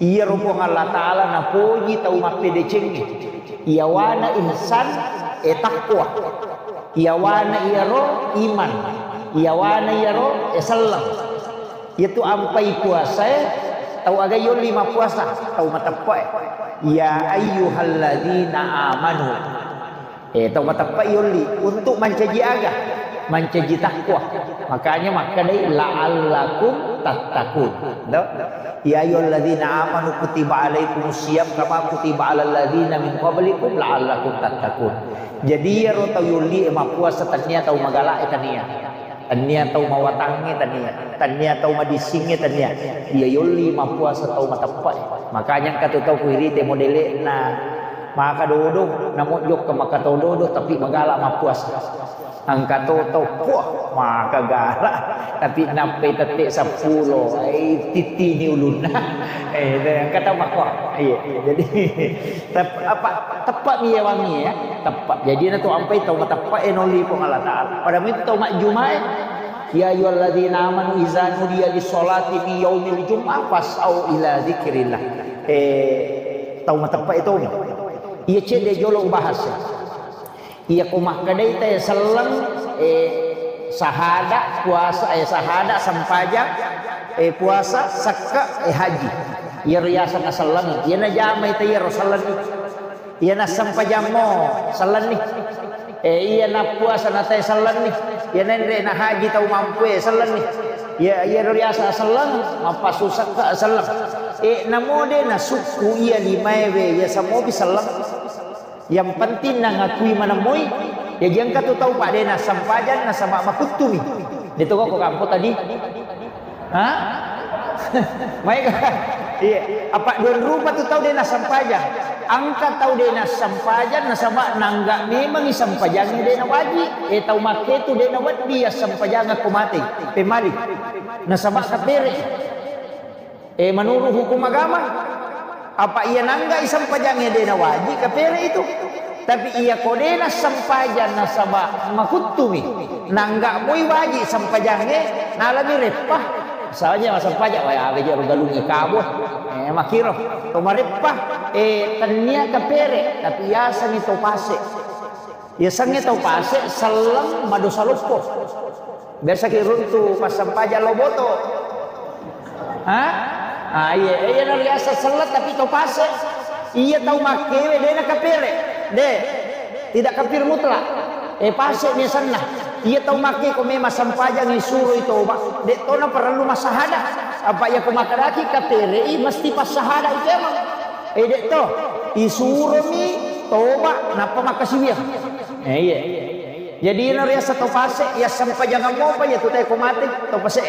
Iyaro Puang Allah Ta'ala napoji tau mappedecengnge. Iyawana ihsan, eh, takwa. Iyawana iyaro iman. Iyawana iyaro, eh, selleng. Iyatu ampai puasae, tau aga yolli mappuasa, tau mateppe'e. Ya ayyuhalladzina amanu. Eh, tau mateppe'e yolli untuk mancaji aga? Mancaji takwa. Makanya makkedai la'allakum tattaqun. To? Ya ayyuhalladzina amanu kutiba alaikumus siyam kama kutiba alal ladzina min qablikum la'allakum tattaqun. Jadi iyaro tau yolli e mappuasa tania tau magalak e tania. Tania tau mawatangnge tania. Tania tau madissingnge tania. Iya yolli mappuasa tau mateppe'e. Makanya engka tu tau kuirite modele'na Maka dodo, namo jokka maka to dodo, tapi magala mappuasa. Engka to tau, puah, maka gala, tapi nappai tette seppulo, ai tittini ulunna. Eh, engka tau makkuah. Iya, iya. Jadi, tep-, apa, teppa'mi iya wangi ya, teppe'. Jadi, na tu ampai tau mateppe' e nolli Puang Allah Ta'ala. Pada itu tau majjumae, "Ya ayyuhalladzina amanu idza nudiya lis-sholati min yaumil jum'ah fas'au ila dzikrillah." Eh, tau mateppe' itu. Iya cedde jolo ubahas. Iya ko makkedai tae selleng, eh, sahada, puasa, eh, sahada, sempajang, eh, puasa, sekke', eh, haji. Iya riaseng selleng. Iya najamai tae iyaro selleng ni. Iya nassempajammo selleng ni. Eh, iya nappuasa natae selleng ni. Iya nenre na haji tau mampu e selleng ni. Iya, iya riaseng selleng, mappasu sekke' selleng. Eh, namo de nasukku iya limae we, iya samopi selleng. Yang penting nangakui manemmoi, jaji engka tu tau pa de nassempajang nasaba makuttumi. De to ko kampo tadi. Ha? Maega. Iya, apa dua rupa tu tau de nassempajang. Engka tau de nassempajang nasaba nangga memangi sempajangnge de nawaji. Eh, tau makke tu de nawedding assempajang ko mate. Pemali. Nasaba kapere. Eh, menurut hukum agama, apa iya nanggai sempajangnge de nawaji kapere itu. Tapi iya ko de nassempajang nasaba makuttumi, nangga moi waji sempajangnge, nalami reppa. Saja massempajang, wah, abe je galungi kabo. Eh, makiro. To mareppa, eh, tennia kapere, tapi yasengi to pase. Yasengnge tau pase selleng madosa loppo. Biasa ki runtu passempajang lo boto. Ha? Ah, iya, iya na riaseng selleng tapi tau pase. Iya tau makkewe de nakapere. De. Tidak kafir mutlak. Eh, pase ni senna. Iya tau makke ko memang sempajang isuroi toba. De to na perlu massahada. Apa iya ko makkedaki kapere i mesti passahada itu emang. Eh, de to. Isuromi toba nappa makkasiwiang. Eh, iya. Jadi, iyana riaseng to pase, iya sempajangan mopa iya tu tae ko mate, to pase.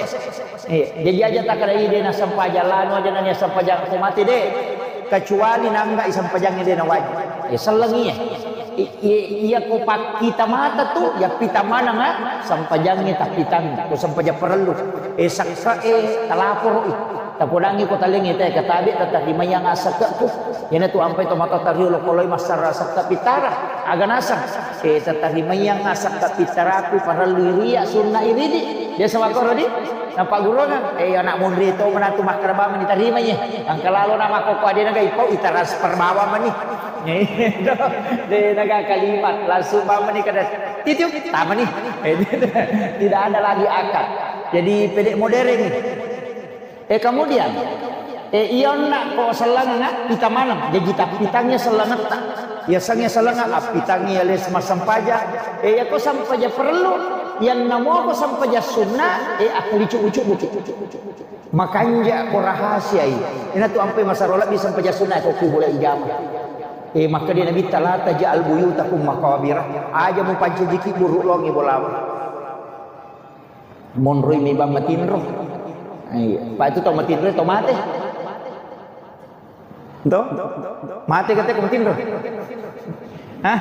Iya. Jadi, aja takkeda, "Ih, de nassempajang lanu aja nani assempajang ko mate, de." Kecuali nangga i sempajangnge de nawajib. Iya, selleng iya. I-, i-, iya ko pakkita mata tu, iya pita maneng, ah, sempajangnge tappitang, ko sempajang parellu. Eh, sakka, eh, talaporo i. Tapodangngi ko talengnge tae katabe tatarimaiang asakke'ku. Iyanatu ampai tomatoatta riolo koloi massara sakka pittara. Aga naseng? Eh, tatarimaiang asakka pittaraku parellu iria sunna iridi. Biasa makkoro di? Nappagurungeng. Eh, anak monri to manatu makkeda bawang mani tarimai. Engka lalo na makkokko adena ga ipau itransfer bawang mani. De naga kalimat langsung bawang mani kada. Titiup, tamani. Eh, tidak ada lagi akad. Jadi pede modern. Eh, kemudian, eh, iya onna ko sellengengnga pita maneng, jaji tappitangngi sellengetta. Yasengnge sellengnge appitangngi ya les massempajang. Eh, iya ko sempajang parellu, iyanna mo ko sempajang sunna, eh, akkalicu-ucu buki. Makanja ko rahasiai. Inatu ampai masaro lebbi sempajang sunna ko kubula ijama. Eh, makkeda Nabitta, "La taj'al buyutakum maqabira." Aja mupancajiki buru longi bolamu. Monroi mi bang matinro. Iya. Pak itu tau matinro, tau mate. Tuh? Mate kata ko matinro. Hah?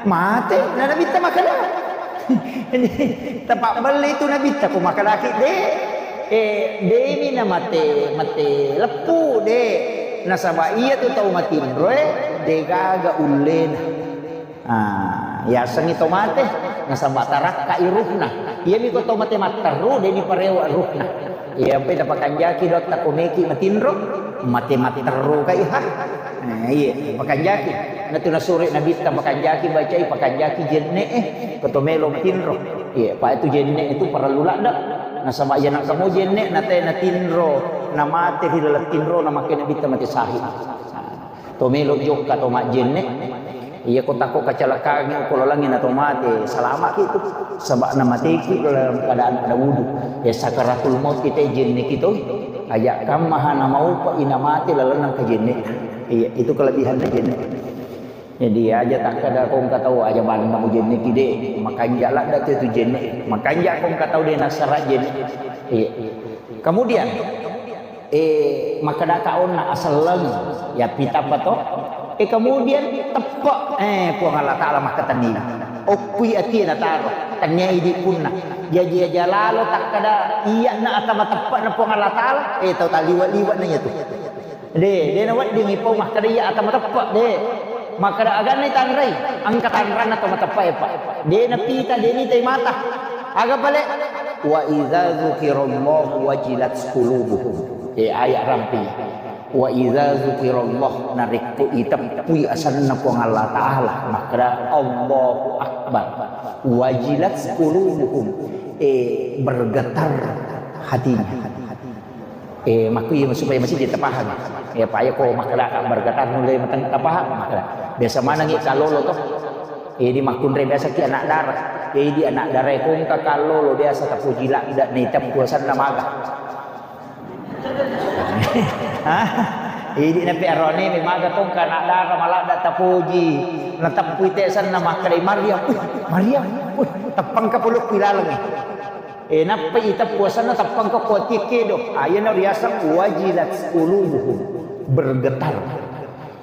Mate? Nah, Nabitta makkeda. Ini tempat beli itu Nabitta ko makkedaki de. Eh, demi na mate, mate leppu de. Nasaba iya tu tau matinro, eh, de gaga ullena. Ah, yasengngi to mate, nasaba tarakkai ruhna. Iyami ko to mate matteru, deni parewa ruhna. Iya, ampai tapakanjaki dotta ko meki matinro, mate matteru kai ha. Nah, iya, pakanjaki. Natu nasuri Nabitta pakanjaki, bacai pakanjaki jenne, eh, ko to melo matinro. Iya, pa itu jenne itu parellu ladde. Nasaba iya nangka mo jenne, nate natinro, namate ri laleng tinro, namakke Nabitta mate syahid. To melo jokka to majjenne. Iya ko takko kacelakaan ko lalengnge na to mate, salamaki tu. Saba na mateki dalam keadaan ada wudu. Ya sakaratul maut kita jenneki to. Aja kammaha na maupa ina mate lalenna ka jenne. Iya, itu kelebihan na jenne. Jadi aja takkeda ko engka tau aja banna ujenneki de, makanja ladde tu, tu jenne. Makanja ko engka tau de nassara jenne. Iya. Kemudian Eh, makkedaka onna aselleng, ya pitapa to? Eh, kemudian teppe', eh, Puang Allah Ta'ala makkatenni. Okkui atie nataro, tennia idi punna. Jaji aja lalo takkada iya'na ata mateppe'na Puang Allah Ta'ala, eh, tau taliwa-liwa na iyatu. De, de naweddingi pau makkada iya ata mateppe', de. Makkada aganna tanrai, engka tanranna to mateppe', Pak. De napita, de nitai mata. Aga pale? Wa idza dzukirallahu wajilat qulubuhum. Eh, ayat rampi. Wa idza dzukirallah, narekko iteppui asenna Puang Allah Ta'ala, makkada Allahu Akbar, wajilat qulubuhum, eh, bergetar hatinya. Eh, makku iya supaya masih kita paham. Ya, paya ko makkada bergetar mulai mateng tapaham, makkada. Biasa manengi kalolo to. Eh, di makkunrai biasa ki anak dara. Eh, di anak dara ko engka kalolo biasa tapuji ladda na iteppu asenna maga. Hah? Idi nape arone mi maga tongka anak dara maladda tapoji. Nateppui te asenna makkada Maryam. Uh, Maryam. Uh, teppangka polokku ilalengi. Eh, nappa iteppu asenna teppangka kuatie kedo. Ayana riaseng wajilat qulubuhum. Bergetar.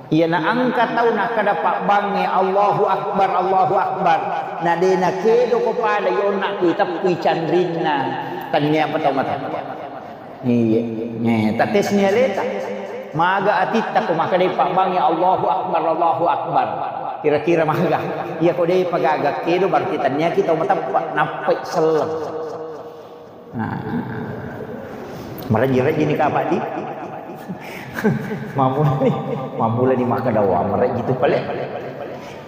Iyana engka tau nakkada pabbangnge, "Allahu Akbar, Allahu Akbar." Na de nakedo ko pada yonna ku iteppui canrinna. Tennia pa tau mateppe'. Iya. Eh, tatesni aleta. Maga atitta ko makkadai pabbangnge, "Allahu Akbar, Allahu Akbar." Kira-kira maga. Iya ko de pagaga kedo berarti tennia ki tau mateppe', nappai selleng. Nah. Marejji-rejji ni kapang di. Mammulani, mammulani makkada wa marejji tu pale.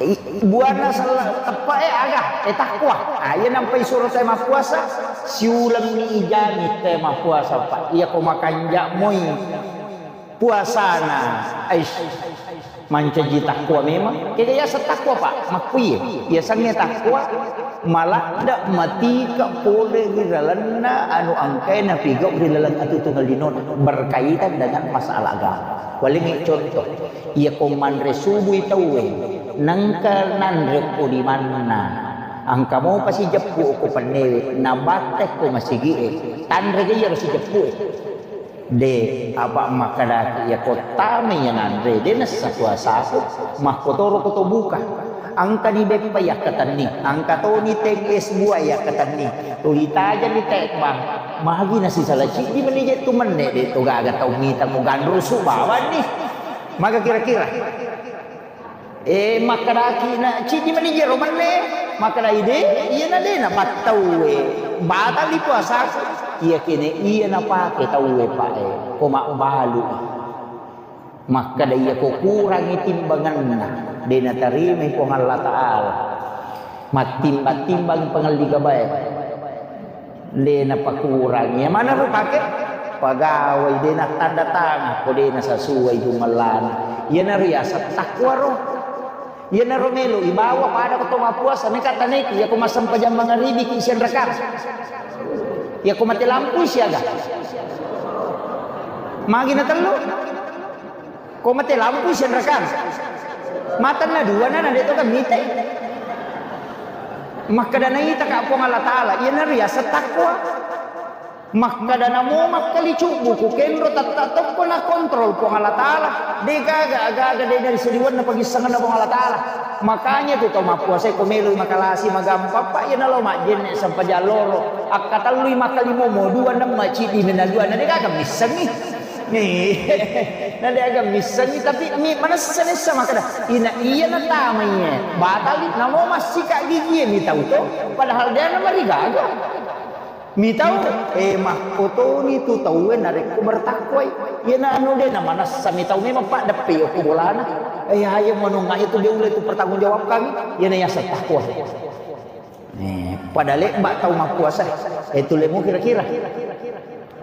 I-, buana sella teppe' e aga, eh, takwa. Ah, iya nampai suro te mappuasa, siulemmi ijami te mappuasa, Pak. Iya ko makanja moi puasana. Aish. Mancaji takwa memang. Kega yaseng takwa, Pak? Makkuye. Yasengnge takwa, maladde matika pole ri lalenna anu engkae napigau ri laleng atutunga linona berkaitan dengan masalah agama. Walengngi contoh, iya ko manre subui tauwe, nengka nanre ko limanna. Engka mopa sijeppu ko pennewe, nabatte ko masigie, tanre ga iyaro sijeppu e. De, apa makkedaki iya ko tamai iya nanre, de nessa puasaku, makkotoro ko to buka. Engkani beppa yakkatenni, engka toni teng es buah yakkatenni. Tuli tajani tekbang, magi nasisala ciddi meni je tu menne, de to gaga tau mita mo ganrusu bawanni. Maga kira-kira? Eh, makkedaki na ciddi meni jero menne, makkedai de, iyana de napattauwe, batali puasaku. Iya kene iya napake tauwe, Pak, eh, ko mabbalu. Makkeda iya ko kurangi timbanganna, de natarimai Puang Allah Ta'ala. Mattimbang-timbang pangelli gabae. De napakurangi. Iya maneng ro pake? Pagawai, de nattanda tangan ko de nasasuai jumellana. Iyanaro yaseng takwa ro. Iyanaro melo ibawa pada ko to mappuasa, meka taneki, iya ko massempajang mangaribi ki sianrakang. Iya ko mate lampu siaga. Magi na tellu? Ko mate lampu sianrakang. Matanna dua na, na de to kan mitai. Makkeda naita ka Puang Allah Ta'ala, iyanaro yaseng takwa. Makkeda namo makkali cubbu ku kenro tatta tokko na kontrol Puang Allah Ta'ala. De gaga, aga-aga de dari sediwanna pagissengenna Puang Allah Ta'ala. Makanya tu tau mappuasa ko meloi makalasi magampang, Pak, iya nalo majjenne sempajang loro. Akkatellui makkali momo dua nemma ciddi na dua na de gaga missengi. Nih, na de aga missengi, tapi mi manessa nessa makkeda, ina iya natamai e, batali, namo massika gigi e mitau to, padahal de namarigaga. Mitau, eh, makkotoni tu tauwe narekko bertakwai. Iyana anu de namanessa mitau memang, Pak, deppe okko bolana. Eh, ayo manunga itu de ule tu pertanggung jawabkan. Iyana yaseng takwa. Eh, pada lebba tau mappuasa, eh, tulemu kira-kira.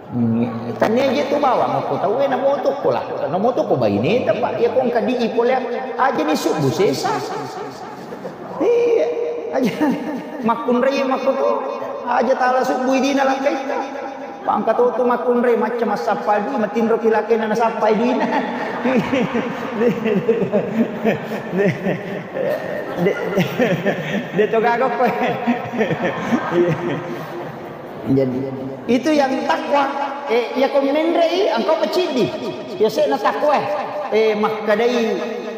Hmm, tania je tu bawang ko tau, eh, namo tu ko lah, namo tu ko baineta, Pak. Iya ko engka di ipole aja ni subuh sesa. Iya, aja makkunrai makko to. Aja tala subuh dina langkaita. Pangka to tu makkunrai, macca massappa dui, matinro ki lakena nasappai duina. De, de, de, de to gaga koe. Jadi, itu yang takwa. Eh, iya ko menrei, engkau peciddi. Biasanya takwa. Eh, makkedai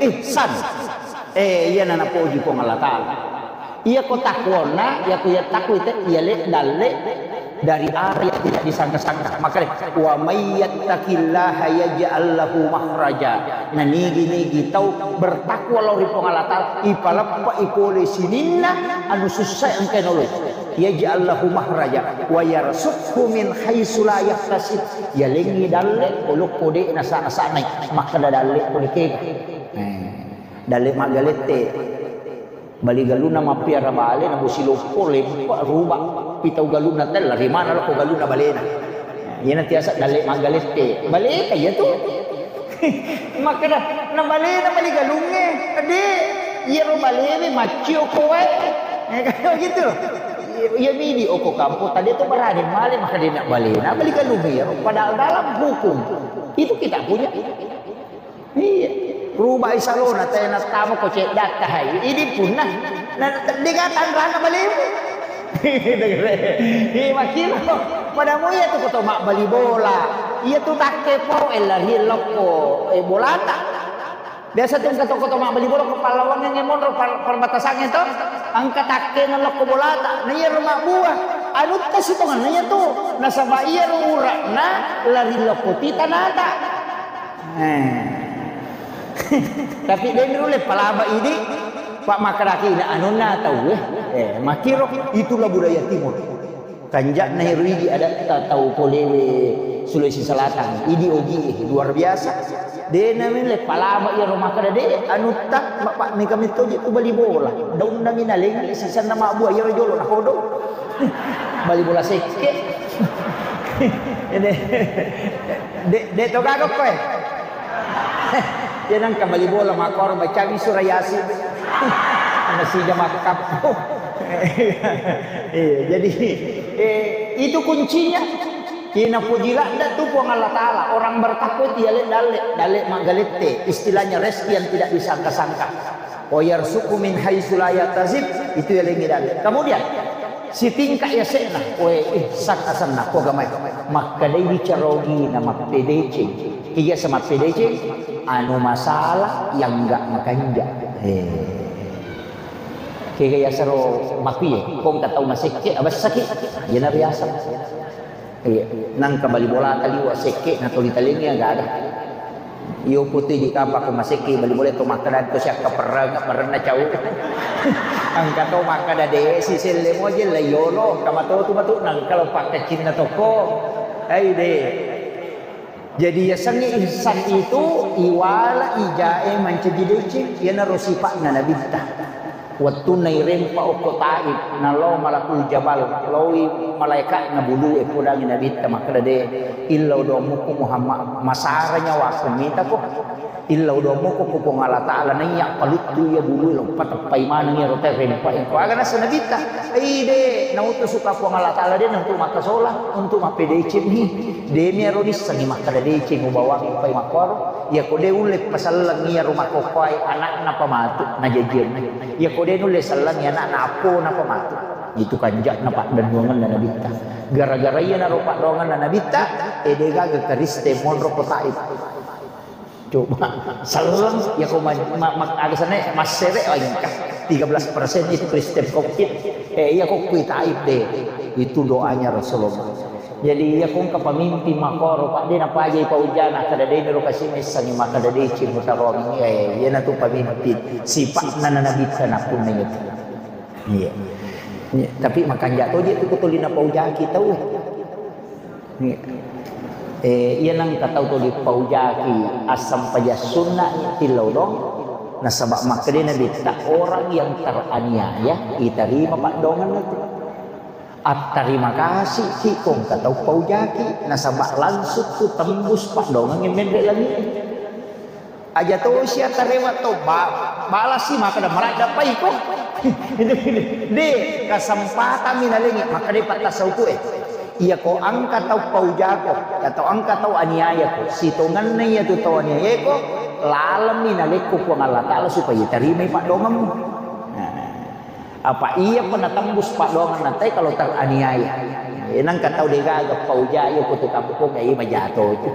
Ihsan. Eh, iyana napoji Puang Allah Ta'ala. Iyako takwonna, iyako iya takwa te, iya le dalle dari arah yang tidak disangka-sangka. Makanya, "Wa may yattaqillaha yaj'al lahu makhraja." Nah, nigi-nigi tau bertakwa lao ri Puang Allah Ta'ala, ipaleppa ipole sininna anu sussa engka noloi. "Yaj'al lahu makhraja wa yarzuqhu min haitsu la yahtasib." Yalengngi dalle, olokko de' nasa-, nasanai. Makkeda dalle ko dekega. Eh. Dalle maggalette. Bali galunna mappiara bale, na bosi loppo, leppa, ruba, pitau galunna tella, ri mana lokko galunna balena. Iyana tiasa dalle maggalette. Baleta iya tu. Makkeda, na balena bali galungnge. De, iyaro balewe maccio ko wae. Eh, kan gitu. Iya midi oko kampo, tadi tu berani male, maka dia nak balena, bali galungnge iyaro. Padahal dalam hukum itu kita punya. Iya. Rubai salona, tena tamo ko ceddatta hai. Idi punna. Na, de' gaga tanrana balemu. Iya, makkiro. Padamu iya tu ko to mabbali bola. Iya tu takke pau, eh, lari lokko, eh, bolata. Biasa tu engka to ko to mabbali bola ko pallawangnge monro par-, perbatasangnge to. Engka takke nalokko bolata. Na iya ro mabbua. Anutta sitonganna iya tu. Nasaba iya ro ura'na lari lokko ti tanata. Eh. Tapi de' nulle palaba idi, Pak, makkedaki na anunna tau, eh. Eh, makkiro, itulah budaya timur. Kanja'na ero idi adatta tau polewe Sulawesi Selatan. Idi ogi, eh, luar biasa. De' nulle palaba iyaro makkeda de' anutta, Pak, mega metto je tu bali bola. Daunna mi nalengngi sisenna mabbua iyaro jolo nakodo. Bali bola sekke. Ini. De', de' to gaga koe. Iya nengka bali bola makkoro bacami surah Yasin. Masih jama kappo. Iya, jadi, eh, itu kuncinya. Ina puji ladda tu Puang Allah Ta'ala. Orang bertakwa itu ya le dalle, dalle maggalette. Istilahnya rezeki yang tidak disangka-sangka. "Wa yarzuqhu min haitsu la yahtasib," itu yalengngi dalle. Kemudian, sitingka yase'na, we, ihsan asenna, ko gamai. Makkedai bicara ogina mappedeceng. Kega sa mappedeceng, anu masalah yang enggak makanja. Eh. Kega yasero makuye, ko engka tau masekke, abessaki. Iyana biasa. Iya, nangka bali bolata liwa sekke na toli talengngi aga-aga. Iyo putui di kapang ko masekke bali bola to makkeda to siakka perreng, perrenna cau. Engka to makkeda de' siselle moje la yolo, engka matotu matu nangka lo pakkacinna tokko. Ai de'. Jadi yasengnge ihsan itu iwala ijae mancaji deceng, iyanaro sipa'na nabitta. Wettunna irempa okko Taif, nalao malakul jabal, laoi malaeka'na bulu'e podangi nabitta makkeda de', illau doang muku Muhammad, masara nyawaku mitako. Illau doang muku ku Puang Allah Ta'ala naiya paluttu iya bulu'e lo pateppai maneng iyaro tae rempa engko aga nasa nabitta. Ide nautusuka Puang Allah Ta'ala de' na untuk makkasola, untuk mappedeceng ni. De' mi aro nissengi makkeda deceng ubawangi pai makkoro. Iyako de' ulle paselleng iyaro makkokkoe ana'na pamatu najajiang. Iyako de' nulle sellengi ana'na appona pamatu. Itu kanja'na paddennuangenna nabitta. Gara-gara iyanaro paddoangenna nabitta, eh, de' gaga Kristen monro ko Taif. Coba, selleng, iyako ma-, ma-, ma-, aga sana massere, oh, engka tiga belas persen itu Kristen Covid. Eh, iyako kui Taif de'. Itu doanya Rasulullah. Jadi, iyako engka pemimpin makkoro, Pak, de' napajai paujana, kada de' niro kasi messangi, makkada deceng mutaroangi. Eh, iyanatu pemimpin. Sipa'na nabitta napunna itu. Iya. Iya. Tapi makanja' toje tu ko tuli napaujaki tau. Iya. Eh, iya nengka tau tuli paujaki assampajang sunna tillau dong. Nasaba makkeda Nabitta, orang yang teraniaya itarima paddoangenna tu. Attarima kasih ki ko engka tau paujaki, nasaba langsung tu tembus paddoangengnge menre' langi'e. Aja tosi attarewa to ba-, balasi makkeda maradda paiko. De', kesempatan mi nalengi, makkeda pattasauku e. Iyako engka tau paujako, atau engka tau aniayako, sitongenna iyatu tau aniayako, lalemmi nalekko Puang Allah Ta'ala supaya tarimai paddoangemmu. Nah. Apa iyapa natembus paddoangenna tae kalau teraniaya. Eh, nengka tau de'gaga paujai ko tu kampong, eh, majato itu.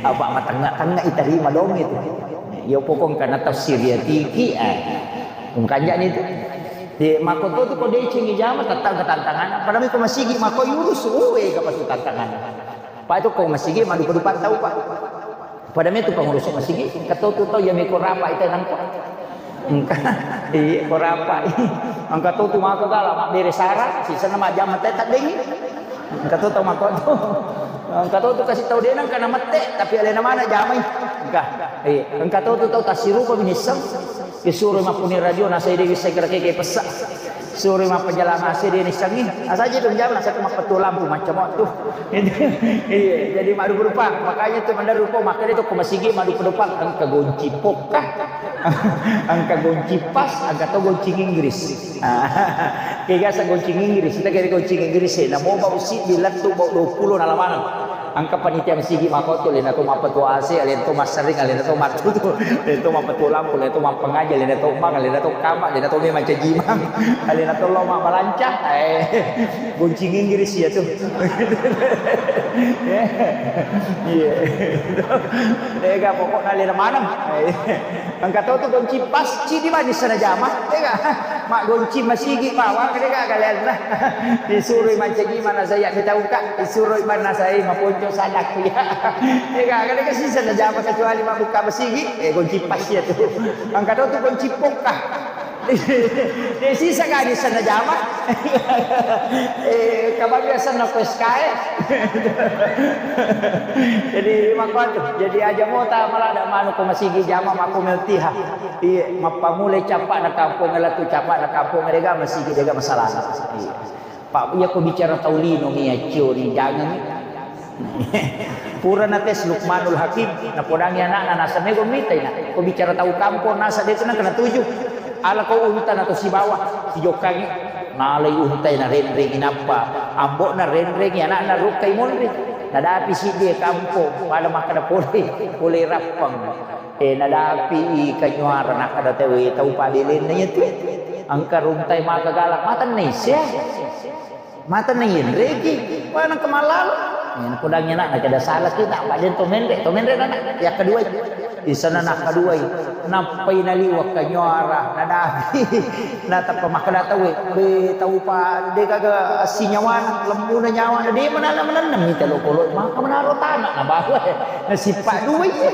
Apa matengnga-tengnga itarima dong itu. Iya pokok engka na tafsir ya tiki, eh. Engka anjani tu. Di mako to tu ko decengi jama, tetap ke tantangan. Padahal ko masigi mako yurus, uwe, ka patu tantangan. Pak itu ko masigi madu padu patau, Pak. Pada metu pengurus masigi, engka to tu tau ya meko rapa itu nangko. Engka, iya, ko rapa. Engka to tu mako gala, mak bere sara, sisa nama jama tetap dengi. Engka to tau mako tu. Engka to tu kasih tau denang kana mette, tapi alena mana jamai. Engka, iya, engka to tu tau tasirupa binisseng. Disuro mappuni radio, nasai dewi segera keke pessa. Suro mappajalang A C de nissengngi. Asaji tu jama, nasai tu mappettu lampu macam tu. Iya, jadi madu berupa. Makanya tu menda rupa, makanya tu ke masigi madu penumpang, engka gonci pokka. Engka gonci pas, engka to gonci Inggris. Kega sa gonci Inggris, kita kira gonci Inggris, eh, namo bau si di lettu bau dua puluh nalamanang. Engka panitia masigi makotu, alena to mappetu A C, alena to massering, alena to mattutu, alena to mappetu lampu, alena to mappangaji, alena to mang, alena to kama, alena to memang cajimang, alena to lo mabbalanca, eh, gonci Inggris ya tu. Iya. Dega pokokna alena maneng. Engka to tu gonci pas, cidi bani sana jama, dega. Mak gonci masigi bawang, dega kalian lah. Disuro mancaji mana saya kita buka. Suroi bana sai maponco sadak ya. Ega, kada kasi sana jama kecuali mabbuka masigi, eh, gonci pas ya tu. Engka to tu gonci pokka. Desi sagani sana jama. Eh, kabang biasa na ko S K E. Jadi makuatu. Jadi aja mota malah ada manu ko masigi jama mako meltiha. Iya, mappamulai capa na kampung, latu capa na kampung, dega masigi, dega masalah. Iya. Pak, iya ko bicara tau lino mi accio ri jangan. Pura na tes Lukmanul Hakim, napodangi anakna, nasa mego mitai na. Ko bicara tau kampong, nasa de tu nangka natuju. Ala ko unta na to sibawa, sijokkangi. Nalai untai na renreng inappa. Ambokna renreng anakna rukkai monri. Nadapi siddi kampong, pada makkada pole, pole rappang. Eh, nadapi i kanyuara nakkada tau, eh, tau padelenna iya tu. Engka runtai maka galak, matanna issea. Matanna yenreki, maneng kemalalo. Eh, napodangi anak, nakeda salaki, tak pada to menre, to menre anak. Yang kedua, di sana nak kedua, nappai naliwat kanyuara, nadapi. Natappa makkada tau, eh, be tau pa, de gaga sinyawana, lembuna nyawana, de manana manenna mita lokolo, maka menaro tanah, na bawa, eh. Nasipa dua iya.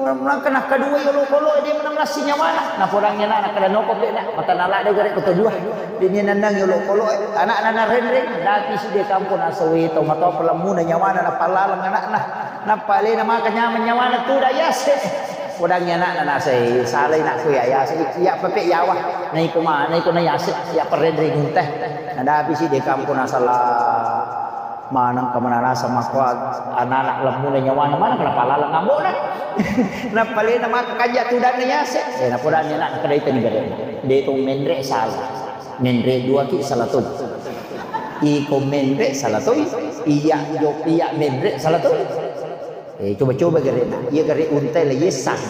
Nangka nakkaduai olokolo, de mana melasi nyawana. Napodangi anak, nakkada noko pe na, mata nala de gare koto dua. Dini nannangi olokolo, eh. Anak nana renreng, dati si de kampung nasawi to matoa pelammuna nyawana, napallaleng anakna. Nappa alena maka nyaman nyawana, tuda yase. Podangi anakna nasai, salai nakku ya yase, iya pepe yawa. Naiko ma, naiko na yase, iya perrenreng teh. Nadapi si de kampung nasala. Maneng ka mananasa makko anana lemmuna nyawana, maneng ka napalaleng ambona. Napalena maka kanja tudanna yase. Eh, napodanni anak, nakkedai tani gare. De to menre sala. Menre dua ki sala to. Iko menre sala to. Iya jo, iya menre sala to. Eh, coba-coba gare na. Iya gare untai la yesang.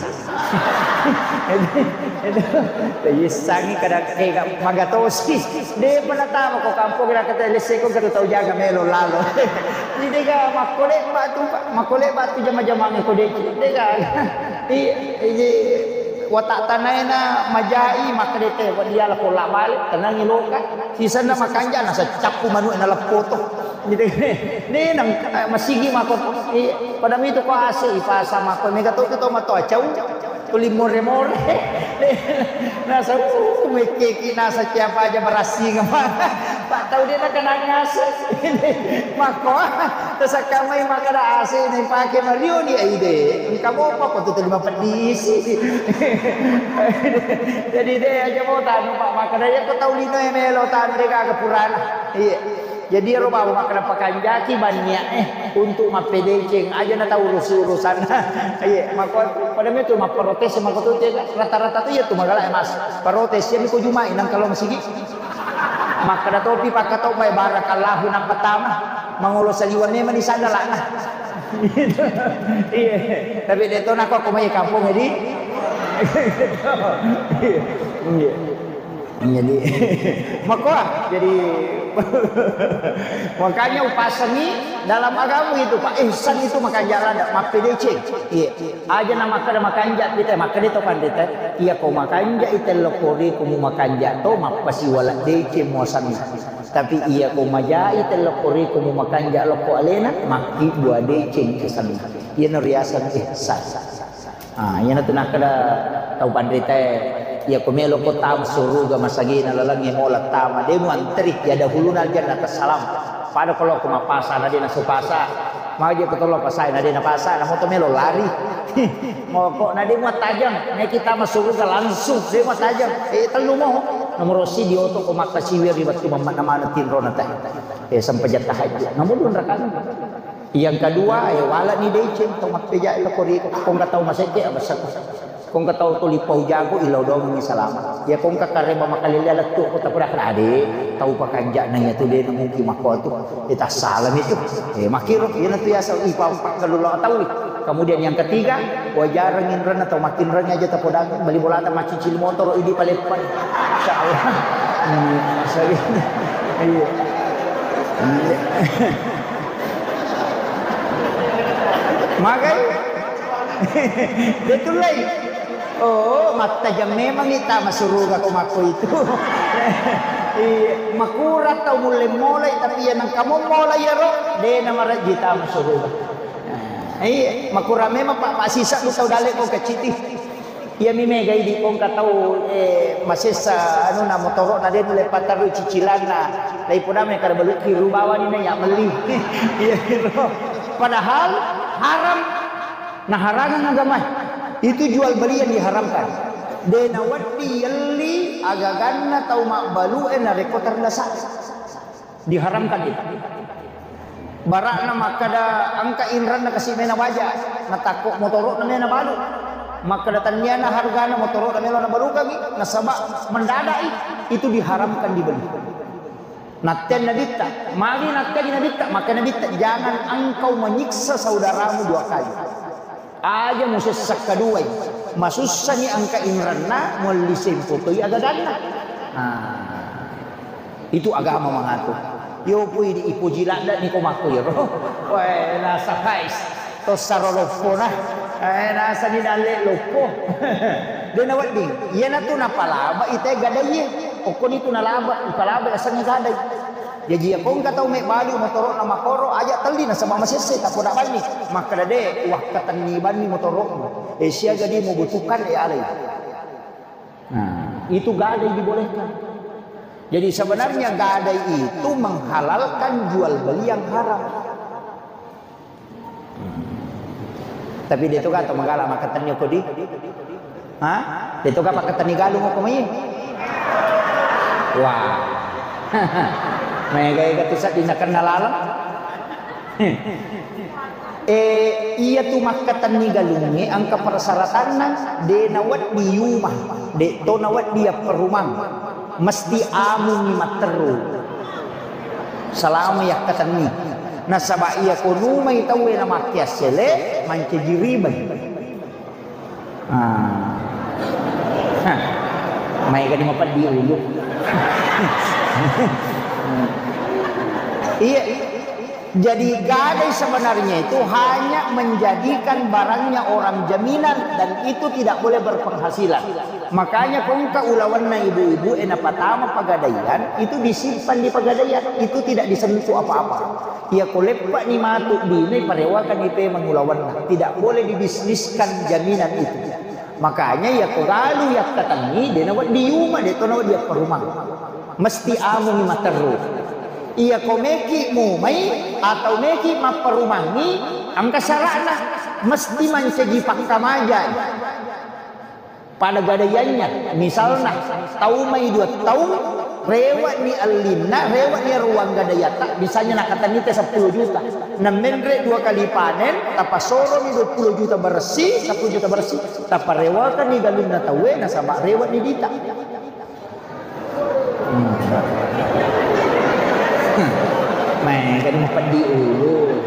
La yesang kada kega magatosi. De pernah tama ko kampung kira kata lese ko kata tau jaga melo lalo. Jadi ga makole batu, makole batu jama-jama ko de. De ga. I, i, watak tanaena majai makadete wadia la pola balik tenangi loka. Sisenna makanja nasa cappu manu na leppoto. Gitu. Ni nang, eh, masigi mako, i, pada mitu ko ase ipasa mako mega to to mato acau. Tuli more-more. Nasa, uh, mekeki nasa siapa aja berasing mana. Pak tau dia nak kena ngasih. Mako, terus kami makan ase ni pakai Mario ni ide. Kamu apa kok tuh lima pedisi. Jadi deh aja mau tanu Pak makan aja kau tahu lino melo tanu deh kagak purana. Iya. Jadi ero baba makkeda pakanjaki banniae untuk mappedeceng, aja na tau urusi-urusanna. Iye, makko pada metu mapprotes makko tu tega rata-rata tu iya tu magala mas. Protes iya ko jumai nang kalau masigi. Makkeda topi pakkatobbai barakallahu nang pertama. Mangolo saliwa memang di sandalana. Iya, tapi de to nako ko mai kampung jadi. Iya. Jadi, makoa, jadi, makanya upasangi dalam agama itu, Pak. Ihsan itu makanja' ladde', mappedeceng. Iya. Aja' na makkeda makanja' kita, makkeda to pandita, iya ko makanja' i tello koriku mu makanja' to, mappasiwala' deceng muasanna. Tapi iya ko majai tello koriku mu makanja' lokko alena, makkibua deceng kesanna. Iyana riaseng ihsan. Ah, iyanatu nakkeda tau panritae, iya ko melo ko tama suruga masagina lalengnge mola tama, de muanteri, ya dahuluna aljannata salam. Pada ko lokko mappasa na de nasu pasa. Maja ko tollo pasai na de napasa, na moto melo lari. Moko na de muattajeng, naiki tama suruga langsung, de muattajeng. Eh, tellu mo. Nomoro siji oto ko makkasiwi ri wettu mamma na maneng tinrona tae. Eh, sempajang tahajud. Nomoro dua rakaat. Yang kedua, eh, walani deceng tau mappejae loko ri, ko engka tau masecce, abessako. Ko engka tau tuli pau jago, ilau doangi salama. Ya, ko engka kareba makalele lettu ko tapoda ade, tau pakanja'na iya tu de mungkin makko tu. Eh, tassalami tu. Eh, makkiro, iyanatu yaseng, ih, pa-, pakkalulo tau. Kemudian yang ketiga, wajareng inrenna tau makkinreng aja tapodangi, bali bolata maccicil motoro idi paleppai. Insyaallah. Hmm, iya. Iya. Magai? Betul lai. Oh, mattajang memang ita masuruga ko makko itu. Iya, makurang tau mulle molai, tapi iya nengka mo molai iyaro, de namarejji ta masuruga. Nah, iya, makurang memang, Pak, masisa tau dalle ko keciti. Iyami mega idi ko engka tau, eh, masessa anuna motoro'na de nulle patterru cicilanna. Lai podame kada balukki rubawani na ya melli. Iya, iro. Padahal haram. Naharangang agamae. Itu jual beli yang diharamkan. De nawedding yelli agaganna tau mabbalu'e narekko terdesak. Diharamkan itu. Bara'na makkeda engka inranna kasi mena baja, natakko motoro'na mena balu. Makkeda tenniana hargana motoro'na melo nabalukangi, nasaba mendada'i, itu diharamkan dibeli. Natteang Nabitta, magi natteang Nabitta, makkeda Nabitta, "Jangan engkau menyiksa saudaramu dua kali." Aja musessa kaduai, masussani engka inranna, muelli sempotoi agaganna. Nah, itu agama mangatur. Yo pui di ipuji ladda ni ko makko yero. Wae, nasa hais. Tossaro loppona. Eh, nasani dalle loppo. De nawedding. Iyanatu napalaba ite gadaiye. Okkoni tu nalaba, ipalaba asengnge gadai. Jaji, iya ko engka tau mebbalu motoro'na makoro, aja telli nasaba masesse, tapoda banni. Makkeda, "De, wakkatenni banni motoro'mu. Eh, siaga di mubutuhkan, eh, alai." Nah, itu gadai dibolehkan. Jadi, sebenarnya gadai itu menghalalkan jual beli yang haram. Tapi de to gaga to magala makkatenni ko di? Ha? De to gaga pakkatenni galung ko mai? Wah. Maega-ega tu sedding nakenna laleng. Eh, iya tu makkatenni galungnge engka persyaratanna, de nawedding yuma, de to nawedding yapperumang. Mesti amungngi matteru. Salama yakkatenni. Nasaba iya ko numai tauwe namakkeassele, mancaji ribai. Ah. Hah. Maega ni mapeddi ulu. Iya. Jadi gadai sebenarnya itu hanya menjadikan barangnya orang jaminan dan itu tidak boleh berpenghasilan. Makanya ko engka ulawenna ibu-ibu e napatama pagadaian, itu disimpan di pagadaian, itu tidak disentuh apa-apa. Iya ko leppa ni matu dina, parewakan ni pemeng ulawenna. Tidak boleh dibisniskan jaminan itu. Makanya iya ko galu yakkatenni, de nawedding yuma, de to nawedding yapperumang. Mesti amungngi matteru. Iya ko meki mumai atau meki mapperumangi, engka syara'na, mesti mancaji pakkamajai. Pada gadaiannya, misalna, tau mai dua taung, rewe'ni ellinna, rewe'ni ruang gadaiatta, misalnya nakatenni te seppulo juta. Namenre dua kali panen, tapasoromi dua puluh juta bersih, seppulo juta bersih, taparewakanni galunna tauwe, nasaba rewe'ni dita. Hmm. Maega ni mapeddi ulu.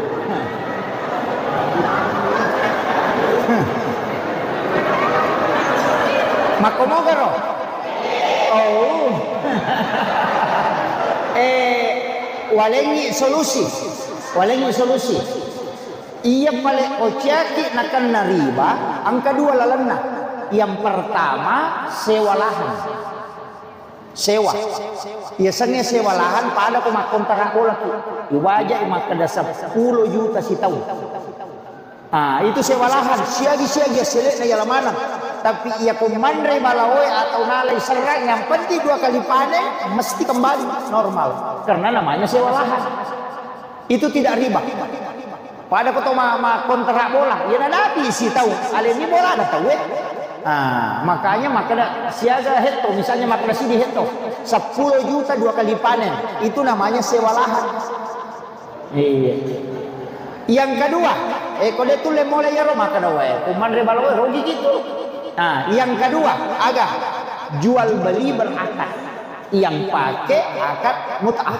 Makkomogaro? Oh. Eh, walengngi solusi. Walengngi solusi. Iya pale ociaki nakenna riba, engka dua lalenna. Yang pertama, sewa lahan. Sewa. Yasengnge sewa lahan pada ko makkontrak bolaki. Iwaja makkeda seppulo juta sitaung. Ah, itu sewa lahan, siagi-siagi assele'na yala maneng. Tapi iya ko manre balaoe atau nalai serrang, yang penting dua kali panen mesti kembali normal. Karena namanya sewa lahan. Itu tidak riba. Pada ko to ma, ma kontrak bola, ya nanapi si tau, aleni bola ada tau eh. Ah, makanya makkeda siaga hetto, misalnya makkeda sidi hetto, sepuluh juta dua kali panen, itu namanya sewa lahan. Iya. Yang kedua, eh, ko de tulle mulai yaro makkeda wae, ko manre balo wae, rugi gitu. Nah, yang kedua, aga jual beli berakad. Yang pakai akad mut'ah.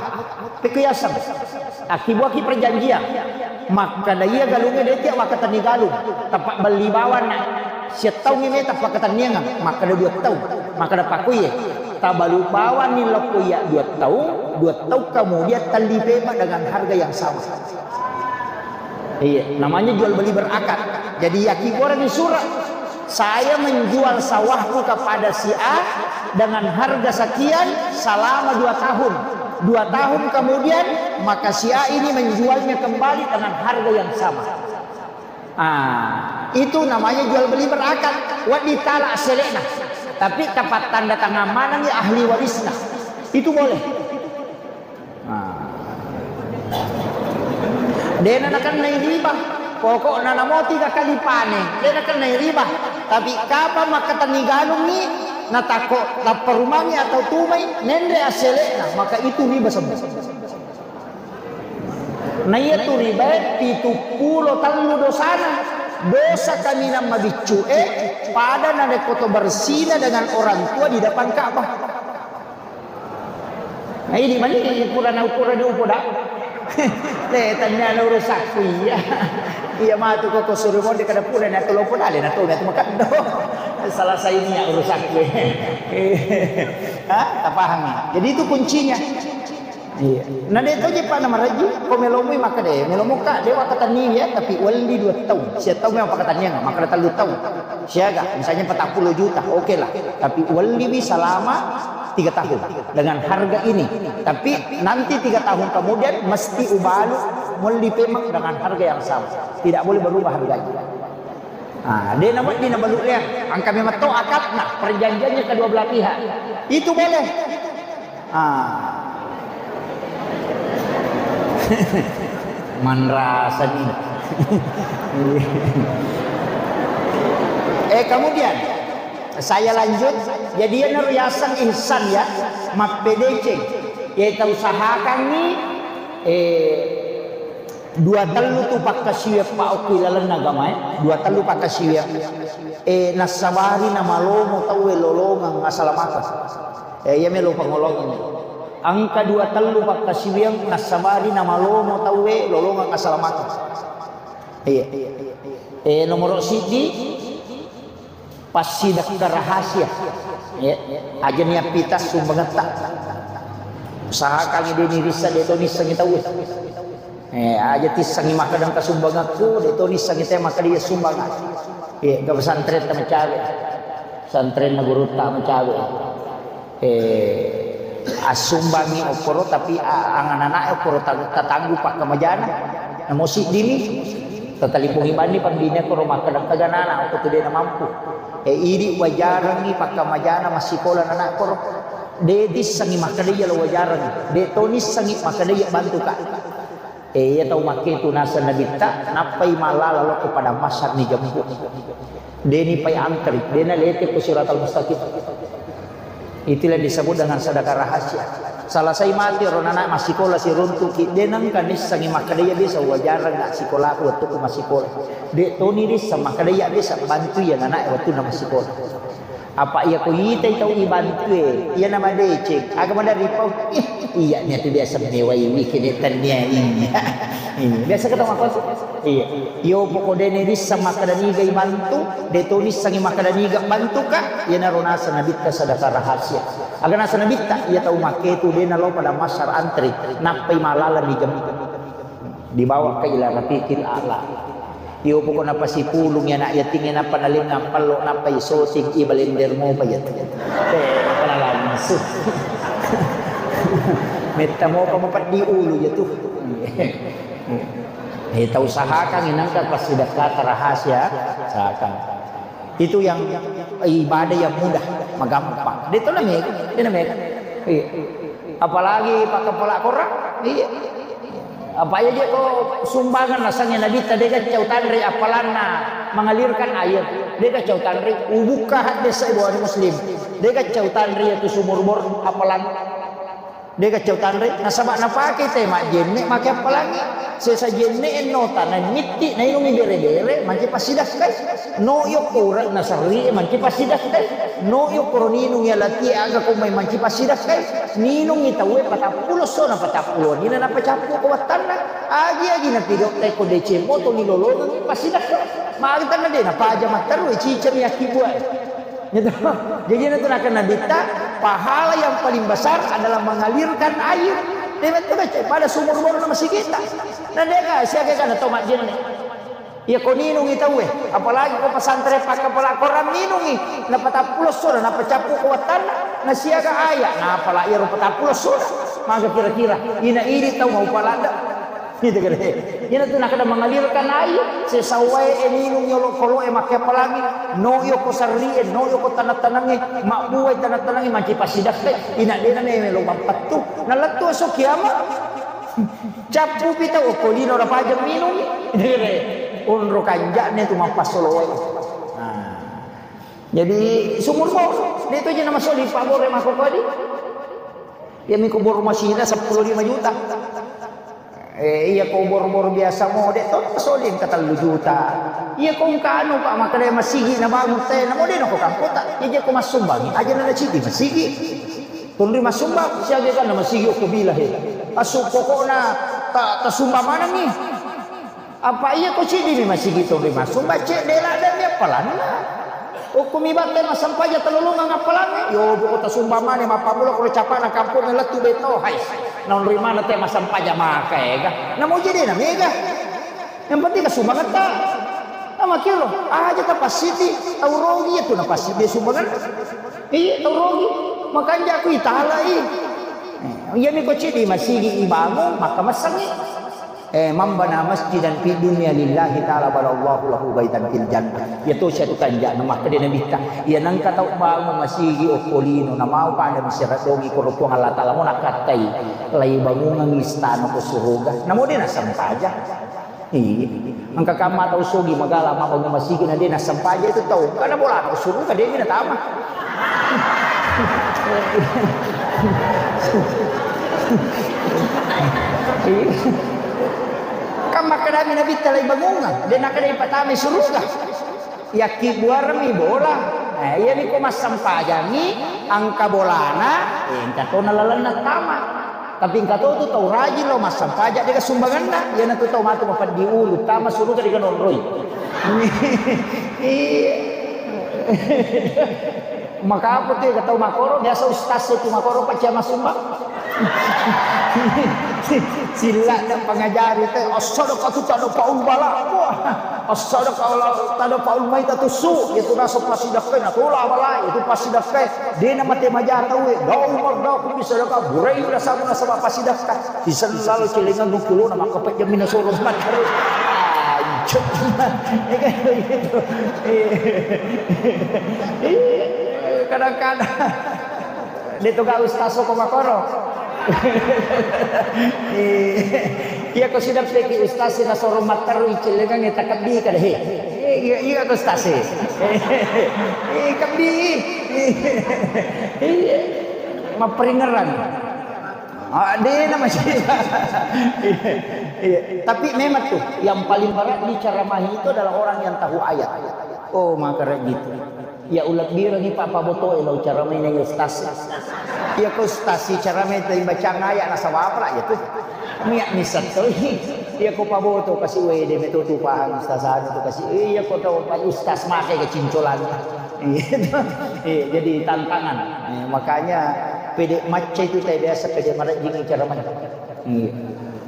Pekku yaseng. Akkibuaki perjanjian. Makkeda iya galungnge de tiak wakkatenni galung. Tepat beli bawanna. Siattaungngi meta pakkatenniangang. Makkeda dua taung. Makkeda pakkuye. Tabalu bawanni lokko iya dua taung, dua taung kemudian telli pemak dengan harga yang sama. Iya, namanya jual beli berakad. Jadi yakkibuareng surat, saya menjual sawahku kepada si A dengan harga sekian selama dua tahun. Dua tahun kemudian, maka si A ini menjualnya kembali dengan harga yang sama. Ah, itu namanya jual beli berakad. Wedding tala selekna. Tapi tepat tanda tangan maneng ya ahli warisna. Itu boleh. Nah. Dena nakennai riba. Pokokna namo tiga kali panen, dena nakennai riba. Tapi kapang makkatenni galungngi, natakko lappa rumangngi atau tumai, nenre asselekna, maka itu riba semua. Naiya tu ribae pitu pulo tellu dosana. Dosa kaminang mabiccu e, pada narekko to bersina dengan orang tua di depan Ka'bah. Nah, ini mani pura na pura di upoda. Le, tanya na urusakku iya. Iya matu koko suruh monde kada pura na tolo podale na to na tu makaddo. Salah saini ya urusakku. Ha, tapahami. Jadi itu kuncinya. Iya. Na de to je pa na maraji, ko melomoi makkeda, melomo ka de wakkatenni ya, tapi welli dua taung. Sia taung memang pakkatenniang, makkeda tellu taung. Siaga, misalnya empat puluh juta, oke lah. Tapi welliwi selama tiga tahun dengan harga ini. Tapi nanti tiga tahun kemudian mesti ubalu melli pemak dengan harga yang sama. Tidak boleh berubah harganya. Ah, de na wedding nabalu leang. Engka memang to akadna, perjanjiannya kedua belah pihak. Itu boleh. Ah. Manrasani. Eh, kemudian saya lanjut. Jadi, iyanaro yaseng ihsan ya, mappedeceng. Ya, kita usahakanni, eh, dua tellu tu pakkasiwiang pa okki lalenna agamae, dua tellu pakkasiwiang. Eh, nassabari namalomo tauwe lolongeng asalamakeng. Eh, iya melo pangolongeng. Engka dua tellu pakkasiwiang nassabari namalomo tauwe lolongeng asalamakeng. Iya. Eh, nomoro siddi, passidekka rahasia. Ya, aja niappita sumbangetta. Usahakan de nirissa, de to nissengi tauwe. Eh, aja tissengi makkeda engka sumbangekku, de to nissengi te makkeda iya sumbangeng. Eh, ke pesantren ta macawe. Pesantren na gurutta macawe. Eh, assumbangi okkoro, tapi a-, anganana'e okkoro ta-, tatanggu pakkamajana. Namo siddini, tatalipungi banni pambine okkoro makkeda, "Engka ganana okko tu de namampu." Eh, idi wajarengi pakkamajana massikola nana okkoro. De tissengi makkeda iya lo wajarengi. De to nissengi makkeda iya bantu ka. Eh, iya tau makketu naseng Nabitta, nappai mallala lao ko padang mahsyar ni jemput. Deni pai antri, dena lete ko siratal mustaqim. Itulah disebut dengan sedekah rahasia. Salasai mati ro nana massikola siruntuki, de nengka nissengi makkeda iya biasa wajareng nggak sikolaku wettuku massikola. De toni disseng makkeda iya biasa bantu iya nana wettunna massikola. Apa iya ko itai tau ibantue, iya na madeceng, aga maderri pau? Ih, iya nia tu biasa mewaiwi kene tennia iya. Iya, biasa ketemu aku sih. Iya. Iyo poko dene rissa makkeda niga ibantu, de to nissangi makkeda niga bantuka, iya naro nasa nabitta sadaka rahasia. Aga nasa nabitta, iya tau makke tu de nalo pada masar antri, nappai malala di jam. Dibawa ke ila rafiqil a'la. Iyo pokokna pasipulung anak yatim, nappa nalengang pallo, nappa isoting i balender mopa iya tu. Eh, apa langsung. Metta mopa mapeddi ulu iya tu. Eh, tau sahakang inangka passidekkata rahasia, sahakang. Itu yang ibadah yang mudah, magampang. De to namega, de namega. Iya. Apalagi pakkapala Korang, iya. Apa iya je ko sumbangan nasengnge nabitta, de gaccau tanre appalanna mengalirkan air. De gaccau tanre, ubukka hadde sai Bukhari Muslim. De gaccau tanre iya tu sumur bor appalan. De gaccau tanre, nasaba napake te majjenne make appalangi. Sesa jenne ennota, na mitti, nainungi bere-bere, manci passidakkai. No yokko ura naserri, manci passidakkai. No yokko ninungi alatie aga ko mai, manci passidakkai. Ninungi tauwe patappulo sona, patappulo nina napacappu ko wattanna. Agi-agi napido te ko deceng moto ni lolongang passidakkai. Magi tanna de napaja matteru, cicami akki buae. Gitu. Jadi itu nakana nabitta, pahala yang paling besar adalah mengalirkan air. Dia betul baca pada sumur bor na masigita. Nah, dia kan siaga kan tau majjenne. Iya ko ninungi tauwe, apalagi ko pesantren pakkapala Korang ninungi, na patappulo sona, na pacappu ko wattanna, na siaga aya, na apala iyaro patappulo sona, maka kira-kira ina idi tau mau palada. Gitu kan. Ina tu nakada mengalirkan air, sesawai e ninung yolo kolo e makke apalagi, no yoko sarri e, no yoko tanah-tanah e, mabbuai tanah-tanah e, manci pasidakkai, ina dena meme lo mappattu, na lettu esso kiamat. Cappu pi tau, okko lino rapajang minung. Onro kanja'ne tu mappassolo wae. Nah. Jadi sumur bor, de to je namasoli pabore makko kodi. Ya miko bor masina seppulo lima juta. Eh, iya ko bor-bor biasa mo, de to soli engka tellu juta. Iya ko engka anu, Pak, makkeda masigi nabangun te, namo de nako kampota. Iya je ko massumbangi, aja na cidi masigi. Tonri massumbang, siaga kan masigi okko bila he. Asu pokokna ta, tasumba manengi. Apa iya ko cidi mi masigi tonri massumba, cedde ladde mi appalanna. Okko mi batte massampaja talolongang appalanna. Yo, buko tasumba mane mappamula ko capana kampung lettu beto, hai. Naonri mana te massampaja maka ega. Namo jede na mega. Yang penting ka sumbangetta. Namakiro, aja tapassidi, tau rogi itu napassidi sumbangan. Iya, tau rogi. Makanja aku italai. Eh, iya mi ko cidi masigi ibangun, maka massangi. Eh, man bana masjidan fid dunya lillahi ta'ala banallahu lahu baitan fil jannah. Iya to sia tu kanja na makkeda nabitta. Iya nangka tau bangun masigi okko lino, na mau pada misera dogi koro Puang Allah Ta'ala mo nakattai. Lai bangungang istana ko suruga. Namo de nasampaja. Iya. Engka kamma tau sogi magala mabbangun masigi na de nassempaja itu tau. Karena bola na suruga de natama. Iya. Kan makkedami Nabitta lai bangungang, de nakkeda ipatama suruga. Yakkibbuaremmi bola. Eh, iyami ko massempajangi engka bolana, eh, engka tona lalenna tama. Tapi engka to tu tau rajin lao massempaja, dega sumbanganna. Iyanatu tau matu mapeddi ulu, tama suruga dega nonroi. Iya. Maka apa tu ya tau makoro, biasa ustaz tu makoro paccia massumbang. Silla na pangajari te, assadaqatu tadfa'ul bala. Wah, assadaqatu tadfa'ul maitatu su. Itu rasa pasidakkai, na tola bala, itu pasidakkai. Dena mate maja tau e, dau mardau ku bisa daka, burai rasa nasaba pasidakka. Isellal celengan nukulu na maka pejamina sorong mater. Anjir. Iya kan begitu. Iya. Iya, kadang-kadang. De to ga ustaz ko makoro. Iya ko sidappeki ustaz nasoro matteru icellengang takebbi kada he. Iya iya ko ustaz. Iya kebbi. Iya. Maperingeran. Ah, de na masih. Iya. Tapi memang tuh yang paling berat diceramahi itu adalah orang yang tahu ayat. Oh, maka gitu. Iya ulebbirengngi, Pak, pabotoe lao ceramai neng ustaz. Iya ko ustaz si ceramai tau bacang ayat nasaba apa lah iya tu. Miak misal toi. Iya ko paboto kasi wede meto tu paham ustaz anu tu kasi. Iya ko tau Pak ustaz make ke cincolan. Iya, jadi tantangan. Eh, makanya pede macca itu teh biasa pede marejjing ceramai. Iya.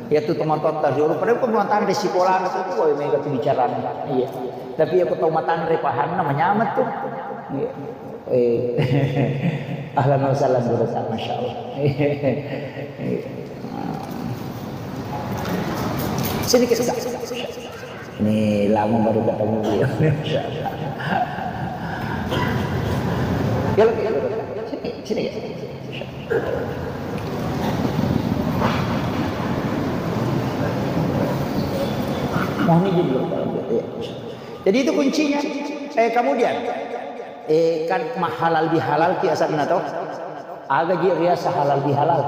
Iya tu tomatoatta riolo, padahal ko matanre sikolana tu, woi, mega tu bicarana. Iya. Tapi iya ko tau matanre pahanna manyameng tu. Iya. Eh. Ahlan wa sahlan, Guru, masya Allah. Iya. Sini kita. Ini lama baru ketemu beliau. Masya Allah. Ya, lebih, ya, lebih. Sini, sini, ya. Mohon izin dulu, Pak. Ya. Jadi itu kuncinya. Eh, kemudian, eh, kan mahalal bihalal ki asanna to. Aga ji riasa halal bihalal.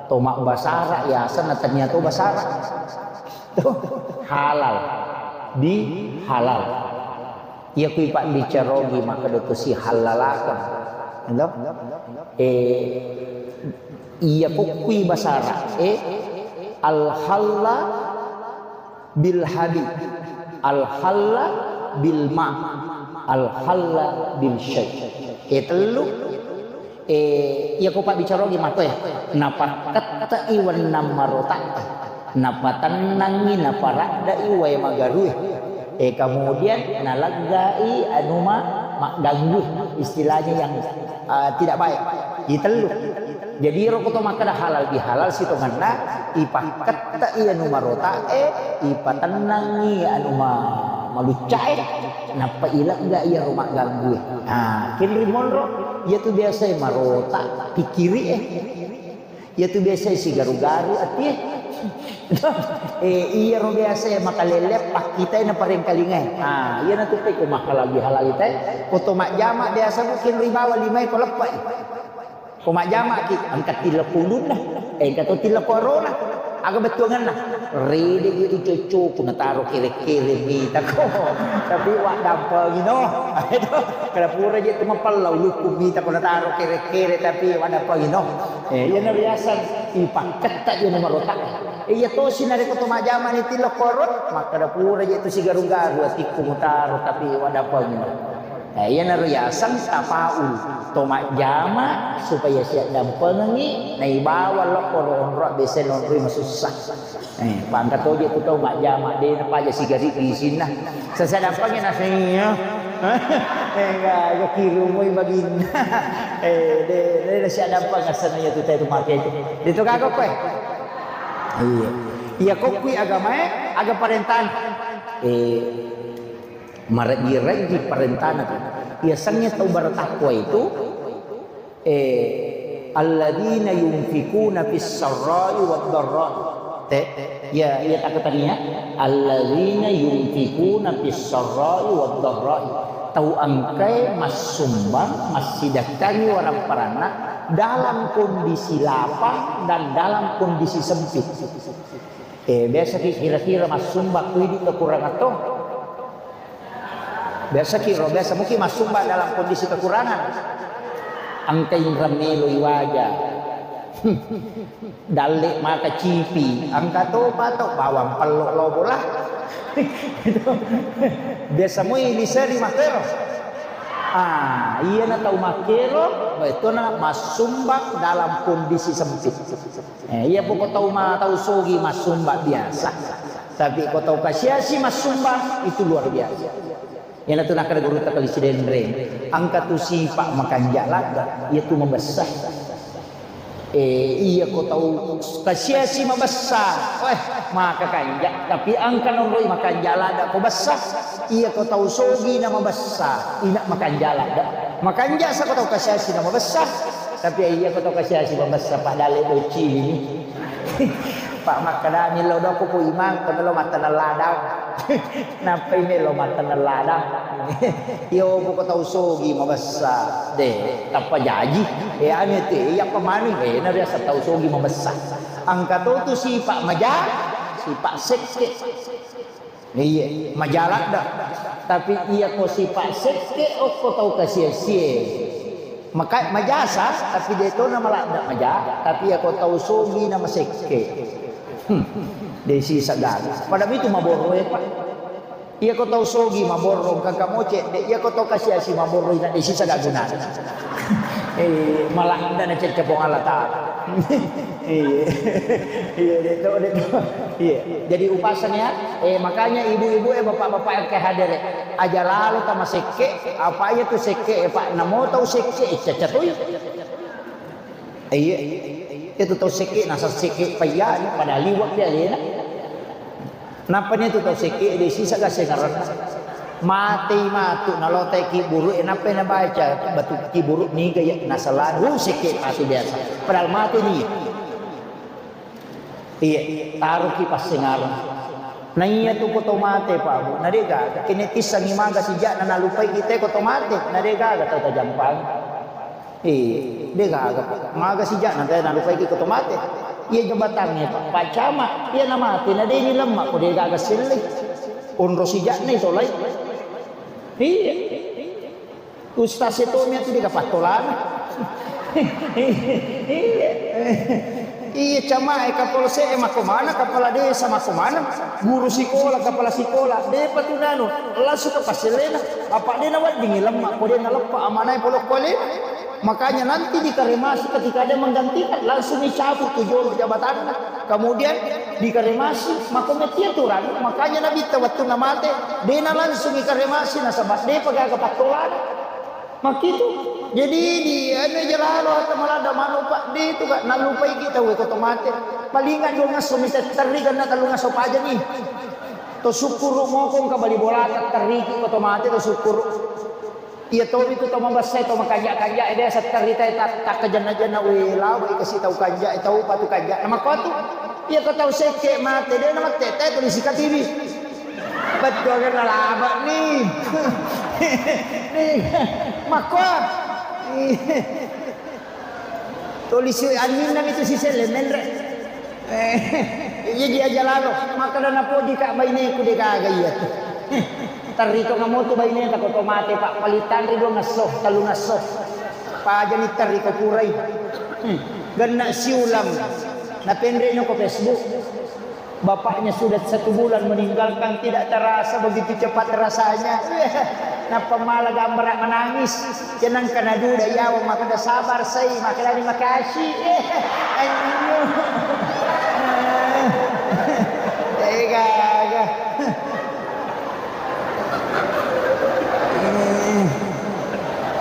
To mabbasara ya asanna tania to basara. To halal bihalal. Iya kui pabbicara ogi makkeda to sihallalakeng. Elo? Eh, iya ko kui basara, eh, al-halla bil habib, al-halla bil ma, al-halla bil syai. Eh, tellu. Eh, iya ko pabbicara ogi makko e, napakketta'i wennang marota'e, napatennangngi, naparadda'i wae magarue. Eh, kemudian naleggai anu ma-, magganggui, istilahnya yang, eh, tidak baik. Itellu. Jadi ero ko to makkeda halal bihalal sitongenna, ipakketta'i anu marota'e, ipatennangngi anu ma-, malucca'e, nappa ilegga iyaro magganggui. Ah, kenri monro, iya tu biasa marota pikkiri'e. Iya tu biasa sigaru-garu atie. Eh, iyaro biasa makalelle pakkitai naparengkalingai. Ah, iyana tu pe ko mahalal bihalal ite. Ko to majjama biasa mungkin ribawa limae ko leppai. Ko majjamaki, engka tillekko ulunna, eh, engka to tillekko arona. Aga bettuangenna? Rede itu cocok, nataro kere-kere mita ko. Tapi waddampengino. Aduh, kada pura je tu mapella ulukku mita ko nataro kere-kere tapi waddampengino. Eh, iya na riaseng ipakketta je nomor otak. Eh, iya tosi narekko to majjama ni tillekko aro, makkada pura je tu sigaru-garu atikku mutaro tapi waddampengino. Eh, iyanaro yaseng tafaul, to majjama supaya siaddampengengngi, naibawa lokko ro onro biasa nonroi masussa. Eh, pangka toje tu tau majjama, de napaja sigari isinna. Sasa dampengi nasinya. Eh, ga, ga kirumoi baginna. Eh, de, de nasiaddampeng asenna iya tu tau tu make tu. De tu gaga koe. Iya. Iya kokkui agamae, aga parentana. Eh, Marejji-rejji parentana tu. Yasengnge tau bertakwa itu, eh, alladzina yunfikuna fis sarra'i wad dharra'i. Te, ya, ya takatania. Alladzina yunfikuna fis sarra'i wad dharra'i. Tau engkae massumbang, massidekkangi waramperanna dalam kondisi lapang dan dalam kondisi sempit. Eh, biasaki kira-kira massumbang ku idi kekurangan to? Biasaki ro, biasa muki massumbang dalam kondisi kekurangan. Engka inreng meloi waja. Dalle maka cipi, engka to pato bawang pello lobo lah. Biasa moi liseri makkero. Ah, iyana tau makkero, betona massumbang dalam kondisi sempit. Eh, iya poko tau ma-, tau sogi massumbang biasa. Tapi ko tau kasiasi massumbang, itu luar biasa. Iyanatu nakkeda gurutta Kali Sidenreng, engka tu sipa makanja ladda, iya tu mabessa. Eh, iya ko tau kasiasi mabessa, weh, maka kanja. Tapi engka nonroi makanja ladda ko bessa. Iya ko tau sogi na mabessa, ina makanja ladda. Makanja sa ko tau kasiasi na mabessa. Tapi iya ko tau kasiasi mabessa, padale bocci ini. Pak makkadami lo doko ko imang, ko melo mattaneng ladang. Nappai melo mattaneng ladang. Iyo ko tau sogi mabessa. De, tappa jaji. Eh, anu te, iya pemani, eh, na biasa tau sogi mabessa. Engka to tu sipa maja, sipa sekke. Iya, maja ladda. Tapi iyako sipa' sekke' okko tau kasiasie. Maka majasa, tapi de' to na maladda maja, tapi iyako tau sogi na masekke'. Hmm. De' sisa gaga. Pada mitu maborroe, Pak. Iyako tau sogi maborro, engka moce', de', iyako tau kasiasi maborro, ina de' sisa gaga gunana. Eh, maladda na cecce Puang Allah Ta'ala. Iya. Iya, de' to, de' to. Iya. Jadi upasan ya. Eh, makanya ibu-ibu, eh, bapak-bapak yang ke hadir, eh. Aja lalo tama sekke', apa iya tu sekke', eh, Pak, namo tau sekke', eh, caca toi. Iya. Itu tau sekke', nasa sekke' payya, pada liwat dia, dia. Nappa ni tu tau sekke', de' sisa gasengarenna. Matei matu, nalotai kiburu, eh, nappa nabaca batu kiburu niga ya, nasala, uh, sekke' matu biasa. Padahal mate ni. Iya, taroki passengareng. Na iya tu ko to mate, Pak, Bu. Na de' gaga. Kene tissangi maga sija'na nalupai kita ko to mate. Na de' gaga tau tajampang. Iya, de' gaga, Pak. Maga sija'na tau nalupai kita ko to mate. Iya jabatangnge, Pak. Pak Camat, iya na mate, na de' ni lemma ko de' gaga sellei. Onro sija'na itu lai. Iya. Ustaz e tommi atu de' gaga pattolana. Iya. Iya, camae, kapolsek e makko mana, kepala desa makko mana, guru sikola, kepala sikola, de'pa tu nanu, langsung ke pasellena, apa de' naweddingi lemma, ko de' naleppa amanae pole okko alena. Makanya nanti dikremasi ketika ada yang menggantikan, langsung dicabut tu jolo jabatanna. Kemudian dikremasi, makko metti aturan, makanya Nabitta wettunna mate, de' na langsung dikremasi, nasaba de'pa gaga pattolana. Makkitu. Jadi di anu aja lalo, hatta maladda manu, Pak, de' tu ka, nalupaiki tau e ko to mate. Palinga duangesso mi tetterri, karena tellungesso pajani. To sukkuru' moko engka bali bolata, terriki ko to mate, to sukkuru'. Iya tomi tu to mabessa, to makanja'-kanja', eh, biasa territa, eh, tak, takkajenna-jenna, weh, labai kasi tau kanja', eh, tau patu kanja'. Na makko tu, iya ko tau sekke' mate, de' na mattetta, eh, tulisi katibi. Bettuangenna laba ni. Ni, makko. Tulisi anninna mi tu siselle menre. Eh, iya dia aja lalo. Makkeda napoji ka' baineku de' gaga iya tu. Terri to namo tu baineta ko to mate, Pak. Paling tanri duangesso, tellungesso. Pajani terri ko purai. Hmm. Genna siulang. Napenre' no ko Facebook. Bapaknya sudah satu bulan meninggalkan, tidak terasa begitu cepat rasanya. Nappa mala gambara menangis. Cenang kana duda yawa, makkeda sabar sai, makkeda ni makasih. Anjing. Eh, gaga.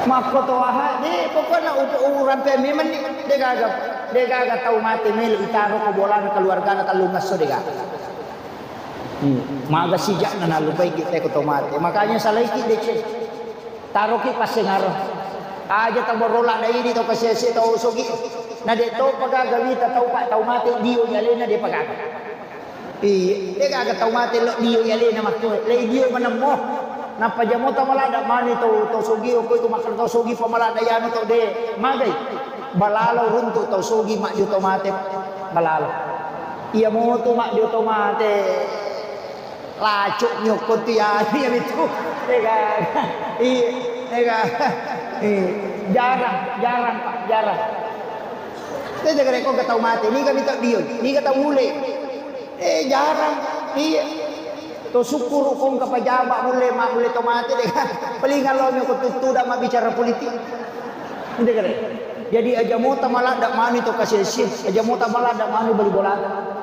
Makko to aha, de', pokokna upu-, urampe memang ni, de' gaga, de' gaga tau mate melo itaro ko bolana keluargana tellungesso, de' gaga. Hmm. Maga sija'na nalupaiki te ko to mate. Makanya salaiki deceng. Taroki passengareng. Aja tau borrola daidi tau kasiasi tau sogi. Na de' to pagaga wita tau, Pak, tau mate dio alena de' pagaga. Iya, de' gaga tau mate lo dio alena makko. Lei dio manemmo. Nappa jamo tau maladda mani tau, tau sogi ko itu makkeda tau sogi pa maladda yanu tau de'. Magai. Balalo runtu tau sogi majjo tau mate. Balalo. Iya moto majjo tau mate. Lacuk nyokko tu ya, iya itu. Iya kan? Iya, iya kan? Iya. Jarang, jarang, Pak, jarang. Kita jaga rekko ke tau mate, niga mita dio, niga tau mule. Eh, jarang. Iya. To sukkuru' kong ke pejabat mule, mak mule to mate de' kan. Paling kalau nyokko tuttu da ma bicara politik. Iya kan? Jadi aja mota maladda mani to kasih-sih, aja mota maladda mani bali bolata.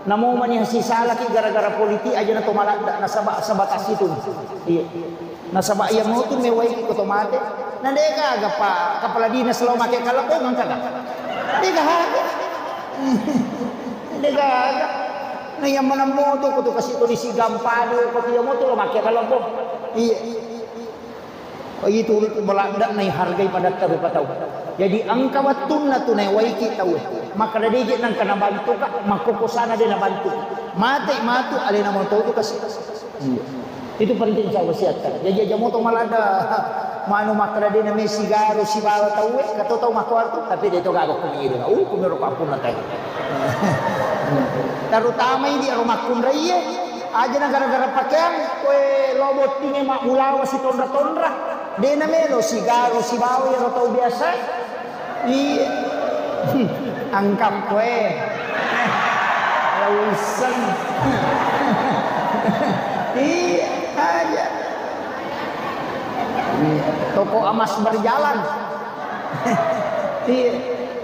Namo mani sisalaki gara-gara politik aja na to maladda, nasaba sebatas itu. Iya. Nasaba iya motu mewaiki ko to mate. Na de' gaga pa kepala dinas lo make kalebong engka ga? De' gaga. De' gaga. Na iya mana motu ko to kasi polisi gampado ko to iya motu lo make kalebong. Iya. Itu maladda naihargai padatta rupa tau. Jadi engka wettunna tu naewaiki tau. Makkeda de' je nengka nabantuka, makkokosana de' nabantu. Mate matu alena moto tu kasi. Iya. Itu penting sa wasiatta. Jadi aja moto maladda manu makkeda de' namesi garu sibawa tau e, kato tau makkuartu, tapi de' to gaga ko miro. Uh, kumiro pappunna tau. Terutama idi aro makkunraie. Aja na gara-gara pakeang, koe lo bottinge mabbulawa sitonra-tonra. De na melo sigaro sibawa iyaro tau biasa. Iya. Angkap koe. Lausen. Iya, aja. Iya. Toko emas berjalan. Iya.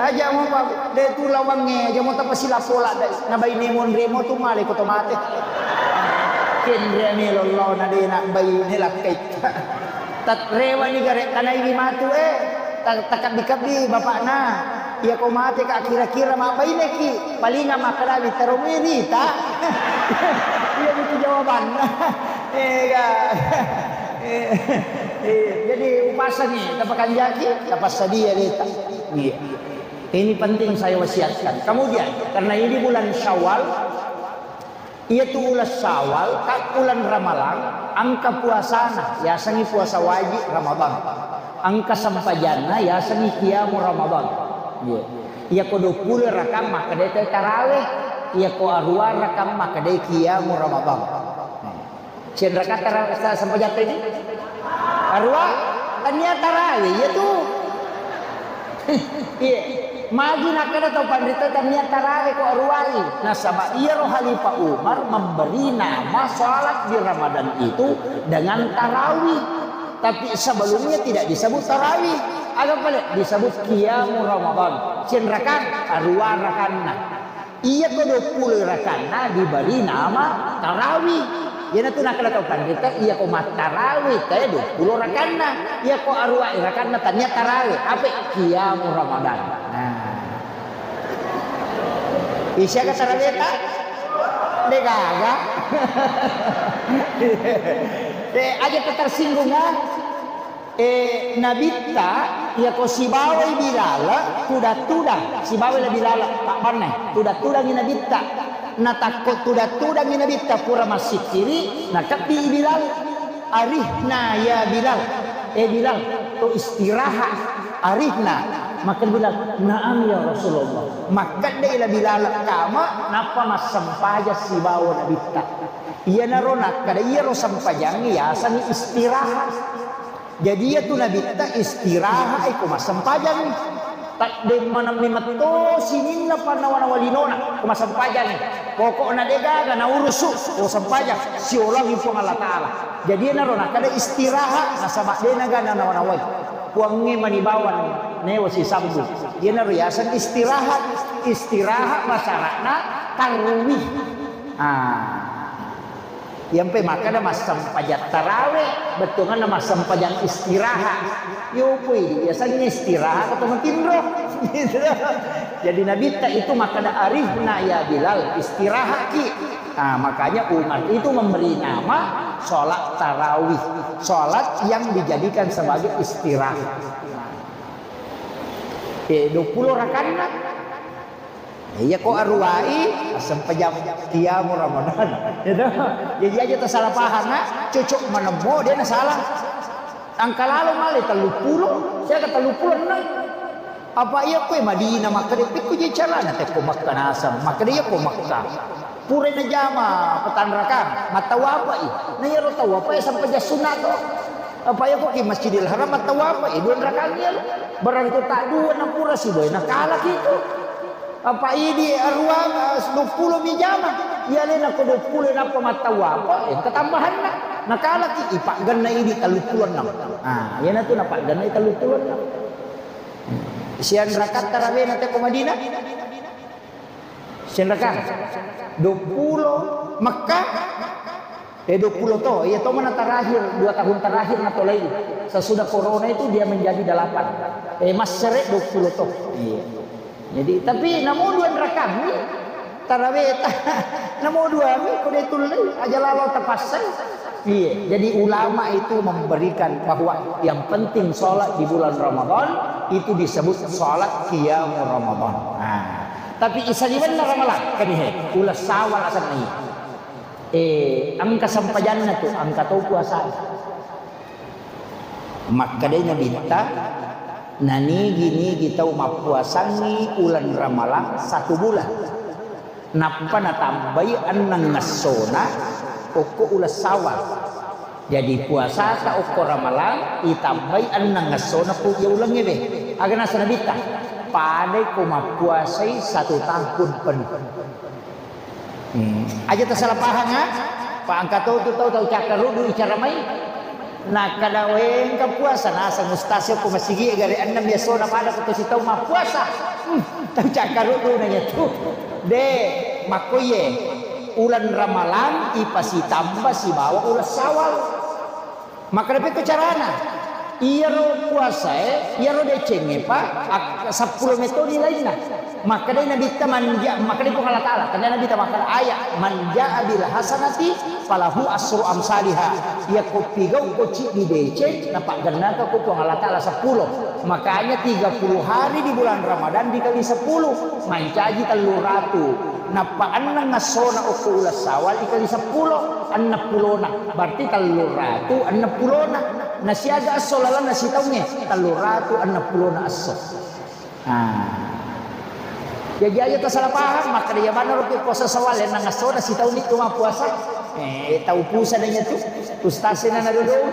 Aja mo, Pak, de tu lawangnge, aja mo tapasilapola de. Na baine monremo tu male ko to mate. Kenre melo lo na de na baine lakkai. Tatrewani gare tanaiwi matu, eh. Ta-, takabbi-kabbi bapakna. Iya ko mate ka kira-kira mabbaineki. Palinga makkadami taromui rita. Iya itu jawabanna. Eh, ga. Eh, eh, jadi upasangi, tapakanjaki, tapassadia deta. Iya. Ini penting saya wasiatkan. Kemudian, karena ini bulan Syawal, iya tu bulan Syawal, ka bulan Ramalang, engka puasana, yasengi puasa wajib Ramadan. Engka sempajanna, yasengi qiyamu Ramadan. Iya. Iya ko dua puluh rakang, maka de tarawih. Iya ko arua rakang, maka de qiyamu Ramadan. Sian rakaat tara-, sa-, sampajatta ini? Arua, tania tarawe, iya tu. Iya. Magi nakkeda tau panrita tania tarawe ko aruai. Nasaba iyaro Khalifah Umar memberi nama salat di Ramadan itu dengan tarawih. Tapi sebelumnya tidak disebut tarawih. Aga pale disebut qiyamu Ramadan. Sian rakaat, arua rakanna. Iya ko dua puluh rakanna diberi nama tarawih. Iyanatu nakkeda tau panrita, iya ko mattarawih te dua puluh rakanna. Iya ko aruwa rakanna tania tarawih. Apa? Qiyamu Ramadan. Nah. Isi aga tarawihta? De gaga. De aja tersinggung, ah. Eh, Nabitta, iyako sibawai Bilal, tudang-tudang, sibawai la Bilal, pabbanna, tudang-tudangi Nabitta. Natakko tudang-tudangi Nabitta, pura massikkiri, nakebbi Bilal. "Arihna ya Bilal, eh Bilal, to istirahat, arihna." Makkeda Bilal, "Naam ya Rasulullah." Makkeddai la Bilal kama, nappa massempajang sibawa Nabitta. Iyanaro nakkeda, iyaro sempajangnge yasengngi istirahat. Jadi, iyatu Nabitta istirahat, eh, ko massempajang. Ta-, de maneng memetto sininna pannawa-nawa linona, ko massempajang. Pokokna de gaga naurusu, ko sempajang, siolongi Puang Allah Ta'ala. Jadi, iyanaro nakkeda istirahat, nasaba de gaga nawa-nawai. Puangnge mani bawang newa sisambung. Iyanaro yaseng istirahat. Istirahat basara'na tarwih. Ah. Iyampe makkeda massempajang tarawe, bettuanna massempajang istirahat. Yo pui, biasanya istirahat atau matinro. Jadi Nabitta itu makkeda, "Arihna ya Bilal, istirahatki." Nah, makanya Umar itu memberi nama sholat tarawih, sholat yang dijadikan sebagai istirahat. Eh, dua puluh rakanna. Iya ko aruwai, sempajang qiyamu Ramadan. Gitu. Jadi aja tersalah paham, nah. Cocok menemmo, dia na salah. Angka lalo male telluppulo, siaga telluppulo enneng. Apa iya koe Madinah makkeda, "Pekko je carana tekko Makkah naseng." Makkeda iya ko Makkah. Pura najama petanrakang, mattawapai. Na iyaro tawapai sempajang sunna to. Apa iya ko ki Masjidil Haram mattawapai, dua rakang iyaro. Barang ko tak dua na pura siboe, nakalaki itu. Apa idi aruang, eh, duappulo mi jama. Iya alena ko duappulo nappa mattawapa, engka tambahanna. Nakalaki, ipaggenna idi telluppulo enneng. Ah, iyanatu napaggenna telluppulo enneng. Sian rakaat tarawihna te ko Madinah? Sian rakaat? Duappulo. Makkah? Eh, duappulo to. Iya to mana terakhir, dua tahun terakhir natolai. Sesudah corona itu dia menjadi delapan. Eh, massere duappulo to. Iya. Jadi, tapi namo dua rakaat mi tarawihta. Namo dua mi ko de tullei, aja lalo tapassai. Iya, jadi ulama itu memberikan bahwa yang penting sholat di bulan Ramadan itu disebut sholat qiyamu Ramadan. Nah, tapi isaliwenna Ramalang, kanihe, uleng Syawal asenna iya. Eh, engka sempajanna tu, engka to puasa. Makkedai Nabitta, nanigi-nigi tau mappuasangngi uleng Ramalang satu bulan. Nappa natambai enneng essona, okko uleng Sawal. Jadi puasata okko Ramalang itambai enneng essona pu iya ulengnge be. Aga naseng Nabitta? Padai ko mappuasai satu tahun penuh. Hmm. Aja tasala pahang, ha? Pa engka to tu tau, tau cakkaruddu icara mai. Nakkeda, "We, engka puasa," naseng ustaz ko masigi gare ennem essona pada ko to sitau mappuasa. Hmm, tau cakkaruddu nanya tu. De, makkoye uleng Ramalang ipasitamba sibawa uleng Sawal. Makkeda pekko carana? Iyaro puasae, iyaro decengnge pa, ak-, seppulo metoni lainna. Makkedai Nabitta, "Manja-," makkedai Puang Allah Taala, tania Nabitta makkeda ayat, "Man jaa bil hasanati falahu asru amsaliha." Iyako pigau ko ciddi deceng, napaggennaka ko Puang Allah Taala seppulo. Makanya tiga puluh hari di bulan Ramadan dikali sepuluh, mancaji tellu ratu. Nappa enneng essona okko uleng Sawal dikali seppulo, enneng pulona. Berarti tellu ratu enneng pulona. Nasiaga esso lalenna sitaungnge? Tellu ratu enneng pulona esso. Ah. Jaji aja tasala pahang, makkeda iya maneng ro puasa Sawal, enneng essona sitaunni tu mappuasa. Eh, tau pusa nanya tu. Ustaz na nadodong.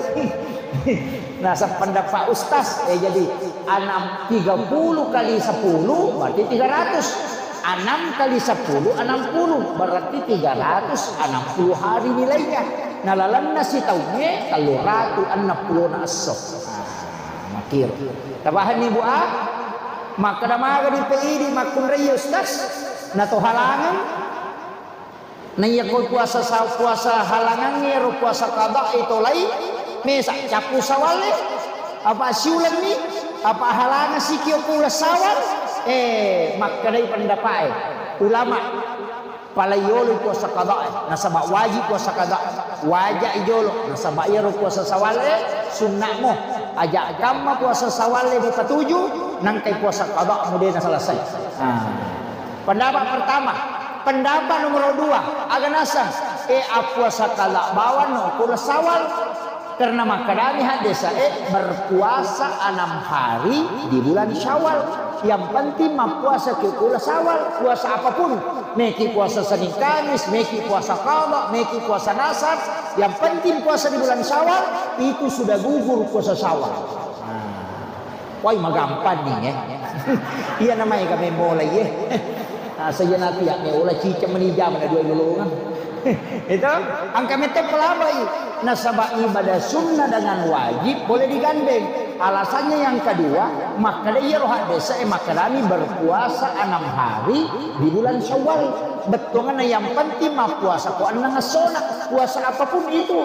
Naseng pendapat ustaz, eh, jadi enam, tiga puluh kali sepuluh berarti tiga ratus. Enam kali sepuluh, enam puluh, berarti tiga ratus enam puluh hari nilainya. Nah, lalenna sitaungnge tellu ratu enneng pulona esso. Ah, makkiro. Tapahanni, Bu, ah? Makkeda maga di P I D makkunrai ustaz, na to halangan. Naiya ko puasa sa-, puasa halangangnge ro puasa qada e tolai, mesa cappu Sawal e, apa siulenni, apa halangan sikio ko uleng Sawal, eh, makkedai pendapat e ulama, palai yolo puasa qada e, nasaba wajib puasa qada, wajib i jolo, nasaba iyaro puasa Sawal e sunnah mo, aja kamma puasa Sawal e mupatuju, nangkai puasa qada mu de na selesai. Ah. Pendapat pertama, pendapat nomor dua, aga naseng, eh, appuasa qada bawang no ko uleng Sawal. Karena makkedami haddesae, berpuasa enam hari di bulan Syawal. Yang penting mappuasa ki ko uleng Sawal, puasa apapun. Meki puasa Senin Kamis, meki puasa qada, meki puasa nasar. Yang penting puasa di bulan Syawal, itu sudah gugur puasa Syawal. Nah. Wai, magampang ni, eh. Iya namai kami mulai, eh. Nah, saya nanti ya, me ola cicak menija mana dua lolongan. Itu, angka metto pelabai. Nasaba ibadah sunnah dengan wajib boleh digandeng. Alasannya yang kedua, makkeda iya roha desa, eh, makkedami berpuasa enam hari di bulan Syawal. Bettuanna yang penting mah puasa ko enneng essona. Puasa apapun itu.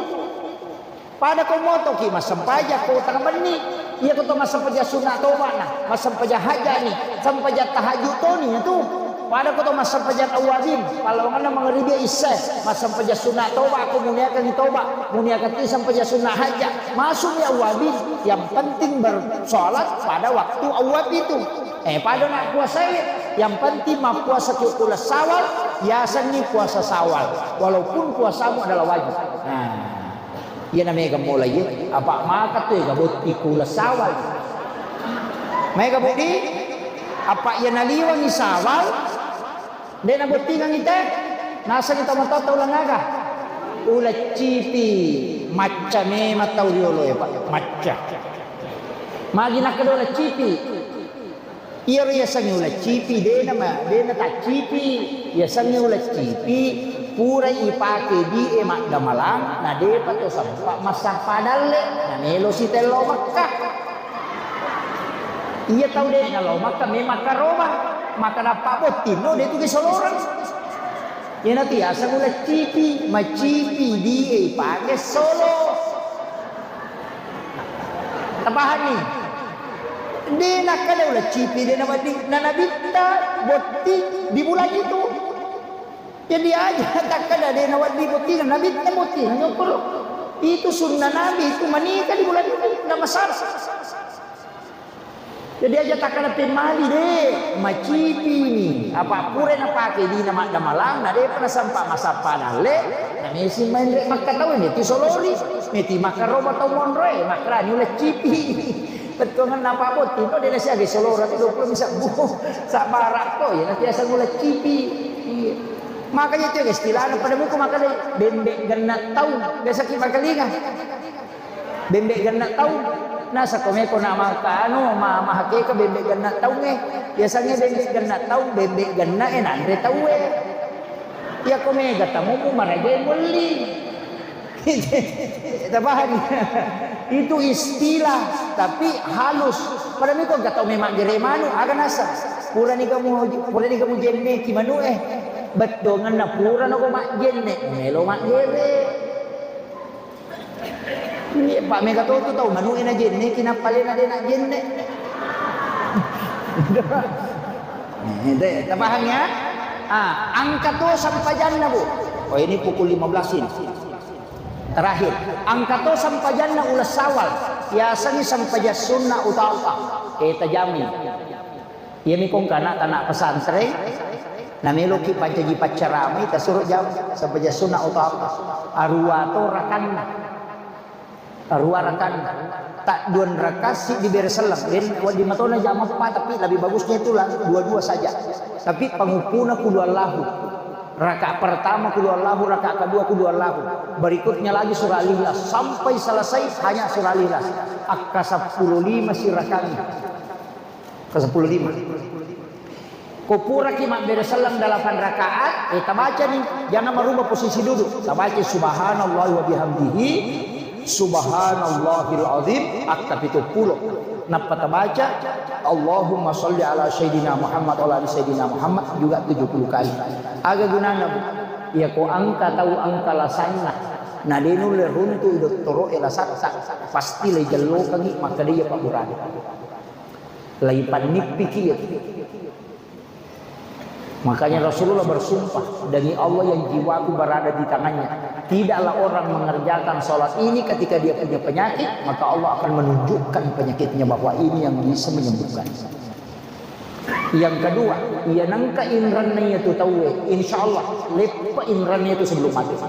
Pada ko motoki massempajang ko tengah benni, iya ko to massempajang sunna toba'na, massempajang hajja'ni, sempajang tahajud toni tu. Pada ko to massempajang awwabin, pallawanganna mangribi isya, massempajang sunna toba ko muniakangi toba, muniakan ti sempajang sunna hajja, masukmi awwabin, yang penting bersolat pada waktu awwab itu. Eh, pada nak puasa, yang penting mappuasa ki uleng Sawal, yasenni puasa Sawal, walaupun puasamu adalah wajib. Nah. Iyana mega mulai, apa maka tu ega botting ko uleng Sawal. Mega botting, apa iya naliwangi Sawal, de nabottingangi te, nasengi tau matoa uleng aga? Uleng cipi, macca memang tau riolo e, Pak, macca. Magi nakkeda uleng cipi? Iyaro yasengnge uleng cipi, de nama, de nataccipi. Yasengnge uleng cipi, purai ipake die maddamalang, na depa to sempa massappa dalle, na melo sitello Mekka. Iya tau de nalo Mekka, memang karoma, maka nappa bottinno, de tu ge soloreng. Iyanatu yaseng uleng cipi, macipi die ipake solo. Tapahanni? De nakkeda uleng cipi, de nawedding, na nabitta botting di bulan itu. Jadi aja takkeda de nawedding botting, nabitta botting, nyokkoro. Itu sunnah Nabi, itu menikah di bulan itu, nggak masalah. Jadi aja takkeda pemmali de, macipini. Apa pura napake dina maddamalang, na depa nasempa massappa dalle, na mesi maenre Makka tau, meti solori, meti makkaroba tau monroe, makkarani uleng cipi. Bettuangenna apa botting, no de nasiaga solora tu dua puluh misa bu. Sabbarakko, iya natiaseng uleng cipi. Iya. Makanya itu istilahnya pada miko makanya bembe genna tau. Biasa ki makalinga. Bembe genna tau. Nasa ko meko na maka anu, ma-, mahakeka bembe genna tau nge. Biasanya bembe genna tau, bembe genna e nanre tau e. Ya ko mega tamu mu maragai mulli. Tapahami? Itu istilah, tapi halus. Pada miko gak tau memang gere manu, aga nasa. Purani kamu, purani kamu jenne ki manu eh. Bettongan na pura nako majjenne, melo maggere. Iya, Pak, mega to tu tau manu ena jenne ki napalena dena jenne. Eh, deh, tapaham ya? Ah, angka to sampajanna, Bu. Oh, ini pukul lima belas ini. Terakhir, angka to sampajanna uleng sawal. Yasengngi sampajang sunna utawa. Eh, tajami. Iyami kong kana tana pesantren, nameloki pancaji paccaramai, tasuro jam, sampajang sunna utawa. Arua to rakanna. Arua rakanna. Tak duan raka siddi bere selleng. Den, wedding matona jam empat, tapi lebih bagusnya itulah dua-dua saja. Tapi panguppuna kulu Allahu. Rakaat pertama kulu Allahu, rakaat kedua kulu Allahu. Berikutnya lagi surah Al-Ikhlas sampai selesai hanya surah Al-Ikhlas. Akka seppulo lima sirakangi. Ke seppulo lima. Ko puraki mabbere selleng delapan rakaat, eh, tabacani, jangan merubah posisi duduk. Tabaca subhanallah wa bihamdihi, subhanallahil azim, akka pitu pulo. Nappa tabaca, Allahumma salli ala sayyidina Muhammad wa ala ali sayyidina Muhammad juga tujuh puluh kali. Aga gunana, Bu? Iya ko angka tau angka lasanna, na de nulle runtu i dottoro e lasatta, pasti lei jellokangi, makkeda iya pabburana. Laipannippiki iya. Makanya Rasulullah bersumpah, "Demi Allah yang jiwaku berada di tangannya, tidaklah orang mengerjakan sholat ini ketika dia punya penyakit, maka Allah akan menunjukkan penyakitnya bahwa ini yang bisa menyembuhkan." Yang kedua, iya nengka inranna iya tu tauwe, insya Allah leppa inranna itu sebelum mati.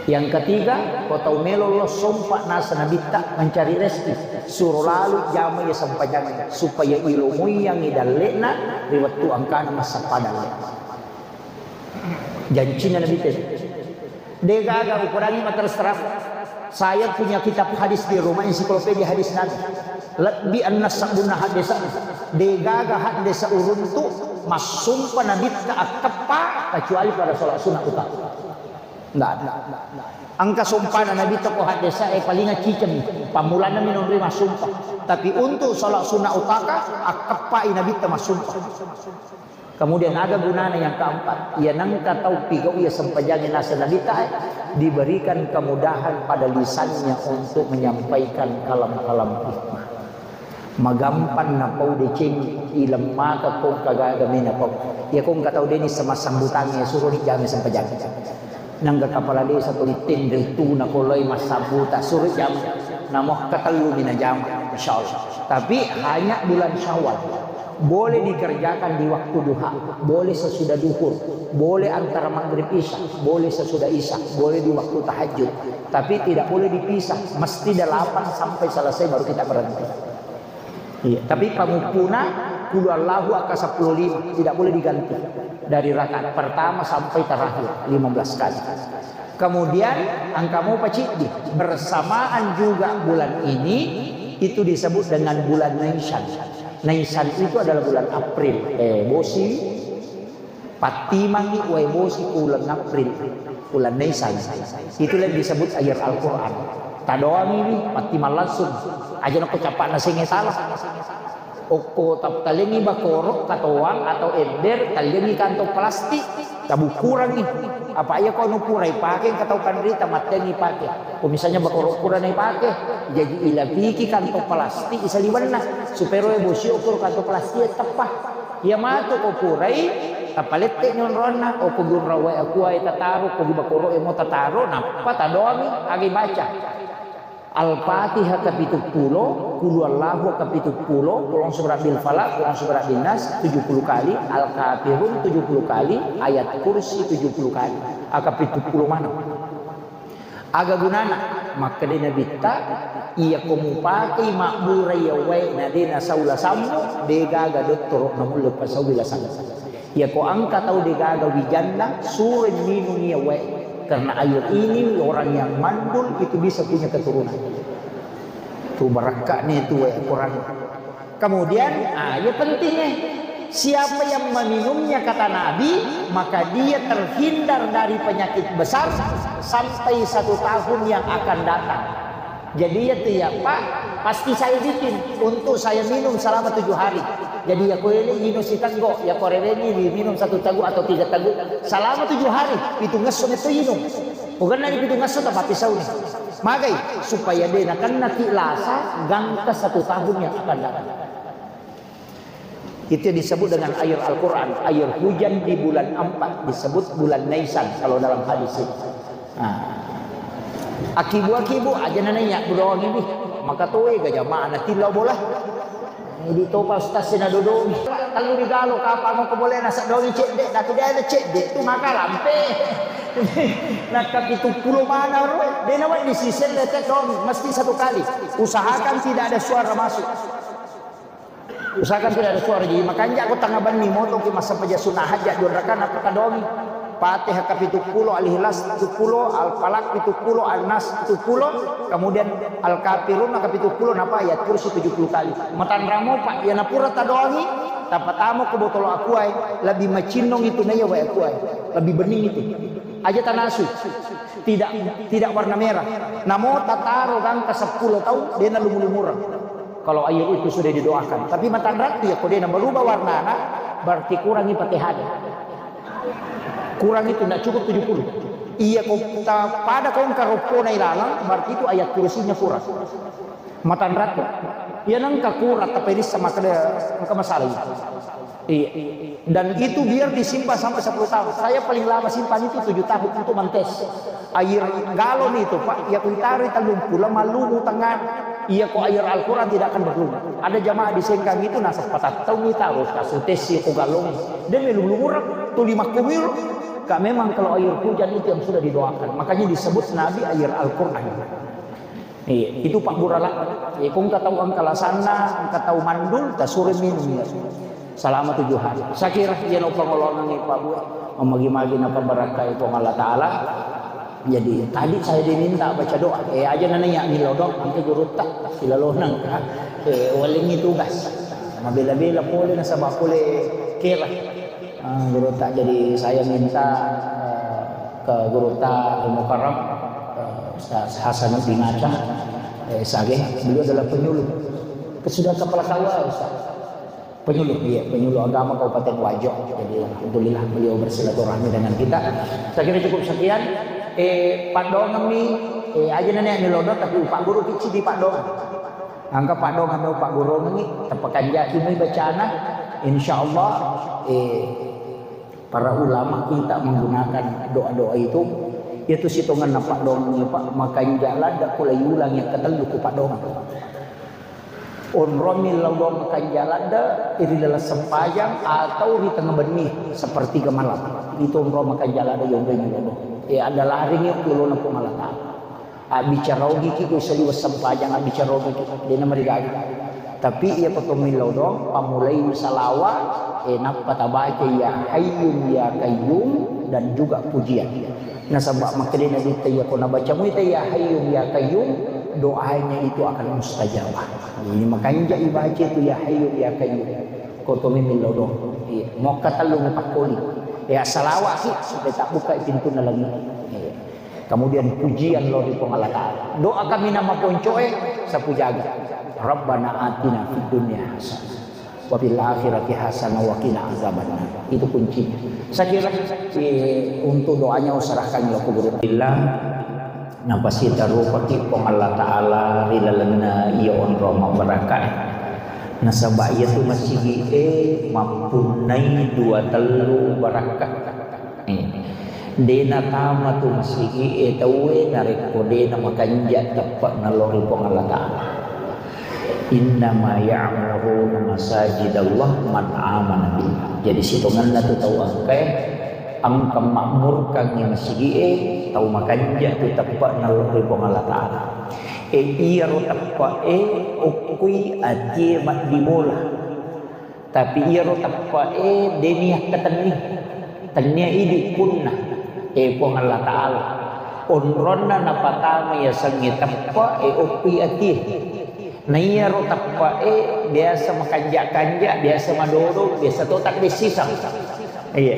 Yang ketiga, ko tau melo lo sompa nasa nabitta mencari rezeki, suro lalu jama iya sempajangnge supaya ilomoiyangi dalle'na ri wettu angkana massappa dalle. Jancinna Nabitta. Degaga ukurangi materus terang. Saya punya kitab hadis di rumah, ensiklopedia hadis Nabi. Lebbi enneng sabbunna haddesa. Degaga haddesa uruntu massumpa Nabitta akkeppa kecuali pada sholat sunnah utama. Nggak ada. Engka sumpana Nabitta ko haddesa e paling ciceng. Pammulana minonri massumpa. Tapi untuk sholat sunnah utaka, akkeppai Nabitta massumpa. Kemudian ada gunana yang keempat, iya nengka tau pigau iya sempajangnge nasa Nabitta e, diberikan kemudahan pada lisannya untuk menyampaikan kalam-kalam hikmah. Magampang napau deceng, ilemmaka kong kagaga mena pau. Iya kong katau deni sama sambutangnge, suro ni jame sempajangnge. Nangga kapala desa tuli tenre tuna ko loi massabbuta, suro jam, namo katellu mina jam, insyaallah. Tapi hanya bulan Syawal. Boleh dikerjakan di waktu duha, boleh sesudah duhur, boleh antara maghrib isya, boleh sesudah isya, boleh di waktu tahajud. Tapi tidak boleh dipisah, mesti delapan sampai selesai baru kita berhenti. Iya, tapi panguppuna kulu Allahu akka seppulo lima, tidak boleh diganti. Dari rakaat pertama sampai terakhir, lima belas kali. Kemudian, angka mopa ciddi, bersamaan juga bulan ini, itu disebut dengan bulan Naisan. Naisan itu adalah bulan April. Eh, bosi. Pattimangngi wae bosi ku uleng April, uleng Naisan. Itu yang disebut air Al-Quran. Tadoangi wi, pattimang langsung. Aja nako capakna senge salah. Okko tap-, talengi bakoro, katoang atau ember, talengi kantong plastik, tabukurangi. Apa iya ko anu pura ipake, engka tau kanrita mattengi pake. Ko misalnya bakoro pura na ipake, jaji ilapiki kantong plastik isaliwenna, supaya roe bosi okko kantong plastik teppa. Iya matu ko purai, tapalette ni onronna, okko gunra wae akua e tataro, ko di bakoro e mo tataro, nappa tadoangi, agi baca. Al-Fatihah kapitu pulo, Qul huwallahu kapitu pulo, Qul a'udzu birabbil falaq, Qul a'udzu birabbin nas tujuh puluh kali, Al-Kafirun tujuh puluh kali, Ayat Kursi tujuh puluh kali. Akapitu pulo maneng. Aga gunana? Makkeda Nabitta, iya ko mupakei mabbura iya wae na de nasau lasammu, de gaga dottoro namulle pasaui lasammu. Iya ko engka tau degaga wijanna, suroi minung iya wae. Karena air ini orang yang mandul itu bisa punya keturunan. Tu barakka'ni tu wae Quran. Kemudian, ah, iya penting, eh. Siapa yang meminumnya, kata Nabi, maka dia terhindar dari penyakit besar sampai satu tahun yang akan datang. Jadi iya tu ya, Pak, pasti saya bikin untuk saya minum selama tujuh hari. Jadi iya ko ele ino siteggo, iya ko rewengi diminum satu teguk atau tiga teguk selama tujuh hari, pitungngesso metto inung. Pokoknya di pitungngesso tapappisau ni. Magai, supaya de nakenna ki lasa gangka satu tahun yang akan datang. Itu yang disebut dengan air Al-Quran. Air hujan di bulan empat disebut bulan Naisan kalau dalam hadis itu. Nah. Akibu-akibu aja nanya doang ini. Maka toe ga jamaah na tillau bola. Di topa ustaz sina dodong. Tellu digalo kapang ko boleh nasa doang cedde, tapi dia ada cedde tu maka lampe. Nah, kapitu pulo mana ro, dia nawa di sisen letek doang, mesti satu kali. Usahakan tidak ada suara masuk. Usahakan tidak ada suara. Jadi makanja ko tengah benni moto ki massempajang sunnah hajat dua rakaat, apa kadongi? Fatihah kapitu pulo, Al-Ikhlas pitu pulo, Al-Falaq pitu pulo, An-Nas pitu pulo, kemudian Al-Kafirun kapitu pulo, napa ayat kursi tujuh puluh kali. Matanramo, Pak, iya napura tadongi, tapatamo ko botolo akuae, lebih macinnong itu naiya wae akuae, lebih bening itu. Aja tanasu, tidak tidak warna merah. Namo tataro gangka seppulo taung, dena lumu-lumureng. Kalau air itu sudah didoakan. Tapi matanratu ya, ko dena berubah warnana, berarti kurangi Fatihah. Kurang itu, ndak cukup tujuh puluh. Iya, ko ta-, pada ko engka roppona ilalang, berarti itu ayat kursinya kurang. Matanratu. Iya, nengka kurang, tapi rissa makkeda engka masalah itu. Iya. Dan itu biar disimpan sampai sepuluh tahun. Saya paling lama simpan itu tujuh tahun untuk mentes. Air galon itu, Pak, iya ku itaro tellung pulo, malumu tengah. Iya ko air Al-Quran tidak akan berlumut. Ada jamaah di Sengkang itu nasa patattau ni taruh kasu tes ko galon. Dia melumurang, tuli makkumil. Kak, memang kalau air hujan itu yang sudah didoakan. Makanya disebut Nabi air Al-Quran. Iya, itu Pak Burala. Iya, ko engka tau engka lasanna, engka tau mandul, tasure minum ya. Selama tujuh hari. Saya kira iya no pangolongan ni Pak Bu. Memagi-magi napa barakai Puang Allah Ta'ala. Jadi tadi saya diminta baca doa. Eh, aja nana ya milodong, angke gurutta silalonang ka. Eh, walengi tugas. Mabela-bela pole nasaba pole kera. Ah, gurutta, jadi saya minta, eh, ke gurutta Al-Mukarram, eh, Ustaz Hasanuddin Aceh, eh, Sage, beliau adalah penyuluh. Sudah kepala kawal, Ustaz. Penyuluh, iya, penyuluh agama Kabupaten Wajo. Jadi, alhamdulillah beliau bersilaturahmi dengan kita. Saya kira cukup sekian. Eh, Pak Dongeng ni, eh, aja nenek ni lodo, tapi Pak Guru kici di Pak Dongeng. Engka Pak Dongeng, Pak Guru ni, tepakanjaki mi bacana. Insya Allah, eh, para ulama kita menggunakan doa-doa itu, itu sitonganna Pak Dongeng ni, Pak, makanja ladda ko layulang yang ketellu ku Pak Dongeng. Onromi lao makanja ladda, ri laleng sempajang atau ri tengnga benni, sepertiga malam. Itu onro makanja ladda yonroi lao. Eh, ada laringi ulona Puang Allah Ta'ala. Abbicara ogiki ko saliweng sempajang, abbicara ogiki, dena marigaga. Tapi iya ko tommi lao doang, pammulai salawa, eh, nappa tabaca ya Hayyun ya Qayyum dan juga pujian. Nasaba makkedai Nabi ta, iya ko nabaca mui ta ya Hayyun ya Qayyum, doanya itu akan mustajabah. Jadi makanja ibaca itu ya Hayyun ya Qayyum. Ko tommi lao doang. Iya, mokka tellu mupakkoli. Ya salawaki supaya tabbuka pintunna langit. Iya. Kemudian pujian lao ri Puang Allah Ta'ala. Doa kami nama poncoe, sapu jaga. Rabbana atina fid dunya hasanah wa fil akhirati hasanah wa qina azabannar. Itu kuncinya. Saya kira, eh, untuk doanya userahkan lao ku guru. Alhamdulillah, napasita rupaki Puang Allah Ta'ala ri lalenna iya onro mabbarakka. Nasaba iya tu masigi e mappunnai dua tellu barakka. Eh, de natama tu masigi e tauwe narekko de namakanja teppe'na lao ri Puang Allah Ta'ala. Innama ya'muru masajidallah man amana billah. Jadi sitongenna tu tau engkae, engka makmurkangngi masigi e, tau makanja tu teppe'na lao ri Puang Allah Ta'ala. E, iyaro teppe e okkui atie maddibola. Tapi iyaro teppe'e de niakkatenni. Tennia idi punna, e Puang Allah Ta'ala. Onronna napatama yasengnge teppe, e oppoi atie. Na iyaro teppe'e biasa makanja-kanja, biasa madodo, biasa to taddessisang. Iya.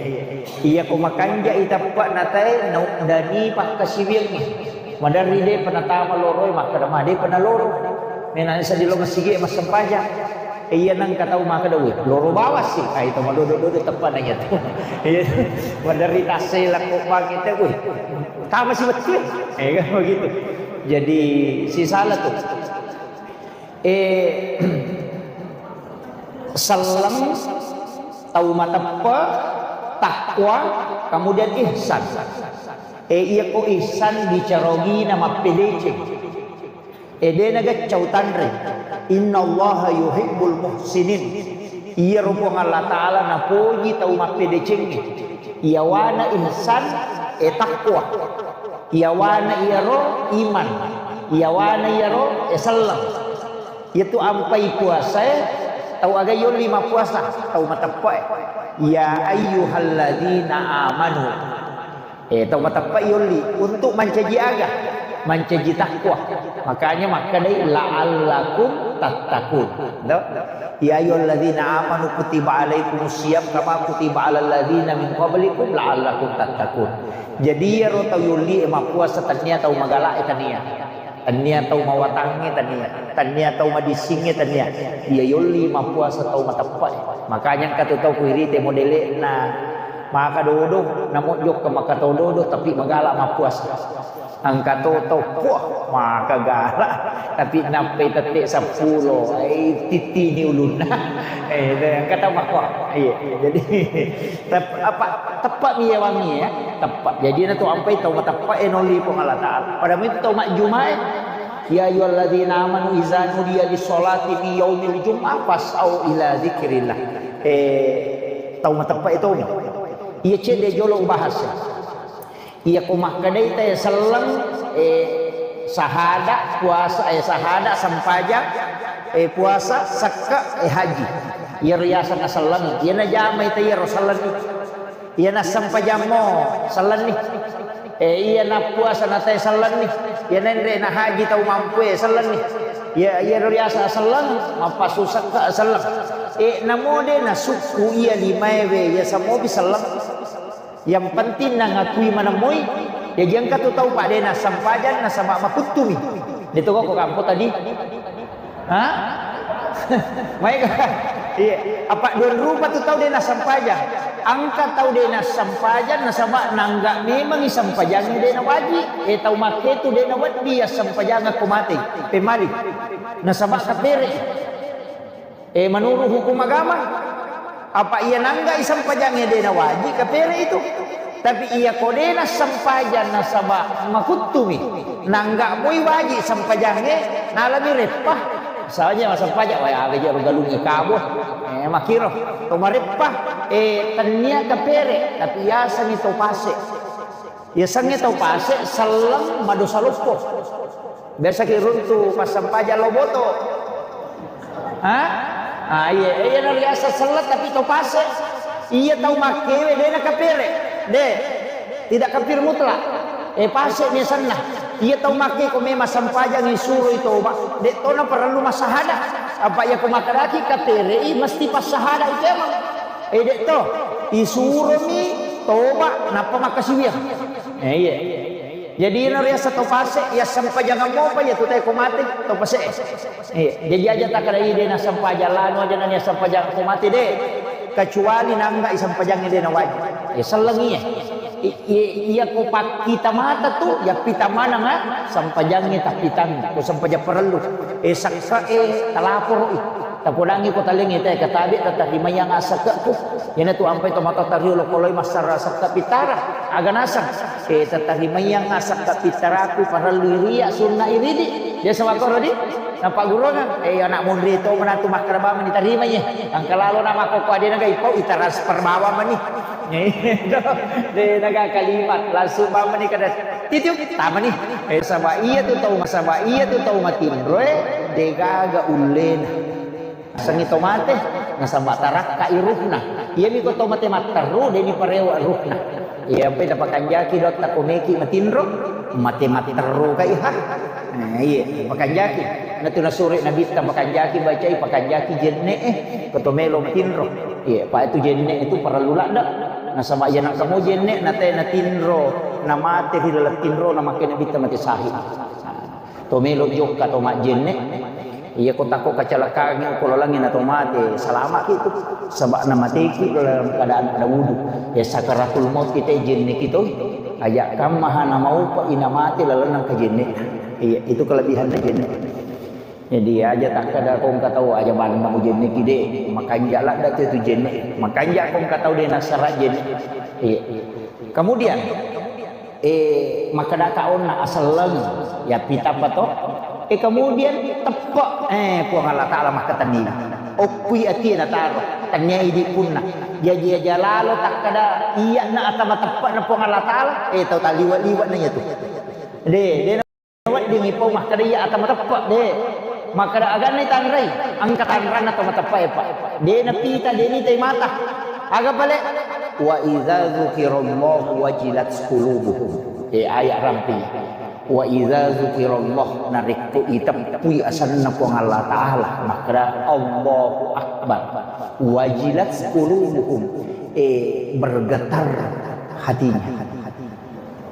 Iya ko makanja'i teppe'na tae, na uddani pakkasiwiangngi. Maderri de'pa natama loroe, makkeda ma de'pa naloro. Menang seddi lo masigi e massempajang. E, iya nengka tau makkeda, "Wih, loro bawassi." Ai to madodo-dodo teppe'na iya tu. Iya. Maderri tassela ko bangi te, "Wih, tama si wettu e." E, kan begitu. Jadi sisala tu. E, selleng, tau mateppe, takwa, kemudian ihsan. E, iya ko ihsan bicara ogina mappedeceng. E, de nageccau tanre. Innallaha yuhibbul muhsinin. Iyaro Puang Allah Ta'ala napoji tau mappedecengnge. Iyawana ihsan, e, takwa. Iyawana iyaro iman. Iyawana iyaro, e, selleng. Iyatu ampai puasae, tau aga yolli mappuasa, tau mateppe'e. Ya ayyuhalladzina amanu. E, tau mateppe'e yolli untuk mancaji aga? Mancaji takwa. Makanya makkedai la'allakum tattaqun. To? Ya ayyuhalladzina amanu kutiba alaikumus siyam kama kutiba alal ladzina min qablikum la'allakum tattaqun. Jadi iyaro tau yolli e mappuasa tennia tau magala'e tennia. Tennia tau mawatangnge tennia. Tennia tau madissingnge tennia. Iya yolli mappuasa tau mateppe'e. Makanya engka tu tau kuirite modele'na maka dodo, namo jokka maka to dodo tapi magala mappuasa. Engka to tau, wah, maka gala. Tapi nappai tette seppulo, ai tittini ulunna. E, engka tau makko. Iya, iya. Jadi tep-, apa, teppe mi yawangi ya, teppe. Jadi na tu ampai tau mateppe e nolli Puang Allah Ta'ala. Pada itu tau majjumae, ya ayyuhalladzina amanu idza nudiya lis-sholati min yaumil jum'ah fas'au ila dzikrillah. E, tau mateppe e tau. Iya cedde jolo ubahas. Iya ko makkedai tae selleng, e, sahada, puasa, e, sahada, sempajang, e, puasa, sekke, e, haji. Iyaro riaseng selleng. Iya najamai tae iyaro sellenni. Iya nassempajammo sellenni. E, iya nappuasa natae sellenni. Iya nenre na haji tau mampue sellenni. Iya, iyaro riaseng selleng, mappasu sekke selleng. E, namo de nasukku iya limaewe, iya samopi selleng. Yang penting nangakui manemmoi, jaji engka tu tau pa de nassempajang nasaba makuttumi. De to ko kampo tadi. Ha? Maega? Iya, apa dua rupa tu tau de nassempajang. Engka tau de nassempajang nasaba nangga memangi sempajangnge de nawaji. E, tau makke tu de nawedding assempajang ko mate. Pemali. Nasaba kapere. E, menurut hukum agama, apa iya nanggai sempajangnge de nawaji kapere itu. Tapi iya ko de nassempajang nasaba makuttumi, nangga moi waji sempajangnge, nalami reppa. Misalnya massempajang, wah, aga jaro galungnge kabo. E, makiro to mareppa, e, tennia kapere, tapi yasani to pase. Yasengnge tau pase selleng madosa loppo. Biasa ki runtu passempajang lo boto. Ha? Ah, iya, iya na riaseng selleng tapi tau pase. Iya tau makkewe de na kapere. De. Tidak kafir mutlak. E, pase ni senna. Iya tau makke ko memang sempajangi suroi toba. De to na perlu massahada. Apa iya ko makkedaki kapere i mesti passahada itu emang. E, de to, isuromi toba nappa makkasiwiang. E, iya. Jadi iyana riaseng to pase, iya sempajangan mopa iya tu tae ko mate, to pase. E, jadi aja takkeda i de nassempajang lanu aja nani assempajang ko mate de. Kecuali nangga i sempajangnge de nawajib. E, selleng iya. I-, i-, iya ko pakkita mata tu, iya pita maneng, ah, sempajangnge tappitang, ko sempajang parellu. E, sakka e talaporo i. Tapodangngi ko talengnge tae katabe tatarimayang asakke'ku. Iyanatu ampai to matotta riolo koloi massarra sakka pittara. Aga naseng? E, tatarimayang asakka pittaraku parellu iria sunna iridi. Biasa makkoro di? Napaggurungeng, e, anak monri to manatu makkeda bawang mani tarimai. Engka lalo na makkokko adena ga ipau itransfer bawang mani. De naga kalimat, langsung bawang mani kada titiu, tamani. E, saba iya tu tau, saba iya tu tau matinroe, degaga ullena. Sengi to mate. Nasaba tarakkai ruhna. Iyami ko to mate matteru, deni parewa ruhna. Iya, ampai napakanjaki dotta ko meki matinro, mate matteru kai ha. Eh, iya, pakanjaki. Natu nasure Nabitta pakanjaki, bacai pakanjaki jenne e, ko to melo matinro. Iya, pa itu jenne itu parellu ladda. Nasaba iya nangka mo jenne, nate natinro, namate ri laleng tinro, namake Nabitta mate syahid. To melo jokka to majjenne. Iya ko takko kecelakaan ko lalengnge na to mate, salamaki tu. Saba na mateki dalam keadaan ada wudu. Ya sakaratul maut kita jenneki to. Aja kammaha na maupa ina mate lalenna kajenne. Iya, itu kelebihan jenne. Jadi aja takkada ko engka tau aja bannang jenneki de. Makanja ladda tu jenne. Makanja ko engka tau de nasara jenne. Iya. Kemudian Eh, makkedaka onna aselleng, ya pitapa to? Eh, kemudian teppe, eh, Puang Allah Ta'ala makkatenni. Okkui atie nataro, tennia idi punna. Jaji aja lalo takkada iya na atama teppe na Puang Allah Ta'ala, eh, tau taliwa-liwa na iya tu. De, de na wedding ipau makkeda iya atama teppe, de. Makkeda aganna tanrai, engka tanranna to mateppe, Pak. De na pita, de ni tai mata. Aga pale? Wa idza dzukirallahu wajilat qulubuhum. Eh, ayat rampi. Wa idza dzukirallah, narekko iteppui asenna Puang Allah Ta'ala, makkeda Allahu Akbar. Wajilat qulubuhum. Eh, bergetar hatinya.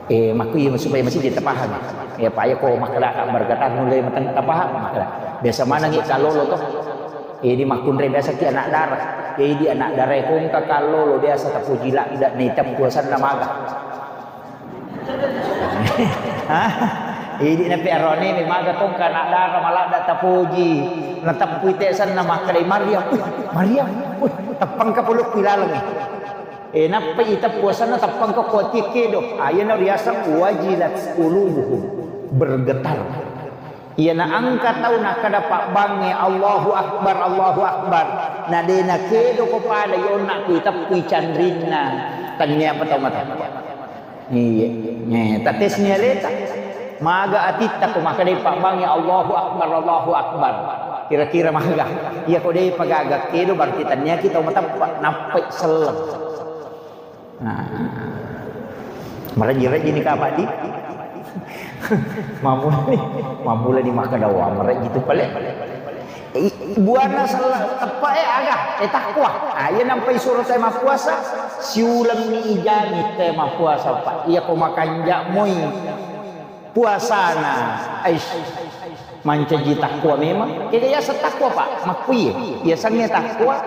Eh, makku iya supaya masih dia terpaham. Ya, Pak, ya, ko makkeda bergetar mulai mateng terpaham, makkeda. Biasa mana ngi kalau lo toh? Jadi makkunrai biasa ki anak darah. Jadi anak darah ko engka kallolo biasa tapuji ladda na iteppu asenna maga. Hah? Jadi nape arone mi maga ko engka anak darah maladda tapuji. Nateppu ite asenna makkeda Maryam. Wih, Maryam. Wih, teppang ka pulukku ilalengngi. Eh, nappa iteppu asenna teppang ka kuatie kedo. Ayana riaseng wajilat qulubuhum, bergetar. Iyana engka tau nakkeda pabbangnge, "Allahu Akbar, Allahu Akbar." Na de nakedo ko pada yonna ku iteppui canrinna. Tennia apa tau mateppa. Iya. Eh, tates ni aleta. Maga atitta ko makkedai pabbangnge, "Allahu Akbar, Allahu Akbar." Kira-kira maga. Iya ko de pagaga kedo berarti tennia ki tau mateppa. Nappai selleng. Nah. Maraji-raji ni kapang di. Mamula ni, mamula ni makkeda wa maraji tu pale. I-, i-, buana sella teppe e aga, e takwa. Ah, iya nampai suro te mappuasa, siulemmi ijami te mappuasa, Pak. Iya ko makanja moi puasana. Aish. Mancaji takwa memang. Kega yaseng takwa, Pak? Makkuye. Yasengnge takwa,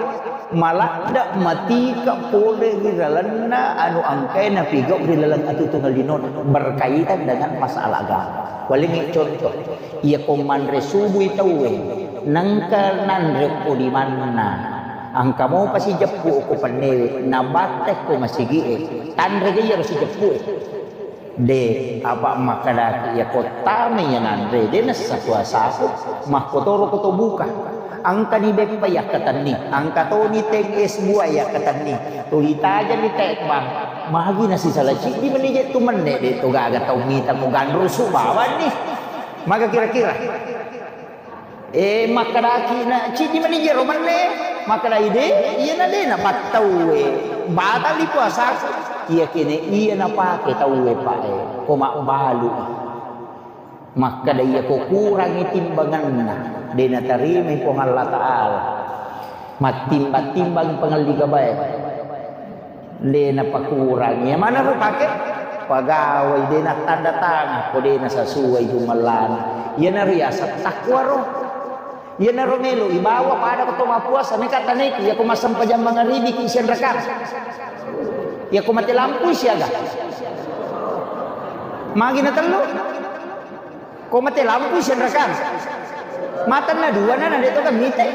maladde matika pole ri lalenna anu engkae napigau ri laleng atuotuongeng linona. Berkaitan dengan masalah agama. Walengngi contoh. Iya ko manre subui tauwe, nengka nanre ko limanna. Engka mopa sijeppu ko pennewe, nabatte ko masigie, tanre ga iyaro sijeppue. De, apa makkedaki iya ko tama iya nanre, de nessa puasaku, makkotoro ko to buka. Engkani beppa yakkatenni, engka toni teng es buah yakkatenni. Tuli tajami tekbang, magi nasisala ciddi meni je tu menne, de to gaga tau mita mo ganrusu bawanni. Maga kira-kira? Eh, makkedaki na ciddi mani jero menne, makkedai de, iyana de napattauwe, batali puasaku. Iya kene iya napake tauwe, Pak, eh, ko mabbalu. Makkeda iya ko kurangi timbanganna, de natarimai Puang Allah Ta'ala. Mattimbang-timbang pangelli gabae. De napakurangi. Iya manaro pake? Pagawai, de nattanda tangan, ko de nasasuai jumellana. Iyanaro yaseng takwa ro. Iyanaro melo ibawa pada ko to mappuasa, meka taneki, iya ko massempajang mangaribiki sianrakang. Iya ko mate lampui siaga. Magi natellu? Ko mate lampui sianrakang. Matanna dua na, na de to kan mitai.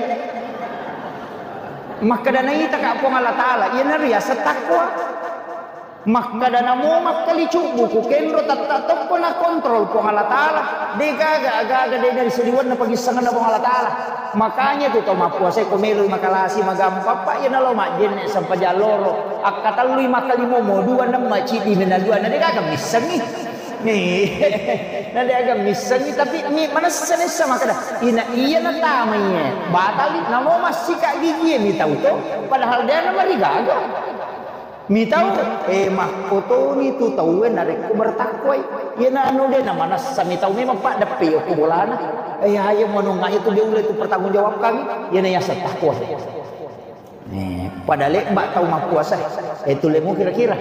Makkeda naitaka Puang Allah Ta'ala, iyanaro yaseng takwa. Makkeda namo makkali cubbu ku kenro tatta tokko na kontrol Puang Allah Ta'ala. De gaga, aga-aga de dari sediwenna pagissengenna Puang Allah Ta'ala. Makanya tu to mappuasa ko meloi makalasi magampang, Pak, iya nalo majjenne sempajang loro. Akkatellui makkalimo mo dua nemma ciddi mena dua na de gaga missengi. Nih, na de' aga missengngi, tapi mi manessa-nessa makkeda, ina iya natamai e, batali, namo massika gigi e mitau to, padahal de' na marigaga. Mitau, eh, makkotoni tu tauwe narekko bertakwai. Iyana anu de' na manessa mitau memang paddeppe okko bolana. Eh, aja monongnga itu de' ulle tu pertanggung jawabkan. Iyana yaseng takwa. Eh, pada le'ba' tau mappuasa, eh, tullemu kira-kira.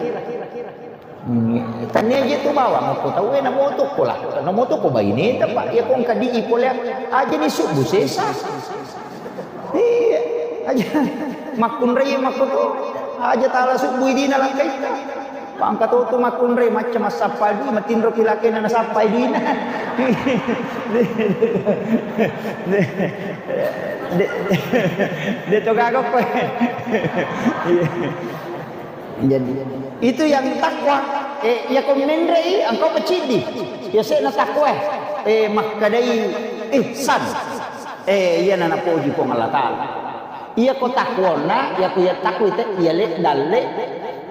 Hmm, tania je tu bawang ko tau, eh, namoto ko lah, namoto ko baine, tempat ya ko engka di ipole aja ni subuh sesa. Iya, aja makkunrai makko tu, aja tala subuh dina langkai. Pangka to tu makkunrai macca massappa dui, matinro pilakena nasappai duina. De, de, de to gaga koe. Iya. Jadi, itu yang takwa. Eh, ya ko menrei, engkau pecidi. Ya sena takwa. Eh, makkedai ihsan. Eh, iya na napoji Puang Allah Ta'ala. Iya ko takwonna, iya ko iya takwa te, iya le dalle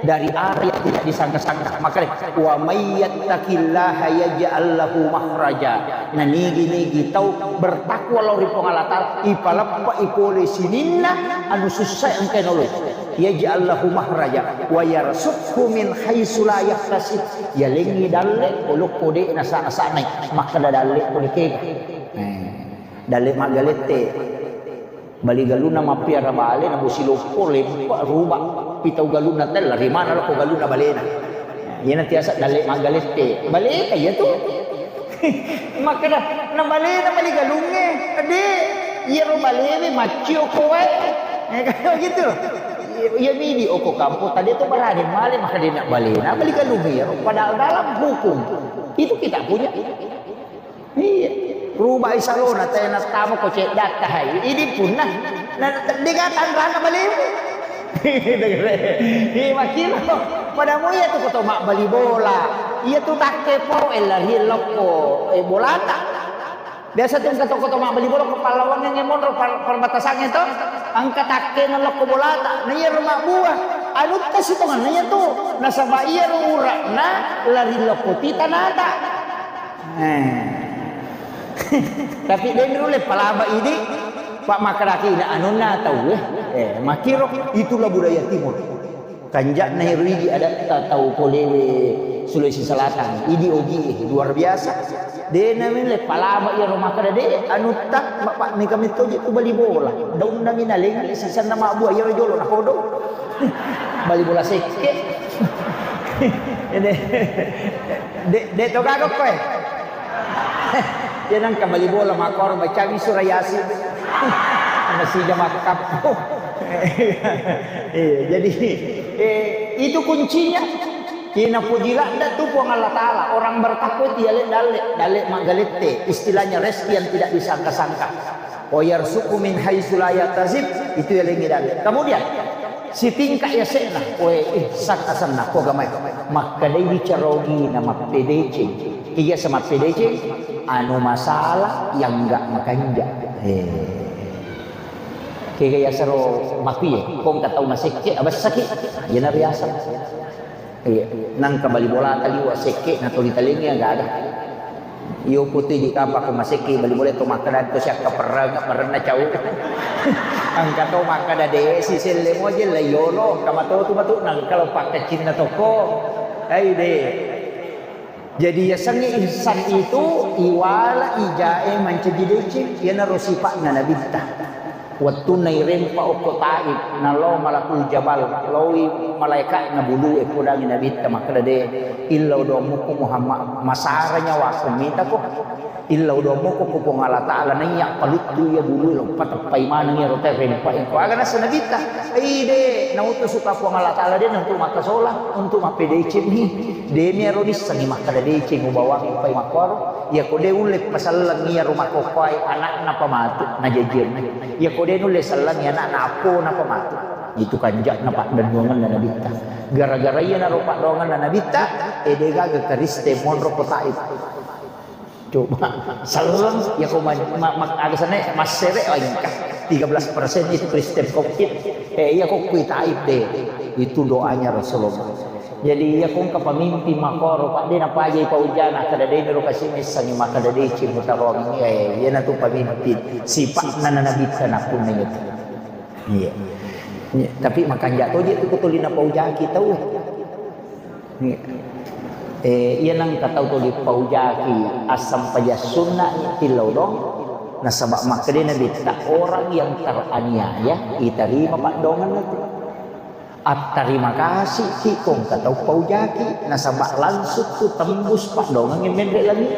dari arah yang tidak disangka-sangka. Makanya, "Wa may yattaqillaha yaj'al lahu makhraja." Nah, nigi-nigi tau bertakwa lao ri Puang Allah Ta'ala, ipaleppa ipole sininna anu sussa engka noloi. "Yaj'al lahu makhraja wa yarzuqhu min haitsu la yahtasib." Yalengngi dalle, olokko de' nasa-, nasanai. Makkeda dalle ko dikega. Eh, dalle maggalette. Bali galunna mappiara bale, na bosi loppo, leppa, ruba. Pitau galunna tella, rimana loko galunna balena. Iyana tiasa dalle maggalette. Baleta iya tu. Makkeda, na balena bali galungnge. De', iyaro balewe maccio ko wae. Eh, kan gitu. Iya midi oko kampo, tadi tu berani male, maka de' na balena bali galungnge iyaro. Padahal dalam hukum itu kita punya. Iya. Rubai salona, tena tamo ko ceddatta hai. Idi punna. Na, de' gaga tanrana balewe. Iya, makkiro. Pada mu iya tu ko to mabbali bola. Iya tu takke po, eh, lari lokko, eh, bolata. Biasa tu engka to ko to mabbali bola ko pallawangnge monro par-, perbatasangnge to. Engka takke na lokko bolata. Na iya ro mabbua. Anutta sitongenna iya tu. Nasaba iya ro ura'na lari lokko ti tanata. Eh. Tapi de' nulle palaba idi, Pak, makkedaki na anunna tauwe. Eh, makkiro itulah budaya timur. Kanja'na ero idi adatta tau polewe Sulawesi Selatan. Idi ogi, eh, luar biasa. De' na nulle palaba iyaro makkeda de' anutta, Pak, mega metto je tu bali bola. Daunna mi nalengngi sisenna mabbua iyaro jolo nakodo. Bali bola sekke. Ede. De', de' to gaga koe. Dia nangka bali bola makoro bacangi surah Yasin. Masih jam kappo. Iya, jadi, eh, itu kuncinya. Ina puji ladda tu Puang Allah Ta'ala. Orang bertakwa itu ya le dalle, dalle maggalette. Istilahnya rezeki yang tidak disangka-sangka. "Wa yarzuqhu min haitsu la yahtasib," itu yalengngi dalle. Kemudian, sitingka yase'na, koe ihsan asenna, ko gamai. Makkedai bicara ogina mappedeceng. Iya sa mappedeceng, anu masalah yang enggak makanja. Eh. Kega yasero makuye, ko engka tau masekke, abessaki. Iyana riaseng. Iya, nangka bali bolata liwa sekke na toli talengngi aga-aga. Iyo putui di kapa ko masekke bali bola to makkeda to siakka perreng, perrenna cau. Engka to makkeda de' siselle moje la yolo, engka matotu matu nangka lo pakkaccinna toko. Ai de'. Jadi yasengnge ihsan itu iwala ijae mancaji deceng, iyanaro sipa'na nabitta. Wettunna irempa okko Taif, nalao Malakul Jabal, laoi malaeka'na bulu'e podangi Nabitta makkeda, "De, illau doang muko Muhammad, masara nyawaku mitako. Illau doang muko ko Puang Allah Ta'ala, naiya paluttu iya bulu'e, lo pateppai maneng iyaro tae rempa'e." Ko aga nasa Nabitta, "Ei, de, nautusuka Puang Allah Ta'ala de, untuk makkasola, untuk mappedecengngi. De, miaro nissengngi makkeda deceng ubawangi pai makkuaro. Iyako de ulle paselleng iyaro makkokkoe ana'na pamatu, najajirna." Iyako de nulle sellengngi ana'na appona pamatu. Itu kanja'na paddennuangenna Nabitta. Gara-gara iyanaro paddoangenna Nabitta, e, de gaga Kristen monro ko Taif. Coba, selleng, iyako ma-, ma-, ma-, aga senna, massere, oh, engka tiga belas persen itu Kristen Covid. E, iyako kui Taif de. Itu doanya Rasulullah. Jadi iya kongka pamimpin makoro, Pak, de napajai paujana, kada de niro kasi messangi, makkada de ci mutarongi, eh, iyanatu pamimpin. Sipa'na na nabitta nappunna itu. Iya. Iya. Tapi makanja toje tu kutuli napaujaki tau. Iya. Eh, iya nangka tau tuli paujaki asam paja sunna tillau dong. Nasaba makkada nabitta orang yang teraniaya, itarima paddongan itu. Attarima kasih ki kongka tau paujaki, nasaba langsung tu tembus paddongang menre langi.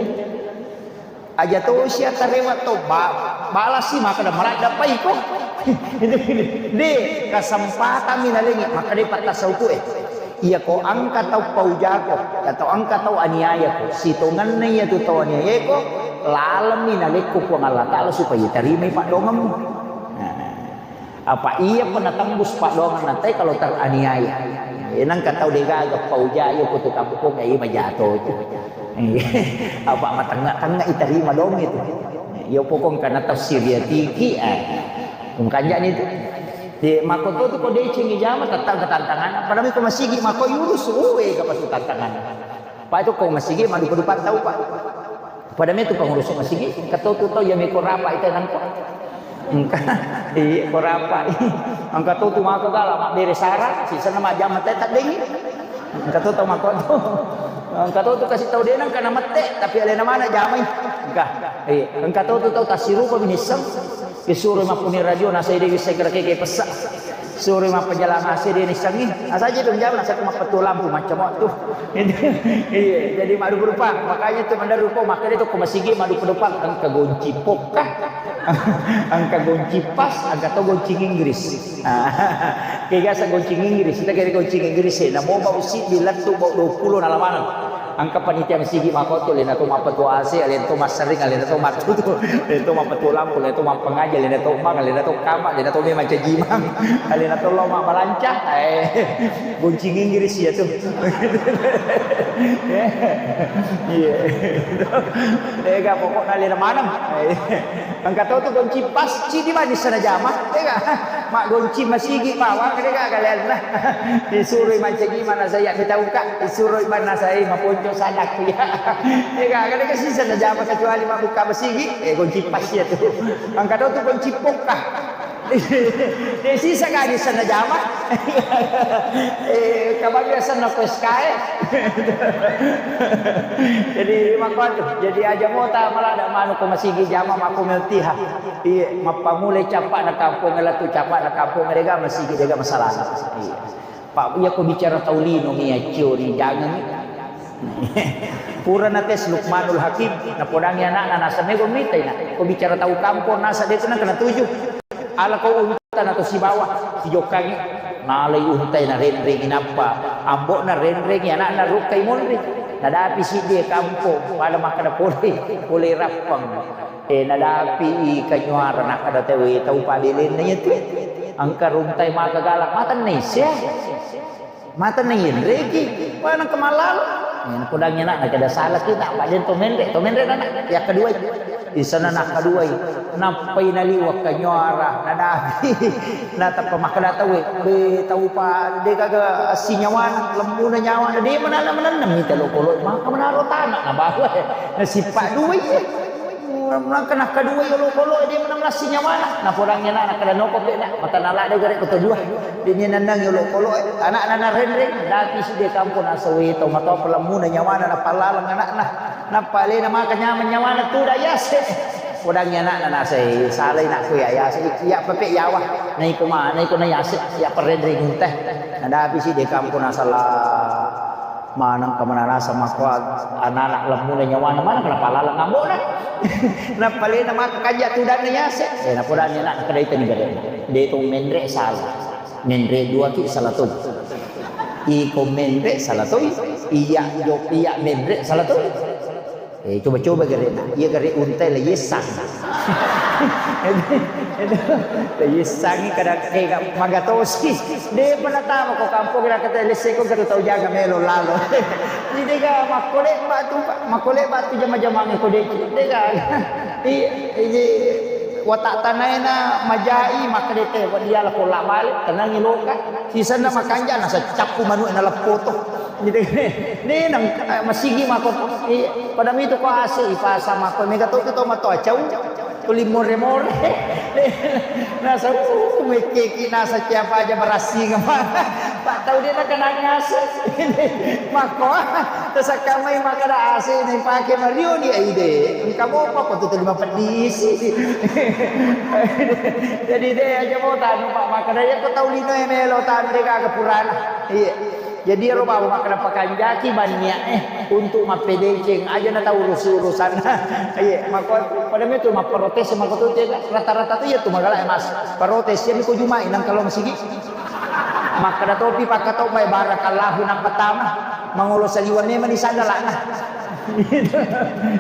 Aja tosi attarewa to ba-, balasi makkada maladda paiko. De, kesempatan mi nalengi, makkada pattasauku e. Iya ko engka tau paujako, atau engka tau aniayako, sitongenna iya tu tau aniayako, lalemmi nalekko Puang Allah Ta'ala supaya tarimai paddongemmu. Nah. Apa iya pernah tembus paddongan natai kalau teraniaya. Enang ka tau degaga pauja iya kutu kampung iya majato itu. Apa matengnga-tengnga itarima dong itu. Iya pokong karena tafsir ya tiki, eh. Mungkanjani itu. Di makoto tu ko deceng ijama tetap ke tantangan. Padahal ko masigi mako yurus uwe ka pasu tantangan. Pak itu ko masigi madu kudu tau Pak. Pada metu pengurus masigi, engka to tu tau iya meko rapa ita nangko. Engka, iya ko rapa. Engka to tu mako gala mabbere sara, sisana majama te taddengi. Engka to tau mako to. Engka to tu kasih tau denang kana mette, tapi alena mana jamai. Engka, iya. Engka to tu tau tasirupa minisseng. Isuro mappuni radio nasai dewi sekre keke pessa. Sore mappajalang A C de nissengngi. Asaja tu menjawab, nasa tu mappatuo lampu macam waktu. Iya, jadi ma'ruf rupa. Makanya tu mandar rupa, makanya tu ko masigi ma'ruf depan, engka gonci pokka. Engka gonci pas, engka to gonci Inggris. Kega sa gonci Inggris, kita kira gonci Inggris, eh, namo bau si di lettu bau dua puluh na lamaneng. Engka panitia masigi makoto, lena to mappatuo A C, lena to massering, lena to mattutu, lena to mappatuo lampu, lena to mappangaja, lena to mang, lena to kama, lena to memang cajimang, lena to lo mabbalanca, eh, gonci Inggris iya tu. Iya. Ega pokokna lena maneng. Engka to tu gonci pas, cidi mani sana jama, ega. Maggonci masigi bawang, ega kalian. Disuroi mancaji mana saya kita buka, disuroi mana saya maponco sadak ya. Ega, kada kasih sana jama kecuali mabbuka masigi, eh gonci pas ya tu. Engka to tu gonci pokka. Desi sagadi sana jama. Eh, kabang biasa na P S K E. Jadi makuatu. Jadi aja mota malah ada manu ko masigi jama mako meltiha. Iya, mappamulai capa na kampung, latu capa na kampung, dega masigi, dega masalah. Iya. Pak, iya ko bicara tau lino mi accioni, jangan mi. Pura na tes Lukmanul Hakim, napodangi anakna, nasa mego mitai na. Ko bicara tau kampung, nasa de tu na kena tuju. Ala ko unta na to sibawa, sijokkangi. Nalai untai na renrengi nappa. Ambo na renrengi anakna rukkai monri. Nadapi siddi kampung, pada makkada pole, pole rappang. Eh, nadapi i kanyuara, nakkada tauwe, tau pabelenna iya tu. Engka runtai maka galak, matenna isse. Matenna inreki, wah, nengka mallalo. Eh, napodangi anak, nakkada salaki, tak pada to menre, to menre anak. Yang kedua, di sana nak kedua, nappai naliwa kanyuara, nadapi. Natappa makkada tauwe, be tau pa, de gaga sinyawana, lembuna nyawana, de mananna-mananna mita lokolo, maka manaro tanah, nabawa. Nasipa dua iya. Maka nakkaduai olokolo, de menang lassi nyawana. Napodangi anak, nakkada noko pe na, mata nala de gare koto dua. Dini nennang olokolo, anak nana renreng, dati si de kampung nasawi to, mata pelemmuna nyawana, napalaleng anakna. Napalena maka nyaman nyawana tu da yase. Podangi anak nana sai, salai nak kuya yase, iya pepe yawa. Naiko ma, naiko na yase, iya perenreng teh. Nadapi si de kampung nasala. Maneng ka manarasa makko anana lemmuna nyawana, maneng ka napalaleng ambo'na. Napalena maka kanja tudanna yase. Eh, napodani anak, kedai tani gare. De to menre sala. Menre dua ki sala to. Iko menre sala to. Iya jo iya menre sala to. Eh, coba-coba gare na. Iya gare untai la yesang. Itu, itu, yessangi kada kega magatosi. De pernah tama ko kampung kira kata lesse ko kata tau jaga melo lalo. Jadi ga makkole batu, makkole batu jama-jama ko de. De ga. I, i, watak tanaina majai makkade te, wadia la pola balik, tenangi loka. Sisenna makanja nasa cappu manu na leppoto. Nenang, eh, masigi mako, eh, pada mitu ko A C ipasang mako, mega to tu to matoa cau, tuli more-more. Nasa, uh, mekkeki nasa siapa aja berasing apa. Pak tau dia nak kena ngasih. Mako, terus kami makan A C ni pakai Mario ni, eh, ide. Engkau mau apa kau tu terima pedisi. Jadi deh aja mau tanu, Pak, makan aja kau tau lino yang melo tanu deh kagak purana. Iya. Jadi ero bawang makkeda pakanjaki bannia'e untuk mappedeceng, aja na tau urusi-urusanna. Iya, mako pada metu mapprotes mako tu, rata-rata tu iya tu magala, Mas. Protes iya ko jumai nang kalau masigi. Makkeda topi pakkatombai barakallahu nang pertama. Mangolo saliwang memang di sana lakna.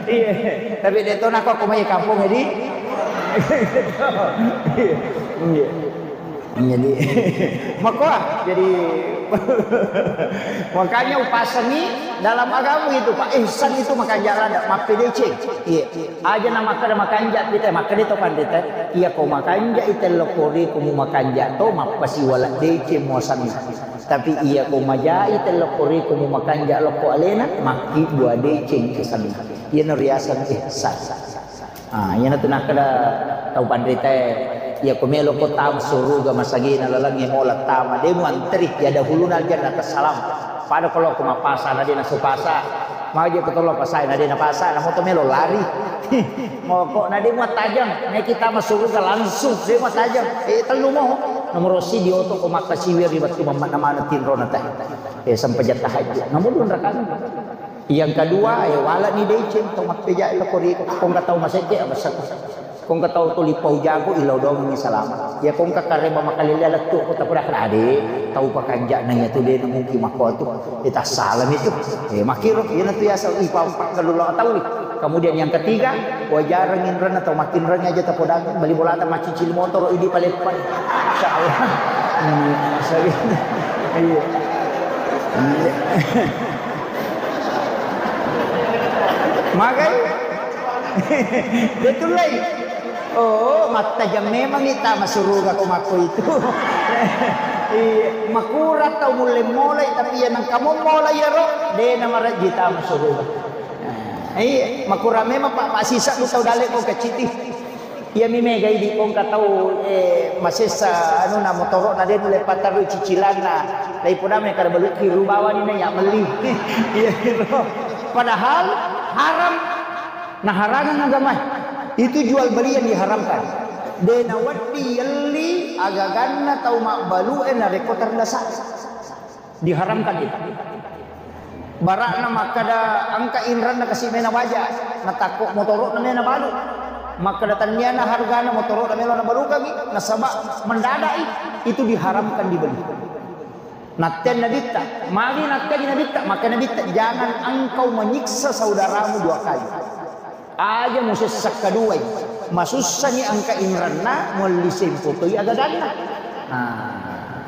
Iya, tapi dia tu nako aku mai kampung jadi. Iya. Jadi, makoa, jadi, makanya upasangi dalam agama itu, Pak. Ihsan itu makanja lada, mappedeceng. Iya. Aja na makkeda makanja kita, makkeda to pandita. Iya ko makanja ite lokori ko mu makanja to, mappasiwala deceng muasanna. Tapi iya ko majai ite lokori ko mu makanja lokko alena, makki dua deceng kesanna. Iya no riaseng ihsan. Ah, iyanatu nakkeda tau panritae, iya ko melo ko tama suruga masagina lalengnge mola tama, de muanteri, ya dahuluna jannata salam. Pada ko lo ko mapasa na de nasu pasa. Maje ko tolo pasai na de napasa, namo to melo lari. Moko na de muattajang, naiki tama suruga langsung, de muattajang. Eh, tellu mo. Nomoro siji oto ko makkasiwi ri wettu mamma na maneng tinrona tae. Eh, sempajang tahajud. Namo dua rakaat. Yang kedua, eh, wala ni deceng to mappeja lo ko ri ko engka tau masekke abasakku. Ko engka tau tuli pau jago ilau doang ni salama. Ya ko engka kareba makalele lettu ko tapura ade tau pakanja na ya tu de mungkin makko tu. Eh, tak salam itu. Eh, makiro, iya na tu ya sa ipa empat kalau lo tahu. Kemudian yang ketiga, wajareng inrana tau makinreng aja tapodangi bali bolata macicil motor idi paleppan. Insyaallah. Hmm, sorry. Iya. Iya. Magai. Betul lai. Oh, mattajang memang ita masuruga ko makko itu. Iya, makura tau mulle molai, tapi ya nang kamu molai ya ro, de na marajita masuruga. Iya, makura memang Pak, Pak sisa ku tau dale ko keciti. Iyami mega idi ko engka tau, eh, masessa anuna motoro'na de nulle pattarui cicilanna. Lai podame kada balukki rubawani na ya melli. Iya, gitu. Padahal haram. Nah, harangan agama. Itu jual beli yang diharamkan. De na wedding yelli agaganna tau mabbalu e narekko terdasa. Diharamkan itu. Bara'na makkada engka inranna kasi mena baja, natakko motoro'na mena balu. Makkada tanniana hargana motoro'na melo nabalukangi, nasaba mendadai, itu diharamkan dibeli. Nattean Nabitta, magi natteani Nabitta, maka Nabitta, "Jangan engkau menyiksa saudaramu dua kali." Aja musessa kaduai, masussani engka inranna, muelli sempo toi agaganna. Nah,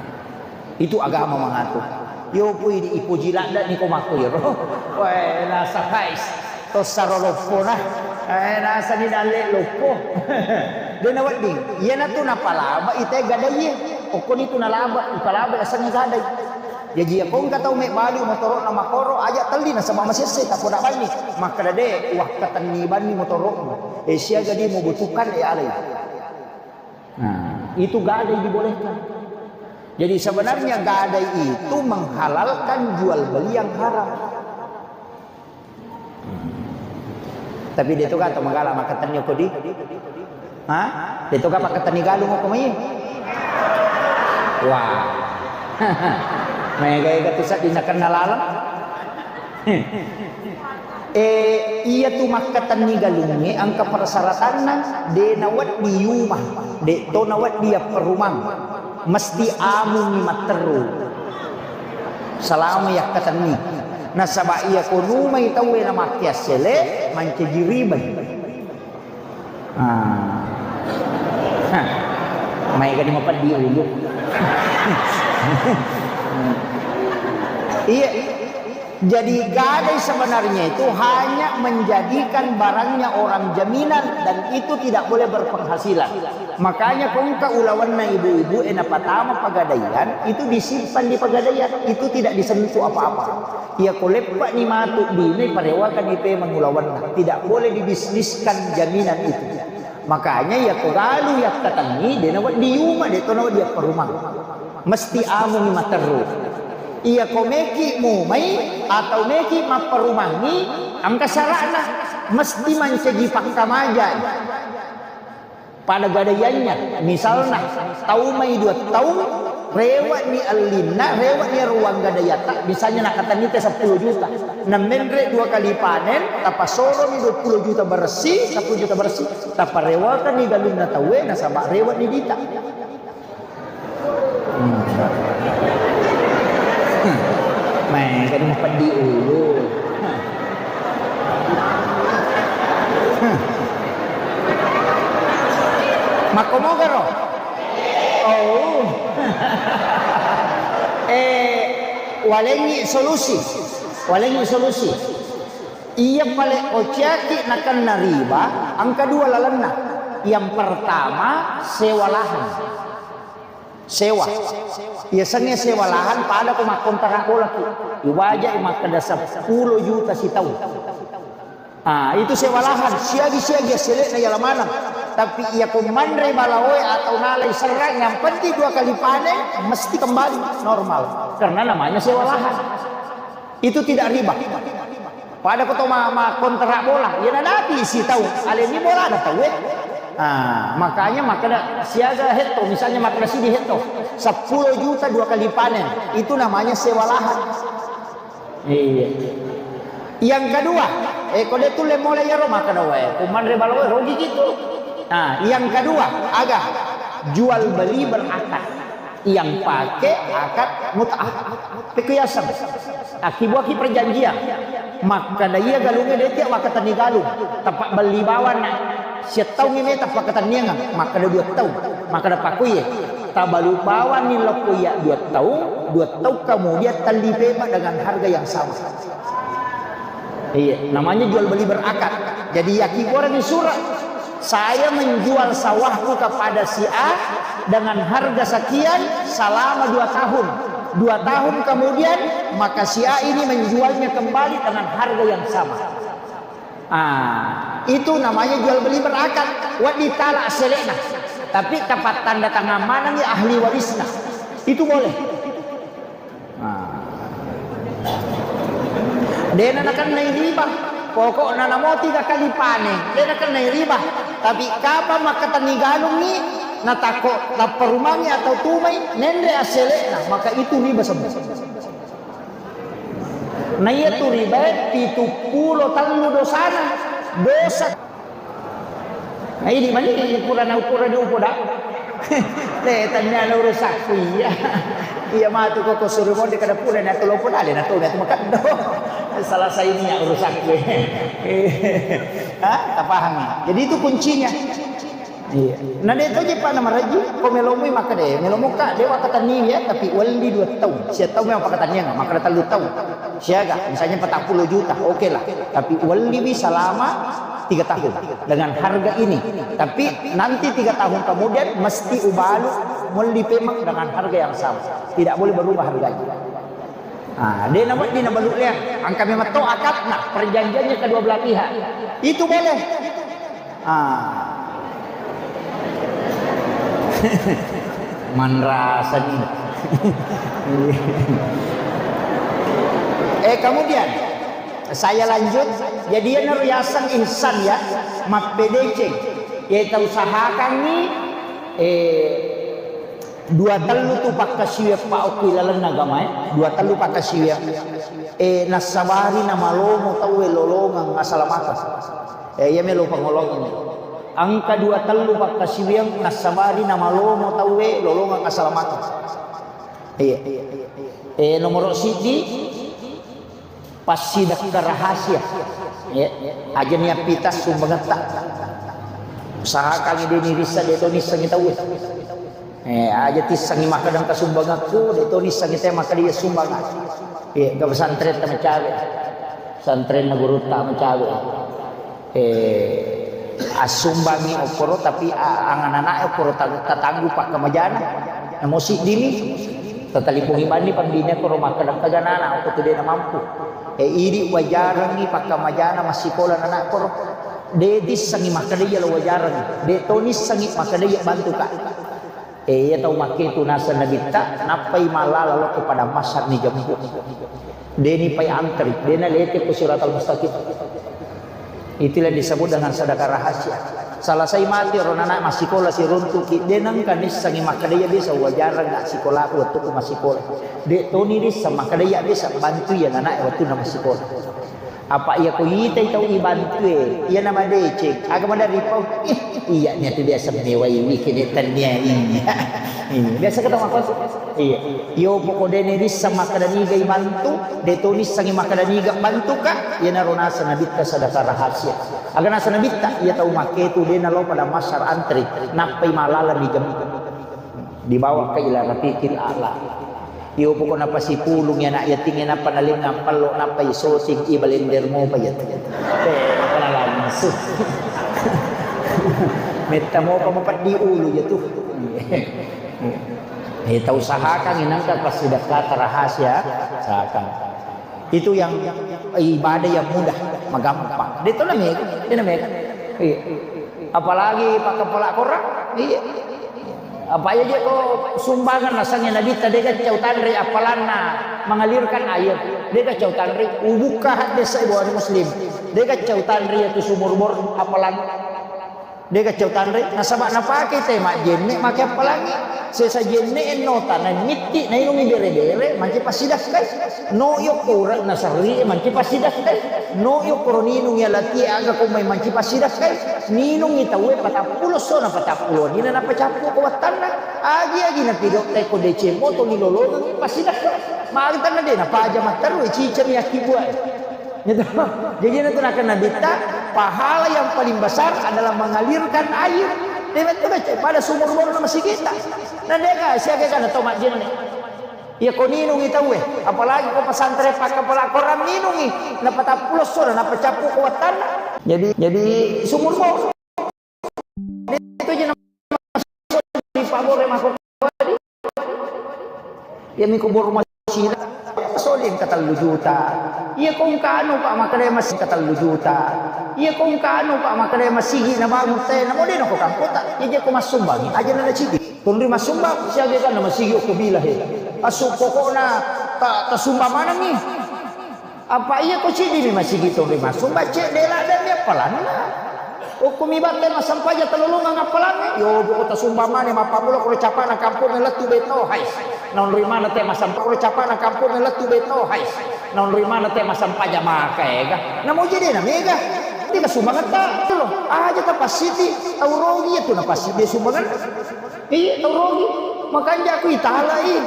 itu agama mangatur. Yo pui di ipoji ladda ni ko makko yero. Wae, nasa kais. Tossaro loppona. Eh, nasani dalle loppo. De nawedding. Iyanatu napalaba ite gadaiye. Okkoni tu nalaba, ipalaba yasengnge gadai. Jaji, iya ko engka tau mebbalu motoro'na makoro, aja telli nasaba masesse, tapoda banni. Makkeda, "De, wakkatenni banni motoro'mu. Eh, siaga di membutuhkan, eh, alai." Nah, itu gadai dibolehkan. Jadi, sebenarnya gadai itu menghalalkan jual beli yang haram. Tapi de to ga to magala makkatenni ko di? Ha? De to ga pakkatenni galung ko mai? Wah. Maega-ega tu sedding nakenna laleng. Eh, iya tu makkatenni galungnge engka persyaratanna, de nawedding yuma, de to nawedding yapperumang. Mesti amungngi matteru. Salama yakkatenni. Nasaba iya ko numai tauwe namakkiassele, mancaji ribai. Ah. Hah. Maega ni mapeddi ulu. Iya. Jadi gadai sebenarnya itu hanya menjadikan barangnya orang jaminan dan itu tidak boleh berpenghasilan. Makanya ko engka ulawenna ibu-ibu e napatama pagadaian, itu disimpan di pagadaian, itu tidak disentuh apa-apa. Iya ko leppa ni matu bine, parewakan ni pemeng ulawenna. Tidak boleh dibisniskan jaminan itu. Makanya iya ko galu yakkatenni, de nawedding yuma, de to nawedding yapparumang. Mesti amungi materru. Iya ko meki mumai atau meki mapparumangi, engka syara'na, mesti mancaji pakkamajai pada gadaiannya. Misalna, tau mai dua taung, rewe'ni ellinna, rewe'ni ruang gadaiatta, misalnya nakatennite seppulo juta. Namenre dua kali panen, tapasoromi dua puluh juta bersih, seppulo juta bersih, taparewakanni galunna tauwe, nasaba rewe'ni dita. Hmm. Hmm. Maega ni mapeddi ulu. Hmm. Hmm. Makkomogaro? Oh. Eh, walengngi solusi. Walengngi solusi. Iya pale ociaki nakenna riba, engka dua lalenna. Yang pertama, sewa lahan. Sewa. Yasengnge sewa lahan pada ko makkontrak bolaki. Iwajai makkeda seppulo juta sitaung. Ah, itu sewa lahan, siagi-siagi assele'na yala maneng. Tapi iya ko manre balaoe atau nalai serrang, yang penting dua kali panen mesti kembali normal. Karena namanya sewa lahan. Itu tidak riba. Pada ko to ma, ma kontrak bola, iya nadapi sitaung, aleni bola ada tauwe. Ah, makanya makkeda siaga hetto, misalnya makkeda sidi hetto, seppulo juta dua kali panen, itu namanya sewa lahan. Iya. Yang kedua, eh, ko de tulle mulai yaro makkeda wae, ko manre balaoe, rugi gitu. Nah, yang kedua, aga jual beli berakad. Yang pake akad mut'ah. Pekko yaseng. Akkibuaki perjanjian. Makkeda iya galungnge de tiang wakkatenni galung. Tappa belli bawanna. Siattaungngi meta pakkatenniangeng. Makkeda dua taung. Makkeda pakkuiye. Tabalu bawanni lokko iya dua taung, dua taung kemudian telli pepa dengan harga yang sama. Iya, namanya jual beli berakad. Jadi, yakkibuarengngi surat, "Saya menjual sawahku kepada si A dengan harga sekian selama dua tahun. Dua tahun kemudian, maka si A ini menjualnya kembali dengan harga yang sama." Ah, itu namanya jual beli berakad. Wedding tala assele'na. Tapi tapattanda tangan manengngi ahli warisna. Itu boleh. Nah. Dena nakennai riba. Pokokna namo tiga kali panen, dena nakennai riba. Tapi kapang makkatenni galungngi, natakko lapparumangngi atau tumai, nenre assele'na, maka itu riba semua. Naiya tu ribae pitu pulo tellu dosana. Dosa. Nah, ini mani pura na pura di upoda. Te tanya na urusakku iya. Iya matu ko ko suru monde kada pura na tolo poda le na to na tu makeddo. Salah saini ya urusakku. Hah? Tapahami. Jadi itu kuncinya. Iya. Na de to je pa na maraji, ko melomui makkeda, melomukka de wakkatenni ya, tapi welli dua taung. Sia taung memang pakkatenniang, makkeda tellu taung. Siaga, misalnya empat puluh juta, oke lah. Tapi welliwi selama tiga tahun dengan harga ini. Tapi nanti tiga tahun kemudian mesti ubalu melli pemak dengan harga yang sama. Tidak boleh berubah harganya. Ah, de nawedding nabalu lea. Engka memang to akadna, perjanjiannya kedua belah pihak. Itu boleh. Ah. Manrasani. Eh, kemudian saya lanjut. Jadi, iyanaro yaseng ihsan ya, mappedeceng. Ya, kita usahakanni, eh, Dua tellu tu pakkasiwiang pa okko ilalenna agamae, dua tellu pakkasiwiang. Eh, nassabari namalomo tauwe lolongeng asalamakeng. Eh, iya melo pangolongeng. Engka dua tellu pakkasiwiang nassabari namalomo tauwe lolongeng asalamakeng. Iya. Eh, nomoro siddi, Passidekka rahasia. Ya, aja niappita sumbangetta. Usahakangngi de nirissa, de to nissengngi tauwe. Eh, aja tissengngi makkeda engka sumbangekku, de to nissengngi tauwe makkeda iya sumbangeng. Iya, ke pesantren ta macawe. Pesantrenna gurutta macawe. Eh, assumbangi okkoro, tapi a-, anganana okkoro ta-, tatanggu pakkamajana. Namo siddimi, tatalipungi banni pambine koro makkeda, "Kaganana okko tu dena mampu." Eh, idi wajarangi pakkamajana massikola nana koro. De tissangi makkeda iya lo wajarangi. De to nissangi makkeda iya bantu ka. Eh, iya tau makketu naseng Nabitta, nappai mallala lao ke padang mahsyar ni jemput. Deni pai antri, dena lete ku siratal mustaqim. Itulah disebut dengan sedekah rahasia. Selesai mati ro nana massikola siruntuki, de nengka nissengi makkeda iya bisa wajarang nggak sikolaku waktu ku massikola. De toni dissa makkeda iya bisa bantu iya nana waktu na massikola. Apa iya ko itai tau ibantue, iya na madeceng, aga maderri pau? Ih, iya niatu biasa mewaiwi kene tannia iya. Iya, biasa ketemu apa? Iya. Iyo poko dene dissa makkeda niga ibantu, de to nissangi makkeda niga bantu ka, iya naro naseng Nabitta sedekah rahasia. Aga naseng Nabitta, iya tau makketu de nalo pada masar antri, nappai malala ni jam. Dibawa ke ila rafiqil a'la. Iyo pokokna pasipulung ya nak yating, nappa nalengang pallo, nappa isoting i balender mopa ya. Eh, nappa langsung. Metta mopa mapeddi ulu ya tu. Eh, tau usahakan inangka pasidakka rahasia, usahakan. Itu yang ibadah yang mudah, magampang. De to na mega, de na mega. Iya. Apalagi pakai pola korang, iya. Apa iya je ko sumbangan nasangnge Nabitta, dega cau tanre appalanna mengalirkan air, dega cau tanre, ubukka hadis Bukhari Muslim, dega cau tanre itu sumur bor appalan, dega cau tanre, nasaba napake te majjenne make appalangi, sesa jenne ennota na mitti nainungi bere-bere manci passidakkai. No yokko ura nasarri manci passidakkai. No yokko ninung ya latie aga ko mai manci passidakkai. Ninungi tauwe patappulo sona patappulo nina napacappu ko wattanna. Agi-agi napido teko deceng moto ni lolongengi passidakkai. Magi tanna de napaja matteru ciceng yakki buai. Gitu. Jadi itu nakan Nabitta, pahala yang paling besar adalah mengalirkan air. Dia betul baca pada sumur bor na masigita. Na dega siaga kana to majjenne. Iya ko ninungi tauwe, apalagi ko pesantren pakka pela korang ninungi, napatappulo sona napacappu ko wattanna. Jadi, jadi sumur bor. Itu je dipabore mako. Iya miko bor masina. Soli engka tellu juta. Iya ko engka anu, Pak, makkeda masih engka tellu juta. Iya ko engka anu, Pak, makkeda masigi nabangun te, namo de nako kampota. Iya je ko massumbangi aja na cidi. Tonri massumbang siaga kan masigi okko bila he. Asu pokokna ta tasumba manengi. Apa iya ko cidi mi masigi tonri massumbang cek dela dan dia palanna. Okko mi batte massampaja telulungang appalangnge. Yo, poko tasumba mane mappamula koro capana kampung lettu beto, hais. Naonri mana te massampa koro capana kampung lettu beto, hais. Naonri mana te massampaja maka ega. Namo jadi na mega. Tiga sumbangan ta. Aja ta pasidi, tau rogi itu na pasidi sumbangan. Iya, tau rogi. Makanja aku italai.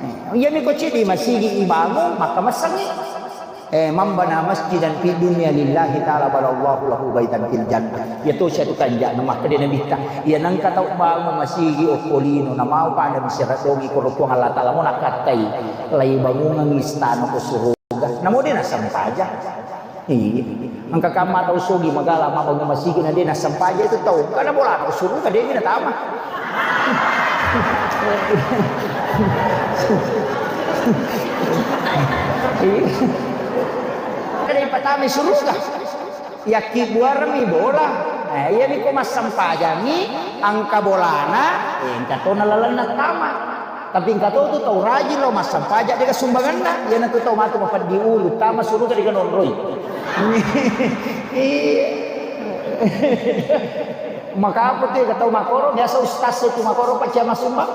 Eh, iya mi ko cidi masigi ibangun, maka massangi. Eh, man bana masjidan fid dunya lillahi ta'ala banallahu lahu baitan fil jannah. Iya to sia tu kanja na makkeda Nabitta. Iya nangka tau bangun masigi okko lino na mau pada misera dongi koro Puang Allah Ta'ala mo nakattai. Lai bangungang istana ko suruga. Namo de nasampaja. Iya. Engka kamma tau sogi magala mabbangun masigi na de nasampaja itu tau. Karena bola ko suruga de na tama. Iya. Kada ipatami suruga. Yakki buarmi bola. Eh, iya niko massampajangi angka bolana, eh, engka tona lalenna tama. Tapi engka to tu tau rajin lo massampaja dega sumbanganna. Iya na tu tau matu mapeddi ulu, tama suruga dega nonroi. Iya. Maka apa tu ya, tau makoro, biasa ustaz itu makoro, Pak, cia massumbang.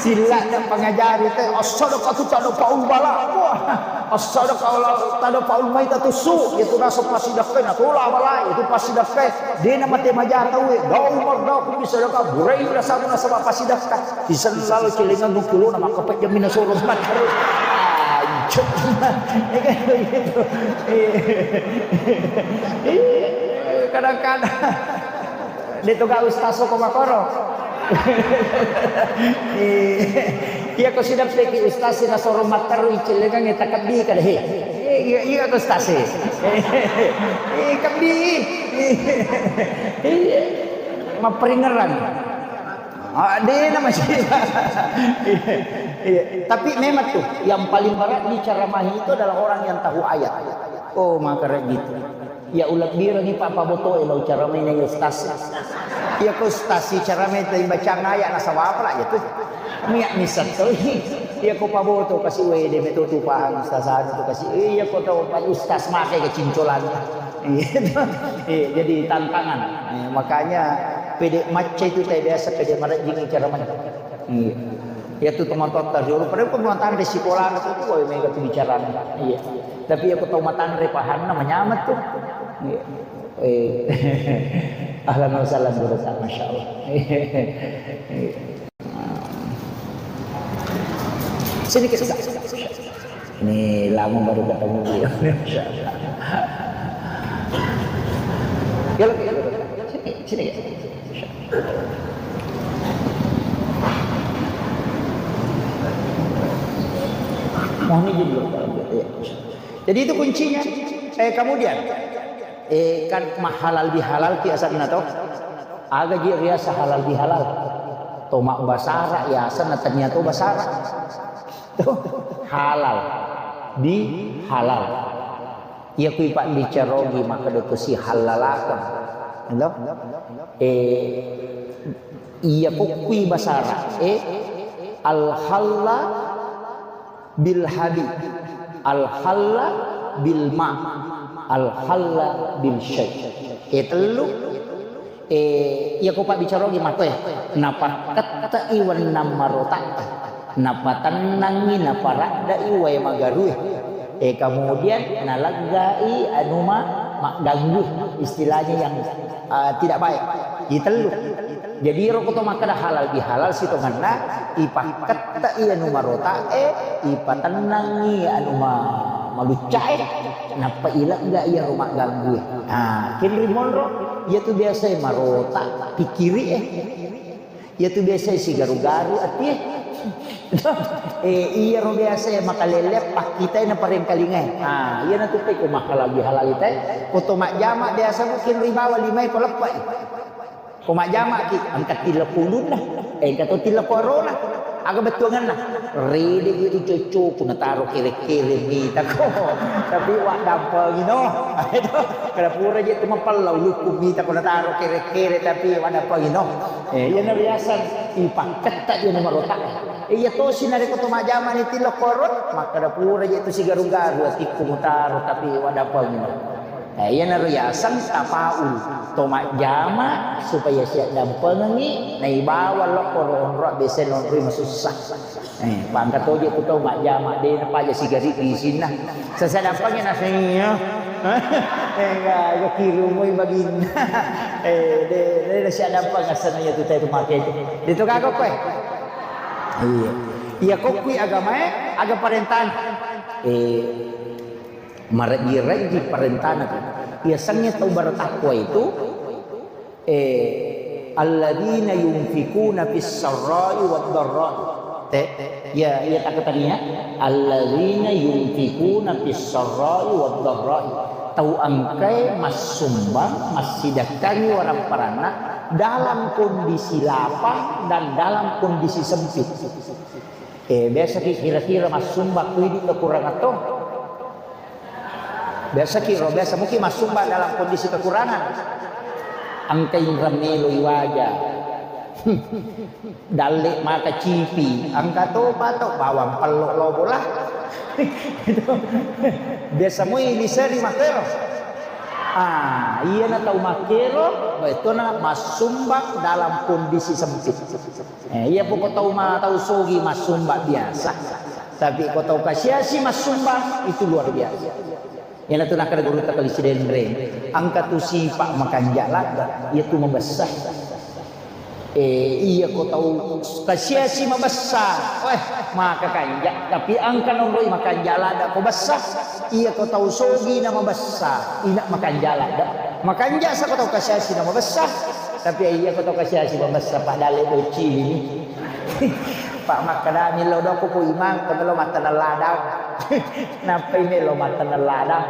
Silla na pangajari te, as-sadaqatu tadfa'ul bala. Wah, as-sadaqatu tadfa'ul maitatu su. Itu rasa pasidakkai, na tola bala, itu pasidakkai. Dena mate maja tau, eh. Dau mardau ku bisa daka, burai rasa nasaba pasidakka. Sisellalo celengan nukulu na makapet jamina soro. Anjir. Iya kan begitu. Iya. Iya. Kadang-kadang. De to ga ustaz ko makoro. Iya ko sidappeki ustaz nasoro matteru icellengang takabbi kada he. Iya iya ko ustaz. Eh kabbi. Iya. Mapperingerang. Ah, dena masih. Iya. Tapi memang tuh yang paling berat di ceramah itu adalah orang yang tahu ayat. Oh, maka gitu. Ya ulebbirengngi pa pabotoe lao caramai na ustaz. Iya ko ustaz caramai tau bacang ayat nasaba apa lah ya tuh. Niat misal tuh. Iya ko paboto kasi wede meto tu paham ustaz anu tu kasi. Iya ko tau pa ustaz makai ke cincolan. Iya, jadi tantangan. Iya, makanya pede macca itu teh biasa pede marajing ceramah. Iya. Iya tu teman totta dulu pada pun tanre sekolah itu kau mega tu bicara. Iya. Tapi aku tahu matanre pahanna manyamat tuh. Iya. Eh, ahlan wa sahlan guru tak, masya Allah. Sini kita. Ini lama baru ketemu dia. Masya Allah. Ya, lagi, ya, lagi. Sini, sini ya. Mohon izin dulu, Pak. Ya. Jadi itu kuncinya. Eh, kemudian, eh, kan mahalal bihalal ki asanna toh. Aga ji riasa halal bihalal. To mabbasara ya asanna tania to basara. Tuh, halal bihalal. Iya kui pabbicarogi maka doto si hallalakeng. Lo? Eh, iya ko kui basara. Eh, al halla bil habib, al halla bil ma, al halla bil syai. E tellu, e, iya ko pabbicarogi matoe, napakkettei wennang marota, napatennangngi, naparaddai wae magarue. E, kemudian naleggai anu ma-, magganggu, istilahnya yang, ah, tidak baik. Itellu. Jadi ero ko to makkeda halal bihalal sitongenna, ipakkettei anu marota'e, ipatennangngi anu ma-, malucca'e, nappa ilegga iyaro magganggui. Ah, kenri monro, iya tu biasae marota pikkiri'e. Iya tu biasae sigaru-garu atie. Eh, iyaro biasae makalele pakkitai na parengkalingae. Ah, iyana tu pe ko mahalal bihalal itae. Ko to majjama biasa mungkin ribawa limae ko leppai. Ko majjamaki, engka tillekko ulunna, eh, engka to tillekko arona. Aga bettuangenna? Rede itu coccoku nataro kere-kere mitako. Tapi waddampengi no. Ayo, kada pura je tu mapella ulukku mitako nataro kere-kere tapi waddampengi no. Eh, iyana riaseng ipakketta je nomor otak. Eh, iya tosi narekko to majjama ni tillekko aro, makkada pura je tu sigaru-garu atikku mutaro tapi waddampengi no. Eh, iyanaro yaseng tafaul, to majjama supaya siaddampengengngi, naibawa lokko ro onroa biasa nonroi masussa. Eh, pangka toje tu tau majjama, de napaja sigari isinna. Sasa dampengi naseng iya. Eh, ga, ga kirumoi baginna. Eh, de, de nasiaddampeng asenna iya tu tau tu make tu. De tu gaga koe. Iya. Iya kokkui agamae, aga parentana. Eh, Marejji-rejji parentana tu. Yasengnge tau bertakwa itu, eh, alladzina yunfikuna fis sarra'i wad dharra'i. Te, ya, ya takatania. Alladzina yunfikuna fis sarra'i wad dharra'i. Tau engkae massumbang, massidekkangi warang paranna dalam kondisi lapang dan dalam kondisi sempit. Eh, biasaki kira-kira massumbang ku idi kekurangan to. Biasaki ro, biasa muki massumbang dalam kondisi kekurangan. Engka inrang meloi waja. Dalle maka cipi, engka topa to bawang pello lobo lah. Biasa mui liseri makero. Ah, iyana tau makero, betona massumbang dalam kondisi sempit. Eh, iya poko tau ma-, tau sogi massumbang biasa. Tapi ko tau kasiasi massumbang, itu luar biasa. Iyanatu nakkeda gurutta Kali Sidenreng, engka tu sipa makanja ladde, iyatu mabessa. Eh, iya ko tau kasiasi mabessa, weh, maka kanja. Tapi engka nonroi makanja ladde ko bessa, iya ko tau sogi na mabessa, ina makanja ladde. Makanja sa ko tau kasiasi na mabessa, Tapi iya ko to kasiasi mabessa, Pak, dalle bocci ini. Pak, makkedami lo doko ko imang, ko melo matteneng ladang. Nappai melo matteneng ladang.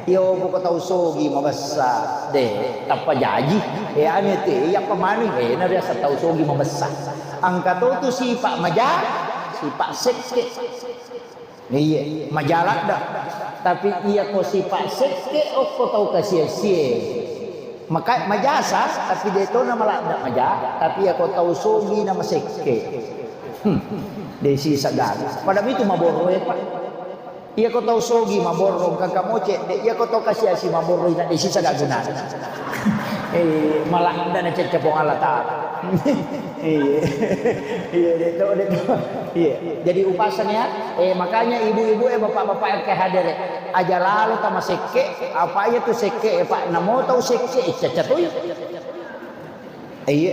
Iyo, ko tau sogi mabessa, de, tappa jaji. Eh, anu te, iya pemanu, eh, na biasa tau sogi mabessa. Angka to tu sipa maja, sipa sekke. Iya, maja ladda. Tapi iya ko sipa sekke okko tau kasiasie. Maka majasa, tapi de to na maladda maja, tapi iya ko tau sogi na masekke. Hmm. De sisa gaga. Pada mitu maborro e, Pak. Iya ko tau sogi maborro kaka moce, de iya ko tau kasiasi maborro ina de sisa gaga guna. Eh, maladda na cecca Puang Allah Taala. Iya. Iya, de to, de to. Iya. Jadi upasan ya. Eh, makanya ibu-ibu, eh, bapak-bapak yang kehadere, aja lalo tama sekke, apa iya tu sekke, eh, Pak, namo tau sekke, eh, caca tu. Iya.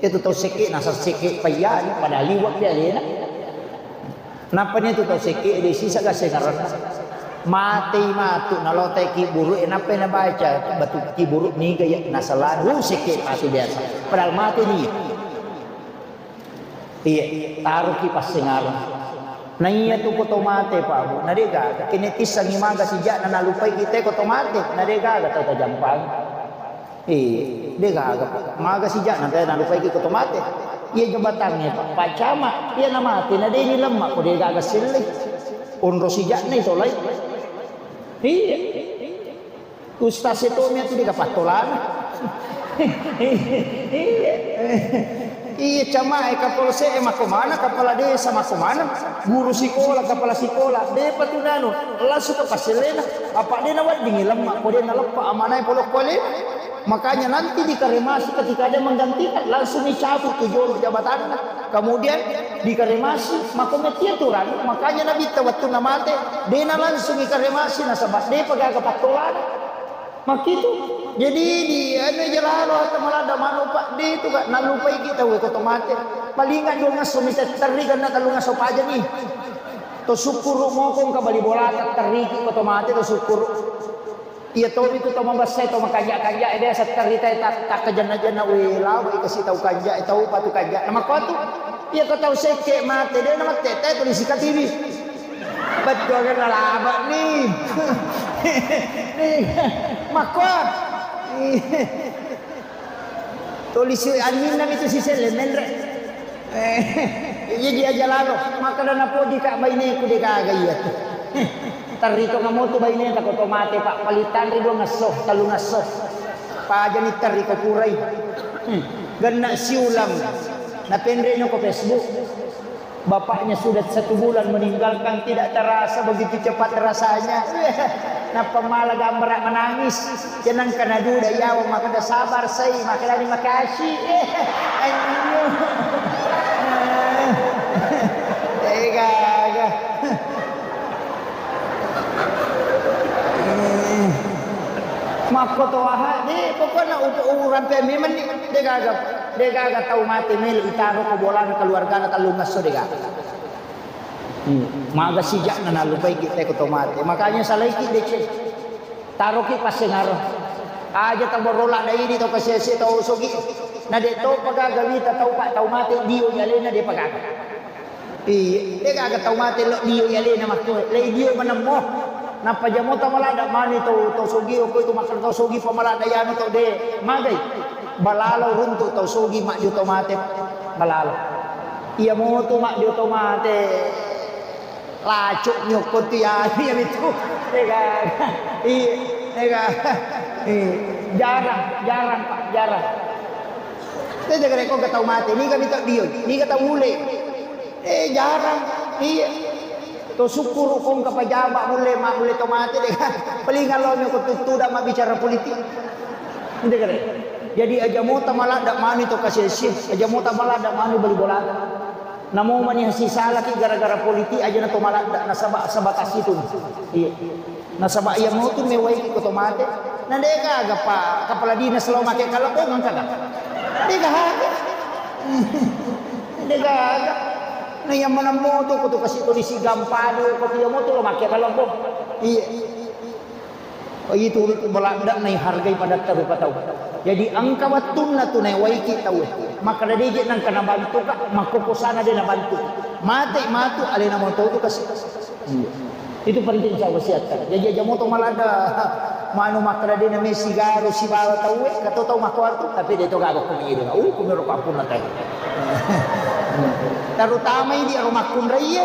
Itu tau sekke, nasa sekke payani, pada liwat dia lena. Nappa ni tu tau sekke, de sisa gasengaran. Matei matu, nalotai kiburu, eh, nappa na baca batu kiburu niga ya, nasala, uh, sekke matu biasa. Padahal mate ni. Iya, taroki passengareng. Na iya tu ko to mate, Pak, Bu. Na de gaga. Kene tissangi maga sija'na nalupai kita ko to mate. Na de gaga tau tajampang. Iya, de gaga, Pak. Maga sija'na te nalupai ko to mate. Iya jabatangnge, Pak. Pak Camat, iya na mate, na de ni lemma ko de gaga selle. Onro sija'na itolai. Iya. Ustaz e tommi atu dega pattolana. Iya. Iya, cama e, kapolsek e makkomana, kepala desa makkomana, guru sikola, kepala sikola, depa tu nanu, langsung ke passelena. Apa de naweddingi lemma, ko de naleppa amanae pole ko alena. Makanya nanti dikremasi ketika ada menggantikan, langsung dicabut tu jolo jabatanna. Kemudian dikremasi, makko metti aturan, makanya Nabitta wettunna mate, dena langsung ikremasi nasaba depa gaga pattolana. Makkitu. Jadi di anu aja lalo harta maladda manu, Pak, de tu ka, nalupai kita we ko to mate. Palinga dua ngesso mi terri, karena tellu ngesso paja ni. To sukkuru mokong ka bali bola terri ko to mate, to sukkuru. Iya tomi tu tau mabessai, tau makanja-kanja, eh, biasa territa, tak, tak kejenna-jenna, weh, lawa i kasi tau kanja, eh, tau patu kanja. Nama kau tu, iya ko tau sekke mate, de nama tete tulis katibi. Betul kan laba ni. Makko. Tulisi anninna mi tu siselle menre. Eh, iya ji aja lalo. Makkeda napoji ka baineku de gaga iya tu. Terri to namotu baineta ko to mate, Pak, palittanri dua ngesso, tellu ngesso. Pajani terri ko purai. Hmm. Genna siulang. Napenreno ko Facebook. Bapaknya sudah satu bulan meninggalkan, tidak terasa begitu cepat rasanya. Nappa mala gambara menangis. Jenang kana duda yawa, makkeda sabar sai, makkedani makasih. Anjing. Eh, gaga. Makko to aha, de, pokokna u-, urampe memang ni, de gaga, de gaga tau mate melo itaro ko bolana keluargana tellung esso, de gaga. Hmm, maga sija'na nalupai kita ko to mate. Makanya salaiki deceng. Taroki passengareng. Aja tau borola dai di tau kasiasi tau sogi. Na de to pagaga wita tau pa tau mate dio jalena de pagaga. Iya, de gaga tau mate lo dio alena makko, le dio manemmo. Nappa jamo tau maladda mani tau, tau sogi, okko itu makkeda tau sogi pa maladda yanu tau de. Magai. Balalo runtu tau sogi majjo tau mate. Balalo. Iya motu majjo tau mate. Lacuk nyokko tu ya, iya mitu. De gaga. Iya, de gaga. Iya. Jarang, jarang, Pak, jarang. Te jaga rekko tau mate, niga mita dio, niga tau ule. Eh, jarang. Iya. To sukkuru kong ka pajama mulle, ma mulle to mate de. Paling allo ko tuttu da mabbicara politik. Ente kare. Jadi aja mota maladda mani to kasesi, aja mota maladda mani bali bola. Namo mani hasi salaki gara-gara politik aja na to maladda nasaba sebatas itu. Iya. Nasaba iya motu mewaiki ko to mate. Na de gaga pa kepala dinas lo make kalebong engka ga? De gaga. De gaga. Na iya maneng motu ko to kasi polisi gampadu ko to iya motu lo make kalebong. Iya. Itu baladda'na ihargai padatta rupa tau. Jadi engka wettunna tu naewaiki tauwe. Makkeda deje nengka nabantuka, makkokosana de nabantu. Mate matu alena moto tu kasi. Iya. Itu penting saya wasiatkan. Jadi aja moto maladda manu makkeda de name sigaru sibawa tauwe, kato tau makkuartu, tapi de to gaga ko miro. Uh, kumiro pappunna teh. Terutama idi aro makkunraiye,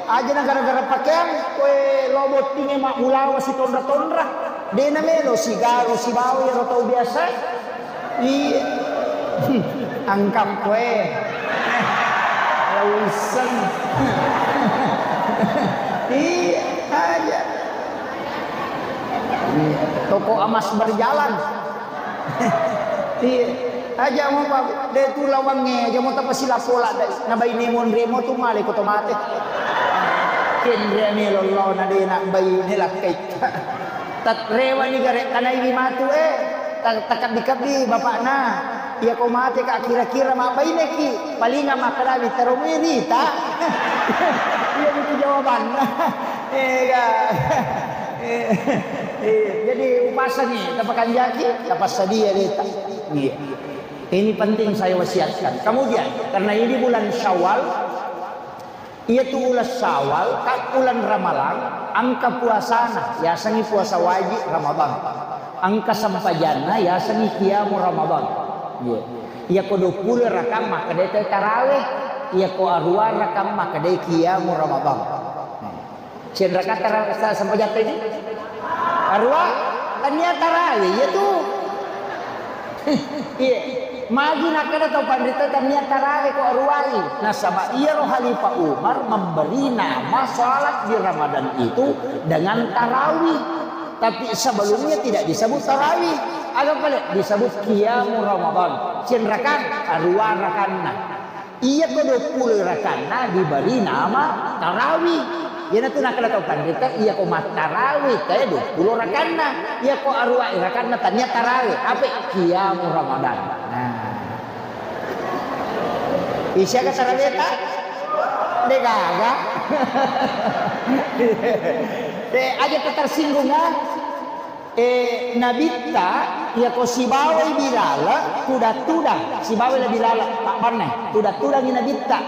aja na gara-gara pakeang, koe lo bottinge mabbulawa sitonra-tonra. De namelo sigaru sibawa iyaro tau biasa. Iya. Angkap koe. Lo isseng. Iya, aja. Iya. Toko emas berjalan. Iya. Aja mo pa de tu lawangnge, aja mo tapasilapola dai. Na baine monremo tu male ko to mate. Kenre melo lo na de na baine lakkai. Tat-, rewani gare kanaiwi matu, eh. Ta-, takabbi-kabbi bapakna. Iya ko mate ka kira-kira mabbaineki, palinga makkadawi taro muirita. Iya itu jawabanna. Eh, ga. Eh, eh, jadi upasangi, tapakanjaki, tapassadia deta. Iya. Ini penting saya wasiatkan. Kemudian, karena ini bulan Syawal, Iyatu uleng Syawal, ka uleng Ramalang, engka puasana, yasengngi puasa wajib Ramadan. Engka sempajanna, yasengngi qiyamu Ramadan. Iya. Iyako duappulo rakang makkedai tarawih, iyako aruwa rakang makkedai qiyamu Ramadan. Sianrakang tara-, sa-, sempajatta ini? Aruwa, tania tarawih, iyatu. Iya. Magi nakkeda tau panrita tania tarawih ko aruwai. Nasaba iyaro Khalifah Umar memberi nama salat di Ramadan itu dengan tarawih. Tapi sebelumnya tidak disebut tarawih. Aga pale disebut qiyamu Ramadan. Sianrakang, aruwa rakanna. Iyako duappulo rakanna diberi nama tarawih. Iyanatu nakkeda tau panrita, iyako mattarawih tae duappulo rakanna. Iyako aruwa rakanna tania tarawih, apa qiyamu Ramadan. Nah. Isiaga tarawihta? De gaga. Eh, aja tersinggung, ah. Eh, Nabitta, iyako sibawai Bilal, tudang-tudang, sibawai la Bilal, pabbanna, tudang-tudangi Nabitta.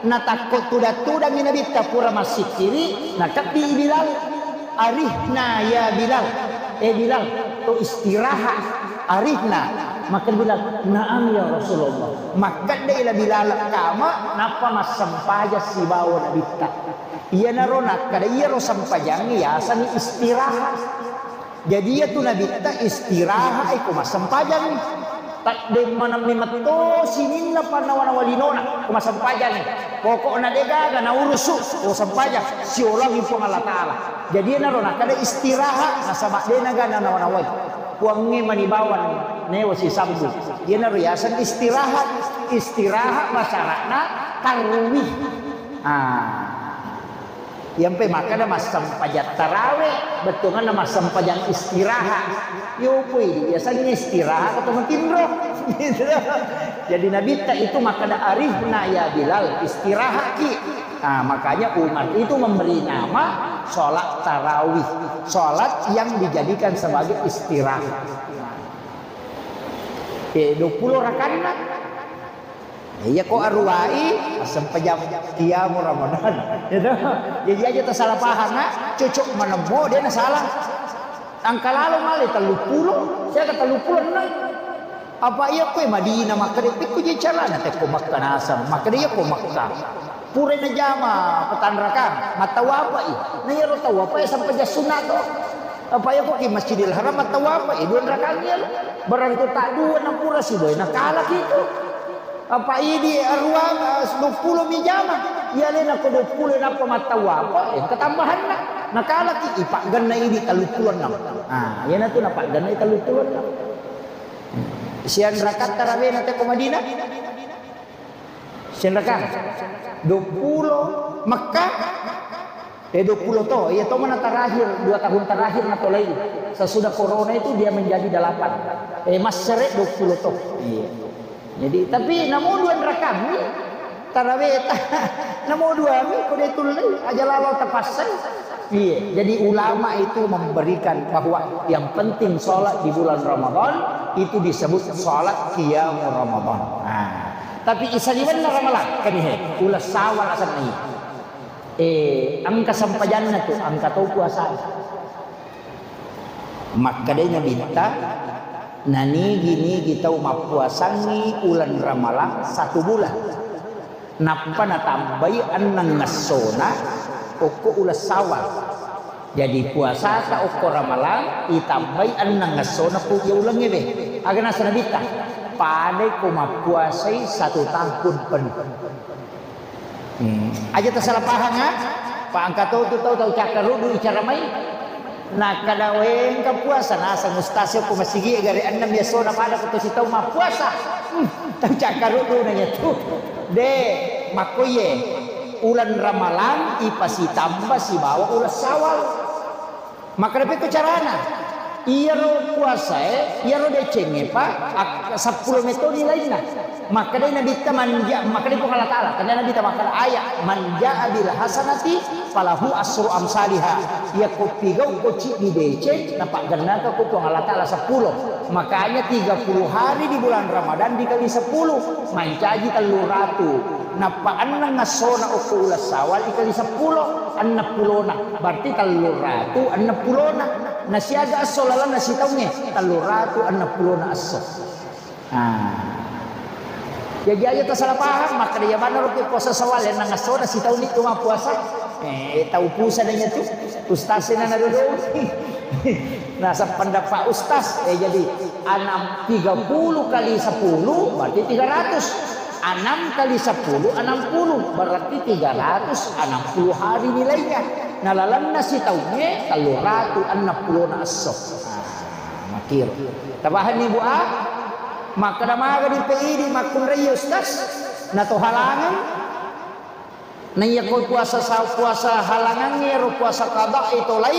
Natakko tudang-tudangi Nabitta, pura massikkiri, nakebbi Bilal. "Arihna ya Bilal." Eh, Bilal, to istirahat. "Arihna." Maka Bilal, "Naam ya Rasulullah." Makkeddai la Bilal kama, nappa massempajang sibawa Nabitta. Iyanaro nakkeda iyaro sempajangnge yasengngi istirahat. Jadi iyatu Nabitta istirahat e ko massempajang. Taddemmanammi metto sininna pannawa-nawa linona ko massempajang e. Pokokna de gaga naurusu ko sempajang, siolangi Puang Allah Taala. Jadi iyanaro nakkeda istirahat nasaba de naga nanawa-nawai. Puangnge mani bawang newa sisambung. Iyanaro yaseng istirahat. Istirahat basara'na tarwih. Ah. Iyampe makkeda massempajang tarawih, bettuanna massempajang istirahat. Yopoi, biasanya istirahat atau matinro. Gitu. Jadi Nabitta itu makkeda, "Arihna ya Bilal, istirahatki." Nah, makanya Umar itu memberi nama sholat tarawih, sholat yang dijadikan sebagai istirahat. Eh, duappulo rakanna. Iya ko aruwai, massempajang qiyamu Ramadan. Gitu. Jadi aja tersalah paham, nak. Cocok menembo, dia na salah. Angka lalo male telluppulo, saya ke telluppulo enam. Apa iya koe Madinah, makkeda pekko je carana tekko Makkah naseng, makkeda iya ko Makkah. Pura najama petanrakang, mattawapai. Na iyaro tawapai sempajang sunat to. Apa iya ko ki Masjidil Haram mattawapai, dua rakang iya. Berarti tak dua na pura siboe, na kalah itu. Apa idi aruwa, eh, duappulo mi jama. Iya alena ko duappulo nappa mattawapai, engka tambahanna. Nakalaki, ipaggenna idi telluppulo enam. Ah, iyanatu napaggenna telluppulo enam. Sianrakang tarawihna te ko Madinah? Sianrakang? Duappulo Mekka? Eh, duappulo to. Iya to mana terakhir, dua tahun terakhir natolai. Sesudah corona itu dia menjadi delapan. Eh, massere duappulo to. Iya. Jadi, tapi namo dua rakang mi tarawihta. Namo dua mi ko de tullei, aja lalo tapassai. Iya, jadi ulama itu memberikan bahwa yang penting sholat di bulan Ramadan itu disebut sholat qiyamu Ramadan. Nah, tapi isaliwenna Ramalang, kan, he, uleng Syawal asenna iya. Eh, engka sempajanna tu, engka to puasa. Makkedai Nabitta, nanigi-nigi tau mappuasangngi uleng Ramalang satu bulan. Nappa natambai enneng essona okko uleng Syawal. Jadi puasata okko Ramalang itambai enneng essona ku iya ulengnge be. Aga naseng Nabitta, padai ko mappuasai satu tahun penuh. Hmm. Aja tasala pahang, ah. Pa engka to tu tau, tau cakkaruddu icara mai. Nakkeda, "Wé, engka puasa naseng ustaz ko masigi gare ennem essona pada ko to sitau mappuasa." Hmm, tau cakkaruddu nanya tu. De, makkoye uleng Ramalang ipasitamba sibawa uleng Syawal. Makkedapekko carana? Iyaro puasaé, iyaro decengnge pa, ak-, seppulo metoni lainna. Makkedai Nabitta manja-, makkedai Puang Allah Taala, tania Nabitta makkeda ayat, "Man jaa bil hasanati falahu asru amsaliha." Iyako pigau ko ciddi deceng, napaggennaka ko Puang Allah Taala seppulo. Makanya tiga puluh hari di bulan Ramadan dikali sepuluh, mancaji telluratu. Nappa enneng essona okko uleng Syawal dikali seppulo, enneppulona. Berarti telluratu enneppulona. Nasiaga esso lalenna sitaungnge, telluratu enneppulona esso. Ah. Jaji aja tasala pahang, makkeda iya maneng roki puasa Syawal, enneng essona sitaunni tu mappuasa. Eh, tau pusa denya tu. Ustaz sena nadodong. Naseng pendapat ustaz, eh, jadi enam, tiga puluh kali sepuluh berarti tiga ratus. Enam kali sepuluh, enam puluh, berarti tiga ratus enam puluh hari nilainya. Nah, lalenna sitaungnge telluratu enneppulona esso. Ah, makiro. Tapahanni, Bu, ah? Makkeda maga di P I D makkunrai, ustaz? Nato halangan? Naiya ko puasa sa-, puasa halangangnge ro puasa qada'i tolai,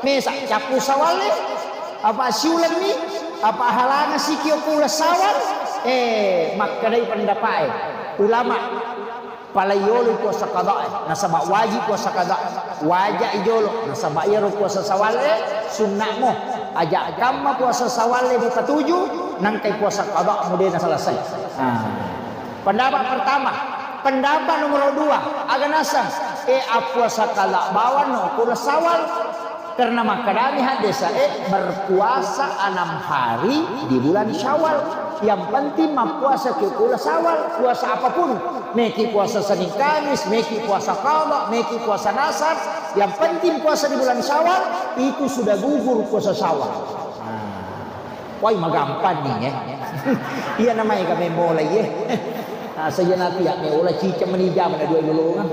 mesa cappu Syawal e, apa siulenni, apa halangan siki ko uleng Syawal? Eh, makkedai pendapa'e ulama, palai yolo puasa qada'i, nasaba wajib puasa qada, wajai jolo, nasaba iyaro puasa Syawal e sunna'mo, aja kamma puasa Syawal e mupatuju, nangkai puasa qada mu de naselesai. Ah. Pendapat pertama, pendapat nomor dua, aga naseng, eh, appuasa qada bawanno ko uleng Syawal. Karena makkedami haddesae, berpuasa enam hari di bulan Syawal. Yang penting mappuasa ki ko uleng Syawal, puasa apapun. Meki puasa Senin Kamis, meki puasa qada, meki puasa nasar. Yang penting puasa di bulan Syawal, itu sudah gugur puasa Syawal. Nah. Wai, magampang ni, eh. Iya namanya kami mulai, eh. Nah, saya nanti ya, me ula cicak meni jam na dua golongan.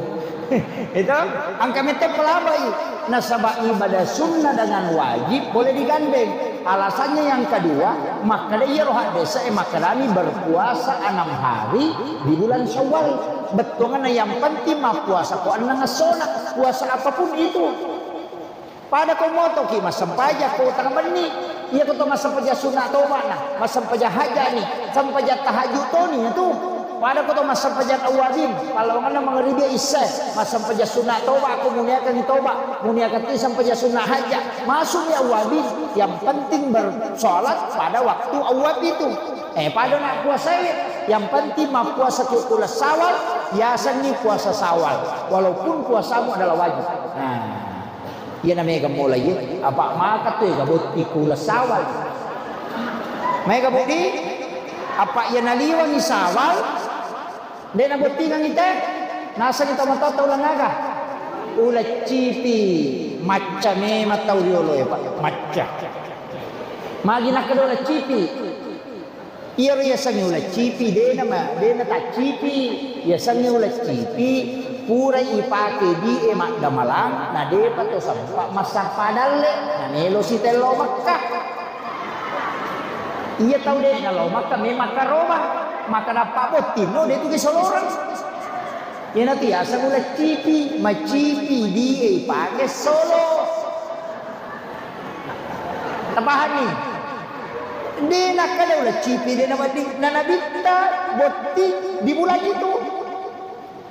Itu, angka mete pelabai. Nasaba ibadah sunnah dengan wajib boleh digandeng. Alasannya yang kedua, makkeda iyaro haddesa, eh, makkedami berpuasa enam hari di bulan Syawal. Bettuanna yang penting mappuasa ko enneng essona. Puasa apapun itu. Pada ko motoki massempajang ko tang benni, iya ko to massempajang sunna toba'na, massempajang hajja'ni, sempajang tahajud toni tu. Pada ko to massempajang awwabin, pallawanganna mangaribi isya, massempajang sunna toba ko muniakangngi toba, muniakangngi sempajang sunna hajja, masukni awwabin. Yang penting bersolat pada waktu awwab itu. Eh, pada nak puasa, yang penting mappuasa ki uleng Syawal, yasenni puasa Syawal, walaupun puasamu adalah wajib. Nah. Iyana mega mulai, apa maka tu ega botting ku uleng Syawal. Mega budi, apa iyana liwengi Syawal, de nabottingengi te, nasengi tomatoatta uleng aga? Uleng cipi, macca memang tau riolo e, Pak, macca. Magi nakkeda uleng cipi? Iyaro yasengnge uleng cipi, de nama, de nataccipi. Yasengnge uleng cipi, purai ipake die maddamalang, na depa to sempa massappa dalle, na melo sitello Mekka. Iya tau de nalo Mekka, memang karobang, maka nappa bottinno, de tu kisolorang. Iyanatu yaseng uleng cipi, macipi die ipake solo. Tapahanni? De nakkeda uleng cipi, de nawedding, na nabitta botting di bulan itu.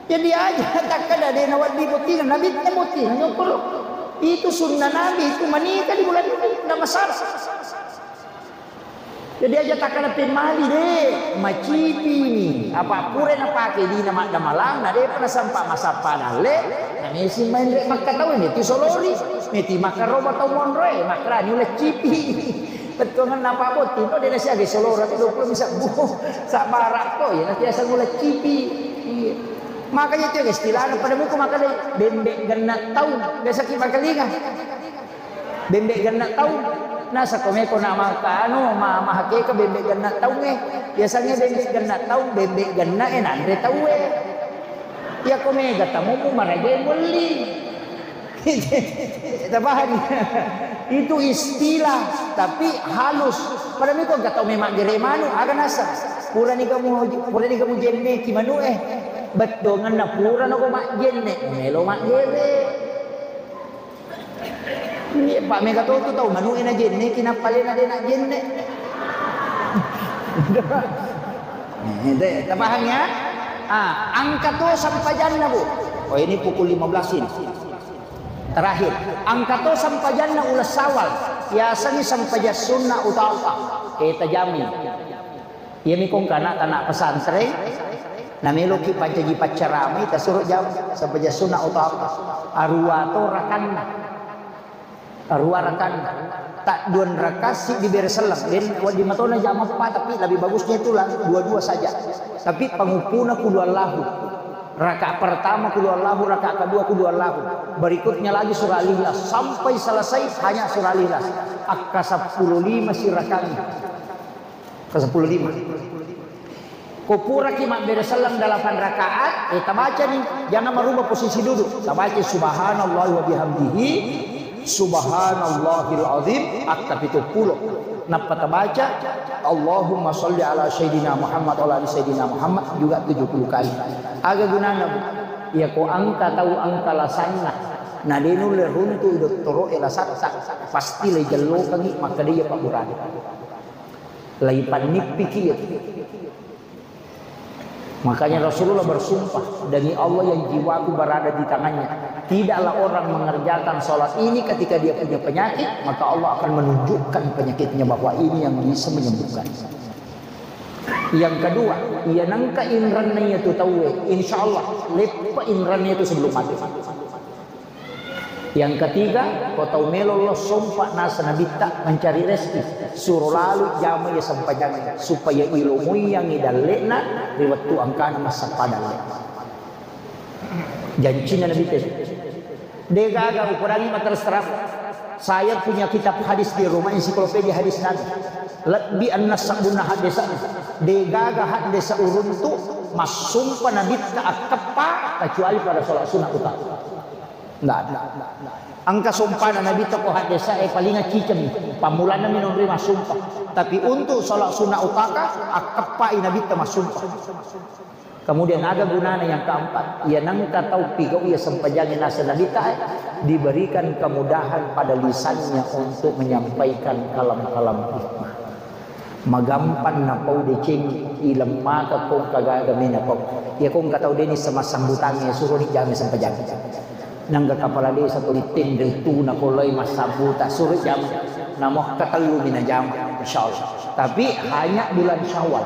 Jadi aja takkeda de nawedding botting, nabitta botting, nyokkoro. Itu sunnah Nabi, itu menikah di bulan ini, nggak masalah. Jadi aja takkada pemmali deh, macipi ni. Apa pura napake dina maddamalang, na depa nasampa masappa dalle, na mesi main rek makkatau ni, ti solori, meti makkaroba tau monroe, makkarani uleccipi. Bettuangan napa botting, no, dena siaga solora tu dua puluh bisa bu, sabara ko, ya, nanti asal uleccipi. Iya. Makanya itu istilahnya pada muka maka deh, bembe genna taung, biasa ki makalinga. Bembe genna taung. Nasa ko meko na maka anu, ma-, mahakeka bembe genna taung, eh. Biasanya bembe genna taung, bembe genna, eh, nanre tau, eh. Ya ko mega tamu mu maragai melli. Tapahani? Itu istilah, tapi halus. Pada meko gak tau memang gere manu, aga nasa. Pura ni kamu, pura ni kamu jenne ki manu, eh. Bettongan na pura no ko majenne, melo maggere. Iya, Pak, mega to tu tau manu'e na jenne, ki nappalena de na jenne. Eh, de, tapahang ya? Ah, angka to sampajanna, Bu. Oh, ini pukul lima belas ini. Terakhir, angka to sampajanna uleng Syawal. Yasengngi sampaja sunna utama. Eh, tajami. Iyami kongkana tana pesantren, nameloki pancaji paccaramai, tasuro jam, sampaja sunna utama. Arua to rakanna. Arua rakanna. Tak duan raka siddi bere selleng. Den, wedding matona jam empat, tapi lebih bagusnya itu lang-, dua-dua saja. Tapi panguppuna kulu Allahu. Raka pertama kulu Allahu, raka kedua kulu Allahu. Berikutnya lagi surah Al-Ikhlas. Sampai selesai hanya surah Al-Ikhlas. Akka seppulo lima si rakanna. Ke sepuluh lima. Ko puraki mabbere selleng delapan rakaat, eh, tabaca ni, jangan merubah posisi duduk. Tabaca subhanallah wa bihamdihi, subhanallahil azim, akka pitu pulo. Nappa tabaca, Allahumma salli ala sayyidina Muhammad, ala ali sayyidina Muhammad, juga tujuh puluh kali. Aga gunana, Bu? Iya ko angka tau angka lasanna, na de nulle runtu dottoro e lasatta, pasti le jellokangi, maka de iya pabburane. Laipannippiki iya. Makanya Rasulullah bersumpah, "Demi Allah yang jiwaku berada di tangannya, tidaklah orang mengerjakan sholat ini ketika dia punya penyakit, maka Allah akan menunjukkan penyakitnya bahwa ini yang bisa menyembuhkan." Yang kedua, iya nengka inranna iya tu tauwe, insya Allah leppa inranna itu sebelum mati. Yang ketiga, ko tau melo lo sompa nasa nabitta mencari rezeki, suro lalu jama iya sempajangnge supaya ilomoi yang idalle'na ri wettu angkana massappa dalle. Jancinna Nabitta. Degaga ukurangi materi terang. Saya punya kitab hadis di rumah, ensiklopedia hadis Nabi. Lebbi enneng sabbunna haddesa. Degaga haddesa uruntu massumpa Nabitta akkeppa kecuali pada sholat sunnah utama. Nggak ada. Engka sompana Nabitta ko haddesa e paling ciceng. Pammulana minonri massumpa. Tapi untuk sholat sunnah utaka, akkeppai Nabitta massumpa. Kemudian ada gunana yang keempat, iya nengka tau pigau iya sempajangi nasa Nabitta e, diberikan kemudahan pada lisannya untuk menyampaikan kalam-kalam hikmah. Magampang napau deceng, ilemmaka kong kagaga mena pau. Iya kong katau deni sama sambutannya suruh dijami sempajangi. Nangga kepala desa ko ditendeng tuna ko loi massabbuta, suro jama. Namo katellu mi najama, insyaallah. Tapi hanya bulan Syawal.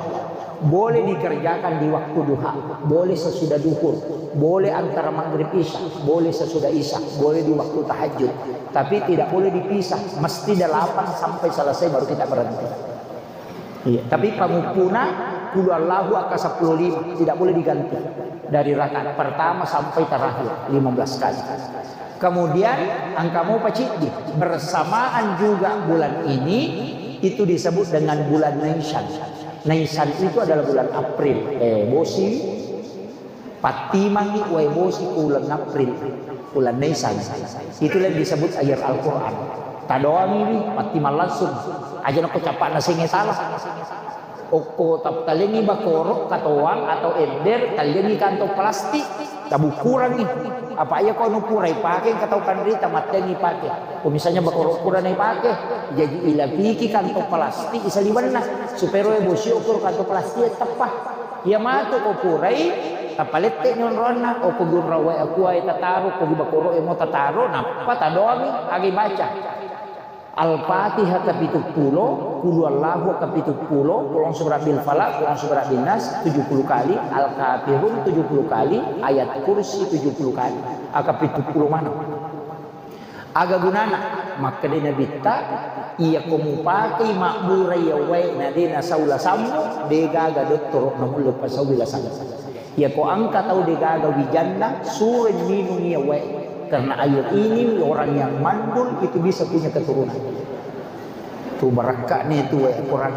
Boleh dikerjakan di waktu duha, boleh sesudah duhur, boleh antara maghrib isya, boleh sesudah isya, boleh di waktu tahajud. Tapi tidak boleh dipisah, mesti delapan sampai selesai baru kita berhenti. Iya, tapi panguppuna kulu Allahu akka sepuluh lima, tidak boleh diganti. Dari rakaat pertama sampai terakhir, lima belas kali. Kemudian, angka mau paciddi, bersamaan juga bulan ini, itu disebut dengan bulan Naisan. Naisan itu adalah bulan April, eh, bosi, Pattimangngi wae bosi ku uleng April, uleng Naisan. Itulah yang disebut ayat Al-Quran. Tadoangiwi, pattimang langsung. Aja nako capakna senge salah. Okko tap-, talengi bakoro, katoang atau ember, talengi kantong plastik, tabukurangi. Apa iya ko anu pura ipake, engka tau panrita mattengi pake. Ko misalnya bakoro pura na ipake, jadi ilapiki kantong plastik isaliwenna, supaya roe bosi okko kantong plastik teppa. Iya matu ko purai, Tapalette ni onronna, oh, ko gunra wae akuae tataro, ko giba koro'e mo tataro, nappa tadoangi, agi baca. Al-Fatihah kapituppulo, Qul Huwallahu kapituppulo, Qul A'udzu Birabbil Falaq, Qul A'udzu Birabbin Nas tujuh puluh kali, Al-Kafirun tujuh puluh kali, Ayat Kursi tujuh puluh kali. Aka pituppulo maneng. Aga gunana? Makkeda Nabitta, iyako mupakei mabbura iya wae na de nasau lasammu, de gaga dottoro namulle pasaui lasammu. Iyako engka tau de gaga wijanna, suroi minung iya wae. Karena air ini orang yang mandul itu bisa punya keturunan. Tu barakka'ni tu wae Quran.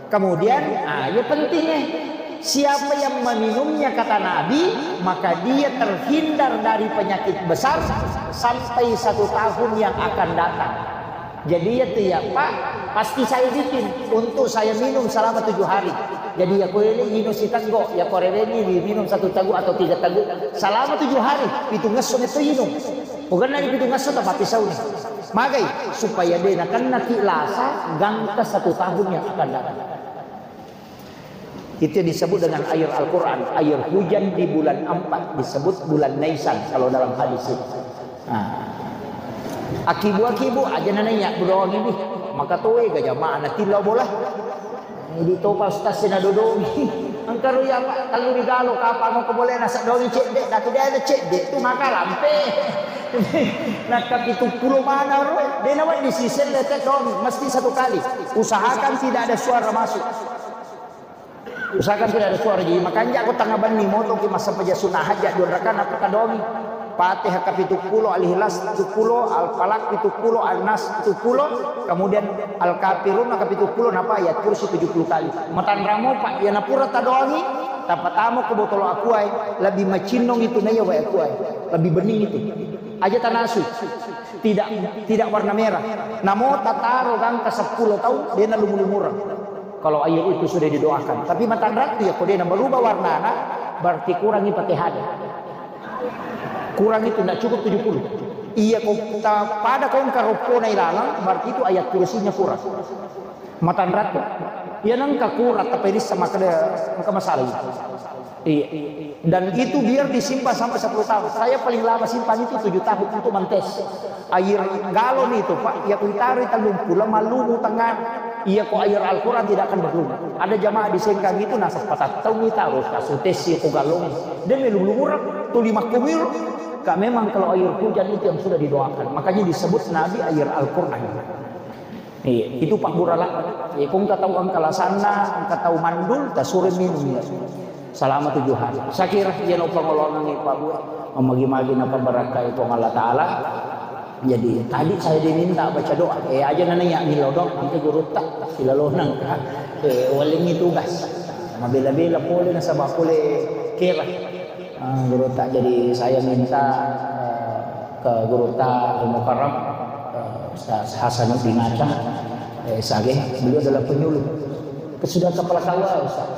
Kemudian, ah, ya pentingnya, siapa yang meminumnya, kata Nabi, maka dia terhindar dari penyakit besar sampai satu tahun yang akan datang. Jadi ya tu ya, Pak, pasti saya bikin untuk saya minum selama tujuh hari. Jadi ya, ko ele ino siteggo, ya ko reweni diminum satu teguk atau tiga teguk selama tujuh hari, pitu ngesso itu inung. Bukan lagi pitu ngesso, tapi pisau nih. Magai, supaya de nakennaki lasa gangka satu tahun yang akan datang. Itu yang disebut dengan air Al-Quran. Air hujan di bulan empat disebut bulan Naisan kalau dalam hadis itu. Nah. Akibu-akibu aja nananya bedoang ini. Maka toe ga jamaah na tillau bola. Di topa ustaz sina dodongi. Engka ro ya, Pak, tellu di galo, kapang ko boleh nasa dongi cedde, datu dia ada cedde tu maka lampe. Nakka pitu pulo mana ro, de nawa di sisel letek dong, mesti satu kali. Usahakan tidak ada suara masuk. Usahakan tidak ada suara. Jadi makanya aku tengah benni moto ki masa paja sunnah hajat dua rakaat apa kadongi. Fatihah kapitu pulo, Al-Ikhlas pitu pulo, Al-Falaq pitu pulo, An-Nas pitu pulo, kemudian Al-Kafirun kapitu pulo, napa ayat kursi tujuh puluh kali. Matanramo, Pak, ya napura tadoangi, tapatamo ke botol aquae, lebih macinnong itu naya wae aquae, lebih bening itu. Aja tanasu. Tidak, tidak warna merah. Namo tataro gangka seppulo taung, dena lumu-lumurang. Kalau air itu sudah didoakan. Tapi matanratu ya, ko dena berubah warnana, berarti kurangi pakai hada. Kurang itu ndak cukup tujuh puluh. Iya, ko ta-, pada kau engka roppona ilalang, berarti itu ayat kursinya kurang. Matanratu. Iya, nengka kurang, tapi rissa maka de-, engka masalah itu. Iya. Dan itu biar disimpan sampai sepuluh tahun. Saya paling lama simpan itu tujuh tahun untuk mentes. Air galon itu, Pak, ya kuitaro tellung pulo mallumu tengah. Iya, ko air Al-Quran tidak akan berlumut. Ada jamaah di Sengkang itu nasa patattau mita harus kasutesi ko galon. Dia melulu murah, tuli makkumil. Kak, memang kalau air hujan itu yang sudah didoakan. Makanya disebut Nabi air Al-Quran. Iya, itu Pak Burala. Iya, ko engka tau engka lasanna, engka tau mandul, tasure minum ya. Selama tujuh hari. Saya kira iya no pangolongan Pak Bu. Memagi-magi napa berkah itu Allah Taala. Jadi, tadi saya diminta baca doa. Eh, aja nanya milodong, nanti gurutta, silalonang. Eh, walengi tugas. Mabela-bela pole nasaba pole kera. Ah, gurutta, jadi saya minta, eh, ke gurutta Al Mukarram, eh, Ustaz Hasanuddin Acang, eh, Sage, beliau adalah penyuluh. Sudah kepala kawal, Ustaz.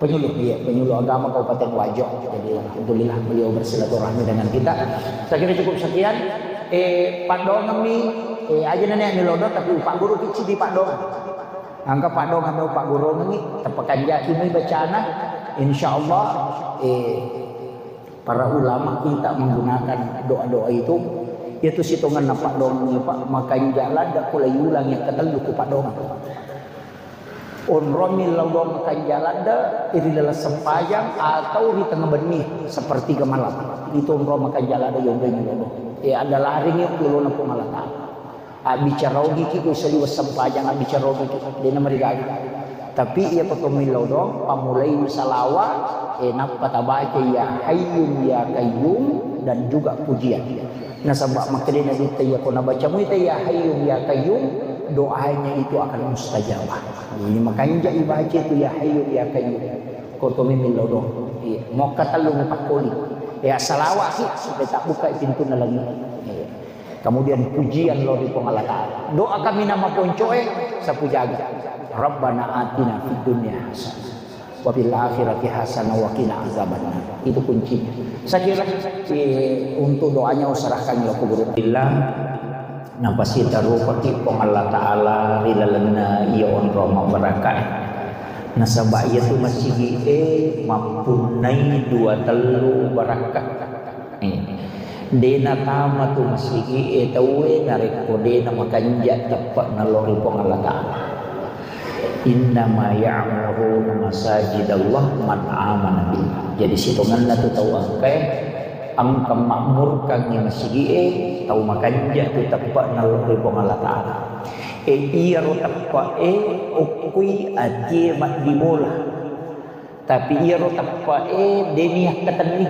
Penyuluh, iya, penyuluh agama Kabupaten Wajo. Jadi, alhamdulillah beliau bersilaturahmi dengan kita. Saya kira cukup sekian. Eh, Pak Dongeng nih, eh, aja nenek Milodo, tapi Pak Guru kecil di Pak Dongeng. Angka Pak Dongeng, Pak Guru nih, tepakan jaki nih bacana. Insya Allah, eh, para ulama kita menggunakan doa-doa itu. Itu sitongan Pak Dongeng, Pak, makanja ladda pula ulang yang ketellu ku Pak Dongeng. Onrong millau doang makanja ladde, ri laleng sempajang atau ri tengnga benni, sepertiga malam. Itu onrong makanja ladde yonrong millau doang. Eh, ada laring yuk lolona Puang Allah Ta'ala. Abbicara ogiki ko saliweng sempajang, abbicara ogiki. Dena marigaga. Tapi iya ko to millau doang, pammulai salawa, eh, nappa tabaca ya Hayyun ya Qayyum dan juga pujian. Nasaba makkedai Nabitta, iya ko nabaca muita ya Hayyun ya Qayyum, doanya itu akan mustajabah. Jadi makanja ibaca itu ya Hayyun ya Qayyum. Ko to memillau doang. Iya, mokka tellu mupakkoli. Ya, salawat ki supaya tak buka pintunna langit. Iya. Kemudian pujian lo ri Puang Allah Ta'ala. Doa kami nama poncoe sapu jaga. Rabbana atina fid dunya hasanah. Wa fil akhirati hasanah wa qina azabannar. Itu kuncinya. Saya kira, eh, untuk doanya userahkan lo ke guru. Billah, napasita rupaki Puang Allah Ta'ala ri lalenna iya onrong mabbarakka. Nasaba iyatu masigi'e mappunnai dua tellu barakka. Eh, de natama tu masigi'e tauwe narekko de namakanja teppe'na lao ri Puang Allah Ta'ala. Innama ya'muru masajidallah man amana billah. Jadi sitongenna tu tau engkae engka makmurkangngi masigi'e, tau makanja tu teppe'na lao ri Puang Allah Ta'ala. E, iyaro teppe'e okkui atie maddibola. Tapi iyaro teppe'e de niakka tenni.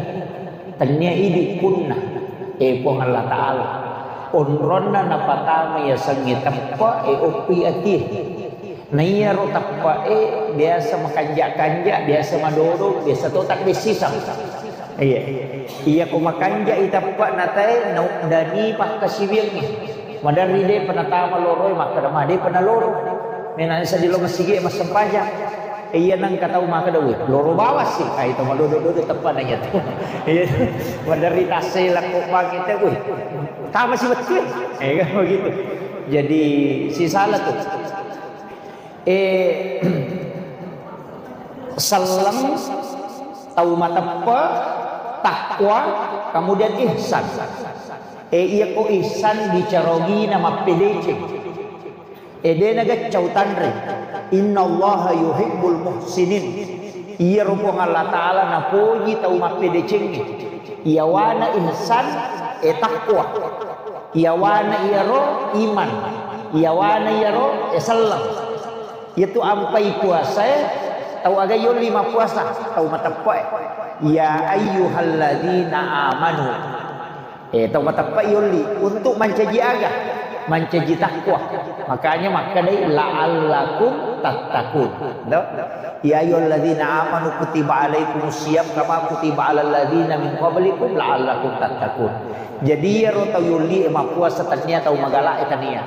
Tennia idi punna. E Puang Allah Ta'ala. Onronna napatama yasengnge teppe'e okkui atie. Na iyaro teppe'e biasa makanja-kanja, biasa madodo, biasa to taddessisang. Iya. Iya ko makanja'i teppe'na tae, nauddani pakkasiwiangnge. Maderri de'pa natama loroe, makkeda ma de'pa naloro. Menang seddi lo masigi massempajang. E, iya nengka tau makkeda, "Wih, loro bawassi." Ai to madodo-dodo teppe'na iya tu. Iya. Maderri tassela ko bangi te, "Wih, tama si bettue." Eh, kan begitu. Jadi sisala tu. Eh, selleng, tau mateppe, takwa, kemudian ihsan. Eh, iya ko ihsan bicara ogina mappedeceng. Eh, de nageccau tanre. Innallaha yuhibbul muhsinin. Iyaro Puang Allah Ta'ala napoji tau mappedecengnge. Iyawana ihsan, eh, takwa. Iyawana iyaro iman. Iyawana iyaro, eh, selleng. Iyatu ampai puasae, tau aga yolli mappuasa, tau mateppe'e. Ya ayyuhalladzina amanu. Eh, tau mateppe'e yolli untuk mancaji aga? Mancaji takwa. Makanya makkedai la'allakum tattaqun. Do? Ya ayyuhalladzina amanu kutiba alaikumus siyam kama kutiba alal ladzina min qablikum la'allakum tattaqun. Jadi iyaro tau yolli e mappuasa tania tau magalak e tania.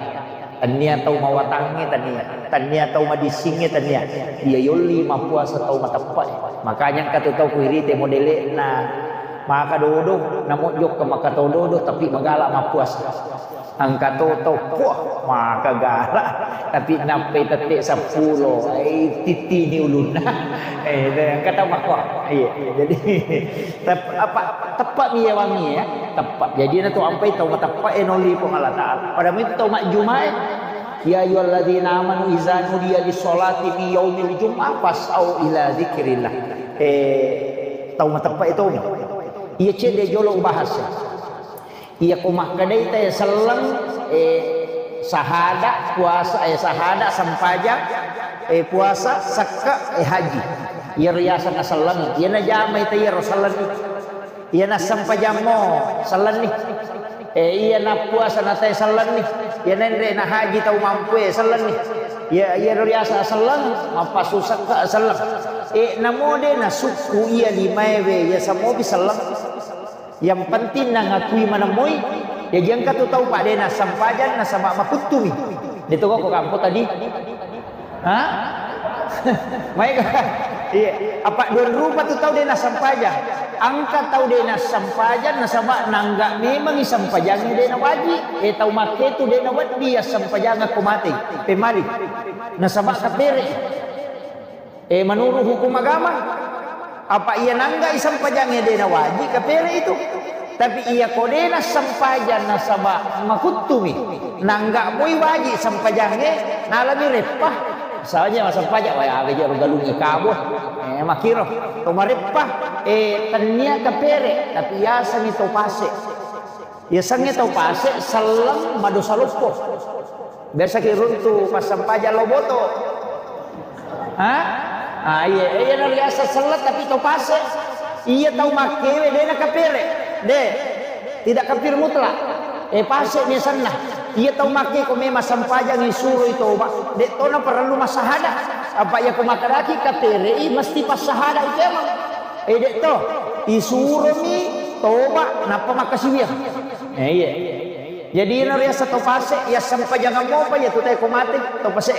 Tania tau mawatangnge tania, tania tau madissingnge tania. Iya yolli mappuasa tau mateppe'e. Makanya engka tu tau kuirite modele'na. Maka dodo, namo jokka maka to dodo, tapi magala mappuasa. Engka to tau, puah, maka gala. Tapi nappai tette seppulo, ai tittini ulunna. Eh, engka tau makko. Iya, iya. Jadi, tep-, apa, teppa'mi yawangngi ya. Teppe'. Jadi na tu ampai tau mateppe'e nolli Puang Allah Ta'ala. Pada itu tau majjumae. Ya ayyuhalladzina amanu idza nudiya lis-sholati min yaumil jum'ah fas'au ila dzikrillah. Eh, tau mateppe'e tomi. Iya cedde jolo ubahas. Iya ko makkedai tae selleng, eh, sahada, puasa, eh, sahada, sempajang, eh, puasa, sekke, eh, haji. Iyaro riaseng selleng. Iya najamai tae iyaro selleng. Iya nassempajammo sellenni. Eh, iya nappuasa natae sellenni. Iya nenre nahaji tau mampue sellenni. Iya, iyaro riaseng selleng, mappasusakka selleng. Eh, namo de nasukku iya limaewe, iya samopi selleng. Yang penting nangakui manemmoi, jaji engka tu tau pa de nassempajang nasaba makuttumi. De to ko kampo tadi. Ha? Maega? Iya. Apa dua rupa tu tau de nassempajang. Engka tau de nassempajang nasaba nangga memangi sempajangnge de nawaji. Eh, tau makketu de naweddi assempajang ko mate. Pemali. Nasaba kapere. Eh, menurut hukum agama, apa iya nanggai sempajangnge de nawaji kapere itu. Tapi iya ko de nassempajang nasaba makuttumi, nangga moi waji sempajangnge, nalami reppa. Misalnya massempajang, wah, abe je galungi kabo. Eh, makiro. To mareppa, eh, tennia kapere, tapi yasami to pase. Yasengnge tau pase selleng madosa loppo. Biasaki runtu passempajang lao boto. Ha? Ah, iya, iya na riaseng selleng tapi tau pase. Iya tau makkewe de nakapere. De. Tidak kafir mutlak. Eh, pase ni asenna. Iya tau makke ko memang sempajangi suroi toba. De to na perlu massahada. Apa iya ko makkedaki kaperei mesti passahada itu emang. Eh, de to. Isuromi toba nappa makkasiwiang. Eh, iya. Jadi iyana riaseng tau pase, iya sempajangan mopa iya tu tae ko mate, tau pase.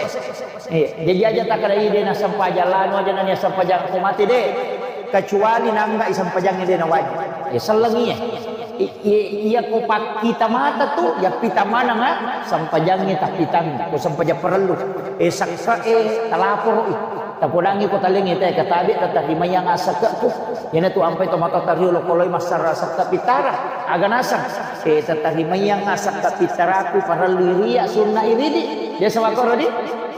Iya, jadi aja takkeda, "Ih, de nassempajang lanu aja nani assempajang ko mate de." Kecuali nangga i sempajangnge de nawajib. Iya selleng iya. I-, i-, iya ko pakkita mata tu, iya pita maneng, ah, sempajangnge tappitang, ko sempajang parellu. Eh, sakka, eh, talaporo i. Tapodangngi ko talengnge te, katabe tatarimaiang asakke'ku. Iyanatu ampai to matoa tariolo koloi massara sakka pittara. Aga naseng? E, tatarimaiang asakka pittaraku, parellu iria sunna iridi. Biasa makkoro di?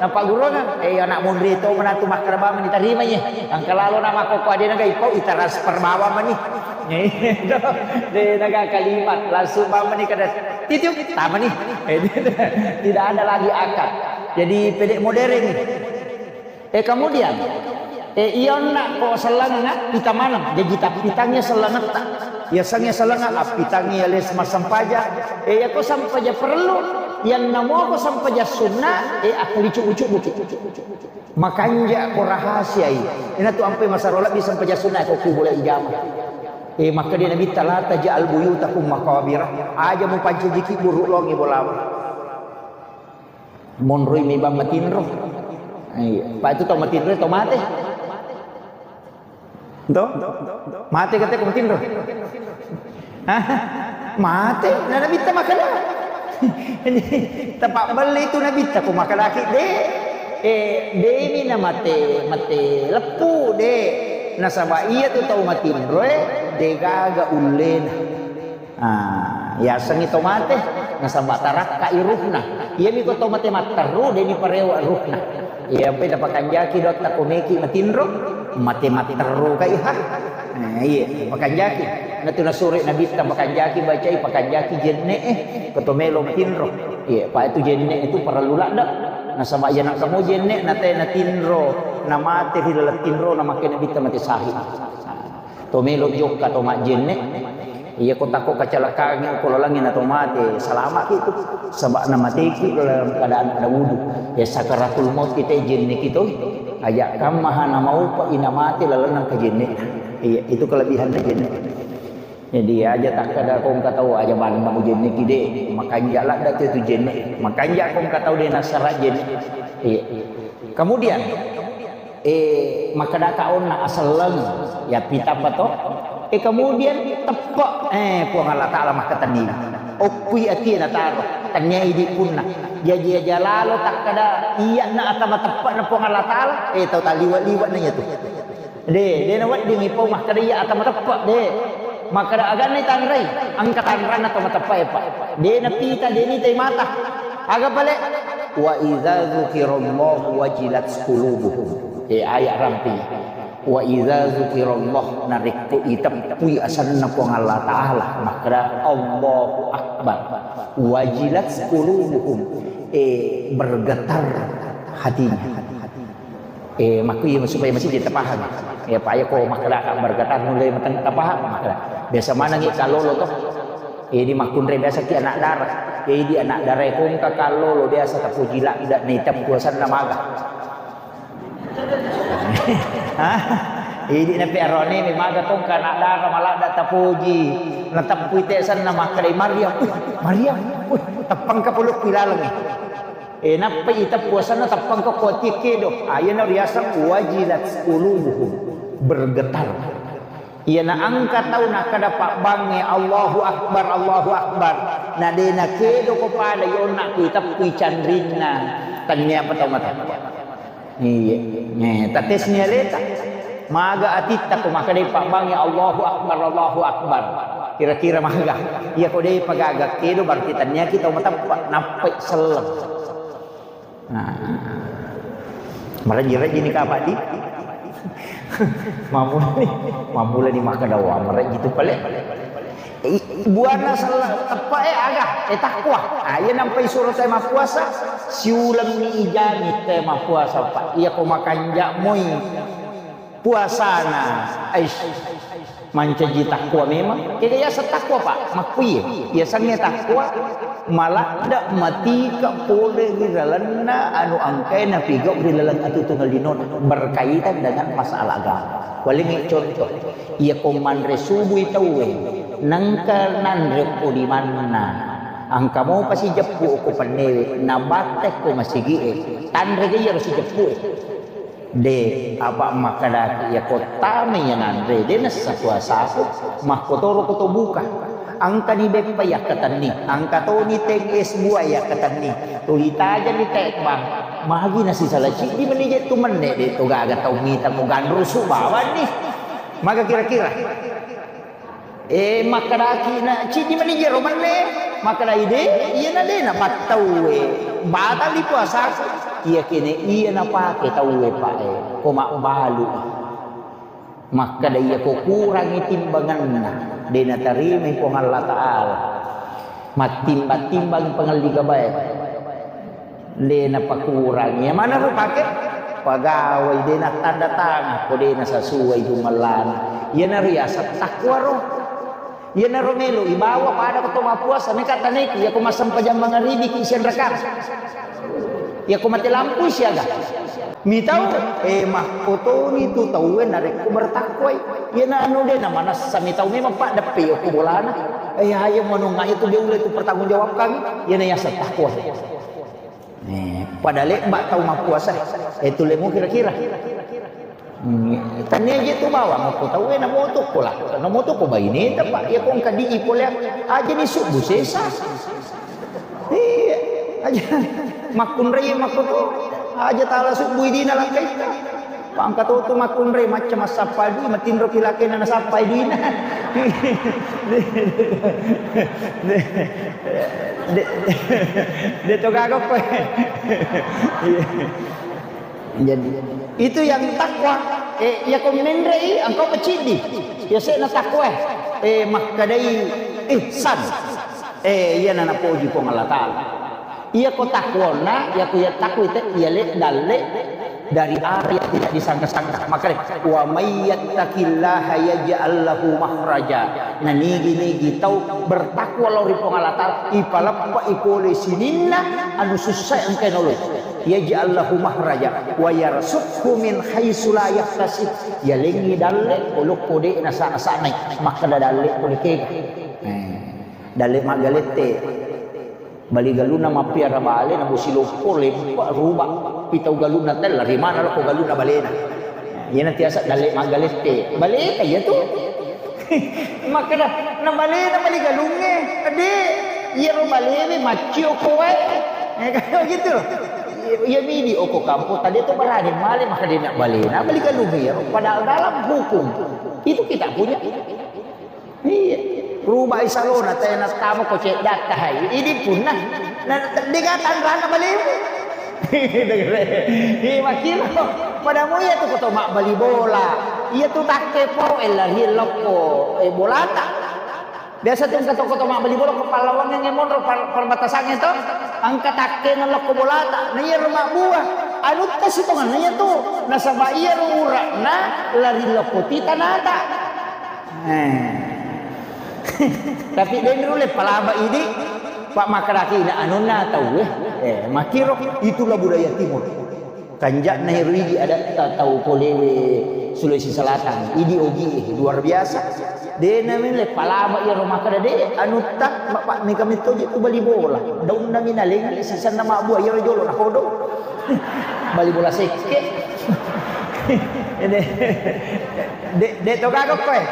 Napaggurungang, e, anak monri to manatu makkeda bawang mani tarimai, e. Angka lalo na makkokko adena ga ipau, itransfer bawang mani. De naga kalimat, langsung bawang mani kada titiup, tamani. E, tidak ada lagi akad. Jadi pede modern. E, kemudian, e, iya onna ko sellengengnga, pita maneng. Jaji tappitangngi sellengetta. Iya sengnge sellengengnga, appitangngi iya les massempajang. E, iya ko sempajang parellu, iyanna mo ko sempajang sunna, e, akkalicu-ucu buki. Makanja ko rahasiai. Inatu ampai masaro lebbi sempajang sunna ko kubula ijama. E, makkeda Nabitta, "La taj'al buyutakum maqabira." Aja mupancajiki buru longi bolamu. Monroi mi bang matinro. Iya. Pa itu tau matinro, tau mate. To? Mate kate ko matinro. Hah? Mate? Nana Nabitta makkeda. Tepak belle itu Nabitta ko makkedaki de. Eh, demi na mate, mate leppu de. Nasaba iya tu tau matinro, eh, de gaga ullena. Ah, yasengngi to mate, nasaba tarakkai ruhna. Iyami ko to mate matteru, deni parewa ruhna. Iya, pe napakanjaki dotta ko meki matinro, mate matteru kai ha. Eh, iya, pakanjaki. Natu nasuri Nabitta pakanjaki bacai, pakanjaki jenne, eh, ko to melo matinro. Iya, pa itu jenne itu parellu ladde. Nasaba iya nangka mo jenne, nate natinro, namate ri laleng tinro, namakke Nabitta mate syahid. To melo jokka to majjenne. Iya ko takko kacelakaan ko lalengnge na to mate, salamaki tu. Saba'na mateki dalam keadaan ada wudu. Ya sakaratul maut kita jenneki to. Aja kammaha na maupa ina mate lalenna ke jenne. Iya, itu kelebihan jenne. Jadi aja takkada ko engka tau aja manna mujenneki de, makanja ladde tu, tu jenne. Makanja ko engka tau de nasara jenne. Iya. Kemudian Eh, makkedaka onna aselleng, ya pitapa to? Eh, kemudian teppe, eh, Puang Allah Ta'ala makkatenni. Okkui atie nataro, tennia idi punna. Jaji aja lalo takkada, iya na atama teppe na Puang Allah Ta'ala, eh, tau taliwa-liwa na iya tu. De, de na wedding ipau makkada iya atama teppe, de. Makkada aganna tanrai, engka tanranna to mateppe, Pak. De na pita, de ni tai mata. Aga pale? "Wa idza dzukirallahu wajilat qulubuhum." Eh, ayat rampi. "Wa idza dzukirallah," narekko iteppui asenna Puang Allah Ta'ala, makkeda, "Allahu Akbar." "Wajilat qulubuhum," eh, bergetar hatinya. Eh, makku iya supaya masih kita paham. Ya, Pak, ya, ko makkeda ka bergetar mulai mateng tapaham, makkeda. Biasa manengngi kallolo to. Jadi makkunrai biasa ki anak dara. Jadi anak dara ko engka kallolo biasa tapuji ladde na iteppu asenna maga. Hah? Jadi nape arone mi maga ko engka anak dara maladde tapuji. Nateppu ite asenna makkeda Maryam. Wih, Maryam. Wih, teppang ka pulukku ilalengngi. Eh, nappai iteppu asenna teppang ko kuatie kedo. Ah, iyana riaseng wajilat qulubuhum, bergetar. Iyana engka tau nakkeda pabbangnge, "Allahu Akbar, Allahu Akbar." Na de nakedo ko pada yonna ku iteppui canrinna. Tennia pa tau mateppe. Iya. Eh, tatesni aleta. Maga atitta ko makkedai pabbangnge, "Allahu Akbar, Allahu Akbar." Kira-kira maga. Iya ko de pagaga kedo berarti tenniaki tau mateppe. Nappai selleng. Nah. Marejji-rejji ni kapang di. Mammulani, mammulani makkeda wa marejji tu pale. I-, buana sella teppe e aga, e takwa. Ah, iya nampai suro te mappuasa, siulemmi ijami te mappuasa, Pak. Iya ko makanja moi puasana. Aish. Mancaji takwa memang. Kega yaseng takwa, Pak? Makkuye. Yasengnge takwa, maladde matika pole ri lalenna anu engkae napigau ri laleng atuongeng linona. Berkaitan dengan masalah agama. Walengngi contoh. Iya ko manre subui tauwe, nengka nanre ko limanna. Engka mopa sijeppu ko pennewe, nabatte ko masigie. Tanre ga iyaro sijeppu e. De, apa makkedaki iya ko tama iya nanre, de nessa puasaku, makkotoro ko to buka. Engkani beppa yakkatenni, engka toni teng es buah yakkatenni. Tuli tajani tekbang. Magi nasisala ciddi meni je tu menne de to gaga tau mita mo ganrusu bawanni. Maga kira-kira? Eh, makkedaki na ciddi meni jero menne, makkedai de, iyana de na pattauwe. Batali puasaku. Iya kene iya napake tauwe, Pak, eh. Ko mabbalu. Makkeda iya ko kurangi timbanganna, de natarimai Puang Allah Ta'ala. Mattimbang-timbang pangelli gabae. De napakurangi. Iya manaro pake? Pagawai de nattanda tangan, ko de nasasuai jumellana. Iyana riaseng takwa ro. Iyanaro melo ibawa pada ko to mappuasa, meka taneki, iya ko massempajang mangaribiki sianrakang. Iya ko mate lampu siaga. Mitau, eh, makkotoni tu tauwe narekko bertakwai. Iyana anu de na manessa mitau memang paddeppe iya ko bolana. Eh, ayo manunga itu de ulle tu pertanggung jawabkan. Iyana yaseng takwa. Eh, pada lebba tau mappuasa, eh, tullemu kira-kira. Hmm, tania je tu bawang ko tau, eh, namoto ko lah, namoto ko baineta, Pak. Iya ko engka di ipoleang, aja ni subuh sesa. Iya, aja makkunrai makko to, aja tala subuh idina langkaita. Pangka to tu makkunrai macca massappa dui, matinro kilakena nasappai duina. De, de, de to gaga koe. Iya. Jadi, itu yang takwa. Eh, iya ko menrei, engkau peciddi. Ya sena takwa. Eh, makkedai ihsan. Eh, iya na napoji Puang Allah Ta'ala. Iya ko takwonna, iya ko iya takwa te, iya le dalle dari arah yang tidak disangka-sangka. Makanya, "Wa may yattaqillaha yaj'al lahu makhraja." Nah, nigi-nigi tau bertakwa lao ri Puang Allah Ta'ala, ipaleppa ipole sininna anu sussa engka noloi. "Yaj'al lahu makhraja wa yarzuqhu min haitsu la yahtasib." Yalengi dalle, olokko de nasa-, nasanai. Makkeda dalle pole kega. Eh, dalle maggalette. Bali galunna mappiara bale, na bosi loppo, leppa, ruba, pitau galunna tella, rimana loko galunna balena. Iyana tiasa dalle maggalette. Baleta iya tu. Makkeda, na balena bali galungnge. Ade, iyaro balewe maccio ko wae. Eh, kan gitu loh. Iya midi oko kampung, tadi tu berani male, maka dia nak balena, bali galungnge iyaro. Padahal dalam hukum, itu kita punya. Iya. Rubai salona, tena tamo ko ceddatta hai. Idi punna. Na, de ga tanrana balewe. Iya, makkiro. Pada mu iya tu ko to mabbali bola. Iya tu takke po, eh, lari lokko, eh, bolata. Biasa tu engka to ko to mabbali bola ko pallawangnge monro par-, perbatasangnge to. Engka takke na lokko bolata. Na iya ro mabbua. Anutta sitonganna iya tu. Nasaba iya ro ura'na lari lokko ti tanata. Eh. Tapi de nulle palaba idi, Pak, makkedaki na anunna tauwe. Eh, makkiro, itulah budaya timur. Kanja'na ero idi adatta tau polewe Sulawesi Selatan. Idi ogi, eh, luar biasa. De na nulle palaba iyaro makkeda de anutta, Pak, mega metto je tu bali bola. Daunna mi nalengngi sisenna mabbua iyaro jolo nakodo. Bali bola sekke. De, de, de to gaga koe.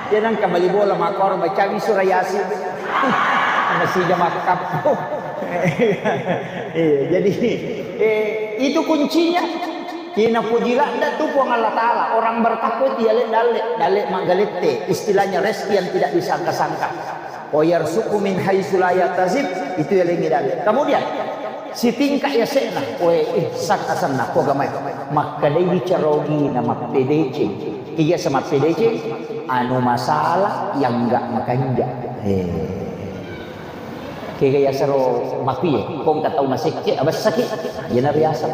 Iya nangka bali bola makkoro bacangi surah Yasin. Masija makkappo. Iya, jadi, eh, itu kuncinya. Kina puji ladda tu Puang Allah Ta'ala. Orang bertakwa itu ya le dalle, dalle maggalette. Istilahnya rezeki yang tidak disangka-sangka. Wa yarzuqhu min haitsu la yahtasib, itu yalengngi dalle. Kemudian, sitingka yase'na, we, ihsan asenna, ko gamai. Makkedai bicara ogina mappedeceng. Iya semappedeceng, anu masalah yang enggak makanja. Eh. Kega yasero mapie, ko engka tau masekke, abessaki, iyana riaseng.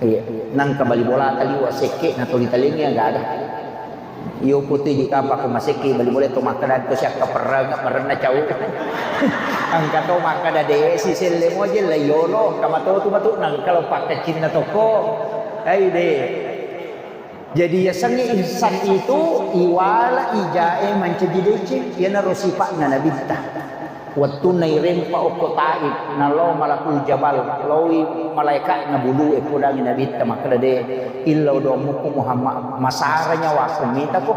Iya, nangka bali bolata liwa sekke na toli talengnge aga-aga. Iyo putui di kapa ko masekke bali bola to makkeda to siakka perreng, merenna cau. Engka to makkeda de si selle moje la yolo, engka mato tu matu nangka lo pakkaccinna toko. Ai de. Jadi yasengnge ihsan itu iwala ijae mancaji deceng, iyanaro sipa'na nabitta. Wettunna irempa okko Taif, nalao Malakul Jabal, laoi malaeka'na bulu'e, podangi Nabitta makkeda, "De, illau doang muko Muhammad, masara nyawaku mitako.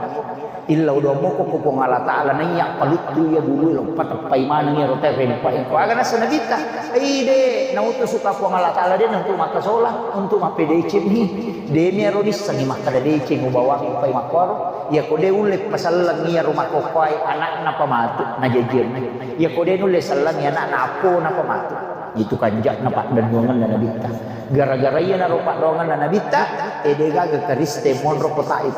Illau doang muko ko Puang Allah Ta'ala, naiya paluttu iya bulu'e, lo pateppai maneng iyaro tae rempa." Ko aga nasa Nabitta, "Ide, nautusuka Puang Allah Ta'ala de untuk makkasola, untuk mappedeceng mi. De mi aro nissengi makkeda deceng ubawangi pai makkoro. Iyako de ulle paselleng iyaro makkokkoe anakna pamatu, najajiang." Iyako de nulle sellengngi ana'na, appona pa matu. Itu kanja'na paddennuangenna Nabitta. Gara-gara iyanaro paddoangenna Nabitta, e, de gaga Kristen monro ko Taif.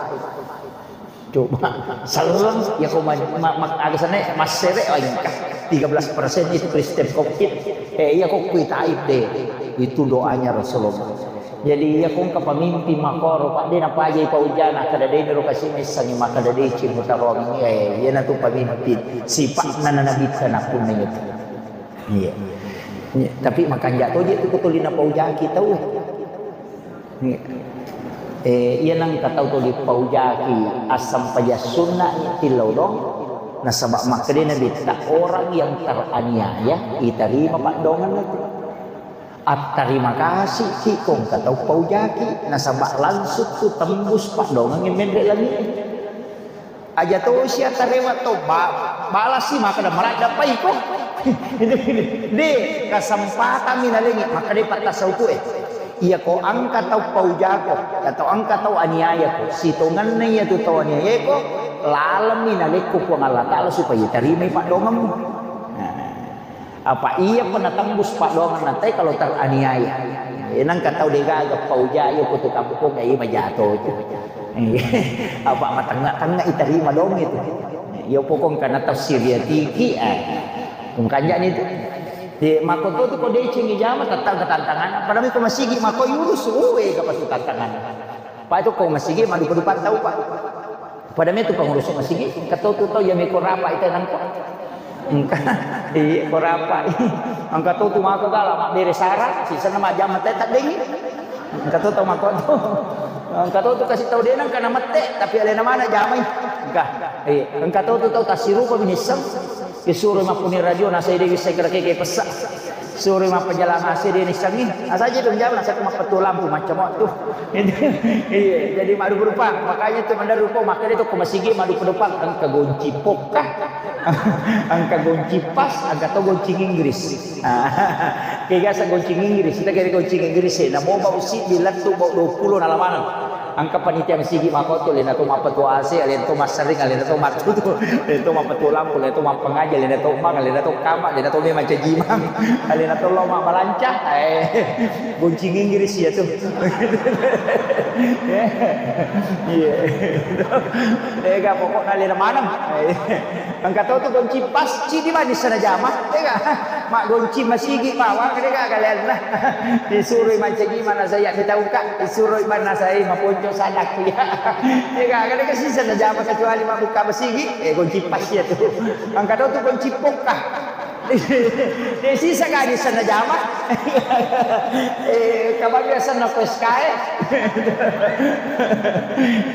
Coba, selleng, iyako ma-, ma-, ma-, aga senna, massere, oh, engka. Tiga belas persen itu Kristen Covid. E, iyako kui Taif de. Itu doanya Rasulullah. Jadi, iya ko engka pamimpin makkoro, Pak, de napajai paujana, kada de niro kasi messangi makkada deceng mutaroangi, eh, iyanatu pamimpin. Sipa'na na Nabitta nakkunna itu. Iya. Iya. Tapi makanja toje tu ko tuli napaujaki tau. Iya. Eh, iya nangka tau tuli paujaki assampaja sunna tillau dong. Nasaba makkada Nabitta, orang yang teraniaya itarima paddoangenna tu. Attarima kasiki ko engka tau paujaki, nasaba langsung tu tembus paddoangengnge menre langi'e. Aja tosi attarewa to ba-, balasi makkada maladda pai ko. De, kesempatan mi nalengi, makkada pattasauku e. Iya ko engka tau paujako, atau engka tau aniaya ko, sitongenna iya tu tau aniaya ko, laleng mi nalekko Puang Allah Ta'ala supaya tarimai paddoangemmu. Nah. Apa iya pernah tembus paddoangenna tae kalau teraniaya. Eh, nangka tau de gaga paujai ko tu kampung, eh, majato itu. Apa matengnga-tengnga itarima dong itu. Iya pokok karena tafsir ya tiki, eh. Mengkanjani itu. Di makoto tu ko deceng jama tetap ketantangan. Padahal ko masigi mako yurus, uwe, ka pasti tantangan. Pak itu ko masigi madu-madu tau, Pak. Pada metu pengurus masigi, engka to tu tau iya meko rapa ita nangko. Engka, iya, ko rapa. Engka to tu mako gala, mabbere sara, sisana majjama te taddengi. Engka to tau mako to. Engka to tu kasi tau de nangka namette, tapi alena mana jamai. Engka, iya, engka to tu tau tasirupa binisseng. Isuroi mappuni radio, nasai dewi sai kira keke pessa. Suroi mappajalang A C de nissengi. Asaji tu menjawab, nasai mappatu lampu macam waktu. Iya, jadi madu berupa. Makanya tu mandar rupa, makanya tu ko masigi madu pedopak, engka gonci pokka. Engka gonci pas, engka to gonci Inggris. Kegasa gonci Inggris, kita kira gonci Inggris, eh, namo bau si, bilang tu bau dua puluh nalamanang. Engka panitia masigi makotu, lena to mappatu A C, lena to massering, lena to mattutu, lena to mappatu lampu, lena to mappangaji, lena to bang, lena to kama, lena to memang cajimang, lena to lo mabbalanca, eh, gonci Inggris iya tu. Iya. Ega pokokna lena maneng. Engka to tu gonci pas, cidi mani sana jama, ega. Maggonci masigi bawang, de gaga lainna. Disuroi mancaji mana saya mitauka, disuroi mana saya maponco sadakku ya. De gaga, de sisa na jama kecuali mabbuka masigi, eh, gonci pas ya tu. Engka to tu gonci pokka. De sisa gaji sana jama. Eh, kabang biasa na pos kae.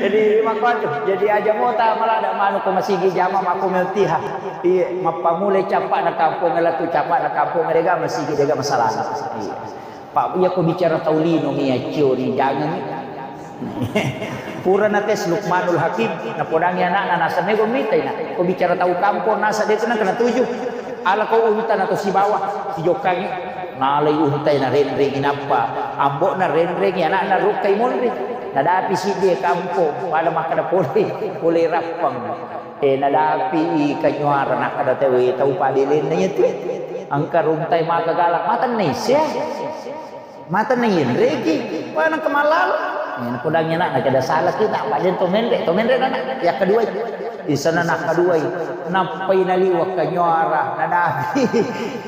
Jadi makuatu. Jadi aja mota malah ada manu ko masigi jama mako meltiha. Iya, mappamulai cappa'na kampong, latu cappa'na kampong, dega masigi, dega masalah. Iya. Pak, iya ko bicara tau lino mi accioni, jangan. Pura na tes Lukmanul Hakim, napodangi anakna, nasa mego mitai na. Ko bicara tau kampong, nasa de tu nangka natuju. Ala ko unta na to sibawa, sijokkangi. Nalai untai na renrengi nappa. Ambo na renrengi anakna rukkai monri. Nadapi siddi kampong, pada makkada pole, pole rappang. Eh, nadapi i kanyuara, nakkada tauwe, tau padelenna iya tu. Engka runtai maka galak, mata naisya. Mata nainreki, mana kemalal. Eh, napodangi anak, nakkada salah kita, apa dia to menre, to menre anak. Ya kedua, di sana nak kedua, nappai naliwa kanyuara, nadapi.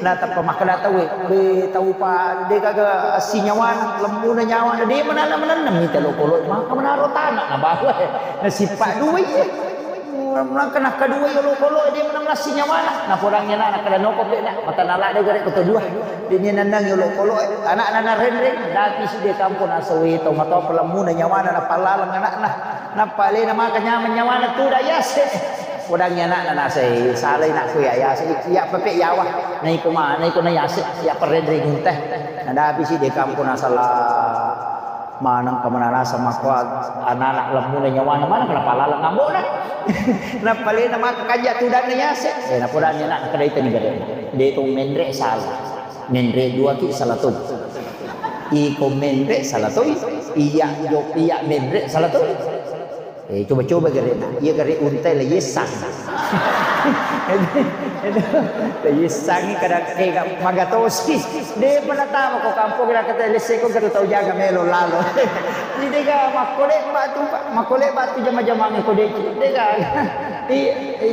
Natappa makkada tauwe, be tau pa de gaga sinyawana, lemmuna nyawana, de manana manenna mita lokolo, maka menaro tanah, nabawa. Nasipa dua iya. Nangka nakkaduai olokoloe, de menang lassi nyawana. Napodangi anakna, kada noko pe nak, mata nala de gare koto dua. Dini nandang olokoloe, anakna narenreng, dati si de kampong nasawe tau matoa pelemmuna nyawana, napallaleng anakna. Nappa alena maka nyaman nyawana, tuda yase. Podangngi ana'na nasai, salai nakku ya, ya, ya pepe yawa. Naiko ma, naiko na yase, ya perrendre gunte. Nadapi si de kampo nasala maneng kamanarasa makko anak lemmuna nyawana maneng kenapa lalang ngambona. Napalena maka kanja tudanna yase. Eh, napodangngi ana'na kedai tani gare. De to menre sala. Menre dua ki sala to. Iko menre sala to. Iya jo iya menre sala to. Eh, coba-coba gare na. Iya gare untai la yesang. La yesang kada kega magatosi. De pernah tahu ko kampung kira kata lese ko kata tau jaga melo lalo. Jadi ga makole batu, makole batu jama-jama ko de. De ga. I, i,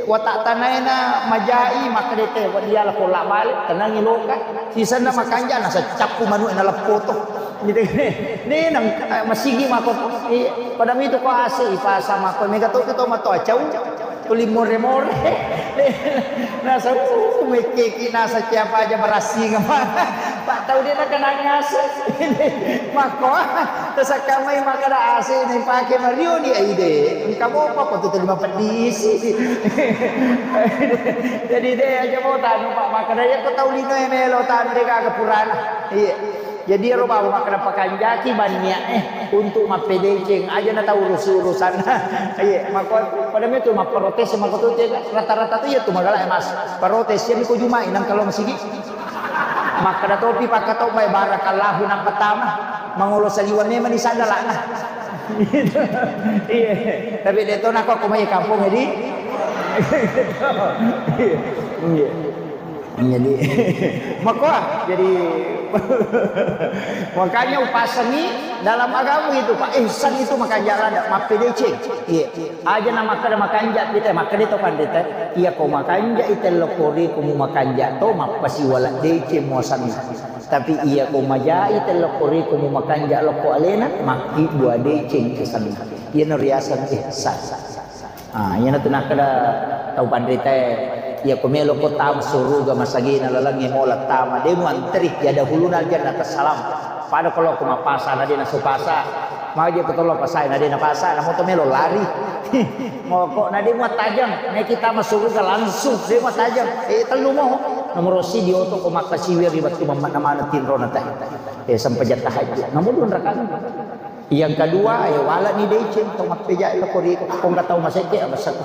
watak tanaena majai makadete dia la pola balik tenangi loka. Sisenna makanja nasa cappu manu'e naleppoto. Gitu. Ni nang, eh, masigi mako. Iya, pada mitu ko ase ipasa mako. Mega to to mato acau. Tuli more-more. Nasa, uh, mekeki nasa siapa aja berasing. Pak tau dia nak kena ngasih. Mako, terus kami makan ase ni pakai Mario ni ide. Engkau apa kau tu terima pedisi. Jadi de aja mau tanu Pak makan ya kau tau lino melo tanu de kagak purana. Iya. Jadi ero bawang makkeda pakanjaki bannia'e untuk mappedeceng, aja na tau urusi-urusanna. Iya, makko pada metu mapprotes makko tu, rata-rata tu iya tu magalak, Mas. Protes iya miko Juma'i nang kalau masigi. Makkeda topi pakkatobbai barakallahu nang pertama. Mangolo saliweng memang di sandalana. Iya. Tapi de to nako aku mai kampung jadi. Iya. Jadi, makoa, jadi, makanya upasangi dalam agama itu, Pak. Ihsan itu makanja lada, mappedeceng. Iya. Aja na makkeda makanja kita, makkeda to pandita. Iya ko makanja ite lokori ko mu makanja to, mappasiwala deceng muasanna. Tapi iya ko majai te lokori ko mu makanja lokko alena, makki dua deceng kesanna. Iya no riaseng ihsan. Ah, iyanatu nakkeda tau panritae, iya ko melo ko tama suruga masagina lalengnge mola tama, de muanteri ya dahuluna aljannata salam. Pada ko loko mapasa na de nasu pasa, maje ko tolo pasai na de napasa, na moto melo lari. Moko na de muattajeng, naiki tama suruga langsung de muattajeng. Eh, tellu mo. Nomoro si di oto ko makkasiwi ri wettu mamma namana tinro na teh. Eh, sempajang tahajud. Namun dua rakaat. Yang kedua, eh, wala ni deceng, tau mappeja ila kori, kongka tau maseke, abasako.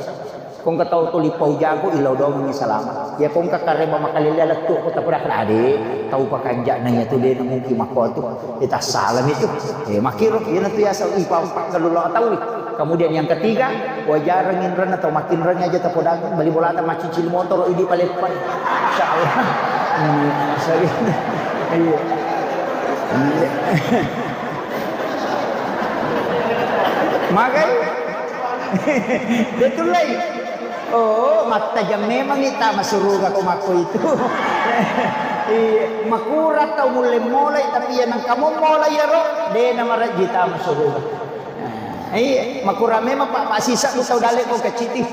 Kongka tau tuli pau jago, ilau doang ni salama. Ya kongka kareba makalele alattu, ko tapura kada ade, tau pakanja na ya tu de na mungkin makko tu. Ita salam itu. Eh, makiro, iya na tu ya sa, ipa pakkalulo tau. Kemudian yang ketiga, wajareng inrenna tau makinreng aja tapodang, bali bolata macicil motor, idi paleppai. Insya Allah. Hmm, iya. Iya. Magai? Betul lai. Oh, mattajang memang ita masuruga ko makko itu. Iya, makurang tau mulle molai, tapi iya nengka mo molai iyaro, de na marajji ta masuruga. Iya, makurang memang Pak, Pak sisa ku tau dalle ko keciti.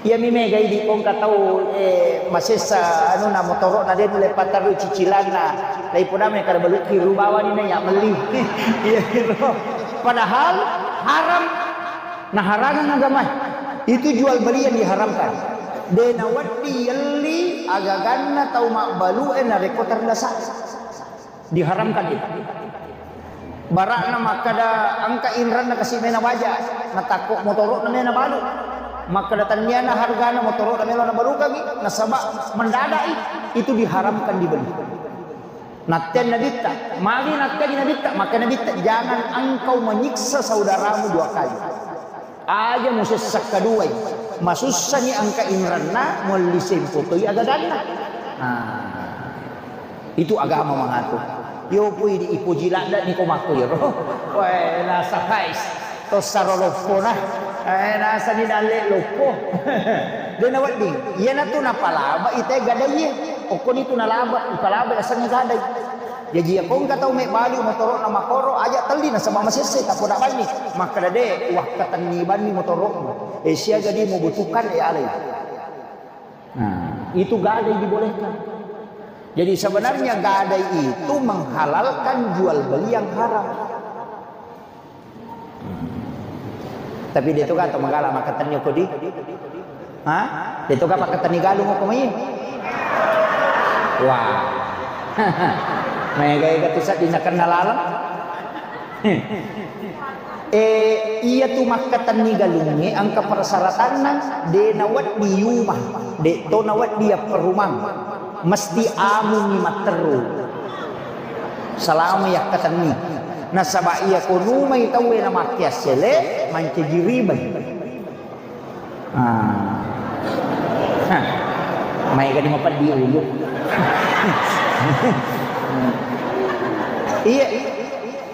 Iyami mega idi kongka tau, eh, masessa anunna motoro'na de nulle patterru cicilanna. Lai podame kada balukki rubawani na ya melli. Iya, iro. Padahal haram. Nah, harangan agama. Itu jual beli yang diharamkan. De na wedding yelli agaganna tau mabbalu e narekko terdasa. Diharamkan itu. Barakna makkada engka inranna kasi mena baja, natakko motoro'na mena balu. Makkada tanniana hargana motoro'na melo nabalukangi, nasaba mendadai, itu diharamkan dibeli. Natten nabitta, magi nakkaji nabitta, maka nabitta, jangan engkau menyiksa saudaramu dua kali. Aja musessa kaduai, masussani engka inranna, mualli sempotoi agaganna. Nah, itu agama mangatur. Yo pui di ipuji ladda ni ko makko yero. Wae nasa kais, tossaro loppona. Eh, nasani dalle loppo. Dena wedding, iyanatu napalaba ite gadaiye. Okkoni tu nalaba, ipalaba asengnge gadai. Jaji, iya kongka tau mebbalu motoro'na makoro, aja telli nasaba masesse, tapoda banni. Makkeda, "De, wakkatenni banni motoro'mu. Eh, siaga di membutuhkan, eh, alai." Nah, itu gadai dibolehkan. Jadi, sebenarnya gadai itu menghalalkan jual beli yang haram. Tapi de to gato magala makkatenni ko di, Ha? Itu ka pakkatenni galung ko mai? Wah. Maega-ega tu sedding nakenna laleng. Eh, iya tu makkatenni galungnge engka persyaratanna, de nawedding yuma, de to nawedding yapperumang. Mesti amungi matteru. Selama yakkatenni. Nasaba iya ko numai tauwe namakkeassele, mancaji ribai. Ah. Hah. Maega di mapeddi ulu. Iya.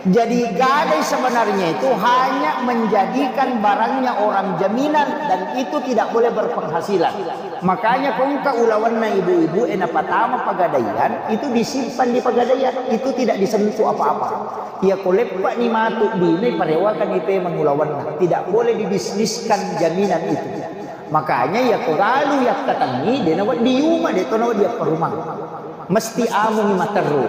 Jadi gadai sebenarnya itu hanya menjadikan barangnya orang jaminan dan itu tidak boleh berpenghasilan. Makanya ko engka ulawenna ibu-ibu e napatama pegadaian, itu disimpan di pegadaian, itu tidak disentuh apa-apa. Iya ko leppe'ni matu dina, iparewakanni pemeng ulawenna. Tidak boleh dibisniskan jaminan itu. Makanya iya ko galu yakkatenni, de nawedding yuma, de to nawedding yapperumang. Mesti amungi matteru.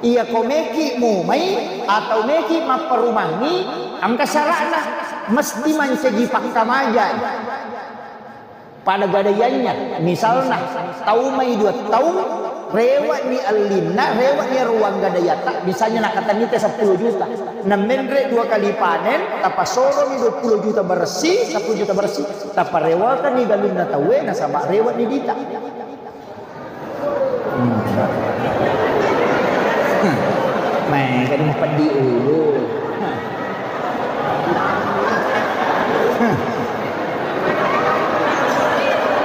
Iya ko meki mumai atau meki mapperumangi, engka syara'na, mesti mancaji pakkamajai. Pada gadaiannya, misalna, tau mai dua taung, rewe'ni ellinna, rewe'ni ruang gadaiatta, misalnya nakkatenni te seppulo juta, namenre dua kali panen, tapasoromi dua puluh juta bersih, seppulo juta bersih, taparewakanni galunna tauwe, nasaba rewe'ni dita. Hmm. Maega di mapeddi ulu.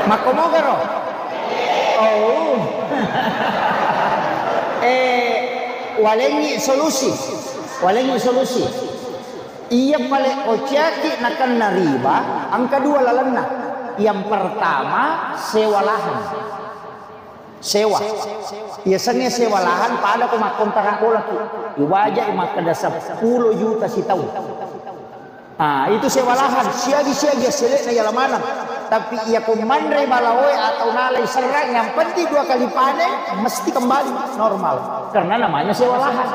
Makkomogaro? Oh. Eh, walengngi solusi. Walengngi solusi. Iya pale ociaki nakenna riba, engka dua lalenna. Yang pertama, sewa lahan. Sewa. Yasengnge sewa lahan pada ko makkontrak bolaki. Iwaja makkeda seppulo juta sitaung. Ah, itu sewa lahan, siagi-siagi assele'na yala maneng. Tapi iya ko manre balaoe atau nalai serrang, yang penting dua kali panen mesti kembali normal. Karena namanya sewa lahan.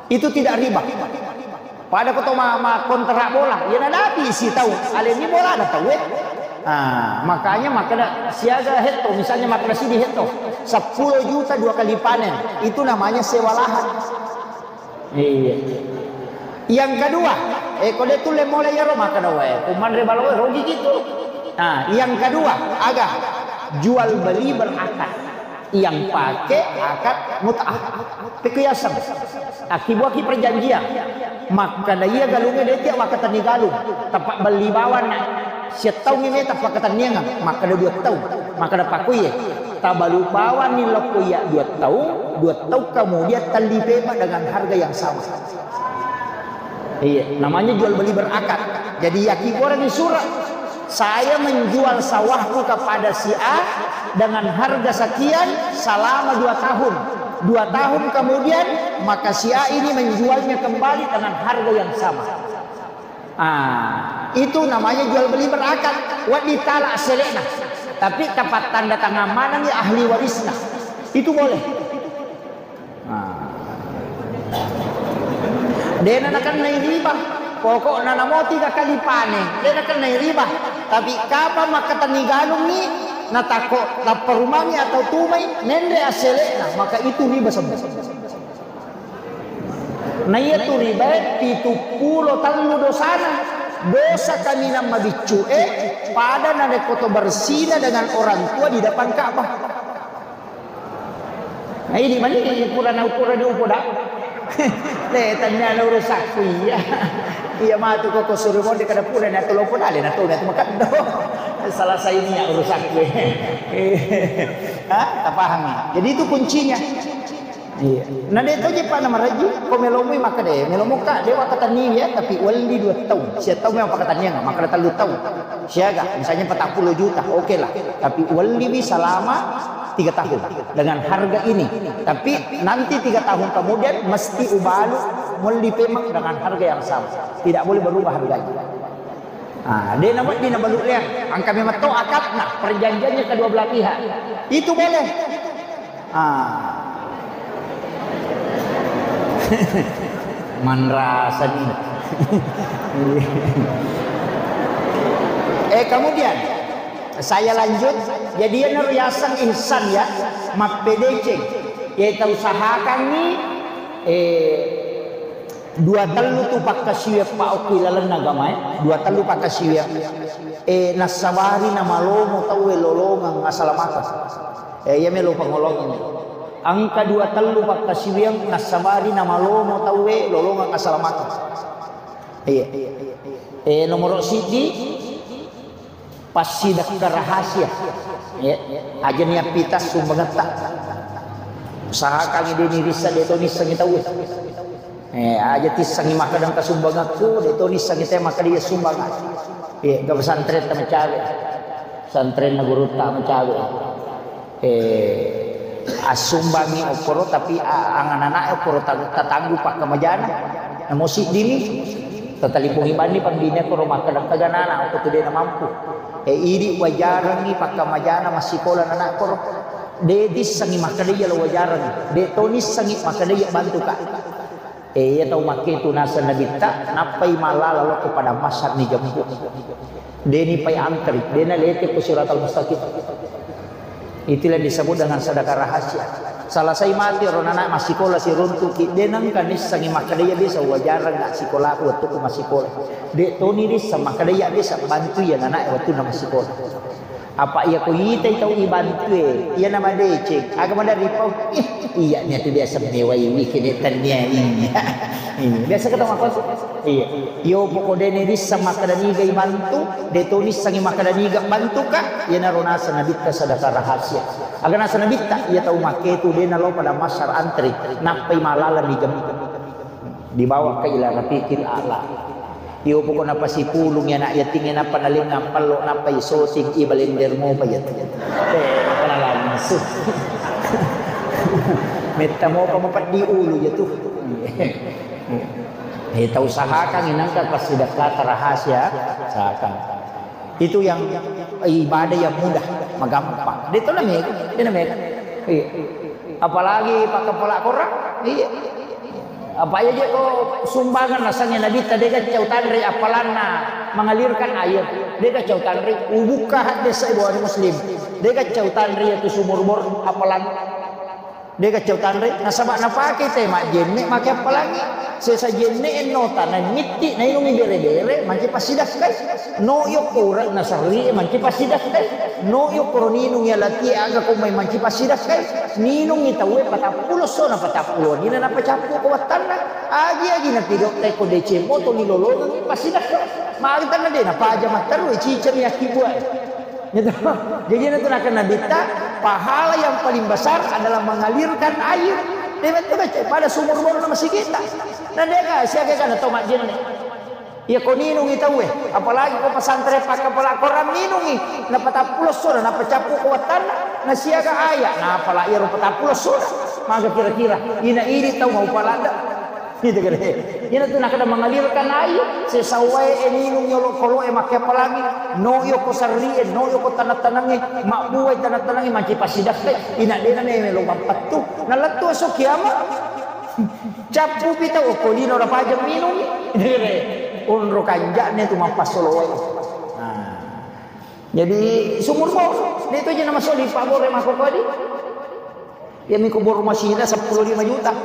Itu tidak riba. Pada ko to ma, ma kontrak bola, iya nadapi sitaung, aleni bolana tauwe. Ah, makanya makkeda siaga hetto, misalnya makkeda sidi hetto, seppulo juta dua kali panen, itu namanya sewa lahan. Iya. Yang kedua, eh, ko de tulle mulai yaro makkeda wae, ko manre balaoe rugi gitu. Nah, yang kedua, aga jual beli berakad. Yang pake akad mut'ah. Pekku yaseng. Akkibuaki perjanjian. Makkeda iya galungnge de tiak wakkatenni galung. Tappa belli bawanna. Siattaungngi me tappa katenniangang. Makkeda dua taung. Makkeda pakkuye. Tabalu bawanni lokko iya dua taung. Dua taung kemudian telli pema dengan harga yang sama. Iya, namanya jual beli berakad. Jadi, yakkibuarengngi surat, "Saya menjual sawahku kepada si A dengan harga sekian selama dua tahun. Dua tahun kemudian, maka si A ini menjualnya kembali dengan harga yang sama." Ah, itu namanya jual beli berakad. Wedding tala assele'na. Tapi tapattanda tangang manengngi ahli warisna. Itu boleh. Nah. Dena nakennai riba. Pokokna namo tiga kali panen, dena nakennai riba. Tapi kapang makkatenni galungngi, natakko tapparumangi atau tumai, nenre assele'na, maka itu riba semua. Naiya tu ribae pitu pulo tellu dosana. Dosa kaminang mabiccu'e, pada narekko to bersina dengan orang tua di depan Ka'bah. Nah, ini mani pura na, pura diupoda. Le, tanya na urusakku iya. Iya matu ko, ko suruh mode kada pura na tolo pun ale na tona tu makaddo. Salah saini ya urusakku. Ha? Tapahami. Jadi itu kuncinya. Iya. Na de to je pa na maraji, ko melomoi makkeda, melomoka de wakkatenni ya, tapi welli dua taung. Sia taung memang pakkatenniang, makkeda tellu taung. Siaga, misalnya empat puluh juta, oke lah. Tapi welliwi selama tiga tahun dengan harga ini. Tapi nanti tiga tahun kemudian mesti ubalu melli pemeng dengan harga yang sama. Tidak boleh berubah harganya. Ah, de na wedding nabalu leang. Engka memang to akadna, perjanjiannya kedua belah pihak. Itu boleh. Ah. Manrasani. Eh, kemudian Saya lanjut. Jadi, iyanaro yaseng ihsan, ya, mappedeceng. Ya, tausahakangngi, eh, dua tellu tu pakkasiwiang pa okko ilalenna agamae, dua tellu pakkasiwiang. Eh, nassabari namalomo tauwe lolongeng asalamakeng. Eh, iya melo pangolongeng. Engka dua tellu pakkasiwiang nassabari namalomo tauwe lolongeng asalamakeng. Iya. Eh, nomoro siddi, passidekka rahasia. Ya, aja niappita sumbangetta. Usahakan de nirissa, de to nissengi tauwe. Eh, aja tissengi makkeda engka sumbangekku, de to nissengi te makkeda iya sumbangeng. Ya, ke pesantren ta macawe. Pesantrenna gurutta macawe. Eh, assumbangi okkoro, tapi a-, anganana'e okkoro ta-, tatanggu pakkamajana. Namo siddimi, tatalipungi banni pambine okkoro makkeda engka ganana okko tu de namampu. Eh, idi wajarengi pakkamajana massikola nana okkoro. De tissengi makkeda iya lo wajarengi. De to nissengi makkeda iya bantuka. Eh, iya tau makketu naseng Nabitta, nappai mallala lokko padang mahsyar ni jemput. Deni pai antri, dena lete ko siratal mustaqim. Itulah disebut dengan sedekah rahasia. Selesai mati ro nana massikola siruntuki, dena engka nissengi makkeda iya biasa wajareng nggak sikolaku waktuku massikola. De toni dissa makkeda iya biasa bantu iya nana waktu na massikola. Apa iya ko itai tau ibantue, iya na madeceng, aga maderri pau, "Ih, iya niatu biasa mewai wi kene tannia iya." Iya, biasa ketemu apa sih? Iya. Iyo poko dene dissa makkeda niga ibantu, de to nissengi makkeda niga bantuka, iya naro naseng Nabitta sedekah rahasia. Aga naseng Nabitta, iya tau makketu de nalo padang mahsyar antri, nappai mallala ni jemput. Dibawa ke ila rafiqil a'la. Iyo poko napasipulung anak yatim, nappa nalengang pello, nappa isoting, ibalender mopa iya tu. Eh, nappa langsung. Metta mopa mapeddi ulu iya tu. Eh, tau usahakan inangka passidekkata rahasia, usahakan. Itu yang ibadah yang mudah, magampang. De to na mega, de na mega. Iya. Apalagi pakkapala korang, iya. Apa iya je ko sumbangan nasengnge Nabitta, de gaccau tanre appalanna mengalirkan air. De gaccau tanre, ubukka hadis Sahih Bukhari Muslim. De gaccau tanre iya tu sumur bor appalan. De gaccau tanre, nasaba napake te majjenne make appalangi. Sesa jenne ennota, na mitti, nainungi bere-bere, manci passidakkai. No yokko ura nasarri, manci passidakkai. No yokko ninungi alatie aga ko mai manci passidakkai. Ninungi tauwe patappulo sona, patappulo nina napacappu ko wattanna. Agi-agi napido tai ko deceng moto ni lolongang passidakkai. Magi tanna de napaja matteru, ciceng yakki buai. Gitu. Jadi, itu nakenna Nabitta, pahala yang paling besar adalah mengalirkan air. Dia betul baca, pada sumur bor na masigita. Na de ka, siaga kana tau majjenne. Iya ko ninungi tauwe, apalagi ko pesantren pakkapala korang ninungi. Na patappulo sona, na pacappu ko wattanna, na siaga aya, na pala iyaro patappulo sona. Maga kira-kira, ina idi tau mau palada. Gitu kan. Ina tu nakada mengalirkan air, sesawai e ninung yolo kolo e makke appalangi, no yoko sarri e, no yoko tanah-tanah e, mabbuai tanah-tanah e, manci pasidakkai, ina dena meme lo mappattu, nalettu aso kiamat. Cappu pita okko lino rapajang minung. Onro kanjane tu mappasolo wae. Nah. Jadi sumur bor, de tu je nama soli pabore makko kodi. Ya miko bor masina seppulo lima juta.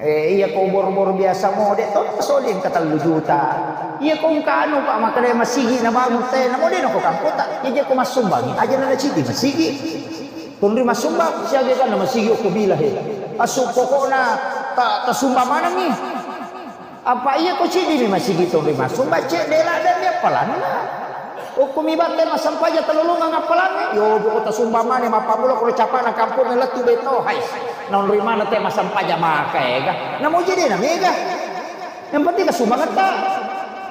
Eh, iya ko bor-bor biasa mo, de to soli engka tellu juta. Iya ko engka anu, Pak, makkeda masigi nabangun te, namo de nako kampota. Iya je ko massumbangi, aja na cidi masigi. Tunri massumbang, siaga kan masigi okko bila he. Asu pokokna ta, tasumba manengi. Apa iya ko cidi mi masigi tunri massumba, cek dela dan dia pelan. Okkomi batte massampaja talolongang appalangnge, yo, poko tasumba mane, mappammula koro capana kampong lettu beto, hai. Naonroi mana te massampaja maka ega. Namoji de na mega. Yang penting ka sumbangetta.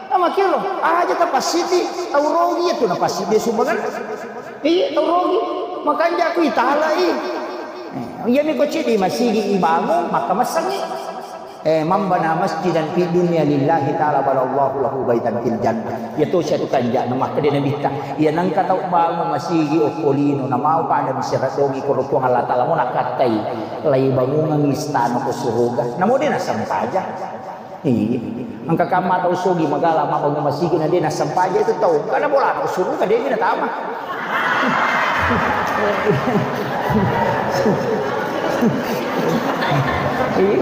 Nama kiro, aja tapassiti, tau rogi itu napassiti sumbangan. Iya, tau rogi. Makanja aku italai. Eh, iya mi ko cidi masigi ibangun, maka massangi. Eh, man bana masjidan fid dunya lillahi ta'ala banallahu lahu baitan fil jannah. Iya to sia tu kanja, na makkeda Nabitta. Iya nengka tau bangun masigi okko lino, na mau pada misira dongi koro Puang Allah Ta'ala mo nakattai lai bangungang istana ko suruga. Namo de nasampaja. Iya. Engka kamma tau sogi magala mabbangun masigi na de' nassempajang itu tau. Karena bolana suruga de' natama. Iya.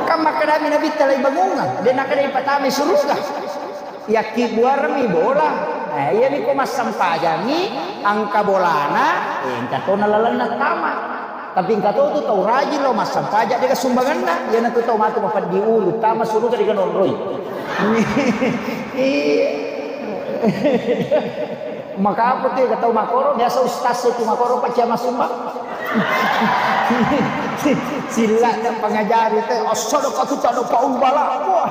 Kan makkedami Nabitta lai bangungang, de' nakkeda ipatamai suruga. Yakkibuarmi bola. Eh, iyami ko massempajangi, engka bolana, eh, engka tona lalenna tama. Tapi engka to tu tau rajin lao massempaja de' gaga sumbanganna. Iyanatu tau matu mapeddi ulu, tama suruga de' gaga nonroi. Iya. Maka apa tu ya tau makoro, biasa ustaz itu makoro pacca masumbang. Silla na pangajari te, as-sadaqatu tadfa'ul bala. Wah,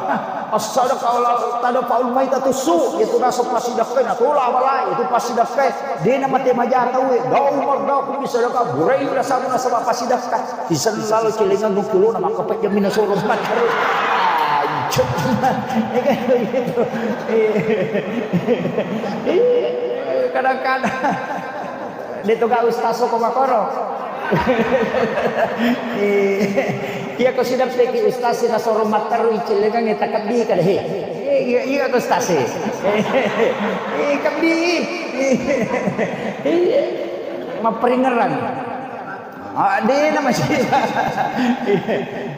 as-sadaqatu tadfa'ul maitatu su. Itu nasaba pasidakka na tola bala, itu pasidakka. De' namate maja tau e. Dau mardaku bisadakka, burai nasaba nasaba pasidakka. Isellal celengan nukulu na maka pejamina soro mater. Anjir. Iya kan begitu. Iya. Kadang-kadang. De' to ga ustaz ko makoro. Iya ko sidappeki ustaz nasoro matteru icellengang e takabbi kada he. Iya, iya ko ustaz e. Eh, kabbi. Iya. Mapperingerang. Ah, de' na masih.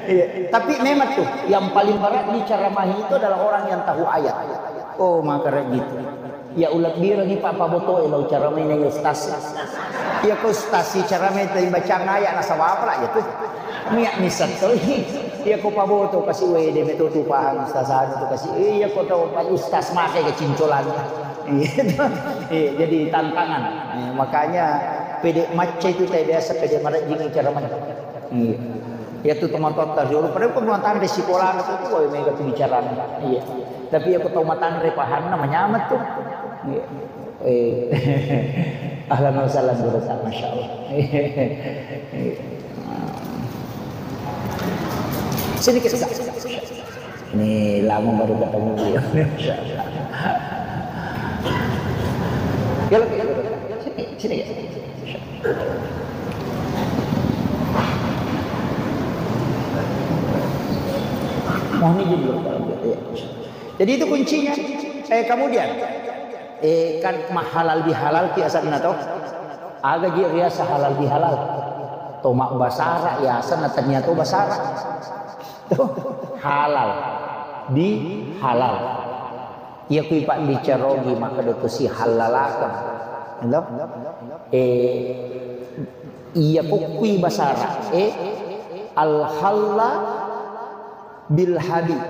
Iya. Tapi memang tuh yang paling berat diceramahi itu adalah orang yang tahu ayat. Oh, maka gitu. Iya ulebbirengngi pa pabotoe lao caramaina iya ustaz. Iya ko ustaz caramai tau bacang ayat nasaba apa la iya tu. Nia' misseng toi. Iya ko paboto kasi' wede meto tu pahang ustaz anu tu kasi'. Iya ko tau pa ustaz make ke cincolan. Iya, jadi tantangan. Iya, makanya pede macca itu teh biasa pede marejjing caramai. Iya. Iya tu tomatoatta riolo padahal ko matanre sikolana tu, tu mega tu bicarana. Iya. Tapi iya ko tau matanre pahanna manyameng tu. Iya. Eh, ahlan wa sahlan guru ta, masya Allah. Sini kita. Ini lama baru ketemu beliau. Masya Allah. Ya, lebih, sini, sini ya. Mohon izin dulu, Pak. Iya. Jadi itu kuncinya. Eh, kemudian, eh, kan mahalal bihalal ki asanna to. Aga ji riasa halal bihalal. To mabbasara ya asanna tania to basara. To halal bihalal. Iya kui pabbicarogi maka doto si halalakan. Gitu? Eh, iya kukkui basara. Eh, al halla bil habib,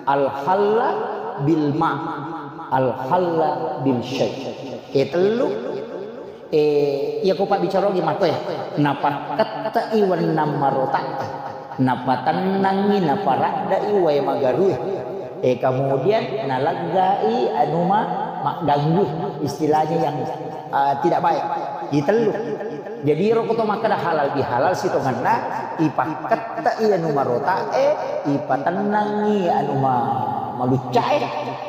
al halla bil ma, al halla bil syai. E tellu, e, iya ko pabbicarogi makoe, napakkettei wennang marota, napatennangi, naparaddai wae magarue. E, kemudian naleggai anu ma-, magganggui, istilahnya yang, eh, tidak baik. I tellu. Jadi ro ko to makkeda halal bihalal sitongenna, ipakkettei anu marota'e, ipatennangi anu ma-, malucca'e,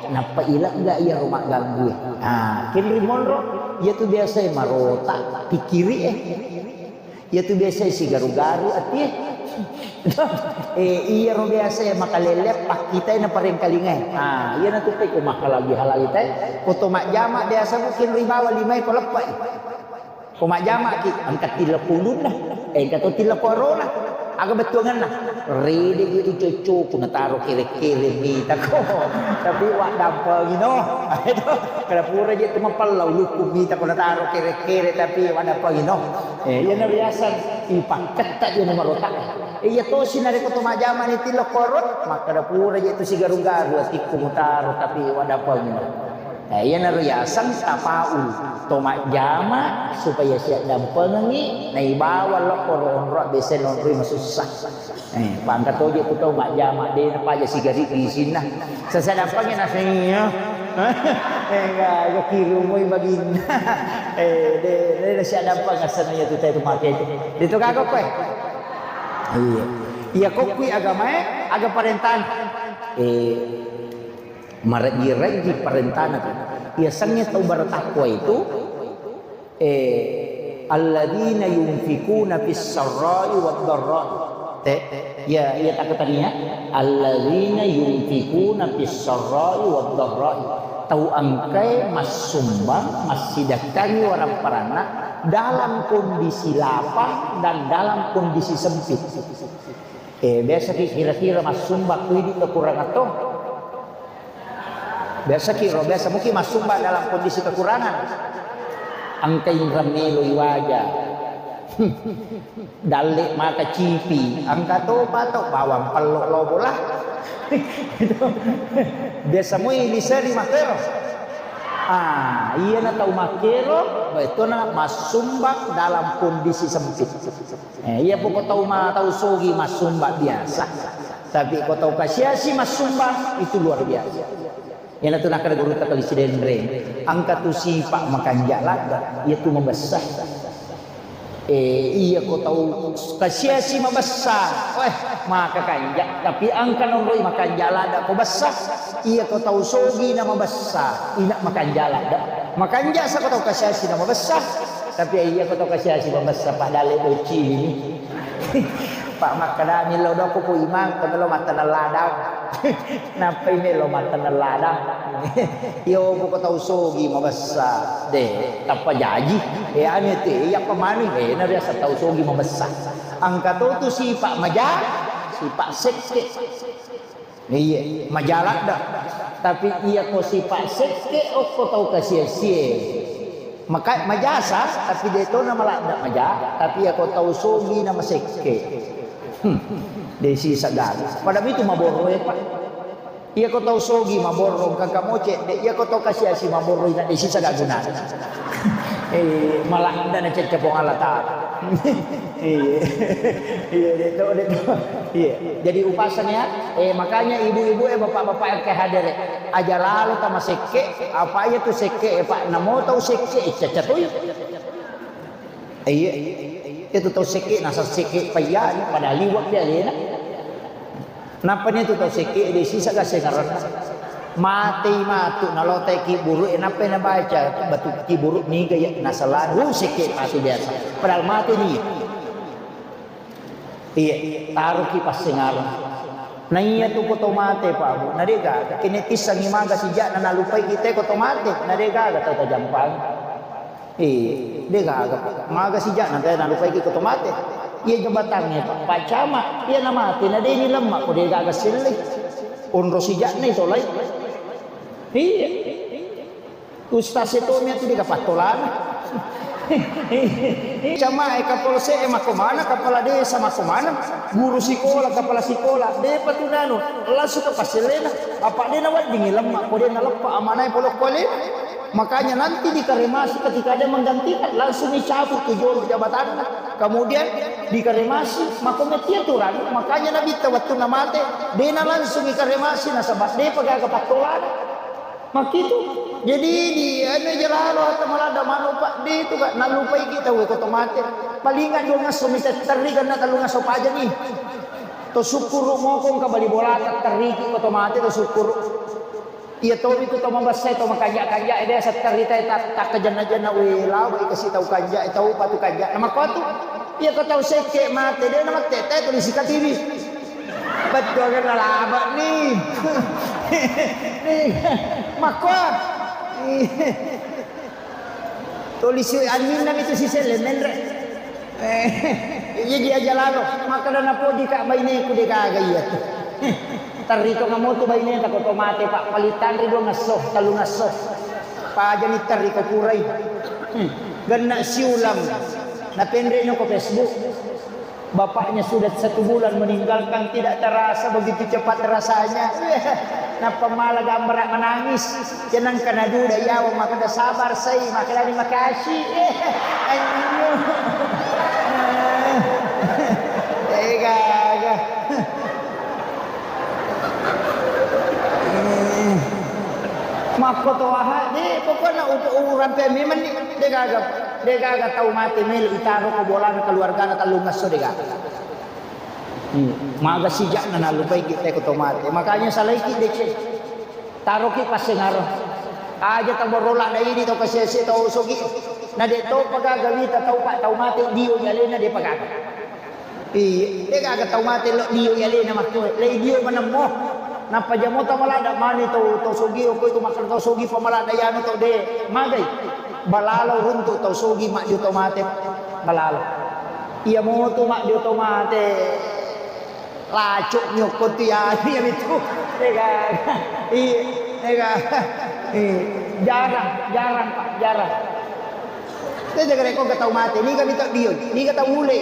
nappa ilegga iyaro magganggui. Ah, kenri monro, iya tu biasa marota, pikkiri e. Iya tu biasa sigaru-garu atie. Eh, iyaro biasa makalele pakkitai na parengkalingai. Ah, iya na tu pe ko mahalal bihalal itai. Ko to majjama biasa mungkin ribawa limai ko leppai. Ko majjamaki, engka tillapulunna, eh, engka to tillapuarona. Aga bettuangenna? Rede itu coccoku nataro kere-kere mitako. Tapi waddampengi no. Ayo, kada pura je tu mapella ulukku mitako nataro kere-kere tapi waddampengi no. Eh, iya na riaseng ipakketta iya nomor otak. Eh, iya tosi narekko to majjama ni tillo korot, makkada pura je tu sigaru-garu atikku mutaro tapi waddampengi no. Eh, iyanaro yaseng tafaul, to majjama supaya siaddampengengngi, naibawa lokko ro onro biasa nonroi masussa. Eh, pangka toje ku tau majjama, de napaja sigari isinna. Sasa dampengi naseng iya. Eh, ga, ga kirumoi baginna. Eh, de, de, de siaddampeng asana iya tu tai tu make itu. Itu kagok koe. Iya. Iya kokkui agamae, aga parentana. Eh, Marejji-rejji parentana tu. Yasengnge tau bertakwa itu, eh, alladzina yunfikuna fis sarra'i wad dharra'i. Iya, iya, takkutania, alladzina yunfiquna fis sarra'i wad dharra'i. Tau engkae massumbang, massidekkangi waramparanna dalam kondisi lapang dan dalam kondisi sempit. Eh, biasaki kira-kira massumbang, ku idi kekurangan to. Biasaki ro, biasa muki massumbang dalam kondisi kekurangan. Engka inrang meloi waja. Dalle maka cipi, engka topa to bawang pello lobo lah. Biasa mui liseri makkero. Ah, iyana tau makkero, betona massumbang dalam kondisi sempit. Eh, iya poko tau ma-, tau sogi massumbang biasa. Tapi ko tau kasiasi massumbang, itu luar biasa. Iyanatu nakkeda gurutta Kali Sidenreng, engka tu sipa makanja ladda, iya tu mabessa. Eh, iya ko tau kasiasi mabessa, weh, maka kanja. Tapi engka nonroi makanja ladda ko bessa. Iya ko tau sogi na mabessa, ina makanja ladda. Makanja sa ko tau kasiasi na mabessa. Tapi iya ko tau kasiasi mabessa, pa dalle docci ini. Pak makkedami lo doko ko imang, ko melo mattaneng ladang. Nappai melo mattaneng ladang. Iyo, poko tau sogi mabessa. De, tappa jaji. Eh, anu te, iya pamani. Eh, na biasa tau sogi mabessa. Engka to tu sipa maja, sipa sekke. Iya, maja ladda. Tapi iya ko sipa sekke, okko tau kasiasie. Maka majasa, tapi de to na maladda maja, tapi iya ko tau sogi na masekke. Hmm. De sisa gaga. Pada itu maborro e, Pak. Iya ko tau sogi maborro, engka kamoce, de iya ko tau kasiasi maborro, ina de sisa gaga guna. Eh, maladda na cecca Puang Allah Taala. Iya. Iya, de to, de to. Iya. Jadi upasana ya, eh, makanya ibu-ibu, eh, bapak-bapak yang ke hadir, eh, aja lalo tama sekke, apa iya tu sekke, eh, Pak, namo tau sekke, eh, cecca toi. Iya, itu tau sekke, nasa sekke payani, pada liwat dia alena. Nappa ni tu tau sekke, de sisa gasengarenna. Matei matu, nalotai kiburu, eh, nappa nabaca batu kiburu niga ya, nasala, uh, sekke matu biasa. Padahal mate ni. Iya, taroki passengareng. Na iya tu ko to mate, Pak Bu, na de gaga. Kene tissangi maga sija'na nalupai kita ko to mate, na de gaga tau tajampang. Eh, de gaga. Maga sija'na te nalupaiki ko to mate. Iya jabatangnge, Pak, Pak Camat, iya na mate, na de ni lemma ko de gaga selle. Onro sija'na itolai. Iya. Ustaz itu mi tu de gaga pattolana. Camat e, kapolsek e makko mana, kepala desa makko mana, guru sikola, kepala sikola, de pa tu nanu, langsung ke pasellena. Apa de na wedding lemma ko de na leppa amanae polo ko alena. Makanya nanti dikremasi ketika ada yang menggantikan, langsung dicabut tu jolo jabatanna. Kemudian dikremasi, maka mesti aturan. Makanya Nabitta wettunna mate, dena langsung dikremasi nasaba depa gaga pattolana. Makkitu. Jadi di anu aja lalo harta maladda manu Pak, de tu ka nalupai kita we ko to mate. Palinga dua ngasso mi terri, karena tellung ngasso paja ni. To sukkuru mokong ka bali bolata terri ki ko to mate to sukkuru. Iya tomi tu tau mabessai, tau makanja-kanja, eh, biasa territa, eh, tak, takkajenna-jenna, weh, labai kasi tau kanja, eh, tau patu kanja. Nama kau tu, iya ko tau sekke mate, de nama tete tu lisi katibi. Betul kan, laba ni. Ni, makko. Tulisi anninna itu si selle menre. Eh, iya dia aja lalo. Makkeda napoji ka baineku de gaga iya tu. Terri to ngamotu baineta ko to mate, Pak. Paling tanri dua ngesso, tellu ngesso. Pajani terri ko purai. Hmm. Genna siulang. Napenre no ko Facebook. Bapaknya sudah satu bulan meninggalkan, tidak terasa begitu cepat rasanya. Nappa mala gambara menangis. Jenang kana duda yawa makkeda sabar sai, makkedani makasih. Anjing. Eh, gaga. Makko to aha, de, pokokna upo urampe memang ni, de gaga, de gaga tau mate melo itaro ko bolana keluargana tellung ngesso de gaga. Hmm. Maga sija'na nalupai kita ko to mate. Makanya salaiki deceng. Taroki passengareng. Aja tau borola dai di tau kasiasi tau sogi. Na de to pagaga wita tau pa tau mate dio jalena de pagaga. Iya, de gaga tau mate lo dio i alena makko, lei dio manemmo. Nappa jamo tau maladda mani tau, tau sogi, okko itu makkeda tau sogi pa maladda yanu tau de, magai. Balalo runtu tau sogi majjo tau mate. Balalo. Iya motu majjo tau mate. Lacuk nyokko tu ya, iya itu. De gaga. Iya, de gaga. Iya. Jarang, jarang, Pak, jarang. Te jaga rekko ke tau mate, niga mi tau dio, niga tau ule.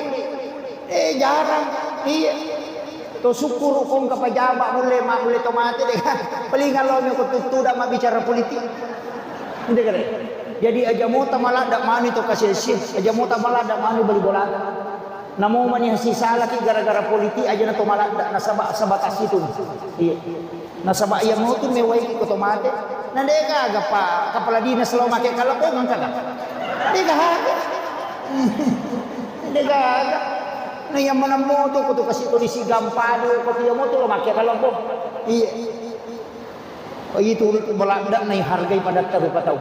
Eh, jarang. Iya. To sukkuru kongka pajaba mulle, ma mulle to mate de. Paling allo mi ko tuttuda mabbicara politik. Inde kare. Jadi aja mota maladda mani to kasese, aja mota maladda mani bali bolata. Namo mani sisalaki gara-gara politik aja na to maladda nasaba sebatas itu. Iya. Nasaba iya motu mewaiki ko to mate. Na de gaga pa kepala dinas lo make kalebong engka ga? De gaga. De gaga. Na iya manemmo tu ko tu kasi polisi gampadu ko tu iya motu lo make kalebong. Iya. Oh, itu Belanda na hargai padatta rupa tau.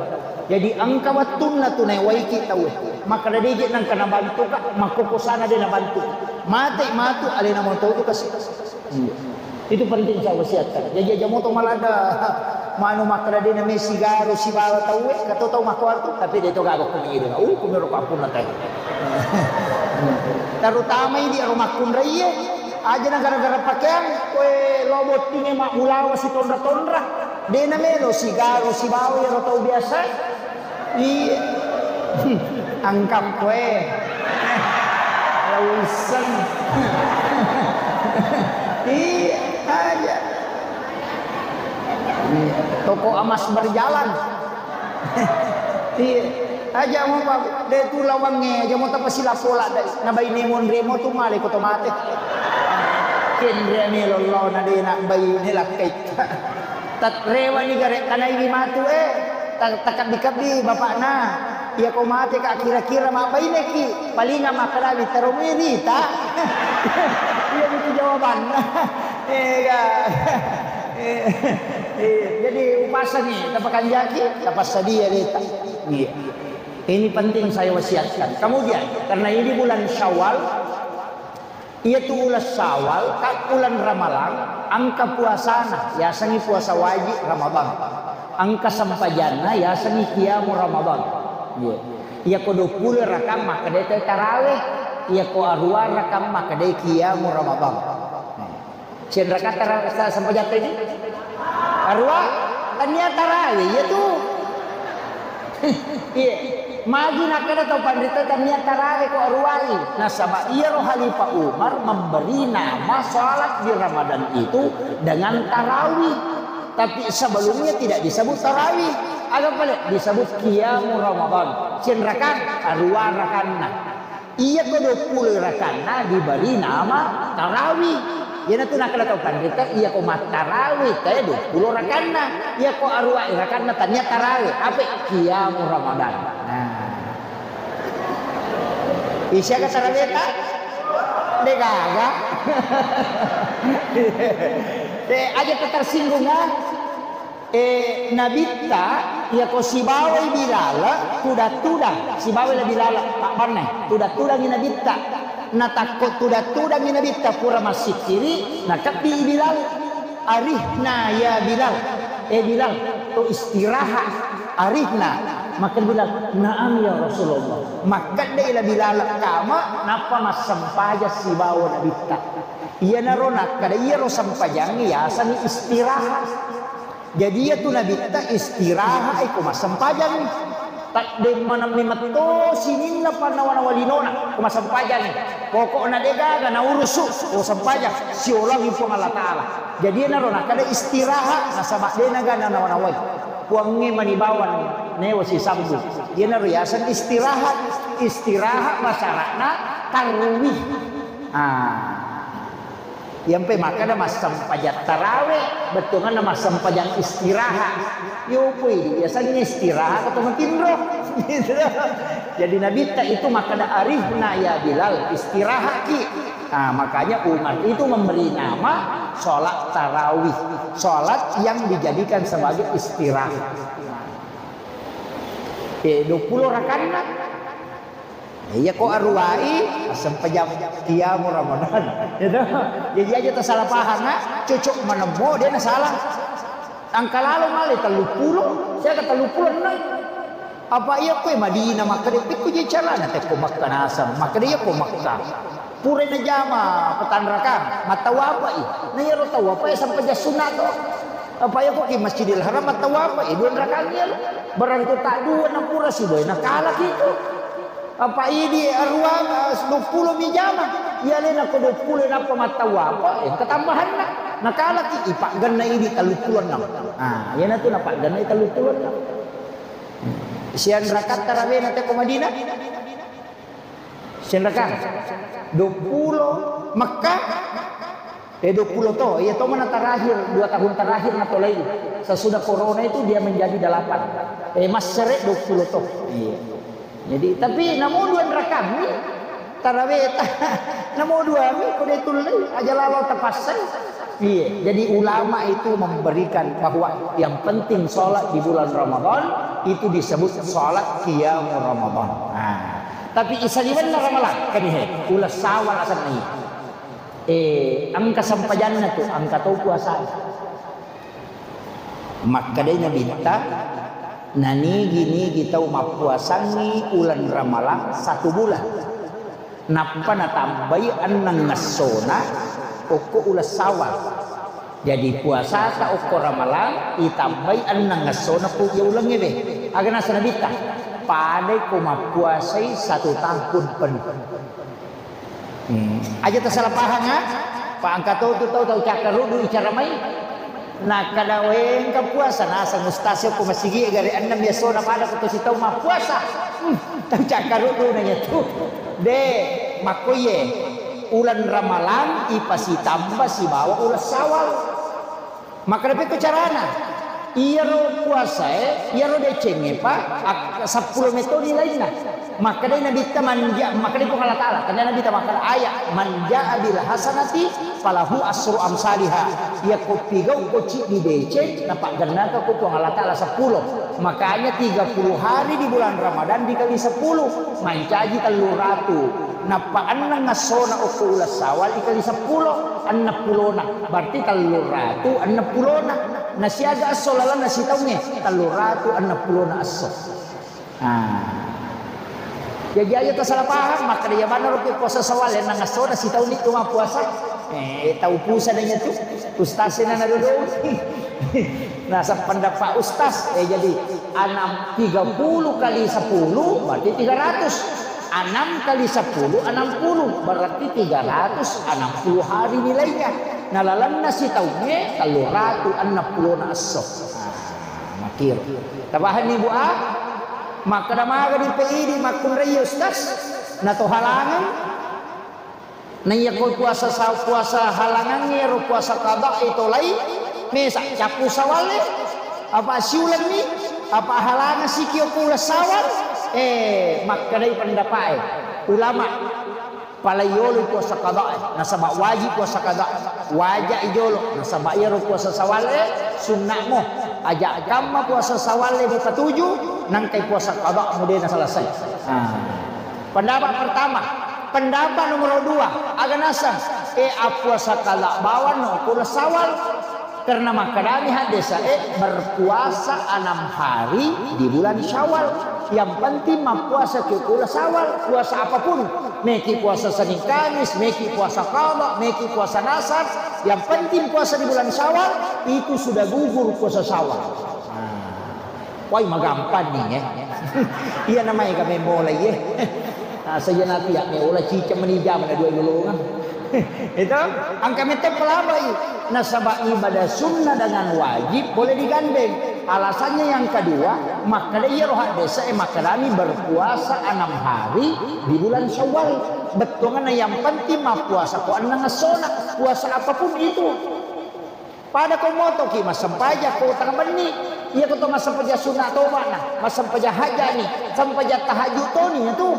Jadi engka wettunna tu naewaiki tau. Makkeda deje nangka nabantu ka, makkokosana de nabantu. Mate matu alena moto tu kasi. Iya. Itu penting saya wasiatkan. Jadi aja moto maladda manu makkeda de name sigaru sibawa tauwe, kato tau makkuartu, tapi de to gaga ko mengiru. Uh, kumiro ko apunna teh. Terutama idi aro makkunraie, aja na gara-gara pakeang, koe lo bottinge mabbulawa sitonra-tonra. De namelo sigaru sibawa ero tau biasa. Iya. Angkap koe. Lausen. Iya, aja. Iya. Toko emas berjalan. Iya. Aja mo pa de tu lawangnge, aja mo tapasilapola dai. Na baine monremo tu male ko to mate. Kenre melo lo na de na baine lakkai. Tatrewani gare kanaiwi matu, eh. Ta-, takabbi-kabbi bapakna. Iya ko mate ka kira-kira mabbaineki, palinga makkadawi taro mui rita. Iya itu jawabanna. Eh, ga. Eh, eh, jadi upasangi, tapakanjaki, tapassadia rita. Iya. Ini penting saya wasiatkan. Kemudian, karena ini bulan Syawal, Iyatu uleng Syawal, ka uleng Ramalang, engka puasana, yasengngi puasa wajib Ramadan. Engka sempajanna, yasengngi qiyamu Ramadan. Iya. Iyako duappulo rakang makkedai tarawih, iyako aruwa rakang makkedai qiyamu Ramadan. Siaga rakang tara-, sa-, sempajatta ini? Aruwa, tania tarawih, iyatu. Iya. Magi nakkeda tau panrita tania tarawe ko aruwai. Nasaba iyaro Khalifah Umar memberi nama salat di Ramadan itu dengan tarawih. Tapi sebelumnya tidak disebut tarawih. Aga pale? Disebut qiyamu Ramadan. Siaga rakang? Aruwa rakanna. Iyako duappulo rakanna diberi nama tarawih. Iyanatu nakkeda tau panrita, iyako mattarawih tae duappulo rakanna. Iyako aruwa rakanna tania tarawih. Apa? Qiyamu Ramadan. Nah. Isiaga tarawihta? De gaga. Eh, aja tersinggung, ah. Eh, Nabitta, iyako sibawai Bilal, tudang-tudang, sibawai la Bilal, pabbanna, tudang-tudangi Nabitta. Natakko tudang-tudangi Nabitta, pura massikkiri, nakebbi Bilal. "Arihna ya Bilal." Eh, Bilal, to istirahat. "Arihna." Makkeda Bilal, "Na'am ya Rasulullah." Makkeddai la Bilal kama, nappa massempajang sibawa Nabitta. Iyanaro nakkeda, iyaro sempajangnge yasengngi istirahat. Jadi iyatu Nabitta istirahat ko massempajang. Taddemmaneng memetto sininna pannawa-nawa linona ko massempajang. Pokokna de gaga naurusu, ko sempajang, siolongi Puang Allah Ta'ala. Jadi iyanaro nakkeda istirahat, nasaba de naga nanawa-nawai. Puangnge mani bawang newa sisambu. Iyanaro yaseng istirahat. Istirahat masara'na tarwih. Ah. Iyampe makkeda massempajang tarawe, bettuanna massempajang istirahat. Yo pui, biasanya istirahat atau matinro. Gitu. Jadi Nabitta itu makkeda, "Arihna ya Bilal, istirahatki." Nah, makanya Umar itu memberi nama sholat tarawih, sholat yang dijadikan sebagai istirahat. Eh, duappulo rakanna. Iya ko aruwai, assempajang kiamu Ramadan. Itu. Jadi aja tasala pahang, ah. Cocok manemmo, dia na salah. Angka lalo male telluppulo, siaga telluppulo enneng. Apa iya koe Madinah, makkeda pekko je carana tekko Makkah naseng, makkeda iya ko Makkah. Pura najama petanrakang, mattawapai. Na iyaro tawapai sampajang sunna to. Apa iya ko ki Masjidil Haram mattawapai, dua rakang iya. Berarti tak dua na pura sibawa nakalaki tu. Apa idi aruang, eh, duappulo mi jama. Iya alena ko duappulo nappa mattawapai, engka tambahanna. Nakalaki, ipaggenna idi telluppulo enneng. Ah, iyana tu napaggenna telluppulo enneng. Sian rakaat tarawihna teko Madinah? Sian rakaat? Duappulo. Mekka? Eh, duappulo to. Iya to mana terakhir, dua tahun terakhir natolai. Sesudah corona itu dia menjadi delapan. Eh, massere duappulo to. Iya. Jadi, tapi namo dua rakaat mi tarawihta. Namo dua mi ko de tullei, aja lalo tapassai. Iya, jadi ulama itu memberikan bahwa yang penting sholat di bulan Ramadan itu disebut sholat qiyamul Ramadan. Nah, tapi isaliwenna Ramalang, kan he, uleng Syawal asenna iya. Eh, engka sempajanna tu, engka to puasa. Makkedai Nabitta, nanigi-nigi tau mappuasangngi uleng Ramalang satu bulan. Nappa natambai enneng essona okko uleng Syawal. Jadi, puasata okko Ramalang itambai enneng essona ku iya ulengnge be. Aga naseng Nabitta? Padai ko mappuasai satu tahun penuh. Hmm. Aja tasala pahang, ah. Pa engka to tu tau, tau cakkaruddu icara mai. Nakkeda, "Wé, engka puasa." Naseng ustaz ko masigi gare ennem essona pada ko tosi tau mappuasa. Hmm, tau cakkaruddu nanya tu. De, makkoye. Uleng Ramalang ipasitamba sibawa uleng Syawal. Makkeda pekko carana? Iyaro puasaé, iyaro decengnge, Pak, ak-, seppulo metoni lainna. Makkedai Nabitta, "Man ja-," makkedai Puang Allah Taala, tanya Nabitta makkeda ayat, "Man jaa bil hasanati falahu asru amsaliha." Iyako pigau ko ciddi deceng, napaggennaka ko Puang Allah Taala seppulo. Makanya tiga puluh hari di bulan Ramadan dikali sepuluh, mancaji tellu ratu. Nappa enneng essona okko uleng Syawal dikali seppulo, enneng pulona. Berarti tellu ratu enneng pulona. Nasiaga esso lalenna sitaungnge, tellu ratu enneng pulona esso. Ah. Jaji aja tasala pahang, makkeda iya maneng roki puasa Syawal, enneng essona sitaunni cuma puasa. Eh, tau pusa nanya tu. Ustaz sena na dodong. Nah, sependapat Ustaz, eh, jadi enam, tiga puluh kali sepuluh berarti tiga ratus. Enam kali sepuluh, enam puluh, berarti tiga ratus enam puluh hari nilainya. Nah, lalenna sitaungnge tellu ratu enneng pulona esso. Nah, makiro. Tapahanni, Bu, ah? Makkeda magani pe idi makkunrai, Ustaz? Na to halangan? Naiya ko puasa sa-, puasa halangangnge ro puasa qada e tolai, mesa cappu Syawal e, apa siulenni, apa halangan siki okko uleng Syawal? Eh, makkedai pendapat e ulama, palai yolo puasa qada e, nasaba wajib puasa qada, wajak i jolo, nasaba iyaro puasa Syawal e sunnah mo, aja kamma puasa Syawal e mupatuju, nangkai puasa qada mu de na selesai. Ah. Pendapat pertama. Pendapat nomor dua, aga naseng, eh, appuasa qada bawang no ko uleng Syawal. Karena makkedami haddesae, berpuasa enam hari di bulan Syawal. Yang penting mappuasa ke uleng Syawal, puasa apapun. Meki puasa Senin Kamis, meki puasa qada, meki puasa nasar. Yang penting puasa di bulan Syawal, itu sudah gugur puasa Syawal. Nah. Wai, magampang ni, eh. Iya namai kami mulai, eh. Nah, saya nanti ya, me ola cicak meni jam na dua lolongan. Itu, angka mete pelabai. Nasaba ibadah sunnah dengan wajib boleh digandeng. Alasannya yang kedua, makkeda iya roha desa, eh, makkedami berpuasa enam hari di bulan Syawal. Bettuanna yang penting mappuasa ko enneng essona. Puasa apapun itu. Pada ko motoki massempajang ko tang benni, iya ko to massempajang sunna toba'na, massempajang hajja'ni, sempajang tahajud toni tu.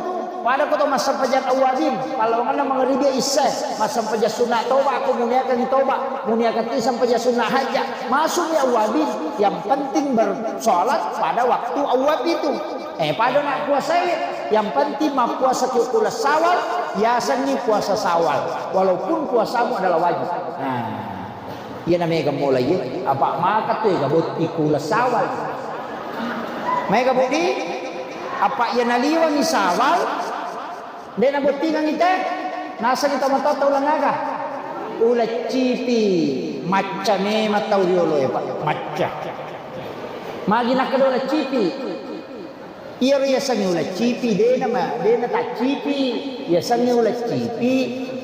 Pada ko to massempajang awwabin, pallawanganna mangaribi isya, massempajang sunna toba ko muniakan toba, muniakan ti sempajang sunna hajja, masuk ya awwabin. Yang penting bersolat pada waktu awwab itu. Eh, pada nak puasa ya. Yang penting mappuasa ki uleng Syawal, yasengngi puasa Syawal, walaupun puasamu adalah wajib. Nah, iyana mega mulai, apa maka tu ega botting ku uleng Syawal. Mega botting, apa iya naliwangi Syawal, de nabottingangi te, nasengngi tau matoa uleng aga? Uleng cipi. Macca memang tau riolo e, Pak, macca. Magi nakkeda uleng cipi? Iyaro yasengnge uleng cipi, de nama, de nataccipi. Yasengnge uleng cipi,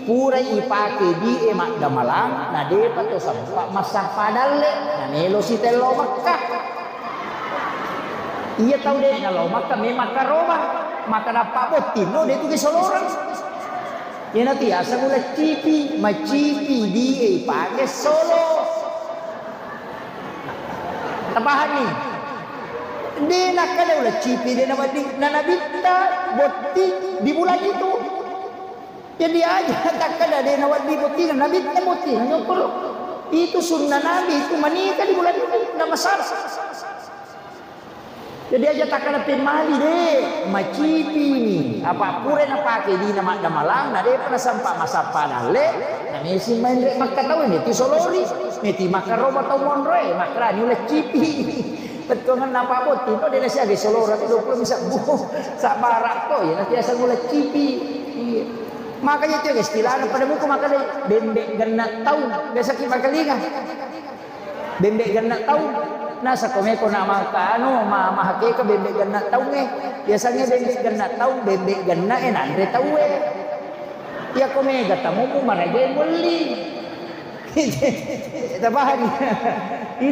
pura ipake di e maddamalang, na depa to sempa massappa dalle, na melo sitella lao Mekka. Iya tau de nalao Mekka memang karobang, maka nappa bottinno de tu ke solorang. Iyanatu yaseng uleng cipi, macipi di e ipake solo. Tapahanni? De nakkeda uleng cipi de nawedding, na nabitta botting di bulan itu. Jadi aja takkeda de nawedding botting, na nabitta botting, nyokkoro. Itu sunnah Nabi, itu manika di bulan itu, na masalah. Jadi aja takkeda pemmali de, macipini. Apa pura napake dina maddamalang, na depa nasempa massappa dalle, na mesi menre Mekka tau, meti solori, meti makkaroba tau monroe, makkarani uleng cipi. Bettuangenna apa botting, no de nasiaga solora tu dua puluh misa bu, sabbara ko, ya nanti asal uleng cipi. Iya. Makanya itu istilahnya pada muka makanya bembe genna tau, biasa ki makalinga. Bembe genna tau. Nasa ko meko na maka anu, ma-, mahakeka bembe genna tau e. Biasanya bembe genna tau, bembe genna e nanre tau e. Iya ko mega tamu mu maraja mulli. Tapahani?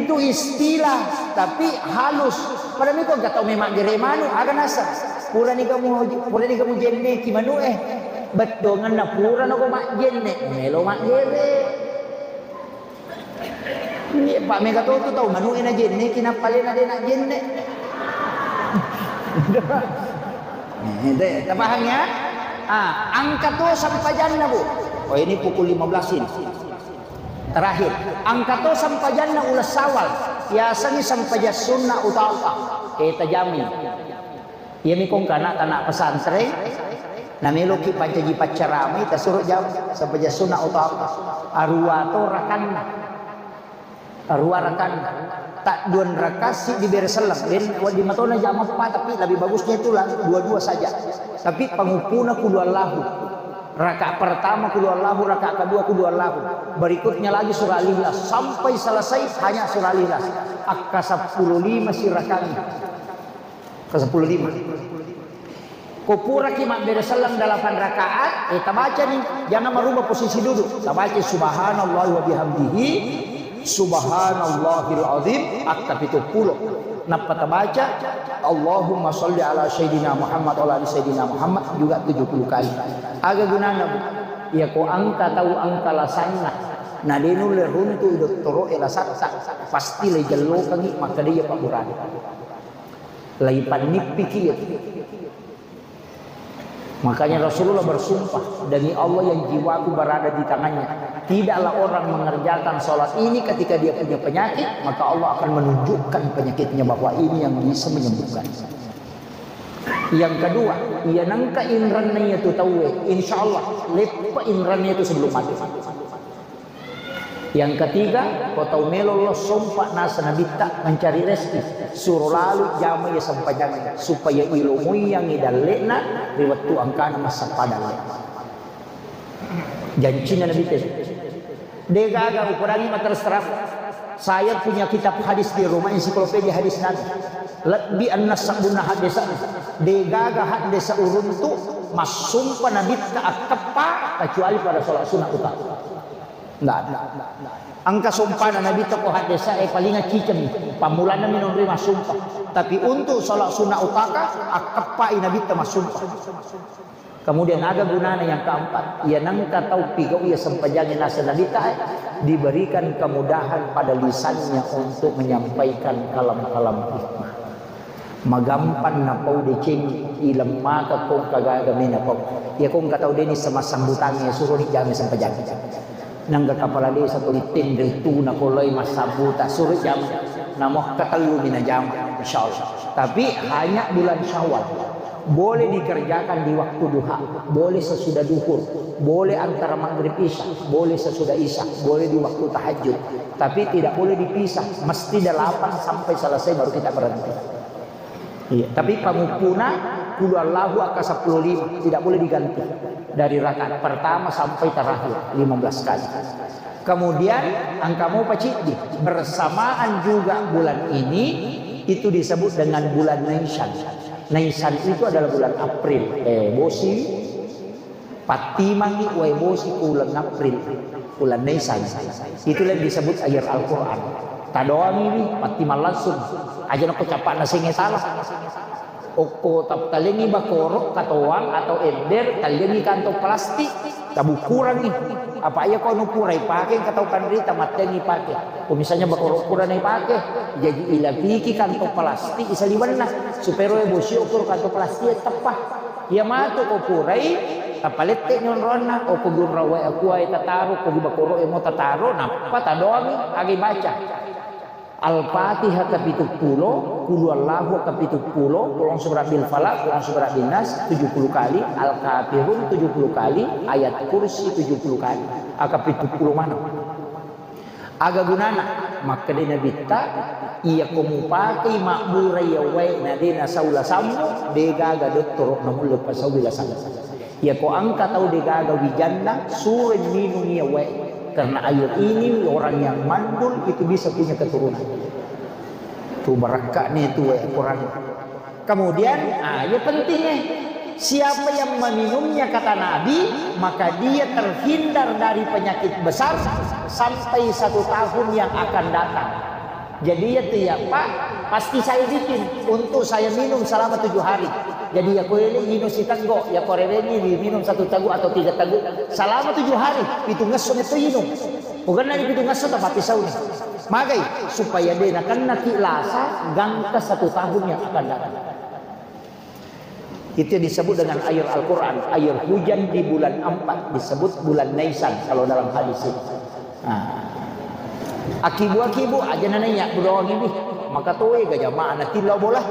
Itu istilah, tapi halus. Pada meko gak tau memang gere manu, aga nasa. Purani kamu, purani kamu jenne ki manu e. Bettongenna pura nako majjenne, melo maggere. Ini Pak Mega to tu tau manu e na jenne, kinapale na de na jenne. Eh, de, tapahang ya? Ah, angka to sampajanna, Bu. Oh, ini pukul lima belas ini. Terakhir, angka to sampajanna uleng Syawal. Yasengngi sampajang sunna uta-uta. Eh, tajami. Iyami kongka anak-anak pesantren, nameloki pancaji paccaramai, tasuro jam, sampajang sunna atau apa. Arua to rakanna. Arua rakanna. Tak duan raka siddi bere selleng. Den, wedding matona jam empat, tapi lebih bagusnya itulah dua-dua saja. Tapi panguppuna qul huwallahu. Rakaat pertama qul huwallahu, rakaat kedua qul huwallahu. Berikutnya lagi surah Al-Ikhlas. Sampai selesai hanya surah Al-Ikhlas. Akka seppulo lima sirakangi. Ke sepuluh lima. Ko puraki mabbere selleng delapan rakaat, eh, tabacani, jangan merubah posisi duduk. Tabaca subhanallah wa bihamdihi, subhanallahil azim, akka pitu pulo. Nappa tabaca, Allahumma salli ala sayyidina Muhammad wa ala ali sayyidina Muhammad juga tujuh puluh kali. Aga gunana, Bu? Ya ko angka tau angka lasanna, na de nulle runtu dottoro e lasatta, pasti le jellokangi, maka de ya Pak Burhan. Laipannippiki iya. Makanya Rasulullah bersumpah, "Demi Allah yang jiwaku berada di tangannya, tidaklah orang mengerjakan sholat ini ketika dia punya penyakit, maka Allah akan menunjukkan penyakitnya bahwa ini yang bisa menyembuhkan." Yang kedua, iya nengka inranna iya tu tauwe, insya Allah leppa inranna itu sebelum mati. Yang ketiga, ko tau melo lo sompa nasa nabitta mencari rezeki, suro lalu jama iya sempajang supaya ilomoiyangi dalle'na ri wettu angkana massappa dalle. Jancinna Nabitta. De gaga ukurangi ma terus terang. Saya punya kitab hadis di rumah, ensiklopedia hadis Nabi. Lebbi annasabbunna haddesa. De gaga haddesa uruntu massumpa Nabitta akkeppa kecuali pada sholat sunnah utama. Nggak ada. Engka sumpana Nabitta ko haddesa e paling ciceng. Pammulana minonroi massumpa. Tapi untuk sholat sunnah utaka, akkeppai Nabitta massumpa. Kemudian aga gunana yang keempat? Iya nengka tau pigau iya sempajangi nasa Nabitta e, diberikan kemudahan pada lisannya untuk menyampaikan kalam-kalam hikmah. Magampang napau deceng, ilemmaka kong kagaga mena pau. Iya kong katau deni sama sambutangi, suroni jami sempajang. Nangga kepala desa ko ditendel tuna ko loi massabuta, suro jam. Namo katellu mina jam, insyaallah. Tapi hanya bulan Syawal. Boleh dikerjakan di waktu duha, boleh sesudah duhur, boleh antara maghrib isya, boleh sesudah isya, boleh di waktu tahajud. Tapi tidak boleh dipisah, mesti delapan sampai selesai baru kita berhenti. Iya, tapi panguppuna qul huwallahu angka seppulo lima, tidak boleh diganti. Dari rakaat pertama sampai terakhir, lima belas kali. Kemudian, angka mopa ciddi, bersamaan juga bulan ini, itu disebut dengan bulan Naisan. Naisan itu adalah bulan April. Eh, bosi, pattimangi wae bosi ku uleng April, uleng Naisan. Itu yang disebut akhir Al-Quran. Tadoangi wi, pattimang langsung. Aja nako capakna senge salah. Okko tap-, talengi bakoro, katoang atau ember, talengi kantong plastik, tabukurangi. Apa iya ko anu pura ipake, engka tau panrita mattengi pake. Ko misalnya bakoro pura na ipake, jadi ilapiki kantong plastik isaliwenna, supaya roe bosi okko kantong plastik teppa. Iya matu ko purai, tapalette nyonronna, okko gunra wae akuae tataro, ko bakoro emo tataro, nappa tadoangi, agi baca. Al-Fatihah kapituppulo, Qul huwallahu kapituppulo, Qul a'udzu birabbil falaq, Qul a'udzu birabbin nas tujuh puluh kali, Al-Kafirun tujuh puluh kali, Ayat Kursi tujuh puluh kali. Aga pituppulo maneng. Aga gunana? Makkeda Nabitta, iya ko mupakei mabbura iya wae na de nasau lasammu, de gaga dottoro namulle pasauwi lasammu. Iyako engka tau degaga wijanna, suroi minung iya wae. Karena air ini orang yang mandul itu bisa punya keturunan. Tu barakka'ni tu wae Quran. Kemudian, ah, iya pentingnya. Siapa yang meminumnya, kata Nabi, maka dia terhindar dari penyakit besar sampai satu tahun yang akan datang. Jadi iya tu ya, Pak, pasti saya bikin untuk saya minum selama tujuh hari. Jadi iya ko ele inung siteggo, iya ko rewengi diminum satu teguk atau tiga teguk selama tujuh hari, pitungngesso metto inung. Pogennani pitungngesso tapappisauni. Magai? Supaya de nakennaki lasa gangka satu tahun yang akan datang. Itu yang disebut dengan air Al-Quran. Air hujan di bulan empat disebut bulan Naisan kalau dalam hadis itu. Nah. Akibu-akibu aja nanya bedoangi bi. Maka toe ga jamaah na tillau bola.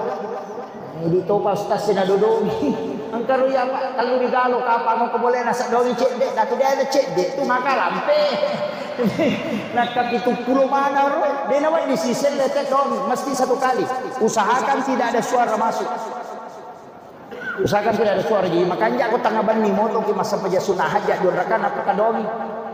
Di topa ustaz sina dodongi. Engka ro ya Pak, tellu di galo kapang ko boleh nasa dongi cedde, datu dia ada cedde tu maka lampe. Nakka pitu pulo mana ro, de nawa di sisel lete dongi, mesti satu kali. Usahakan tidak ada suara masuk. Usahakan tidak ada suara. Jadi makanja ko tengah benni moto ki masa paja sunah hajat dua rakaat apa kadongi.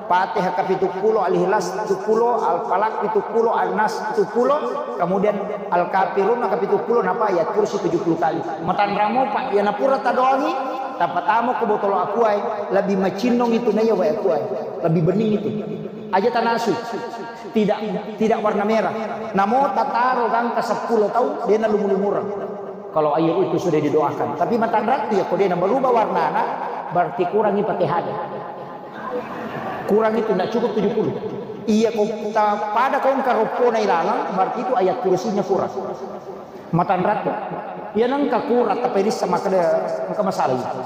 Fatihah kapitu pulo, Al-Ikhlas pitu pulo, Al-Falaq pitu pulo, An-Nas pitu pulo, kemudian Al-Kafirun kapitu pulo, napa ayat kursi tujuh puluh kali. Matanramo Pak, ya napura tadongi, tapatamo ko botolo akuai, lebih macinnong itu naya wae akuai, lebih bening itu. Aja tanasu, tidak tidak warna merah. Namo tataro gangka seppulo tau, dena lumu-lumurang. Kalau air itu sudah didoakan. Tapi matanratu ya, ko dena berubah warnana, berarti kurangi Fatihah. Kurang itu, ndak cukup tujuh puluh. Iya, ko ta-, pada kau engka roppona ilalang, berarti itu ayat kursinya kurang. Matanratu. Iya nengka kurang, tapi rissa maka dia, maka masalah itu.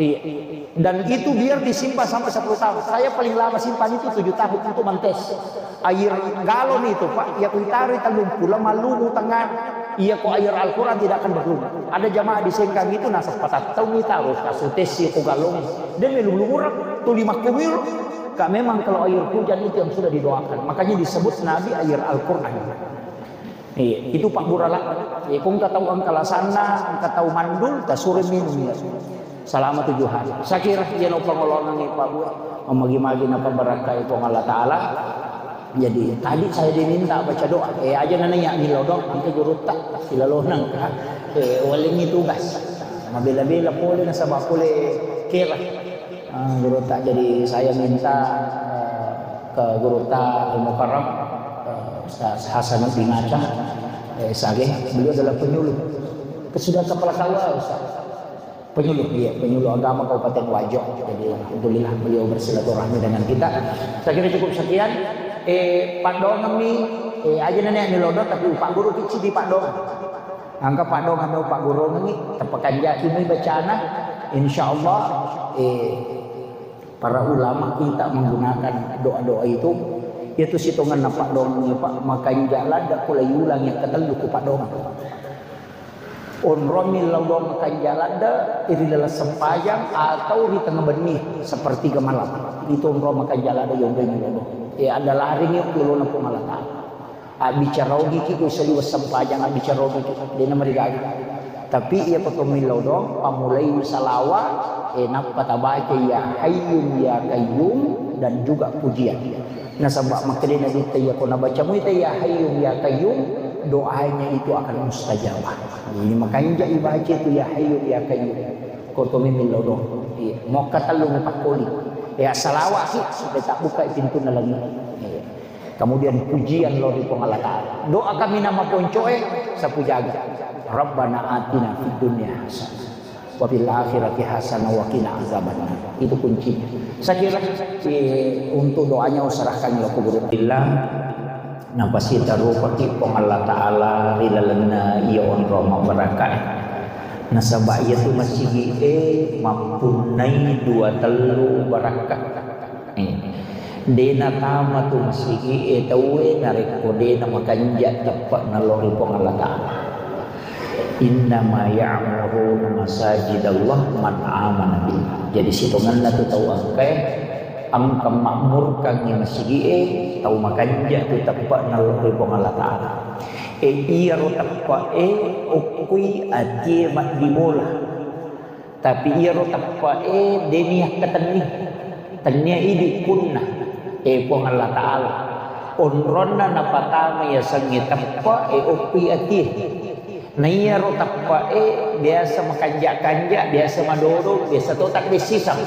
Iya. Dan itu biar disimpan sampai sepuluh tahun. Saya paling lama simpan itu tujuh tahun untuk mentes. Air galon itu, Pak, ya kuitaro tellung pulo, malumu tengah. Iya ko air Al-Quran tidak akan berlumut. Ada jamaah di Sengkang itu nasa patattau mi taruh kasutesi ko galon. Dia melulu murah, tuli makkumiru. Kak, memang kalau air hujan itu yang sudah didoakan. Makanya disebut Nabi air Al-Quran. Iya, itu Pak Burala. Iya, ko engka tau engka lasanna, engka tau mandul, tasure minum ya. Selama tujuh hari. Saya kira iya no pangolongan Pak Bu. Magi-magi na pabarakai Puang Allah Ta'ala. Jadi tadi saya diminta baca doa. Eh, aja nana ya milo dong, nanti guru tak silalonang ka. Eh, walingi tugas. Mabela-bela pole nasaba pole kera. Ah, guru tak, jadi saya minta, eh, ke guru tak Al Mukarram, eh, Ustaz Hasanuddin Aceh, eh, Sage, beliau adalah penyuluh. Sudah kepala kawal, Ustaz. Penyuluh, iya, penyuluh agama Kabupaten Wajo. Jadi alhamdulillah beliau bersilaturahmi dengan kita. Saya kira cukup sekian. Eh, Pak Dongeng nih, eh, aja nenek nih lodo, tapi Pak Guru kici di Pak Dongeng. Angka Pak Dongeng, Pak Guru nih, tepakanjaki nih bacana. Insya Allah, eh, para ulama kita menggunakan doa-doa itu, itu sitongan Pak Dongeng nih, Pak, makanja ladda kula yulang yang ketellu ku Pak Dongeng. Onrong millau doang makanja ladde ri laleng sempajang atau ri tengnga benni sepertiga malam. Itu onrong makanja ladde yonrong millau doang. E, ada laring yuk yolona Puang Allah Ta'ala. Abbicara ogiki ko saliweng sempajang, abbicara ogiki, dena marigaga. Tapi iya ko to millau doang, pammulai salawa, e, nappa tabaca ya Hayyun ya Qayyum dan juga pujian. Nasaba makkeda Nabitta, iya ko nabaca muita ya Hayyun ya Qayyum, doanya itu akan mustajabah. Jadi makanja ibaca itu ya Hayyun ya Qayyum. Ko to memillau doang. Iya, mokka tellu mupakkoli. Ya salawaki supaya tabbuka pintunna langit. Iya. Kemudian pujian lo ri Puang Allah Ta'ala. Doa kami nama poncoe sapu jaga. Rabbana atina fid dunya hasanah wa fil akhirati hasanah wa qina azabannar. Itu kuncinya. Saya kira, eh, untuk doanya userahkan lo ke guru. Bila napasitarupaki Puang Allah Ta'ala ri lalenna iya onrong mabbarakka. Nasaba iya tu masigi e mappunnai dua tellu barakka. Eh, de natama tu masigi e tauwe narekko de namakanja teppe'na lo ri Puang Allah Ta'ala. Innama ya'muru masajidallah man amana billah. Jadi sitongenna tu tau engkae engka makmurkangngi masigi e tau makanja tu teppe'na lo ri Puang Allah Ta'ala. E iyaro teppe'e okkui atie maddibola. Tapi iyaro teppe'e de niakkatenni. Tennia idi punna, e Puang Allah Ta'ala, onronna napatama yasengnge teppe'e okkui atie. Na iyaro teppe'e biasa makanja-kanja, biasa madodo, biasa to taddessisang.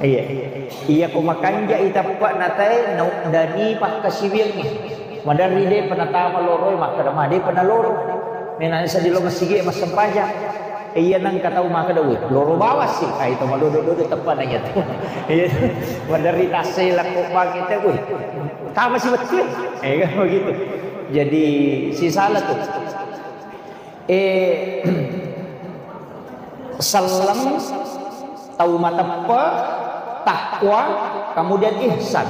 Iya. Iya ko makanjai teppe'na tae, na uddani pakkasiwiangngi. Maderri depa natama loroe, makkeda ma depa naloro. Menang seddi lo masigi e massempajang. E, iya nengka tau makkeda, "Wih, loro bawang si." Ah, itu madodo-dodo teppe'na iya tu. Iya. Maderri tassela ko bangi te, "Wih, tama si wettu." Eh, kan begitu. Jadi sisala tu. Eh, selleng, tau mateppe, takwa, kemudian ihsan.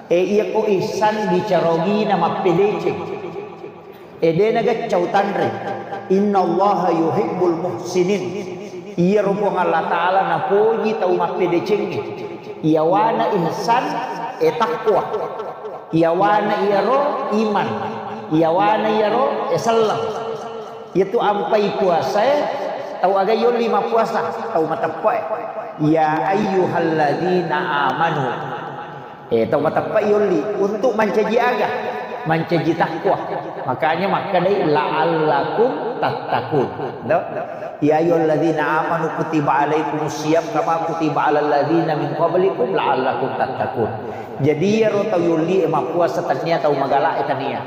Eh, iya ko ihsan bicara ogina mappedeceng. Eh, de nageccau tanre. Innallaha yuhibbul muhsinin. Iyaro Puang Allah Ta'ala napoji tau mappedecengnge. Iyawana ihsan, eh, takwa. Iyawana iyaro iman. Iyawana iyaro, eh, selleng. Iyatu ampai puasae, tau aga yolli mappuasa, tau mateppe'e. Ya ayyuhalladzina amanu. Eh, tau mateppe'e yolli untuk mancaji aga? Mancaji takwa. Makanya makkedai la'allakum tattaqun. To? Ya ayyuhalladzina amanu kutiba alaikumus siyam kama kutiba alal ladzina min qablikum la'allakum tattaqun. Jadi iyaro tau yolli e mappuasa tania tau magala e tania.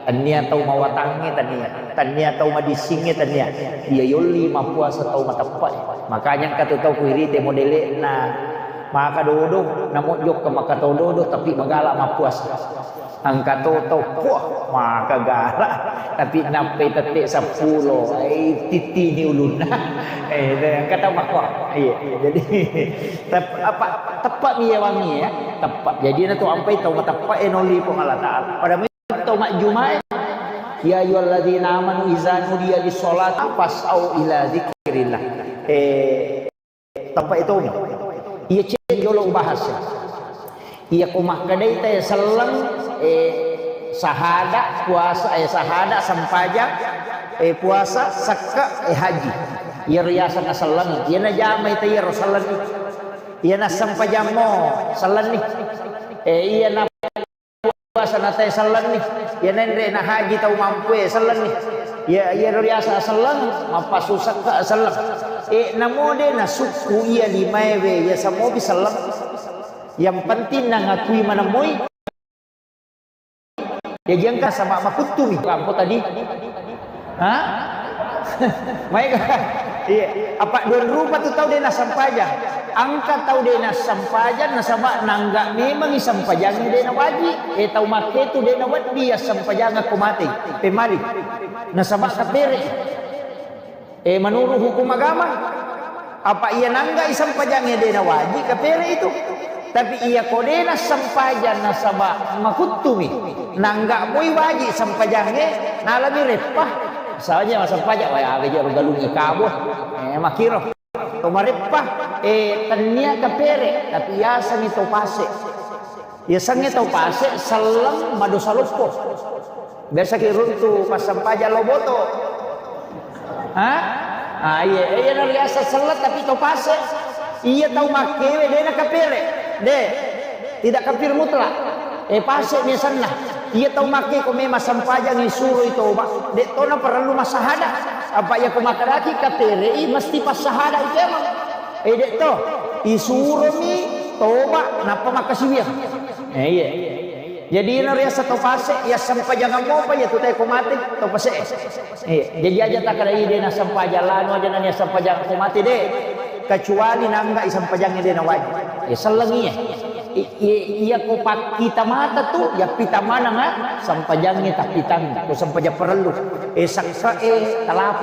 Tania tau mawatangnge tania, tania tau madissingnge tania. Iya yolli mappuasa tau mateppe'e. Makanya engka tu tau kuirite modele'na maka dodo, namo jokka maka to dodo tapi magala mappuasa. Engka to tau, puah, maka gala. Tapi nappai tette seppulo, ai tittini ulunna. Eh, engka tau makko. Iya, iya. Jadi tep-, apa, teppa mi yawangi ya, teppa. Jadi na tu ampai tau mateppa e nolli Puang Allah Ta'ala. Pada tau majjumae, "Ya ayyuhalladzina amanu idza nudiya lis-sholati fas'au ila dzikrillah." Eh, tempat itu. Iya cek jolo ubahas. Iya ko makkedai te selleng, eh, sahada, puasa, eh, sahada, sempajang, eh, puasa, sekka, eh, haji. Iya riaseng selleng. Iya najamai te iya ro selleng ni. Iya nassempajang mo selleng ni. Eh, iya na puasa natae sellenni. Iya nenre na haji tau mampue sellenni. Iya, iyaro riasa selleng, mappasu sekka selleng. Eh, namo de nasukku iya limaewe, iya samobi selleng. Yang penting nangakui manemmoi. Ya jengka sama makuttumi. Kampo tadi. Ha? Maega? Iya. Apa dua rupa tu tau de nassempajang. Engka tau de nassempajang nasaba nangga memangi sempajangnge de nawaji. Eh, tau makke tu de nawedding ya sempajang ko mate. Pemari. Nasaba kapere. Eh, menurut hukum agama, apa iya nanggai sempajangnge de nawaji kapere itu. Tapi iya ko de nassempajang nasaba makuttumi, nangga moi waji sempajangnge, nalami reppa. Saja massempajang, wah, aga je ro galungnge kabo. Eh, makkiro. To mareppa, eh, tennia kapere, tapi yaseng to pase. Yasengnge to pase, selleng madosa loppo. Biasa ki runtu passempajang lo boto. Ha? Ah, iya, iya, na biasa selleng tapi to pase. Iya tau makkewe, de na kapere. De. Tidak kafir mutlak. Eh, pase biasanna. Iya tau makke ko memang sempajang isuroi toba, de tona perlu massahada. Apa iya ko makkedaki kaperei mesti passahada itu emang. Eh, de to. Isuromi toba nappa makkasiwiang. Eh, iya. Jadi ina riasa to pase, iya sempajang mopa iya tu te ko mate, to pase. Eh, jadi aja takkeda iya de na sempajang lanu aja nani sempajang ko mate de. Kecuali nangga i sempajangnge de na wajib. Eh, selleng iya. I-, i-, iya ko pakkita mata tu, ya pita manang, ah, sempajangnge tappitang, ko sempajang perlu. Eh, sakka, eh, talapa